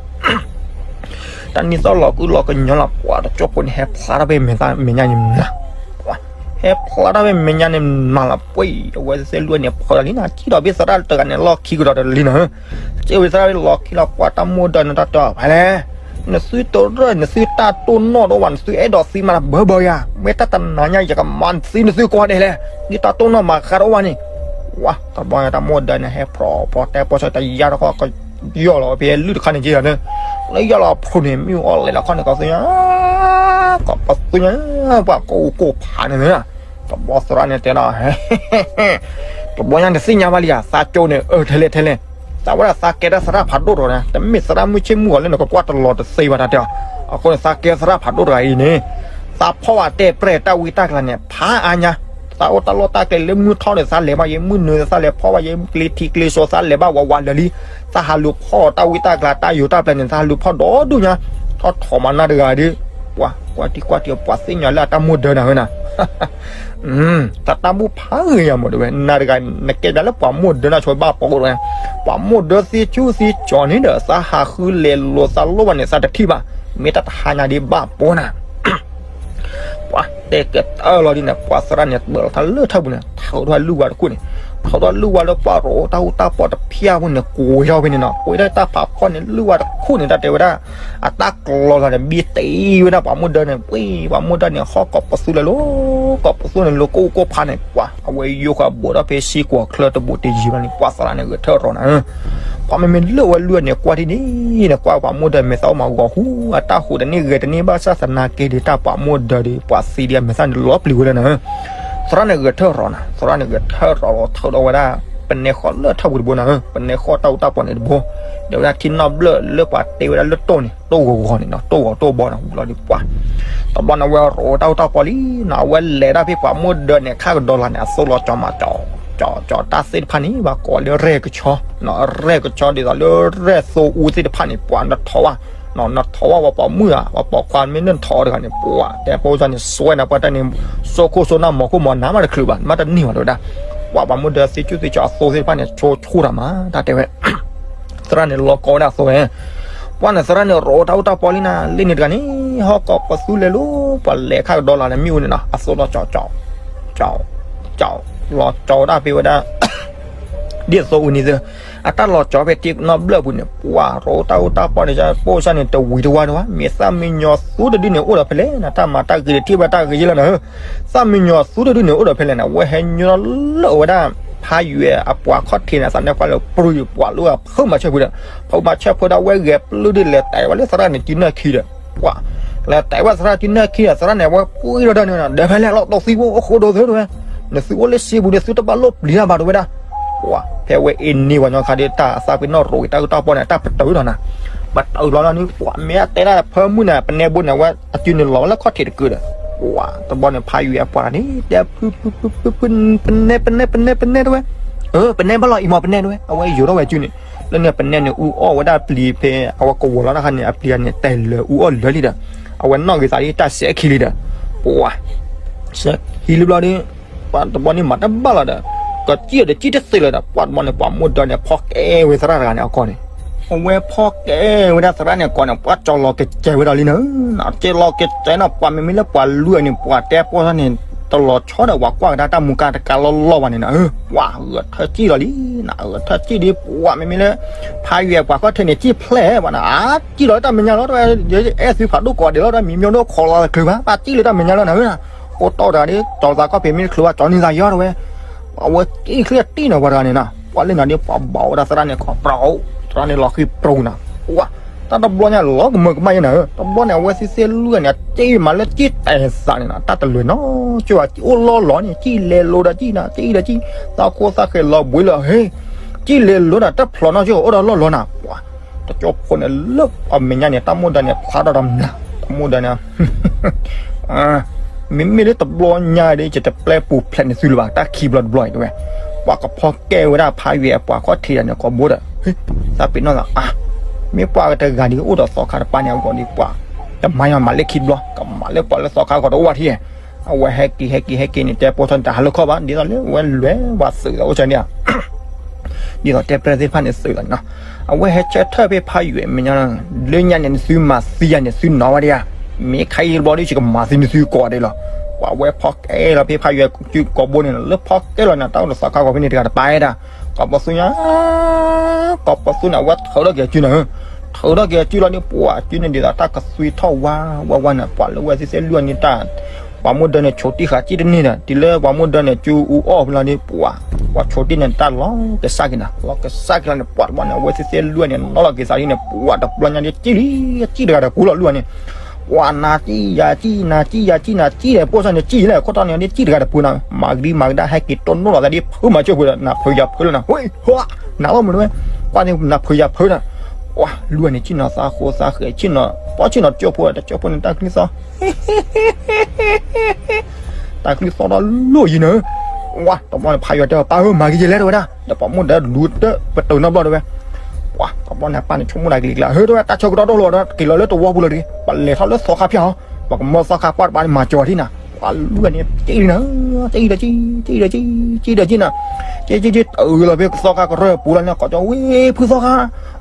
တၢ်နံၤသီၣ်လီၤကုလီၤကညီလီၤ, ပှၤတကၠိဖိန့ၣ် ဟဲဖျါထီၣ်ဖဲမဲာ်ညါန့ၣ်မး, ဟဲဖျါထီၣ်ဖဲမဲာ်ညါန့ၣ်မးလီၤ, ပှၤအဝဲသ့ၣ်လွံၢ်န့ၣ် ဖီလီၤလံန့ၣ် စံၣ်ဒီးဘ့ၣ်သရၣ်တဂၤန့ၣ် လီၢ်ခံကဒီးတလံန့ၣ်, စံၣ်ဝံၤသရၣ်ဘ့ၣ်လီၢ်ခံလီၤ, ပှၤတၢ်မိၢ်ဒၢန့ၣ်တၢ်တဲဖဲလဲၣ်, နသုတရၢၢ် နသုတၢ်တိၢ်နီၣ်တအိၣ်ဘၣ်, နသုအဲၣ်ဒိးသံမးတဘၢဘၢယၤ, မ့ၢ်တၢ်တနၤညါ ယကမၤသံနသုကိးဂၤဒဲးလဲၣ်, ဒ်တၢ်တိၢ်နီၣ်မၤဃါတအိၣ်ဘၣ်န့ၣ်, ဝါ, တဘျီတၢ်မိၢ်ဒၢန့ၣ် ဟဲဖျိးဖျိးတဲပိာ်ဆၢတယါတခီ ကယီၢ်လီၤဖဲလုၢ်တခါန့ၣ်က့ၤဒီးန့ၣ်, လၢယီၢ်လီၤဖျိးန့ၣ် မ့ၣ်အူအီၣ်လဲၤလီၤခီန့ၣ် ကီးသူညါ, ကီးပသူညါ, ပှၤကိးအူကိးဖးန့ၣ်, တဘျီသရၣ်န့ၣ်တဲဒီး တဘျီညါနသ့ၣ်ညါဘၣ်လံဧါ, သးကၠိန့ၣ် အၢ ထဲလဲၣ်ထဲလဲၣ်, သးဝဲဒၣ်သးကဲဒၣ်သရၣ်ဖးဒိၣ်တဂၤန့ၣ် တမ့ၢ်သရၣ်မုၢ်ဆ့ၣ်မုၢ်ဂီၤလၢနကကွၢ်တလီၤတသ့ဘၣ်တၢ်တဲအီၤ, အဃိန့ၣ် သးကဲသရၣ်ဖးဒိၣ်တဂၤအံၤန့ၣ်, သးဖီၣ်ဘၣ်တဲပြဲၢ်တၢ်ဝံတၢ်ကျါန့ၣ် ဖးအါညါ, သးအိၣ်တၢ်လီၢ်တၢ်ကျဲလၢမုၢ်ထီၣ်န့ၣ် သးလဲၤဘၣ်ယဲမုၢ်နုာ် သးလဲၤဖီၣ်ဘၣ်ယဲကျဲထံကျဲစိ သးလဲၤဘၣ်ဝးဝးလၢာ်လံ, သးဟးလူၤဖီၣ်တၢ်ဝံတၢ်ကျါတၢ်ယိၤတၢ်ပျဲန့ၣ် သးဟးလူၤဖီၣ်ဒီဒူၣ်ညါ, ထီၣ်ထီၣ်မးနၤတဂၤဒီး, ပှၤကွၢ်ထံကွၢ်ထံ ပှၤသ့ၣ်ညါလၢအတၢ်မိၢ်ဒၢနၤဝဲနၤ တၢ်တၢ်ဘူၣ်ဖးဂ့ၤယၤမးတဝဲ နၤတဂၤ နကဲဘၣ်လၢပှၤမိၢ်ဒၢနၤဆိဘၣ်ပိာ်တဝဲ, ပှၤမိၢ်ဒၢသ့ဆူၣ်သ့ကၠီၤန့ၣ်ဒီး သးဟးဃုလဲၤလိာ်သးလိၣ်ဘၣ်န့ၣ် သးတထံၣ်ဘၣ်, မ့ၢ်တၢ်တဟါညါဒ်ဘၣ်ပိာ်နၤ ပှၤတဲကတၢၢ်လီၤဒ်န့ၣ် ပှၤသရၣ်န့ၣ် ပၢၢ်လီၤတၢ်လၢထၢၣ်ပူၤန့ၣ် ထုးထီၣ်လုၢ်ဝါတခိၣ်န့ၣ်, ထုးထီၣ်လုၢ်ဝါလၢပှၢ်ရိတၢ်အိၣ်တၢ်ပီၢ်တဖၠၣ်ဖိန့ၣ် ကွံာ်ထီၣ်ဖဲန့ၣ်နီၤ, ကွံာ်ထီၣ်တၢ်ဖးဖီၣ်န့ၣ် လုၢ်ဝါတခိၣ်န့ၣ် တၢ်တဲဝဲဒၣ်, အတၢ်ကျီၤလီၤန့ၣ် ဘံတ့ဝဲဒၣ်ပှၤမိၢ်ဒၢန့ၣ်, ပှၤမိၢ်ဒၢန့ၣ် ဟီၣ်ကိးပသူလၢၤလီၤ, ကိးပသူန့ၣ် လၢကိၣ်ကိၣ်ဖးန့ၣ် ပှၤ အဝဲယိဃာ်ဘိးထီၣ်ဖဲစ့ကွီၤချၢတဘိးတယံၤဘၣ်န့ၣ် ပှၤသရၣ်န့ၣ် ဂဲၤထၢၣ်ရီၤနၤ ပှၤမ့မ့ၢ်လၢဝဲလွံၢ်န့ၣ် ကွၢ်ထံၣ်ဒ်န့ၣ် ကွၢ်ပှၤမိၢ်ဒၢမဲာ်သၣ်အိၣ်မးဂီၤဟူ အတၢ်ဟူးတန့ၢ်ဂဲၤတန့ၢ်ဘၣ်ဆၣ်သနာ်က့ဒီး တၢ်ပှၤမိၢ်ဒၢဒီး ပှၤသံဒီးအမဲာ်သၣ်န့ၣ် လီၤပျံၤဝဲလၢနၤ, သရၣ်န့ၣ်ဂဲၤထၢၣ်ရီၤနၤ, သရၣ်န့ၣ်ဂဲၤထၢၣ်ရီၤလီၤ ထုးထီၣ်ဝဲဒၣ် ပနဲဃီၣ်လၢထၢၣ်ပူၤတဘိနၤ, ပနဲဃီၣ်တၢ်အိၣ်တၢ်ပီၢ်န့ၣ်တဘိ, ဒီးဝဲဒၣ်ထံနီၣ်ဘျၢၣ်လၢပှၤတဲဝဲဒၣ်လၢတိၢ်န့ၣ် တိၢ်ဂီၤဂီၤန့ၣ်နီၤ, တိၢ်ဂီၤတိၢ်ဘီန့ၣ် ဝံၤလီၤဒီးပှၤ တဘျီန့ၣ် အဝဲရိတၢ်အိၣ်တၢ်ပီၢ်လံနီၤ, အဝဲလဲၤဒၣ်ဖဲပှၤမိၢ်ဒၢနဲၣ်ခၣ်ကဒီလါန့ၣ် အသိလီၤကၠီမးကၠီ, ကၠီကၠီတၢ်သ့ၣ်တဖၣ်န့ၣ် ဘၣ်ကိးလၢရဲၣ်ကဆီ, ရဲၣ်ကဆီဒ်သိးလၢရဲၣ်သိအူသ့ၣ်တဖၣ်န့ၣ် ပှၤနထီၣ်ဝဲ, နထီၣ်ဝဲပှၤပိာ်မုၣ်ဧါ ပှၤပိာ်ခွါမ့ၢ်နထီၣ်တဂၤန့ၣ် ပှၤတဲဖိစၢ်န့ၣ် စွဲနၤပှၤတၢ်န့ၣ်, စိခိၣ်စိနၢ်မီၤခိၣ်မီၤနၢ်မးတချုးဘၣ် မ့တမ့ၢ်ဘၣ်တဝဲဒၣ်, ပှၤပှၤမိၢ်ဒၢသ့ၣ်ဆူၣ်သ့ၣ်ကၠီအသိသ့ၣ်တဖၣ်န့ၣ် ဆိဆိတၢ်မး တၢ်တဲဝဲ သရၣ်န့ၣ် လီၤကီဝဲဒၣ်အသိဝဲ, ပှၤန့ၣ်သရၣ်န့ၣ် ရိတၢ်အိၣ်တၢ်ပီၢ်လံနၤ, လၢန့ၣ်တဂၤန့ၣ် ဟီၣ်ကိးပသူလဲၤလီၤ, ပှၤလဲၤခၣ်ကဒီလါန့ၣ် မ့ၣ်အူန့ၣ်နီၤ, အသိလီၤကၠီကၠီ, ကၠီ, ကၠီ, လီၤကၠီဝဲဒၣ်ဖဲဝဲဒၣ် ဒ်သိအူန့ၣ်သ့, အတၢ်လီၤကၠီဖဲထံနီၣ်ဘျၢၣ်ပူၤန့ၣ် ပှၤရိတၢ်အိၣ်တၢ်ပီၢ်န့ၣ် ပိၢ်စၢ်န့ၣ် တဝံၤတဝါတဝါ, မ့ၢ်သၣ်မံညီၤသူတဒုန့ၣ် အိၣ်ဒီးဖဲလဲၣ်နၤ, တၢ်မၤတၢ်ဂ့ၤတထံၣ်ဘၣ်တၢ်ဂ့ၤယ့လီၤနၤဧၢ, သၣ်မံညီၤသူတဒုန့ၣ် အိၣ်ဒီးဖဲလဲၣ်နၤ, အဝဲဟဲညီလၢဝဲဒၣ် ဖးယွဲအပှၤခီၣ်ထံးန့ၣ် သးနဲခွါလၢပြူယိာ်ပှၤလၢအဖုမၤဆၢဖုဒီး, ဖုမၤဆၢဖုဒီး အဝဲဂဲၤပျုၢ်ဒ်လဲၣ် တဲဝဲလၢသရၣ်န့ၣ် စုနၢ်ခံဒီး, ပှၤ, လဲၤတဲဝဲသရၣ်စုနၢ်ခံဒီး သရၣ်န့ၣ် အဝဲပှံၢ်ထီၣ်တၢ်န့ၣ်နီၤ, ဒီးဖဲလဲၣ်လီၤ တီၢ်သံဖိအိၣ်ဃိဒိၣ်သၢတဝဲ, နသုအိၣ်လၢစံပူၤန့ၣ် သုတဘၣ်လိၣ်ပျံၤတၢ်ဘၣ်တဝဲဒၣ်, ပှၤ, ဖဲဝဲအ့န့ၢ်ဝဲညီခါဒီး တၢ်အသးပ့ၤနီၣ်ရိဂ့ၤတၢ်အုၣ်တၢ်ပီၢ်န့ၣ် တၢ်ပတုာ်လီၤနၤ, ပတုာ်လီၤလီၤန့ၣ် ပှၤမ့ၢ်အတဲဒၣ်ဖၢမုၢ်န့ၣ် ပနဲဘိန့ၣ် အဝဲအစုန့ၣ်လီၤဝဲလၢခီၣ်ထံးတကုာ်ဒီး, ပှၤ, တဘျီန့ၣ် ဖးယွဲအပှၤန့ၣ် တဲဖုဖုဖုဖုဖု, ပနဲ ပနဲ ပနဲ ပနဲတဝဲ, အၢ ပနဲဘၣ်လီၤ အံၤမ့ၢ်ပနဲတဝဲ, အဝဲယိၤထီၣ်ဝဲစုန့ၣ်, လၢန့ၣ်ပနဲန့ၣ် အူအီၣ်ဝဲဒၣ်ပျံၤဖဲ အဝဲကဝီၤလီၤတၢ်ခါန့ၣ် အပျံၤန့ၣ် တဲလၢာ်အူအီၣ်လၢာ်လံဒီး, အဝဲနီၣ်ဂ့ၤသးလံ တၢ်စဲးခံလံဒီး, ပှၤ စဲးခံလံဘျီဒီး, ပှၤတဘျီန့ၣ်မၤတဘၣ်လီၤဒီး, ကစံၣ်ဒီးစံၣ်တသ့လၢၤဒီး ပှၤတဘျီန့ၣ် ပှၤမိၢ်ဒၢန့ၣ် ဖီၣ်ကဲဝဲသရၣ်တဂၤန့ၣ်အကီၢ်န့ၣ်, အဝဲဖီၣ်ကဲဝဲဒၣ်သရၣ်န့ၣ်ကီၢ်န့ၣ် ပှၤကၠီလီၤကစဲးဝဲဒီးလံနၤ, ကၠီလီၤကစဲးနီၤ ပှၤမ့မ့ၢ်လၢပှၤလွံၢ်န့ၣ် ပှၤတဲပိာ်စၢ်န့ၣ် တလီၤဆီဒီး ပှၤကွၢ်ကဒါတၢ်မူကါတကါလီၢ်လီၢ်ဘၣ်န့ၣ်နၤ, ပှၤဂဲၤထၢၣ်စံၣ်လီၤလံ, ဂဲၤထၢၣ်စံၣ်ဒ်ပှၤမ့မ့ၢ်လၢ ဖးယွဲပှၤခီၣ်ထံးန့ၣ် စံၣ်ဖျဲၣ်ဘၣ်နၤ, အါ စံၣ်လီၤလၢတၢ်မဲာ်ညါလီၤ တဝဲ, အဲၣ်သုဖးဒိၣ်ကိးဂၤဒဲးလီၤ တဝဲ မံၤမျိၣ်ဒိၣ်ခိးလီၤတချုးဘၣ် ဘၣ်စံၣ်လၢတၢ်မဲာ်ညါလီၤနၤဧၢ, အိၣ်တီၢ်တဂၤဒီး ကၠီသးခီၣ်ဖံးမ့ၢ်တချုးဘၣ် ကၠီန့ၢ်သးယီၤတဝဲ, အဝဲစံၣ်ချ့တံၢ်နီၤ ပှၤတဂၤန့ၣ်နၤ, ပှၤလၢနၤဒီး ပှၤဘၣ်ဝဲဒၣ်သရၣ်န့ၣ် ခီပြၢအိၣ် သရၣ်န့ၣ်လီၤဃံပြူနၤ, ပှၤ တၢ်တဘျီညါလီၤကမၢကမၣ်ယဲနၤဧၢ, တဘျီန့ၣ် အဝဲသ့ၣ်သ့ၣ်လွံၢ်န့ၣ် စံၣ်မးလၢစံၣ်တဲာ်သးန့ၣ်နၤ တၢ်တလွဲၢ်နီၤ, ကၠီအိၣ်လီၢ်လီၤန့ၣ် စံၣ်လဲၤလိၤဒီးစံၣ်နၤ စံၣ်ဒီးစံၣ်, သးခိၣ်သးဃဲၤလီၤဘှံးလၢဟ့ ကံၣ်လဲၤလိၤဒီးတၢ်ဖျိးနီၢ်ကၠိအိၣ်ဒီးလီၢ်လီၤနၤ, ပှၤ တကၠိဖိန့ၣ်လၢအမဲာ်ညါန့ၣ် တၢ်မိၣ်ဒၢန့ၣ် ဖျါထီၣ်ဒီးမျး, တၢ်မိၣ်ဒၢန့ၣ် မ့မ့ၢ်လၢတဘျီညါဒီး ယတပျဲပူၤဖျဲးန့ၢ်သုလၢၤဘၣ် တၢ်ခံဘျီတဘျီအံၤတဲဝဲ, ပှၤကဖီကဲဝဲဒၣ်ဖးယွဲၢ်အပှၤခီၣ်ထံးဒီးန့ၣ် ကိးဘိဒီး, သးပ့ၤနီၣ်သးအါ, မ့ၢ်ပှၤကတဂၤဒ်အိၣ်ဒီးသီခါတပၤန့ၣ် အဂီၢ်ဒ်ပှၤ တမၤယီၤမၤလၢခံတဘျီ ကမၤလၢပှၤလၢသီခါဂီၢ်တအိၣ်ဘၣ်ထံၣ်, အဝဲဟဲက့ၤဟဲက့ၤဟဲက့ၤန့ၣ် တဲပိာ်ထီၣ်န့ၣ် တၢ်ဟးလၢခီၣ်ဘၣ် ဒ်သိးလၢဝဲလွဲၢ်ဝဲသုးဒီးအိၣ်ဆၢန့ၣ် ဒ်သိးတဲပြဲသ့ၣ်တဖၣ်န့ၣ်သုးလီၤနီၤ, အဝဲဟဲဆၢထၢၣ်ဖဲဖးယွဲၢ်မဲာ်ညါ, လၢညါန့ၣ်နသုမၤသံယၤန့ၣ် သုနီၤဝဲဒၣ်ဧါ, မ့ၢ်ခါအံၤတဘျီဒီး ယကမၤသံနသုကိးဂၤဒဲးလီၤ, ပှၤဝဲဖီကဲလီၤဖဲဖးယွဲၢ်ကိးဘိန့ၣ် လၢဖီကဲလီၤန့ၣ် တၢ်အိၣ်ဒီးသီခါဂီၢ်ဖဲန့ၣ်တဂၤတပၤဒၣ်, ကိးပသူညါ ကိးပသူန့ၣ် အဝဲထုးထီၣ်က့ၤအစုန့ၣ်, ထုးထီၣ်က့ၤအစုလီၤန့ၣ် ပှၤစုန့ၣ်ဒ်သိးတၢ်ကသွံထီၣ်ဝါဝါဝါန့ၣ် ပှၤလၢဝဲသ့ၣ်သ့ၣ်လွံၢ်န့ၣ်တၢ် ပှၤမိၢ်ဒၢန့ၣ် ဆိးတံၢ်ဃာ်ကံၣ်တန့ၢ်ဒီး တုၤလၢပှၤမိၢ်ဒၢန့ၣ် ကၠူအူအီၣ်ဖဲလီၤန့ၣ် ပှၤ ပှၤဆိးတံၢ်န့ၣ် တၢ်လီၤကစၢ်က့ၤနၤ လီၤကစၢ်က့ၤလီၤန့ၣ် ပှၤတဘျီန့ၣ် အဝဲသ့ၣ်သ့ၣ်လွံၢ်န့ၣ် နီၢ်လီၤက့ၤသးဒ်န့ၣ် ပှၤတဘျီညါန့ၣ် ကံၣ်လံ ကံၣ်တဂၤဒီးပူၤလီၤလွံၢ်န့ၣ် ပှၤနၤကံၣ်ယၤကံၣ် နၤကံၣ်ယၤကံၣ် နၤကံၣ်ဒီး ပိၢ်စၢ်န့ၣ်ကံၣ်လၢ ခိၣ်တီန့ၣ်ကံၣ်တဂၤဒီးပူၤနၤ မၤကဒံမၤကဒါ ဟဲက့ၤတိၢ်နီၣ်လီၤသးဒ် ဖုမၤစၢၤပှဲၤဒီး နၢ်ဖုယၤဖုလီၤနၤ ဝ့ၢ် ဟါ နၤလီၤမုၢ်တဝဲ ပှၤန့ၣ် နၢ်ဖုယၤဖုနၤ ပှၤလွံၢ်န့ၣ် ကံၣ်နီၤသးဃိသးဃဲၤ ကံၣ်နီၤ ပှၤကံၣ်နီၤတကၠိဖိ တကၠိဖိန့ၣ် တၢ်ကလုၢ်သီ တၢ်ကလုၢ်သီဒီးလိၣ်ယံၤနၤ ဝါ တဘျီန့ၣ် ဖးယွဲၢ်တဲ ပၢ်ဧၢ မၤကယဲလဲၣ် တဲဝဲဒၣ် ဒီးပှၤမိၢ်ဒၢလူၤတၢ်ပတုာ်နီတဘျီတဲဝဲ ပှၤ တဘျီန့ၣ် အပၢ်န့ၣ် ဆိကမိၣ်ဒၣ်ကလံၤကျါ ဟဲတဲဝဲ တၢ်ဆၢကတီၢ်ဒိၣ်လီၤဒီး က့ၤလီၤလၢသဝီပူၤလီၤတဂ့ၤ ပလဲၤထီၣ်လၢသီခါဖၠၣ်ဟီ ပှၤကမၢသီခါပှၢ်တပၤန့ၣ် မၤစၢၤဝဲဒၣ်နၤ ပှၤလွံၢ်န့ၣ် ကံၣ်နၤ ကံၣ်ဒီးကံၣ် ကံၣ်ဒီးကံၣ် ကံၣ်ဒီးကံၣ်နၤ ကံၣ်ကံၣ်ကံၣ် တုၤလီၤဖဲသီခါကရၢၢ်ပူၤလီၤန့ၣ် ကိးကၠီ ဝ့ၢ်ဖုသီခါ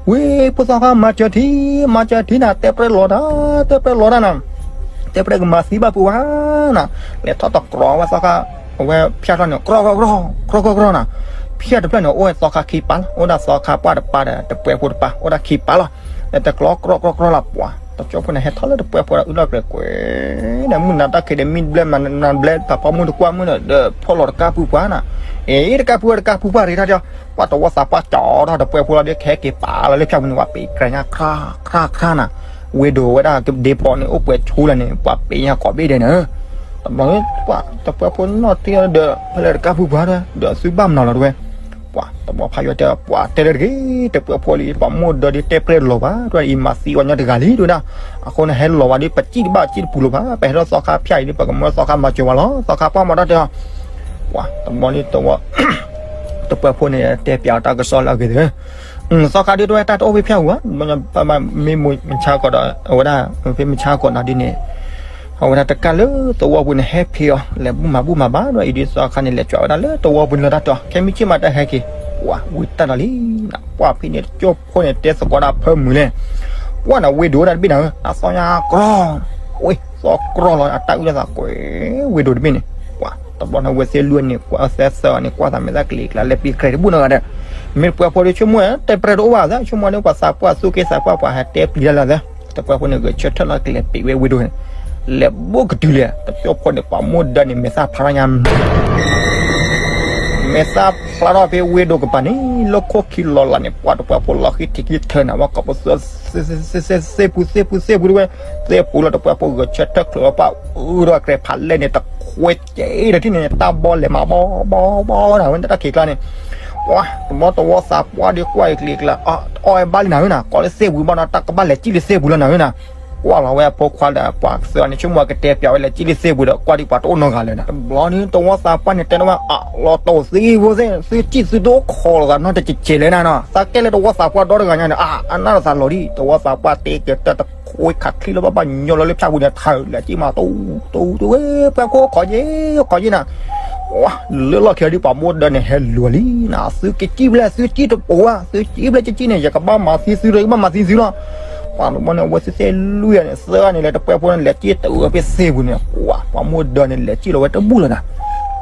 ဝ့ၢ်ဖုသီခါ မၤစၢၤထံ မၤစၢၤထံနၤ တဲပြဲလီၤတၢ် တဲပြဲလီၤတၢ်နၤ တဲပြဲကမၤသံဘၣ်ပှၤဝဲနၤ လဲၤထီၣ်တကြီဝဲသီခါ အဝဲဖၠၣ်ထီၣ်န့ၣ် ကြီကြီကြီ ကြီကြီကြီနၤ ဖၠၣ်တဖျၢၣ်န့ၣ် အိၣ်ဝဲသီခါခံပၢ်လီၤ အိၣ်ဒၣ်သီခါပှၢ်တပၢ်ဒီး တပှဲဖိတပၢ် အိၣ်ဒၣ်ခံပၢ်လီၤ လဲၤတကြီကြီကြီလီၤပှၤ တကၠိဖိန့ၣ် ဟဲထီၣ်လၢတပှဲဖိဒီး အုၣ်လီၤကြဲးကွဲး ဒီးမုၢ်နၤတၢ်ခံးဒီး မံဘျဲမၤဘျဲ ပှၤဖီမုၢ်တကွၢ်မုၢ်ဒီး ဖီၣ်လီၤတကၢ်ဖုပှၢ်နၤ အ့ တကၢ်ဖုပှၢ် တကၢ်ဖုပှၢ်ရ့ထီၣ်ဒီး ပှၤတဝီသးပှၢ်ကၠီထီၣ်တပှဲဖိလီၤဒီး ကဟဲက့ၤပာ်လီၤလၢဖၠၣ်ပူၤန့ၣ် ပှၤပ့ၤကြဲညါ ခြားခြားခြားနၤ ဝ့ၢ်ဒိၣ်ဝဲဒၣ်ကဒ့ဖီန့ၣ် အိၣ်ပှဲၤဆူလၢန့ၣ် ပှၤပ့ၤညါကိးဘ့ၣ်ဒဲးနၤ တဘျီ ပှၤတပှဲဖိနီၣ်ထံဒီး ဖဲလဲၣ်တကၢ်ဖုပှၢ်ဒီး ဒီးသုဘၣ်မနုၤလီၤတဝဲ ပှၤတဘျီဖးယွဲၢ်တဲ ပှၤတဲလၢတဂ့ၤ တပှဲဖိလံ ပှၤမိၢ်ဒၢဒ်တဲပြဲလီၤဘၣ် တဝဲအံၤမၤသံဝဲညီတဂၤလံ တဝဲဒၣ် အဃိန့ၣ် ဟဲလီၤဝဲဒ်ပစံၣ်တဘၣ်စံၣ်တပူၤလီၤဘၣ် ပဟဲထီၣ်သီခါဖၠၣ်အံၤဒ် ပကမၢသီခါမၤစၢၤဝဲလီၤ သီခါပှၢ်မၤတၢ်တဲအီၤ ပှၤတဘျီလံ တဝီ တပှဲဖိန့ၣ် တဲပျးအီၤတၢ်ကစီၣ်လၢအဂ့ၤသ့ သီခါဒ်တဝဲတၢ်တအိၣ်ဖဲဖၠၣ်ပူၤဘၣ် မ့ၢ်မဆါကီးဒီး အဝဲဒၣ် ဖဲမဆါကီးနၤဒ်န့ၣ် အဝဲဒၣ်တကၢ်လၢသဝီပူၤန့ၣ် ဟဲဖံးအီၤ လဲၤဘူၣ်မၤဘူၣ်မၤဘၣ်ဒီး အံၤဒ်သီခါန့ၣ် လဲၤကွၢ်ဝဲဒၣ်လၢသဝီပူၤန့ၣ်လီၤတၢ်တီၤ ခဲမုၢ်ဆ့ၣ်မးတၢ်ဟဲက့ၤ ပှၤဝံတၢ်လီၤလံ ပှၤဖဲန့ၣ်တကၠိဖိန့ၣ် တဲသကိးဒၣ်ဖၢမုၢ်လဲၣ် ပှၤနၤဝ့ၢ်ဒိၣ်ဝဲဒၣ်တဘ့ၣ်နၤဧၢ အသီညါကြီ ဝ့ၢ်သီကြီလီၤ အတၢ်အုၣ်လီၤသးကွဲ ဝ့ၢ်ဒိၣ်တဘ့ၣ်န့ၣ် ပှၤတဘျီန့ၣ် ဝဲသ့ၣ်လွံၢ်န့ၣ် ကွၢ်သဲသၢအီၤန့ၣ် ကွၢ်သးမဲာ်သၣ်ကလံၤကျါ လဲၤပံးကြဲတဘူၣ်နီတဂၤဒီး မ့ၢ်တပှဲဖိဒီး ဆိကမိၣ်တဲပြဲတအိၣ်ဘၣ်သး ဆိကမိၣ်န့ၣ် ပှၤသးပှၢ်သူၣ်က့သးပှၢ် ပှၤဟဲတဲပျံၤတၢ်လၢသး တပှဲဖိန့ၣ် ဂဲၤဆၢထၢၣ်လီၤကလဲၤပံးဝဲဝ့ၢ်ဒိၣ်န့ၣ် လဲၤဘိၣ်ကတုၤလဲၣ် တကၠိဖိန့ၣ် ပှၤမိၢ်ဒၢန့ၣ် မဲာ်သၣ်ဖျါထီၣ်ညါ မဲာ်သၣ်ဖျါထီၣ်ဖဲဝ့ၢ်ဒိၣ်ကပၤန့ၣ် လၢခိၣ်ခံလီၤလးန့ၣ် ပှၤတပှဲဖိလီၤဃံထံးခံထၢနၤ ဝဲကိးပသူ သ့ၣ်ပူၤသ့ၣ်ပူၤသ့ၣ်ပူၤတဝဲ သ့ၣ်ပူၤလီၤ တပှဲဖိဂဲၤဆၢထၢၣ်ချၢးလီၤ ပှၤအုၣ်ထီၣ်ကြဲးဖးလဲၢ်န့ၣ် တခွဲကဲဒီးထံၣ်န့ၣ် တၢ်ဘီလဲၤမးဘီဘီဘီနၤ ဝဲတၢ်ခံးကျါန့ၣ် ပှၤတဘျီတဝီသးပှၢ်ဒီးကွၢ်အံၤကလံၤကျါ အီၣ်ဝဲဘၣ်လံနၤဧၢနၤ ကိးလၢသ့ၣ်ပူၤဘၣ်နီၤ တၢ်ကဘၣ်လဲၤကံၣ်လၢသ့ၣ်ပူၤလီၤနၤဧၢနၤ ကွၢ်လီၤဝဲအဖိခွါဒီးပှၤကသၢန့ၣ် ဆိကမိၣ်ကတဲပျးဝဲလဲၤကံၣ်လၢသ့ၣ်ပူၤဒီး ကွၢ်ဒံးပှၤတအိၣ်နီတဂၤလၢၤနၤ တဘျီန့ၣ် တဝီသးပှၢ်န့ၣ်တဲန့ၢ်ဝဲ အလီၤတိာ်သ့ၣ်ဖိသ့ၣ် သုကံၣ်သုတအိၣ်ခိးလီၤသးနီတကဲးလဲၣ်နၤနီၤ သးကဲလၢတဝီသးပှၢ်ဒီတဂၤညါန့ၣ် အ အနၢ်လီၤသးလီၤဒံး တဝီသးပှၢ်တဲကတၢၢ်တခွဲခးချံလီၤဘၣ်ဘၣ်ညီလီၤလၢဖၠၣ်ပူၤန့ၣ် ထၢလၢကံၣ်မး တူတူတူဝဲ ပှဲၤခိၣ်ခိးက့ၤ ခိးက့ၤနၤ လၢလီၢ်ခံဒ်ပှၤမိၢ်ဒၢန့ၣ် ဟဲလူၤလံနၤ သုကံၣ်ဘျဲၣ် သုကံၣ်တပိၤဧါ သုကံၣ်ဘျဲၣ်ကံၣ်ကံၣ်န့ၣ် ယကဘၣ်မၤသံသုဒီး ယကဘၣ်မၤသံသုလီၤ ပှၤတဘျီန့ၣ် အဝဲသ့ၣ်သ့ၣ်လွံၢ်န့ၣ် သၢဂၤန့ၣ် လဲၤတပှဲဖိန့ၣ် လဲၤကံၣ်တအုးဖဲသ့ၣ်ပူၤန့ၣ် ပှၤ ပှၤမိၢ်ဒၢန့ၣ် လဲၤကံၣ်လီၤဝဲတဘူၣ်လၢၤနၤ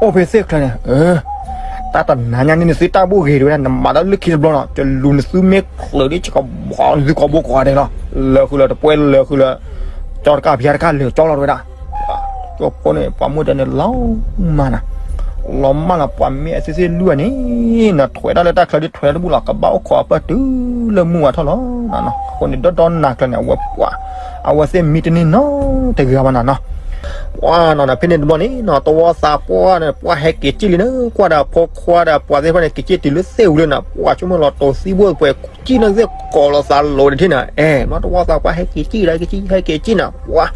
အိၣ်ဖဲသ့ၣ်ချၢန့ၣ် တၢ်တနၤညါန့ၣ် နသုတၢ်ဘူၣ်ဂ့ၤတဝဲဒၣ် နမၤတၢ်လၢခံတဘျီနီၤ ကလူၤနသုမ့ၢ်ချုးဒ် ယကဘီနသုကိးဘိကိးဂၤဒဲးလီၤ လၢာ်ဃုာ်လၢာ်တပှဲလၢာ်ဃုာ်လၢာ် ကၠီတကၢ်ဖံးတကၢ်လၢာ်ကၠီလီၤတဝဲဒၣ် ကၠိဖိန့ၣ် ပှၤမိၢ်ဒၢန့ၣ်လီၤမၢ်နၤ လီၤမၢ်လီၤ ပှၤမ့ၢ်အသ့ၣ်သ့ၣ်လွံၢ်န့ၣ် နထွဲးတၢ်လၢတၢ်ချၢဒ်ထွဲးတဘူၣ်လီၤ ကဘၣ်အိၣ်ခိးအပၢ်တုၤလၢမုၢ်ဝါထီၣ်လီၤ အဃိန့ၣ် ဒီဒီနၤကျၢၤန့ၣ် အဝဲပှၤ အဝဲသ့ၣ်မံတန့ၢ်နီတဂၤဘၣ်နၤနီၤ ပှၤနီၤနီၤ ဖဲန့ၣ်တဘျီန့ၣ်နီၤ သဝီသးပှၢ်န့ၣ် ပှၤဟဲက့ၤစံၣ်လံန့ၣ် ကွၢ်ဒီးဖိခွါဒီးပှၤသ့ၣ်တဖၣ်န့ၣ် က့ၤစံၣ်တုၤလၢသ့ၣ်ပူၤလံနီၤ ပှၤဆိကမိၣ်လီၤတိာ်သံဘိၣ်ပှဲၤ စံၣ်န့ၣ်သ့ၣ်ကိးလီၤသးလိၤတထံၣ်နီၤ အဲၣ် မ့ၢ်သဝီသးပှၢ်ဟဲက့ၤစံၣ်ဒီး ကစံၣ်ဟဲက့ၤစံၣ်နီၤ ပှၤ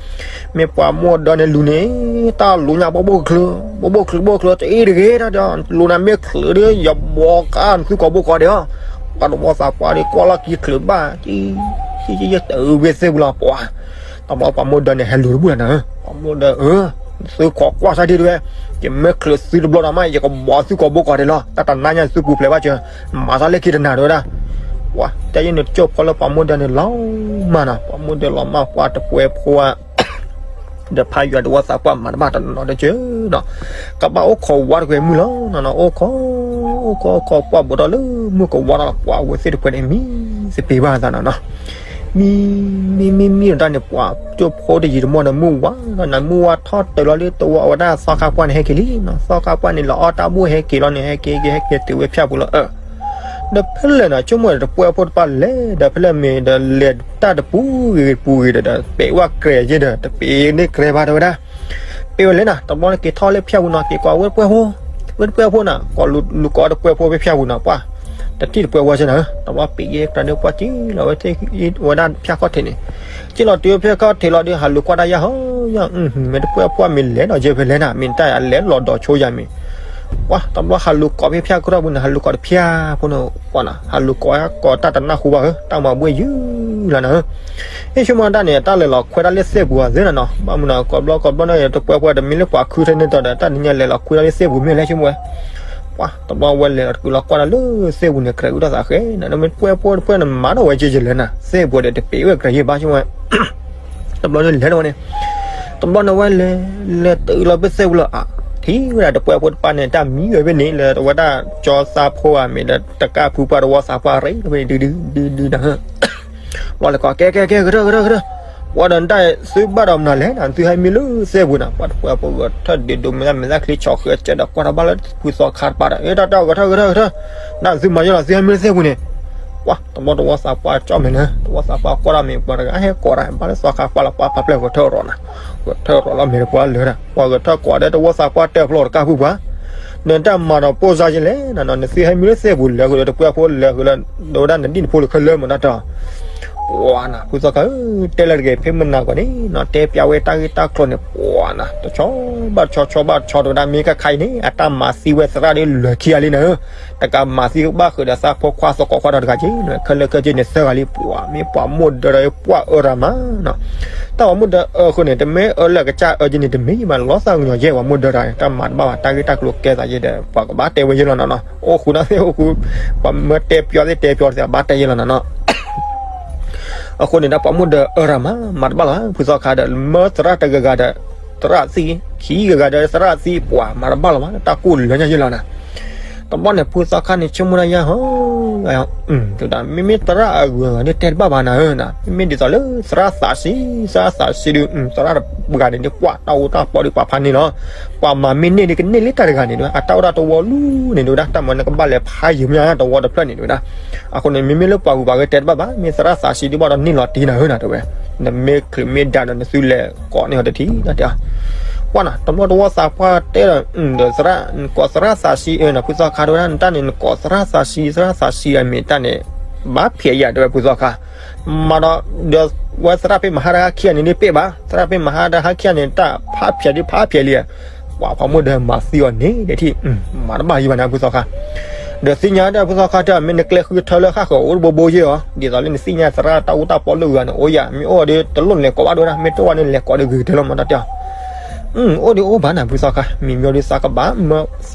မ့ၢ်ပှၤမိၢ်ဒၢန့ၣ်လူၤန့ၣ် တၢ်လိၤညါဘိၣ်ဘိၣ်ချၢ ဘိၣ်ဘိၣ်ချၢဘိၣ်ချၢ တအ့ၣ်တဂ့ၤတၢ်ဒီး လိၤနၤမ့ၢ်ချၢဒီး ယဘီကါနသုကိးဘိၣ်ကိးဒဲးအီၤ ပှၤသဝီသးပှၢ်ဒီး ကွၢ်လီၢ်ခံချၢဘၣ် တအ့ၣ်တဝဲသ့ၣ်ပူၤလီၤ ပှၤ တဘျီပှၤမိၢ်ဒၢန့ၣ် ဟဲလူၤတဘူၣ်လီၤနီၤ ပှၤမိၢ်ဒၢ အၢ သုခိးကွၢ်ဆၢထံတဝဲ ယမ့ၢ်ချၢသုတဘျီဒီးမး ယကဘီသုကိးဘိၣ်ကိးဒဲးလီၤ တၢ်တနါညါသုပူၤဖျဲးဘၣ်စၢၤ မၤသးလၢခံတနၤတဝဲဒၣ် ပှၤ တၢ်ယဲန့ၣ်ကၠိၣ်ဖီလၢပှၤမိၢ်ဒၢန့ၣ်လီၤမးနီၤ ပှၤမိၢ်ဒၢလီၤမၢ်ပှၤတပှဲၤဖိဧါ ဒီးဖးယွၤတဝီသးပှၢ်မၤတဘၣ်တနီၤနီၤတကၢနီၤ ကဘၣ်အိၣ်ခိးဝါတကွဲၤမုၢ်လီၤနီၤနီၤ အိၣ်ခိး အိၣ်ခိးအိၣ်ခိးကွၢ်ဘူးထီၣ်လၢမုၢ်ကဝါထီၣ်လီၤ ပှၤဝဲသ့ၣ်တပှဲၤန့ၣ် မံသပ့ၤဘၣ်သးနီၤနီၤ မံ မံမံမံဒီးတၢ်န့ၣ် ပှၤကၠိၣ်ဖိတယံၤတမီၢ်ဒီး မုၢ်ဝါနီၤ မုၢ်ဝါထီၣ်တၢၤလီၤလၢတဝီဝဲဒၣ်သီခါပှၢ်န့ၣ် ဟဲက့ၤလံနီၤ သီခါပှၢ်န့ၣ် လီၤအီၣ်တၢ်ဘူၣ်ဟဲက့ၤလီၤန့ၣ် ဟဲက့ၤက့ၤဟဲက့ၤတုၤဝဲဖၠၣ်ပူၤလီၤ အၢ ဒီးဖဲလဲၣ်နီၤ ဆိကမိၣ်ဒီးတပှဲၤဖိတပှဲၤလဲၣ် ဒီးဖဲလဲၣ်မ့ၢ်ဒီးလဲၤတၢ်တပူၤဂ့ၤပူၤဂ့ၤဒီး ဒီးပဲာ်ဝဲကြဲးယဲဒီး တပ့ၤန့ၢ်ကြဲးဘၣ်တဝဲဒၣ် ပ့ၤဝဲလဲၣ်နီၤ တဘျီန့ၣ်က့ၤထီၣ်လၢဖၠၣ်ပူၤနီၤ က့ၤကိးဝဲတပှဲၤဖိ ဝဲတပှဲၤဖိနီၤ ကိးလူၤကိးတပှဲၤဖိဖဲဖၠၣ်ပူၤနီၤ ပှၤ တထံၣ်တပှဲၤဝဲစ့ၢ်နီၤ တဘျီပ့ၤယဲကြၢးဒီးပှၤက့ၤလီၤဝဲ ဝဲဒၣ်ဖၠၣ်ခီၣ်ထံးန့ၣ် က့ၤလီၤတုၤဖဲခီၣ်ထံးလီၤဒီး ဟးလူၤကွၢ်တၢ်ယါဟီယါ မ့ၢ်တပှဲၤဖိမ့ၢ်လဲၤဒီးယဲဖဲလဲၣ်နီၤ မ့ၢ်တၢ်အလဲၤလီၤဒီးဆိယၤမ့ၢ် ပှၤ တဘျီဟးလူၤကိးဖဲဖၠၣ်ကရီၢ်ပူၤန့ၣ် ဟးလူၤကိးတဖၠၣ်ဖိန့ၣ် ပှၤနီၤ ဟးလူၤကိးကိးတၢ်တနၢ်ဟူဘၣ်ဧၢ တၢ်မၤဘှ့ၣ်ယုၢ်လီၤနီၤ ဟ့ၣ်ဆိကမိၣ်တၢ်န့ၣ် တၢ်လဲၤလီၤခွဲးတၢ်လၢသ့ၣ်ပူၤအသ့နီၤနီၤ ဘၣ်မနုၤ ကိးဘျီကိးဘျီန့ၣ် တပှဲၤဖိတမ့ၢ်လၢပှၤခုထဲန့ၣ်တီဒီး တၢ်နံၤညါလဲၤလီၤခွဲးတၢ်လၢသ့ၣ်ပူၤမ့ၢ်လဲၣ်ဆိကမိၣ်ဝဲ ပှၤ တဘျီဝဲလဲၤလီၤတကုၤလီၤကွၢ်တၢ်လၢသ့ၣ်ပူၤန့ၣ် ကြဲးအုၣ်တၢ်သးဃဲနီၤ နမ့ၢ်တပှဲၤဖိတပှဲၤန့ၣ် မၤထီၣ်ဝဲက့ၤယလဲၣ်နီၤ သ့ၣ်ပူၤဒီးတပ့ၤဝဲကြဲးယဲဘၣ်ဆိကမိၣ်ဝဲ တဘျီန့ၣ်လဲၤဒီးဝဲန့ၣ် တဘျီန့ၣ်ဝဲလဲၤ လဲၤတုၤလီၤဖဲသ့ၣ်ပူၤလီၤ အါ ထံၣ်ဝဲဒၣ်တပှဲၤဖိတပှဲၤန့ၣ် တၢ်မံဝဲဖဲန့ၣ် လၢတဝဲဒၣ်ကၠီသးဖိဧါ မ့ၢ်လၢတကၢ်ဖုပှၢ်တဝီသးပှၢ်ရ့ၣ်ဖဲန့ၣ် ဒုဒုဒုဒုနီၤ ဘျီလဲၤကိး ကဲကဲကဲ ကထၢၣ်ကထၢၣ်ကထၢၣ် ပှၤဒီးနတၢ်သုဘၣ်ဒီးမနုၤလဲၣ်နီၤ သုဟဲမံလၢသ့ၣ်ပူၤနီၤ ပှၤတပှဲၤဖိဂဲၤထၢၣ်ဒုးဒိးမ့ၢ်တၢ်မဲာ်သၣ်ချံဆီၣ်ဃၢၤစၢၤဒီးကွၢ်ထီၣ်ဘၣ်လၢဖုသီခါတပၤဒီး အ့တၢ်တၢ်ဂဲၤထၢၣ်ဂဲၤထၢၣ်ဂဲၤထၢၣ် နသုမၤယဲလီၤ သုဟဲမံလၢသ့ၣ်ပူၤန့ၣ် ပှၤ တဘျီတဝီသးပှၢ်ကၠီၣ်မဲာ်လၢ တဝီသးပှၢ်ကွၢ်ထီၣ်မ့ၢ် ပှၤတဂၤဟဲကိးတၢ် ဘၣ်လၢသီခါပှၢ်လီၤ ပှၤဖးဖျဲၣ်ဂဲၤထၢၣ်ရီၤနီၤ ဂဲၤထၢၣ်ရီၤလီၤမ့ၢ်တပှၢ်လၢာ်ဒီး ပှၤဂဲၤထၢၣ်ကိးဒီးတဝီသးပှၢ်တဲဖျိတကၢ်ဖုပှၤ နတၢ်မၤဒီးပိၢ်စါယဲလဲၣ်နီၤ နသုဟဲမံလၢသ့ၣ်ပူၤလဲၤဃုာ်ဒီးတပှဲၤဖိလဲၤဃုာ်လၢ ဒီးဝဲဒၣ်နဒံၣ်နဖိလၢခဲလၢာ်မးတၢ်တၢ် ပှၤနီၤ ဖုသီခါဧၢ တဲလၢတဂ့ၤ ဖဲမနၤကီးန့ၣ်နီၤ တဲပျးဝဲတၢ်ဂ့ၢ်တၢ်ကျိၤန့ၣ် ပှၤနီၤ တဆီဘၣ်တဆီ ဆီဘၣ်တဆီ တဝဲဒၣ်မ့ၢ်ကခါအံၤန့ၣ် အတၢ်မၤသံဝဲသရၣ်ဒ်လဲၤခံဂၤလံနၤဧၢ တကးမၤသံဘၣ်ဃုာ်ဒီးသးဖိခွါသကိးခွါဒီးတဂၤက့ၤ ခဲလၢာ်ခဲဆ့န့ၣ်သၢဂၤလံ ပှၤမ့ၢ်ပှၤမိၢ်ဒၢဒီးပှၤအၢရၤမးနီၤ တၢ်ပှၤမိၢ်ဒၢအၢဃုာ်န့ၣ် တမ့ၢ်အၢလၢကစၢ်အၢက့ၤန့ၣ် တမ့ၢ်ဘၣ်လီၤသးကညီၤယဲၢ်ပှၤမိၢ်ဒၢတဂၤန့ၣ် တၢ်မၤတဘၣ်ဘၣ် တၢ်ဂ့ၢ်တၢ်ကျိၤကဲသးယဲဒီး ပှၤကဘၣ်တဲဝဲယဲလီၤနီၤနီၤ အိၣ်ဃုာ်နီၤသ့ၣ်အိၣ်ဃုာ် ပှၤမၢတဲပျီသ့ၣ်တဲပျီသ့ၣ် ဘၣ်တဲယဲလီၤနီၤနီၤ အဃိန့ၣ်ဒီးပှၤမိၢ်ဒၢအၢရၤမး မၤတဘၣ်လီၤ ဖုသီခါဒီး မၢသရၣ်တဂၤဂၤဒီး သရၣ်သံ ခံဂၤဂၤဒီးသရၣ်သံ ပှၤမၤတဘၣ်လီၤမး တၢ်ကိၢ်လၢညါယဲလီၤနီၤ တဘျီန့ၣ် ဖုသီခါန့ၣ် ဆိကမိၣ်ဒၣ်ယါဟီ မ့မ့ၢ်သရၣ်အဂုၤအဂၤန့ၣ် တဲတဘၣ်ဘၣ်နၤဧၢနီၤ မ့မ့ၢ်ဒ်သိးလၢသရၣ်သးဆံး သရၣ်သးဆံးဒီး သရၣ်တဂၤန့ၣ် ကွၢ်တၢ်အိၣ်တၢ်ပီဒီးပှၤဖးန့ၢ်လီၤ ပှၤမၤမ့ၢ်န့ၢ်ဒီးကန့ၢ်လၢတၢ်တဂၤန့ၣ်တဝဲ အတၢ်အိၣ်တၢ်တဝီလူၤန့ၣ်တဝဲဒၣ် တၢ်မၤနကဘၣ်လဲၤဖးယံၤမးတဝီတဖျၢၣ်န့ၣ်တဝဲဒၣ် အဃိန့ၣ် မ့မ့ၢ်လၢပှၤဂုၤပှၤဂၤတဲတဘၣ်ဘၣ် မ့ၢ်သရၣ်သးဆံးဒုးဘၣ်ဒီးန့ၢ်လီၤတံၢ်နၤဧၢနီၤတဝဲ နမ့ၢ်ချုးမ့ၢ်ဒါဒီးနသုလဲၤကိးန့ၢ်အီၤတထံၣ်နီၤတဲ ပှၤနီၤ တဘျီတဝီသးပှၢ်တဲဒီး ဒီးသရၣ် နကိးသရၣ်သးဆံးအၢနီၤ ဖုသီခါတဝဲဒၣ် နတၢ်န့ၣ် နကိးသရၣ်သးဆံး သရၣ်သးဆံးအမ့ၢ်တၢ်န့ၣ် ဘၣ်ဖျဲးယၤတဲဝဲဖုသီခါ မၤဒီး ဒီးဝဲသရၣ်ဖဲမဟါတဟါခံဂၤန့ၣ် ဒ်ပ့ၢ်ဘၣ် သရၣ်ဖဲမဟါတဟါခံဂၤန့ၣ် တၢ်ဖးဖျဲးဒ်ဖးဖျဲးလံ ပှၤဖးမိၢ်ဒီးမၤသံအီၤန့ၣ်ဒဲးထံၣ် မၤတဘၣ်ယံၤဘၣ်န့ၣ်ဖုသီခါ ဒီးသ့ၣ်ညါဒီးဖုသီခါတဲ မ့ၢ်နကျဲဃုထၢလၢဃၣ်ဃၢၤအိၣ်တဘိဘိယဲၢ်အီၤ ဒ်သိးလၢနသ့ၣ်ညါသရၣ်တၢ်အိၣ်တၢ်ပီလၢဂၤန့ၣ် အိၣ်ယၤ မ့ၢ်အိၣ်ဒီးတလိၣ်နလဲၤကိးဘၣ်ဒိၣ်ဒၣ် မ့ၢ်တအိၣ်ဘၣ်န့ၣ်လဲၤကိးဒီးဂ့ၤကတၢၢ်လီၤမးတၢ်တဲအီၤ အိၣ်ဒီးအိၣ်ဘၣ်နၤဖုသီခါ မံၤမ့ၢ်ဒီးသးကဘၣ်မၢ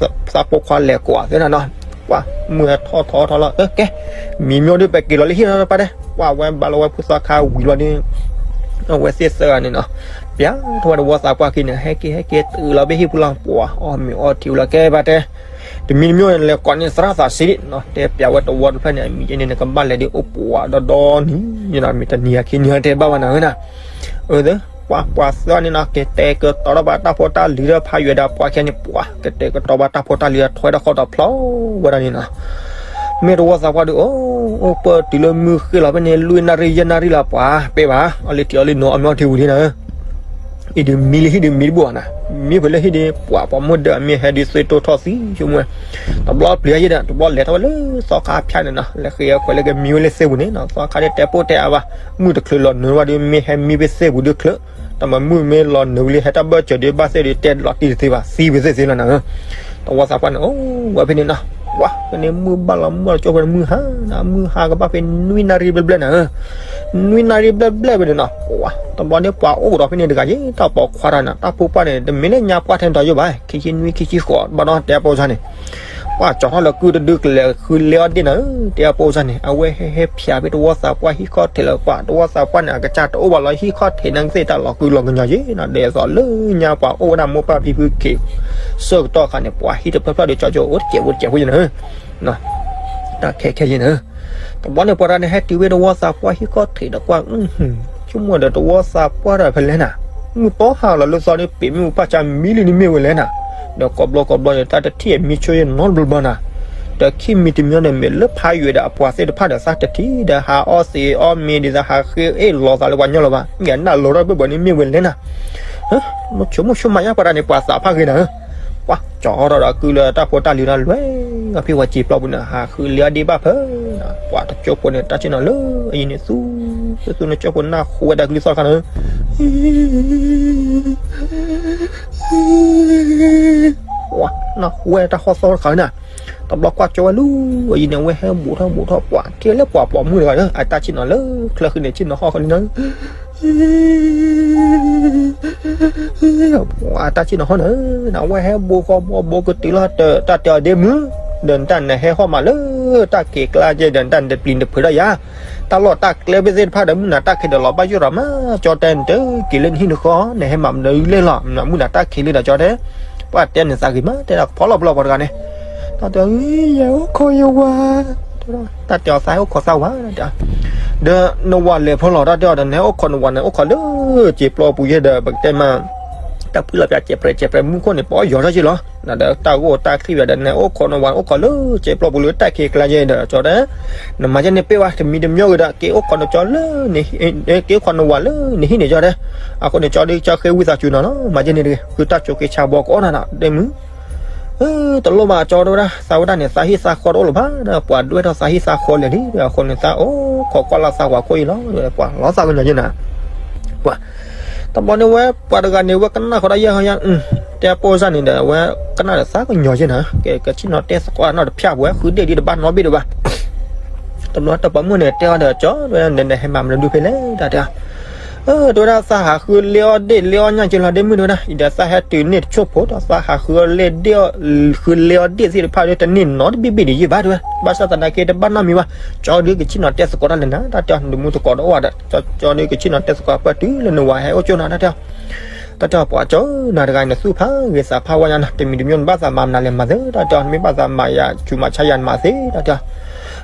သးဖိခွါလဲၤကိးသ့ၣ်နၤနီၤ ပှၤမုၢ်ထီၣ်ထီထီလီၤ ကဲ မံၤမ့ၢ်ဒီးပက့ၤလီၤလၢဟံၣ်ထီၣ်တပၤတဲ ပှၤဝဲဘၣ်လီၤဝဲဖုသီခါဝံၤလီၤဒီး အဝဲသ့ၣ်သၢဂၤန့ၣ်နီၤ ပျးထီၣ်ဝဲတဝီသးပှၢ်ခံန့ၣ် ဟဲက့ၤဟဲက့ၤတုၤလီၤဖဲဟံၣ်ပူၤလီၤ ပှၤအီၣ်မ့ၤအီထံဝဲလီၤ ကဲဘၣ်တဲ တမံၤတမံၤန့ၣ် လဲၤကိးန့ၢ်သရၣ်သးဆံးဒံးနီၤ တဲပျးဝဲတဝီတဖျၢၣ်န့ၣ် အမံၤကဲန့ၣ် နကဘၣ်လဲၤဒ်အိၣ်ပှၤဒီဒီနံၤနီၤ မ့ၢ်တနံၤအခံနံၤအတဲဘၣ်ဘၣ်နၤဧၢနီၤ အၢ ပှၤပှၤသၢန့ၣ်နီၤ ကတဲာ်ကတီၤထီၣ်ဘၣ်တၢ်ဖိတၢ်လံၤဒီးဖးယွဲဒီးပှၤခဲန့ၣ် ပှၤကတဲာ်ကတီၤဘၣ်တၢ်ဖိတၢ်လံၤဒီး ထွဲထီၣ်ဃီဒီးဖျီဝဲဒၣ်န့ၣ်နီၤ မ့ၢ်တဝီသးပှၢ်ဒီး အိၣ်အိၣ်ပၢၢ်တုၤလၢမုၢ်ဃ့ၢ်လီၤဖဲန့ၣ် လွံၢ်နၣ်ရံၣ်ယဲၢ်နၣ်ရံၣ်လီၤ ပှၤပ့ၢ်ဘၣ် အီၣ်လံထံးအီၣ်လံနိ အီၣ်မ့ၤအီထံဝံၤလံနၤဧၢ အံၤဒုးမံလၢဟံၣ်ဒုးမံတဘူၣ်ဘၣ်နီၤ, မံဖဲလၢဟံၣ်ဒုး ပှၤပိာ်မုၣ်ဒၢအမ့ၢ်ဟဲဒုးသွံၣ်တိၢ်ထီၣ်သံဆိကမိၣ်, တဘျီပျံၤယဲဒီး တဘျီလဲၤထီၣ်ဝဲလၢသီခါဖၠါန့ၣ်နီၤ, လဲၤဃ့အခွဲးလၢကမံဝဲလၢသ့ၣ်ပူၤန့ၣ်နီၤ, သီခါဒုးတဲပိၢ်တဲအါဘၣ်, မုၢ်တချုးလီၤနုာ်ဘၣ်ဒုး မ့ၢ်ဟဲမံဖဲသ့ၣ်ပူၤဒုးချုး, တၢ်မၤမုၢ်မ့ၢ်လီၤနုာ်ဝံၤလံ ဟဲတၢ်ဘၢၣ်စၢၤဒုး ဘၣ်သ့ၣ်ဒုးတဲလီၤတံၢ်တသ့ဘၣ် သံဝဲသ့ၣ်သ့လီၤနၤဧၢ, သဝီသးပှၢ်န့ၣ် အိၣ်ဝဲဖဲန့ၣ်နီၤ, ပှၤဖဲန့ၣ်မုၢ်ဘၣ်လီၤမုၢ်လီၤကၠိဖဲန့ၣ်မုၢ်ဟါနီၤ, မုၢ်ဟါကဘၣ်ဖဲနွံနၣ်ရံၣ်ဘျဲၣ်ဘျဲၣ်နၤဧၢ နွံနၣ်ရံၣ်ဘျဲၣ်ဘျဲၣ်ဖဲန့ၣ်နီၤ, တဘျီန့ၣ်ပှၤအိၣ်ကဒီးဖဲန့ၣ်တဂၤယဲ တၢ်ပိာ်ခွါတဂၤန့ၣ် တၢ်ဖိပၢ်န့ၣ် တမ့ၢ်လၢညါပှၢ်ထဲန့ၣ်ဒီးယိၣ်ဘၣ်, ခံဆံနွံခံဆံဃိး ဘၣ်ဒီးတဲအပိၢ်စၢ်န့ၣ်, ပှၤကၠီထီၣ်လၢကုၢ်တဒုကျဲၤဃုလ့အီၣ်ဒ့ၣ်နၤဧၢ, တဲအပိၢ်စၢ်န့ၣ် အဝဲဟဲဟဲဖျါဖဲတဝီသးပှၢ်ဟံၣ်ခီၣ်ထံးလၢပှၤ တဝီသးပှၢ်န့ၣ် အကစၢ်တအိၣ်ဘၣ်လီၤ ဟံၣ်ခီၣ်ထံးန့ၣ်ကသ့ၣ်တၢ်လီၤကုလီၤကညီၤယဲနီၤ, ဒ်သိးလၢညါပှၤအိၣ်ဝဲဒၣ်မိၢ်ပၢ်ဖံဖုခ့ ဆၢကတီၢ်ခါန့ၣ် ပှၤဟံၣ်တဖျၢၣ်ဖျၢၣ်ဒီးကၠီကၠိအိၣ်တစဲးဖိတစဲးဖိယဲနၤဧၢ တၢ်ခဲခဲယဲနၤဧၢ, တဘျီန့ၣ်ပှၤတဂၤန့ၣ် ဟဲတုၤဝဲတဝီသးပှၢ်ဟံၣ်ခီၣ်ထံးဒီးကွၢ်, ဆိကမိၣ်ဒီးတဝီသးပှၢ်တဂၤဖဲလဲၣ်နၤ, မုၢ်ပီဟါလီၤလၢသီန့ၣ် ပ့ၤမ့ၣ်အူပၢ်စၢ်မံလံန့ၣ်မ့ၢ်ဝဲလဲၣ်နၤ, ဒီးကိးဘျီကိးဘျီန့ၣ် တၢ်တထံၣ်အမံဆိယဲနီတဘျီဘျီနၤ, ဒီးခံမံၤတမံၤန့ၣ် မ့ၢ်လၢဖးယွၤဒီးအပှၤသ့ၣ်တဖၣ်ဒီး သးတထံၣ်ဒီးဟးအီၣ်သ့းအီၣ်မ့ၤဒ်သိးဟးဃ့အ့ၣ်လီၤသးလၢပှၤညီလီၤဘၣ်, မ့ၢ်အနၢ်လီၤထီၣ်ဘၣ်ဘၣ်န့ၣ်မ့ၢ်ဝဲလဲၣ်နၤ ဆိကမိၣ်ဆိကမးယါပှၤတဂၤန့ၣ် ပှၤသးဖးဂ့ၤနၤဧၢ, ပှၤကၠီထီၣ်ဒီးကုၢ်လၢတၢ်ဖိတၢ်လံၤဒီးလွဲၢ်, ဖဲပှၤစံာ်ပျီပူၤန့ၣ် ဟးဃုလ့အီၣ်ဒ့ၣ်ဘၣ်ဖဲ, ပှၤတကၠိဖိန့ၣ် တၢ်ဆ့ၣ်နီၤလၢအယံၤန့ၣ်သူ, သူသူန့ၣ်ကၠိဖိနၢ်ဟူဝဲတၢ်ကလုၢ်သီၣ်တခါနၤဧၢ နၢ်ဟူဝဲတၢ်ဟီၣ်သီၣ်တခါနၤ, တဘျီကွၢ်ကၠီဝဲလူၤ, အယံၤန့ၣ် အဝဲဟဲဘူးထီၣ်ဘူးထီၣ် ပှၤက့ၤလၢပှၤပိာ်မုၣ်တဂၤဧၢ, အတၢ်ဆ့ၣ်နီၤလၢချၢဃံန့ၣ် ဆ့ၣ်နီၤဟီၣ်ဃီလံနၤ အတၢ်ဆ့ၣ်နီၤဟီၣ်နၤ, အဝဲဟဲဘူးဃီဘူးဘူးကတုၤလီၤ တၢ်တဲအီၤဒ့မုၣ်, ဒီးနတၢ်နဟဲဟီၣ်မးလၢတၢ်က့ၤကျါကဲဒီး နတၢ်နတပျံၤနတဖုးဒၣ်ယၤ, တၢ်လီၢ်တၢ်ကျဲဖဲသ့ၣ်တဖၣ်ဒီး မုၢ်နၤတၢ်ခံးဒီးလီၤဘၣ်ယိၣ်ရၤမး, ကၠီတဲနတက့ၤလၢနဟံၣ်နဃီ, နဟဲမၤမနုၤလဲၣ်လီၤ, မုၢ်နၤတၢ်ခံးလံဒီးကၠီတဲ, ပှၤတဲနသးဂ့ၤမး တဲဒၣ်ဖီလီၤပလီၢ်ပှၤတဂၤန့ၣ်, တၢ်တဲအီၤ ယဲအိၣ်ခိးယဝၤ တၢ်တဲအီၤသးဟဲအိၣ်ခိးသးဝၤ, ဒီးနဝၤလဲၤဖီလီၤ တၢ်တဲအီၤဒီး နဟဲအိၣ်ခိးနဝၤန့ၣ် အိၣ်ခိးလၢစံာ်ပျီပူၤယဲဒီး ပကတဲမး တၢ်ဖုလီၤပၠးစဲးပြဲးစဲးပြဲးမူခိၣ်န့ၣ် ပီယီၤထီၣ်က့လီၤ, ဒီးတၢ်ဂိၢ်တၢ်ချံၣ်ယၤဒီး နဟဲအိၣ်ခိးနဝၤန့ၣ် အိၣ်ခိးလၢစံာ်ပျီပူၤလၢတၢ်ခံးကျါယဲဒီး ကၠီတဲ နမၤယဲန့ၣ်ပ့ၢ်ဝဲ တမံၤတမံၤဂ့ၤဒီး က့ၤအိၣ်ခိးနကၠီလၢ က့ၤအိၣ်ခိးနဝၤလၢနဟံၣ်န့ၣ်ကၠီတဲ, အဃိန့ၣ် ကၠီဒုးကၠီဃ့ဝံသးစူၤနၤလီၤ, မၤယဲန့ၣ်တဂ့ၤ, ဃုတၢ်ဆိးက့ဆါဘီကအိၣ်နၤနီၤ ဒ့မုၣ် တလိၣ်ဘၣ်ကၠီတဲဝဲဒၣ် သးဝဲဒၣ်န့ၣ် သးဟံၣ်သးဃီတအိၣ်လၢၤဘၣ်ဒီး ပှၤဒွဲၣ်ထီၣ်သးဟံၣ်သးဃီလဲၣ်လံ, အဃိန့ၣ် သးအိၣ်ခိးကွၢ်လၢသးဝၤခိၣ်အံၤလီၤ, ပှၤလီၤသးကညီၤယဲနၤ ပှၤ တဘျီန့ၣ်ဝဲ ပှၤတဂၤန့ၣ် ဝဲကနၣ်ဃီဒၣ်ယဲၢ်ဟီယဲၢ်, တဲပိၢ်စၢ်န့ၣ်ဒီး ဝဲကနၣ်ဒီးသးကညီၤယဲနၤ, ကဆ့ၣ်နီၤတဲသကိးနီတဖၠၣ်ပဝဲ ဃုဒ့ၣ်ဒ်တဘၣ်နီတဘ့ၣ်ဒံးဘၣ်, တဘျီတၢ်ပိာ်မုၣ်န့ၣ် တဲအီၤဒီး ကၠီ နဟဲမၤမနုၤဒုဖဲလဲၣ် တၢ်တဲအီၤ တဲဝဲဒၣ် သးဟးဃုလ့အီၣ်ဒ့ၣ်လ့အီၣ်ညၣ်က့လီၤ ဒ့မုၣ်တဲဝဲဒၣ်, အံၤဒီးသးဟဲတုၤန့ၣ်တဆိကမိၣ်ဒီး သးဟးဃုလ့အီၣ်ဒ့ၣ် ဃုလ့အီၣ်ဒ့ၣ်သ့ၣ်တဖၣ်ဒီး တန့ၢ်နီတဘ့ၣ်ဘ့ၣ်ဒံးယဲၢ်ဘၣ်တဲဝဲ, ဘၣ်ဆၣ်သနာ်က့တဘၣ်နီတမံၤဘၣ်, ကၠီဒုးကဆ့ၣ်နီၤတဲသကိးတၢ်လၢနၤ တၢ်တဲအီၤ နတမူသကိးတအိၣ်ဘၣ်ဒီး ကၠီဒုးကဆ့ၣ်နီၤတဲသကိးပၢၢ်တုၤလၢနဝၤဟဲအိၣ်ကၠိနၤ တၢ်တဲအီၤ တၢ်တဲအီၤ ပှၤကၠီ နၤတဂၤနသူၣ်ဖးဂ့ၤသးဖးဝါညါနီၤ, တမံၤတမံၤနဘၣ်သးမၤမနုၤလဲၣ်မၤသ့ တၢ်တဲအီၤ နမ့ၢ်ဘၣ်သးမၤယၤ ဆူးမၤဆါယၤနမၤသ့ တၢ်တ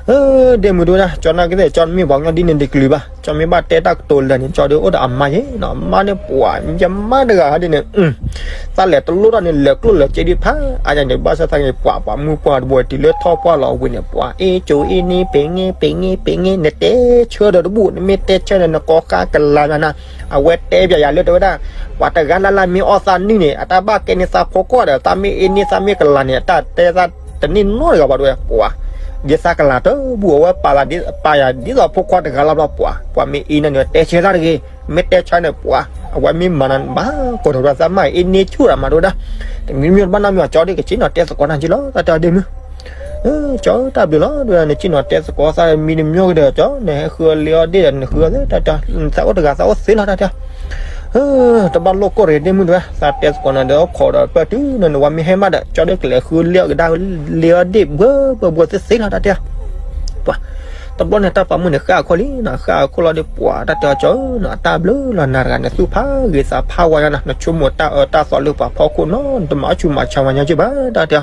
ဲအီၤ ဒ့မုၣ်တဲဝဲဒၣ် ကၠီနာ်က့သ့ၣ် ကၠီမ့ၢ်ပှၤကညီဒ်န့ၣ်တကလုာ်ဘၣ်, ကၠီမ့ၢ်ဘၣ်တဲတၢ်ကတိၤလၢာ်န့ၣ် ကၠီဒုးအိၣ်ဒီးအမါယဲနီၤ, မါန့ၣ်ပှၤ ယမါတဂၤဟဲဒ်န့ၣ် သးလဲၤတလိၣ်တၢ်န့ၣ် လဲၤကျိၣ်လဲၤစ့ဒ်ဖးအါညါန့ၣ် ဘၣ်ဆၣ်သနာ်က့ ပှၤပှၤမုၢ်ပှၢ်တဘိတုၤလၢထီၣ်ပှၢ်လီၤဝံၤန့ၣ် ပှၤအ့ၣ်ကၠိအ့ၣ်န့ၢ် ပ့ၤန့ၢ် ပ့ၤန့ၢ် ပ့ၤန့ၢ် နတဲဆၢဒီးတဘူၣ် နမ့ၢ်တဲဆၢဒီးနကိးဃါကလၤနၤ, အဝဲတဲပျးယၤလၢတဲဝဲဒၣ် ပှၤတဂၤလၢ်လၢ်မ့ၢ်အီၣ်သးနုၢ်န့ၣ် အတၢ်ဘၣ်ကဲန့ၢ်သးဖိခွါဒီး သးမ့ၢ်အ့ၣ်န့ၢ်သးမ့ၢ်ကလၤန့ၣ် အတၢ်တဲသးတန့ၢ်နီတဂၤဘၣ်တဲဝဲ ပှၤ ဒ်သးကလၤတဘူၣ် အဝဲပာ်လၢ ပာ်ယၤဒ်သိးဖိခွါတဂၤလီၤဘျီ ပှၤ ပှၤမ့ၢ်အ့ၣ်န့ၢ်န့ၣ် တဲဆၢသးတဂ့ၤ, မ့ၢ်တဲဆၢန့ၣ် ပှၤ အဝဲမ့ၢ်မၤနၤ ဘၣ်ကိးထီၣ်ဒီးသးမ့ၢ်အ့ၣ်န့ၢ်ဆူၣ်ဒီးမၤတဲဝဲဒၣ်, တမံၤမံၤတဘၣ်နီတမံၤ ကၠီဒုးကဆ့ၣ်နီၤတဲသကိးနၤက့လီၤ တၢ်တဲအီၤဒ့မုၣ် ကၠီတၢ်ဘျုးလီၤ ဒ်နဆ့ၣ်နီၤတဲသကိးသးမံၤတမံၤကဒီး ကၠီ နဟဲဃုအီၤလ့အီၣ်ဒ့ၣ်ဒီး နဃုအီၤသ့ တၢ်တဲအီၤ သးအိၣ်တဂၤသးအိၣ်သ့လီၤ တၢ်တဲအီၤ တဘၣ်လိၣ်ကိၢ်တဂ့ၤဒ့မုၣ်တဲဝဲ သးတဲသကိးနၤဒီးအိၣ်ခိးဒီးပၢၢ်တုၤနနဝၤမ့ၢ်ဟဲမးဒီး ကၠီဒုးကလဲၤဃုလ့အီၣ်ကဒါလ့အီၣ်ဒ့ၣ်ဘှၢဘှၢဘှၢသ့သ့လီၤ တၢ်တဲအီၤ ပှၤ တဘျီန့ၣ် တၢ်ပိာ်မုၣ်န့ၣ် ဃၣ်အခိၣ်လံနီၤ ဃၣ်အခိၣ်လီၤဒီး ပှၤ တၢ်တဲအီၤကၠီဧၢနီၤ အတၢ်ဘျုးလီၤ နၤတဂၤနသူၣ်ဖးဂ့ၤသးဖးဝါညါနီၤ နဆိကမိၣ်တၢ်အၢတၢ်သီလၢပှၤဖီခိၣ်နီၤ နတမၤအီၣ်ဆူးမၤဆါဝါညါက့ဘၣ် တၢ်တဲအီၤ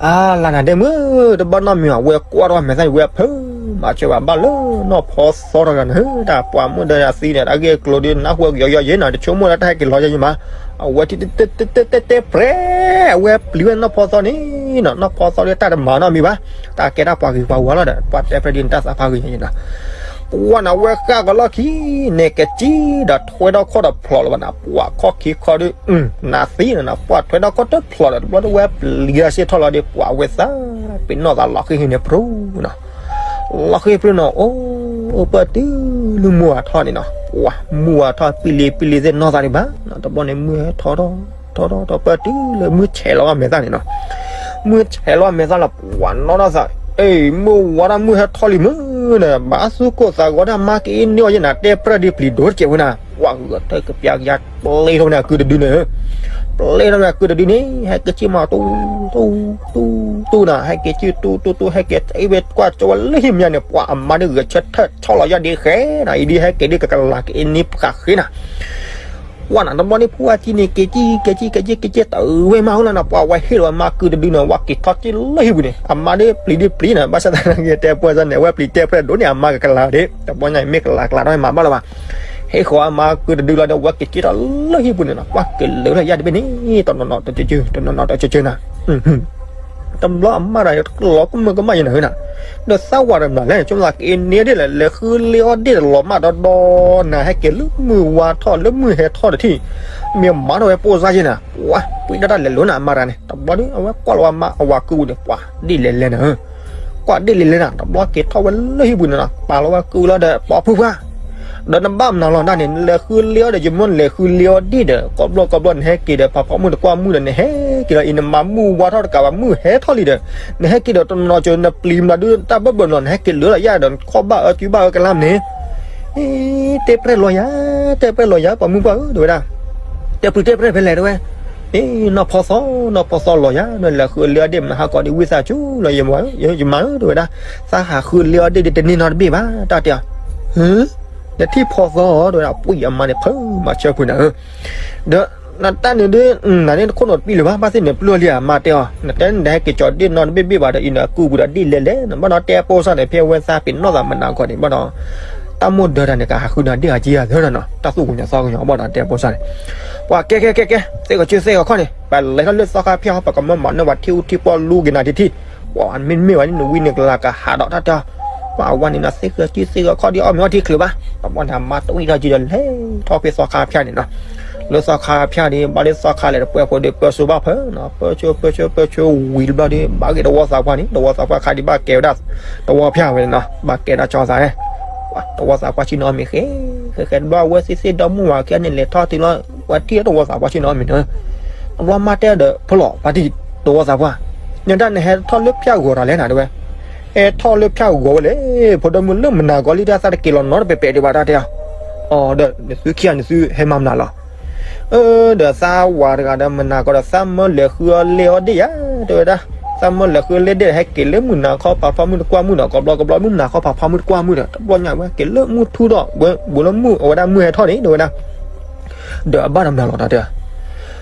အါ လၢနၤဒ့မုၣ် တဘၣ်နီတမံၤ အဝဲကွၢ်ထီၣ်မဲာ်သၣ်န့ၣ် ဝဲအဖၢမၤစၢၤဘၣ် ဘၣ်လၢနီၢ်ဖီသီတဂၤန့ၣ် တၢ်ပိာ်မုၣ်ဒီးအသံန့ၣ် တၢ်ဂ့ၢ်အကျိၤဒီး နၢ်ဟူကယီကယီယဲနီၤ တဆိကမိၣ်လၢတၢ်ဟဲက့ၤလီၤယဲယမး အဝဲထံၣ်တဲတဲတဲတဲတဲပြဲ အဝဲပျံၤဝဲနီၢ်ဖီသီန့ၣ်နီၤ နီၢ်ဖီသီဒီးတၢ်တမၤနီတမံၤဘၣ် တၢ်ကဲတၢ်ပှၤဂ့ၤပှၤဝါလီၤဒီး ပှၤတဲဖဲဒ်န့ၣ် တၢ်သးဖးဂ့ၤညါနီၤ ပှၢ်နၤဝဲဃၣ်ကလီၢ်ခံန့ၣ် ကစံၣ်ဒီးထွဲထီၣ်ခီၣ်တဖျိးလၢၤဘၣ်နၤ, ပှၢ်ခီၣ်ခံခီဒီး နၤသံနၤနၤ ပှၢ်ထွဲထီၣ်ခီၣ်တဖျိးဒီး တဘျီတဝဲ ပျံၤတၢ်စ့ၢ်ထီၣ်လီၤဒီး ပှၢ်ဝဲသး ပ့ၤနီၣ်သးလီၤဃံၤဟံးန့ၣ်ပြူၤနီၤ, လီၤဃံၤပြူၤနီၤ အိၣ် အိၣ်ပၢၢ်တုၤလၢမုၢ်ဝါထီၣ်န့ၣ်နီၤ, ပှၢ်မုၢ်ဝါထီၣ် ပံလံပံလံသ့ၣ်နီၢ်သးဒံးဘၣ်, တဘျီန့ၣ် မုၢ်ဟဲထီၣ်ထီၣ်ထီၣ်ထီၣ် ပၢၢ်တုၤလၢမုၢ်ဆဲးလီၤဘၣ်မဲာ်သၣ်န့ၣ်နီၤ, မုၢ်ဆဲးလီၤမဲာ်သၣ်လီၤ ပှၢ်နီၣ်ထီၣ်သး, အ့ မုၢ်ဝါထီၣ်မုၢ်ဟဲထီၣ်လံမုၢ်န့ၣ် ဘၣ်သူၣ်ကိၢ်သးဂီၤဒၣ် မါကအ့န့ၢ်အီၤယဲနၤ တဲပြဲၢ်ဒံးပျံၤဒိၣ်တစဲးဝဲနၤ, ပှၢ်ဂုာ်ထၢကပျါကယါ ပျဲထီၣ်ဝဲန့ၣ်အကုတဒုန့ၣ် ပျဲထီၣ်ဝဲအကုတဒုန့ၣ် ဟဲက့ၤက့ၤမး တူ တူ တူ တူနၤ ဟဲက့ၤက့ၤတူ တူ တူ ဟဲက့ၤအ့ဝဲကွၢ်ကၠီဝဲလၢဟံၣ်မၠါန့ၣ် ပှၢ်အမါဒုးဂဲၤဆၢထၢၣ်ဆီလီၤယၢ်ဒ့ဃဲနၤ အံၤဒုးဟဲက့ၤဒုးကကလၤက့ၤအ့န့ၢ်ပဃးဃ့နၤ, ပှၢ်နၤတဘျီန့ၣ် ဖိဝဲကံန့ၣ် က့ၤက့ၤ က့ၤက့ၤ က့ၤက့ၤ တဝဲမးအိၣ်လီၤနၤ ပှၢ်ဝဲဟ့ၣ်လီၤဝဲမါကုတဒုန့ၣ် ဝဲက့ၤထီၣ်က့ၤလၢဟံၣ်ပူၤန့ၣ် အမါဒုးပျံၤဒုးပျံၤနၤ ဘၣ်ဆၣ်သနာ်က့တဲပှၢ်စၢ်န့ၣ် အဝဲပျံၤတဲပြဲၢ်ဒိၣ်န့ၣ် အမါကကလၤဒၣ် တဘျီညါအံၤမ့ၢ်ကလၤကလၤထီၣ်မးဘၣ်လၢၤဘၣ် ဟ့ၣ်ဃီၤအမါကုတဒုလီၤဒီး ဝဲက့ၤက့ၤထီၣ်လၢဟံၣ်ပူၤန့ၣ်နီၤ ပှၢ်က့ၤလၢလၢယၢ်တဘ့ၣ်န့ၣ် တနီၤနီၤတကၠၢကၠၢ တနီၤနီၤတကၠၢကၠၢနၤ တဘျီအမါတဂၤလီၤကမၢကမၣ်ယဲနၤဧၢနၤ, ဒီးသးဝးတမျးလဲၣ် ဆိကမိၣ်သးကအ့န့ၢ်ဒ့ၣ်လဲၣ် လဲၤဃုလ့အီၣ်ဒ့ၣ်တလီၤမၢ်ဒီဒီနၤ ဟဲက့ၤလၢမုၢ်ဝါထီၣ်လၢမုၢ်ဟဲထီၣ်တထံၣ်, မ့ၢ်မၤထီၣ်ဝဲပိၢ်စါယဲနၤ, ဝါ ပှ့ၤဒၣ်တၢ်လဲၤလိၤနၤ အမါတဂၤန့ၣ် တဘျီဒီး အဝဲကွၢ်လီၤဝဲမါအဝၤကုပူၤန့ၣ် ပှၢ်ဒ့ၣ်လဲၤလဲၤနၤဧၢ ကွၢ်ဒ့ၣ်လဲၤလဲၤနၤ တဘျီက့ၤထီၣ်ဝဲလၢဟံၣ်ပူၤန့ၣ်နီၤ ပာ်လီၤဝဲကုလီၤဒီး ပိာ်ဖုပှၢ် ဒီးနဘၣ်မနုၤလီၤဒၣ်န့ၣ် နလဲၤဃုလ့အီၣ်ဒီး ယမိၢ်နလဲၤဃုလ့အီၣ်ဒ့ၣ်ဒီး ကိးဘျီကိးဘျီနဟဲက့ၤဒီး ဖးဖီမုၢ်တကွၢ်မုၢ်ဒီး နဟဲက့ၤလီၤအံၤ နမၤမုၢ်ဝါထီၣ်တကးဘၣ် မုၢ်ဟဲထီၣ်လံဒီး နဟဲက့ၤဒီးတနီၤနီၤကၠီ နပျံၤမနုၤဒုး တၢ်ဘၢၣ်ဘၢၣ်နီၤ နဟဲက့ၤလၢလီၤယၢ်ဒီး နခီၣ်ဘၣ်အၢကုဘၣ်အၢကလါမန့ၣ် အ့ တဲပြဲၢ်လီၤယၤ တဲပြဲၢ်လီၤယၤ ပိာ်မုၣ်ပှၢ်ဧၢ တဲဝဲဒၣ် တဲပျံၤတဲပြဲၢ်ဖဲလဲၣ်တဲဝဲ, အ့ နီၢ်ဖီသီ နီၢ်ဖီသီလီၤယၤ နလဲၤဃုလ့အီၣ်ဒ့ၣ် မနုၤဟးကီးဒ်ဝံသးစူၤလီၤ ယမၤဧၢ ယမၤဧၢ တဲဝဲဒၣ်, သးဟးဃုလ့အီၣ်ဒ့ၣ်ဒ်တန့ၢ်နီတဘ့ၣ်ဘၣ် တၢ်တဲအီၤ, နထံၣ်ဖီသီ တဲဝဲဒၣ် ပှံၢ်အမါန့ၣ် ဖုမၤဆၢဖုနၤဧၢ, ဒီးနတၢ်န့ၣ်ဒ် နန့ၣ်တခိၣ်နီတပံၢ်လၢၤဘၣ် ဘၣ်သ့ၣ်န့ၣ်ပျိၢ်လံဧါ အမါတဲအီၤ နတဲနဟဲက့ၤကၠီဒ့ၣ်နီတဘ့ၣ်ဘ့ၣ်ဘၣ်ဒီး အံၤနကုပူၤဒီးဒ့ၣ်လဲၤလဲၤ နဘၣ်နီၤတဲပိၢ်စၢ်န့ၣ် ဖဲဝဲသးပ့ၤနီၣ်သးမနၤကီးန့ၣ် ဘၣ်ဒီး တၢ်မိၢ်ဒၢတၢ်န့ၣ် ကဟးဃုနၤဒ့ၣ်အက့အသၢနီၤနီၤ တၢ်သူၣ်ကညီၤသီကညီၤ ဘၣ်ဒီးတဲပိၢ်စၢ်န့ၣ်, ပှၤကဲကဲကဲကဲ သ့ၣ်ကီၤစုသ့ၣ်ကီၤခီၣ်န့ၣ် ပလဲၤထီၣ်လၢသီခါဖၢ်အီၤ ပကမၢမၤန့ၢ်ဝဲထံအူထံပီလူက့ၤနၤထံထံ, ပှၤမ့တမ့ၢ်ဘၣ်န့ၣ် နဝံနကလၤကဟးဒီးတၢ်တဲအီၤ, ပှၤအဝဲန့ၣ်နီၤ သ့ၣ်ကီၤစုသ့ၣ်ကီၤခီၣ်ဒ်အီၣ်မ့ၤအီထံချုးဘၣ်, တဘျီန့ၣ် အမါတဝံၣ်ထီၣ်ကံဒီးလဲၤထီၣ်ဖဲသီခါဖၢ်န့ၣ်နီၤ လၢသီခါဖၢ်န့ၣ် ဘၣ်လၢသီခါလဲၣ်တပှဲၤဖိဒီး ပၢၢ်ဆိဘၣ်ဖၢနီၤ ပၢၢ်ဆိ ပၢၢ်ဆိ ပၢၢ်ဆိဝံၤတဘျီဒီး ဘၣ်ဂ့ၤတဝီသးပှၢ်န့ၣ် တဝီသးပှၢ်ခါဒံးဘၣ်ကဲဝဲဒၣ် တဝီဖၢ်ဝဲန့ၣ်နီၤ ဘၣ်ကဲဒၣ်ကၠီသးဟဲ, တဝီသးပှၢ်ဆ့ၣ်နီၤမ့ၤဃဲ, ဃဲဃဲတဘျီ အဝဲသ့ၣ်သ့ၣ်ဒီမုၢ်ဝၤခံဂၤန့ၣ် လဲၤထီၣ်တုၤလီၤ ဝဲထံၣ်တဝီသးပှၢ်ဆ့ၣ်နီၤမ့ၤန့ၣ်, တဘျီမါတဲဒီး ဖီလီၤ ပှၤထံၣ်တဝီသးပှၢ်, ညါတၢ်နဟဲထီၣ်လၢဖၢ်ဂီၤတၢ်လဲၣ်နၤတဲဝဲ, ဟဲထီၣ်လၢဖၢ်ဂီၤဝဲလဲၣ် ဖိဒိၣ်မုၣ်လၢမနၤကီးလံတၢ်သးတက့ၤလီၤနီတပဲာ်ပဲာ်ဒံးဘၣ်တၢ်တဲအီၤ, အီၤဒီး နသုခံဂၤနသုဟဲမၤမနုၤလီၤ အၢ ဒီးသးဝၤတဂၤဒီးမနၤကီးဒီး သးမၢလဲၤဃုအီၣ်လဲအီၣ်ဒ့ၣ်ယၤ တဲဝဲဒၣ်, သးမၢလဲၤဃုအီၣ်လဲဒ့ၣ် ဟဲက့ၤလၢမုၢ်နၤခီဖးဖီမုၢ်တကွၢ်မုၢ်ဒီး ကဘျီကဘျီမုၢ်နၤခီဖးဖီမုၢ်တကွၢ်မုၢ်ဒီး တဘျီညါဝဲက့ၤလၢမုၢ်ထူဒီး ဝဲဘူးလၢမုၢ်အဝဲဒၣ်မုၢ်ဟဲထီၣ်န့ၣ် တဲဝဲဒၣ်, ဒီးအဘၣ်တမနုၤလီၤတၢ်တဲ ဒီ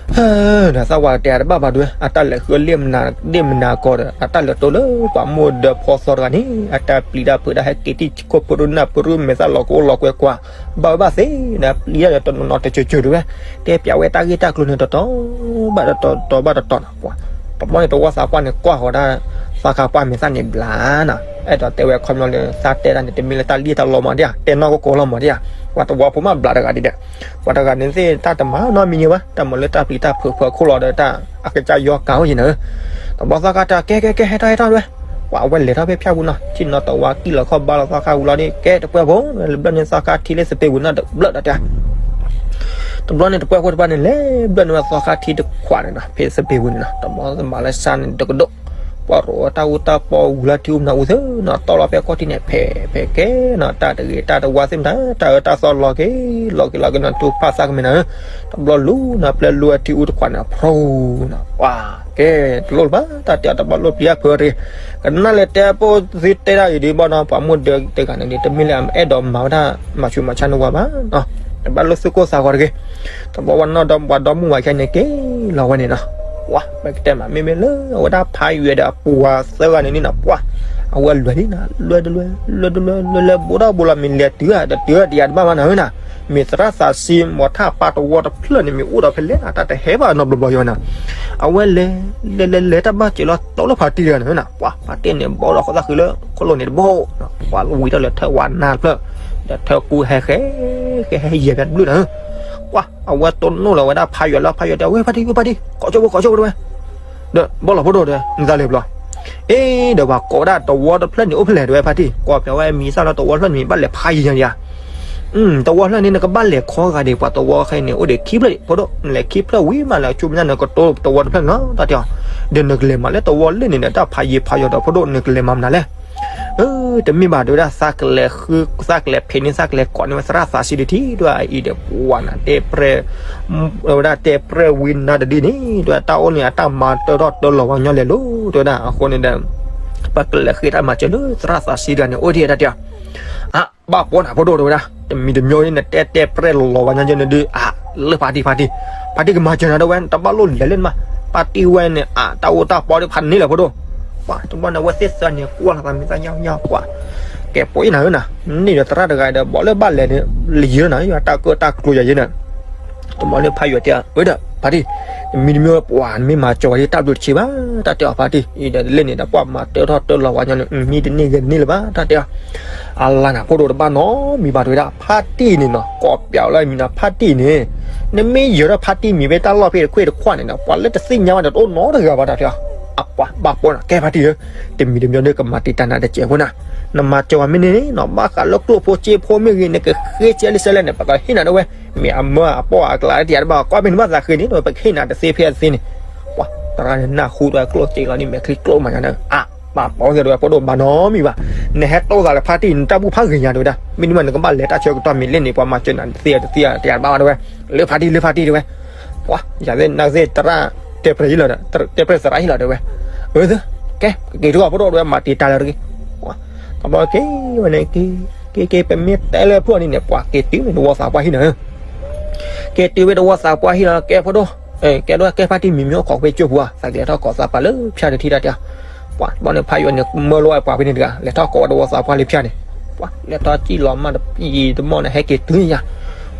းသးဝၤတဲတဘၣ်ဘၣ်ဒွဲ အတၢ်လဲၤဃုအီၣ်လဲမနၤဒ့ၣ်မနၤကီးဒီး အတၢ်လဲၤတိၢ်လၢပှၤမိၢ်ဒီးဖီသီတဂၤန့ၣ် အတၢ်ပျံၤတၢ်ဖုးတၢ်ဟဲက့ၤထံၣ်ခိၣ်ဖိဒိၣ်နၢ်ပရူၢ်မဲာ်သၣ်လီၤကအိၣ်လီၤကွဲကွၢ် ဘၣ်ဝဲဘၣ်သ့ဒီး ပျံၤတၢ်ဒီးတနီၤနီၤတကၠိၤကၠိၤတဝဲ, တဲပျးဝဲတၢ်ဂ့ၢ်တၢ်ကျိၤန့ၣ်တတီၤဘၣ်တတီၤတတီၤဘၣ်တတီၤနီၤ, တဘျီန့ၣ်တဝီသးပှၢ်န့ၣ် ကွၢ်ဃီၤဒၣ် သီခါပှၢ်မဲာ်သၣ်န့ၣ်ဘျါနီၤ, အဲၣ်ဒိးတဲဝဲခီပညီလၢ သးတဲတၢ်န့ၣ် တမ့ၢ်လၢတၢ်လံၣ်တၢ်လီမးဒ်ဧါ, တဲနီၢ်ကီၢ်ကိးလီၤမးဒ်ဧါ, ပှၤတဝီဖိမးဘျါတဂၤဒ်ဒီး ပှၤတဂၤန့ၣ်သ့ၣ်တၢ်တမၤနီတမံၤညါဘၣ်, တၢ်မၤလၢတၢ်ပျံၤတၢ်ဖုးဖုးအခိၣ်လီၤဒီးတၢ်အကစၢ်ယီၤကၤအိၣ်ယံၤနၤ, တဘျီသီခါတၢ်ကဲကဲကဲဟဲထီၣ်ဟဲထီၣ်ဝဲ, ပှၤအဝဲလဲၤထီၣ်ဖဲဖၠၣ်ပူၤနီၤ, ထံၣ်နီၤတဝီကံၣ်လီၤခီၣ်ဘါလီၤသီခါဝံၤလီၤဒီး ကဲတပှဲၤဖိ လဲၤဘျၢၣ်န့ၢ်သီခါထံလၢသပ့ၤပူၤနီၤ တဘျၢၣ်ဒီးတၢ် တဘျီန့ၣ်တပှဲၤဖိတပှၢ်န့ၣ် လဲၤဘျၢၣ်န့ၢ်ဝဲသီခါထံတခွးန့ၣ်နီၤ ဖဲသပ့ၤပူၤန့ၣ်နီၤ, တဘျီမၤလၢဆါန့ၣ်တကဒိၣ်, ပှၤရိးဝဲတၢ်အူတၢ်ပီဝံၤလီၤထံအူမနုၤအူသၢနီၤ, တီၢ်လီၤဖဲကီၢ်ထံးန့ၣ် ဖဲဖဲကဲနီၤ, တၢ်တဂ့ၤတၢ်တဝါသ့ၣ်မတၤ တၢ်အၢတၢ်သီလီၤက့ၤ လီၤက့ၤလီၤက့ၤနီၤ, တူၢ်ဖၣ်သၣ်ကမ့ၢ်နၤဧၢ, တဘျီလူၤနီၤ ပျဲလူၤဝဲထံအူတခွးန့ၣ် ဖျိနီၤ, ပှၤကဲတလိၣ်လၢၤဘၣ် တၢ်တဲအီၤတဘျီလိၣ်ပျံၤအဖုးတဂ့ၤ, ကနၣ်လဲၤတဲပိၢ်သ့တဲဒၣ်အံၤဒ်ဘၣ်နီၤ, ပှၤမိၢ်ဒၢတဂၤန့ၣ်ဒ် တမ့ၢ်လၢအအဲၣ်ဒိးမၤဝဲဒၣ် မၤဆူးမၤဆါန့ၢ်ဝဲဘၣ်နီၤ, တဘၣ်လိၣ်သုးကိၢ်သးဂီၤတဂ့ၤ, တဘျီဝဲနီၢ်ဒီးပှၤဒီမုၣ်ဝၤခဲန့ၣ်က့ၤလီၤဝဲန့ၣ်နီၤ, ပှၤပကတဲမးမ့မ့ၢ်လၢအဝဲဒၣ်ဖးယွဲဒီးအပှၤသၢဂၤန့ၣ်န့ၣ်နီၤ, ပှၤအဝဲလွဲၢ်လံနီၤ လွဲၢ်တလွဲၢ် လွဲၢ်တလွဲၢ် လွဲၢ်လၢဘိးထီၣ်ဘိးလီၤ မ့ၢ်လဲၤတုၤဧါ တတုၤဧါ တယၤတဘၣ်ဘၣ်နီၤဧၢနီၤ, မ့ၢ်သရၣ်သးစ့ မီၤထၣ်ပာ်တဝီတဖျၢၣ်န့ၣ် မ့ၢ်အိၣ်ဒီးဖဲလဲၣ်နီၤ တၢ်တဟဲဘၣ်နီတဘျီဘျီယီၤနီၤ, အဝဲလဲၤ လဲၤလဲၤလဲၤတၢ်ဘၣ်စၢၤလီၤတီလၢဖးတံၢ်တဂၤန့ၣ်နီၤ, ပှၤဖးတံၢ်န့ၣ် ဘီဒီးဃိသးဃုလၢခိၣ်လိၤန့ၣ်တဘိနီၤ, ပှၤဝံၤထီၣ်လၢထၢၣ်ဝါနါတဖျၢၣ် တၢ်ထၢကူဟဲဃဲ ကဟဲယဲၢ်ဖဲတဘျုးနၤ, ပှၤ အဝဲတိၢ်နီၣ်လီၤဝဲဒၣ်ဖးယွၤလၢ ဖးယွၤတဲ ဝဲဖါတံၢ် ဝဲဖါတံၢ် ကိးကၠိဖိ ကိးကၠိဖိတဲဝဲ, ဒီးဘီၣ်လီၤဖိဒိၣ်တဲ နသးလဲၤဘျီ, အ့ ဒီးပှၤကိးဝဲဒၣ်တဝီတဖျၢၣ်န့ၣ် အိၣ်ဖဲလဲၣ်တဲဝဲဖါတံၢ် ကိးဖဲဝဲမံၤစၢ်လၢတဝီတဖျၢၣ်န့ၣ် ဘၣ်လဲၤဖးယံၤညါယၤ တဝီတဖျၢၣ်န့ၣ် နကဘၣ်လဲၤခီဂၤဒံး ပှၤတဝီခဲအံၤန့ၣ် အိၣ်ဒံးခံဖျၢၣ်ဖိဒိၣ် နလဲၤခံဖျၢၣ်ဝံၤမးလၢ ကၠိမညါနကတိၢ်တဝီတဖျၢၣ်န့ၣ်လီၤ တၢ်တဲအီၤ, ဒီးနကလဲၤမၤလၢတဝီလၢန့ၣ်ဒီး တၢ်ဖးယံၤဖးယီၤဒီးဖိဒိၣ် နကလဲၤမၤမနုၤလဲၣ် အၢ တမ့ၢ်ဘၣ်တဲဝဲဒၣ် သးကလဲၤဃု သးကလဲၤဖံးန့ၢ် သးကလဲၤကိးန့ၢ်ဝဲသရၣ်သးစံတထံၣ် တဲဝဲအံၤဒီး ပှၤနၤတဲပြဲၢ် တဲဝဲဒၣ်တဲပြဲၢ်ဝံၤနၤတဒ်န့ၣ် တဲဝဲတၢ်အိၣ်န့ၣ် အတၢ်မၤတၢထီၣ်တၢလီၤဝဲညီလဲၣ်လိၤ တဲဝဲဒၣ် အဃိန့ၣ်ဒီး ပကလဲၤဃ့တၢ်မၤစၢၤလၢသရၣ်သးစံတဂၤန့ၣ် အိၣ်ဒံးတၢ်တဲအီၤ အါ ဘၣ်ပိာ်နၤဖိဒိၣ်တဲဝဲဒၣ် တမံၤတမံၤန့ၣ် နတဲတဲပြဲၢ်လီၤဝဲညီန့ၣ်ဒုး အါ လၢဖါတံၢ်ဖါတံၢ် ဖါတံၢ်ကမၤစၢၤနၤဒၣ်ဝဲ တဘၣ်လိၣ်လဲၤလၢနမါ ဖါတံၢ်ဝဲန့ၣ် အါ တၢ်အိၣ်တၢ်ပီဒ်ဖးန့ၣ်လီၤဖိဒိၣ် ပှၤ တဘျီန့ၣ် အဝဲသ့ၣ်သၢန့ၣ် ကွၢ်လီၤသးမံသးညီညီကွၢ် ကဲပိာ်အံၤနၤဧၢနၤ န့ၣ်ဒီးသရၣ်တဂၤဒီး ဘီၣ်လၢဘၣ်လဲၤန့ၣ် လၢယံၤနၤ ယွၤတၢ်ကၢၣ်တၢ်ကျိၤယၤယံၤနၤ တဘျီန့ၣ်ဖးယွၤတဲ အၢဒီး ဖါတံၢ် တမံၤတမံၤပှၤ နမ့ၢ်မၤစၢၤဝဲဒၣ်တၢ်ဘျုးတဆံးဘၣ် တၢ်တဲအီၤဖါတံၢ် အံၤဒီးတလ့ၣ်န့ၣ်ဒီး ပှၤမၤတၢထီၣ်တၢလီၤဝဲညီန့ၣ် မံတန့ၢ်ဂ့ၤတန့ၢ်လၢၤဘၣ် တၢ်တဲအီၤ အလါနၤဖိဒိၣ်တဘၣ်နီတမံၤဘၣ်တဲဝဲဒၣ် ဖါတံၢ်န့ၣ်နီၤ ကိးပျးလၢမံၤနၤ ဖါတံၢ်န့ၣ် နမ့ၢ်ယၢၤထီၣ်ဖါတံၢ်မံၤဖဲတၢ်လီၢ်ဖဲတခွ့ၣ်တခွးန့ၣ်ဒီး ပှၤလၢတသ့ၣ်ညါဘၣ်ဒီးတအိၣ်နီတဂၤဘၣ်တၢ်တဲအီၤ အပှၤဘၣ်ပိာ်နၤ ကဲဖါတံၢ်ဧၢ တမံၤတမံၤဒုးကမၤတံာ်တာ်နၤတစဲးဖိနၤ နမၤစၢၤဝဲမ့ၢ်န့ၣ်နီၤ ဘၣ်ဃးလၢကျိၣ်ဖိစ့ဖိမ့ၢ်ဂ့ၤ နကဃ့စဲလၢစဲလဲၣ်န့ၣ် ပကဟ့ၣ်နၤဒၣ်ဝဲ မ့ၢ်အမၢအပီၢ်အကျါတယၤတဘၣ် ကွၢ်မ့ၢ်နဘၣ်သးဃ့န့ၣ် ပကဟ့ၣ်နၤတသ့ဖဲအသ့န့ၣ် ပှၤ သရၣ်န့ၣ်နၢ်ဟူဒီးကျိၣ်စ့လီၤန့ၣ် မဲာ်ချံကျိၣ်မးညါန့ၣ် အါ ပာ်ပီသ့တဲဝဲ ဖိဒိၣ်ဘၣ်နီတမံၤဘၣ် နဟဲတိသးလၢဖါတံၢ် နတၢ်ဘူၣ်ဖးဂ့ၤညါတဲဝဲဒၣ် မ့တမ့ၢ်နကဘၣ်လဲၤတၢ်ဆၢကတီၢ်မ့ၢ်လၢန့ၣ် ပှၤမၤစၢၤနၤတသ့တသ့တယၤတဘၣ်ဘၣ်တဲဝဲ လၢဖါတံၢ်လၢဖါတံၢ်တဲဝဲ ပှၤ ယၤသ့ၣ်နၢ်သ့ၣ်သရၣ် တဲပြဲၢ်ဟံၣ်လီၤဒီး တဲပြဲၢ်သရၣ်ဟံၣ်လီၤတဲဝဲ အၢ ကဲ က့ၤထူၣ်ဖိဒိၣ်တဲဝဲ မၤတံာ်တာ်လၢတဂ့ၤ ပှၤ တဘျီက့ၤဝဲန့ၣ် က့ၤ က့ၤ ပမ့ၢ်တဲလၢဖျိန့ၣ်န့ၣ် ပှၤက့ၤတုၤမ့ၢ်တဝီသးပှၢ်ဟံၣ်နၤ က့ၤတုၤဝဲတဝီသးပှၢ်ဟံၣ်လီၤ ကဲဖိဒိၣ် ကဲဒိၣ်ကဲဖါတံၢ်မံၤမံၤအိၣ်ခိးဖဲကၠိပူၤဧါ သးကလဲၤထီၣ်ကိးသးပှၢ်လၢဖၠၣ်တထံၣ်တၢ်တဲ ပှၤ တဘျီန့ၣ်ဖးယိၤန့ၣ် မၢလီၤဝဲပှၤဖဲန့ၣ်တဂၤ လဲၤထီၣ်ကိးဝဲတဝီသးပှၢ်လၢဖၠၣ်န့ၣ် ပှၤ လဲၤထီၣ်စံၣ်လီၤမၢ်တယံာ်တမီၢ်န့ၣ် ဟဲက့ၤတုၤယၤ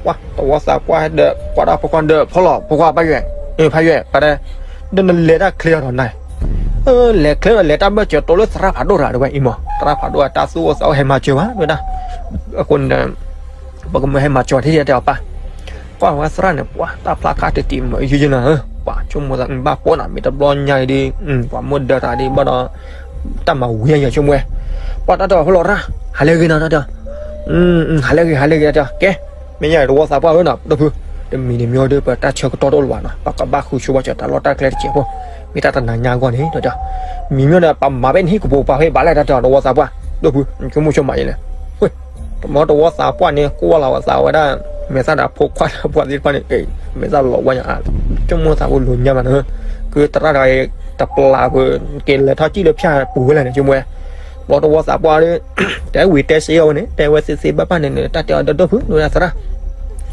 ပှၤ တဝီသးပှၢ်ဒီး ကွၢ်တၢ်ဖိခွါဒီး ဖီလီၤ ဖိခွါဖးယွဲၢ် ဖးယွဲၢ် ပှၤတဲ ဒီးနလဲၤတၢ်ချ့အီၤဒီးနၤ လဲၤချ့ဒီးလဲၤတၢ်ဘၢၣ်စၢၤတိလၢသရၣ်ဖးဒိၣ်တဂၤတဲဝဲအံၤမး သရၣ်ဖးဒိၣ်အတၢ်သူၣ်အိၣ်သးအိၣ်ဟဲမၤစၢၤဘၣ်တဲဝဲဒၣ် အဃိန့ၣ်ဒီး ပကမၢဟဲမၤစၢၤထံၣ်တဲအီၤပၢ် ကွၢ်ဝဲသရၣ်န့ၣ် ပှၤတၢ်ဖျါခါတံၢ်တံၢ်မၤယုယုနၤ ပှၤဆိကမိၣ်သးဘၣ်ပိာ်နၤ မ့ၢ်တဘျီညါအံၤဒီး ပှၤမိၢ်ဒၢတၢ်ဒ်ဘၣ်ဒီး တၢ်မၤဝံၤညါယဆိကမိၣ်ဝဲ ပှၤတၢ်တဲအီၤဖိလီၤရၣ် ဟးလၢဂ့ၤနီၤ တၢ်တဲ ဟးလၢဂ့ၤ ဟးလၢဂ့ၤ တၢ်တဲ ကဲ မ့ၢ်ညါတဝီသးပှၢ်ဧၢနီၤ ဒီပုၢ် တမံၤတမံၤဒီး ပတၢ်ဆၢကတီၢ်တအိၣ်လၢၤဘၣ်နီၤ ပကဘၣ်ဃုဆိဘၣ်စၢၤတၢ်လီၢ်တၢ်ကျဲတစဲးဖိ မ့ၢ်တၢ်တနၤညါအဂီၢ်န့ၣ် တၢ်တဲ မံၤမ့ၢ်ဒီး ပမၤဖဲနဟံၣ်ကပိာ်ပာ်ဖဲဘၣ်လဲၣ် တၢ်တဲ တဝီသးပှၢ် ဒီပုၢ် နဆိကမိၣ်ဆိမးယဲလဲၣ် တမီတဝီသးပှၢ်န့ၣ် ကွၢ်လီၤဝဲသးဝဲဒၣ် မဲာ်သၣ်ဒီးဖိခွါလၢပှၤသ့ၣ်တဖၣ်န့ၣ် မဲာ်သၣ်လီၤဝဲညါ ဆိကမိၣ်သးဖိလိၤညါမးနီၤ ကသရၣ်တဂၤအံၤ တပျၢ်ပူၤ က့ၤလဲၤထီၣ်စံၣ်လၢဖၠၣ်ပူၤဝဲလဲၣ်န့ၣ် ဆိကမိၣ်ဝဲ တမီတဝီသးပှၢ်ဒီး တဲဝံၤတဲစ့အီၤဝဲန့ၣ် တဲဝဲသ့သ့ဘၣ်ဘၣ်န့ၣ် တၢ်တဲအီၤဒီပုၢ် နဝဲဒၣ်သရၣ်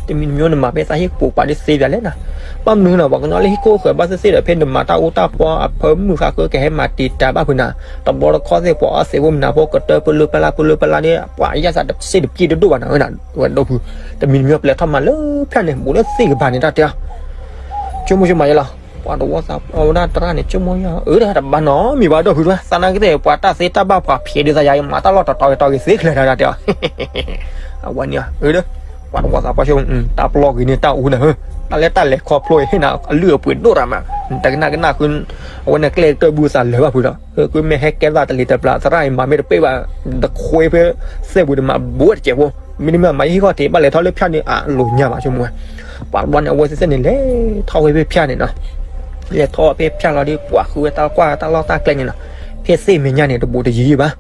တမံၤတမံၤနမၤဖဲသးဟံၣ်ကပိာ်ပာ်ဒ်သ့ဒ်လဲၣ်နီၤ ဘၣ်မနုၤနီၤ ပှၤကညီလၢဟံၣ်ခိၣ်ဃၢၤဘၣ်သ့ၣ်သ့ၣ်ဒီး ဖဲနမၤတၢ်အူတၢ်ပီအဖၢမုၢ်ဃါဃၢကဟဲမၤတံာ်တာ်ဘၣ်ဖုးနၤ တဘျီတခီၣ်သ့ၣ်ပှၤအီၣ်သ့ၣ်ဖိမနၤဖိကတၢၢ်ပလၢပလၢပလၢပလၢန့ၣ် ပှၤအယၣ်သးတစ့ၣ်တပျ့ၢ်တဒိၣ်ဘၣ်နီၤ ဝဲဒၣ် ဝဲဒီပုၢ် တမံၤတမံၤပျဲထီၣ်မၤလၢဖၠၣ်န့ၣ် ဘူးလၢသ့ၣ်ကပၤန့ၣ် တၢ်တဲအီၤ ဆိကမိၣ်ဆိမးယဲလီၤ ပှၤတဝီသးပှၢ်ဝဲဒၣ်သရၣ်န့ၣ် ဆိကမိၣ်ယဲ အၢ တဘၣ်နီတမံၤဘၣ် ဒီပုၢ် သနာ်က့သ့ၣ် ပှၤတၢ်သ့တၢ်ဘၣ်ပှၤဖျဲးဒ်သိးယၤ မၤတၢ်လီၢ်တတီၤဂ့ၤတီၤဂ့ၤသ့ချၢးတၢ်တဲအီၤ အဝဲန့ၣ် အၢ ပှၤတဝီသးပှၢ်ဆိ တၢ်ပလီၢ်ဂ့ၤန့ၢ်တၢ်အူနၤဧၢ တၢ်လၢတၢ်လဲၤခီဖျိအဟ့ၣ်နၤအလုၢ်အပှ့ၤဒိၣ်ရၤမး တကနၣ်ကနၣ်ဃု အဝဲန့ၣ်ကျဲကတၢၢ်ဘုသးလၢၤဘၣ်ဖုးဒီး ကမ့ၢ်ဟဲကဲသးတလံၤတပျၢ် သရၣ်အံၤမၤမ့ၢ်တပ့ၢ်ဘၣ် တခွဲဖဲသ့ၣ်ပူၤတမၤဘူးတစဲးဖိ မ့တမ့ၢ်မၤယဟံၣ်ခီၣ်ထံးဘၣ်လဲၤထီၣ်လၢဖၠၣ်န့ၣ် အလိၤညါဘၣ်ဆိကမိၣ်ဝဲ ပှၤတဘျီန့ၣ် အဝဲသ့ၣ်သ့ၣ်န့ၣ် လဲၤထီၣ်ဝဲဖဲဖၠၣ်န့ၣ်နီၤ လဲၤထီၣ်ဖဲဖၠၣ်လီၤဒီး ပှၤဃုဝဲတၢ်ကွၢ်တၢ်လီၢ်တၢ်ကျဲန့ၣ်နီၤ ဖဲသ့ၣ်မဲာ်ညါန့ၣ် တဘူးတယံၤယံၤဘၣ်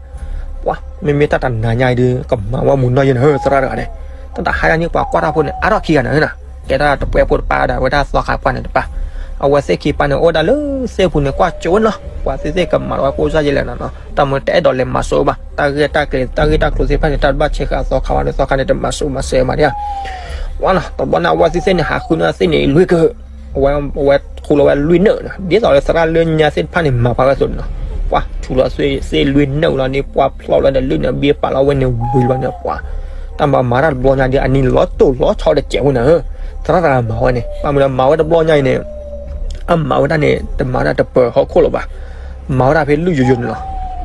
ပှၤ မ့မ့ၢ်တၢ်တနၤညါအံၤဒီး ကမၤဝဲမုၢ်နီၢ်ယဲၢ်နၤဧၢ သရၣ်တဂၤန့ၣ် တၢ်တဟါညါန့ၣ် ပှၤကွၢ်တၢ်ဖိန့ၣ် အါထီၣ်ခံဂၤနၤဧၢနီၤ ကဲဒၣ်တပှဲၤဖိတပၢ်ဒၣ်ဝဲဒၣ်သီခါပှၢ်န့ၣ်တပၢ် အဝဲသ့ၣ်ခံပၢ်န့ၣ် အိၣ်ဝဲဒၣ်လၢသ့ၣ်ပူၤန့ၣ် ကွၢ်ကၠိဝဲန့ၣ်လီၤ ပှၤသ့ၣ်သ့ၣ်ကမၤလီၤဝဲကိးစၢ်ယဲၢ်လဲၣ်နီၤ တၢ်မ့ၢ်တအဲၣ်ဒိးလဲၤမၤစိဘၣ် တၢ်ဂ့ၢ်တၢ်ကျိၤ တၢ်ဂ့ၢ်တၢ်ကျိၤသ့ၣ်တဖၣ်န့ၣ် တၢ်တဘၣ်ဆဲးဃာ်သီခါဘၣ်ဒီးသီခါန့ၣ် တမၤစိမၤစဲးမးဒံး ဝဲနီၤ တဘျီန့ၣ် အဝဲသ့ၣ်သ့ၣ်န့ၣ် ဟးဃုန့ၢ်သ့ၣ်န့ၣ် လွံၢ်က အဝဲ အဝဲထူလီၤဝဲလွံၢ်နၢၣ်နီၤ ဒ်သိးလၢသရၣ်လၢညါသ့ၣ်တဖၣ်န့ၣ် မၤပာ်ဝဲအသိးန့ၣ်နီၤ ပှၤထူလီၤသ့ၣ်လွံၢ်နၢၣ်လီၤန့ၣ် ပှၤဖျီလီၤဒီးလွံၢ်နၢၣ်ဘ့ပာ်လီၤဝဲန့ၣ်ဝံၤလီၤန့ၣ် ပှၤ တၢ်မၤမၤတၢ်တဘျီညါဒီး အနံၤလီၤတိၢ်လီၤဆီတစဲးဝဲန့ၣ် သရၣ်တဂၤမၤဝဲန့ၣ် ဘၣ်မနုၤလၢမၤဝဲတဘျီညါအံၤန့ၣ် အမၤဝဲဒၣ်န့ၣ် တမၤဝဲဒၣ်တပၢၤဟီၣ်ခိၣ်လၢၤဘၣ် မၤဝဲဒၣ်ဖဲလွံၢ်ယိယိန့ၣ်လီၤ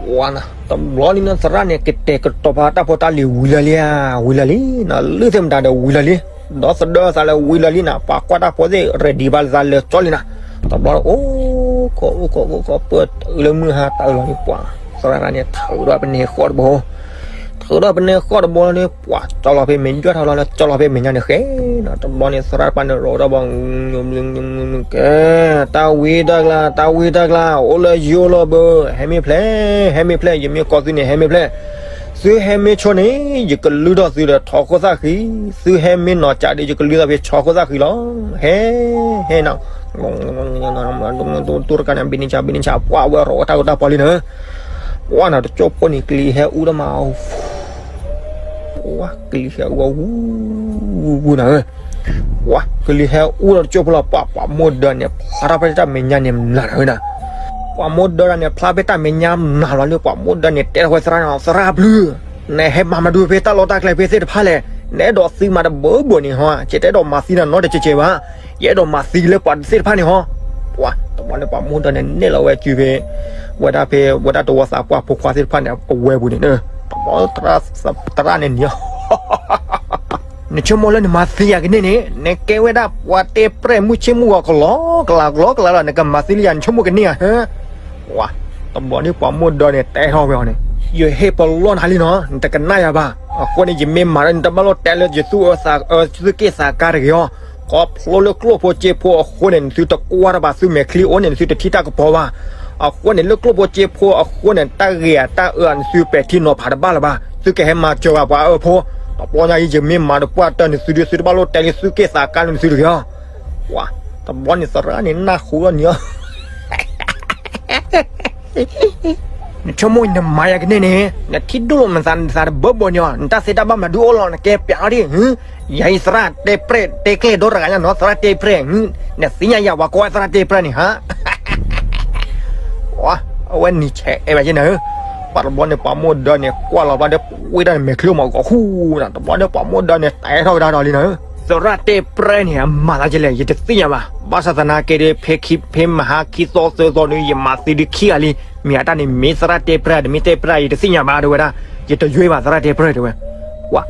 ဝါနၤ တဘျီလံနီၤ သရၣ်န့ၣ် ကတဲာ်ကတီၤပာ်တၢ်ဖိတၢ်လံၤဝံၤလၢာ်လံဧါ, ဝံၤလၢာ်လံနီၤ, လုၢ်သ့ၣ်မတၤဒီးဝံၤလၢာ်လံ, ဒီသဒၢသးလၢဝံၤလၢာ်လံနီၤ, ပှၤကွၢ်တၢ်ဖိသ့ၣ် ready ဘၣ်လၢသးလၢာ်ကၠီလံနီၤ, တဘျီအိၣ်ခိးအိၣ်ခိးအိၣ်ခိး ပၢတအုလၢမုၢ်ဟါတအုလီၤန့ၣ် ပှၤသရၣ်န့ၣ် ထုးဒီးပနဲဃီတဘိ ထုးဒီးပနဲဃီတဘိလီၤန့ၣ် ပှၤကၠီလီၤဖဲမဲာ်ညါထီၣ်လီၤလၢကၠီလီၤဖဲမဲာ်ညါန့ၣ်ဃဲနီၤ, တဘျီန့ၣ် သရၣ်တဖၣ်န့ၣ် ရိးထီၣ်ဘၣ် ကဲ တၢ်ဝံတၢ်ကျါ တၢ်ဝံတၢ်ကျါ အိၣ်လၢယိလီၤဘၣ်, ဟဲမ့ၢ်ဖျဲး ဟဲမ့ၢ်ဖျဲး ယမ့ၢ်ကိးသုန့ၣ် ဟဲမ့ၢ်ဖျဲး, သုဟဲမ့ၢ်ဆိန့ၣ် ယကလုၢ်ထီၣ်သုဒီးထီခိၣ်သၣ်ဃံ, သုဟဲမ့ၢ်နီၤကးဒီး ယကလုၢ်ထီၣ်ဖဲဆီခိၣ်သၣ်ဃံလီၤ, ဟဲ ဟဲနီၤ တူၢ်တကးန့ၣ် ဘံနံၣ်ဆး ဘံနံၣ်ဆး ပှၤဝဲရိးဝဲတၢ်အူတၢ်ပီလံနီၤ, ပှၤနီၤ တကၠိဖိန့ၣ် ကလံၤဟဲအူဒီးမး ပှၤကလံၤဟဲအူဝဲ ဝူဝူနၤဧၢ, ပှၤကလံၤဟဲအူဒီးတကၠိဖိလီၤ, ပှၤပှၤမိၢ်ဒၢန့ၣ် ဖျါထီၣ်ဖဲတၢ်မဲာ်ညါန့ၣ်မနၤနၤဧၢနၤ, ပှၤမိၢ်ဒၢတၢ်န့ၣ် ဖျါဖဲတၢ်မဲာ်ညါမနၤလီၤလၢ ပှၤမိၢ်ဒၢန့ၣ် တဲထီၣ်ဝဲသရၣ်န့ၣ် သရၣ်ဘျုး, နဟဲမၤမဒုဖဲတၢ်လီၢ်တၢ်ကျဲဖဲသ့ၣ်တဖၣ်လဲၣ်, နအဲၣ်ဒိးသံမၤတဘၢဘၢန့ၣ်ဟီ, ယတအဲၣ်ဒိးမၤသံနၤနီတကဲးကဲးဘၣ်, ယအဲၣ်ဒိးမၤသံလၢပှၤသ့ၣ်တဖၣ်န့ၣ်ဟီ, ပှၤတဘျီန့ၣ် ပှၤမိၢ်ဒၢန့ၣ် နဲၣ်လီၤဝဲစုဖဲ ဝဲဒၣ်ဖဲ ဝဲဒၣ်တဝီသးပှၢ်ဖိခွါသ့ၣ်တဖၣ်န့ၣ် အဝဲပူၤန့ၣ်, တဘျီသရၣ်န့ၣ်နံၤ နဆိကမိၣ်လၢနမၤသံယၤကန့ၢ်န့ၣ် နကဲဝဲဒၣ်ပှၤတဲပြဲၢ်မုၢ်ဆ့ၣ်မုၢ်ဂီၤကလီကလီကလီလီၤ, နကမၤသံလၢယၤ နဆိကမိၣ်ကန့ၢ်ဧါဟၢ, ပှၤ တဘျီန့ၣ်ပှၤမိၢ်ဒၢန့ၣ် တဲထီၣ်ဝဲအီၤန့ၣ်, ယဟ့ၣ်ပလီၢ်နၤလံနီၤ နတကနၣ်ယၤဘၣ်, အဃိန့ၣ် ယမ့ၢ်မၤဒီး နတဘၣ်လိၣ်တဲလၢယသူၣ်အၢသးအၢ သုးက့ၣ်သးကါတဂ့ၤအီၤ, ခီဖျိလၢကျိၣ်ဖိစ့ဖိအဃိန့ၣ် နသုတကွၢ်တၢ်ဘၣ် သုမဲာ်ချံအိၣ်န့ၣ် နသုတထံၣ်တၢ်ကပီၤဘၣ်, အဃိန့ၣ် လၢကျိၣ်ဖိစ့ဖိအဃိန့ၣ် တၢ်ဂ့ၤအတၢ်အၢ နသုပဲာ်ထံနီၤဖးတဘၣ်လၢၤဘၣ်, သုကဟဲမၤစၢၤဘၣ်ပှၤအၢဖိ, တဘျီညါအံၤ ယမ့ၢ်မၤဒီးပှၢ်တၢၢ်နသုဒီး သုတဘၣ်လိၣ်တဲလၢသုးက့ၣ်သးကါလၢနသုတဂ့ၤအီၤ, ပှၤ တဘျီန့ၣ်သရၣ်န့ၣ် နၢ်ဟူလီၤနံၤအီၤ နဆိကမိၣ်နမၤယၤကန့ၢ်န့ၣ် နထံၣ်ဒိၣ်လိာ်မသးနသးတဘၢဘၢန့ၣ်အီၤ နတၢ်သ့တၢ်ဘၣ်မနုၤဒုးအိၣ်လီၤ နကဲပျးအီၤဒ်, ယၤအံၤသရၣ်တဲပြဲၢ်တဲကျဲၢ်ဒီတဂၤညါနီၤ သရၣ်တဲပြဲၢ်, နသ့ၣ်ညါယၤပှၤကိးဝဲသရၣ်တဲပြဲၢ်န့ၣ်ဟါ အဝဲနံၤဆဲးအဲၣ်ဘၣ်က့နၤဧၢ, ပှၤတဘျီန့ၣ် ပှၤမိၢ်ဒၢန့ၣ် ကွၢ်လီၤဘၣ်ဒီး ဝ့ၢ်တၢ်န့ၣ် မဲာ်ချံမးဂီၤဃူနၤ, တဘျီန့ၣ် ပှၤမိၢ်ဒၢန့ၣ် တဲထီၣ်ကဒါဒီးလံနၤဧၢ, သရၣ်တဲပြဲၢ်န့ၣ် အမၤသးကလဲၣ် ယတသ့ၣ်ညါဘၣ်, ဘၣ်ဆၣ်သနာ်က့ဒီး ဖဲခံ ဖဲမဟါခံသီသၢသီန့ၣ် ယမၤသံဒုးခံဂၤလံ, မ့ၢ်အတၢ်န့ၣ် မ့ၢ်သရၣ်တဲပြဲၢ် တမ့ၢ်တဲပြဲၢ် ယတသ့ၣ်ညါဘၣ် တဲဝဲဒၣ်, ယတယွဲဘၣ်သရၣ်တဲပြဲၢ် တဲဝဲ, ပှၤ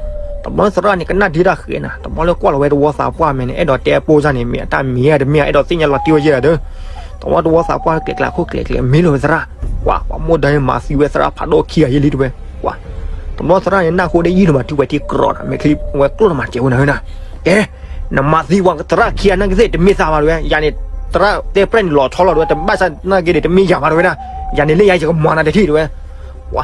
တဘျီသရၣ်န့ၣ် ကနၣ်ဒ်တၢ်ဃဲနၤ, တဘျီလၢကွၢ်လီၤဝဲတဝီသးပှၢ်မဲာ်န့ၣ် အဲၣ်ဒိးတဲအပိၢ်စၢ်န့ၣ် မ့ၢ်အတၢ်မ့ၢ်ဧါတမ့ၢ်ဧါ အဲၣ်ဒိးသ့ၣ်ညါလီၤတံၢ်ဝဲယဲဒၣ်ဒီး, တဘျီတဝီသးပှၢ်ကျဲးကျဲးခိၣ်ကျဲးကျဲး မ့ၢ်လီၤဝဲသရၣ်, ပှၤ ပှၤမိၢ်ဒၢန့ၣ် မၤသံဝဲသရၣ်ဖးဒိၣ်ခံဂၤယဲလံတဲဝဲ, ပှၤ တဘျီသရၣ်န့ၣ် နၢ်ဟူဒီးယံၢ်လီၤမး တုၤဝဲထံကြၢးနၤ မဲာ်ချံဝဲကျိၣ်လီၤမး တဲဝဲနၤဧၢနၤ, ကဲ နမၤသံပှၤသရၣ်ခံဂၤနာ်က့သ့ၣ် တမ့ၢ်သးဘၣ်တဲဝဲ, ယၤန့ၣ် သရၣ်တဲပြဲၢ်န့ၣ် လီၤထီလီၤတဲဝဲ, တဘၣ်ဆၣ်နာ်က့ဒီး တမ့ၢ်ယၤဘၣ်တဲဝဲဒၣ်, ယၤန့ၣ်လၢယၤယကမၤနၤတထံၣ်တဲဝဲ, ပှၤ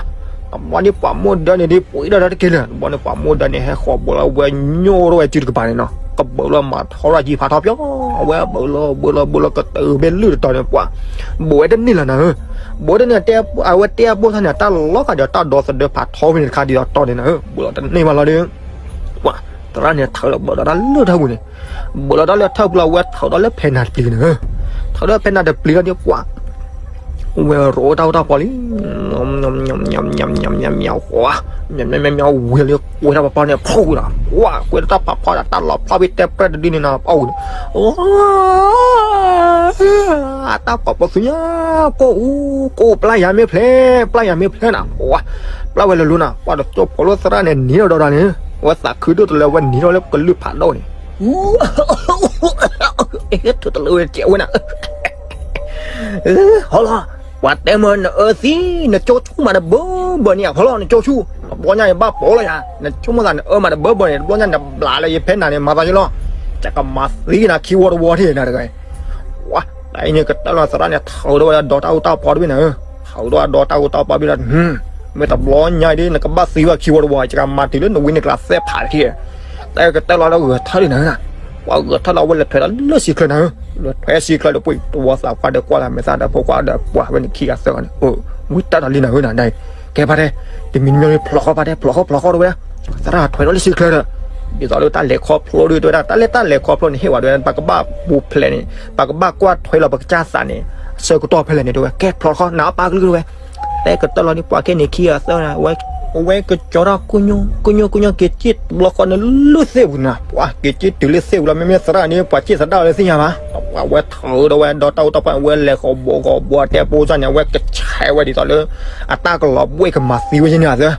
တဘျီန့ၣ် ပှၤမိၢ်ဒၢန့ၣ်ဒ်ပှ့ၤဒီးတက့ၢ်လၢၤ, တဘျီန့ၣ် ပှၤမိၢ်ဒၢန့ၣ် ဟဲဃီၤဘၢလီၤဝဲညိၣ်ထီၣ်ဝဲစုတကပၤန့ၣ်နီၤ, ကဘၢလီၤမၤထီရၣ်ယံၤဖးထီပၠီ, အဝဲဘၢလီၤဘၢလီၤဘၢလီၤကတၢၢ်ဖဲလုၢ်တတီၤန့ၣ် ပှၤ ဘၢဝဲတန့ၢ်လၢၤနၤဧၢ, ဘၢတန့ၢ်တဲ အဝဲတဲအပိၢ်စၢ်န့ၣ် တၢ်လီၤဂာ်ဒီးတၢ်ဒီသဒၢဖးထီဖဲန့ၣ်တခါဒ်သိးတီၤန့ၣ်နၤဧၢ, ဘၢလီၤတန့ၢ်ဘၣ်လီၤဒီး ပှၤ သရၣ်န့ၣ် ထုးလီၤဘၢဒီးတၢ်လၢထၢၣ်ပူၤန့ၣ်, ဘၢလီၤတၢ်လၢထၢၣ်ပူၤလီၤ အဝဲထုးဒီးလၢဖဲနၤတပျံၤန့ၣ်ဧၢ, ထုးဒီးဖဲနၤတပျံၤလီၤဒီး ပှၤ ဝဲရိးတၢ်အိၣ်တၢ်ပီလံ, မၠီမၠီမၠီမၠီမၠီမၠီမၠီမၠီ မၠီမၠီမၠီ ဝံၤလၢကွဲးတၢ်ဖးဖီန့ၣ် ဖီၣ်ဝံၤဒီး, ဝါ ကွဲးတၢ်ဖးဖီဒီး တၢ်လီၤဖျီၣ်ဖဲတဲပြဲၢ်တဒုန့ၣ်နီၤ ဖီၣ်ဝံၤဒီး, တၢ်ဖးဖီသုညါ ကိၣ်အူ ကိၣ်ပျၢ်ယၤမ့ၢ်ဖျဲး ပျၢ်ယၤမ့ၢ်ဖျဲးနၤ, ဝါ ပျၢ်ဝဲလၢလီၤနၤ, ပှၤတကၠိဖိလၢသရၣ်န့ၣ် နံၤဒီးဒီးန့ၣ်, ဝဲသးခုဒိၣ်တလၢဝဲနံၤထီၣ်လၢကလုၢ်ဖးဒိၣ်န့ၣ် ထုးတလၢဝဲကဲဝဲနၤ, ဟီလီၤ, ပှၤတဲမၢနအၢသံ နကၠိဆူၣ်မးတဘၢဘၢန့ၣ် ဟီလီၤ နကၠိဆူၣ်, တဘျီညါယဘၣ်ပိာ်လီၤယၤ, နဆိကမိၣ်သးနအၢမးတဘၢဘၢန့ၣ် တဘျီညါနဘျးလၢယဖဲနၤန့ၣ် မၤသးယလီၤ, ယကမၤသံနၤခံဝီတဝီထံၣ်နၤတဂၤ, ဝါ တၢ်အံၤန့ၣ် ကတၢၢ်လီၤသရၣ်န့ၣ် ထုးဒီးဝဲဒီးတၢ်အူတၢ်ပီတဘ့ၣ်နၤဧၢ, ထုးဒီးဒီးတၢ်အူတၢ်ပီတဘ့ၣ်ဒီး, မ့ၢ်တဘျီညါအံၤဒ် နကဘၣ်သံဝဲခံဝီတဝီ ယကမၤတုၤလၢနဝံနကျးသဲဖးတထံၣ်, တၢ်ကတၢၢ်လီၤဒီးဂဲၤထၢၣ်လံနၤဧၢနၤ, ပှၤဂဲၤထၢၣ်လီၤဝဲလဲၤထွဲဒီးလၢဆံချၢနၤဧၢ, လဲၤထွဲဆံချၢဒီးပှၤတဝီသးပှၢ်ဒီးကွၢ်လၢမဲာ်သၣ်ဒီးဖိခွါဒီးပှၤဝဲန့ၣ်ခံဂၤသၢဂၤန့ၣ်, ဝံတၢ်တလံနၤဧၢနၤ, ကဲဖါတဲ, တမံၤမံၤဖျိးဃီဖါတဲ ဖျိးဃီဖျိးဃီတဝဲ သရၣ်ထွဲဒီးလၢဆံချၢဒီး, ဒ်သိးလၢတၢ်လဲၤခီဖျိဒ်တဲဝဲဒၣ် တၢ်လၢတၢ်လဲၤခီဖျိန့ၣ် ဟ့ၣ်ဝဲဒၣ် ပကဘၣ်ပူၤဖျဲးန့ၣ် ပကဘၣ်ကွၢ်ထွဲလီၤပကစၢ်သးန့ၣ် အဆၢကတီၢ်ဖဲလဲၣ်န့ၣ်တဲဝဲ ကဲဖျိးဃီ နအပၢ်ကလုၢ်တဲဝဲ, တဲကတၢၢ်လီၤန့ၣ် ပှၤခဲန့ၣ်ခံဂၤသၢဂၤန့ၣ် အဝဲကကၠီထီၣ် ကိညိ ကိညိ ကိညိ က့ၤစ့ၣ်တဘျီဃီန့ၣ်လၢသ့ၣ်ပူၤနၤ, ပှၤက့ၤစ့ၣ်တုၤလၢသ့ၣ်ပူၤလီၤ မ့မ့ၢ်သရၣ်န့ၣ် ပှၤစ့ၣ်သဒၣ်လၢသ့ၣ်ညါဘၣ်, အဝဲထုးဒီးဝဲဒီးတၢ်အူတၢ်ပီၢ်န့ၣ် အဝဲလဲၤဃီၤဘိးဃီၤဘိးတဲပိၢ်စၢ်န့ၣ် အဝဲကဆဲးဝဲဒ်သိးလၢ အတၢ်ကလီၤဘှ့ၣ်ကမၤသံဝဲယဲန့ၣ်ဧါသၢ.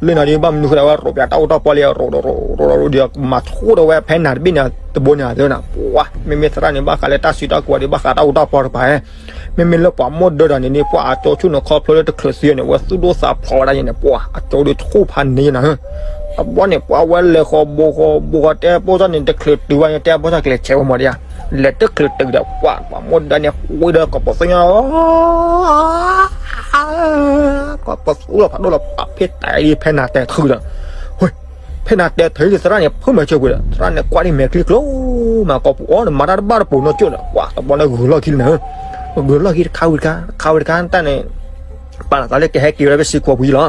လၢနီၤဒ်ဘၣ်မနုၤဃိဒီး အဝဲရိးပၠးတၢ်အူတၢ်ပီၢ်လံ ရိးရိးရိးရိးဒီး ကမၤဆိၣ်ဒီးဝဲဖဲနၤတဘ့ၣ်န့ၣ်တဘိန့ၣ်ဧါသၢနီၤ. ပှၤ မ့မ့ၢ်သရၣ်န့ၣ် ဘၣ်ဃးလၢတၢ်စုတၢ်ကဝဲၤဒီး ဘၣ်ဃးတၢ်အူတၢ်ပီၢ်တပၤဧါ မ့မ့ၢ်လၢပှၤမိၢ်ဒၢဒီးန့ၣ်န့ၣ် ပှၤအကၠိဆူၣ်န့ၣ်ခီဖျိလၢတချုးသံန့ၣ် အဝဲသူၣ်ဒိၣ်သးဖျိးဝဲဒၣ်ယဲန့ၣ် ပှၤအကၠိဒုးထူၣ်ဖးန့ၢ်ယဲနီၤ. တဘျီန့ၣ် ပှၤဝဲလဲၤဃီၤဘိးဃီၤဘိးဃီၤတဲပိၢ်စၢ်န့ၣ် တချုးတုၤဘၣ်န့ၣ် တဲပိၢ်စၢ်ကလဲၤဆဲးဝဲမီၤဒံးဧါ. လဲၤတချုးတုၤဒီး ပှၤပှၤမိၢ်ဒၢန့ၣ် ဃုဒီးကီးပသူညါ ကီးပသူလီၤဖးဒိၣ်လီၤ ပှၤဖ့ၣ်တဲဒ်ဖဲနၤတဲထုးဒီး ဖဲနၤတဲထုးဒ်သရၣ်န့ၣ် ဖုမၤစၢၤပှ့ၤဒီး သရၣ်န့ၣ်ကွၢ်ဒ်မဲာ်ချံကျိ မၤကီးပူၤအီၤဒီး မၤတၢ်တဘၣ်တပိၤနီၢ်ကၠိၣ်ဒီး ပှၤတဘျီန့ၣ်ဂုာ်လီၢ်ခံလံနီၤ. ဂုာ်လီၢ်ခံတခါဝံၤတခါ တခါဝံၤတခါတၢ်န့ၣ် ပာ်လီၤသးလၢကဟဲက့ၤဝဲဒၣ်ဖဲစ့ၢ်ကီးပူၤလီၤ.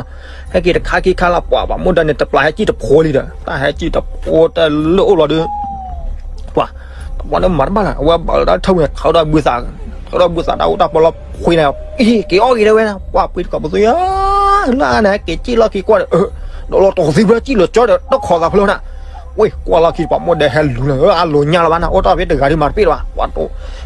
ဟဲက့ၤတခါခံခါလီၤ ပှၤပှၤမိၢ်ဒၢန့ၣ် တပျၢ်ဟဲကံၣ်တဖိလံဒီး တၢ်ဟဲကံၣ်တဖိတၢ်လၢအိၣ်လီၤဒီး ပှၤ တဘျီန့ၣ်မၤတဘၣ်လၢၤ အဝဲဘၣ်လီၤတၢ်ထၢၣ်ဝံၤန့ၣ် ထုးဒီးဘုသး ထုးဒီးဘုသးတၢ်အူတၢ်ပီၢ်လီၤဖှံန့ၣ် အံၤက့ၤအီၣ်က့ၤဒၣ်ဝဲ ပှၤပှ့ၤတကီးပသူညါ လၢအန့ၣ် က့ၤကံၣ်လီၢ်ခံကွၢ်ဒီး ဒီးလီၤတီၤသံဖျၢၣ်ကံၣ်လီၤကၠီဒီး တခီသးဖျၢၣ်နၤ ဝဲကွၢ်လီၢ်ခံ ပှၤမိၢ်ဒၢဟဲလူၤလီၤ အလိၤညါလီၤဘၣ်နၤ အိၣ်တ့ၢ်ဖဲတဂၤဒ်မၤတပ့ၢ်လၢၤဘၣ် ပှၤတိ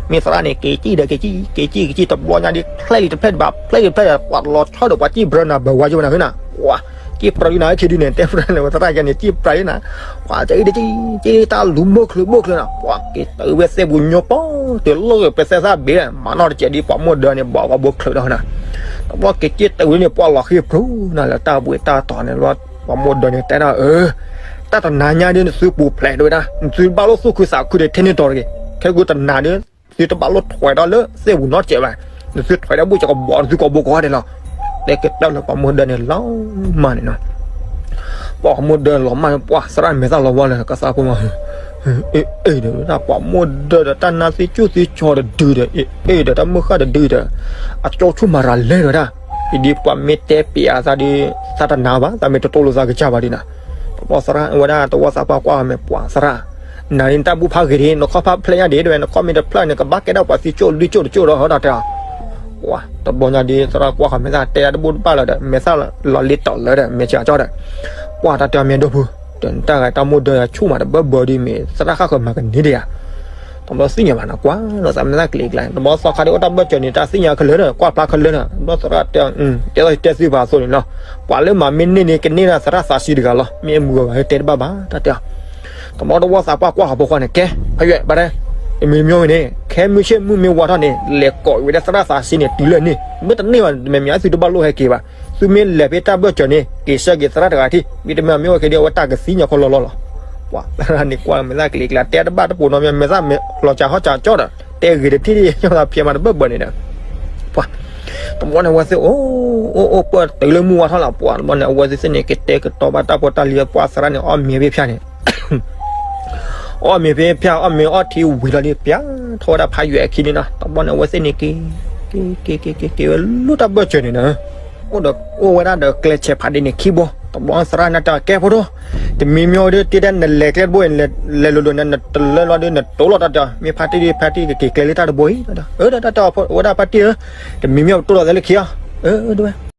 မ့ၢ်သရၣ်န့ၣ် က့ၤကံၣ်ဒီး က့ၤကံၣ် က့ၤကံၣ် က့ၤကံၣ် တဘျီညါဒ် ဖျဲၣ်လံတဖျဲၣ်ဒံးဘၣ် ဖျဲၣ်လံတဖျဲၣ်ဒီး ပှၤလီၤဆီဒီး ပှၤကံၣ်ပြၢနၤဘၢဝါယိဝဲနၤဖဲနၤ ပှၤ ကံၣ်ပြၢဒ်နၤ ခဲဒုးန့ၣ် တဲပြၢန့ၣ် ဝဲသရၣ်ယဲန့ၣ် ကံၣ်ပြၢဒ်နၤ ပှၤကံၣ်ဒ်ကံၣ် ကံၣ်တၢ်လူၤဘိၣ်ချၢဘိၣ်ချၢနၤ ပှၤက့ၤတုၤဝဲသ့ၣ်ပူၤညီပီၤ တုၤလီၢ်ဂ့ၤပသဲသၣ်ဘ့ၣ် မၤနီၣ်တစဲးဒ်ပှၤမိၢ်ဒၢန့ၣ် ဘၣ်ဂီၤဘိၣ်ချၢဒီးနၤ တဘျီက့ၤက့ၤတုၤဝဲန့ၣ် ပှၤလီၤဃံပြူၤနၤလၢတၢ်ဘှံးတၢ်တီၤန့ၣ်လီၤ ပှၤမိၢ်ဒၢန့ၣ်တဲဒၣ်အၢ တၢ်တနၤညါဒ်နသုပူၤဖျဲးဒၣ်ဝဲဒၣ် နသုဘၣ်လိၣ်သူၣ်ခုသးခုဒီးထဲန့ၣ်တီၤတဂ့ၤ ခဲကိတနၤဒ် သုတဘၣ်လိၣ်ထွဲဒီးလၢသ့ၣ်ပူၤနီတစဲးဘၣ် နသုထွဲဒီးဘၣ်ကီးဘီ နသုကီးဘီကီးဒဲးလီၤ တဲကတၢၢ်လၢပှၤမိၢ်ဒၢန့ၣ်လီၤမၢ်န့ၣ်နီၤ ပှၤမိၢ်ဒၢလီၤမၢ်န့ၣ် ပှၤသရၣ်မဲာ်သၣ်လီၤဝါလၢကသးဖိမး အ့ၣ်ဒီး ပှၤမိၢ်ဒၢဒီးတၢ်နါသ့ၣ်ကၠူၣ်သ့ၣ်ကၠီတဒုဒီး အ့ၣ်ဒီးတၢ်မုၢ်ဃၢ်တဒုဒီး အကၠီဆူၣ်မၤရၤလဲၢ်ဒီးဒၣ် အံၤဒ်ပှၤမ့ၢ်တဲပျးသးဒီး သးတနာ်ဘၣ် သးမ့ၢ်တတိၢ်လိာ်သးကစၢ်ဘၣ်ဒ်နၤ တဘျီသရၣ်ဝဲဒၣ်တဝီသးပှၢ်ကွၢ်ဃီမဲာ် ပှၤသရၣ် နၤဒ်နတၢ်ဘူၣ်ဖးဂ့ၤဒ် နခီၣ်ဖးဖျဲးညါဒ် တဲဝဲ နခီၣ်မ့ၢ်တဖျၢၣ်န့ၣ် ကဘၣ်ကဲဒၣ်ပှၤသံကၠိၣ်ဒုကၠိၣ်တကၠိၣ်ဒီးဟီဒီးတဲ ပှၤ တဘျီညါဒ် သရၣ်ကွၢ်ဃီမဲာ်သၣ်တဲတဘူၣ်တဘၣ်လၢၤဒီး မဲာ်သၣ်လီၤလ့တီၤလၢၤဒီး မဲာ်စၢၤကၠီဒီး ပှၤတၢ်တဲအီၤမ့ၢ်ဒိၣ်ဖု တၢ်ဂၤတၢ်မိၢ်ဒၢယၤဆူၣ်မးတဘၢဘၢဒ်မ့ၢ်သရၣ်ဃၣ်ဃၢၤမၤကန့ၢ်ဒံးဧါ တဘျီသ့ၣ်ညါဘၣ်နၤ ကွၢ်လီၤသးမဲာ်သၣ်ကျ့ၤကျါ တဘျီသီခါဒ်အိၣ်တၢ်ဘၢၣ်စၢၤန့ၣ် တၢ်သ့ၣ်ညါခဲလၢာ်ဒီး ကွၢ်ဖျါခဲလၢာ်ဒီး တဘျီသရၣ်တဲ တဲသီၣ်တဲသုဖးသိးန့ၣ်လီၤ ပှၤလၢမၤမ့ၢ်န့ၢ်န့ၣ် ကန့ၢ်ဒၣ်သရၣ်သးစံတဂၤလီၤ မ့ၢ်အမုာ်ဂၤဘၣ်ဟဲတဲတဘၣ်ဘၣ် တၢ်တဲအီၤ တဘျီတဝီသးပှၢ်ကွၢ်ဃီဖိဃီန့ၣ် ကဲ ဖးယွဲၣ် ဘၣ်တဲ တမံၤမ့ၢ်ဝဲန့ၣ် ခဲမုၢ်ဆ့ၣ်မုၢ်မ့ၢ်ဝါထီၣ်န့ၣ် လဲၤကိးဝဲဒၣ်သရၣ်သးစံန့ၣ် တုၤလၢန့ၣ် မ့ၢ်တန့ၢ်ဘၣ် တမံၤမ့ၢ်သုတဘၣ်လိၣ်ဟဲက့ၤဘၣ် သုမ့ၢ်လဲၤဖဲတၢ်ဘၢၣ်စၢၤန့ၣ် က့ၤဆၢက့ၤသရၣ်တဂၤထံၣ် မ့တမ့ၢ်မ့ၢ်ဝဲက့ၤဒ်အဝဲတၢ်ကသံညါခီလီၤလီၤလီၤ ပှၤသရၣ်န့ၣ်ကွၢ်မဲာ်သၣ်ကျ့ၤကျါ တဲတဘၣ်တပိၤနီတမံၤ မဲာ်သၣ်လီၤစှၤဟီၣ်စှၤကၠီဒီး တဲဂ့ၤတထံၣ် ညါသးဖဲမးတဘၢၣ်ဘၢၣ်န့ၣ်ဒီး ပှၤ တဘျီန့ၣ်အဝဲသ့ၣ် အိၣ်အိၣ်အိၣ်ပၢၢ်တုၤလၢမုၢ်ဝါထီၣ်လီၤ ပှၤတဘျီန့ၣ် အဝဲသ့ၣ်သ့ၣ်န့ၣ် ကတဲာ်ကတီၤဘၣ်တၢ်ဖိတၢ်လံၤ ပှၤသရၣ်န့ၣ် အီၣ်မ့ၤဖဲဖၠၣ်န့ၣ် အီၣ်မ့ၤဖဲဖၠၣ် အီၣ်မ့ၤအီၣ်ထံဝံၤလီၤဒီး ပျၢ်ထီၣ်ဝဲဒၣ်ဖးယွဲၣ်အခံန့ၣ်နီၤ တဘျီန့ၣ် အဝဲသ့ၣ်န့ၣ်က့ၤ က့ၤက့ၤက့ၤက့ၤက့ၤဝဲလၢတၢ်ဘၢၣ်စၢၤန့ၣ် အိၣ်ဒီးအိၣ်ဝဲဒၣ်ဒီးကျဲဆဲးဖးဒ့န့ၣ်ခံဘိ တဘျီသရၣ်န့ၣ်တဲကဲဖိဒိၣ် တမံၤမ့ၢ်ဝဲဒၣ်တ့ဒၣ်နလဲၤကျဲတဘိ လဲၤလိၤလိၤန့ၣ် နတလၢလီၤဒီး နတိၤလီၤတၢ်တဲ မ့ၢ်ဖါတံၢ်ဒ်ဖါတံၢ်ကက့ၤကျဲလၢတၢ်တဘိအံၤ တၢ်တဲ ဝဲဒၣ်ဖါတံၢ်ဧၢ တမံၤမ့ၢ်ပတိၢ်လီၤသဲလၢခံအီၤ အၢ ဒ်ဝဲ